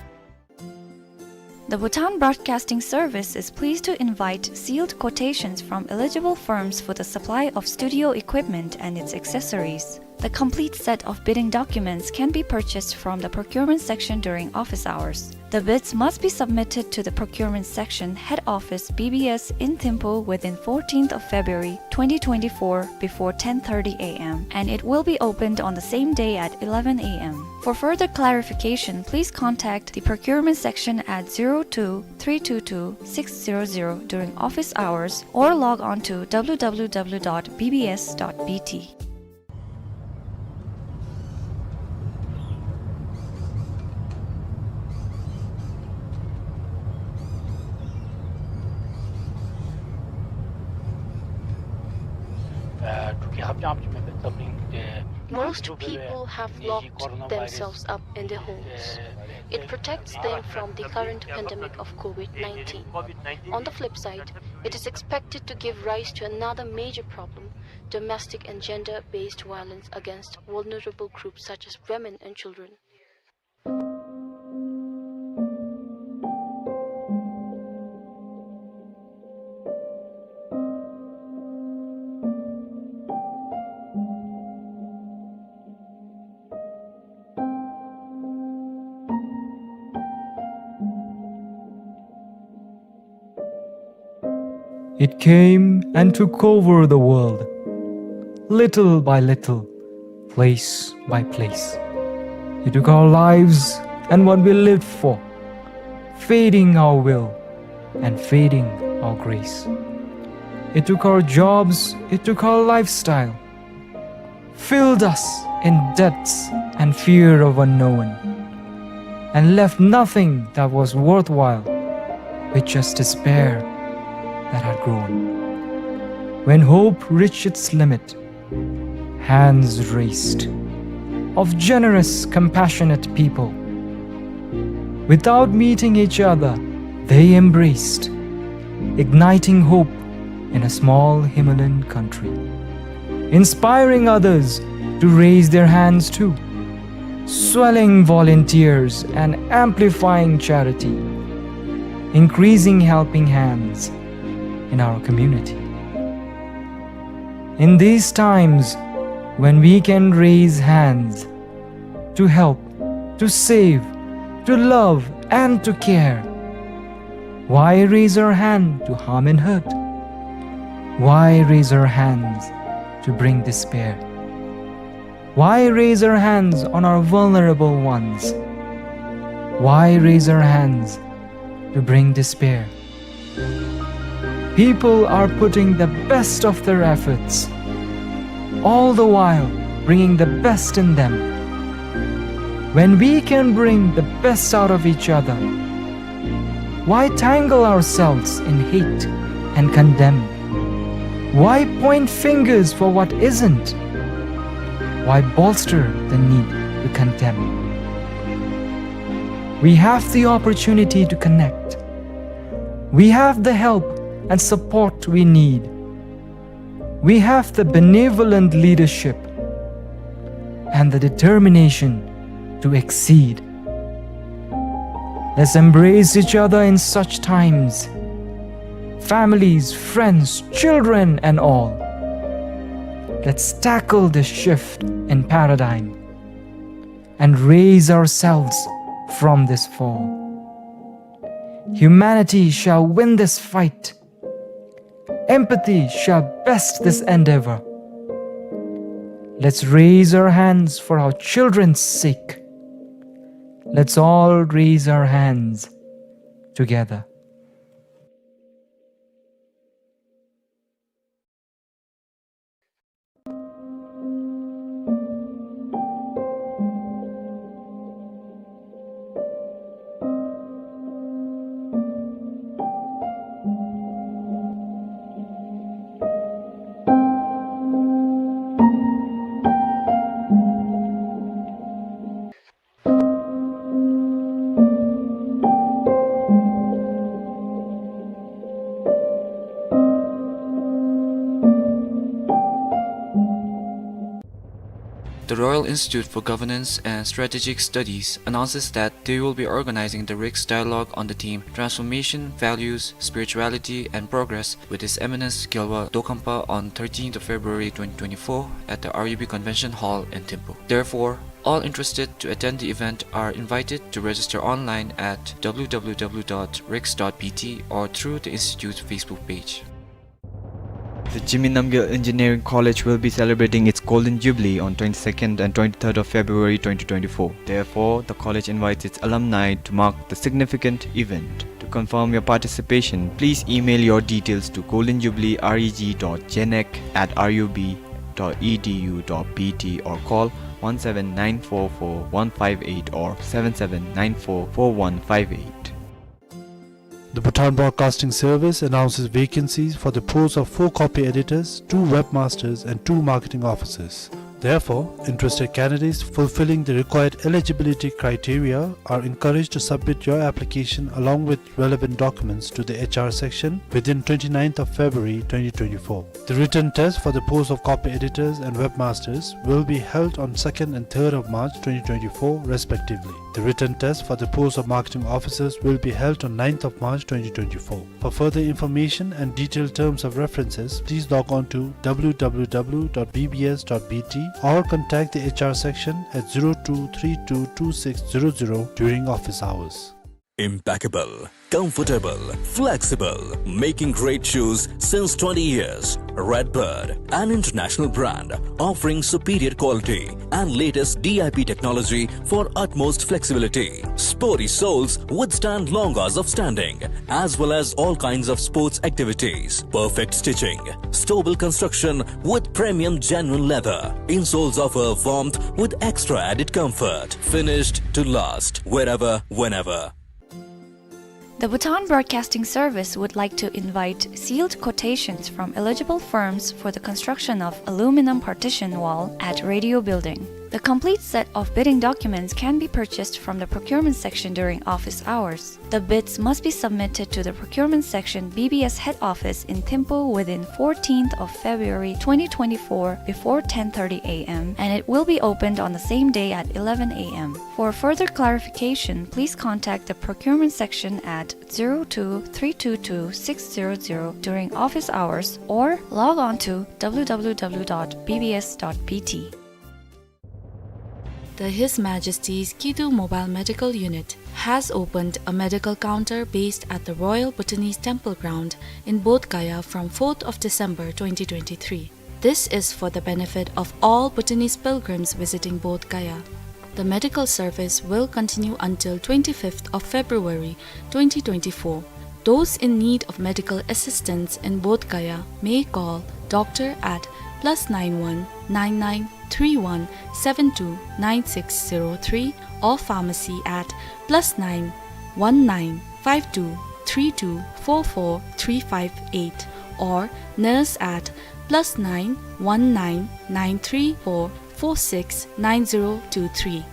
The Bhutan Broadcasting Service is pleased to invite sealed quotations from eligible firms for the supply of studio equipment and its accessories. The complete set of bidding documents can be purchased from the procurement section during office hours. The bids must be submitted to the procurement section, head office, B B S in Thimphu within fourteenth of February twenty twenty-four before ten thirty A M, and it will be opened on the same day at eleven A M. For further clarification, please contact the procurement section at zero two three two two six zero zero during office hours or log on to W W W dot B B S dot B T. Most people have locked themselves up in their homes. It protects them from the current pandemic of COVID nineteen. On the flip side, it is expected to give rise to another major problem, domestic and gender-based violence against vulnerable groups such as women and children. It came and took over the world, little by little, place by place. It took our lives and what we lived for, feeding our will and feeding our grace. It took our jobs, it took our lifestyle, filled us in debts and fear of unknown, and left nothing that was worthwhile, with just despair that had grown. When hope reached its limit, hands raised of generous, compassionate people. Without meeting each other, they embraced, igniting hope in a small Himalayan country, inspiring others to raise their hands too, swelling volunteers and amplifying charity, increasing helping hands in our community. In these times when we can raise hands to help, to save, to love, and to care, why raise our hand to harm and hurt? Why raise our hands to bring despair? Why raise our hands on our vulnerable ones? Why raise our hands to bring despair? People are putting the best of their efforts, all the while bringing the best in them. When we can bring the best out of each other, why tangle ourselves in hate and condemn? Why point fingers for what isn't? Why bolster the need to condemn? We have the opportunity to connect. We have the help and support we need. We have the benevolent leadership and the determination to exceed. Let's embrace each other in such times. Families, friends, children, and all. Let's tackle this shift in paradigm and raise ourselves from this fall. Humanity shall win this fight. Empathy shall best this endeavor. Let's raise our hands for our children's sake. Let's all raise our hands together. The Royal Institute for Governance and Strategic Studies announces that they will be organizing the RICS Dialogue on the theme Transformation, Values, Spirituality, and Progress with His Eminence Gyalwa Dokhangpa on thirteenth of February twenty twenty-four at the R U B Convention Hall in Thimphu. Therefore, All interested to attend the event are invited to register online at w w w dot rix dot b t or through the institute's Facebook page. The Jigme Namgyel Engineering College will be celebrating its Golden Jubilee on twenty-second and twenty-third of February twenty twenty-four. Therefore, the college invites its alumni to mark the significant event. To confirm your participation, please email your details to golden jubilee reg dot genec at r u b dot e d u dot b t or call one seven nine four four one five eight or seven seven nine four four one five eight. The Bhutan Broadcasting Service announces vacancies for the post of photocopy editors, two webmasters, and two marketing officers. Therefore, interested candidates fulfilling the required eligibility criteria are encouraged to submit your application along with relevant documents to the H R section within twenty-ninth of February twenty twenty-four. The written test for the post of copy editors and webmasters will be held on second and third of March twenty twenty-four, respectively. The written test for the post of marketing officers will be held on ninth of March twenty twenty-four. For further information and detailed terms of references, please log on to w w w dot b b s dot b t or contact the H R section at zero two three two two six zero zero during office hours. Impeccable, comfortable, flexible, making great shoes since twenty years. Redbird, an international brand offering superior quality and latest D I P technology for utmost flexibility. Sporty soles withstand long hours of standing, as well as all kinds of sports activities. Perfect stitching, stable construction with premium genuine leather. Insoles offer warmth with extra added comfort. Finished to last, wherever, whenever. The Bhutan Broadcasting Service would like to invite sealed quotations from eligible firms for the construction of aluminum partition wall at Radio Building. The complete set of bidding documents can be purchased from the procurement section during office hours. The bids must be submitted to the procurement section, B B S head office in Thimphu within fourteenth of February twenty twenty-four before ten thirty a m, and it will be opened on the same day at eleven a m. For further clarification, please contact the procurement section at zero two three two two six zero zero during office hours or log on to w w w dot b b s dot b t. The His Majesty's Kidu Mobile Medical Unit has opened a medical counter based at the Royal Bhutanese Temple Ground in Bodh Gaya from fourth of December twenty twenty-three. This is for the benefit of all Bhutanese pilgrims visiting Bodh Gaya. The medical service will continue until twenty-fifth of February twenty twenty-four. Those in need of medical assistance in Bodh Gaya may call doctor at plus nine one nine nine three one seven two nine six zero three or pharmacy at plus nine one nine five two three two four four three five eight or nurse at plus nine one nine nine three four four six nine zero two three.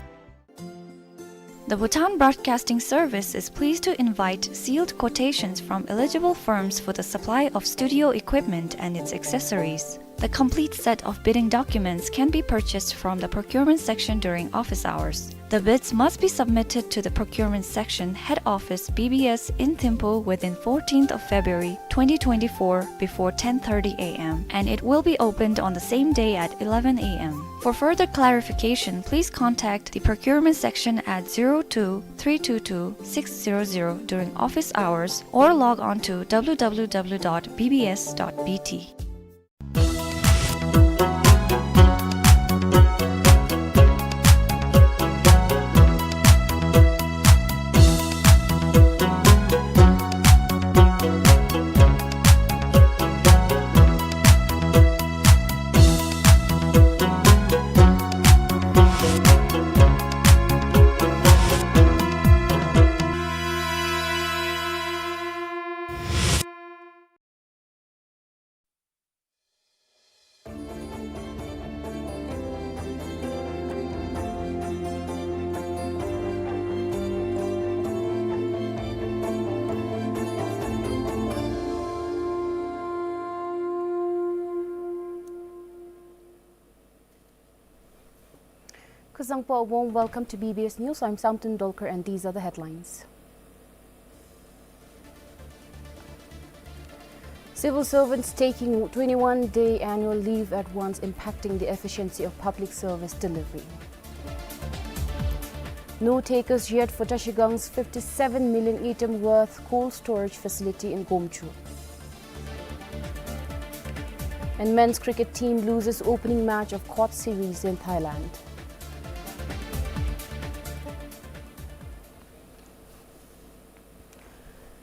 The Bhutan Broadcasting Service is pleased to invite sealed quotations from eligible firms for the supply of studio equipment and its accessories. The complete set of bidding documents can be purchased from the procurement section during office hours. The bids must be submitted to the procurement section, head office, B B S in Thimphu within fourteenth of February twenty twenty-four before ten thirty a m, and it will be opened on the same day at eleven a m. For further clarification, please contact the procurement section at zero two three two two six zero zero during office hours or log on to w w w dot b b s dot b t. Kuzuzangpo, a warm welcome to B B S News. I'm Samten Dolkar, and these are the headlines. Civil servants taking twenty-one day annual leave at once, impacting the efficiency of public service delivery. No takers yet for Trashigang's fifty-seven million ngultrum worth cold storage facility in Gomchu. And men's cricket team loses opening match of Court Series in Thailand.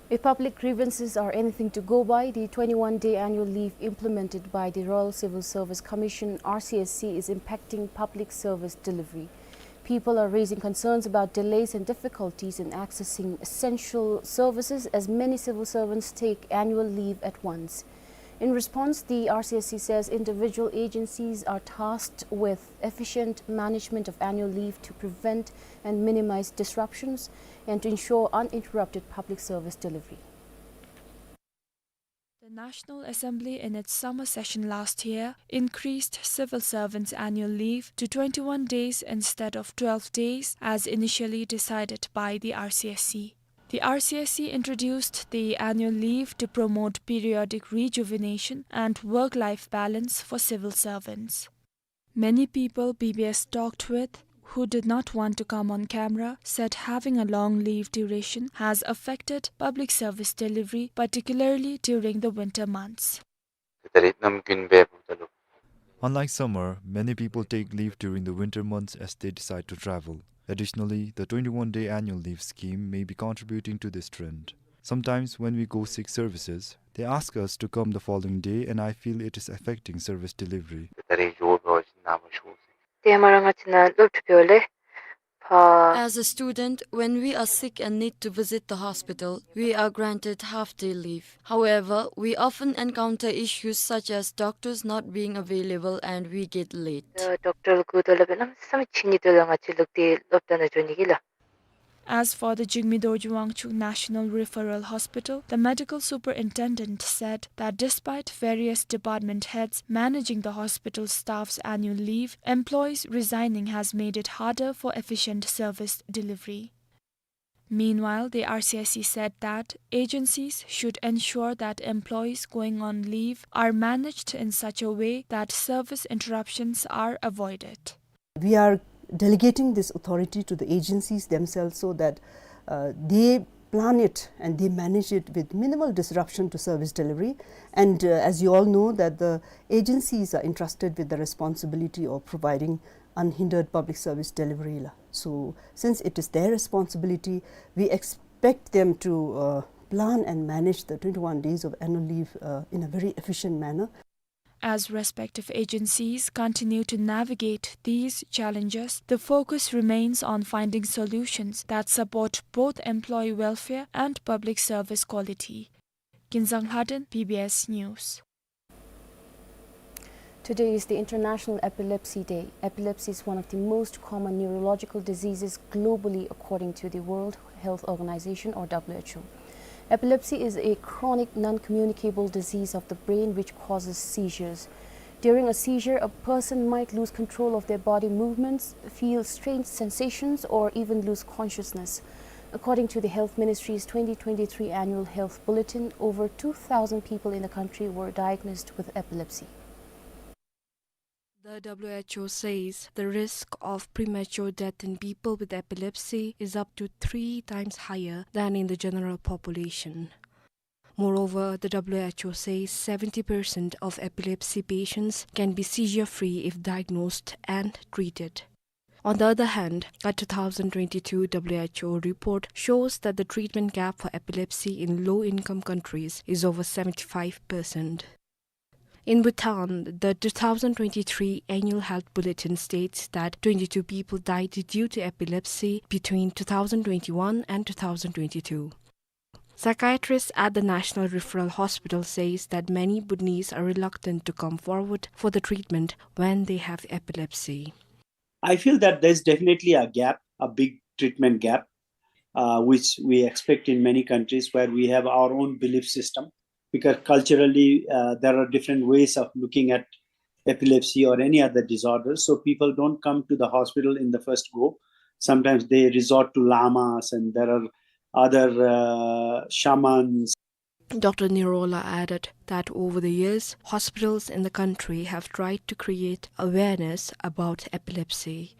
If public grievances are anything to go by, the twenty-one-day annual leave implemented by the Royal Civil Service Commission, R C S C, is impacting public service delivery. People are raising concerns about delays and difficulties in accessing essential services, as many civil servants take annual leave at once. In response, the R C S C says individual agencies are tasked with efficient management of annual leave to prevent and minimize disruptions and to ensure uninterrupted public service delivery. The National Assembly, in its summer session last year, increased civil servants' annual leave to twenty-one days instead of twelve days, as initially decided by the R C S C. The R C S C introduced the annual leave to promote periodic rejuvenation and work-life balance for civil servants. Many people B B S talked with who did not want to come on camera said having a long leave duration has affected public service delivery, particularly during the winter months. Unlike summer, many people take leave during the winter months as they decide to travel. Additionally, the twenty-one-day annual leave scheme may be contributing to this trend. Sometimes when we go seek services, they ask us to come the following day, and I feel it is affecting service delivery. As a student, when we are sick and need to visit the hospital, we are granted half-day leave. However, we often encounter issues such as doctors not being available and we get late. ཌོག་ཊར་ལུ་བསྐུར་དོ་སླབ་པས། གནམ་མེད་ས་མེད་ཕྱི་ཉིན་དེ་ལུ་ང་བཅས་ལུ་ཏེ་སློབ་གྲྭ་ནང་འགྱོ་ནི་གི་ལགས། As for the Jigme Dorji Wangchuck National Referral Hospital, the medical superintendent said that despite various department heads managing the hospital staff's annual leave, employees resigning has made it harder for efficient service delivery. Meanwhile, the R C S C said that agencies should ensure that employees going on leave are managed in such a way that service interruptions are avoided. We are delegating this authority to the agencies themselves so that, uh, they plan it and they manage it with minimal disruption to service delivery. And, uh, as you all know, that the agencies are entrusted with the responsibility of providing unhindered public service delivery la. So, since it is their responsibility, we expect them to, uh, plan and manage the twenty-one days of annual leave, uh, in a very efficient manner. As respective agencies continue to navigate these challenges, the focus remains on finding solutions that support both employee welfare and public service quality. Kinzang Lhaden, B B S News. Today is the International Epilepsy Day. Epilepsy is one of the most common neurological diseases globally, according to the World Health Organization, or W H O. Epilepsy is a chronic, non-communicable disease of the brain which causes seizures. During a seizure, a person might lose control of their body movements, feel strange sensations, or even lose consciousness. According to the Health Ministry's twenty twenty-three Annual Health Bulletin, over two thousand people in the country were diagnosed with epilepsy. The W H O says the risk of premature death in people with epilepsy is up to three times higher than in the general population. Moreover, the W H O says seventy percent of epilepsy patients can be seizure-free if diagnosed and treated. On the other hand, a two thousand twenty-two W H O report shows that the treatment gap for epilepsy in low-income countries is over seventy-five percent. In Bhutan, the two thousand twenty-three Annual Health Bulletin states that twenty-two people died due to epilepsy between two thousand twenty-one and two thousand twenty-two. Psychiatrists at the National Referral Hospital says that many Bhutanese are reluctant to come forward for the treatment when they have epilepsy. I feel that there's definitely a gap, a big treatment gap, uh, which we expect in many countries where we have our own belief system, because culturally, uh, there are different ways of looking at epilepsy or any other disorder. So people don't come to the hospital in the first go. Sometimes they resort to lamas, and there are other, uh, shamans. Doctor Nirola added that over the years, hospitals in the country have tried to create awareness about epilepsy.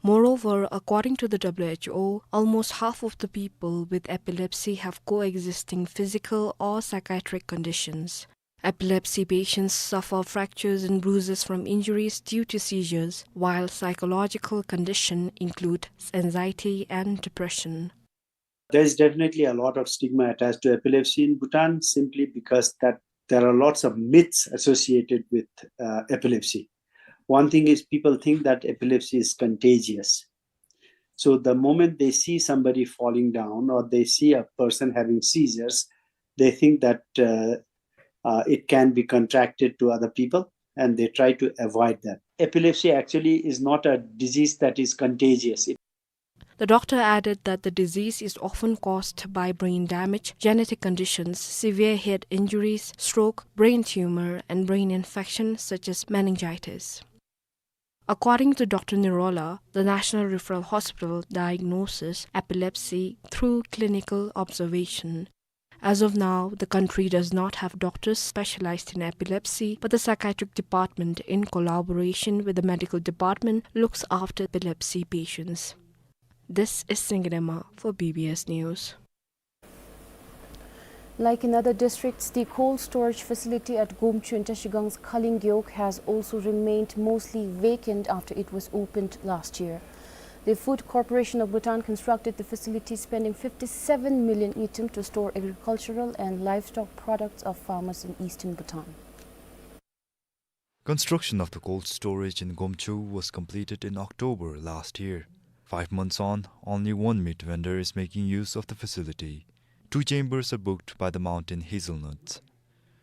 Moreover, according to the W H O, almost half of the people with epilepsy have coexisting physical or psychiatric conditions. Epilepsy patients suffer fractures and bruises from injuries due to seizures, while psychological conditions include anxiety and depression. There's definitely a lot of stigma attached to epilepsy in Bhutan simply because that there are lots of myths associated with, uh, epilepsy. One thing is people think that epilepsy is contagious. So the moment they see somebody falling down or they see a person having seizures, they think that, uh, uh, it can be contracted to other people, and they try to avoid that. Epilepsy actually is not a disease that is contagious. The doctor added that the disease is often caused by brain damage, genetic conditions, severe head injuries, stroke, brain tumor, and brain infection such as meningitis. According to Doctor Nirola, the National Referral Hospital diagnoses epilepsy through clinical observation. As of now, the country does not have doctors specialized in epilepsy, but the psychiatric department, in collaboration with the medical department, looks after epilepsy patients. This is Singye Dema for B B S News. Like in other districts, the cold storage facility at Gomchu in Trashigang's Khaling Gewog has also remained mostly vacant after it was opened last year. The Food Corporation of Bhutan constructed the facility, spending fifty-seven million ngultrum to store agricultural and livestock products of farmers in eastern Bhutan. Construction of the cold storage in Gomchu was completed in October last year. Five months on, only one meat vendor is making use of the facility. Two chambers are booked by the Mountain Hazelnuts.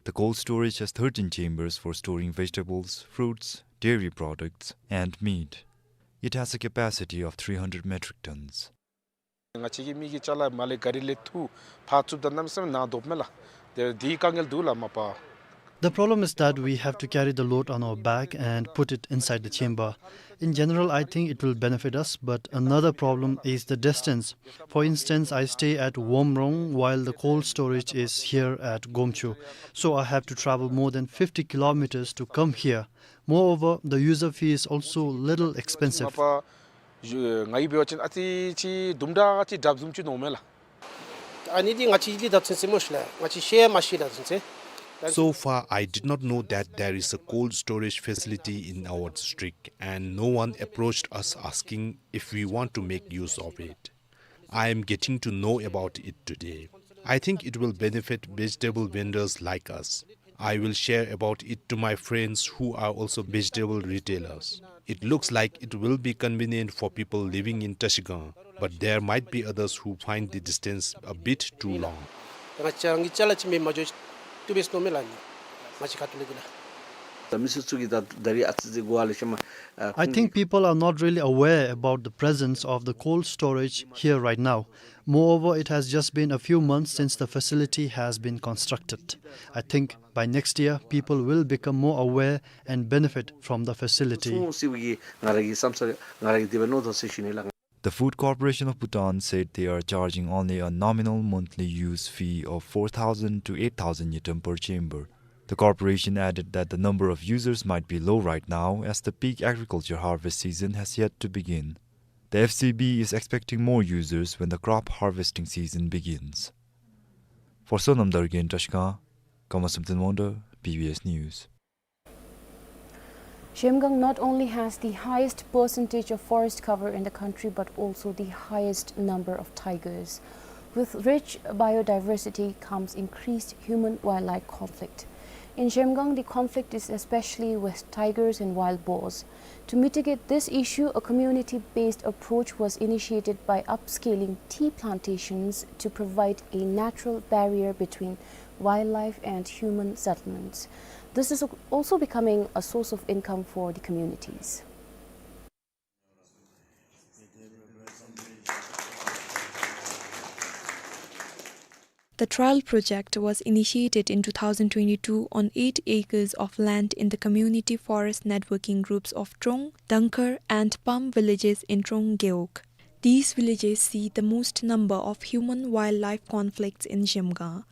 The cold storage has thirteen chambers for storing vegetables, fruits, dairy products, and meat. It has a capacity of three hundred metric tons. ང་བཅས་ཀྱི་མི་གི་ཅ་ལ་མར་ལས་ག་རི་ལས་འཐུ་ཕར་བཙུགསཔ་ད་གནམ་མེད་ས་མེད་ནང་དོགཔ་མས་ལགས། དེ་འདི་དཀའ་ངལ་འདུག་ལགས་མ་པ། The problem is that we have to carry the load on our back and put it inside the chamber. In general, I think it will benefit us, but another problem is the distance. For instance, I stay at Womrong while the cold storage is here at Gomchu, so I have to travel more than fifty kilometers to come here. Moreover, the user fee is also little expensive. མ་པ། ང་གིས་འབད་བ་ཅིན་ཨ་ཙི་ཅིག་དུམ་གྲ་ཅིག་དྲགཔ་བཟུམ་ཅིག་མནོཝ་མས་ལགས། ཨ་ནི་འདི་ང་བཅས་ལུ་ད་ཚུན་ཚོད་མ་ཤེས་ལགས། ང་བཅས་ཤེས་མ་ཤེས་ད་ཚུན་ཚོད། So far, I did not know that there is a cold storage facility in our district, and no one approached us asking if we want to make use of it. I am getting to know about it today. I think it will benefit vegetable vendors like us. I will share about it to my friends who are also vegetable retailers. It looks like it will be convenient for people living in Trashigang, but there might be others who find the distance a bit too long. ང་བཅས་རང་གི་ཅ་ལ་ཅིག་མེད་མ་འགྱོ་བཏུབ་པས་མནོཝ་མས་ལགས། ང་བཅས་ཁ་ཐུག་ལས་འདི་ལགས། ད་མི་སེར་ཚུ་གིས་ད་ད་རིས་ཨ་ཙི་ཅིག་གོ་བ་ལེགས་ཤོམ། I think people are not really aware about the presence of the cold storage here right now. Moreover, it has just been a few months since the facility has been constructed. I think by next year, people will become more aware and benefit from the facility. ཚུ་སི་བུ་གི་ང་ར་གི་བསམ་ས་ང་ར་གི་དེ་སྦེ་མནོ་དོ་ཟེར་ཞུ་ནི་ལགས། The Food Corporation of Bhutan said they are charging only a nominal monthly use fee of four thousand to eight thousand ngultrum per chamber. The corporation added that the number of users might be low right now as the peak agriculture harvest season has yet to begin. The F C B is expecting more users when the crop harvesting season begins. For Sonam Dargay in Trashigang, Kamasam Tenwangdar, B B S News. Zhemgang not only has the highest percentage of forest cover in the country, but also the highest number of tigers. With rich biodiversity comes increased human-wildlife conflict. In Zhemgang, the conflict is especially with tigers and wild boars. To mitigate this issue, a community-based approach was initiated by upscaling tea plantations to provide a natural barrier between wildlife and human settlements. This is also becoming a source of income for the communities. The trial project was initiated in two thousand twenty-two on eight acres of land in the community forest networking groups of Trong, Dangkhar and Pam villages in Trong Gewog. These villages see the most number of human-wildlife conflicts in Zhemgang.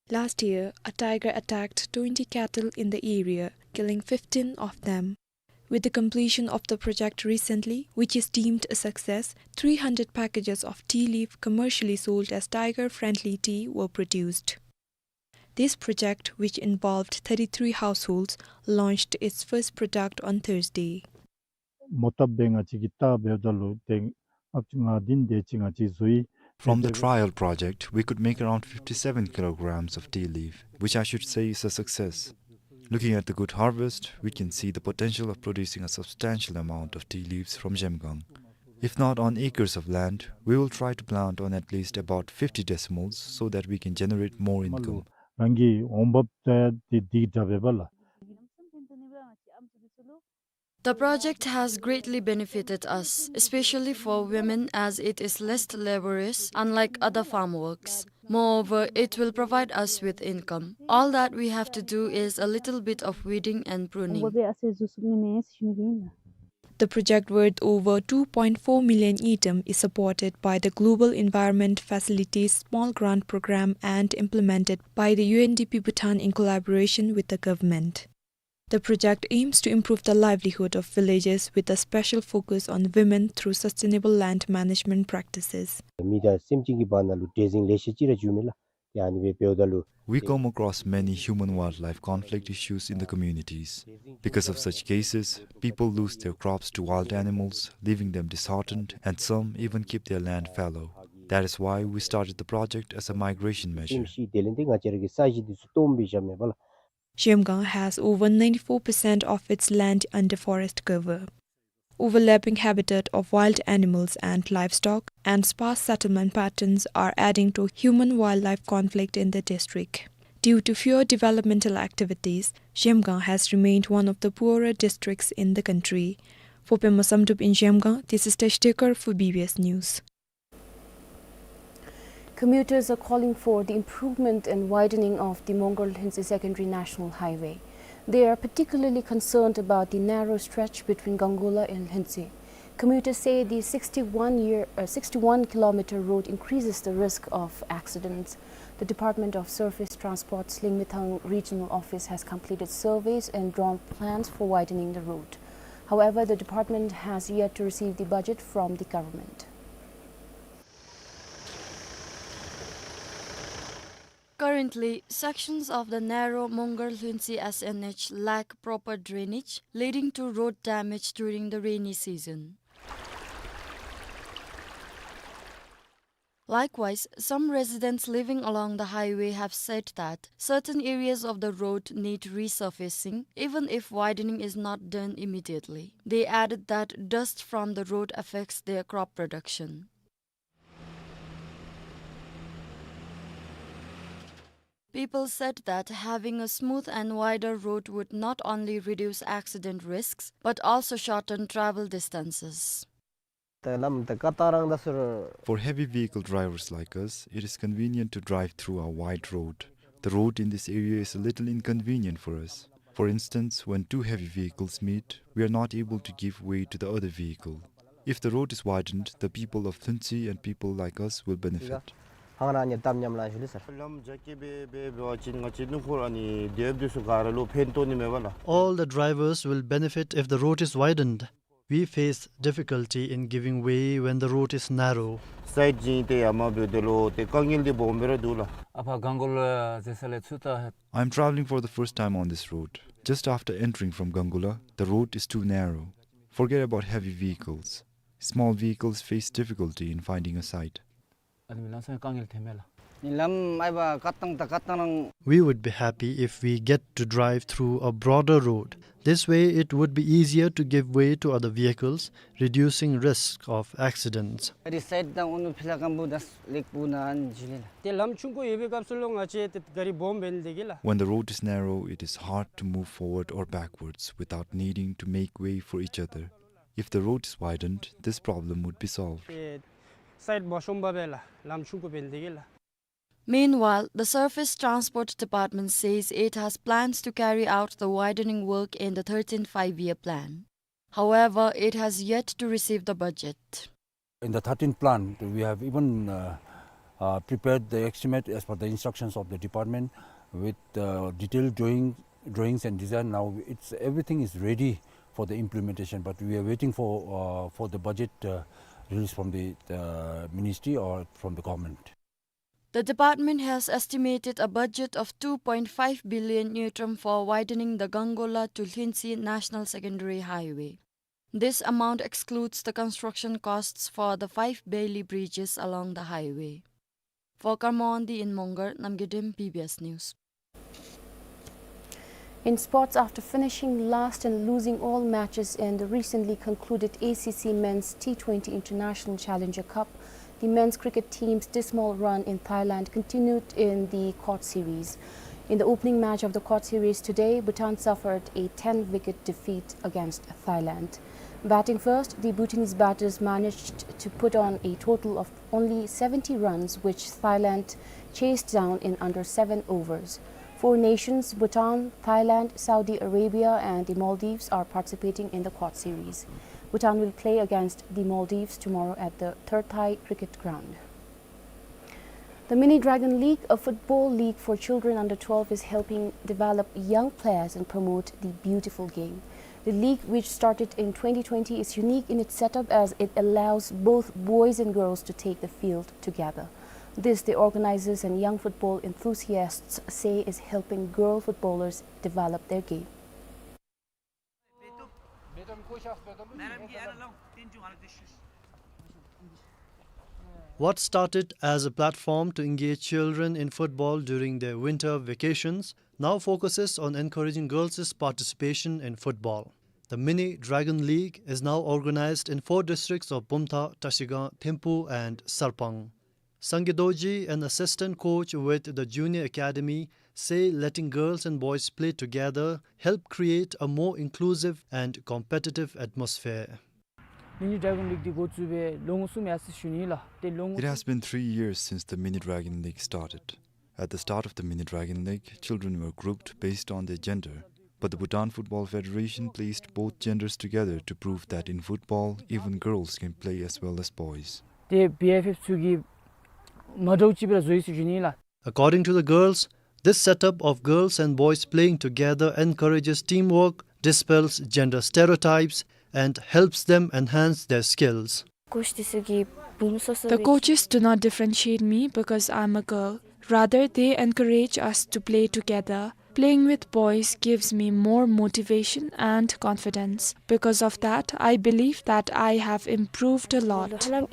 Last year, a tiger attacked twenty cattle in the area, killing fifteen of them. With the completion of the project recently, which is deemed a success, three hundred packages of tea leaf commercially sold as tiger-friendly tea were produced. This project, which involved thirty-three households, launched its first product on Thursday. མོ་བཏབ་སྦེ་ང་བཅས་ཀྱིས་བལྟ་འབདཝ་ད་ལུ་ཏེ་ཨཔ་ཅིག་ང་འདི་དེ་ཅིག་ང་བཅས་བཟོ་ཡི། From the trial project, we could make around fifty-seven kilograms of tea leaf, which I should say is a success. Looking at the good harvest, we can see the potential of producing a substantial amount of tea leaves from Zhemgang. If not on acres of land, we will try to plant on at least about fifty decimals so that we can generate more income. རང་གི་འོང་འབབ་ད་དེ་འདི་འདྲ་འབད་བ་ལ། The project has greatly benefited us, especially for women, as it is less laborious, unlike other farm works. Moreover, it will provide us with income. All that we have to do is a little bit of weeding and pruning. The project, worth over two point four million ngultrum, is supported by the Global Environment Facility's Small Grant Program and implemented by the U N D P Bhutan in collaboration with the government. The project aims to improve the livelihood of villagers with a special focus on women through sustainable land management practices. མི་དང་སེམས་ཅན་གྱི་བར་ན་ལུ་འདྲེས་འཛིང་ལེ་ཤ་ཅིག་ར་བྱུངམ་མས་ལགས། ཏེ་ཨ་ནི་སྦེ་འབདཝ་ད་ལུ། We come across many human-wildlife conflict issues in the communities. Because of such cases, people lose their crops to wild animals, leaving them disheartened, and some even keep their land fallow. That is why we started the project as a migration measure. སེམས་ཤི་དེ་ལས་ཏེ་ང་བཅས་ར་གི་ས་གཞི་འདི་ཚུ་སྟོངམ་སྦེ་བཞགཔ་མས་པ་ལགས། Zhemgang has over ninety-four percent of its land under forest cover. Overlapping habitat of wild animals and livestock and sparse settlement patterns are adding to human-wildlife conflict in the district. Due to fewer developmental activities, Zhemgang has remained one of the poorer districts in the country. For Pema Samdrup in Zhemgang, this is Tesh Tekar for B B S News. Commuters are calling for the improvement and widening of the Mongar-Lhuentse Secondary National Highway. They are particularly concerned about the narrow stretch between Gangula and Lhuentse. Commuters say the sixty-one year, uh, sixty-one kilometer road increases the risk of accidents. The Department of Surface Transport's Lingmethang Regional Office has completed surveys and drawn plans for widening the road. However, the department has yet to receive the budget from the government. Currently, sections of the narrow Mongar-Lhuentse S N H lack proper drainage, leading to road damage during the rainy season. Likewise, some residents living along the highway have said that certain areas of the road need resurfacing, even if widening is not done immediately. They added that dust from the road affects their crop production. People said that having a smooth and wider road would not only reduce accident risks, but also shorten travel distances. ད་ལམ་ད་ཀ་ཏང་རང་ད་ཟུར། For heavy vehicle drivers like us, it is convenient to drive through a wide road. The road in this area is a little inconvenient for us. For instance, when two heavy vehicles meet, we are not able to give way to the other vehicle. If the road is widened, the people of Lhuentse and people like us will benefit. ཧང་རང་ཉེ་དམ་ཉམས་ལ་ཞུ་ལི་སར། ལམ་རྒྱ་སྐྱེད་འབད་འབད་འབད་བ་ཅིན་ང་བཅས་སྣུམ་འཁོར་ཨ་ནི་དེ་འབདཝ་ཚུ་ག་ར་ལུ་ཕན་ཐོགས་ནི་མས་པ་ལགས། All the drivers will benefit if the road is widened. We face difficulty in giving way when the road is narrow. སའིཌ་བྱིན་ཏེ་ཡར་མར་འབདཝ་ད་ལུ་ཏེ་དཀའ་ངལ་འདི་སྦོམ་སྦེ་ར་འདུག་ལགས། ཨ་ཕ་གངྒཱུ་ལ་འཛེགས་ས་ལས་ཚུར་ད། I am traveling for the first time on this road. Just after entering from Gangula, the road is too narrow. Forget about heavy vehicles. Small vehicles face difficulty in finding a site. ཨ་ནི་མི་ལམ་སང་དཀའ་ངལ་ཐོན་མས་ལགས། ནི་ལམ་ཨའི་བ་ཀ་ཏང་ད་ཀ་ཏང་རང་། We would be happy if we get to drive through a broader road. This way, it would be easier to give way to other vehicles, reducing risk of accidents. ཨ་རི་སའིཌ་དང་ཨོ་ནུ་ཕི་ལ་ཀམ་བུ་དང་ལེགས་པོ་ནང་ཞུ་ལེ་ལགས། ཏེ་ལམ་ཆུང་ཀུ་ཡོད་པའི་སྐབས་སུ་ལུ་ང་བཅས་ཏེ་ག་རི་སྦོམ་འབད་ནི་དེ་གིས་ལགས། When the road is narrow, it is hard to move forward or backwards without needing to make way for each other. If the road is widened, this problem would be solved. ཏེ་སའིཌ་སྦོམ་ཤོང་བ་སྦེ་ལགས། ལམ་ཆུང་ཀུ་འབད་ནི་དེ་གིས་ལགས། Meanwhile, the Surface Transport Department says it has plans to carry out the widening work in the thirteenth Five-Year Plan. However, it has yet to receive the budget. In the thirteenth plan, we have even, uh, uh, prepared the estimate as per the instructions of the department with, uh, detailed drawing, drawings and design. Now it's, everything is ready for the implementation, but we are waiting for, uh, for the budget, uh, release from the, uh, ministry or from the government. The department has estimated a budget of two point five billion ngultrum for widening the Gangola to Lhinsi National Secondary Highway. This amount excludes the construction costs for the five Bailey bridges along the highway. For Karma Wangdi in Mongar, Namgay Dem, B B S News. In sports, after finishing last and losing all matches in the recently concluded A C C Men's T twenty International Challenger Cup, the men's cricket team's dismal run in Thailand continued in the court series. In the opening match of the court series today, Bhutan suffered a ten-wicket defeat against Thailand. Batting first, the Bhutanese batters managed to put on a total of only seventy runs, which Thailand chased down in under seven overs. Four nations, Bhutan, Thailand, Saudi Arabia, and the Maldives, are participating in the court series. Bhutan will play against the Maldives tomorrow at the Thurthai Cricket Ground. The Mini Dragon League, a football league for children under twelve, is helping develop young players and promote the beautiful game. The league, which started in twenty twenty, is unique in its setup as it allows both boys and girls to take the field together. This, the organizers and young football enthusiasts say, is helping girl footballers develop their game. What started as a platform to engage children in football during their winter vacations now focuses on encouraging girls' participation in football. The Mini Dragon League is now organized in four districts of Bumthang, Trashigang, Thimphu, and Sarpang. Sangay Dorji, an assistant coach with the junior academy, say letting girls and boys play together help create a more inclusive and competitive atmosphere. Mini Dragon League འདི་འགོ་བཙུགས་པའི་ལོ་ངོ་གསུམ་ཡར་སོ་ཞུ་ནི་ལགས། ཏེ་ལོ་ངོ་It has been three years since the Mini Dragon League started. At the start of the Mini Dragon League, children were grouped based on their gender. But the Bhutan Football Federation placed both genders together to prove that in football, even girls can play as well as boys. ཏེ་བི་ཨེཕ་ཨེཕ་ཚུ་གིས་མ་འདྲཝ་ཅིག་སྦེ་ར་བཟོ་ཡི་ཟེར་ཞུ་ནི་ལགས། According to the girls, this setup of girls and boys playing together encourages teamwork, dispels gender stereotypes, and helps them enhance their skills. The coaches do not differentiate me because I'm a girl. Rather, they encourage us to play together. Playing with boys gives me more motivation and confidence. Because of that, I believe that I have improved a lot. I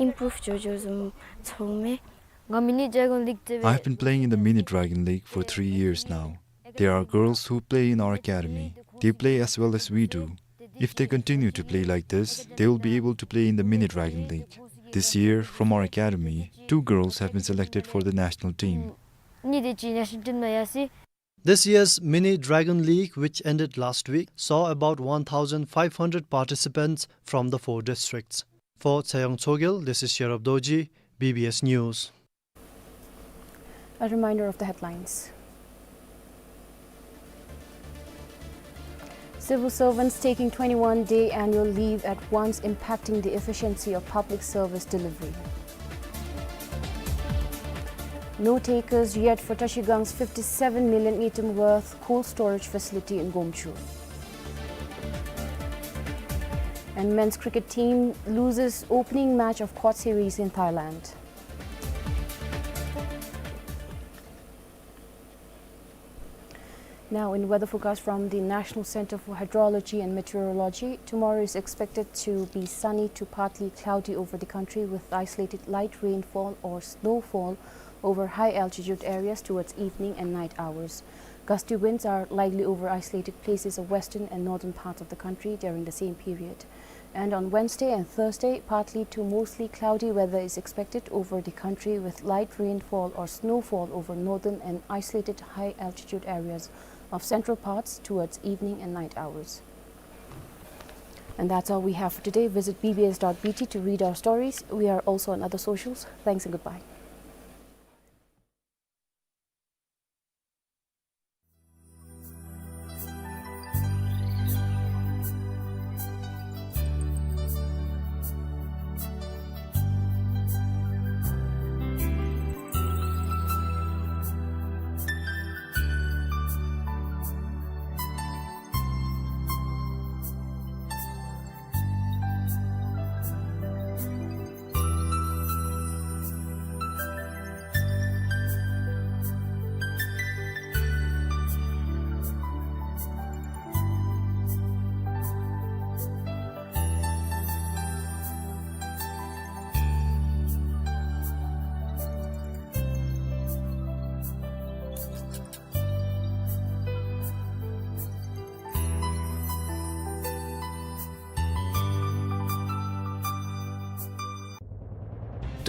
have been playing in the Mini Dragon League for three years now. There are girls who play in our academy. They play as well as we do. If they continue to play like this, they will be able to play in the Mini Dragon League. This year, from our academy, two girls have been selected for the national team. This year's Mini Dragon League, which ended last week, saw about one thousand five hundred participants from the four districts. For Tsayang Tsogyal, this is Sherab Dorji, B B S News. A reminder of the headlines. Civil servants taking twenty-one day annual leave at once, impacting the efficiency of public service delivery. No takers yet for Trashigang's fifty-seven million ngultrum worth cold storage facility in Gomchur. And men's cricket team loses opening match of court series in Thailand. Now, in weather forecast from the National Center for Hydrology and Meteorology, tomorrow is expected to be sunny to partly cloudy over the country, with isolated light rainfall or snowfall over high altitude areas towards evening and night hours. Gusty winds are likely over isolated places of western and northern parts of the country during the same period. And on Wednesday and Thursday, partly to mostly cloudy weather is expected over the country, with light rainfall or snowfall over northern and isolated high altitude areas of central parts towards evening and night hours. And that's all we have for today. Visit B B S dot B T to read our stories. We are also on other socials. Thanks and goodbye.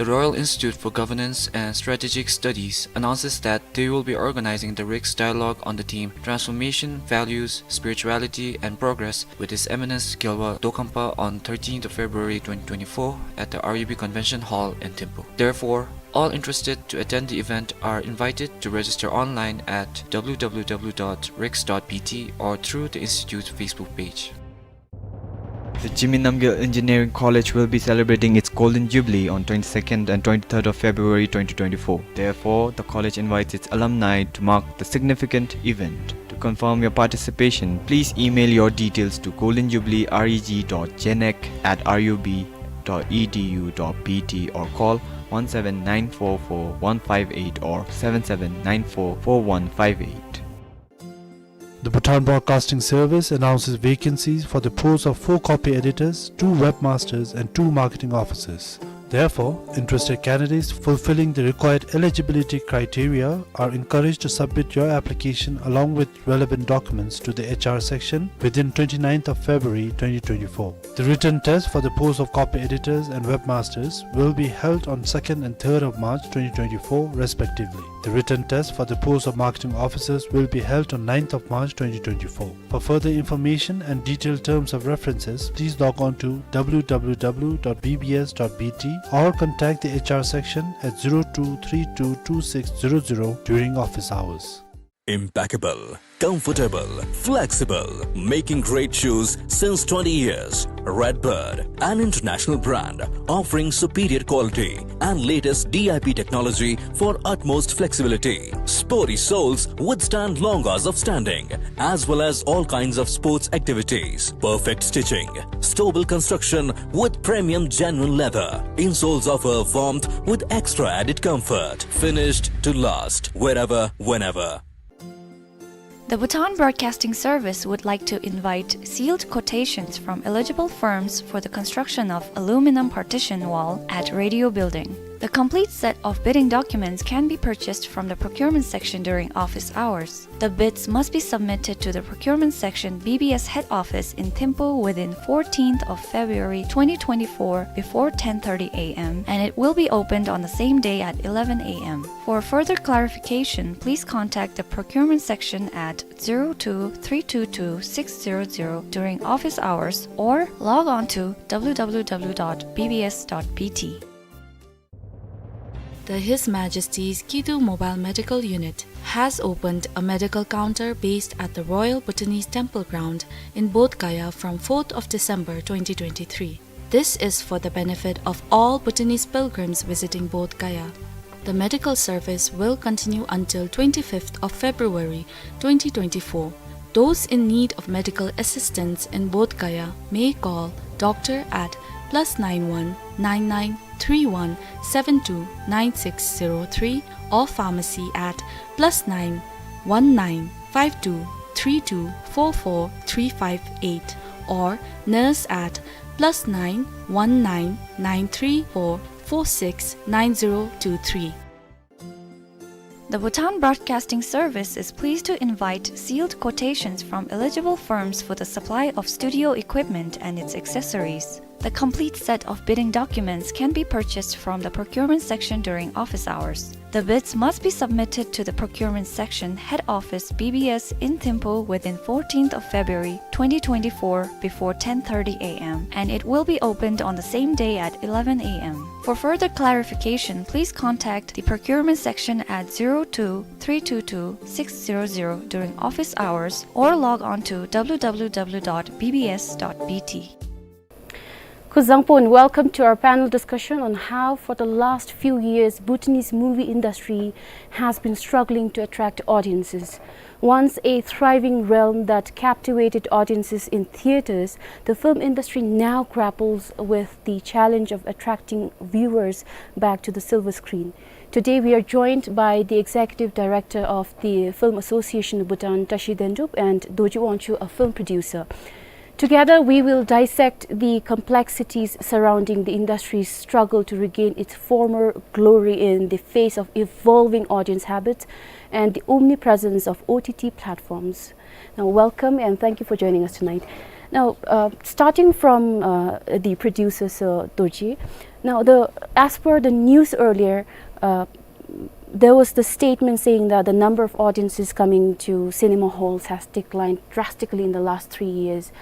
The Royal Institute for Governance and Strategic Studies announces that they will be organizing the RICS Dialogue on the theme Transformation, Values, Spirituality, and Progress with His Eminence Gyalwa Dokangpa on thirteenth of February twenty twenty-four at the R U B Convention Hall in Thimphu. Therefore, all interested to attend the event are invited to register online at w w w dot rics dot b t or through the Institute's Facebook page. The Jigme Namgyel Engineering College will be celebrating its Golden Jubilee on twenty-second and twenty-third of February twenty twenty-four. Therefore, the college invites its alumni to mark the significant event. To confirm your participation, please email your details to golden jubilee reg dot genec at r u b dot e d u dot b t or call one seven nine four four one five eight or seven seven nine four four one five eight. The Bhutan Broadcasting Service announces vacancies for the post of four copy editors, two webmasters, and two marketing officers. Therefore, interested candidates fulfilling the required eligibility criteria are encouraged to submit your application along with relevant documents to the H R section within twenty-ninth of February twenty twenty-four. The written test for the post of copy editors and webmasters will be held on second and third of March twenty twenty-four, respectively. The written test for the post of marketing officers will be held on ninth of March twenty twenty-four. For further information and detailed terms of references, please log on to w w w dot b b s dot b t or contact the H R section at zero two three two two six zero zero during office hours. Impeccable, comfortable, flexible, making great shoes since twenty years. Redbird, an international brand offering superior quality and latest D I P technology for utmost flexibility. Sporty soles withstand long hours of standing, as well as all kinds of sports activities. Perfect stitching, stable construction with premium genuine leather. Insoles offer warmth with extra added comfort. Finished to last, wherever, whenever. The Bhutan Broadcasting Service would like to invite sealed quotations from eligible firms for the construction of aluminum partition wall at Radio Building. The complete set of bidding documents can be purchased from the procurement section during office hours. The bids must be submitted to the procurement section, B B S head office in Thimphu within fourteenth of February twenty twenty-four before ten thirty a m, and it will be opened on the same day at eleven a m. For further clarification, please contact the procurement section at zero two three two two six zero zero during office hours or log on to w w w dot b b s dot b t. The His Majesty's Kidu Mobile Medical Unit has opened a medical counter based at the Royal Bhutanese Temple Ground in Bodh Gaya from fourth of December twenty twenty-three. This is for the benefit of all Bhutanese pilgrims visiting Bodh Gaya. The medical service will continue until twenty-fifth of February twenty twenty-four. Those in need of medical assistance in Bodh Gaya may call doctor at plus nine one nine nine three one seven two nine six zero three or pharmacy at plus nine one nine five two three two four four three five eight or nurse at plus nine one nine nine three four four six nine zero two three. The Bhutan Broadcasting Service is pleased to invite sealed quotations from eligible firms for the supply of studio equipment and its accessories. The complete set of bidding documents can be purchased from the procurement section during office hours. The bids must be submitted to the procurement section, head office, B B S in Thimphu within fourteenth of February twenty twenty-four before ten thirty a m, and it will be opened on the same day at eleven a m. For further clarification, please contact the procurement section at zero two three two two six zero zero during office hours or log on to w w w dot b b s dot b t. Kuzuzangpo and welcome to our panel discussion on how for the last few years Bhutanese movie industry has been struggling to attract audiences. Once a thriving realm that captivated audiences in theaters, the film industry now grapples with the challenge of attracting viewers back to the silver screen. Today we are joined by the Executive Director of the Film Association of Bhutan, Tashi Dendup, and Dorji Wangchuk, a film producer. Together, we will dissect the complexities surrounding the industry's struggle to regain its former glory in the face of evolving audience habits and the omnipresence of O T T platforms. Now, welcome and thank you for joining us tonight. Now, uh, starting from, uh, the producer, Sir Dorji, Now, the, as per the news earlier, uh, there was the statement saying that the number of audiences coming to cinema halls has declined drastically in the last three years.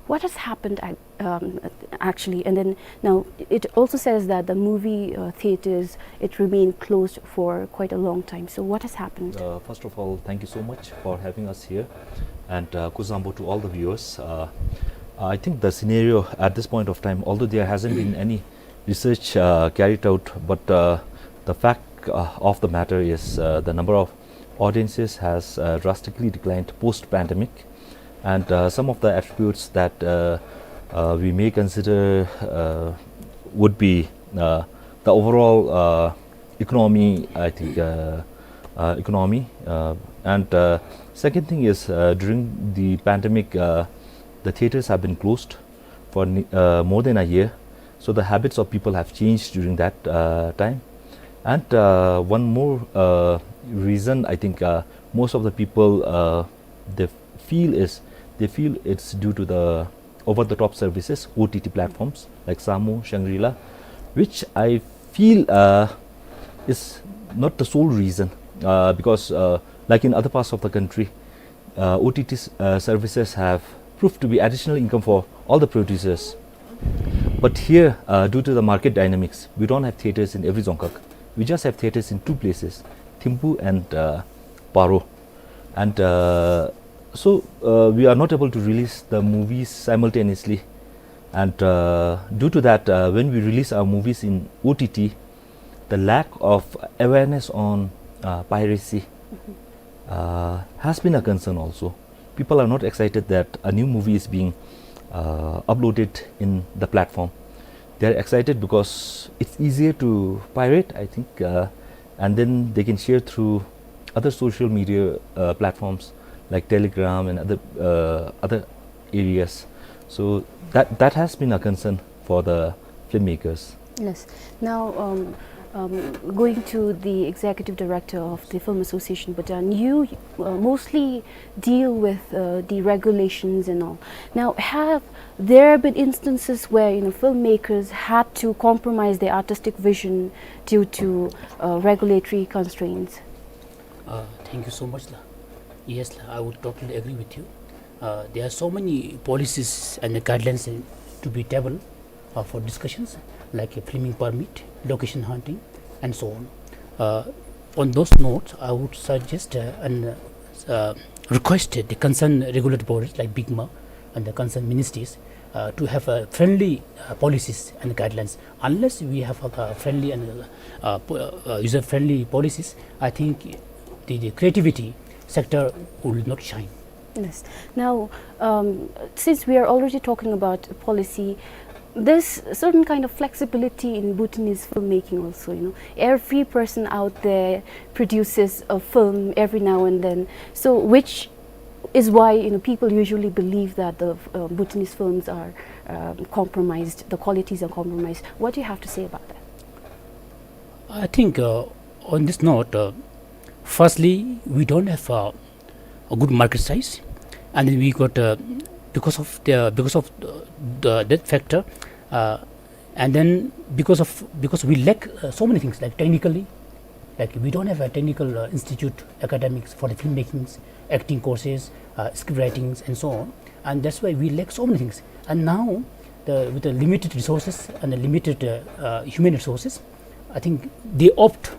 What has happened ac-, um, actually? And then now it also says that the movie, uh, theaters, it remained closed for quite a long time. So what has happened? Uh, first of all, thank you so much for having us here, and, uh, kuzuzangpo to all the viewers. Uh, I think the scenario at this point of time, although there hasn't been any research, uh, carried out, but, uh, the fact, uh, of the matter is, uh, the number of audiences has, uh, drastically declined post-pandemic, and, uh, some of the attributes that, uh, uh, we may consider, uh, would be, uh, the overall, uh, economy, I think, uh, uh, economy, uh, and, uh, second thing is, uh, during the pandemic, uh, the theaters have been closed for ne-, uh, more than a year. So the habits of people have changed during that, uh, time. And, uh, one more, uh, reason I think, uh, most of the people, uh, they feel is, they feel it's due to the over-the-top services, O T T platforms like Samu, Shangri-La, which I feel, uh, is not the sole reason, uh, because, uh, like in other parts of the country, uh, O T T s-, uh, services have proved to be additional income for all the producers. But here, uh, due to the market dynamics, we don't have theaters in every Dzongkhag. We just have theaters in two places, Thimphu and, uh, Paro. And, uh, so, uh, we are not able to release the movies simultaneously. And, uh, due to that, uh, when we release our movies in O T T, the lack of awareness on, uh, piracy, uh, has been a concern also. People are not excited that a new movie is being, uh, uploaded in the platform. They are excited because it's easier to pirate, I think, uh, and then they can share through other social media, uh, platforms like Telegram and other, uh, other areas. So that, that has been a concern for the filmmakers. Yes. Now, um, um, going to the executive director of the Film Association Bhutan, you, uh, mostly deal with, uh, the regulations and all. Now, have there been instances where, you know, filmmakers had to compromise their artistic vision due to, uh, regulatory constraints? Uh, thank you so much, la. Yes, la, I would totally agree with you. Uh, there are so many policies and the guidelines in, to be tabled, uh, for discussions, like a filming permit, location hunting, and so on. Uh, on those notes, I would suggest, uh, and, uh, request the concerned regulatory bodies like BICMA and the concerned ministries, uh, to have, uh, friendly, uh, policies and guidelines. Unless we have, uh, friendly and, uh, po-, uh, user-friendly policies, I think the, the creativity sector will not shine. Yes. Now, um, since we are already talking about policy, there's certain kind of flexibility in Bhutanese filmmaking also, you know. Every person out there produces a film every now and then. So, which is why, you know, people usually believe that the, uh, Bhutanese films are, uh, compromised, the qualities are compromised. What do you have to say about that? I think, uh, on this note, uh, firstly, we don't have, uh, a good market size, and then we got, uh, because of the, because of the, the, that factor, uh, and then because of, because we lack, uh, so many things, like, technically, like, we don't have a technical, uh, institute, academics for the filmmakings, acting courses, uh, script writings, and so on. And that's why we lack so many things. And now, the, with the limited resources and the limited, uh, uh, human resources, I think they opt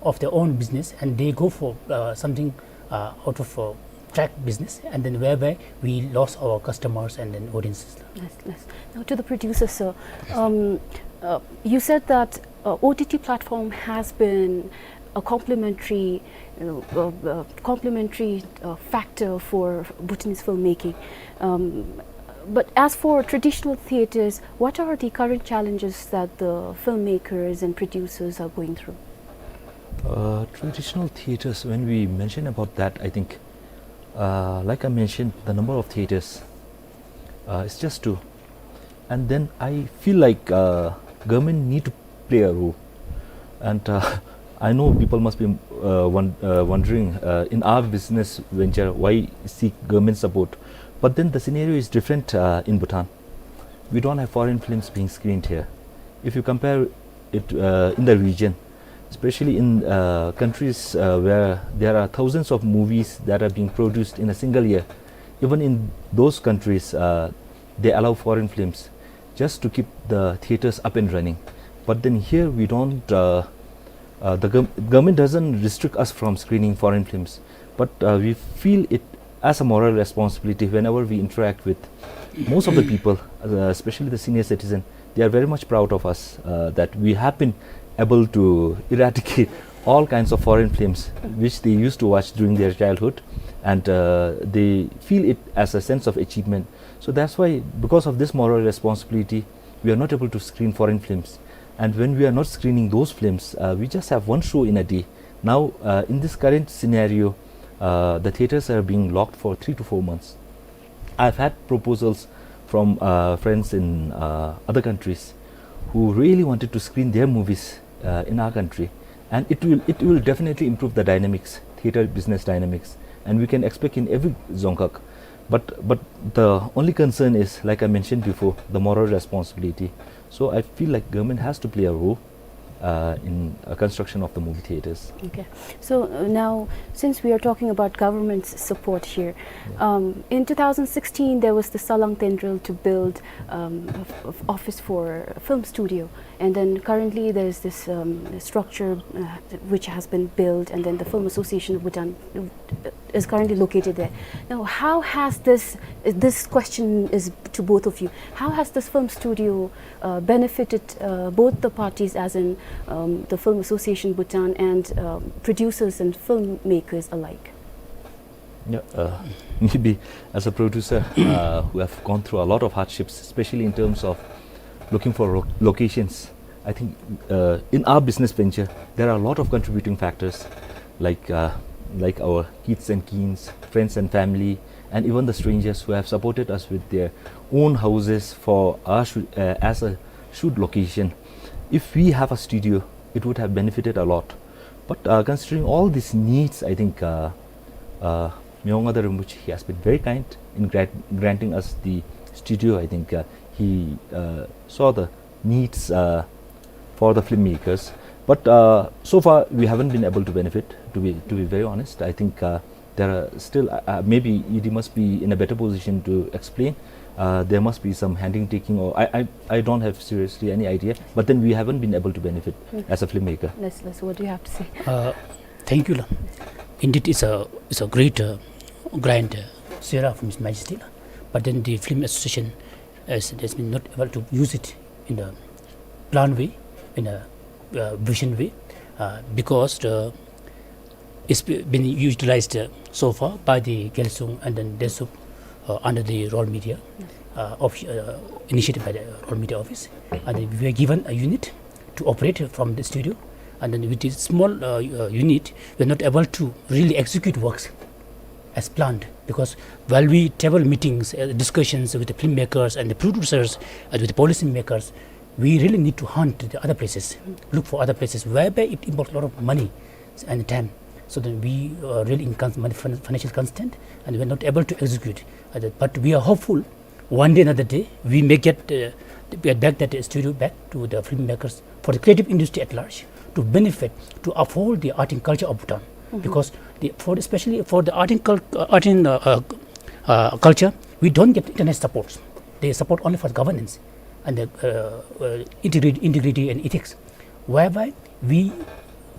of their own business and they go for, uh, something, uh, out of, uh, track business, and then whereby we lost our customers and then audiences. Yes, yes. Now to the producer, sir. Um, uh, you said that, uh, O T T platform has been a complementary, you know, uh, uh, complementary, uh, factor for Bhutanese filmmaking. Um, but as for traditional theaters, what are the current challenges that the filmmakers and producers are going through? Uh, traditional theaters, when we mention about that, I think, uh, like I mentioned, the number of theaters, uh, it's just two. And then I feel like, uh, government need to play a role. And, uh, I know people must be, uh, won-, uh, wondering, uh, in our business venture, why seek government support? But then the scenario is different, uh, in Bhutan. We don't have foreign films being screened here. If you compare it, uh, in the region, especially in, uh, countries, uh, where there are thousands of movies that are being produced in a single year, even in those countries, uh, they allow foreign films just to keep the theaters up and running. But then here we don't, uh, uh, the gov-, government doesn't restrict us from screening foreign films, but, uh, we feel it as a moral responsibility whenever we interact with most of the people, uh, especially the senior citizen. They are very much proud of us, uh, that we have been able to eradicate all kinds of foreign films which they used to watch during their childhood, and, uh, they feel it as a sense of achievement. So that's why, because of this moral responsibility, we are not able to screen foreign films. And when we are not screening those films, uh, we just have one show in a day. Now, uh, in this current scenario, uh, the theaters are being locked for three to four months. I've had proposals from, uh, friends in, uh, other countries who really wanted to screen their movies, uh, in our country, and it will, it will definitely improve the dynamics, theater business dynamics, and we can expect in every dzongkhag. But, but the only concern is, like I mentioned before, the moral responsibility. So I feel like government has to play a role, uh, in, uh, construction of the movie theaters. Okay. So, uh, now, since we are talking about government's support here, yeah, um, in two thousand sixteen, there was the Salang Tendrel to build, um, of, of office for film studio. And then currently there is this, um, structure, uh, which has been built, and then the Film Association of Bhutan, uh, is currently located there. Now, how has this, this question is to both of you, how has this film studio, uh, benefited, uh, both the parties, as in, um, the Film Association Bhutan and, um, producers and filmmakers alike? Yeah, uh, maybe as a producer, uh, who have gone through a lot of hardships, especially in terms of looking for ro-, locations, I think, uh, in our business venture, there are a lot of contributing factors, like, uh, like our kiths and kins, friends and family, and even the strangers who have supported us with their own houses for our shoo-, uh, as a shoot location. If we have a studio, it would have benefited a lot. But, uh, considering all these needs, I think, uh, uh, Myo Ngada Rinpoche, he has been very kind in grant-, granting us the studio. I think, uh, he, uh, saw the needs, uh, for the filmmakers. But, uh, so far, we haven't been able to benefit, to be, to be very honest. I think, uh, there are still, uh, uh, maybe E D must be in a better position to explain. Uh, there must be some handing taking, or I, I, I don't have seriously any idea. But then we haven't been able to benefit, hmm, as a filmmaker. Yes, yes. What do you have to say? Uh, thank you, la. Indeed, it's a, it's a great, uh, grant, uh, sera from His Majesty, la. But then the Film Association has, has been not able to use it in a plan way, in a, uh, vision way, uh, because the, it's be-, been utilized, uh, so far by the Gyalsung and then Dentsup, uh, under the Royal Media, uh, of, uh, initiated by the Royal Media Office. And then we were given a unit to operate from the studio. And then with this small, uh, uh, unit, we are not able to really execute works as planned, because while we table meetings, uh, discussions with the filmmakers and the producers and with the policy makers, we really need to hunt the other places, look for other places, whereby it involves a lot of money and time. So then we, uh, really in cons-, money, fin-, financial constraint, and we are not able to execute. Uh, that, but we are hopeful one day, another day, we may get, uh, get back that, uh, studio back to the filmmakers, for the creative industry at large, to benefit, to uphold the art and culture of Bhutan. Mm-hmm. Because the, for, especially for the art and cul-, uh, art and, uh, uh, uh, culture, we don't get internet supports. They support only for governance and the, uh, uh, integrity, integrity and ethics, whereby we,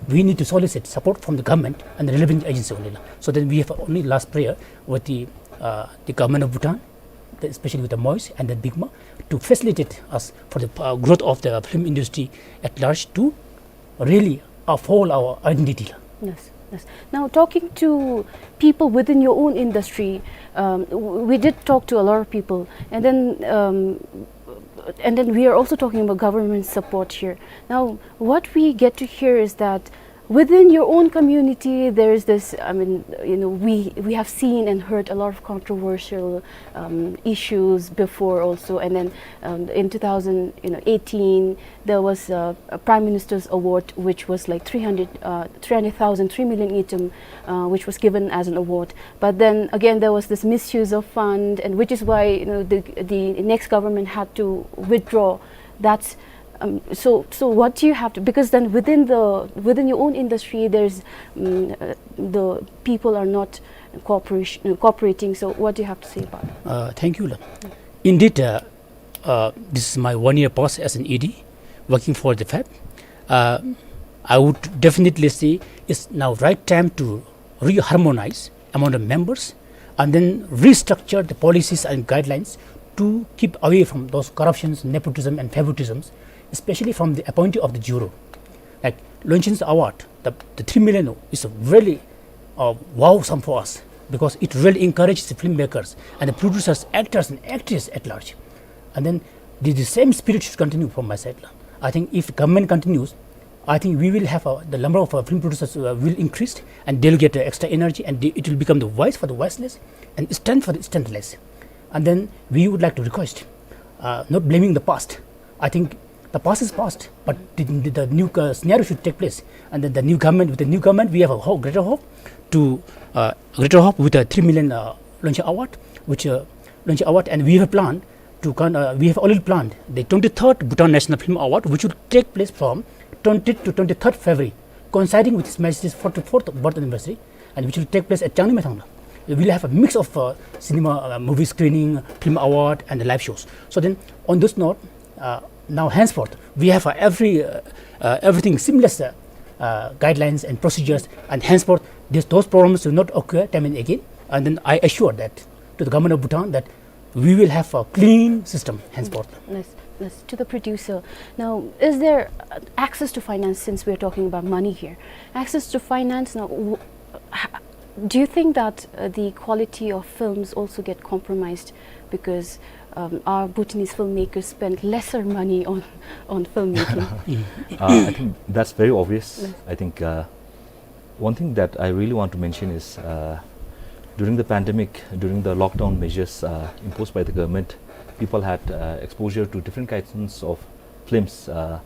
we need to solicit support from the government and the relevant agency only. So then we have only last prayer with the, uh, the government of Bhutan, the, especially with the MOIS and the BIGMA, to facilitate us for the, uh, growth of the film industry at large, to really uphold our identity. Yes, yes. Now, talking to people within your own industry, um, w-, we did talk to a lot of people, and then, um, and then we are also talking about government support here. Now, what we get to hear is that within your own community, there is this, I mean, you know, we, we have seen and heard a lot of controversial, um, issues before also. And then, um, in two thousand, you know, eighteen, there was a, a Prime Minister's Award, which was like three hundred, uh, three hundred thousand, three million ngultrum, uh, which was given as an award. But then again, there was this misuse of fund, and which is why, you know, the, the next government had to withdraw that, Um, so, so what do you have to, because then within the, within your own industry, there's, mm, uh, the people are not cooperation, cooperating. So what do you have to say about it? Uh, thank you, Lam. Indeed, uh, uh, this is my one year past as an E D working for the FAB. Uh, I would definitely say it's now right time to reharmonize among the members and then restructure the policies and guidelines to keep away from those corruptions, nepotism, and favoritisms, especially from the appointee of the juror. Like Lonshen's award, the, the three million is a really, uh, wow sum for us, because it really encourages the filmmakers and the producers, actors, and actresses at large. And then the, the same spirit should continue from my side. I think if government continues, I think we will have, uh, the number of, uh, film producers, uh, will increase, and they'll get, uh, extra energy, and they, it will become the voice for the voiceless and strength for the strengthless. And then we would like to request, uh, not blaming the past. I think the past is past, but the, the, the new, uh, scenario should take place. And then the new government, with the new government, we have a ho-, greater hope to, uh, greater hope with a three million, uh, Lonshen award, which, uh, Lonshen award, and we have planned to con-, uh, we have already planned the twenty-third Bhutan National Film Award, which will take place from twentieth to twenty-third February, coinciding with His Majesty's forty-fourth birth anniversary, and which will take place at Changni Mathang. We'll have a mix of, uh, cinema, uh, movie screening, film award, and the live shows. So then, on this note, uh, now henceforth, we have, uh, every, uh, uh, everything seamless, uh, uh, guidelines and procedures, and henceforth, this, those problems will not occur time and again. And then I assure that to the government of Bhutan that we will have a clean system henceforth. Yes, yes. To the producer. Now, is there, uh, access to finance, since we're talking about money here? Access to finance, now, w-, h-, do you think that, uh, the quality of films also get compromised because, um, our Bhutanese filmmakers spend lesser money on, on filmmaking? Uh, I think that's very obvious. Yes. I think, uh, one thing that I really want to mention is, uh, during the pandemic, during the lockdown measures, uh, imposed by the government, people had, uh, exposure to different kinds of films, uh,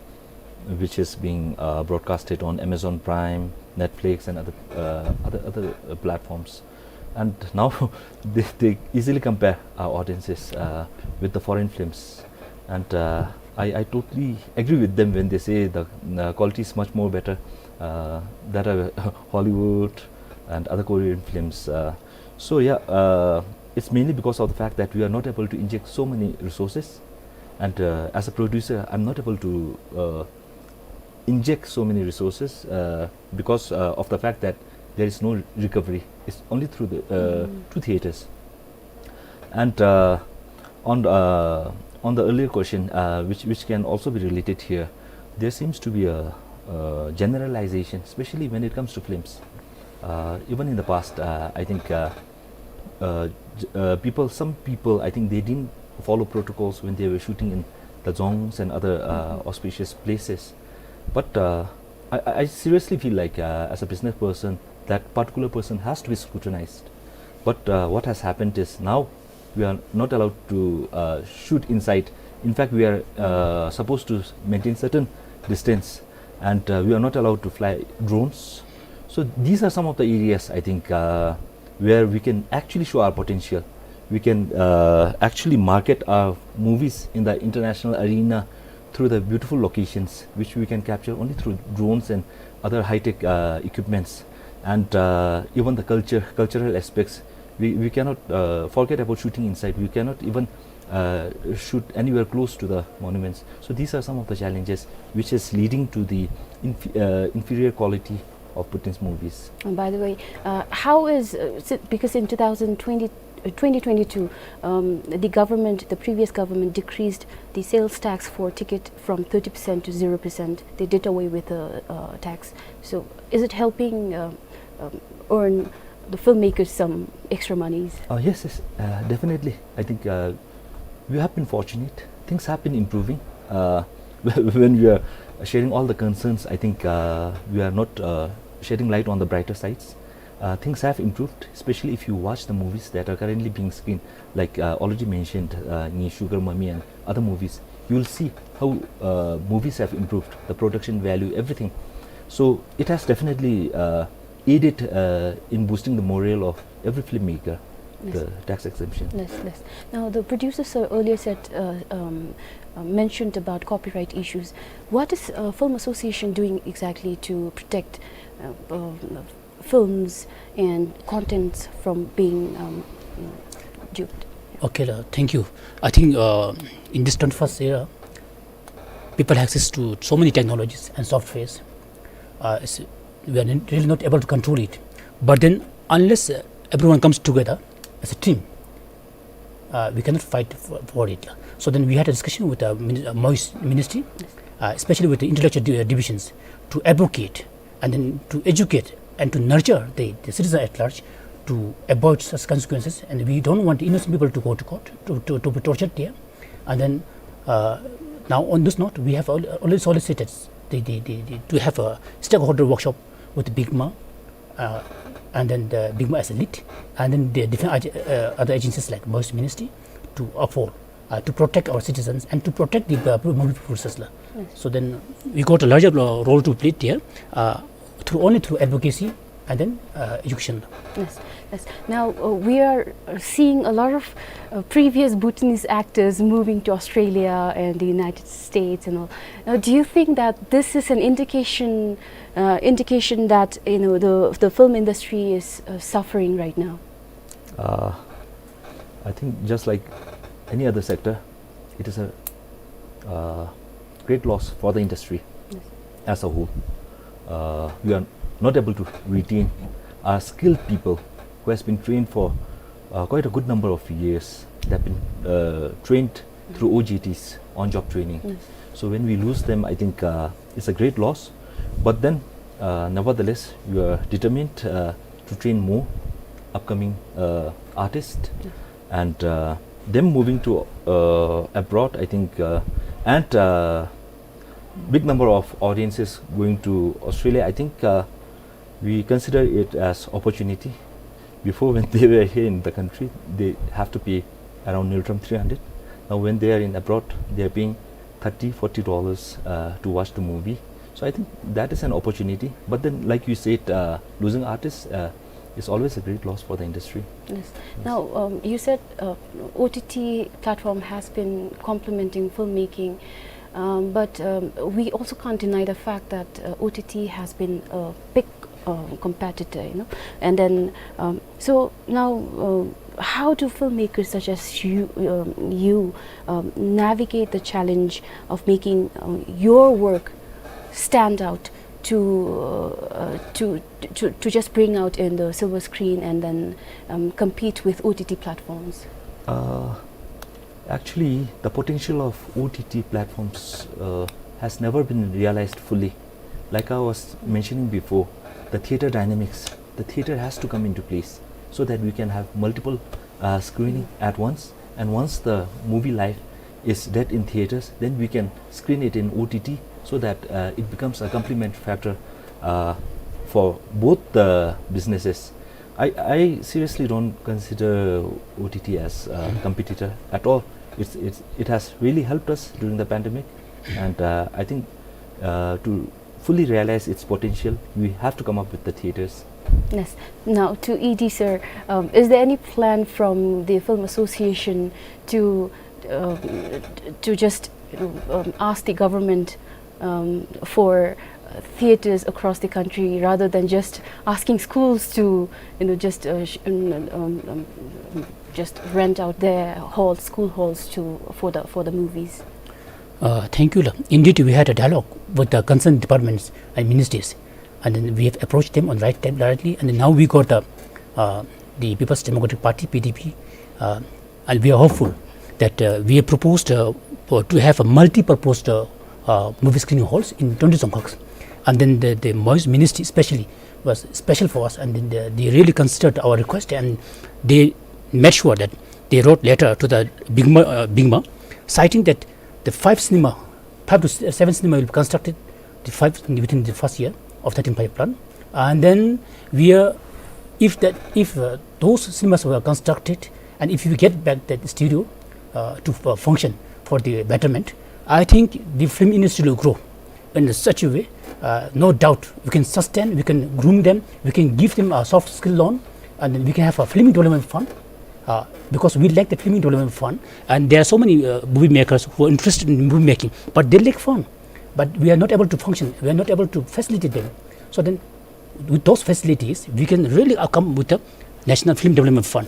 which is being, uh, broadcasted on Amazon Prime, Netflix, and other, uh, other, other, uh, platforms. And now they, they easily compare our audiences, uh, with the foreign films. And, uh, I, I totally agree with them when they say the, uh, quality is much more better, uh, that are Hollywood and other Korean films. Uh, so yeah, uh, it's mainly because of the fact that we are not able to inject so many resources, and, uh, as a producer, I'm not able to, uh, inject so many resources, uh, because, uh, of the fact that there is no recovery. It's only through the, uh, through theaters. And, uh, on, uh, on the earlier question, uh, which, which can also be related here, there seems to be a, uh, generalization, especially when it comes to films. Uh, even in the past, uh, I think, uh, uh, j-, uh, people, some people, I think they didn't follow protocols when they were shooting in the dzongs and other, uh, auspicious places. But, uh, I, I I seriously feel like, uh, as a business person, that particular person has to be scrutinized. But, uh, what has happened is now we are not allowed to, uh, shoot inside. In fact, we are, uh, supposed to maintain certain distance, and, uh, we are not allowed to fly drones. So these are some of the areas, I think, uh, where we can actually show our potential. We can, uh, actually market our movies in the international arena through the beautiful locations, which we can capture only through drones and other high-tech, uh, equipments. And, uh, even the culture, cultural aspects, we, we cannot, uh, forget about shooting inside. We cannot even, uh, shoot anywhere close to the monuments. So these are some of the challenges which is leading to the inf-, uh, inferior quality of Bhutanese movies. And by the way, uh, how is, uh, si-, because in two thousand twenty, uh, twenty twenty-two, um, the government, the previous government decreased the sales tax for ticket from thirty percent to zero percent. They did away with the, uh, tax. So is it helping, uh, um, earn the filmmakers some extra monies? Uh, yes, yes, uh, definitely. I think, uh, we have been fortunate. Things have been improving. Uh, when we are sharing all the concerns, I think, uh, we are not, uh, shedding light on the brighter sides. Uh, things have improved, especially if you watch the movies that are currently being screened, like, uh, already mentioned, uh, Nge Shu Kar Mami and other movies. You will see how, uh, movies have improved, the production value, everything. So it has definitely, uh, aided, uh, in boosting the morale of every filmmaker. the tax exemption. Yes, yes. Now, the producer, sir, earlier said, uh, um, uh, mentioned about copyright issues. What is, uh, Film Association doing exactly to protect, uh, um, films and contents from being, um, you know, duped? Okay, uh, thank you. I think, uh, in this twenty-first era, people have access to so many technologies and softwares. Uh, it's, we are n-, really not able to control it. But then, unless, uh, everyone comes together as a team, uh, we cannot fight for, for it. So then we had a discussion with the mini-, uh, MOIS ministry, uh, especially with the intellectual di-, uh, divisions, to advocate and then to educate and to nurture the, the citizen at large to avoid such consequences. And we don't want innocent people to go to court, to, to, to be tortured there. And then, uh, now on this note, we have al-, already solicited the, the, the, the, to have a stakeholder workshop with BIGMA, uh, and then the BIGMA as a lead, and then the different ag-, uh, other agencies like MOIS ministry to afford, uh, to protect our citizens and to protect the, uh, movie producers la. Yes. So then we got a larger, uh, role to play there, uh, through, only through advocacy and then, uh, education. Yes, yes. Now, uh, we are, uh, seeing a lot of, uh, previous Bhutanese actors moving to Australia and the United States and all. Now, do you think that this is an indication, uh, indication that, you know, the, the film industry is, uh, suffering right now? Uh, I think just like any other sector, it is a, uh, great loss for the industry. Yes. As a whole. Uh, we are not able to retain our skilled people who has been trained for, uh, quite a good number of years. They've been, uh, trained through O J Ts, on-job training. Yes. So when we lose them, I think, uh, it's a great loss. But then, uh, nevertheless, we are determined, uh, to train more upcoming, uh, artists. Yes. And, uh, them moving to, uh, abroad, I think, uh, and, uh, big number of audiences going to Australia, I think, uh, we consider it as opportunity. Before, when they were here in the country, they have to pay around Ngultrum three hundred. Now, when they are in abroad, they are paying thirty, forty dollars, uh, to watch the movie. So I think that is an opportunity. But then, like you said, uh, losing artists, uh, is always a great loss for the industry. Yes. Yes. Now, um, you said, uh, O T T platform has been complementing filmmaking, um, but, um, we also can't deny the fact that, uh, O T T has been a big, uh, competitor, you know. And then, um, so now, uh, how do filmmakers such as you, um, you, um, navigate the challenge of making, um, your work stand out to, uh, to, to, to just bring out in the silver screen and then, um, compete with O T T platforms? Uh, actually, the potential of O T T platforms, uh, has never been realized fully. Like I was mentioning before, the theater dynamics, the theater has to come into place so that we can have multiple, uh, screening at once. And once the movie life is dead in theaters, then we can screen it in O T T so that, uh, it becomes a complement factor, uh, for both the businesses. I, I seriously don't consider O T T as a competitor at all. It's, it's, it has really helped us during the pandemic, and, uh, I think, uh, to fully realize its potential, we have to come up with the theaters. Yes. Now, to E D, sir, um, is there any plan from the Film Association to, um, to just, you know, um, ask the government, um, for, uh, theaters across the country rather than just asking schools to, you know, just, uh, sh-, um, um, um, um, just rent out their halls, school halls to, for the, for the movies? Uh, thank you, la. Indeed, we had a dialogue with the concerned departments and ministries, and then we have approached them on right time, directly, and then now we got the, uh, the People's Democratic Party, P D P, uh, and we are hopeful that, uh, we have proposed, uh, for, to have a multi-purpose, uh, uh, movie screening halls in twenty dzongkhags, and then the, the MOIS ministry especially was special for us, and then they, they really considered our request, and they made sure that they wrote letter to the BIGMA, uh, BIGMA, citing that the five cinema, five to s-, seven cinema will be constructed, the five within the first year of thirteen five plan. And then we are, if that, if, uh, those cinemas were constructed, and if we get back that studio, uh, to, uh, function for the betterment, I think the film industry will grow in such a way, uh, no doubt we can sustain, we can groom them, we can give them a soft skill loan, and then we can have a film development fund. Uh, because we lack the film development fund, and there are so many, uh, movie makers who are interested in movie making, but they lack fund. But we are not able to function, we are not able to facilitate them. So then, with those facilities, we can really, uh, come with the National Film Development Fund,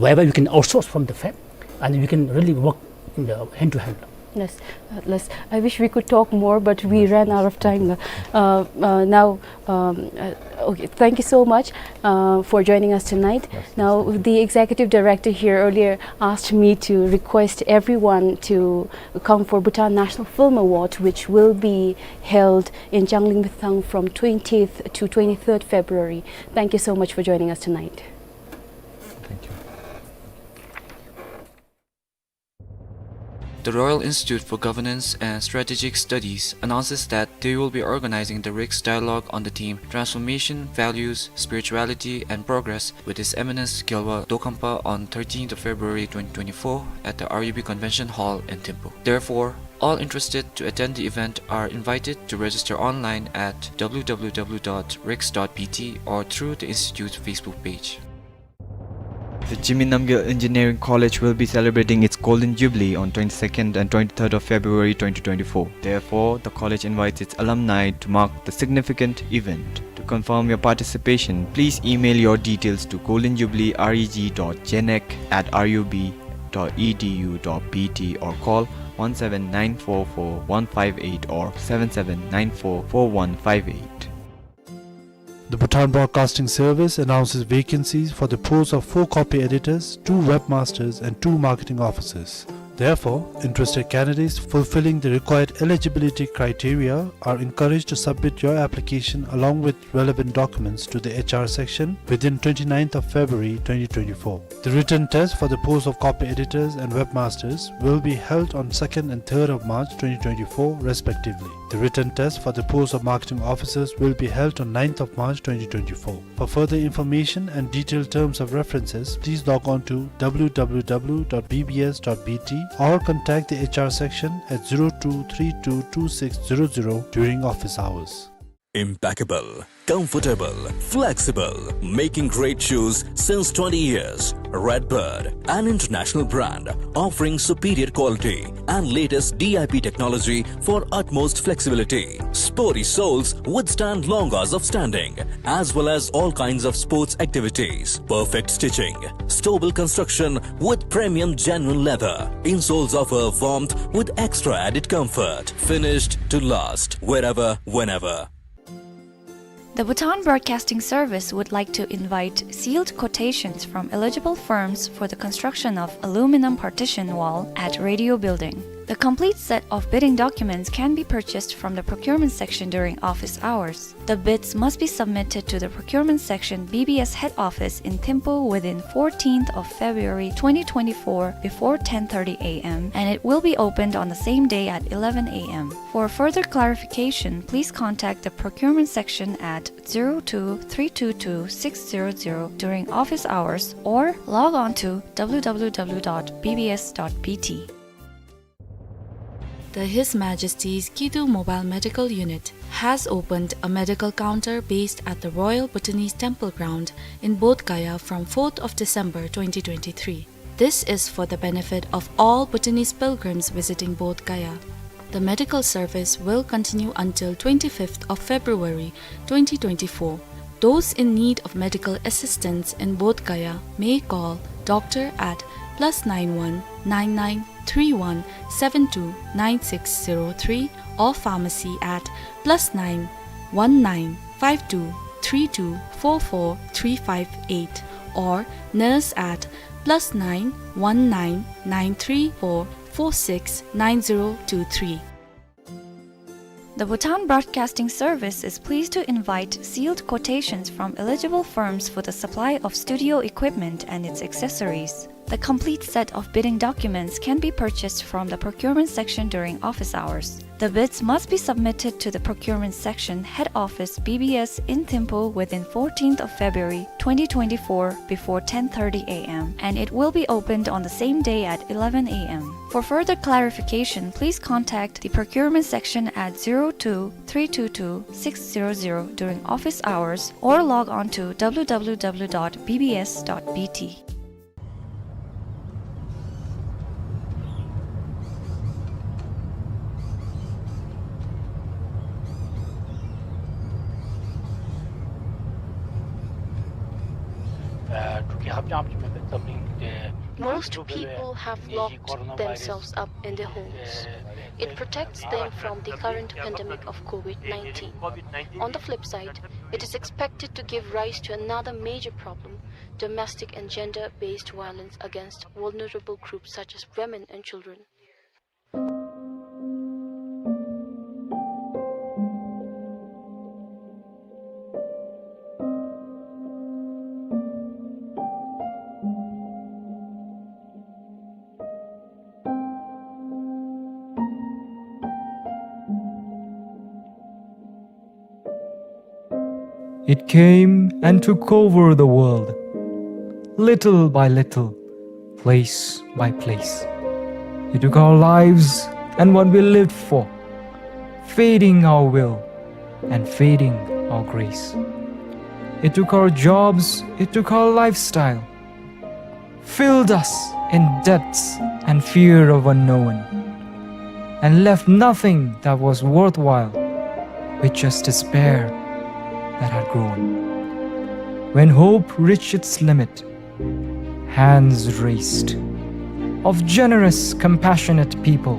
whereby we can outsource from the fab, and we can really work in the hand to hand. Yes, uh, yes. I wish we could talk more, but we ran out of time. Uh, uh, now, um, uh, okay, thank you so much, uh, for joining us tonight. Yes, yes, thank you. Now, the executive director here earlier asked me to request everyone to come for Bhutan National Film Award, which will be held in Changlimithang from twentieth to twenty-third February. Thank you so much for joining us tonight. Thank you. The Royal Institute for Governance and Strategic Studies announces that they will be organizing the RICS Dialogue on the theme Transformation, Values, Spirituality, and Progress with His Eminence Gyalwa Dokhampa on thirteenth of February twenty twenty-four at the R U B Convention Hall in Thimphu. Therefore, all interested to attend the event are invited to register online at W W W dot rics dot B T or through the Institute's Facebook page. The Jigme Namgyel Engineering College will be celebrating its Golden Jubilee on twenty-second and twenty-third of February twenty twenty-four. Therefore, the college invites its alumni to mark the significant event. To confirm your participation, please email your details to golden jubilee reg dot genec at R U B dot E D U dot B T or call one seven nine four four one five eight or seven seven nine four four one five eight. The Bhutan Broadcasting Service announces vacancies for the posts of four copy editors, two webmasters, and two marketing officers. Therefore, interested candidates fulfilling the required eligibility criteria are encouraged to submit your application along with relevant documents to the H R section within twenty-ninth of February twenty twenty-four. The written test for the post of copy editors and webmasters will be held on second and third of March twenty twenty-four, respectively. The written test for the post of marketing officers will be held on ninth of March twenty twenty-four. For further information and detailed terms of references, please log on to W W W dot B B S dot B T or contact the H R section at zero two three two two six zero zero during office hours. Impeccable, comfortable, flexible, making great shoes since twenty years. Redbird, an international brand offering superior quality and latest D I P technology for utmost flexibility. Sporty soles withstand long hours of standing, as well as all kinds of sports activities. Perfect stitching, stable construction with premium genuine leather. Insoles offer warmth with extra added comfort. Finished to last, wherever, whenever. The Bhutan Broadcasting Service would like to invite sealed quotations from eligible firms for the construction of aluminum partition wall at Radio Building. The complete set of bidding documents can be purchased from the procurement section during office hours. The bids must be submitted to the procurement section, B B S head office in Thimphu within fourteenth of February twenty twenty-four before ten thirty A M, and it will be opened on the same day at eleven A M. For further clarification, please contact the procurement section at zero two three two two six zero zero during office hours or log on to W W W dot B B S dot B T. The His Majesty's Kidu Mobile Medical Unit has opened a medical counter based at the Royal Bhutanese Temple Ground in Bodh Gaya from fourth of December twenty twenty-three. This is for the benefit of all Bhutanese pilgrims visiting Bodh Gaya. The medical service will continue until twenty-fifth of February twenty twenty-four. Those in need of medical assistance in Bodh Gaya may call doctor at plus nine one nine nine three one seven two nine six zero three or pharmacy at plus nine one nine five two three two four four three five eight or nurse at plus nine one nine nine three four four six nine zero two three. The Bhutan Broadcasting Service is pleased to invite sealed quotations from eligible firms for the supply of studio equipment and its accessories. The complete set of bidding documents can be purchased from the procurement section during office hours. The bids must be submitted to the procurement section, head office, B B S in Thimphu within fourteenth of February twenty twenty-four before ten thirty A M, and it will be opened on the same day at eleven A M. For further clarification, please contact the procurement section at zero two three two two six zero zero during office hours or log on to W W W dot B B S dot B T. Most people have locked themselves up in their homes. It protects them from the current pandemic of COVID nineteen. On the flip side, it is expected to give rise to another major problem, domestic and gender-based violence against vulnerable groups such as women and children. It came and took over the world, little by little, place by place. It took our lives and what we lived for, fading our will and fading our grace. It took our jobs, it took our lifestyle, filled us in debts and fear of unknown, and left nothing that was worthwhile, with just despair that had grown. When hope reached its limit, hands raised of generous, compassionate people.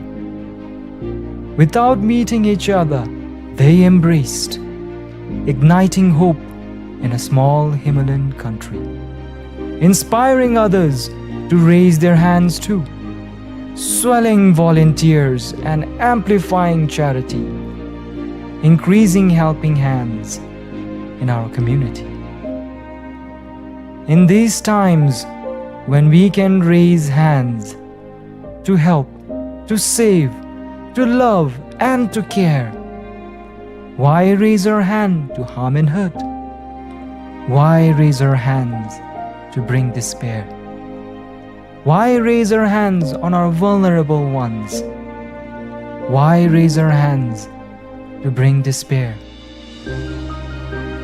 Without meeting each other, they embraced, igniting hope in a small Himalayan country, inspiring others to raise their hands too, swelling volunteers and amplifying charity, increasing helping hands in our community. In these times when we can raise hands to help, to save, to love, and to care, why raise our hand to harm and hurt? Why raise our hands to bring despair? Why raise our hands on our vulnerable ones? Why raise our hands to bring despair?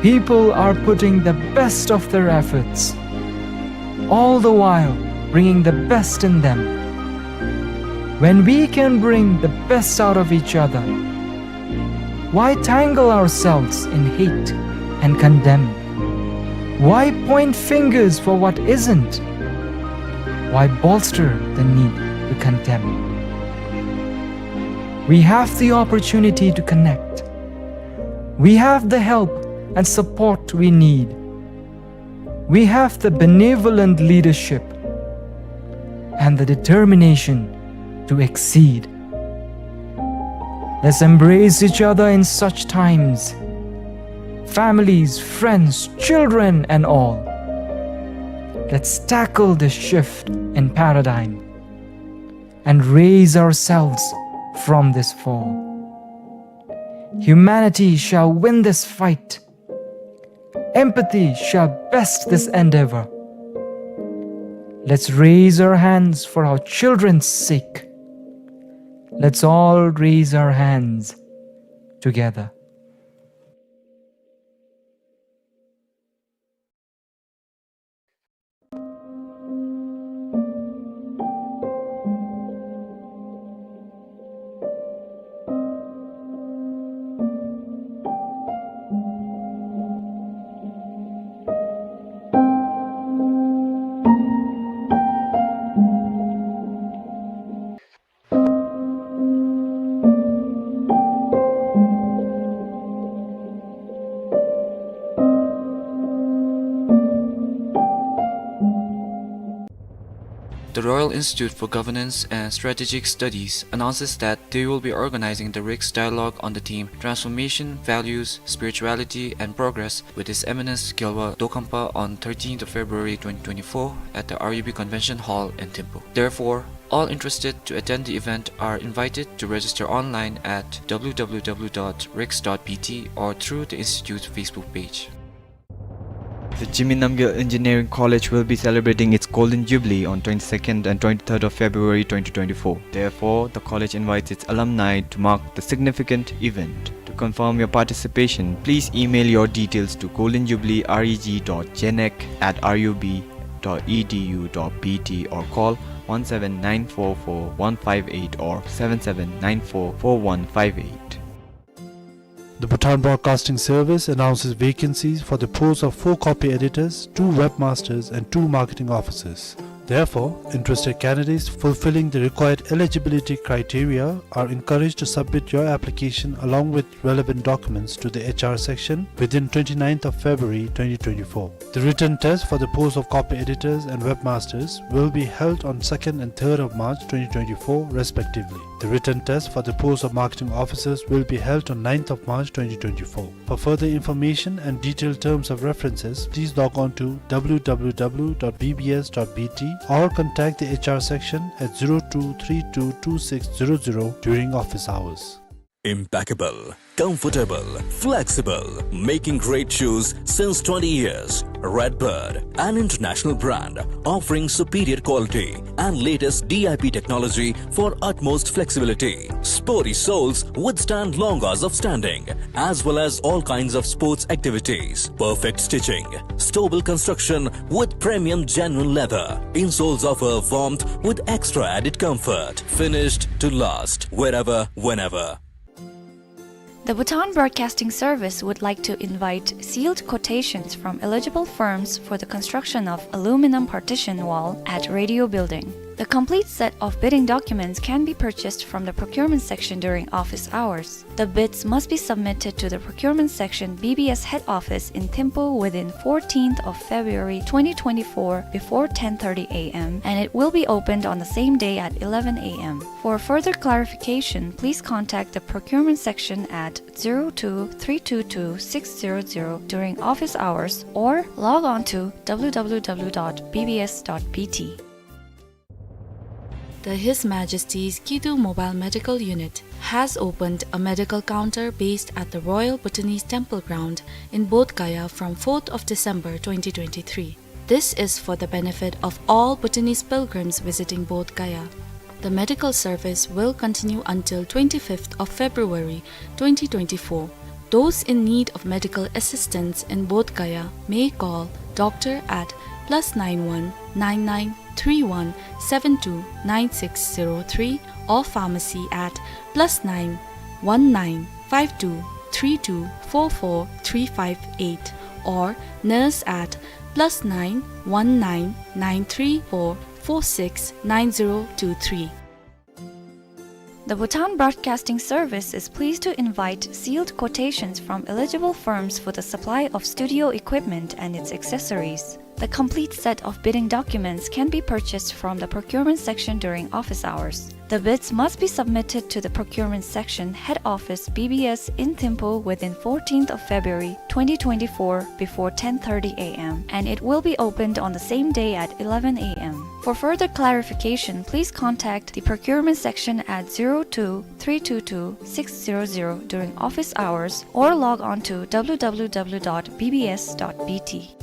People are putting the best of their efforts, all the while bringing the best in them. When we can bring the best out of each other, why tangle ourselves in hate and condemn? Why point fingers for what isn't? Why bolster the need to condemn? We have the opportunity to connect. We have the help and support we need. We have the benevolent leadership and the determination to exceed. Let's embrace each other in such times. Families, friends, children, and all. Let's tackle this shift in paradigm and raise ourselves from this fall. Humanity shall win this fight. Empathy shall best this endeavor. Let's raise our hands for our children's sake. Let's all raise our hands together. The Royal Institute for Governance and Strategic Studies announces that they will be organizing the RICS Dialogue on the theme Transformation, Values, Spirituality, and Progress with His Eminence Gyalwa Dokangpa on thirteenth of February twenty twenty-four at the R U B Convention Hall in Thimphu. Therefore, all interested to attend the event are invited to register online at W W W dot rics dot B T or through the Institute's Facebook page. The Jigme Namgyel Engineering College will be celebrating its Golden Jubilee on twenty-second and twenty-third of February twenty twenty-four. Therefore, the college invites its alumni to mark the significant event. To confirm your participation, please email your details to golden jubilee reg dot genec at R U B dot E D U dot B T or call one seven nine four four one five eight or seven seven nine four four one five eight. The Bhutan Broadcasting Service announces vacancies for the posts of four copy editors, two webmasters, and two marketing officers. Therefore, interested candidates fulfilling the required eligibility criteria are encouraged to submit your application along with relevant documents to the H R section within twenty-ninth of February twenty twenty-four. The written test for the post of copy editors and webmasters will be held on second and third of March twenty twenty-four respectively. The written test for the post of marketing officers will be held on ninth of March twenty twenty-four. For further information and detailed terms of references, please log on to w w w dot b b s dot b t or contact the H R section at zero two three two two six zero zero during office hours. Impeccable, comfortable, flexible, making great shoes since twenty years. Redbird, an international brand offering superior quality and latest D I P technology for utmost flexibility. Sporty soles withstand long hours of standing, as well as all kinds of sports activities. Perfect stitching, stable construction with premium genuine leather. Insoles offer warmth with extra added comfort. Finished to last, wherever, whenever. The Bhutan Broadcasting Service would like to invite sealed quotations from eligible firms for the construction of aluminum partition wall at Radio Building. The complete set of bidding documents can be purchased from the procurement section during office hours. The bids must be submitted to the procurement section, B B S head office in Thimphu within fourteenth of February twenty twenty-four before ten thirty a m, and it will be opened on the same day at eleven a m. For further clarification, please contact the procurement section at zero two three two two six zero zero during office hours or log on to w w w dot b b s dot b t. The His Majesty's Kidu Mobile Medical Unit has opened a medical counter based at the Royal Bhutanese Temple Ground in Bodh Gaya from fourth of December twenty twenty-three. This is for the benefit of all Bhutanese pilgrims visiting Bodh Gaya. The medical service will continue until twenty-fifth of February twenty twenty-four. Those in need of medical assistance in Bodh Gaya may call doctor at plus nine one nine nine three one seven two nine six zero three or pharmacy at plus nine one nine five two three two four four three five eight or nurse at plus nine one nine nine three four four six nine zero two three. The Bhutan Broadcasting Service is pleased to invite sealed quotations from eligible firms for the supply of studio equipment and its accessories. The complete set of bidding documents can be purchased from the procurement section during office hours. The bids must be submitted to the procurement section, head office, B B S in Thimphu within fourteenth of February twenty twenty-four before ten thirty a m, and it will be opened on the same day at eleven a m. For further clarification, please contact the procurement section at zero two three two two six zero zero during office hours or log on to w w w dot b b s dot b t.